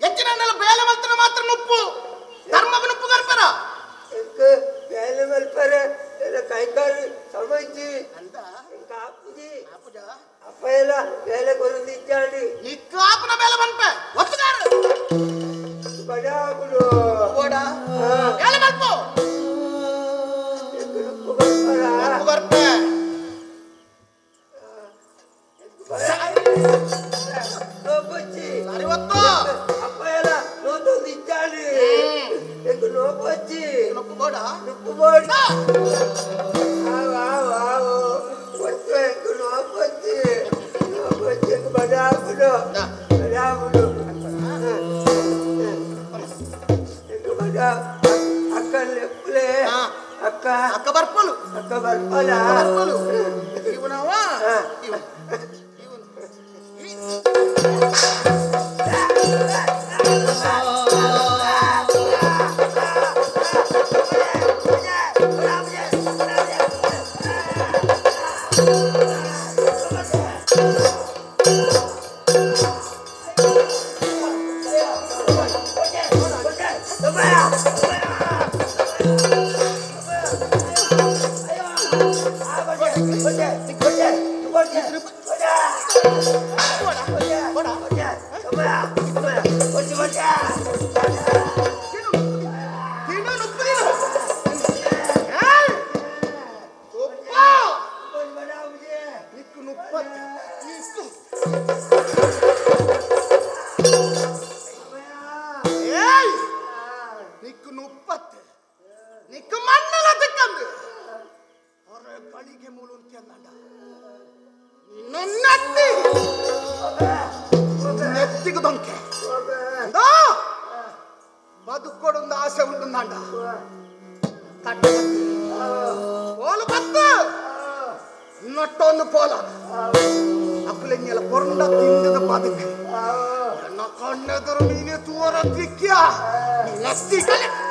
ಹೆಚ್ಚಿನ ಬೇಲೆ ಮಲ್ತನ ಮಾತ್ರ ನುಪ್ಪು ಧರ್ಮಕ್ಕೆ ನುಪ್ಪು ಕರ್ಪರ
ಎಂಕು ಬೇಲೆ ಮಲ್ಪರ ಎಲ್ಲ ಕೈಕಾಲು ಸಮಜ್ಜಿ ಎಂಕು ಆಪುಜಿ ಅಪ್ಪ ಎಲ್ಲ ಬೇಲೆ ಕೊರಂದಿಚ್ಚಾಂಡಿ
ನಿಕ್ಕು ಆಪುನ ಬೇಲೆ ಮನ್ಪೆ ಒತ್ತುಗಾರ
ಬಡಾಬುಲು
ಓಡ ಬೇಲೆ ಮಲ್ಪು
ಎಂಕು ನುಪ್ಪು ಕರ್ಪರ
ನುಪ್ಪು ಕರ್ಪೆ
ನೋಪೊಚ್ಚಿ
ಸರಿ ಒತ್ತು
ಅಪ್ಪ ಎಲ್ಲ ನೋತೊಂದಿಚ್ಚಾಂಡಿ ಎಂಕು ನೋಪೊಚ್ಚಿ
ನುಪ್ಪು ಬೋಡ
ನುಪ್ಪು ಬೋಡ ಆವು ಆವು ಆವು ಒತ್ತು ಎಂಕು ನೋಪೊಚ್ಚಿ ನೋಪೊಚ್ಚಿ ಎಂಕು ಬಡಾಬುಲು ಬಡಾಬುಲು ಎಂಕು ಬಡ ಅಕ್ಕ ಲೆಪ್ಪುಲೆ ಅಕ್ಕ
ಅಕ್ಕ ಬರ್ಪಲು
ಅಕ್ಕ ಬರ್ಪಲ
ಬರ್ಪಲು ಇವನವ ಇವ
ನಿಕ್ಕು ನುಪ್ಪತ್ತು ನಿಕ್ಕು
ಬದುಕೊಡೊಂದು ಆಸೆ ಉಂಟು ನಾಂಡ ಕಟ್ಟ ಪೋಲು ಬತ್ತು ನಟ್ಟೊಂದು ಪೋಲ ಅಕ್ಕುಲೆಂಗೆಲ್ಲ ಪೊರಂಡ ತಿಂದದ ಬದುಕು ನನ್ನ ಕಣ್ಣೆದುರು ನೀನೇ ತೂರ ತಿಕ್ಕ್ಯ ನಿನ್ನ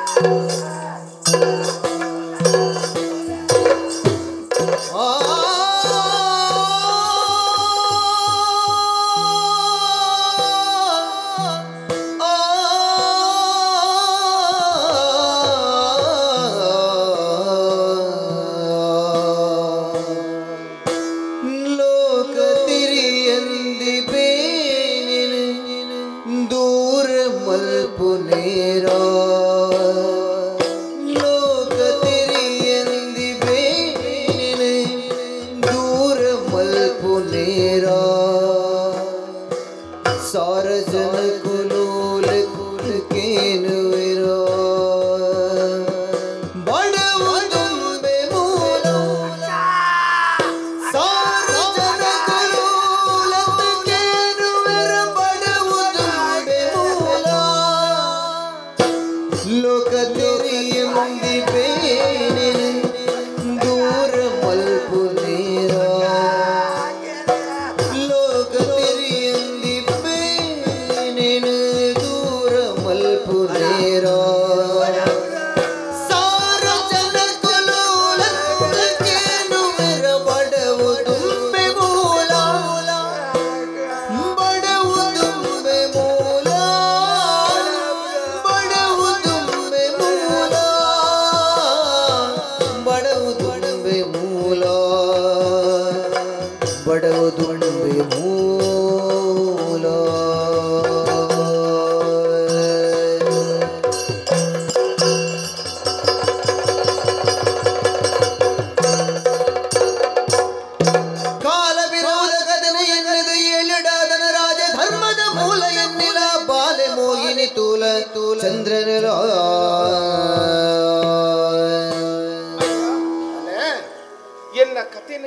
ಎನ್ನ ಕಥೆನ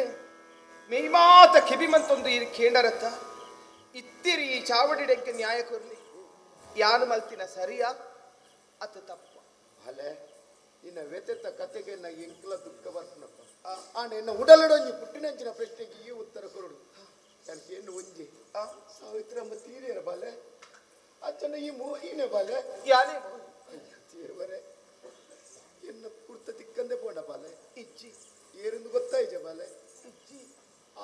ಮೇಯ್ಮಾತ ಕೆಬಿಮಂತೊಂದು ಈ ಕೇಂಡರತ್ತ ಇತ್ತಿರಿ ಈ ಚಾವಡಿಡೆಂಕೆ ನ್ಯಾಯ ಕೊರ್ಲಿ ಯಾನು ಮಲ್ತಿನ ಸರಿಯಾ ಅತ ತಪ್ಪ
ಅಲೆ ಇನ್ನ ವ್ಯತಿತ ಕತೆಗೆ ನ ಎಂಕ್ಲ ದುಃಖ ಬರ್ಪನಪ್ಪ ಆಂಡ ಎನ್ನ ಉಡಲಡೊಂಜಿ ಪುಟ್ಟಿನಂಚಿನ ಪ್ರಶ್ನೆಗೆ ಈ ಉತ್ತರ ಕೊರಡು ನನಗೆ ಏನು ಒಂಜಿ ಸಾವಿತ್ರಮ್ಮ ತೀರಿಯರ ಬಾಲೆ ಅಚ್ಚನ ಈ ಮೋಹಿನೇ ಬಾಲೆ
ಯಾನೇ
ದೇವರೇ ಎನ್ನ ಪುರ್ತ ತಿಕ್ಕಂದೆ ಪೋಂಡ ಬಾಲೆ ಇಜ್ಜಿ ಏರೆಂದು ಗೊತ್ತಾಯ್ಜ ಬಾಲೆ ಇಜ್ಜಿ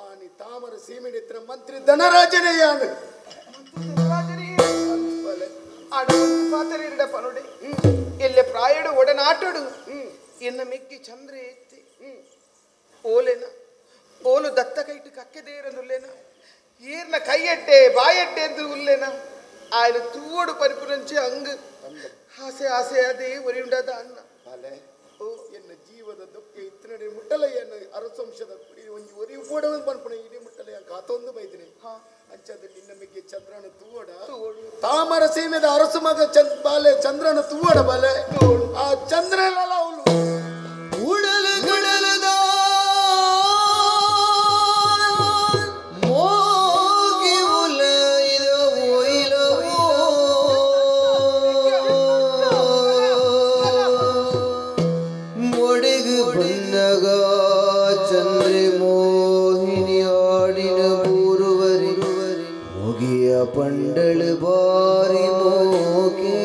ಆನಿ ತಾಮರ ಸೀಮೆಡಿತ್ರ ಮಂತ್ರಿ ಧನರಾಜನೇ ಯಾನು ಬಾಲೆ
ಆಡ ಪಾತರಿರಡ ಪನುಡೆ ಎಲ್ಲೆ ಪ್ರಾಯಡು ಒಡನಾಟಡು ಎನ್ನ ಮೆಕ್ಕಿ ಚಂದ್ರ ಎತ್ತಿ ಓಲೆನ ಓಲು ದತ್ತ ಕೈಟು ಕಕ್ಕೆದೇರನುಲ್ಲೇನ ಏರ್ನ ಕೈಯಟ್ಟೆ ಬಾಯಟ್ಟೆ ಎಂದು ಉಲ್ಲೇನ ఆయన ತೂಡು ಪರಿಪುರಂಚಿ ಅಂಗ್ ಆಸೆ ಆಸೆ ಅದೇ ಒರಿಯುಂಡಾದ ಅನ್ನ
ಬಾಲೆ ಎನ್ನ ಜೀವದ ದುಃಖ ಇತ್ತನಡೆ ಮುಟ್ಟಲ ಎನ್ನ ಅರಸಂಶದ ಕುಡಿ ಒಂಜಿ ಒರಿ ಕೂಡ ಒಂದು ಪನ್ಪುಣ ಇಡೀ ಮುಟ್ಟಲ ಕಾತೊಂದು ಬೈದಿನಿ ಅಂಚದ ನಿನ್ನ ಮಿಗ್ಗೆ ಚಂದ್ರನ ತೂವಡ ತಾಮರ ಸೀಮೆದ ಅರಸು ಮಗ ಚಂದ್ ಬಾಲೆ ಚಂದ್ರನ ತೂವಡ ಬಾಲೆ ಆ ಚಂದ್ರನಲ್ಲ ಅವನು
ಉಡಲು ಗುಡಲದ ಮೋಗಿ ಉಲೈದ ಒಯ್ಲವೋ ಮೊಡಗು ಬನ್ನಗ ಚಂದ್ರೆ ಮೋಹಿನಿ ಆಡಿನ ಪೂರ್ವರಿ ಮುಗಿಯ ಪಂಡಳು ಬಾರಿ ಮೋಕೆ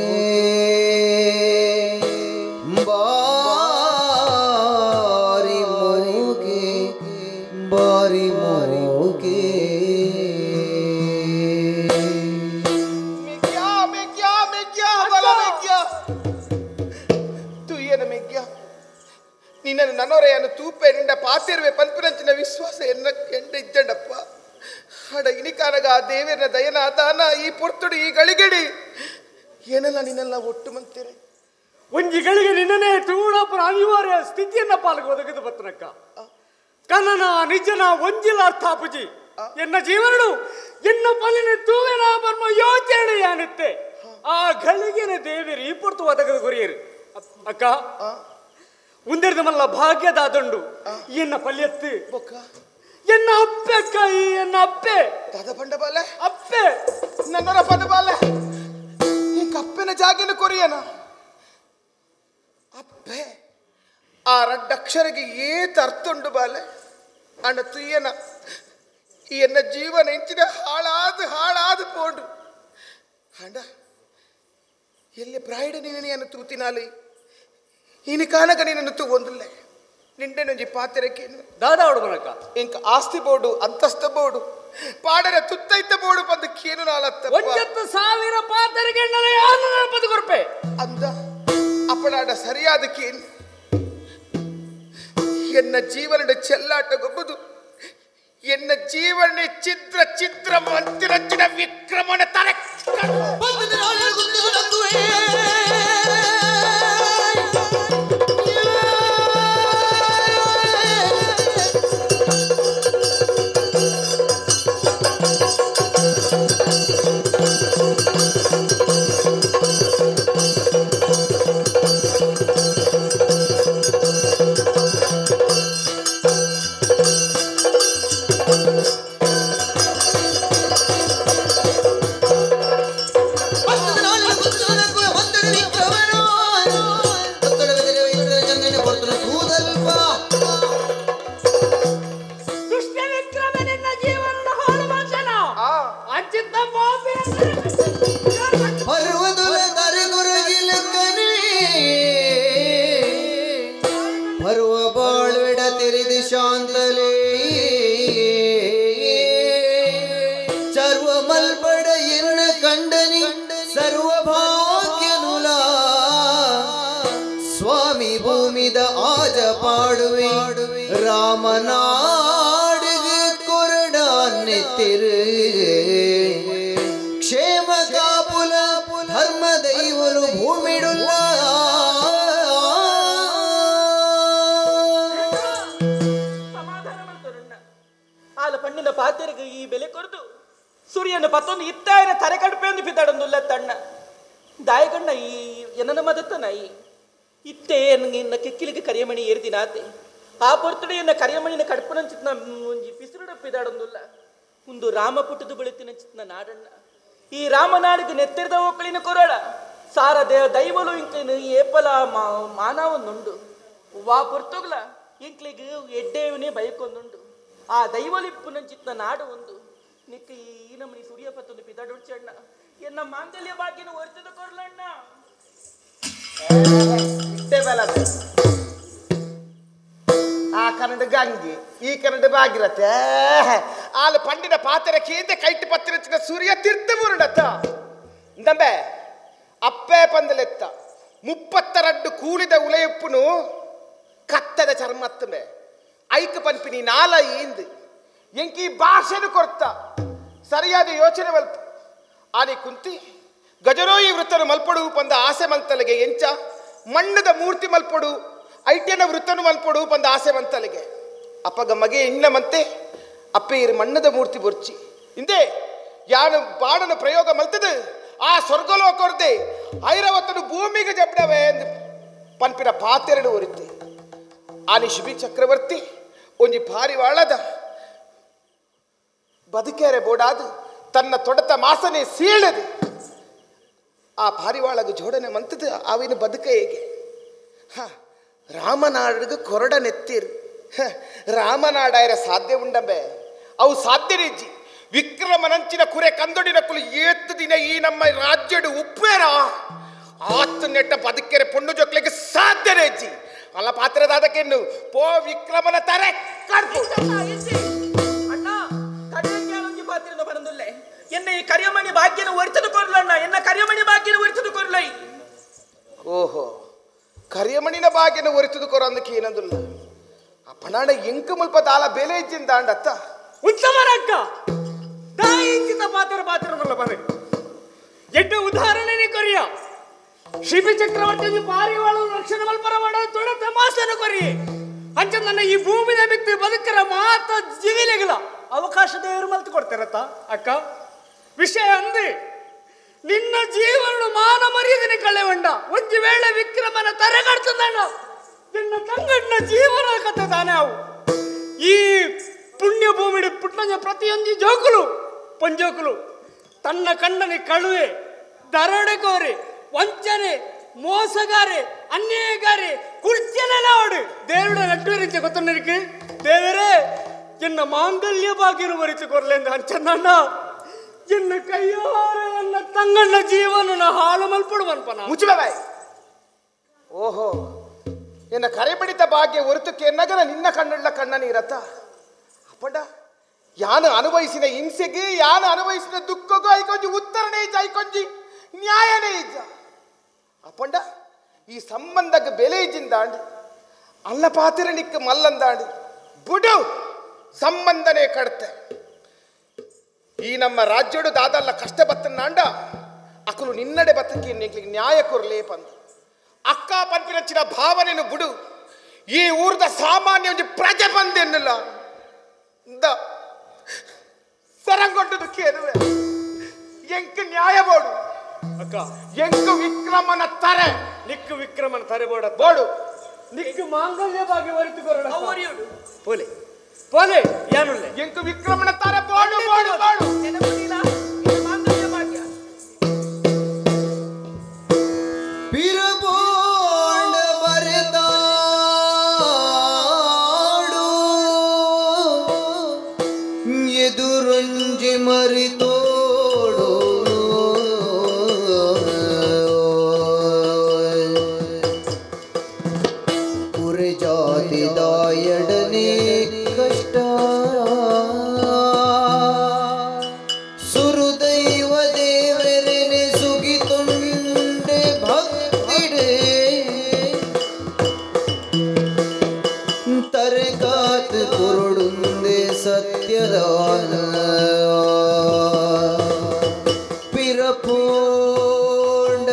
ಬಾರಿ ಮೋಕೆ ಬಾರಿ ಮೋಕೆ
ಮೆಗ್ಯಾ ಮೆಗ್ಯಾ ಮೆಗ್ಯಾ ಬಲ ಮೆಗ್ಯಾ ತುಯ್ಯನ ಮೆಗ್ಯಾ ನಿನ್ನನ್ನು ನನ್ನೊರೆಯನ್ನು ತೂಪೆ ನಿಂಡ ಪಾತಿರುವೆ ಪನ್ಪುನಂಚಿನ ವಿಶ್ವಾಸ ಎನ್ನ ಕೆಂಡ ಇಜ್ಜಂಡಪ್ಪ ಅಡ ಇನಿಕಾನಗ ಆ ದೇವರನ ದಯನ ದಾನ ಈ ಪೊರ್ತುಡು ಈ ಗಳಿಗೆಡಿ ಏನೆಲ್ಲ ನಿನ್ನೆಲ್ಲ ಒಟ್ಟು ಮಂತೀರಿ
ಒಂಜಿ ಗಳಿಗೆ ನಿನ್ನನೇ ತೂಣಪ್ಪನ ಅನಿವಾರ್ಯ ಸ್ಥಿತಿಯನ್ನ ಪಾಲ್ಗೆ ಒದಗಿದು ಬತ್ತನಕ್ಕ ಕನ್ನನ ನಿಜನ ಒಂಜಿಲ ಅರ್ಥಾಪುಜಿ ಎನ್ನ ಜೀವನಡು ಎನ್ನ ಪಲಿನ ತೂವೆನ ಬರ್ಮ ಯೋಚನೆ ಯಾನಿತ್ತೆ ಆ ಗಳಿಗೆನ ದೇವಿರು ಈ ಪೊರ್ತು ಒದಗದು ಗುರಿಯರು ಅಕ್ಕ ಉಂದಿರದ ಮಲ್ಲ ಭಾಗ್ಯದಾದಂಡು ಎನ್ನ ಪಲ್ಯತ್ತು ಎನ್ನ ಅಪ್ಪೆ ಅಕ್ಕ ಈ ಎನ್ನ ಅಪ್ಪೆ
ದಾದ ಪಂಡ ಬಾಲೆ
ಅಪ್ಪೆ
ನನ್ನೊರ ಪಂಡ ಬಾಲೆ ಈ ಕಪ್ಪಿನ ಜಾಗಿನ ಕೊರಿಯನ ಅಪ್ಪೆ ಆ ರಡ್ಡಕ್ಷರಿಗೆ ಏತ ಅರ್ಥ ಉಂಡು ಬಾಲೆ ಅಣ್ಣ ತುಯ್ಯನ ಎನ್ನ ಜೀವನ ಇಂಚಿನ ಹಾಳಾದ ಹಾಳಾದ ಪೋಂಡು ಅಂಡ ಎಲ್ಲಿ ಪ್ರಾಯಡ ನೀನು ತೂತಿನಾಲಿ ಈನಿ ಕಾನಗ ನೀನನ್ನು ತೂವೊಂದುಲ್ಲೆ ನಿಂಡೆನೊಂಜಿ ಪಾತೆರಕೇನು
ದಾದಾ ಹುಡುಗನಕ್ಕ
ಇಂಕ ಆಸ್ತಿ ಬೋಡು ಅಂತಸ್ತ ಬೋಡು ಪಾಡರ ತುತ್ತೈತ ಬೋಡು ಬಂದು ಕೇನು ನಾಲತ್ತ
ಒಂಜತ್ತು ಸಾವಿರ ಪಾತೆರಗೆ ಪದು
ಅಂದ ಅಪಡಾಡ ಸರಿಯಾದ ಕೇನು ಎನ್ನ ಜೀವನದ ಚೆಲ್ಲಾಟ ಗೊಬ್ಬುದು ಎನ್ನ ಜೀವನ ಚಿತ್ರ ಚಿತ್ರ ಮಂತಿರಚಿನ ವಿಕ್ರಮನ ತಲೆ
ಕ್ಷೇಮ ಕಾಪುಲ ಧರ್ಮ ದೈವಲು ಭೂಮಿಡುಲ್ಲ
ಸಮಾಧಾನ ಮಾಡ್ತಾರಣ್ಣ ಆಲ ಪಣ್ಣಿನ ಪಾತೆರಿಗೆ ಈ ಬೆಲೆ ಕೊರದು ಸೂರ್ಯನ ಪತ್ತೊಂದು ಇತ್ತಾಯನ ತರೆ ಕಡುಪೆಂದು ಬಿದ್ದಾಡೊಂದುಲ್ಲ ತಣ್ಣ ದಾಯಗಣ್ಣ ಈ ಎನ್ನ ಮದತ್ತನ ಈ ಇತ್ತೆ ಎನ್ನ ಕಿಕ್ಕಿಲಿಗೆ ಕರಿಯಮಣಿ ಏರ್ದಿನಾತೆ ಆ ಪೊರ್ತುಡೆ ಎನ್ನ ಕರಿಯಮಣಿನ ಕಡುಪನಂಚಿತ್ನ ಒಂಜಿ ಪಿಸುರುಡಪ್ಪಿದಾಡೊಂದುಲ್ಲ ಒಂದು ರಾಮ ಪುಟ್ಟದು ಬೆಳೆತಿನ ಚಿತ್ನ ನಾಡಣ್ಣ ಈ ರಾಮನಾಡಿಗೆ ನೆತ್ತಿರದ ಒಕ್ಕಳಿನ ಕೊರಳ ಸಾರ ದೈವಲು ಇಂಕನು ಏಪಲ ಮಾನವನ್ನುಂಡು ವಾ ಪೊರ್ತುಗ್ಲ ಇಂಕ್ಲಿಗೆ ಎಡ್ಡೇವನೇ ಬಯಕೊಂದುಂಡು ಆ ದೈವಲಿಪ್ಪುನ ಚಿತ್ನ ನಾಡು ಒಂದು ನಿಕ್ಕ ಈ ನಮ್ಮನಿ ಸೂರ್ಯಪತ್ತೊಂದು ಪಿದಾಡುಡ್ಚಣ್ಣ ಎನ್ನ ಮಾಂಗಲ್ಯ ಭಾಗ್ಯನ ಒರ್ತದ ಕೊರ್ಲಣ್ಣ
ಆ ಕನ್ನಡ ಗಂಗೆ ಈ ಕನ್ನಡ ಬಾಗಿರತ್ತೆ ಆಲು ಪಂಡಿನ ಪಾತ್ರೆ ಕೇಂದ್ರ ಕೈಟ್ ಪತ್ತಿರಚಿನ ಸೂರ್ಯ ತೀರ್ಥ ಮುರುಡತ್ತ ಇಂದಂಬೆ ಅಪ್ಪೆ ಪಂದಲೆತ್ತ 32 ಕೂಲಿದ ಉಲೆಯಪ್ಪುನು ಕತ್ತದ ಚರ್ಮತ್ತಂಬೆ ಐಕ ಪನ್ಪಿನಿ ನಾಲ ಈಂದು ಎಂಕಿ ಭಾಷೆನು ಕೊರ್ತ ಸರಿಯಾದ ಯೋಚನೆ ಮಲ್ಪ ಆನೆ ಕುಂತಿ ಗಜರೋಯಿ ವೃತ್ತನು ಮಲ್ಪಡು ಪಂದ ಆಸೆ ಮಂತಲೆಗೆ ಎಂಚ ಮಣ್ಣದ ಮೂರ್ತಿ ಮಲ್ಪಡು ಐಟೆನ ವೃತ್ತನು ಮಲ್ಪಡು ಪಂದ ಆಸೆ ಮಂತಲೆಗೆ ಅಪ್ಪಗ ಮಗೆ ಇಣ್ಣ ಮಂತೆ ಅಪ್ಪೆ ಮಣ್ಣದ ಮೂರ್ತಿ ಬೊರ್ಚಿ ಇಂದೇ ಯಾನು ಬಾಣನ ಪ್ರಯೋಗ ಮಲ್ತದು ಆ ಸ್ವರ್ಗಲೋಕೊರ್ದೆ ಐರಾವತನು ಭೂಮಿಗೆ ಜಬ್ಡವೆ ಎಂದು ಪನ್ಪಿನ ಪಾತೆರಡು ಒರಿತೆ ಆನಿ ಶಿಬಿ ಚಕ್ರವರ್ತಿ ಒಂಜಿ ಪಾರಿವಾಳದ ಬದುಕೇರೆ ಬೋಡಾದು ತನ್ನ ತೊಡತ ಮಾಸನೆ ಸೀಳದು ಆ ಪಾರಿವಾಳಗ ಜೋಡನೆ ಮಂತದು ಆವಿನ ಬದುಕ ಹೇಗೆ ಹ ರಾಮನಾಡಿಗೆ ಕೊರಡನೆತ್ತಿರು ರಾಮನಾಡಾಯರ ಸಾಧ್ಯ ಉಂಡಂಬೆ ಅವು ಸಾಧ್ಯನಿಜ್ಜಿ ವಿಕ್ರಮನಂಚಿನ ಕುರೆ ಕಂದೊಡಿನ ಕುಲು ಏತ್ತು ದಿನ ಈ ನಮ್ಮ ರಾಜ್ಯಡು ಉಪ್ಪೇರ ಆತ್ತು ನೆಟ್ಟ ಬದುಕೆರೆ ಪೊಣ್ಣು ಜೊಕ್ಲಿಗೆ ಸಾಧ್ಯನೇಜ್ಜಿ ಅಲ್ಲ ಪಾತ್ರದಾದಕ್ಕೆನ್ನು ಪೋ ವಿಕ್ರಮನ ತಾರೆ ಕಡ್ಪು
ಅಣ್ಣ ಕಡೆಗೆ ಪಾತ್ರ ಬರಂದುಲ್ಲೆ ಎನ್ನ ಈ ಕರಿಯಮಣಿ ಭಾಗ್ಯನ ಒರಿತದು ಕೊರ್ಲಣ್ಣ ಎನ್ನ ಕರಿಯಮಣಿ ಭಾಗ್ಯನ ಒರಿತದು ಕೊರ್ಲೈ
ಓಹೋ ಕರಿಯಮಣಿನ ಭಾಗ್ಯನ ಒರಿತದು ಕೊರ ಅಂದಕ್ಕೆ ಏನಂದುಲ್ಲ ಆ ಪಣಾಣ ಎಂಕು ಮುಲ್ಪ ದಾಲ ಬೆಲೆ ಇಜ್ಜಿಂದ ಅಂಡತ್ತ
ಉತ್ತಮರಕ್ಕ ದಾಯಿಂಚಿತ ಪಾತ್ರ ಪಾತ್ರದಲ್ಲ ಬರೆ ಎಡ್ಡ ಉದಾಹರಣೆನೇ ಕೊರಿಯ ಶಿಬಿ ಚಕ್ರವರ್ತಿ ಪಾರಿವಾಳ ರಕ್ಷಣೆ ಮಲ್ಪರ ಮಾಡೋದು ತೊಡ ತಮಾಸೆನ ಕೊರಿ ಅಂಚ ನನ್ನ ಈ ಭೂಮಿನ ಬಿತ್ತು ಬದುಕರ ಮಾತ ಜೀವಿಲೆಗಿಲ್ಲ ಅವಕಾಶ ದೇವರು ಮಲ್ತು ಕೊಡ್ತಾರತ್ತ ಅಕ್ಕ ವಿಷಯ ಅಂದೆ ನಿನ್ನ ಜೀವನ ಮಾನ ಮರ್ಯಾದೆನೆ ಕಳೆವಂಡ ಒಂಜಿ ವೇಳೆ ವಿಕ್ರಮನ ತರೆಗಡ್ತದಣ್ಣ ನಿನ್ನ ತಂಗಣ್ಣ ಜೀವನ ಕತೆ ತಾನೇ ಅವು ಈ ಪುಣ್ಯ ಭೂಮಿ ಪುಟ್ಟಂಜ ಪ್ರತಿಯೊಂದು ಜೋಕುಲು ಪಂಜೋಕುಲು ತನ್ನ ಕಣ್ಣನೆ ಕಳುವೆ ದರೋಡೆಕೋರೆ ವಂಚನೆ ಮೋಸಗಾರೆ ಅನ್ಯಾಯಗಾರಿ ಕುರ್ಚಿಯನ್ನೆಲ್ಲ ದೇವರ ನಟ್ಟುವರಿಂಚೆ ಗೊತ್ತುಂಡಿருக்கு ದೇವರೇ ಎನ್ನ ಮಾಂಗಲ್ಯ ಭಾಗ್ಯನು ಮರಿತು ಕೊರ್ಲೆಂದ ಅಂಚನ್ನ ಎನ್ನ ಕೈಯಾರ ಎನ್ನ ತಂಗಣ್ಣ ಜೀವನ ಹಾಳು ಮಲ್ಪಡುವನ್ಪನ
ಮುಚ್ಚುವೆ ಬಾಯ್. ಓಹೋ ಎನ್ನ ಕರೆ ಬಡಿತ ಭಾಗ್ಯ ಹೊರತಕ್ಕೆ ನಗರ ನಿನ್ನ ಕಣ್ಣುಳ್ಳ ಕಣ್ಣ ನೀರತ್ತ ಅಪ್ಪಡ ಯಾನು ಅನುಭವಿಸಿದ ಹಿಂಸೆಗೆ ಯಾನು ಅನುಭವಿಸಿದ ದುಃಖಕ್ಕೂ ಐಕೊಂಜಿ ಉತ್ತರನೇ ಇಜ್ಜ ಐಕೊಂಜಿ ನ್ಯಾಯನೇ ಇಜ್ಜ ಅಪ್ಪಂಡ ಈ ಸಂಬಂಧಕ್ಕೆ ಬೆಲೆ ಇಜ್ಜಿಂದಾಂಡು ಅಲ್ಲ ಪಾತಿರ ನಿಕ್ಕ ಮಲ್ಲಂದಾಂಡು ಬುಡು ಸಂಬಂಧನೇ ಕಡ್ತೆ ಈ ನಮ್ಮ ರಾಜ್ಯಡು ದಾದಲ್ಲ ಕಷ್ಟ ಬತ್ತನಾಂಡ ಅಕಲು ನಿನ್ನಡೆ ಬತ್ತಕ್ಕೆ ನಿಂಗೆ ನ್ಯಾಯ ಕೊರಲೇ ಪಂದು ಅಕ್ಕ ಪನ್ಪಿನಚ್ಚಿನ ಭಾವನೆನು ಬುಡು ಈ ಊರದ ಸಾಮಾನ್ಯ ಒಂಜಿ ಪ್ರಜೆ ಬಂದೆನ್ನಿಲ್ಲ ಸರಂಗೊಟ್ಟದು ಕೇಳುವೆ ಎಂಕ್ ನ್ಯಾಯ ಬೋಡು
ಅಕ್ಕ
ಎಂಕ್ ವಿಕ್ರಮನ ತರೆ
ನಿಕ್ಕು ವಿಕ್ರಮನ ತರೆ ಬೋಡ
ಬೋಡು
ನಿಕ್ಕು ಮಾಂಗಲ್ಯ ಭಾಗ್ಯ ಒರಿತು ಕೊರಡ ಪೋಲೆ ಪೋಲೆ ಯಾನುಲ್ಲೆ
ಎಂಕ್ ವಿಕ್ರಮನ ತರೆ ಬೋಡು ಬೋಡು ಬೋಡು
ಮಾಂಗಲ್ಯ ಭಾಗ್ಯ
ಪಿರಬೋಂಡ ಬರೆದಾಡು ಎದುರೊಂಜಿ ಮರಿತೋಡು ಕುರೆ ಜಾತಿದಾಯಡನೆ ಕಷ್ಟ ಸುರುದೈವ ದೇವರನೆ ಸುಗಿತುಂಡೆ ಭಕ್ತಿಡೆ ತರಕಾತ್ ಕುರುಡುಂದೆ ಸತ್ಯದಾನ ಪಿರಪೋಂಡ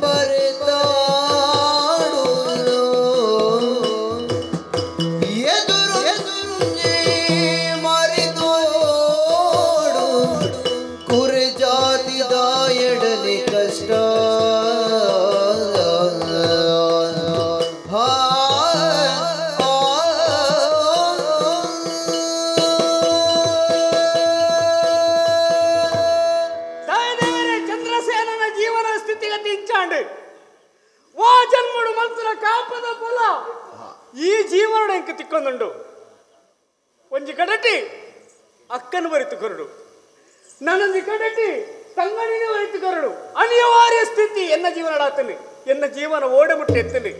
ಬರೆತಾಡು ಎದುರು ಎದುರುಂಜೆ ಮರಿದೋಡು ಕುರೆ ಜಾತಿದಾಯಡನೆ ಕಷ್ಟ ಹಾ
ತಾಯಿದೇವರೇ ಚಂದ್ರಸೇನನ ಜೀವನ ಸ್ಥಿತಿಗತಿ ಇಂಚಾಂಡು ವಾ ಜನ್ಮಡು ಮಲ್ತನ ಕಾಪದ ಫಲ ಈ ಜೀವನಡು ಎಂಕ್ ತಿಕ್ಕೊಂದುಂಡು ಒಂಜಿ ಕಡಟಿ ಅಕ್ಕನ ಬರಿತು ಕೊರಡು ನಾನೊಂಜಿ ಕಡಟಿ ತಂಗಣಿನ ಬರಿತು ಕೊರಡು ಅನಿವಾರ್ಯ ಸ್ಥಿತಿ ಎನ್ನ ಜೀವನ ಆತನು ಎನ್ನ ಜೀವನ ಓಡೆ ಮುಟ್ಟೆ ಎತ್ತನು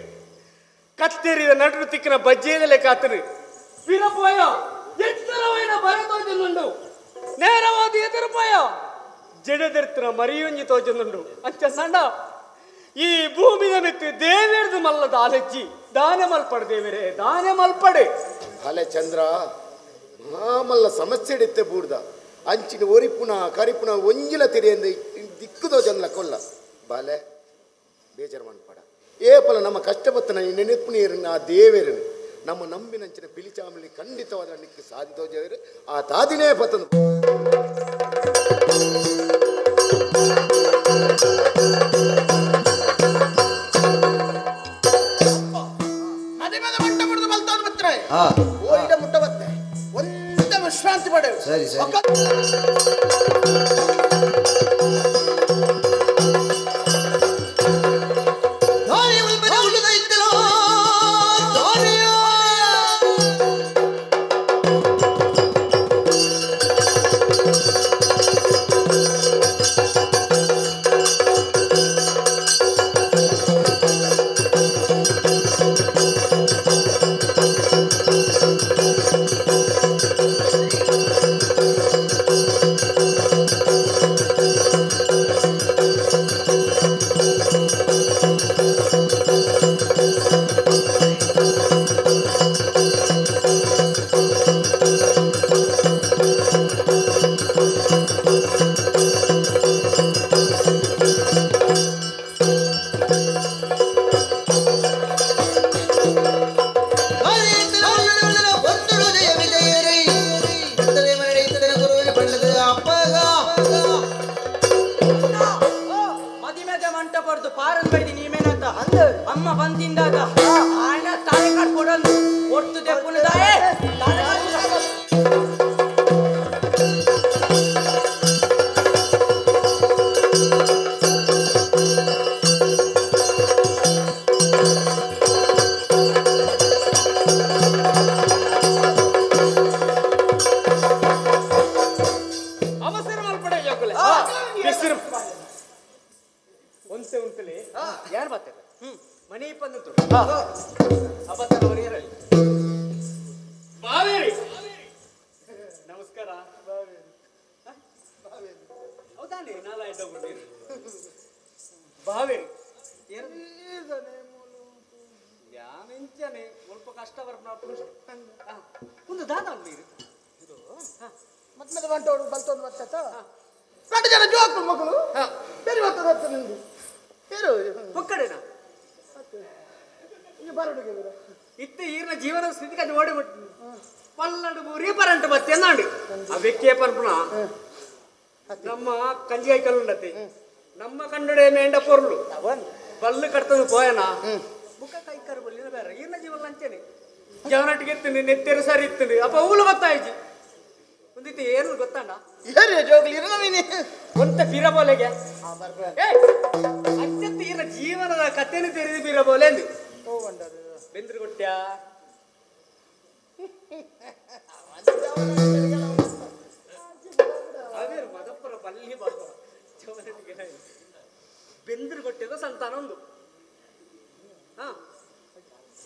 ಕತ್ತೆರಿದ ನಡು ತಿಕ್ಕಿನ ಬಜ್ಜೆಯದ ಲೆಕ್ಕ ಆತನು ವೀರಪೋಯ ಎತ್ತರವೈನ ಭರತೋಜನುಂಡು ನೇರವಾದ ಎದುರುಪೋಯ ಜಡೆದೆರ್ತಿನ ಮರಿಯೊಂಜಿ ತೋಜನುಂಡು ಅಂಚ ಸಣ್ಣ ಈ ಭೂಮಿದ ಮೆತ್ತು ದೇವೇರ್ದು ಮಲ್ಲದ ಆಲಜ್ಜಿ ದಾನೆ ಮಲ್ಪಡು ದೇವರೇ ದಾನೆ ಮಲ್ಪಡೆ
ಅಲೆ ಚಂದ್ರ ಮಾಮಲ್ಲ ಸಮಸ್ಯೆ ಇತ್ತೆ ಬೂಡ್ದ ಅಂಚಿನ ಒರಿಪುನ ಕರಿಪುನ ಒಂಜಿಲ ತೆರೆಯಂದ ದಿಕ್ಕುದೋ ಜನ್ಲ ಕೊಲ್ಲ ಬಾಲೆ ಬೇಜಾರು ಮನ್ಪಡ ಏಪಲ ನಮ್ಮ ಕಷ್ಟಪತ್ತನ ನೆನಪು ಆ ದೇವೇರನು ನಮ್ಮ ನಂಬಿನಂಚಿನ ಪಿಲಿಚಾಮಲಿ ಖಂಡಿತವಾದ ನಿಕ್ಕು ಸಾಧಿತೋಜೇವರು ಆ ತಾದಿನೇ ಪತ್ತನು
ಓಡಿದ ಮುಟ್ಟ ಬತ್ತೆ ಒಂದ ವಿಶ್ರಾಂತಿ ಪಡೆವು.
ಸರಿ ಸರಿ.
ಅಮ್ಮ ಬಂದಿಂದಾಗ ಆಯ್ನ ತಾಳೆ ಕಟ್ಕೊಡಂದು ಒಟ್ಟು ದೆಪ್ಪುನದಾಯೇ ತಾಳೆ
ಿ
ಜೋಕುಲೆ ಯಾರು ಬರ್ತಾರೆ ಮನೆ ಬಂದಿತ್ತು ಅಬತ್ತನವರು ಬಾವೇರಿ ನಮಸ್ಕಾರ. ಹೌದಾನೆ ನಾಲಾಯ್ತ ಬಾವೇರಿ ಯಾನಿಂಚನೆ ಸ್ವಲ್ಪ ಕಷ್ಟ ಬರ್ಪ ಒಂದು ದಾದ ನೀರು
ಮತ್ತೆ ಬಂಟೋಡು ಬಲ್ತೊಂದು ಬರ್ತತ రెండు ಜನ ಜೋಕು ಮಕ್ಕಳು ಬೇರೆ ಬರ್ತದೆ ಬರ್ತದೆ ನಿಂದು ಬೇರೆ
ಒಕ್ಕಡೆನಾ ಇತ್ತ ಈರ್ನ ಜೀವನ ಸ್ಥಿತಿ ಕಜ ಓಡಿ ಪಲ್ಲಡು ಬೂರಿ ಪರಂಟು ಬತ್ತೆ ಅಂದಾಂಡು ಆ ವ್ಯಕ್ತಿಯ ಪನ್ಪುಣ ನಮ್ಮ ಕಂಜಿಗಾಯಿ ಕಲ್ಲುಂಡತ್ತೆ ನಮ್ಮ ಕನ್ನಡ ಮೇಂಡ ಪೊರ್ಲು ಬಲ್ಲು ಕಟ್ತಂದು ಪೋಯನ ಬುಕ್ಕ ಕೈಕರು ಬಲ್ಲಿನ ಬೇರೆ ಈರ್ನ ಜೀವನ ಅಂಚೇನೆ ಜವನಟ್ಟಿಗೆ ಇರ್ತೀನಿ ನೆತ್ತೆರು ಸರಿ ಇರ್ತೀನಿ ಅಪ್ಪ ಹೂಲು ಗೊತ್ತಾಯ್ತು ಒಂದಿತ್ತು ಏನು ಗೊತ್ತಾಂಡ
ಏರಿ ಜೋಗ್ಲಿ ಇರ
ಒಂತ ಬೀರಬೋಲೆಗೆ ಅತ್ಯಂತ ಈರ್ನ ಜೀವನದ ಕಥೆಯನ್ನು ತೆರೆದು ಬೀರಬೋಲೆ ಅಂದು ಬೆಂದ್ರು ಕೊಟ್ಟ್ಯಾ ಅವೇರು ಮದಪ್ಪರ ಬಲ್ಲಿ ಬಾಬ ಬೆಂದ್ರು ಕೊಟ್ಟಿದ ಸಂತಾನ ಒಂದು ಹಾ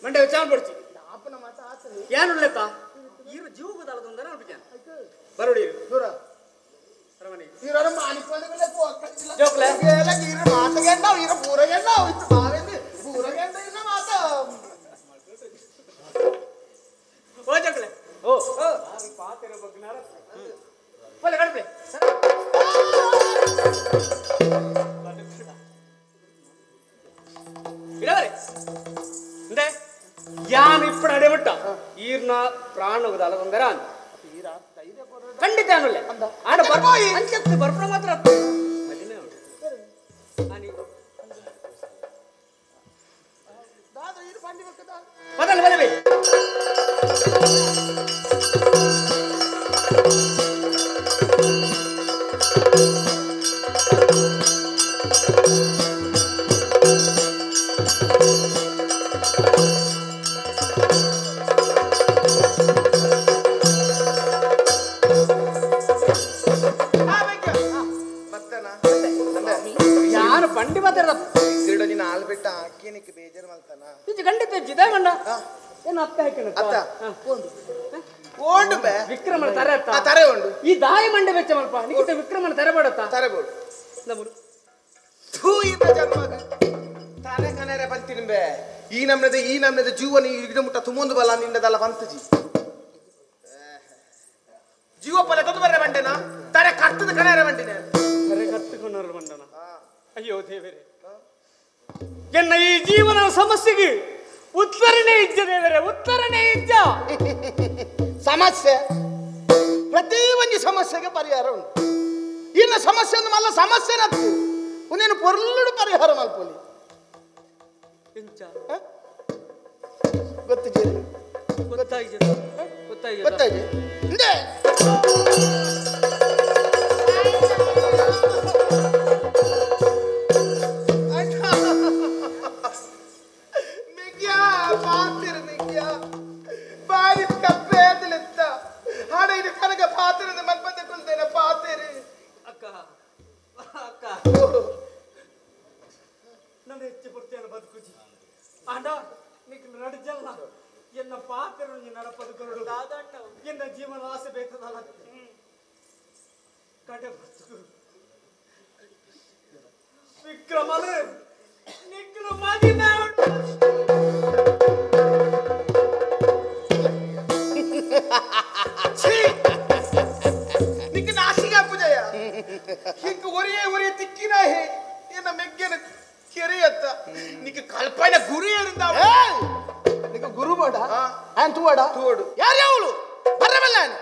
ಮಂಡೆ ಚಾನ್ ಪಡ್ಚಿ ಏನುಳ್ಳೆತ್ತ ಈರು ಜೀವಗದಲ್ಲದೊಂದರ ಅನ್ಪಿಜಾನ ಬರೋಡಿ
ದೂರ
ಓ ಜೋಕ್ಲೆ ಓ ಪಾತಿರ ಬಗ್ನಾರ ಒಳ್ಳೆ ಕಡಪೆ ಇಡವರೆ ಅಂದೆ ಯಾನ್ ಇಪ್ಪಡ ಅಡೆಬಿಟ್ಟ ಈರ್ನ ಪ್ರಾಣಗದಲ್ಲದೊಂದರ ಖಂಡಿತ ಅನ್ನಲ್ಲ ಆಡ ಅಂಚತ್ತು ಬರ್ಪಣ ಮಾತ್ರ ಬದಲ ಬಲೆ ಬೈ ಯಾರು ಬಂಡಿ ಮಾತಾಡ
ನಾಲ್ ಬೆಟ್ಟ ಹಾಕಿ ಬೇಜಾರು ಮಾಡ್ತಾನ
ಇದು ಖಂಡಿತ ಜಿದೆ ಮಂಡ ಏನು ಅತ್ತ ಹಾಕಿನ
ಅತ್ತ ಓಂಡು ಬೇ
ವಿಕ್ರಮನ ತರೆ ಅತ್ತ
ತರೆ ಉಂಡು
ಈ ದಾಯಿ ಮಂಡೆ ಬೆಚ್ಚ ಮಲ್ಪ ನಿಕಿತ ವಿಕ್ರಮನ ತರೆ ಬಡತ್ತ
ತರೆ ಬೋಡು
ನಮ್ಮರು
ಥೂ ಇದ್ದ ಜನ್ಮ ತರೆ ಕನರೆ ಬಂತೀನಿ ಬೇ ಈ ನಮ್ನದ ಜೀವನ ಈ ಮುಟ್ಟ ತುಮೊಂದು ಬಲ ನಿಂದದಲ್ಲ ಬಂತಜಿ ಜೀವ ಪಲ ತಂದು ಬರ್ರೆ ಬಂಡೆನಾ ತರೆ ಕರ್ತದ ಕನರೆ ಬಂಡಿನ
ತರೆ ಕರ್ತಕೊಂಡರು ಬಂಡನ ಅಯ್ಯೋ ದೇವರೇ ಎನ್ನ ಈ ಜೀವನ ಸಮಸ್ಯೆಗೆ ಉತ್ತರನೇ ಇಜ್ಜ ದೇವರೇ ಉತ್ತರನೇ ಇಜ್ಜ
ಸಮಸ್ಯೆ ಪ್ರತಿ ಒಂದು ಸಮಸ್ಯೆಗೆ ಪರಿಹಾರ ಉಂಟು ಇನ್ನು ಸಮಸ್ಯೆ ಒಂದು ಮಲ್ಲ ಸಮಸ್ಯೆ ನತ್ತು ಒಂದೇನು ಪೊರ್ಲುಡು ಪರಿಹಾರ ಮಲ್ಪೊಲಿ ಗೊತ್ತು
ಗೊತ್ತಾಯ್ತು ಗೊತ್ತಾಯ್ತು
ಗೊತ್ತಾಯ್ತು ಹಿಂದೆ
ಅಕ್ಕ ಅಕ್ಕ ನನ್ನ ಹೆಚ್ಚು ಪುರ್ತಿಯನ್ನು ಬದುಕುಜಿ ಆಂಡ ನಿಕ್ ನಡಜಲ್ಲ ಎನ್ನ ಪಾತ್ರ ನಡಪದು ಕೊರಡು ದಾದಣ್ಣ ಎನ್ನ ಜೀವನ ಆಸೆ ಬೇಕದಲ್ಲ ಕಡೆ ಬದುಕು ವಿಕ್ರಮನು ನಿಕ್ಕಲು ಮದಿಮೆ
ನಿಕ್ಕ ನಾಸಿಗೆ ಪೂಜೆಯ ಹಿಂಗ ಒರಿಯೇ ಒರಿಯೇ ತಿಕ್ಕಿನ ಹೇ ಎನ್ನ ಮೆಗ್ಗೆನ ಕೆರೆಯತ್ತ ನಿಕ್ಕ ಕಲ್ಪನೆ ಗುರಿ ಏರಿಂದ
ನಿಕ್ಕ ಗುರು ಬೇಡ ಆನ್ ತೂವಾಡ
ತೂವಾಡು
ಯಾರು ಯಾವಳು ಬರ್ರಬಲ್ಲ ನಾನು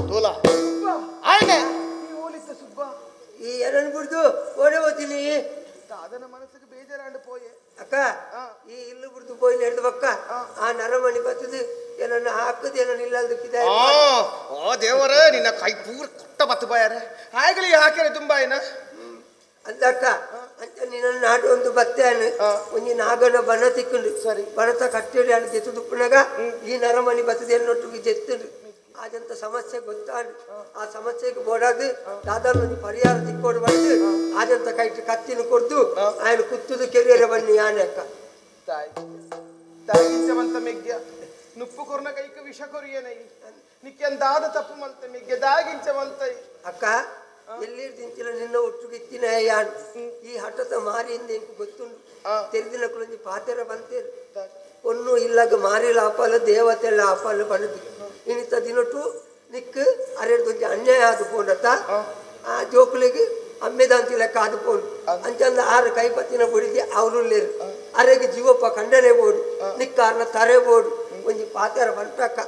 ತೋಲ ಆಯ್ನೆ
ಈ ಓಲಿತ್ತ ಸುಬ್ಬ
ಈ ಎರನ್ ಬಿಡ್ದು ಓಡೆ ಹೋಗ್ತೀನಿ
ಅದನ್ನ ಮನಸ್ಸಿಗೆ ಬೇಜಾರಾಂಡು ಪೋಯೆ
ಅಕ್ಕ ಈ ಇಲ್ಲು ಬಿಡ್ದು ಪೋಯಿ ನಡೆದ ಪಕ್ಕ ಆ ನರಮಣಿ ಬತ್ತದು ಏನನ್ನ ಹಾಕುದು ಏನನ್ನ ಇಲ್ಲ ಅದಕ್ಕಿದೆ
ಓ ದೇವರ ನಿನ್ನ ಕೈ ಪೂರ ಕೊಟ್ಟ ಬತ್ತು ಬಾಯಾರೆ ಆಗಲಿ ಹಾಕ್ಯಾರೆ ತುಂಬಾ ಏನ
ಅಂದಕ್ಕ ಅಂತ ನಿನ್ನ ನಾಡು ಒಂದು ಬತ್ತೇನು ಒಂಜಿ ನಾಗನ ಬನ ತಿಕ್ಕೊಂಡು ಸರಿ ಬನತ ಕಟ್ಟಡಿ ಅಲ್ಲಿ ಜೆತ್ತು ತುಪ್ಪನಾಗ ಈ ನರಮಣಿ ಬತ್ತದ ಎನ್ನೊಟ್ಟಿಗೆ ಜೆತ್ತುಂಡು ಆದಂತ ಸಮಸ್ಯೆ ಗೊತ್ತಾಗ ಆ ಸಮಸ್ಯೆಗೆ ಬೋಡಾದು ದಾದಾರೊಂದು ಪರಿಹಾರ ತಿಕ್ಕೋಡು ಬಂದು ಆದಂತ ಕೈಟ್ ಕತ್ತಿನ ಕೊಡ್ದು ఆయన ಕುತ್ತುದು ಕೆರಿಯರ ಬನ್ನಿ ಯಾನೆ ಅಕ್ಕ
ತಾಯಿ ತಾಯಿಂಚವಂತ ಮೆಗ್ಯ ನುಪ್ಪು ಕೊರ್ನ ಕೈಕ ವಿಷ ಕೊರಿಯನೈ ನಿಕ್ಕೆಂದಾದ ತಪ್ಪು ಮಲ್ತ ಮೆಗ್ಯ ದಾಗಿಂಚವಂತ
ಅಕ್ಕ ಎಲ್ಲಿ ದಿಂಚಿಲ ನಿನ್ನ ಒಟ್ಟುಗೆ ಇತ್ತಿನ ಯಾನ್ ಈ ಹಠದ ಮಾರಿಯಿಂದ ಇಂಕು ಗೊತ್ತುಂಡು ತೆರೆದಿನ ಕುಲಂಜಿ ಪಾತೆರ ಬಂತೇರು ಒನ್ನು ಇಲ್ಲಾಗ ಮಾರಿಲ ಆಪಾಲ ದೇವತೆಲ್ಲ ಆಪಾಲ ಬಣ್ಣದು ಇನ್ನಿತ ದಿನಟು ನಿಕ್ ಅರೆಡ್ದೊಂಜಿ ಅನ್ಯಾಯ ಆದು ಪೋಂಡತ್ತ ಆ ಜೋಕುಲಿಗೆ ಅಮ್ಮೆದಾಂತಿ ಲೆಕ್ಕ ಆದು ಪೋಂಡು ಅಂಚಂದ ಆರು ಕೈಪತ್ತಿನ ಬುಡಿದಿ ಅವರುಲ್ಲೇರು ಅರೆಗೆ ಜೀವಪ್ಪ ಖಂಡನೆ ಬೋಡು ನಿಕ್ಕಾರ್ನ ತರೆ ಬೋಡು ಒಂಜಿ ಪಾತೆರ ಬಂಟಕ್ಕ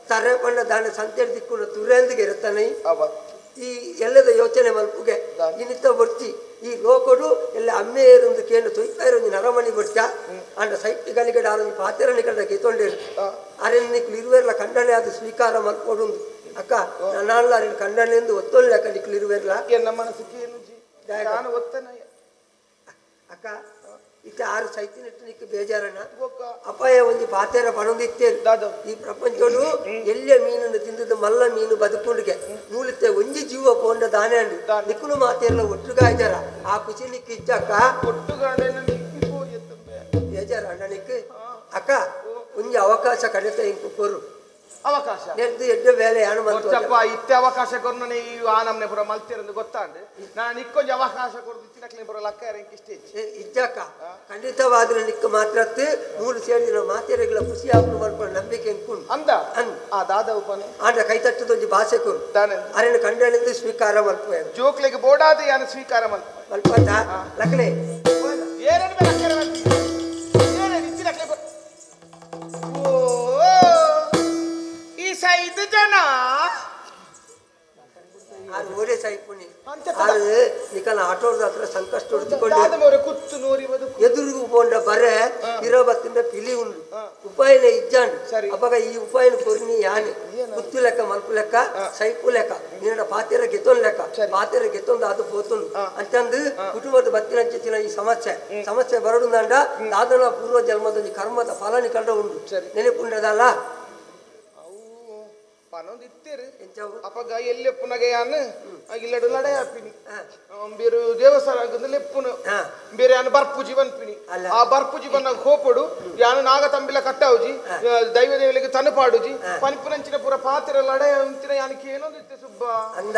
ತರೆ ಬಂಡ ದಾನ ಸಂತೆಡ್ ದಿಕ್ಕುನ ತುರೆಂದಿಗೆ ಇರುತ್ತಾನೆ ಈ ಎಲ್ಲದ ಯೋಚನೆ ಮಲ್ಪುಗೆ ಇನ್ನಿತ ಬರ್ತಿ ಈ ಲೋಕಡು ಎಲ್ಲ ಅಮ್ಮೆ ಏರೊಂದು ಕೇಂದ್ರ ತೊಯ್ತಾ ಇರೋದು ನರಮಣಿ ಬರ್ಚ ಅಂಡ ಸೈಟ್ ಗಲಿಗಡ ಆರೊಂದು ಪಾತೆರ ನಿಕಡ ಗೆತ್ತೊಂಡೇರು ಅರೆನ್ ನಿಕ್ಲು ಇರುವೆರ್ಲ ಖಂಡನೆ ಅದು ಸ್ವೀಕಾರ ಮಲ್ಪೊಡುಂದು ಅಕ್ಕ ನನ್ನಾಲ ಅರೆನ್ ಖಂಡನೆ ಎಂದು ಒತ್ತೊಲ್ಲೆ ಅಕ್ಕ ನಿಕ್ಲು ಇರುವೆರ್ಲ
ಎನ್ನ ಮನಸ್ಸಿಗೆ ಏನು ಜಿ ನಾನು ಒತ್ತನ
ಅಕ್ಕ ಇತ್ತ ಆರು ಸೈತಿನಟ್ಟು ನಿಕ್ಕು ಬೇಜಾರಣ ಅಪಾಯ ಒಂದು ಪಾತೆರ ಪಣೊಂದಿತ್ತೇರು ಈ ಪ್ರಪಂಚಡು ಎಲ್ಲೇ ಮೀನನ್ನು ತಿಂದದ್ದು ಮಲ್ಲ ಮೀನು ಬದುಕುಂಡಿಗೆ ಮೂಲಿತ್ತೆ ಒಂಜಿ ಜೀವ ಪೋಂಡ ದಾನೆ ಅಂಡು ನಿಕ್ಕುಲು ಮಾತೆರ್ಲ ಒಟ್ಟುಗಾಯ್ದಾರ ಆ ಖುಷಿ ನಿಕ್ಕು ಇಜ್ಜಕ್ಕ ಬೇಜಾರ ಅಣ್ಣ ನಿಕ್ಕು ಅಕ್ಕ ಒಂಜಿ ಅವಕಾಶ ಕಡಿತ ಇಂಕು ಕೊರು
ಅವಕಾಶ
ನೆಡ್ದು ಎಡ್ಡೆ ಬೇಲೆ ಯಾನು
ಕೊರ್ಚಪ್ಪ ಇತ್ತೆ ಅವಕಾಶ ಕೊರ್ನನೆ ಈ ಆನಮ್ನೆ ಪುರ ಮಲ್ತಿರಂದು ಗೊತ್ತಾಂಡು ನಾನು ಇಕ್ಕೊಂಜಿ ಅವಕಾಶ ಕೊರ್ದು ಇತ್ತಿನಕ್ಲೆ ಪುರ ಲಕ್ಕ ಇಷ್ಟ
ಇಜ್ಜಕ್ಕ ಖಂಡಿತವಾದ್ರೆ ನಿಕ್ಕ ಮಾತ್ರ ಮೂರು ಸೇರಿದ ಮಾತೆರೆಗಳ ಖುಷಿ ಆಗುವ ಮಲ್ಪುನ ನಂಬಿಕೆ ಇಂಕುಂಡು
ಅಂದ ಆ ದಾದ ಉಪನೆ
ಆಂಡ ಕೈ ತಟ್ಟದೊಂಜಿ ಭಾಷೆ ಕೊರು ಅರೆನ ಖಂಡನೆಂದು ಸ್ವೀಕಾರ ಮಲ್ಪುವೆ
ಜೋಕ್ಲೆಗೆ ಬೋಡಾದ ಯಾನು ಸ್ವೀಕಾರ ಮಲ್ಪ
ಮಲ್ಪತ್ತ ಲಕ್ಲೆ
ಏನೇನು ಮೇಲೆ ಲಕ್ಕರೆ ಏನೇನು ಇತ್ತಿನಕ್ಲೆ ಓ ಈ ಸೈದು ಜನ
ಆರು ಓಡೆ ಸೈಪುನಿ ಆರು ನಿಕಲ ಆಟೋದ ಹತ್ರ ಸಂಕಷ್ಟ ಹೊಡೆದುಕೊಂಡು
ಕುತ್ತು ನೂರಿ ಬದುಕು
ಎದುರಿಗೂ ಪೋಂಡ ಬರೆ ಇರಬತ್ತಿಂದ ಪಿಲಿ ಉಂಡು ಉಪಾಯನ ಇಜ್ಜಾಂಡು ಅಪಗ ಈ ಉಪಾಯನ ಕೊರ್ನಿ ಯಾನೆ ಕುತ್ತು ಲೆಕ್ಕ ಮಲ್ಪು ಲೆಕ್ಕ ಸೈಪು ಲೆಕ್ಕ ನಿನ್ನ ಪಾತೆರ ಗೆತ್ತೊಂದು ಲೆಕ್ಕ ಪಾತೆರ ಗೆತ್ತೊಂದು ಅದು ಪೋತುಂಡು ಅಂತಂದು ಕುಟುಂಬದ ಬತ್ತಿನಂಚಿನ ಈ ಸಮಸ್ಯೆ ಸಮಸ್ಯೆ ಬರಡುಂದಂಡ ದಾದನ ಪೂರ್ವ ಜನ್ಮದ ಕರ್ಮದ ಫಲ ನಿಕಂಡ ಉಂಡು ನೆನಪುಂಡದಲ್ಲ
ಪನೊಂದು ಇತ್ತೇರು ಅಪಗ ಎಲ್ಲೆಪ್ಪುನಗ ಯಾನ್ ಇಲ್ಲಡು ಲಡೆ ಹಾಪಿನಿ ಬೇರೆ ದೇವಸ್ಥಾನ ಲೆಪ್ಪುನು ಬೇರೆ ಯಾನು ಬರ್ಪುಜಿ ಬನ್ಪಿನಿ ಆ ಬರ್ಪುಜಿ ಬನ್ನಾಗ ಹೋಪಡು ಯಾನು ನಾಗ ತಂಬಿಲ ಕಟ್ಟಾವುಜಿ ದೈವ ದೇವಲಿಗೆ ತನು ಪಾಡುಜಿ ಪನ್ಪುನಂಚಿನ ಪೂರ ಪಾತೆರ ಲಡೆ ಅಂತಿನ ಯಾನಕ್ಕೆ ಏನೊಂದು ಇತ್ತೆ ಸುಬ್ಬ
ಅಂದ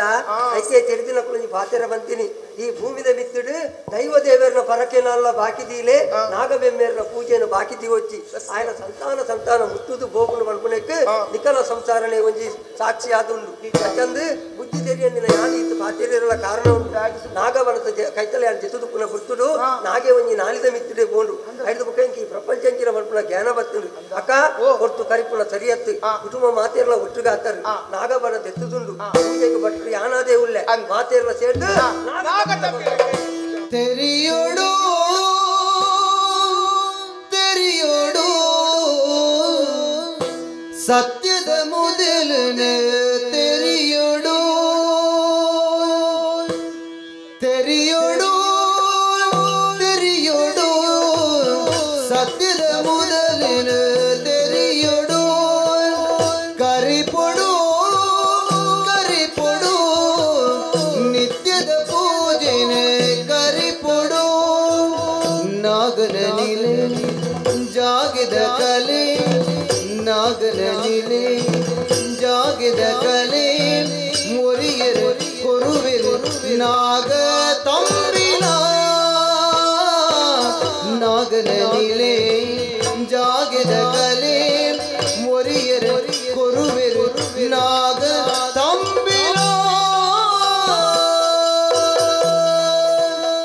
ಐಕೆ ತೆರೆದಿನ ಕುಲಂಜಿ ಪಾತೆರ ಬಂತೀನಿ ಈ ಭೂಮಿದ ಬಿತ್ತುಡು ದೈವ ದೇವರನ ಪರಕೆನಲ್ಲ ಬಾಕಿದೀಲೆ ನಾಗಬೆಮ್ಮೇರನ ಪೂಜೆಯನ್ನು ಬಾಕಿ ದಿವೊಚ್ಚಿ ఆయన ಸಂತಾನ ಸಂತಾನ ಮುತ್ತುದು ಬೋಗುನು ಮಲ್ಪುನೆಕ್ ನಿಕಲ ಸಂಸಾರನೆ ಒಂಜಿ ಸಾಕ್ಷಿ ಆದುಂಡು ಯಾಕಂದು ಬುದ್ಧಿ ತೆರಿಯಂದಿನ ಯಾನು ಇತ್ತು ಪಾತೆರಿರಲ ಕಾರಣ ಉಂಡು ನಾಗವನದ ಕೈತಲೆ ಯಾನು ಜೆತ್ತುದು ಪುನಃ ಗುರ್ತುಡು ನಾಗೆ ಒಂಜಿ ನಾಲಿದ ಮಿತ್ತುಡೆ ಬೋಂಡು ಐದು ಬುಕ್ಕ ಈ ಪ್ರಪಂಚಂಚಿನ ಮಲ್ಪುನ ಜ್ಞಾನ ಬತ್ತುಂಡು ಅಕ್ಕ ಹೊರ್ತು ಕರಿಪುನ ಸರಿಯತ್ತು ಕುಟುಂಬ ಮಾತೆರ್ಲ ಒಟ್ಟುಗಾತರು ನಾಗವನ ತೆತ್ತುದುಂಡು ಪೂಜೆಗೆ ಭಟ್ರು ಯಾನಾದೇ ಉಲ್ಲೆ ಮಾತೆರ್ಲ ಸೇರ್ದು
ತೆರಿಯೋಡು ತೆರಿಯೋಡು ಸತ್ಯದ ಮೊದಲನೆ ತೆರಿಯೋಡು ತೆರಿಯೋಡು ತೆರಿಯೋಡು ಸತ್ಯದ ಮೊದಲನೆ ತೆರಿಯೋಡು ಕರಿಪೊಡು ಕರಿಪೊಡು ನಿತ್ಯದ ಪೂಜೆನೆ ಕರಿಪೊಡು ನಾಗನ ನಿಲೆ ಜಾಗದ ಕಲೆ ನಾಗನ ನಿಲೆ ಜಾಗದ ಕಲೆ ಮೊರಿಯರು ಕೊರುವೆರು ನಾಗ ತಂಬಿಲ ನಾಗನ ನಿಲೆ